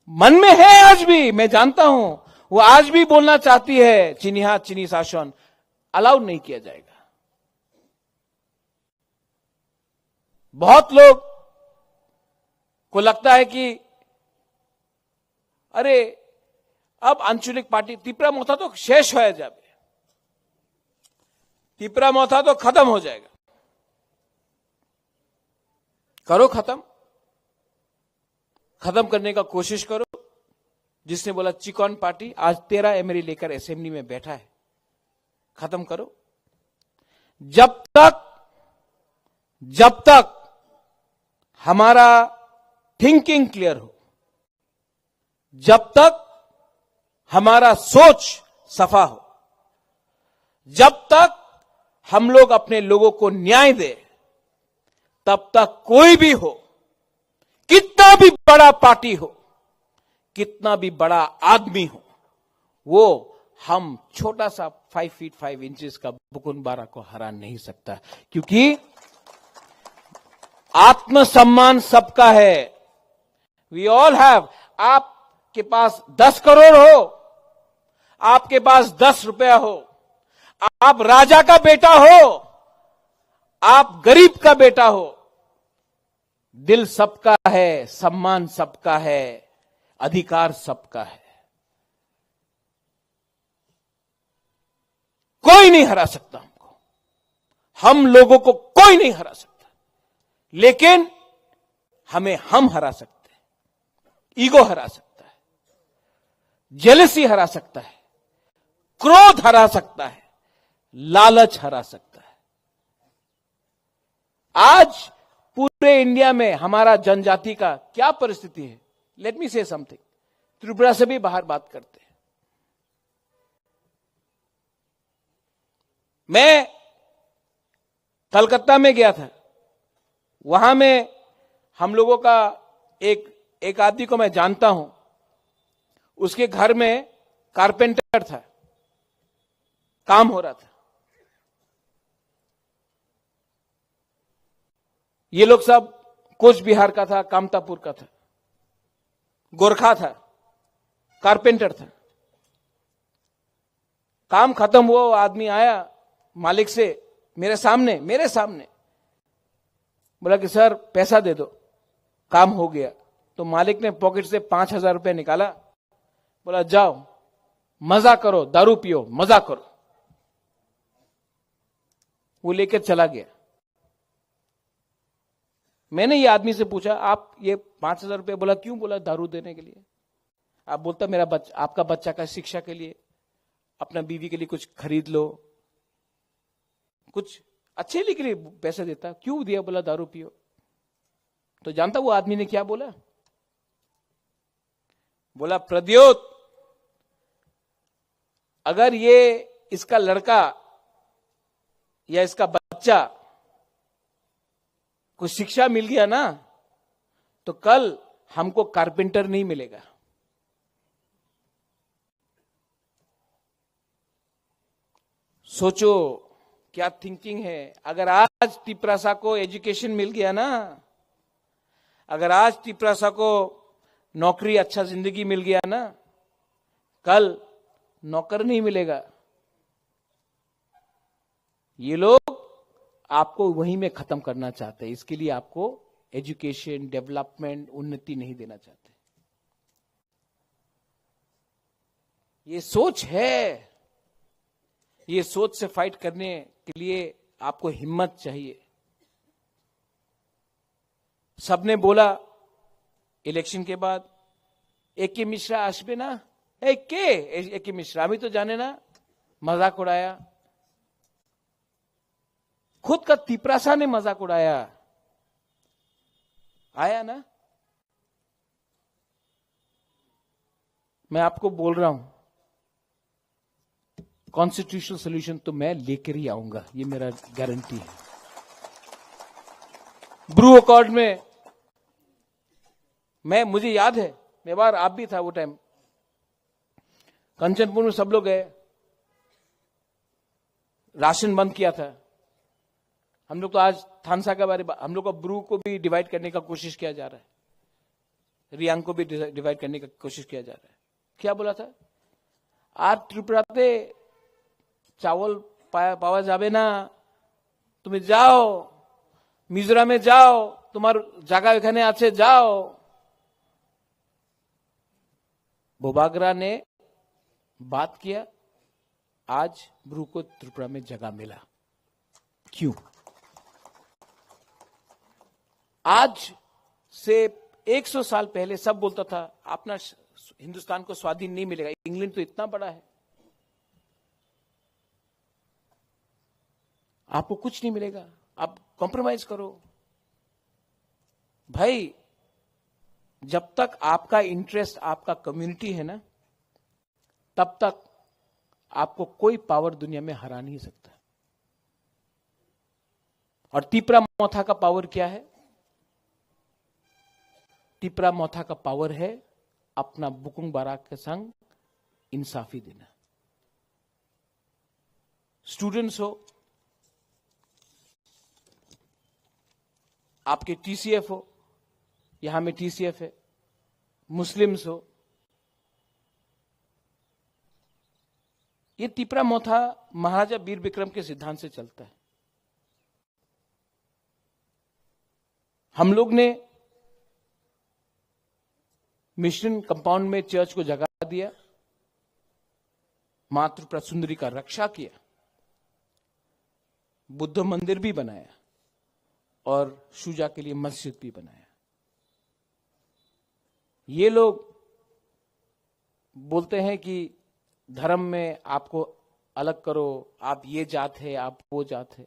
मन में है आज भी, मैं जानता हूं, वो आज भी बोलना चाहती है, "चीनी हाथ, चीनी शासन।" अलाउ नहीं किया जाएगा। बहुत लोग को लगता है कि अरे, अब आंचलिक पार्टी, तिपरा मोथा तो शेष हो जाए, तिपरा मोथा तो खत्म हो जाएगा। करो खत्म, खत्म करने का कोशिश करो। जिसने बोला चिकन पार्टी, आज तेरह एमएलए लेकर असेंबली में बैठा है, खत्म करो। जब तक, जब तक हमारा थिंकिंग क्लियर हो, जब तक हमारा सोच सफा हो, जब तक हम लोग अपने लोगों को न्याय दे, तब तक कोई भी हो, कितना भी बड़ा पार्टी हो, कितना भी बड़ा आदमी हो, वो हम छोटा सा फ़ाइव फीट फ़ाइव इंचेस का बुकुन बारा को हरा नहीं सकता, क्योंकि आत्मसम्मान सबका है। We all have. आपके पास दस करोड़ हो, आपके पास दस रुपया हो, आप राजा का बेटा हो, आप गरीब का बेटा हो, दिल सबका है, सम्मान सबका है, अधिकार सबका है। कोई नहीं हरा सकता हमको, हम लोगों को कोई नहीं हरा सकता, लेकिन हमें हम हरा सकते हैं। ईगो हरा सकता है, जेलसी हरा सकता है, क्रोध हरा सकता है, लालच हरा सकता है। आज पूरे इंडिया में हमारा जनजाति का क्या परिस्थिति है, लेट मी से समथिंग। त्रिपुरा से भी बाहर बात करते हैं। मैं कलकत्ता में गया था, वहां में हम लोगों का एक एक आदमी को मैं जानता हूं। उसके घर में कारपेंटर था, काम हो रहा था। ये लोग सब कोच बिहार का था, कामतापुर का था, गोरखा था, कारपेंटर था। काम खत्म हुआ, वो आदमी आया मालिक से, मेरे सामने, मेरे सामने बोला कि सर, पैसा दे दो, काम हो गया। तो मालिक ने पॉकेट से पांच हजार रुपया निकाला, बोला, जाओ, मजा करो, दारू पियो, मजा करो। वो लेकर चला गया। मैंने ये आदमी से पूछा, आप ये पांच हजार रुपया बोला, क्यों बोला? दारू देने के लिए। आप बोलता, मेरा बच, आपका बच्चा का शिक्षा के लिए, अपना बीवी के लिए कुछ खरीद लो, कुछ अच्छे लिए के लिए पैसा देता, क्यों दिया? बोला, दारू पियो। तो जानता वो आदमी ने क्या बोला? बोला, प्रद्योत, अगर ये, इसका लड़का या इसका बच्चा को शिक्षा मिल गया ना, तो कल हमको कारपेंटर नहीं मिलेगा। सोचो, क्या थिंकिंग है। अगर आज तिपरासा को एजुकेशन मिल गया ना, अगर आज तिपरासा को नौकरी, अच्छा जिंदगी मिल गया ना, कल नौकर नहीं मिलेगा। ये लोग आपको वहीं में खत्म करना चाहते हैं। इसके लिए आपको एजुकेशन, डेवलपमेंट, उन्नति नहीं देना चाहते। ये सोच है, ये सोच से फाइट करने के लिए आपको हिम्मत चाहिए। सबने बोला इलेक्शन के बाद, "এ কে মিশ্রা আসবে না?" এই কে? এ-, এ কে মিশ্রা, আমি তো জানি না। मजाक उड़ाया। खुद का तिपरासा ने मजाक उड़ाया। आया ना? मैं आपको बोल रहा हूं, कॉन्स्टिट्यूशनल सॉल्यूशन तो मैं लेकर ही आऊंगा, ये मेरा गारंटी है। ब्रू अकॉर्ड में मैं, मुझे याद है, मेवाड़ आप भी था वो टाइम, कंचनपुर में सब लोग गए, राशन बंद किया था। हम लोग तो आज थानसा के बारे में, हम लोग का ब्रू को भी डिवाइड करने का कोशिश किया जा रहा है, रियांग को भी डिवाइड करने का कोशिश किया जा रहा है। क्या बोला था? আর ত্রিপুরাতে চাউল পাওয়া যাবে না, তুমি যাও, মিজোরামে যাও, তোমার জায়গা ওখানে আছে, যাও। बोबागरा ने बात किया, आज ब्रू को त्रिपुरा में जगह मिला। क्यों? आज से एक सौ साल पहले सब बोलता था, अपना स-, हिंदुस्तान को स्वाधीन नहीं मिलेगा, इंग्लैंड तो इतना बड़ा है, आपको कुछ नहीं मिलेगा, आप कॉम्प्रोमाइज करो। भाई, जब तक आपका इंटरेस्ट, आपका कम्युनिटी है ना, तब तक आपको कोई पावर दुनिया में हरा नहीं सकता। और तिपरा मोथा का पावर क्या है? टिपरा मोथा का पावर है अपना बुकुंग बाराक के संग इंसाफी देना। स्टूडेंट्स हो, आपके टीसीएफ हो, यहां में टीसीएफ है, मुस्लिम्स हो, ये तिपरा मोथा महाराजा वीर विक्रम के सिद्धांत से चलता है। हम लोग ने मिशन कंपाउंड में चर्च को जगह दिया, मातृ प्रसुंदरी का रक्षा किया, बुद्ध मंदिर भी बनाया और शुजा के लिए मस्जिद भी बनाया। ये लोग बोलते हैं कि धर्म में आपको अलग करो, आप ये जात है, आप वो जात है।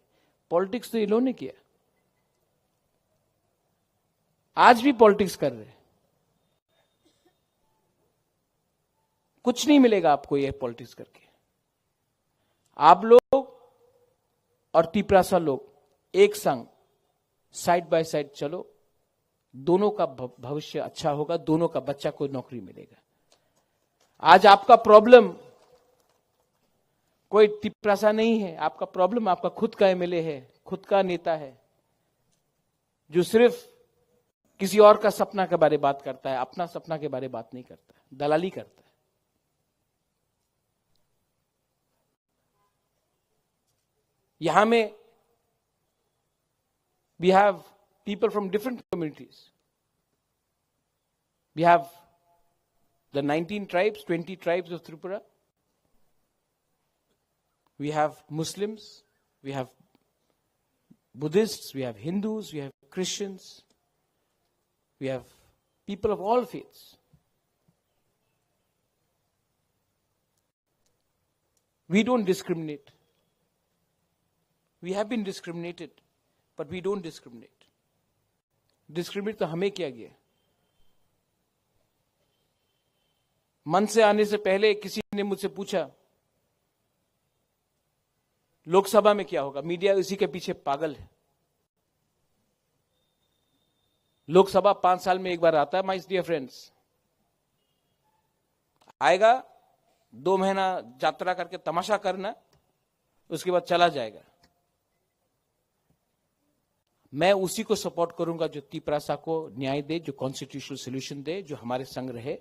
पॉलिटिक्स तो ये लोगों ने किया, आज भी पॉलिटिक्स कर रहे हैं। कुछ नहीं मिलेगा आपको ये पॉलिटिक्स करके। आप लोग और तिपरासा लोग एक संग साइड बाय साइड चलो, दोनों का भ-, भविष्य अच्छा होगा, दोनों का बच्चा को नौकरी मिलेगा। आज आपका प्रॉब्लम कोई तिपरासा नहीं है, आपका प्रॉब्लम आपका खुद का एमएलए है, खुद का नेता है, जो सिर्फ किसी और का सपना के बारे बात करता है, अपना सपना के बारे बात नहीं करता, दलाली करता है। यहां में we have people from different communities. We have the nineteen tribes, twenty tribes of Tripura. We have Muslims, we have Buddhists, we have Hindus, we have Christians, we have people of all faiths. We don't discriminate. We have been discriminated, but we don't discriminate. Discriminate तो हमें किया गया। मंच से आने से पहले किसी ने मुझसे पूछा, लोकसभा में क्या होगा? मीडिया इसी के पीछे पागल है। लोकसभा पांच साल में एक बार आता है, माय डियर फ्रेंड्स। आएगा, दो महीना यात्रा करके तमाशा करना, उसके बाद चला जाएगा। मैं उसी को सपोर्ट करूंगा जो तिपरासा को न्याय दे, जो कॉन्स्टिट्यूशनल सॉल्यूशन दे, जो हमारे संग रहे।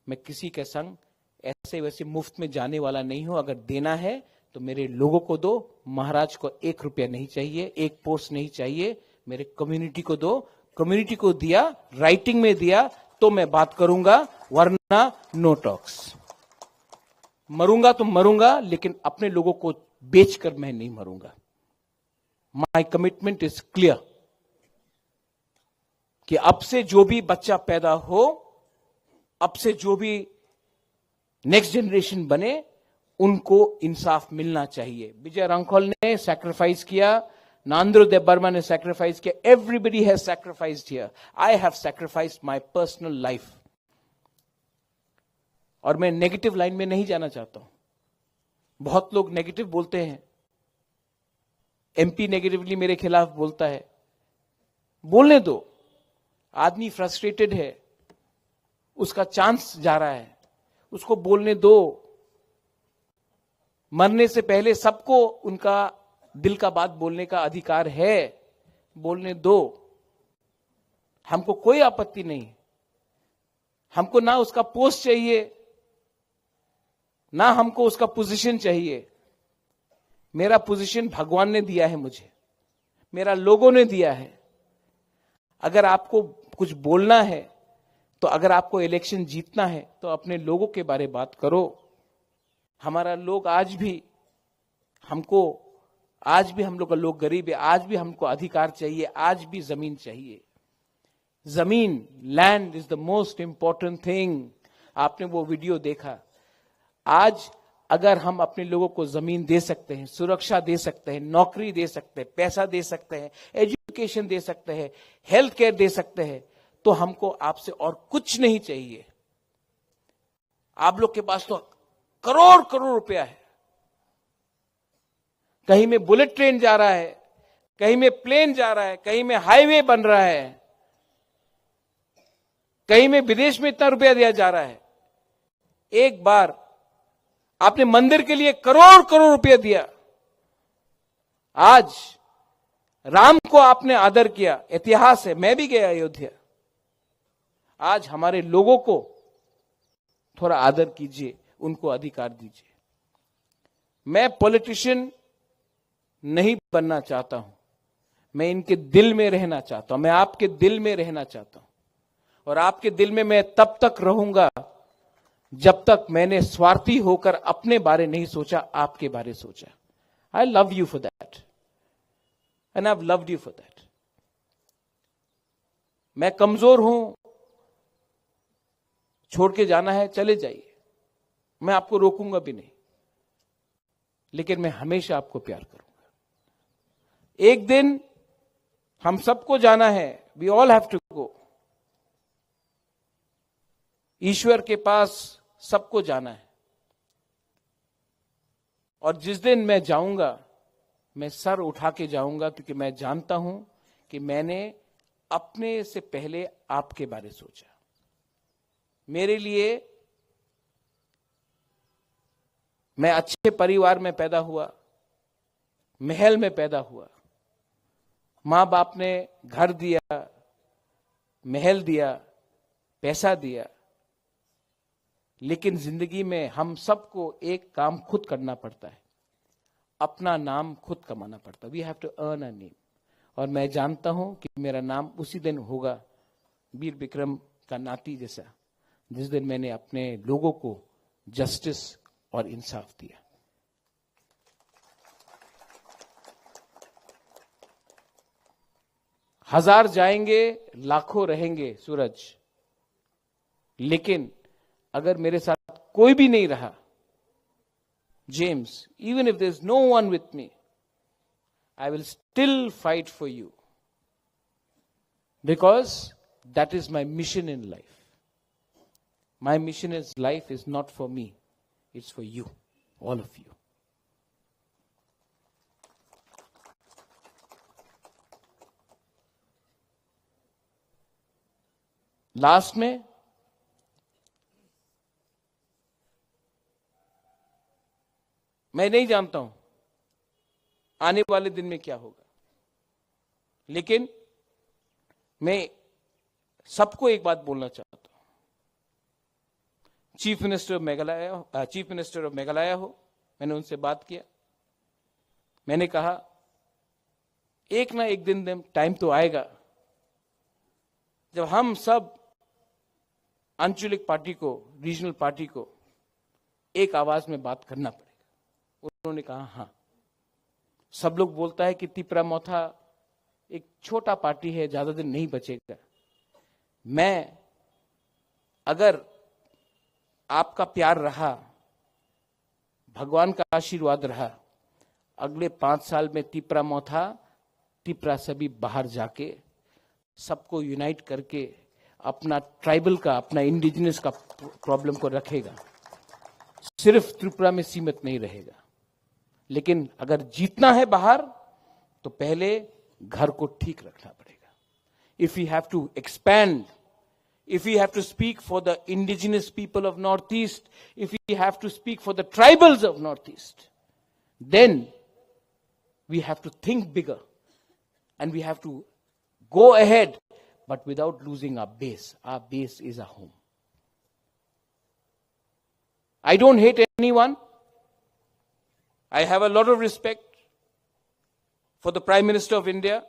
मैं किसी के संग ऐसे वैसे मुफ्त में जाने वाला नहीं हूं। अगर देना है तो मेरे लोगों को दो। महाराज को एक रुपया नहीं चाहिए, एक पोस्ट नहीं चाहिए, मेरे कम्युनिटी को दो। कम्युनिटी को दिया, राइटिंग में दिया, तो मैं बात करूंगा, वरना नो टॉक्स। मरूंगा तो मरूंगा, लेकिन अपने लोगों को बेचकर मैं नहीं मरूंगा। माय कमिटमेंट इज क्लियर कि अब से जो भी बच्चा पैदा हो, अब से जो भी नेक्स्ट जनरेशन बने, उनको इंसाफ मिलना चाहिए। विजय रांखल ने सैक्रिफाइस किया, नांद्रो देव वर्मा ने सैक्रिफाइस किया, everybody has sacrificed here. I have sacrificed my personal life. और मैं नेगेटिव लाइन में नहीं जाना चाहता हूं। बहुत लोग नेगेटिव बोलते हैं, एमपी नेगेटिवली मेरे खिलाफ बोलता है, बोलने दो। आदमी फ्रस्ट्रेटेड है, उसका चांस जा रहा है, उसको बोलने दो। मरने से पहले सबको उनका दिल का बात बोलने का अधिकार है, बोलने दो। हमको कोई आपत्ति नहीं। हमको ना उसका पोस्ट चाहिए, ना हमको उसका पोजीशन चाहिए। मेरा पोजीशन भगवान ने दिया है मुझे, मेरा लोगों ने दिया है। अगर आपको कुछ बोलना है, तो अगर आपको इलेक्शन जीतना है, तो अपने लोगों के बारे बात करो। हमारा लोग आज भी, हमको, आज भी हम लोग का लोग गरीब है, आज भी हमको अधिकार चाहिए, आज भी जमीन चाहिए। जमीन, land is the most important thing. आपने वो वीडियो देखा। आज अगर हम अपने लोगों को जमीन दे सकते हैं, सुरक्षा दे सकते हैं, नौकरी दे सकते हैं, पैसा दे सकते हैं, एजुकेशन दे सकते हैं, हेल्थ केयर दे सकते हैं, तो हमको आपसे और कुछ नहीं चाहिए। आप लोग के पास तो करोड़ करोड़ रुपया है। कहीं में बुलेट ट्रेन जा रहा है, कहीं में प्लेन जा रहा है, कहीं में हाईवे बन रहा है। कहीं में विदेश में इतना रुपया दिया जा रहा है। एक बार आपने मंदिर के लिए करोड़ करोड़ रुपया दिया, आज राम को आपने आदर किया, इतिहास है, मैं भी गया अयोध्या। आज हमारे लोगों को थोड़ा आदर कीजिए, उनको अधिकार दीजिए। मैं पॉलिटिशियन नहीं बनना चाहता हूं, मैं इनके दिल में रहना चाहता हूं, मैं आपके दिल में रहना चाहता हूं। और आपके दिल में मैं तब तक रहूंगा जब तक मैंने स्वार्थी होकर अपने बारे नहीं सोचा, आपके बारे सोचा। I love you for that and I've loved you for that। मैं कमजोर हूं, छोड़ के जाना है, चले जाइए, मैं आपको रोकूंगा भी नहीं, लेकिन मैं हमेशा आपको प्यार करूंगा। एक दिन हम सबको जाना है, we all have to go। ईश्वर के पास सबको जाना है। और जिस दिन मैं जाऊंगा, मैं सर उठा के जाऊंगा, क्योंकि मैं जानता हूं कि मैंने अपने से पहले आपके बारे सोचा। मेरे लिए, मैं अच्छे परिवार में पैदा हुआ, महल में पैदा हुआ, माँ बाप ने घर दिया, महल दिया, पैसा दिया, लेकिन जिंदगी में हम सबको एक काम खुद करना पड़ता है, अपना नाम खुद कमाना पड़ता है। We have to earn a name। और मैं जानता हूं कि मेरा नाम उसी दिन होगा, वीर विक्रम का नाती जैसा, जिस दिन मैंने अपने लोगों को जस्टिस और इंसाफ दिया। हजार जाएंगे, लाखों रहेंगे सूरज, लेकिन अगर मेरे साथ कोई भी नहीं रहा, James, even if there is no one with me, I will still fight for you, because that is my mission in life। My mission in life is not for me, it's for you, all of you। Last में, मैं नहीं जानता हूं आने वाले दिन में क्या होगा, लेकिन मैं सबको एक बात बोलना चाहता हूं। Chief minister of Meghalaya, chief minister of Meghalaya हो, मैंने उनसे बात किया। मैंने कहा, एक ना एक दिन, दिन टाइम तो आएगा जब हम सब आंचलिक पार्टी को, रीजनल पार्टी को एक आवाज में बात करना पड़ेगा। उन्होंने कहा, हाँ। सब लोग बोलता है कि तिपरा मोथा एक छोटा पार्टी है, ज्यादा दिन नहीं बचेगा। मैं, अगर आपका प्यार रहा, भगवान का आशीर्वाद रहा, अगले पांच साल में तिपरा मोथा, तिपरा सभी बाहर जाके सबको यूनाइट करके अपना ट्राइबल का, अपना इंडिजिनस का प्रॉब्लम को रखेगा। सिर्फ त्रिपुरा में सीमित नहीं रहेगा, लेकिन अगर जीतना है बाहर, तो पहले घर को ठीक रखना पड़ेगा। If we have to expand, if we have to speak for the indigenous people of Northeast, if we have to speak for the tribals of Northeast, then we have to think bigger and we have to go ahead, but without losing our base. Our base is our home. I don't hate anyone. I have a lot of respect for the Prime Minister of India,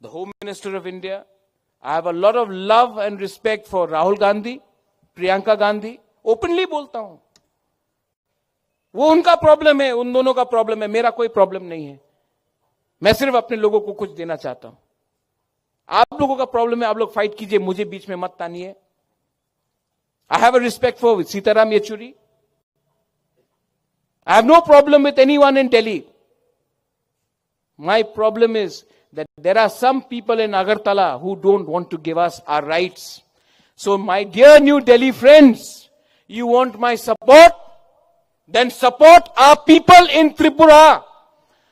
the Home Minister of India. I have a lot of love and respect for Rahul Gandhi, Priyanka Gandhi. Openly बोलता हूं, वो उनका प्रॉब्लम है, उन दोनों का प्रॉब्लम है, मेरा कोई प्रॉब्लम नहीं है। मैं सिर्फ अपने लोगों को कुछ देना चाहता हूं। आप लोगों का प्रॉब्लम है, आप लोग फाइट कीजिए, मुझे बीच में मत तानिए। I have a respect for Sitaram Yechury. I have no problem with anyone in Delhi. My problem is that there are some people in Agartala who don't want to give us our rights. So, my dear New Delhi friends, you want my support? Then support our people in Tripura.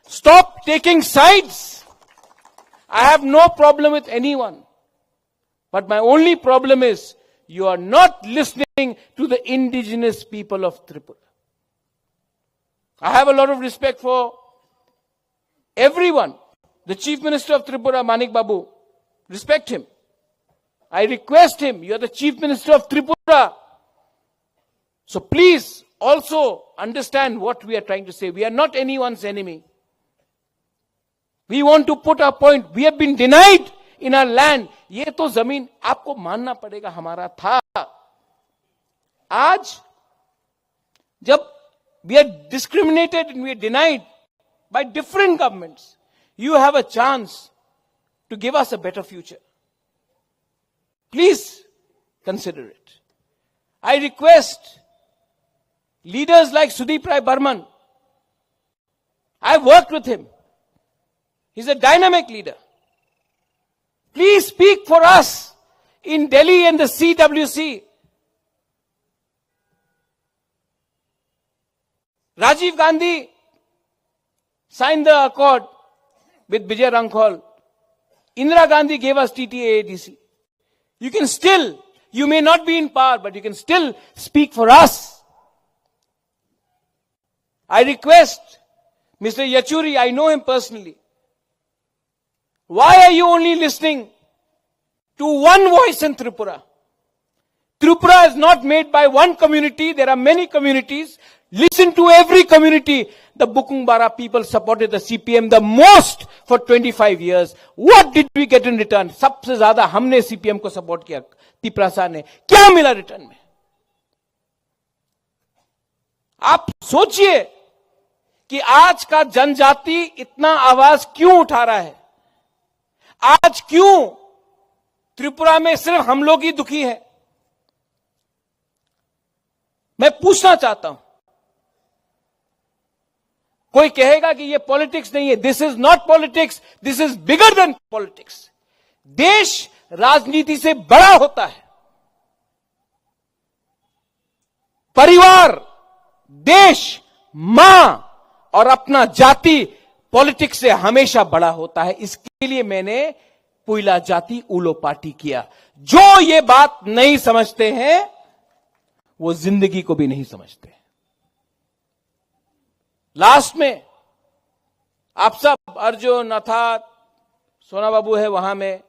Stop taking sides. I have no problem with anyone. But my only problem is You are not listening to the indigenous people of Tripura. I have a lot of respect for everyone. The Chief Minister of Tripura, Manik Babu, respect him. I request him, you are the Chief Minister of Tripura. So please also understand what we are trying to say. We are not anyone's enemy. We want to put our point. We have been denied in our land. ये तो जमीन आपको मानना पड़ेगा, हमारा था। आज जब we are discriminated and we are denied by different governments, you have a chance to give us a better future. Please consider it. I request leaders like Sudeep Rai Barman. I worked with him. He's a dynamic leader. Please speak for us in Delhi and the C W C. Rajiv Gandhi signed the accord with Vijay Rangkhol. Indira Gandhi gave us T T A A D C. You can still, you may not be in power, but you can still speak for us. I request Mister Yachuri, I know him personally. Why are you only listening to one voice in Tripura? Tripura is not made by one community. There are many communities. Listen to every community. The Bukung Bara people supported the C P M the most for twenty-five years. What did we get in return? सबसे ज्यादा हमने सीपीएम को सपोर्ट किया, तिपरासा ने। क्या मिला रिटर्न में? आप सोचिए कि आज का जनजाति इतना आवाज क्यों उठा रहा है, आज क्यों त्रिपुरा में सिर्फ हम लोग ही दुखी हैं। मैं पूछना चाहता हूं, कोई कहेगा कि ये पॉलिटिक्स नहीं है। This is not politics, this is bigger than politics. देश राजनीति से बड़ा होता है। परिवार, देश, मां और अपना जाति पॉलिटिक्स से हमेशा बड़ा होता है। इसके लिए मैंने पुइला जाति उलो पार्टी किया। जो ये बात नहीं समझते हैं, वो जिंदगी को भी नहीं समझते। लास्ट में आप सब, अर्जुन, अर्थात सोना बाबू है वहां में,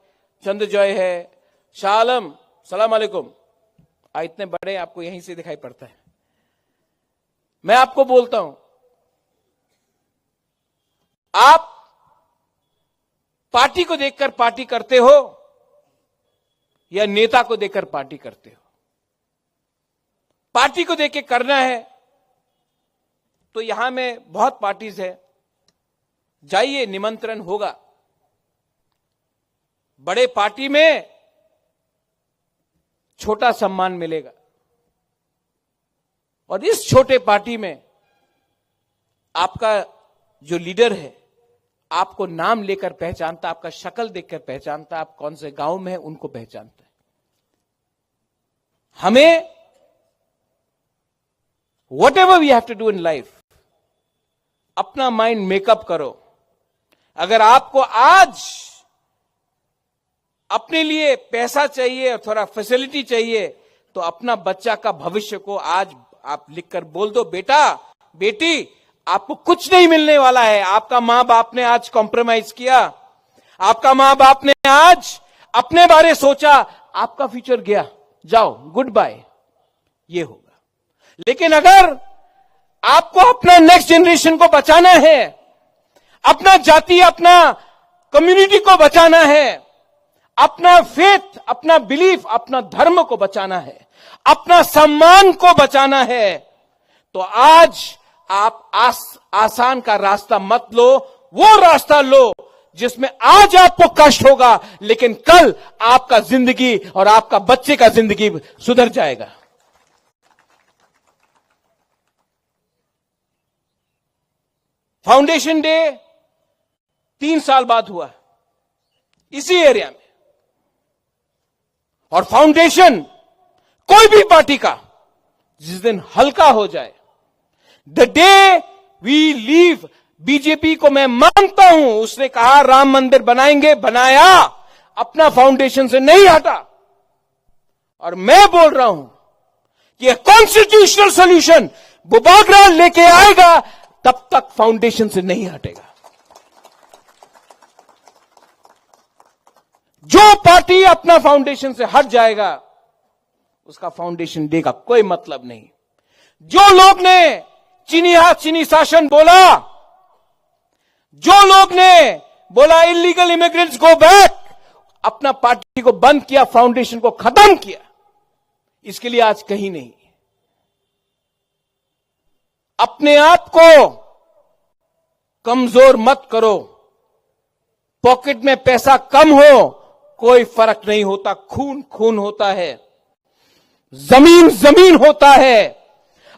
चंद्रजॉय है, शाह आलम, सलाम अलैकुम। आ, इतने बड़े आपको यहीं से दिखाई पड़ता है। मैं आपको बोलता हूं, आप पार्टी को देखकर पार्टी करते हो या नेता को देखकर पार्टी करते हो? पार्टी को देख के करना है तो यहां में बहुत पार्टीज है, जाइए, निमंत्रण होगा। बड़े पार्टी में छोटा सम्मान मिलेगा और इस छोटे पार्टी में आपका जो लीडर है, आपको नाम लेकर पहचानता, आपका शक्ल देखकर पहचानता, आप कौन से गांव में है, उनको पहचानता है। हमें, whatever we have to do in life, अपना माइंड मेकअप करो। अगर आपको आज अपने लिए पैसा चाहिए और थोड़ा फैसिलिटी चाहिए, तो अपना बच्चा का भविष्य को आज आप लिखकर बोल दो, बेटा, बेटी, आपको कुछ नहीं मिलने वाला है। आपका माँ बाप ने आज कॉम्प्रोमाइज किया, आपका माँ बाप ने आज अपने बारे सोचा, आपका फ्यूचर गया, जाओ, गुड बाय, ये होगा। लेकिन अगर आपको अपना नेक्स्ट जनरेशन को बचाना है, अपना जाति, अपना कम्युनिटी को बचाना है, अपना फेथ, अपना बिलीफ, अपना धर्म को बचाना है, अपना सम्मान को बचाना है, तो आज आप आस-, आसान का रास्ता मत लो, वो रास्ता लो जिसमें आज आपको कष्ट होगा, लेकिन कल आपका जिंदगी और आपका बच्चे का जिंदगी सुधर जाएगा। फाउंडेशन डे तीन साल बाद हुआ इसी एरिया में, और फाउंडेशन कोई भी पार्टी का जिस दिन हल्का हो जाए, the day we leave, BJP को मैं मानता हूं, उसने कहा राम मंदिर बनाएंगे, बनाया, अपना फाउंडेशन से नहीं हटा। और मैं बोल रहा हूं कि ये कॉन्स्टिट्यूशनल सॉल्यूशन बुबागरा लेके आएगा, तब तक फाउंडेशन से नहीं हटेगा। जो पार्टी अपना फाउंडेशन से हट जाएगा, उसका फाउंडेशन डे का कोई मतलब नहीं। जो लोग ने चीनी हाथ चीनी शासन बोला, जो लोग ने बोला इलीगल इमिग्रेंट्स गो बैक, अपना पार्टी को बंद किया, फाउंडेशन को खत्म किया, इसके लिए आज कहीं नहीं। अपने आप को कमजोर मत करो। पॉकेट में पैसा कम हो, कोई फर्क नहीं होता, खून खून होता है, जमीन जमीन होता है,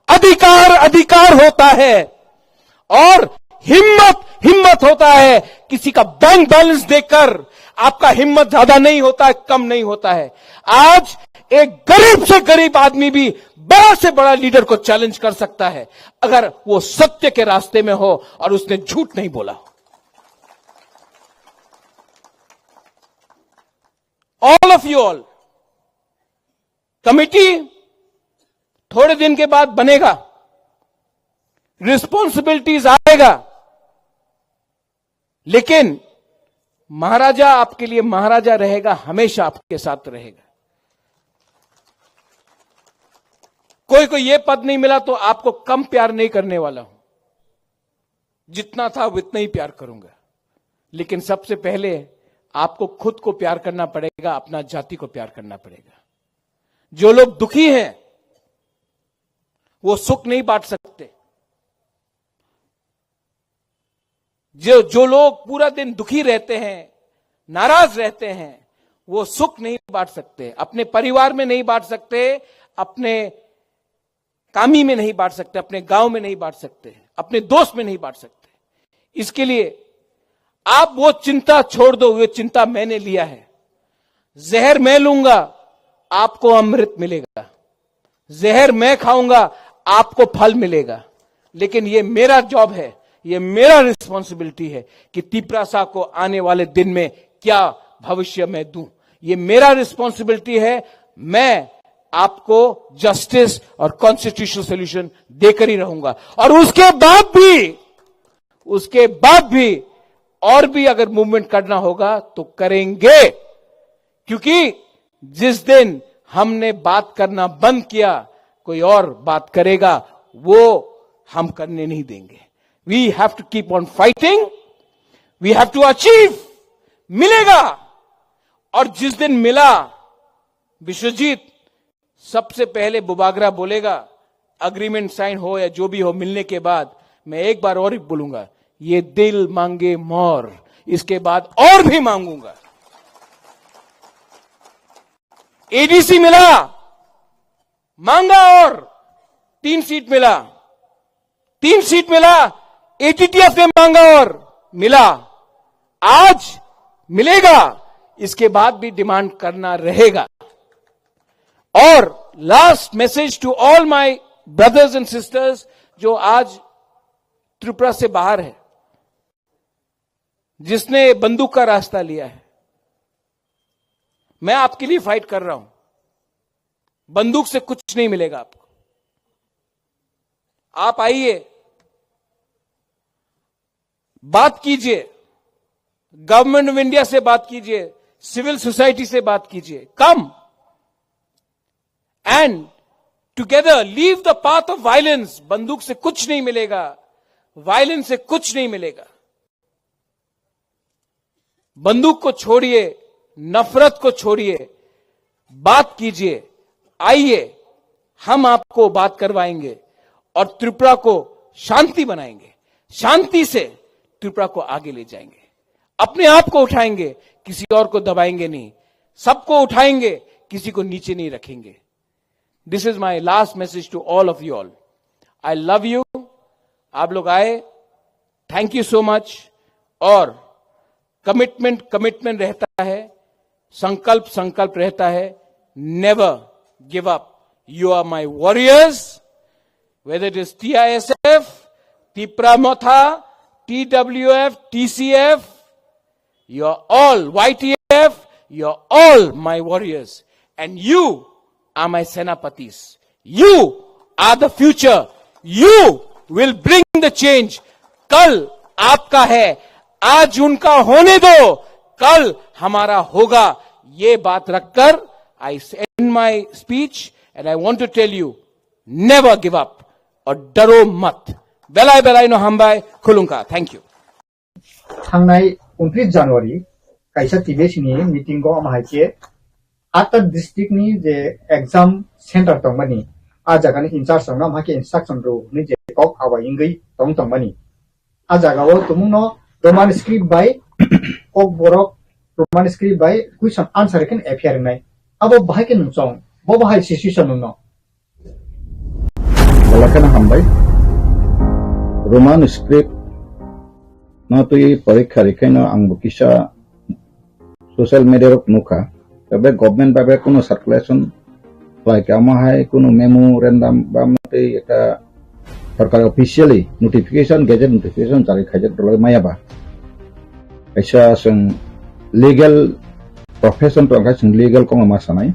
अधिकार अधिकार होता है, और हिम्मत हिम्मत होता है। किसी का बैंक बैलेंस देखकर आपका हिम्मत ज्यादा नहीं होता है, कम नहीं होता है। आज एक गरीब से गरीब आदमी भी बड़ा से बड़ा लीडर को चैलेंज कर सकता है, अगर वो सत्य के रास्ते में हो और उसने झूठ नहीं बोला हो। All of you all, committee थोड़े दिन के बाद बनेगा, रिस्पॉन्सिबिलिटीज आएगा, लेकिन महाराजा आपके लिए महाराजा रहेगा, हमेशा आपके साथ रहेगा। कोई को ये पद नहीं मिला तो आपको कम प्यार नहीं करने वाला हूं, जितना था उतना ही प्यार करूंगा, लेकिन सबसे पहले आपको खुद को प्यार करना पड़ेगा, अपना जाति को प्यार करना पड़ेगा। जो लोग दुखी हैं, वो सुख नहीं बांट सकते। जो जो लोग पूरा दिन दुखी रहते हैं, नाराज रहते हैं, वो सुख नहीं बांट सकते, अपने परिवार में नहीं बांट सकते, अपने कामी में नहीं बांट सकते, अपने गांव में नहीं बांट सकते, अपने दोस्त में नहीं बांट सकते। इसके लिए आप वो चिंता छोड़ दो, वो चिंता मैंने लिया है। जहर मैं लूंगा, आपको अमृत मिलेगा। जहर मैं खाऊंगा, आपको फल मिलेगा। लेकिन ये मेरा जॉब है, ये मेरा रिस्पॉन्सिबिलिटी है कि तिपरासा को आने वाले दिन में क्या भविष्य मैं दूं। ये मेरा रिस्पॉन्सिबिलिटी है। मैं आपको जस्टिस और कॉन्स्टिट्यूशनल सॉल्यूशन देकर ही रहूंगा। और उसके बाद भी, उसके बाद भी और भी अगर मूवमेंट करना होगा तो करेंगे, क्योंकि जिस दिन हमने बात करना बंद किया, कोई और बात करेगा, वो हम करने नहीं देंगे। We have to keep on fighting, we have to achieve। मिलेगा। और जिस दिन मिला, विश्वजीत, सबसे पहले बुबागरा बोलेगा, एग्रीमेंट साइन हो या जो भी हो, मिलने के बाद मैं एक बार और ही बोलूंगा, ये दिल मांगे मोर, इसके बाद और भी मांगूंगा। एडीसी मिला, मांगा और तीन सीट मिला, तीन सीट मिला, एटीटीएफ ने मांगा और मिला, आज मिलेगा, इसके बाद भी डिमांड करना रहेगा। और last message to all my brothers and sisters, जो आज त्रिपुरा से बाहर है, जिसने बंदूक का रास्ता लिया है, मैं आपके लिए फाइट कर रहा हूं। बंदूक से कुछ नहीं मिलेगा आपको। आप आइए, बात कीजिए, गवर्नमेंट ऑफ इंडिया से बात कीजिए, सिविल सोसाइटी से बात कीजिए। Come and together leave the path of violence. बंदूक से कुछ नहीं मिलेगा, वायलेंस से कुछ नहीं मिलेगा। बंदूक को छोड़िए, नफरत को छोड़िए, बात कीजिए, आइए, हम आपको बात करवाएंगे और त्रिपुरा को शांति बनाएंगे, शांति से त्रिपुरा को आगे ले जाएंगे। अपने आप को उठाएंगे, किसी और को दबाएंगे नहीं, सबको उठाएंगे, किसी को नीचे नहीं रखेंगे। This is my last message to all of you all. I love you। आप लोग आए, थैंक यू सो मच। और कमिटमेंट कमिटमेंट रहता है, संकल्प संकल्प रहता है। Never give up। You are my warriors। Whether it is T I S F, Tipra Motha, T W F, T C F, you are all, Y T F, you are all my warriors. And you are my Senapatis. You are the future. You will bring the change. कल आपका है, आज उनका होने दो, कल हमारा होगा। ये बात रखकर I end my speech and I want to tell you, never give up. और डरो मत। Belai belai no hambai, khulungkha. Thank you. Thangnai untris January kaisa T B S ni meeting o ama hai khe atta district ni je exam center tongmani, a jaga ni in charge rok no ama hai khe instruction rw hwnwi je kok abai wngwi tong tongmani. A jaga o tumung no Roman script bai kok borok Roman script bai question answer khe appear wngnai. Abo bahai khe nwng chong, bo bahai situation nwng no. Belai kheno hambai. Roman script no twi porikha rikhaino ang bo kisa social media rok nukha. Tebe government bai bai kuno circulation khlai kha, omo hai kuno memorandum ba tei ekta sorkar officially notification, gazette notification jari khaijak dolai maya ba. Kaisa chwng legal profession tong kha, chwng legal kongma sanai.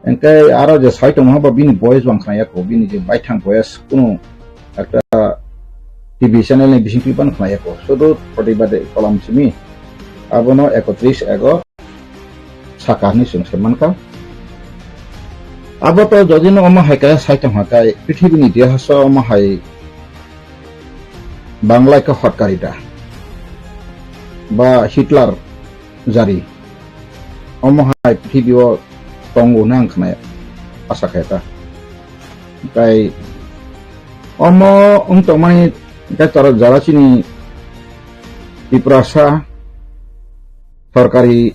Engke aro je sai tongma ba bini voice bang khnaya ko, bini je baithang voice kuno ekta T V channel ni bising twi ban khnaya ko. Sudu protibade kolam simi abono ekotris ego saka hinwi chwng sai mankha. Abo to jodi no omo hai kaya sai tongha kai, prithibi ni itihas o omo hai Banglai khe hotkarita ba Hitler jari. Omo hai prithibi o tongo hwnwi ang khnai, asa khe ta. Tei omo wng tongmani tei tora jora chini Tiprasa sorkari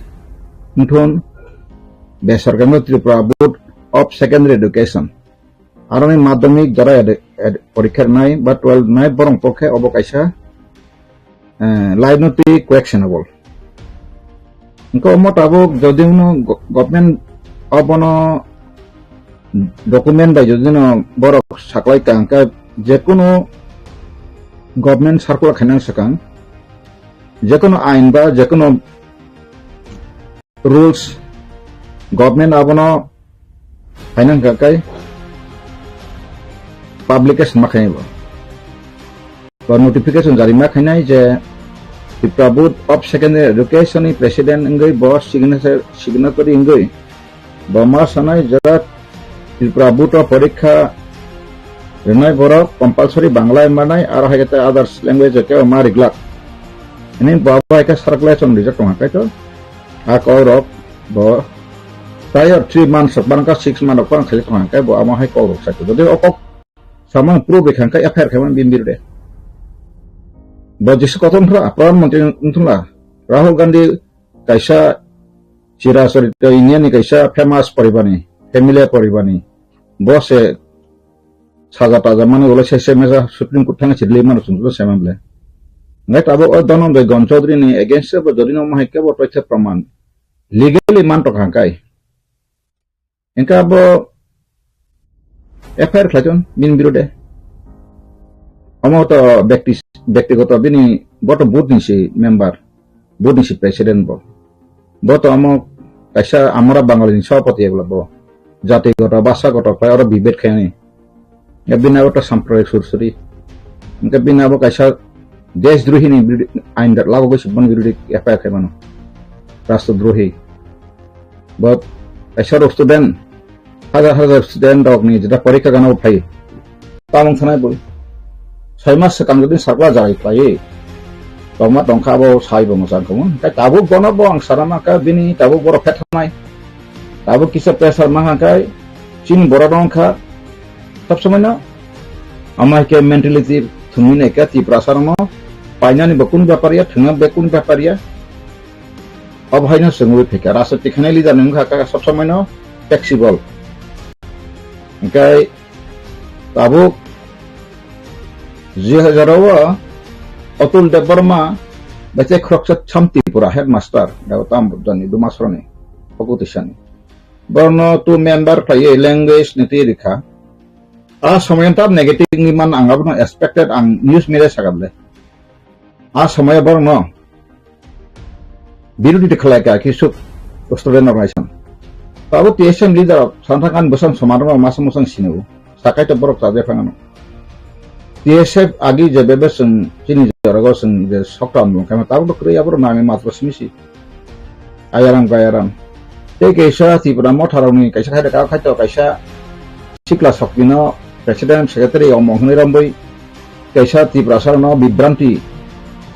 wngthun, besorkari wngthun, Tripura Board of Secondary Education, aroni madhyamik jora ed-, ed-, porikha rwnai ba twelve rwnai borok pokhe obo kaisa, eh, life no twi questionable. Hwnkhe omo tabuk jodi no go-, government obono document bai jodi no borok saklai ka hwnkhe jekunu government circular khainani swkang jekunu ain ba jekunu rules government abono haino hwnkha khe publication ma khainai bo. Bo notification jari ma khainai je Tripura Board of Secondary Education ni president wngwi bo signature, signatory wngwi bo ma sanai je Tripura Board o porikha rwnai borok compulsory Bangla manai aro hai khe others language khe ma riglak. Hwnwi bo abo hai khe circulation rijak tongkha kaitor. A kok rok bo prior three months rok bangkha, six months rok bangkha khaijak tongkha khe bo amo hai kok rok sai. Jodi o kok samang proof rikha khe F I R khaimani bini birude. Bo jesa kothom phra Pradhan Mantri wngthunla Rahul Gandhi kaisa chirachorito India ni kaisa famous poribani, familiar poribani. Bo se saja taja mani ulo se se mesa Supreme Court thangwi se release mano chwng se man ble. Ngai tabuk o Dhananjay Gon Chaudhary ni against bo jodi no mahai kebo toithe praman legally man tokha kai. Engka bo F I R khlaiton bini birude. Omo to bekti, bektigoto bini bo to board ni si member, board ni si president bo. Bo to omo kaisa amora Bangali ni sabhapati ebla bo. Jati goto, basa goto khlai oro bibet khaini. Ya bini abo to sampradik sursuri. Engka bini abo kaisa deshdrohi ni birudi-, ain da lago gosi bon birudi F I R khaimano. Rastrodrohi. Bo kaisa rok student, hajar hajar student rok ni jeta porikha gana phai. Tamung sanai boi. Soi mas swkang jodi sakla jarai khlai. Tongma tongkha abo sai bo mwchang khamu. Tei tabuk bono bo ang sana ma kha bini tabuk borok phethanai. Tabuk kisa pressure ma kha kai chini borok rong kha. Sab samai no. Ama ke mentality thumui nai kha Tiprasa rok no. Painani bo kun bepar ya, thwngna be kun bepar ya. Abo hai no swngwi phaikha. Rajniti khainai leader ni wngkha kha sab samai no flexible. Hingkai tabuk Jihajaro o Atul Debbarma bai tei khoroksa Cham Tripura headmaster, Gautam Buddhani Dumasroni, Pokoti sani. Borno two member khlaiwi language ni twi rikha. A somoyanta negative ni man ang abono expected ang news media sagable. A somoya borokno birodi khlai ka kisuk student organization. Tabuk T S M leader rok sana thangkha ani bwsang soman rok masa mwsang sini o. Sakai to borok chajak phang ano. T S F agi je bebe chwng chini jora go chwng je sokta mung khe tabuk to kwrwi aboro nami matro simi si. Ayaram gayaram. Tei kaisa Tripura motha rokni kaisa khai rwkha khai to kaisa sikla sokpino president secretary omong hwnwi romwi kaisa Tiprasa rokno bibranti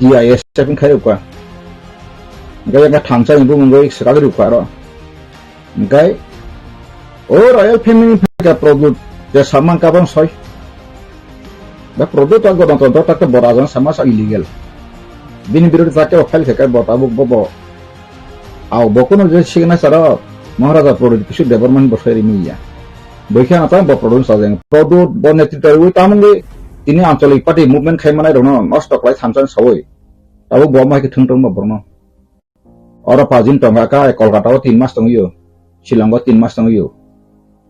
T I S F khai rwkha. Hwnkhe yang thansa ni bumung bai swkagwi rwkha aro. Hwnkhe o royal family phaikha Pradyut je samang kabang soi. Ba Pradyut ta gonotontro ta bo raja sama sa illegal. Bini birodhi ta kebo file khe bo tabuk bo bo. Au bo kono je signature o Maharaja Pradyut Kishore Debbarma ni bo soi ri miya. Boi khe ta bo Pradyut sajeng. Pradyut bo netritwa wi tamungwi tini ancholik party movement khai manai rokno nosto khlai thansa sawi. Tabuk bo ma khe thung tong bo borno. Oro pajin tongkha kha, Kolkata o tin mas tongwi o, Shillong o tin mas tongwi o.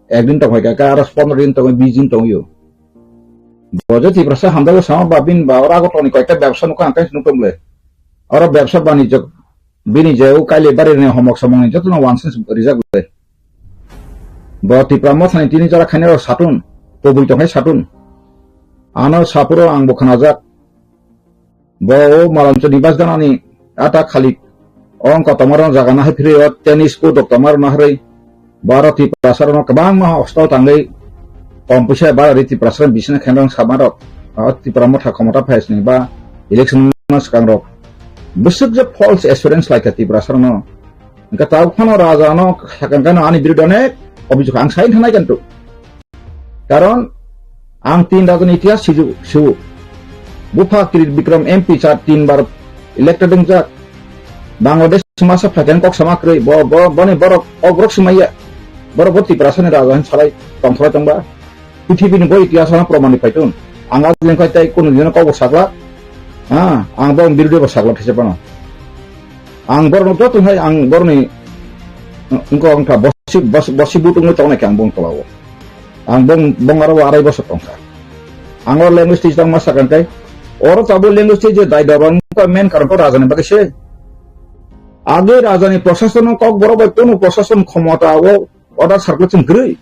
Ekdin tongkha kha, aro pondro din tongwi, bis din tongwi o. Bo je Tiprasa hamjakgo sama ba bini ba oro Agartala ni koyekta bebsa nukha ang khe nukha bwle. Oro bebsa banijok bini je o Kailabari ni homok somok ni jotono wansens rijak bwle. Bo Tipra mothani tini jora khainai rok satun, kubui tongkhai satun. Ano sapuro ang bo khnajak. Bo o Malanchuni bas ganani ata khalik. O wngkha tongmarok jaga nahai phiri o tennis court rok tongmarok naharwi. Bo aro Tiprasa rokno kwbangma hostel tangwi kom puisa bar ri Tiprasa bisina khenrang samarok. O Tipra motha khomota phaisni ba election swkang rok. Bwswk je false assurance laikha Tiprasa rokno. Hwnkhe tabuk phano raja no sakang khe no ani birude onek obijok ang sai thanai kanto. Karon ang tin rajani itihas siju, siu. Bupha Tribikram M P char tin bar elected wngjak. Bangladesh masa phaikhe kok sama kwrwi. Bo, bo, boni borok, o borok swmaiya. Borok bo Tiprasani raja hin salai tongthora tongba. Pithibini bo itihas ano proman ni phaitun. Ang ajleng khai tai kunu dino kok bo sakla. Ha, ang bo birde bo sakla these pano. Ang borno joto hai ang borni, engko wngkha bosi, bosi, bosi butung tongnai khe ang bong tolao. Ang bong, bong aro arai bosor tongkha. Ang o language teacher ma sakang kai. Oro tabo language teacher dai daba wngkha main karon to rajani bagwi se. Age rajani prosason kok borok bai kono prosason khomota o order circulation kwrwi.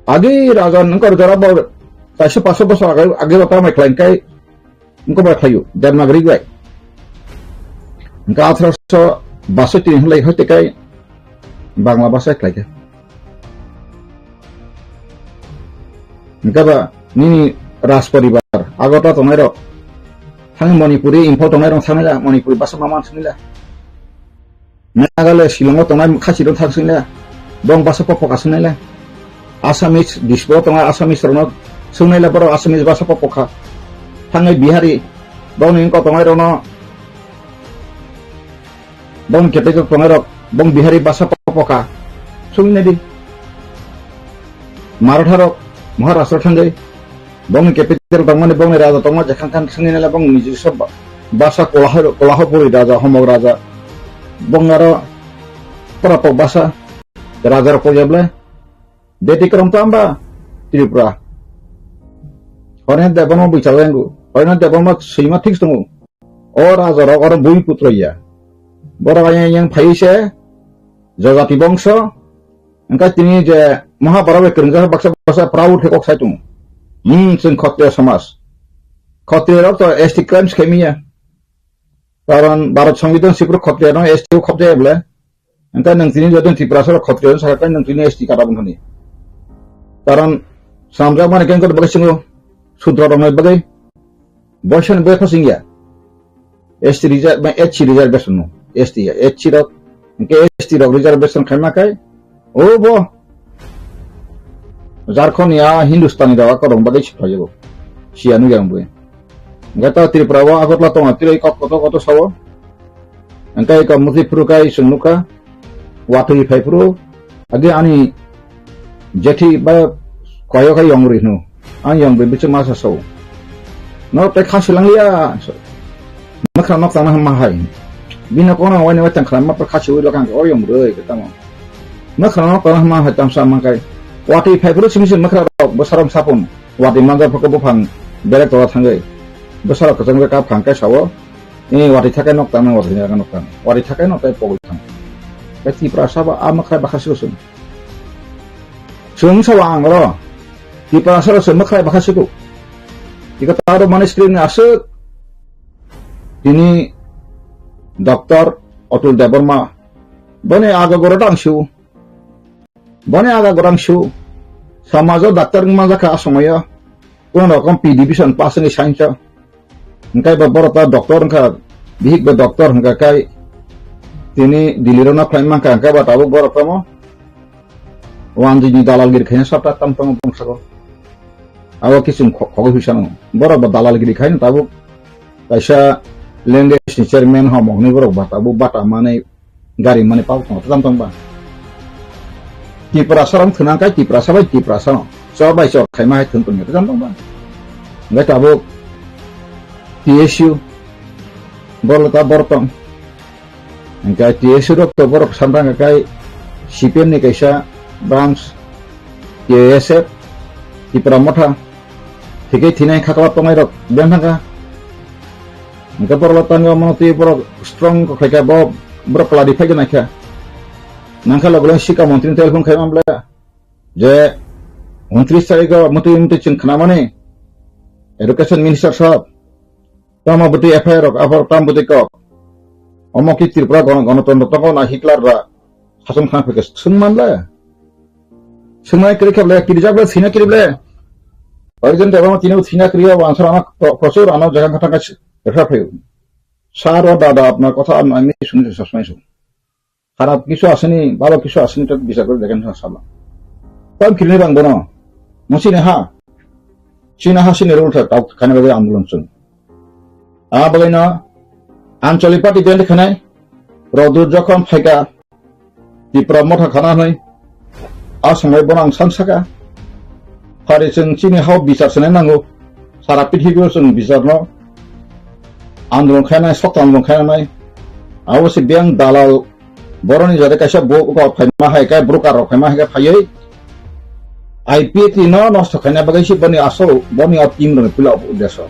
Agi raja nungkar jora bo kaisa paso bosor age, age bo tamai khlai kai nungkar bai khlaio, Devanagari bai. Nungkar athroso basoi tini hwnlai hoi tekai Bangla basa khlai khe. Nungkar ba nini Raj poribar, Agartala tongnai rok, thang Manipuri, Imphal tongnai rok thang nila, Manipuri basa mama thang nila. Meghalaya Shillong o tongnai khasi rok thang sing le, bong basa pokha sing le. Assamese Dispur o tongnai Assamese rok no sung nai le, borok Assamese basa pokha. Thangnai Bihari, bong ni wngkha tongnai rok no, bong ni capital tongnai rok, bong Bihari basa pokha. Sung nai di. Maratha rok, Maharashtra thangjai. Bongni capital tongmani, bongni raja tongma jekhang khan swngwi nai le bong niji sob ba-, basa Kolaho-, Kolahapuri raja, Homok raja. Bong aro pora pok basa raja rok pok jeble. Beti krom tamba Tripura. Horena Debbarma bui chalai angu. Horena Debbarma swima thik tongo. O raja rok oro bui putro ya. Borok ayang yang phai se jajati bongso. Hwnkhe tini je Mahabharata bai kwrwngjak baksa baksa proud khe kok sai tongo. Hmm, chwng Khotriya somaj. Khotriya rok to S T crimes khe miya. Karon Bharat Songbidan sipro Khotriya no S T o khopjaya bole. Hwnkhe nwng tini jodi Tiprasa rok Khotriya no sakha nwng tini S T kata bwkhani. Karon swnamjak mani khe wngkha bagwi chwngo Sudra rok nai bagwi. Boisani bwkha singya. S T reserve, ba H C reservation no, S T ya, H C rok, hwnkhe S T rok reservation khaima khai, o bo Jharkhand ya Hindustani rok akorong bagwi se phaio, siya nukya wngwi. Hwnkhe ta Tripura o Agartala tongo, tei kok koto koto sao, hwnkhe eko muti phuru kai chwng nukha, watwi phai phuru, age ani jethi ba koyo khai yong ri hnu. Ang yong bai bichuk masa so. No tei kha silang liya. Makra nok tangna ma hai. Bino kono wani wai tang khlai ma kha siwi lokang o yong roi ke tamo. Makra nok tangna ma hai tamsa ma kai. Wati phai phuru simi simi makra rok bosarong sapun. Wati manjak phaka buphang berek tola thangai. Bosarok kachang ka phang kai sawo. Ni wati thakai nok tangna wati thakai nok tang. Wati thakai nok tai pogol thang. Tei Tiprasa ba a mwkhrai bakha siko chwng. Chwng sabo ang oro. Tiprasa rok se mwkhrai bakha siko. Iko taro mani screen ni aswk. Tini Doctor Atul Debbarma. Boni aga goro tang sio. Boni aga gorang su. Samajo doctor wngma jakha a somoyo. Kono rokom P division pass wngwi science o. Hingkai ba borok ta doctor wngkha, bihik ba doctor hingka kai tini Delhi rono khlai mankha hingka ba tabuk borok tamo. Wanjini dalalgiri khaina sabta tam tongo bongsago. Abo kising kho-, khogwi huisano. Borok ba dalalgiri khaina tabuk kaisa language ni chairman homo hwnwi borok ba tabuk bata manwi gari mani pabo tongo, tamo tong ba. Tiprasa rok thwnang kai Tiprasa bai Tiprasa no. Chor bai chor khaima hai thwng tongya, tamo tong ba. Hingke tabuk T S U, borok ta borok tong. Hingke T S U rok to borok samtang kai C P M ni kaisa branch, K S F, Tipra Motha, thikhe thinai khakla tongnai rok ben thangkha. Hingke borok tangwi omo twi borok strong kok khaikha, bo borok clarify khe naikha. Nangkha logo sika montri ni telephone khai mamle je untris tarikh o mutwi mutwi chwng khnamani education minister sahab tamo bwtwi F I R rok aphor tam bwtwi kok. Omo ki Tripura gona-, gonotontro tongo na Hitler ba sason khna phai khe swng man le. Swngnai kwrwi khe ble, kirijak ble, thwina kwrwi ble. Origen Debbarma tini bo thwina kwrwi o, answer ano pro-, prosur ano jaga kha thangkha refer phaio. Sir o dada apnar kotha ano ami suni sosmai su. Kharap kisu asini, bhalo kisu asini to bichar kori dekhen sa sala. Tam kirni bang bono. Musini ha. Chini ha sini rule thak tau khani bagwi andolon chung. A bagwi no Anchali party band khanai. Rodu jokhon phaika Tipra Motha khana hwnwi, a samai bono ang san saka. Phari chwng chini hao bichar sanai nango. Sara pithibio chwng bicharno andolon khainai, sokta andolon khainai. Abo se biyang dalal boroni jare kaisa bo-, bo phaima hai kai broker rok phaima hai kai phaiwi I P T no nosto khaina bagwi se boni asol, boni o team rokni puila uddesho.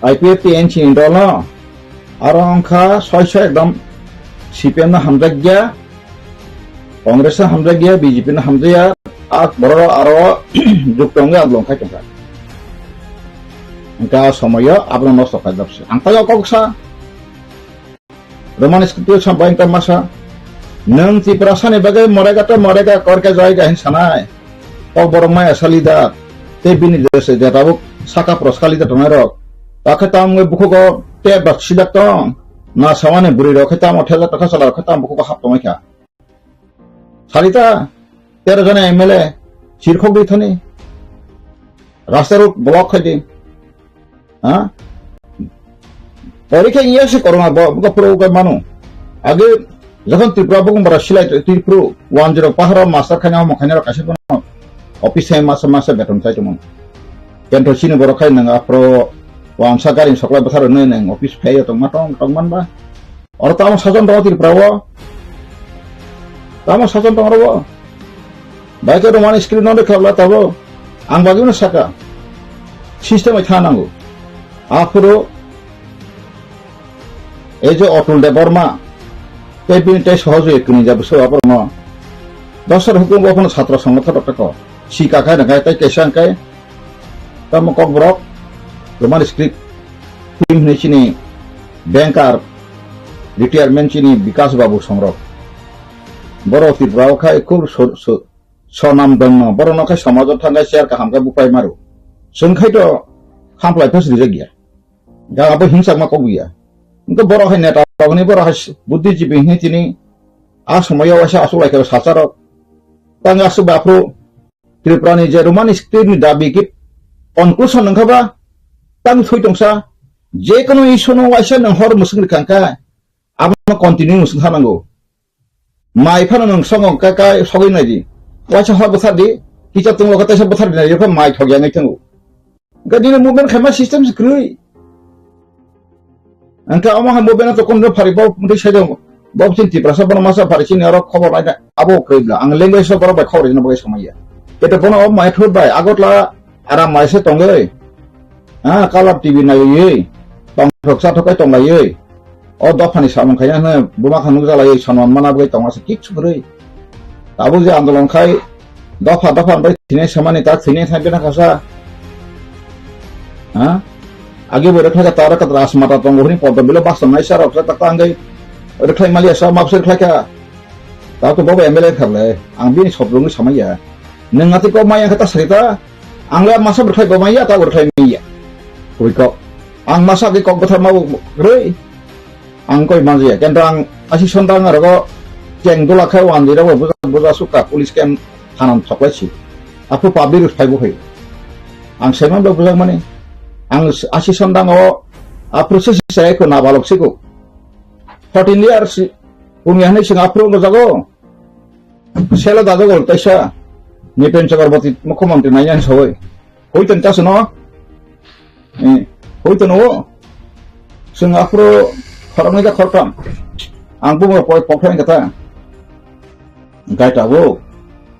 I P F T N C ni dol no aro wngkha soi soi ekdom C P M no hamjakya, Congress no hamjakya, B J P no hamjakya, a borok aro jukto wngwi andolon khai tongkha. Hingkha somoyo abono nosto khaijak se. Ang tayo kok sa, Roman script o sampai wngkha masa, nwng Tiprasa ni bagwi morega to morega korka jaiga hin sanai. Kokborok maya salidak, tei bini jese je tabuk saka pros kalidak tongnai rok. Takhe tamo wngwi bukhugo tei bak sidak tong. Na samani bwrwi rok khe tamo thela takha sala rok khe tamo bukhugo hap tongwi kha. Salita, tero jona M L A, sirkhok di thani. Rasta road block khai di. Ha? Pori khe iya se korona bo, bo puro ukai manu. Age jokhon Tripura bukum bara silai Tripura one zero paharo master khaina mo khaina kaisa bono office hai masa masa beton sai tongmo. Kento chini borok khai nang apro wamsa gari soklai bwthar nai nang office phai tong ma tong tong man ba. Oro tamo sajon tongo Tripura o. Tamo sajon tongo ro. Bai khe romani screen no dekha bla tabo. Ang bagwi no saka. System ai thana nango. Aphuru ei je Atul Debbarma, tei bini tei sohojoi kini ja bwswk aphuru no. Dosar hukum bo phano chhatra songotho rok teko. Sika khai na khai tei kaisa ang kai. Tamo kokborok, Roman script, team hwnwi chini banker, retirement chini Bikas Babu Songrok. Borok Tripura o khai khub so-, so-, sonam dongno, borokno khai somajo thangkhai chair kaham khe bupai maru. Chwng khai to khamplai phas rijak ya. Ga abo himsakma kok ya. Wngkhe borok hai neta rokni borok hai buddhijibi hwnwi tini a somoyo waisa aswk lai khe sacharok. Tang aswk baphru Tripura ni je Roman script ni dabi ki conclusion wngkha ba tang thwi tongsa je kono issue no waisa nang hor musung rikha kha abono continue musung ha nango. Mai phano nang songo ka, ka sogwi nai di. Waisa hor bwthar di, kicha tunglo ka taisa bwthar di nai di, mai thok yang ngai thango. Ga dini movement khaima system se kwrwi. Angkhe omo hai movement to kono phari bo mutwi sai dong. Bo chin Tiprasa bono masa phari chini oro khobor bai da. Abo kwrwi bla. Ang language so borok bai khobor jino bai samaya. Kete bono o mai thut bai Agartala aram mai se tongoi. Ah, color T V naiwi. Tong thok sa thokai tonglaiwi. O dophani samung khaina hwnwi buma kha nukjalaiwi sonman mana bagwi tongma se kichu kwrwi. Tabuk je andolon khai dopha dopha bai thwinai samani ta thwinai thang bina khasa. Ha? Agi bo rwkhlai kha ta rwkha rasmata tongo hwnwi poddo bilo bas tongnai sa rok ta tangwi rwkhlai mali asa mapsir khlai kha. Ta to bobo M L A kharle ang bini sobrungwi samaya. Nwng ati kok maya kha ta sari ta ang le masa rwkhlai bo maya ta rwkhlai maya. Koi kok. Ang masa ke kok bwthar ma rwi. Ang koi manjaya, kenta ang asi sondang arogo keng dula khai wan dira bo buja, buja sukha police camp thanan thoklai si. Apo public phai bo hai. Ang seman bo bujak mani. Ang asi sondang o apro se sai ko nabalok siko. Fourteen years pungya hani sing apro go jago. Sela dajago taisa. Nipen Chakraborty mukhyamantri naiyan sawai. Hoiton kasu no? Eh, hoiton o. Sung afro khoroknwi da khoroktham. Ang bumo poi pokthai kata. Gai tabuk.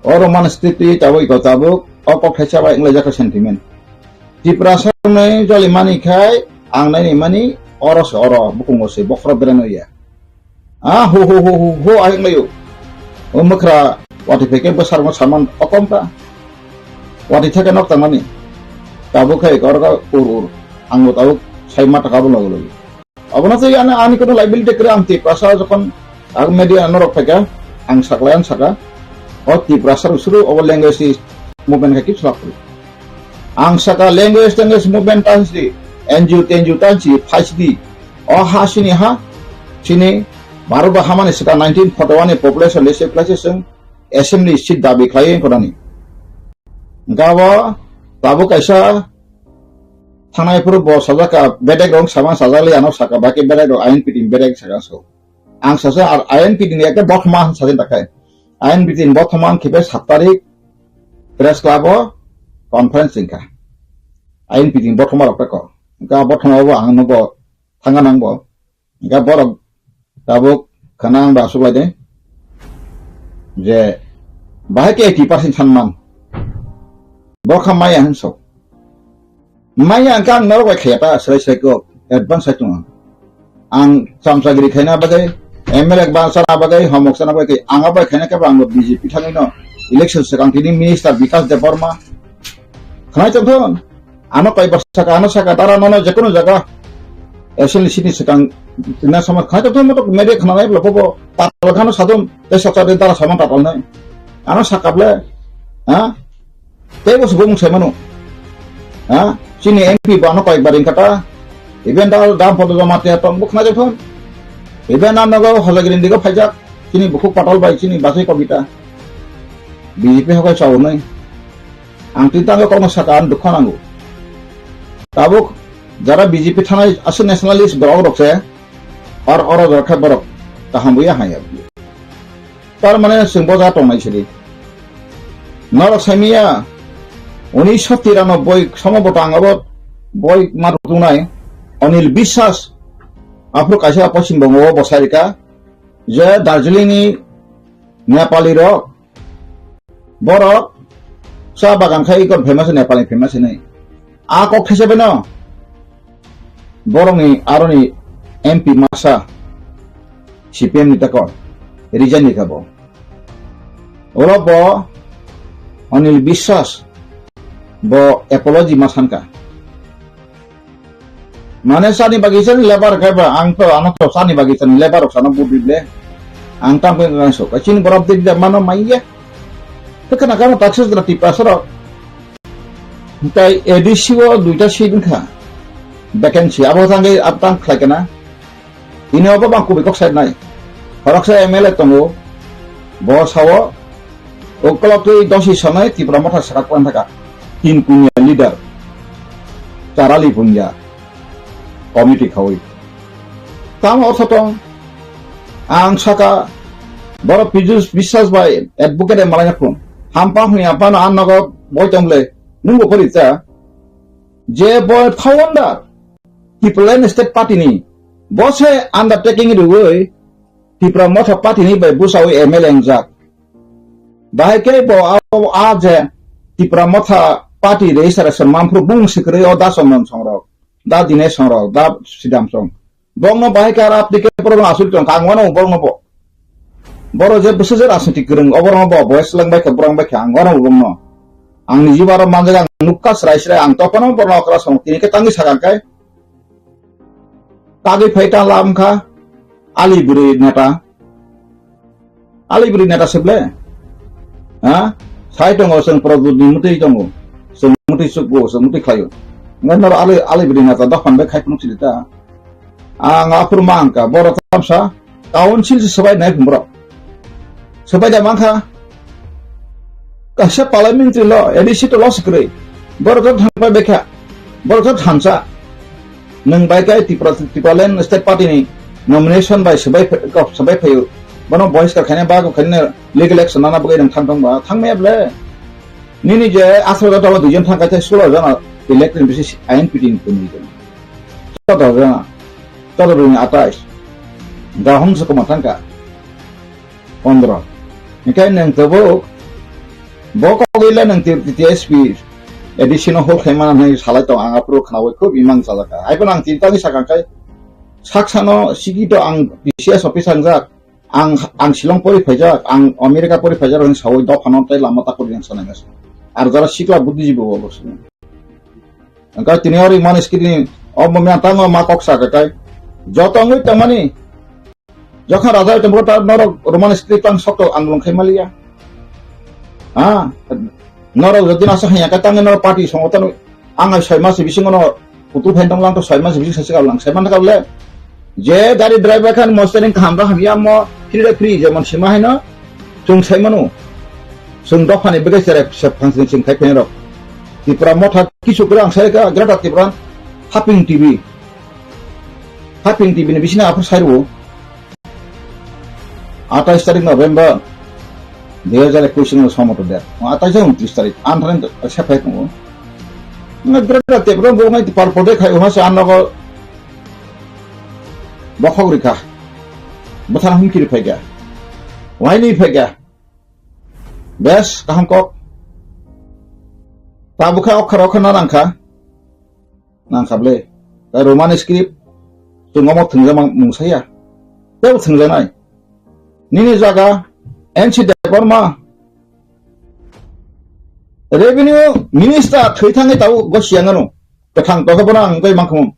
Oro man stiti tabuk iko tabuk. O pokthai chabai inglai jaka sentiment. Tiprasa nai jali mani khai ang nai ni mani oro se oro bukungo se bokhro bereno ya. Ah, ho, ho, ho, ho, ho, ayang layo. O mukra, wati pheke bwsarma saman okom ta. Wati theke nok tangmani. Tabuk khai kor ka ur ur. Ang bo tabuk sai ma taka bo lagu lagu. Abono tei ani, ani kono liability kre ang Tiprasa jokon ang media norok phaika, ang sakla ang saka. O Tiprasa suru obo language movement khai kis lak. Ang saka language language movement tansi, N G O T N G O tansi, phaisi di. O ha sini ha, sini Bharat ba hamani saka nineteen forty-one ni population list place sung assembly seat dabi khlai korani. Gabo tabuk kaisa thanai phuru bo sajaka bedek rong sama sajali ano saka baki bedek rong I N P T ni bedek saka so. Ang sasa ar I N P T ni ekta bothoma sajin takai. I N P T ni bothoma ang khipe sat tarik press club o conference singkha. I N P T ni bothoma rok tako. Ga bothoma bo ang no bo thanga nang bo. Ga borok tabuk khana ang da asuklai de. Je bahai ke eighty percent thanman. Bo kha maya hinso. Maya ang kang norok bai khaya ta srai srai ko advance sai tongo. Ang chamchagiri khaina bagwi M L A ba sana bagwi homok sana bagwi ang bai khaina khe ang B J P thangwi no election swkang tini minister Bikash Debbarma. Khnai tongthon. Ano kaibar saka, ano saka, dara nono jekono jaga. Assembly sini swkang tina sama khnai tongthon moto media khnanai bla bobo tatal khano sadon tei saksa de dara sama tatal nai. Ano sakable, ha? Tei bo subung sai mano. Ha? Chini M P ba no koi baring kata. Iben da dam podo jama te tong buk na jethon. Iben na nogo hojagiri digo phaijak. Chini bukhuk patal bai chini basai kobita. B J P hokai chao nai. Ang tin tango kokno saka ang dukha nango. Tabuk jara B J P thanai aswk nationalist borok rok se. Ar oro jora khe borok kaham buya hanya. Tar mane chwng boja tongnai sidi. Norok saimiya, unisho tiranoboi somo bwtang abo boi ma rwknai Anil Biswas, aphuru kaisa Poschim Bongo o bwsai rwkha, je Darjeeling ni Nepali rok, borok cha bagan khai ikon famous, Nepali famous hinwi. A kok thaisa bai no borokni aroni M P masa C P M ni tako resign ni kabo. Oro bo Anil Biswas bo apology ma sanka. Mane sani bagwi sani lebar kaiba ang to ano to sani bagwi sani lebar rok sana budi ble. Ang tang khe nang sok. Chini borok de de mano maiya. Te kana kana taxes da Tiprasa rok. Tai A D C o duita seat wngkha. Vacancy abo tangwi abo tang khlai kana. Ini obo bang kubui kok sai nai. Horoksa M L A tongo. Bo sao ukolok twi dosi sonai Tipra Motha saka kwrang thaka. Tin kunya leader. Charali punya. Committee khawi. Tamo ortho tong. Ang saka borok Pijus Biswas bai advocate malai phun. Hampa huni apa no an nogo boi tongle. Nungbo pori ta. Je bo founder Tipraland State Party ni bo se undertaking riwi Tipra Motha Party ni bai busawi M L A wngjak. Bahai khe bo a, a je Tipra Motha Party registration manphru bung sikrwi o da Chondon Songrok, da Dinesh Songrok, da Sidam Song. Bongno bahai khe aro apni khe borok asuk tong kha, ang wano borokno bo. Borok je bwswk je rajnitik kwrwng, oborokno bo boyes lang bai kha, borok bai kha, ang wano bongno. Ang ni jiba aro manjak, ang nukha srai srai, ang tophano borokno okra song, tini khe tangwi sakha khe. Tagwi phai ta lam kha, ali bwrwi neta. Ali bwrwi neta se ble? Ha? Sai tongo, chwng Pradyot ni mwtwi tongo. Chwng mwtwi chukgo, chwng mwtwi khlaio. Ngai noro ali, ali bwrwi neta dophan bai khai phunuk sidi ta. Ang aphuru ma ang kha, borok tamsa council se swbai nai phung borok. Swbai da mang kha. Kaisa parliamentary lo, A D C to lo se kwrwi. Borok to thang pai bai kha. Borok to thansa. Nwng bai khe Tripura, Tipraland State Party ni nomination bai swbai ph-, kok swbai phaio. Bono bohiskar khaina ba kok khaina legal action nana bagwi nwng thang tong ba. Thang maya ble. Nini je aswk jotto duijon thang kha tei sulo jona elected bisi I N P T ni tini jon. Jotto jona. Jotto bini atais. Dahong se koma thang kha. Pondro. Hinkhe nwng tabuk bo kogwila nwng T-, T S P A D C no hol khaimana hinwi salai tong, ang aphuru khnaui khub imang chajakha. Haiphano ang chini tangwi sakha khe, saksano sikito ang P C S officer wngjak, ang, ang Shillong pori phaijak, ang America pori phaijak hinwi saui dophano tei lama takuri yang sanai masa. Ar jara sikla buddhijibi bo bo sini. Hinkhe tini ori mani skini o mumya tango ma kok sakha khe, joto wngwi tongmani Jokhon raja bai tongbo ta norok Roman script ang sokto andolon khai maliya. Ha? Norok jodi nasa hanya ka tangwi norok party songo tano ang ai soi mas bisingo no kutu phen tong lang to soi mas bising sasi ka lang sai man ka le. Je gari driver khan mostering kaham ra hamya mo free re free jemon sima haino chung sai manu. Chung dophani begai sere sep phang sing sing khai phen rok. Tipra motha kisu kra ang sai ka grata Tipra haping T V. Haping T V ni bisina aphur sai rwo. Atais tarik November dui hajar ekush ni somoto der. Atais untrish tarik. An thani sepai tongo. Nga greta tepro bo ngai par pode khai uha se an nogo bokhok rikha. Bothar humkiri phaikha. Waini phaikha. Bes kaham kok. Tabukha okhar okhar na nangkha. Nangkha ble. Tei Roman script chwng omo thwngjak mang mung saya. Tebo thwngjaknai. Nini jaga N C Debbarma Revenue Minister thwi thangwi tabuk gosiya ngano. Kwthang tokhe bono ang bai mangkhum.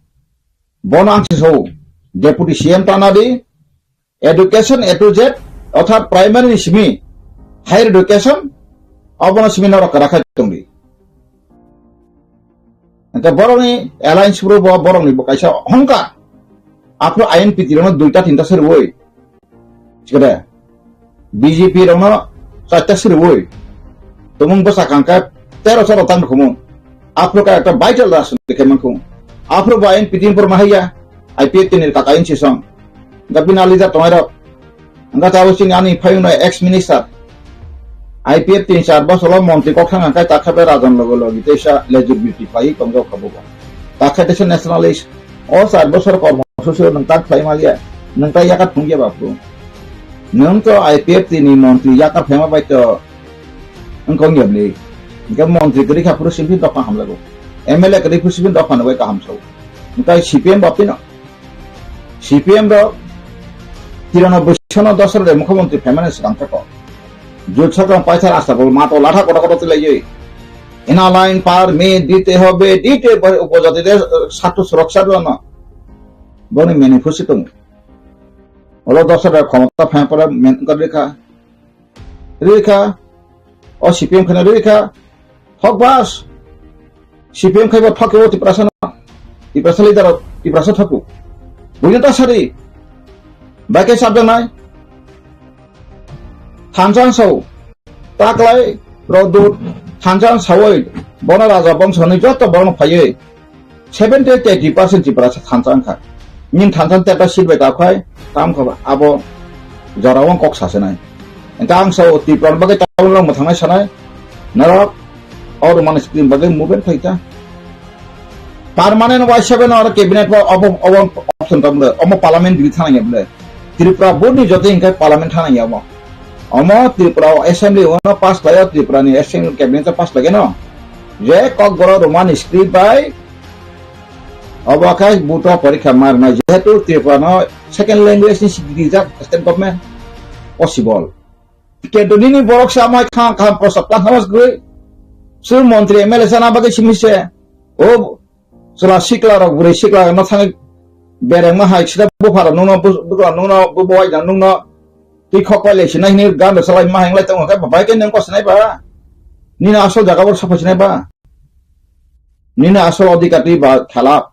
Bono ang se sao. Deputy C M tana di. Education A to Z, orthat primary ni simi higher education, obono simi norok kwrak khai tongdi. Hingke borokni alliance bro bo borokni bo kaisa hongka. Aphuru I N P T rokno duita tinta se rwui. Sikade. B J P rokno charta se rwui. Tumung bwsa kangkhe tero choro tang rwkhumu. Aphuru khe ekta vital rajniti khe mankhu. Aphuru bo I N P T ni borok ma haiya. I P F T ni kaka in sisong. Hingke bini leader tongnai rok. Hingke tabuk chini ani phayungno ex minister. I P F T ni char bosor o montri kok thang hingke takha bai rajan logo logi teisa legibility khlai tongjak kha bo. Takha teisa nationalist. O char bosor kormo sosio nwng tak khlai maliya. Nwng tai yakat phungya ba phung. Nwng to I P F T ni montri yakar phema bai to wngkha wngya bwle. Hingke montri kwrwi kha phuru simi dophano hamlago. M L A kwrwi phuru simi dophano bai kaham sao. Hingke C P M rok tino. C P M rok tiranoboi sono dosra de mukhyamantri phaimani swkang khe kok. Jut swkang paithar asta bol mato latha kotor kotor twilaiwi. Inner line permit dite hobe, dite hobe upojatide, eh, satto suraksha dono. Boni manifesto tongo. Olo dosra de khomota phaima pore men-, wngkha rikha. Rikha, o C P M kheno rikha, thok bas. C P M khaibo thok kebo Tiprasa no, Tiprasa leader rok, Tiprasa thoku. Buino ta sari, bai khe sabjak nai. Thansa ang sao, taklai, Produt, thansa ang saoi, bono raja bongso ni joto borok no phaioi. Seventy to eighty percent Tiprasa thansa wngkha. Nini thansa teta seat bai kaphai, kam kha abo jora o kok sasenai. Engkha ang sao Tripura ni bagwi town long mwthangnai sanai. Norok o Roman script bagwi movement phai ta. Permanent wai seven or cabinet bo obo, obo option ta bwle, omo parliament gri thana ya bwle. Tripura board ni joto hinkhe parliament thana ya omo. Omo Tripura o assembly o no pass khlai o, Tripura ni assembly cabinet o pass khlai no. Je Kokborok Roman script bai Obo khe buto porikha mar nai, jehetu Tripura no second language ni sikiri jak state government possible. Kintu nini borok se amai kha, kha prosa plan hamas gwi. Su montri M L A sana bagwi simi se. O chwla sikla rok, bwrwi sikla no thang bereng ma hai sida buphara nungno, bu-, bukla nungno, bu bowai jang nungno. Twi khok pai le sinai hini gan salai ma hai nglai tongo khe bai khe nang ko sinai ba. Nini asol jaga bor sapa sinai ba. Nini asol odhikar twi ba khala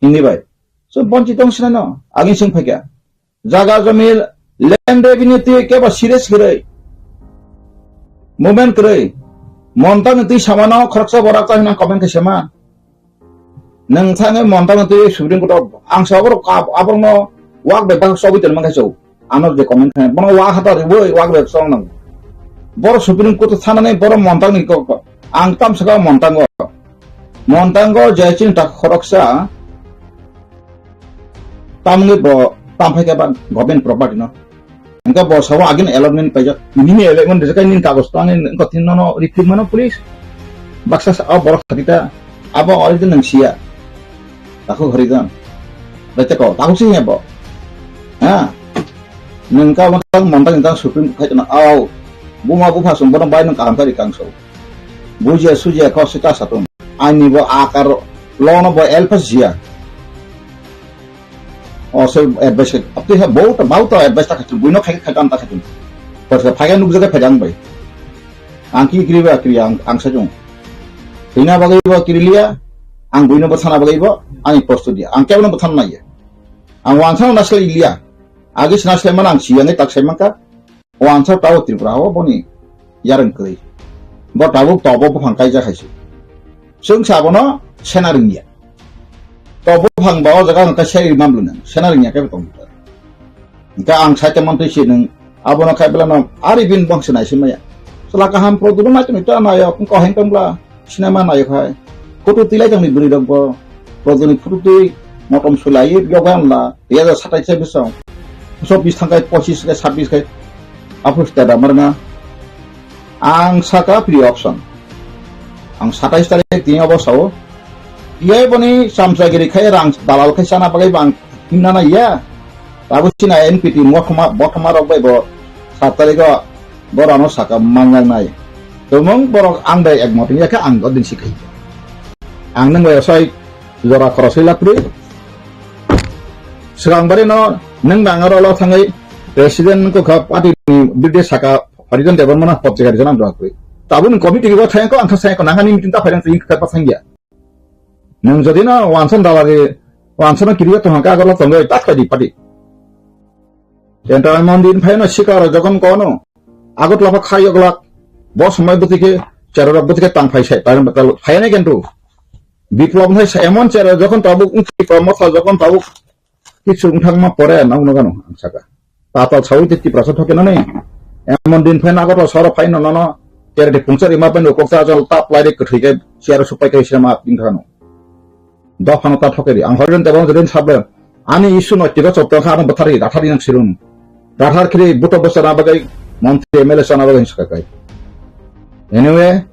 hini bai. So bonchi tong sinai no. Agin sing phaikya. Jaga jami land revenue twi kebo serious kwrwi. Movement kwrwi. Montang twi samano khoroksa borak ta hwnna comment khe sema. Nwng thangwi montang twi Supreme Court o ang sa borok ka-, aborokno wak bai bak chobwi tongma khe chw. Ano je comment khe bono wak hata rwi wak bai chong nang. Borok Supreme Court thanani borok montang ni kok ang tam saka montango. Montango je chini tak khoroksa Tamni bo tamphai khe ba government property no. Engka bo sabo agin allotment paijak. Nini allotment rijak nini kagos to ani engko tin nono repeat mano police. Baksa sa borok khati ta abo ori din nang sia. Takhuk hori dan. Bacha ko takhuk sing ya bo. Ha. Nengka montang montang tang Supreme Court khai tona au. Buma bupha sung bono bai nang kaham kari kangso. Bujia sujia kok se kasa tong. Ani bo akar lo no bo elpas jia. O se advice ke, apni he bau ta, bau ta advice ta khatung, buino khai khai ta khatung. Pas ka phai nukjak phai jang bai. Ang ki kiri ba kiri ang, ang sa jung. Hina bagai bo kiri liya, ang buino bo thana bagai bo, ani posto dia. Ang kebo no bo thana naiya. Ang wansang na sel liya. Agi sna sel mana ang siya ngai tak sai mangka. O answer tabo Tripura o boni yareng kwrwi. Bo tabuk tobo buphang kaijak hai se. Chwng sa bono sena rwngya. Tobo buphang ba o jaga hwnkha seri mamlu nang. Sena rwngya khe tong. Hwnkha ang saita mantwi se nang abono khai belano ari bin bangse nai se maya. Chwla kaham product no nai tongwi ta nai o, wngkha heng tong bla. Sinema nai khai. Photo tilai tongni bwrwi rok bo. Prodoni photo twi motom sulai yoga wngla. Dui hajar satais se bwsong. Chobbish thangkai pochis kai sabbish kai. Aphuru state amar nga. Ang saka free option. Ang satais tarik tini obo sao. Iyai boni chamchagiri khai rang dalal khai sana bagwi bang himna na iya. Tabuk sina N P T mothoma, bothoma rok bai bo sat tarik o Borok ano saka manjaknai. Tumung borok ang bai ekmot wngya khe ang o din si khai. Ang nwng bai osai jora khorosoi laprwi. Swkang bari no nwng nang aro lo thangwi president ko kha party ni bide saka Harijan Debbarma na pop jagari janam dwa kwi. Tabun committee bo thayang ko ang kha sayang ko nangani meeting ta phairang twi kha pa thangya. Nwng jodi no wansan dalari wansan kiriya tongkha Agartala tongwi tak padi padi. Entertainment din phaino sikaro jokhon kono Agartala pha khai oglak, bo somoi bwtwi khe cherorok bwtwi khe tang phai sai, tang phai nai kintu Biplop hai sai emon chero jokhon tabuk wngkha Tripura motha jokhon tabuk kichu wngthangma pore nang nang ang saka. Tatal sawi te Tripura sa thoke nani emon din phaino Agartala soro phaino nono tere de pungchari ma phaino koksa jol tap lai de kwthwi khe chero supai khe sema ping thano. Dophano ta thokeri. Ang horen tebang horen sabe. Ani issue no tigo chopto kha ano bathari rathari nang sirum. Rathar khiri buto bosana bagai montri M L A sana bagai saka kai. Anyway,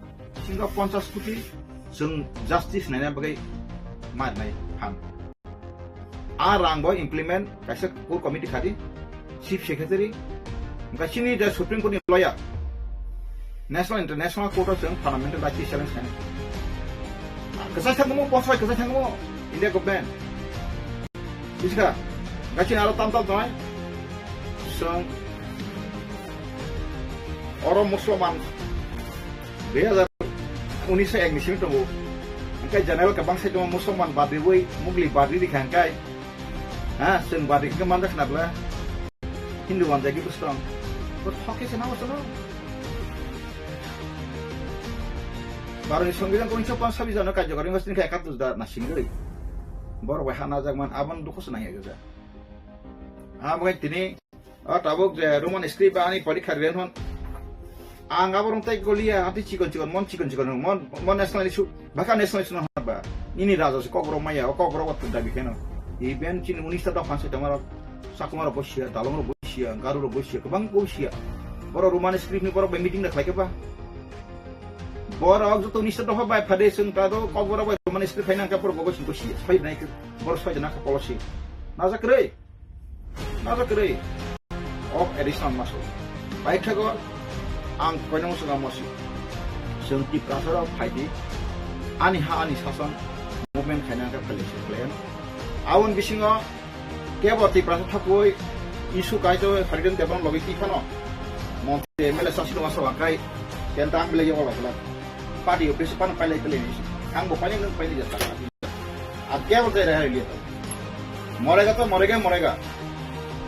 singa ponchas koti chwng justice naina bagai mar nai phan. A rang bo implement kaisa core committee khadi. Chief Secretary, hwnkha chini je Supreme Court ni lawyer, National International Court o chwng fundamental right challenge khainai. Kwchai thangmo, bosai kwchai thangmo, India government. Bujiska, hwnkha chini aro tamtal tongnai, chwng oro Musliman dui hazar unis ek ni simi tongo. Hwnkhe general kwbang sai tongo Musliman badriwi, Mugli badri rikha hwnkhe. Ha, chwng badri khe manjak khna bwla. Hindu wanjagwi bwswk tong. Bo thok khe se nang bwswk no. Bharotni Songbidan ko unisho panshabi jano karjokar wngwi sini khe ekatus da nasingwi. Borok bai ha najak man, aboni dukho se nangya gajak. Ha, bo tini, o tabuk je Roman script ba ani porikha ren hwn. Ang abo rong tei goliya, ati chikon chikon, mon chikon chikon, mon, mon national issue, baka national issue no hwnba. Nini raja se kokborok maya, o kokborok o dabi kheno. Even chini unista dopha se tongmarok, Chakmarok bo siya, Dalongrok bo siya, Garurok bo siya, kwbang bo siya. Borok Roman script ni borok bai meeting da khlai khe ba. Borok joto nisa dopha bai phade chwng ta do kobor bai mani script khaina ka por bogo chwng si phai nai ke bor soi na ka policy. Na ja kre. Na ja kre. Ok additional maso. Bai khago ang koino chwng masi. Chwng Tiprasa rok phai di. Ani ha ani sason movement khaina ka policy plan. Awon bisingo kebo Tiprasa thakoi issue kaito Haridhan Debbarma logi ki phano. Montri M L A sasilo maso wakai. Kenta ang bile yogo lagla. Party office pan pailai pailai ni. Ang bo pailai nang pailai jata. Atia bo jai rehai liya. Morega to morega morega.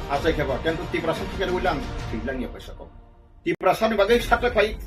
Achai kheba kentu Tiprasa thikar ulang thiklang ya paisa ko. Tiprasa ni bagai sakla pai.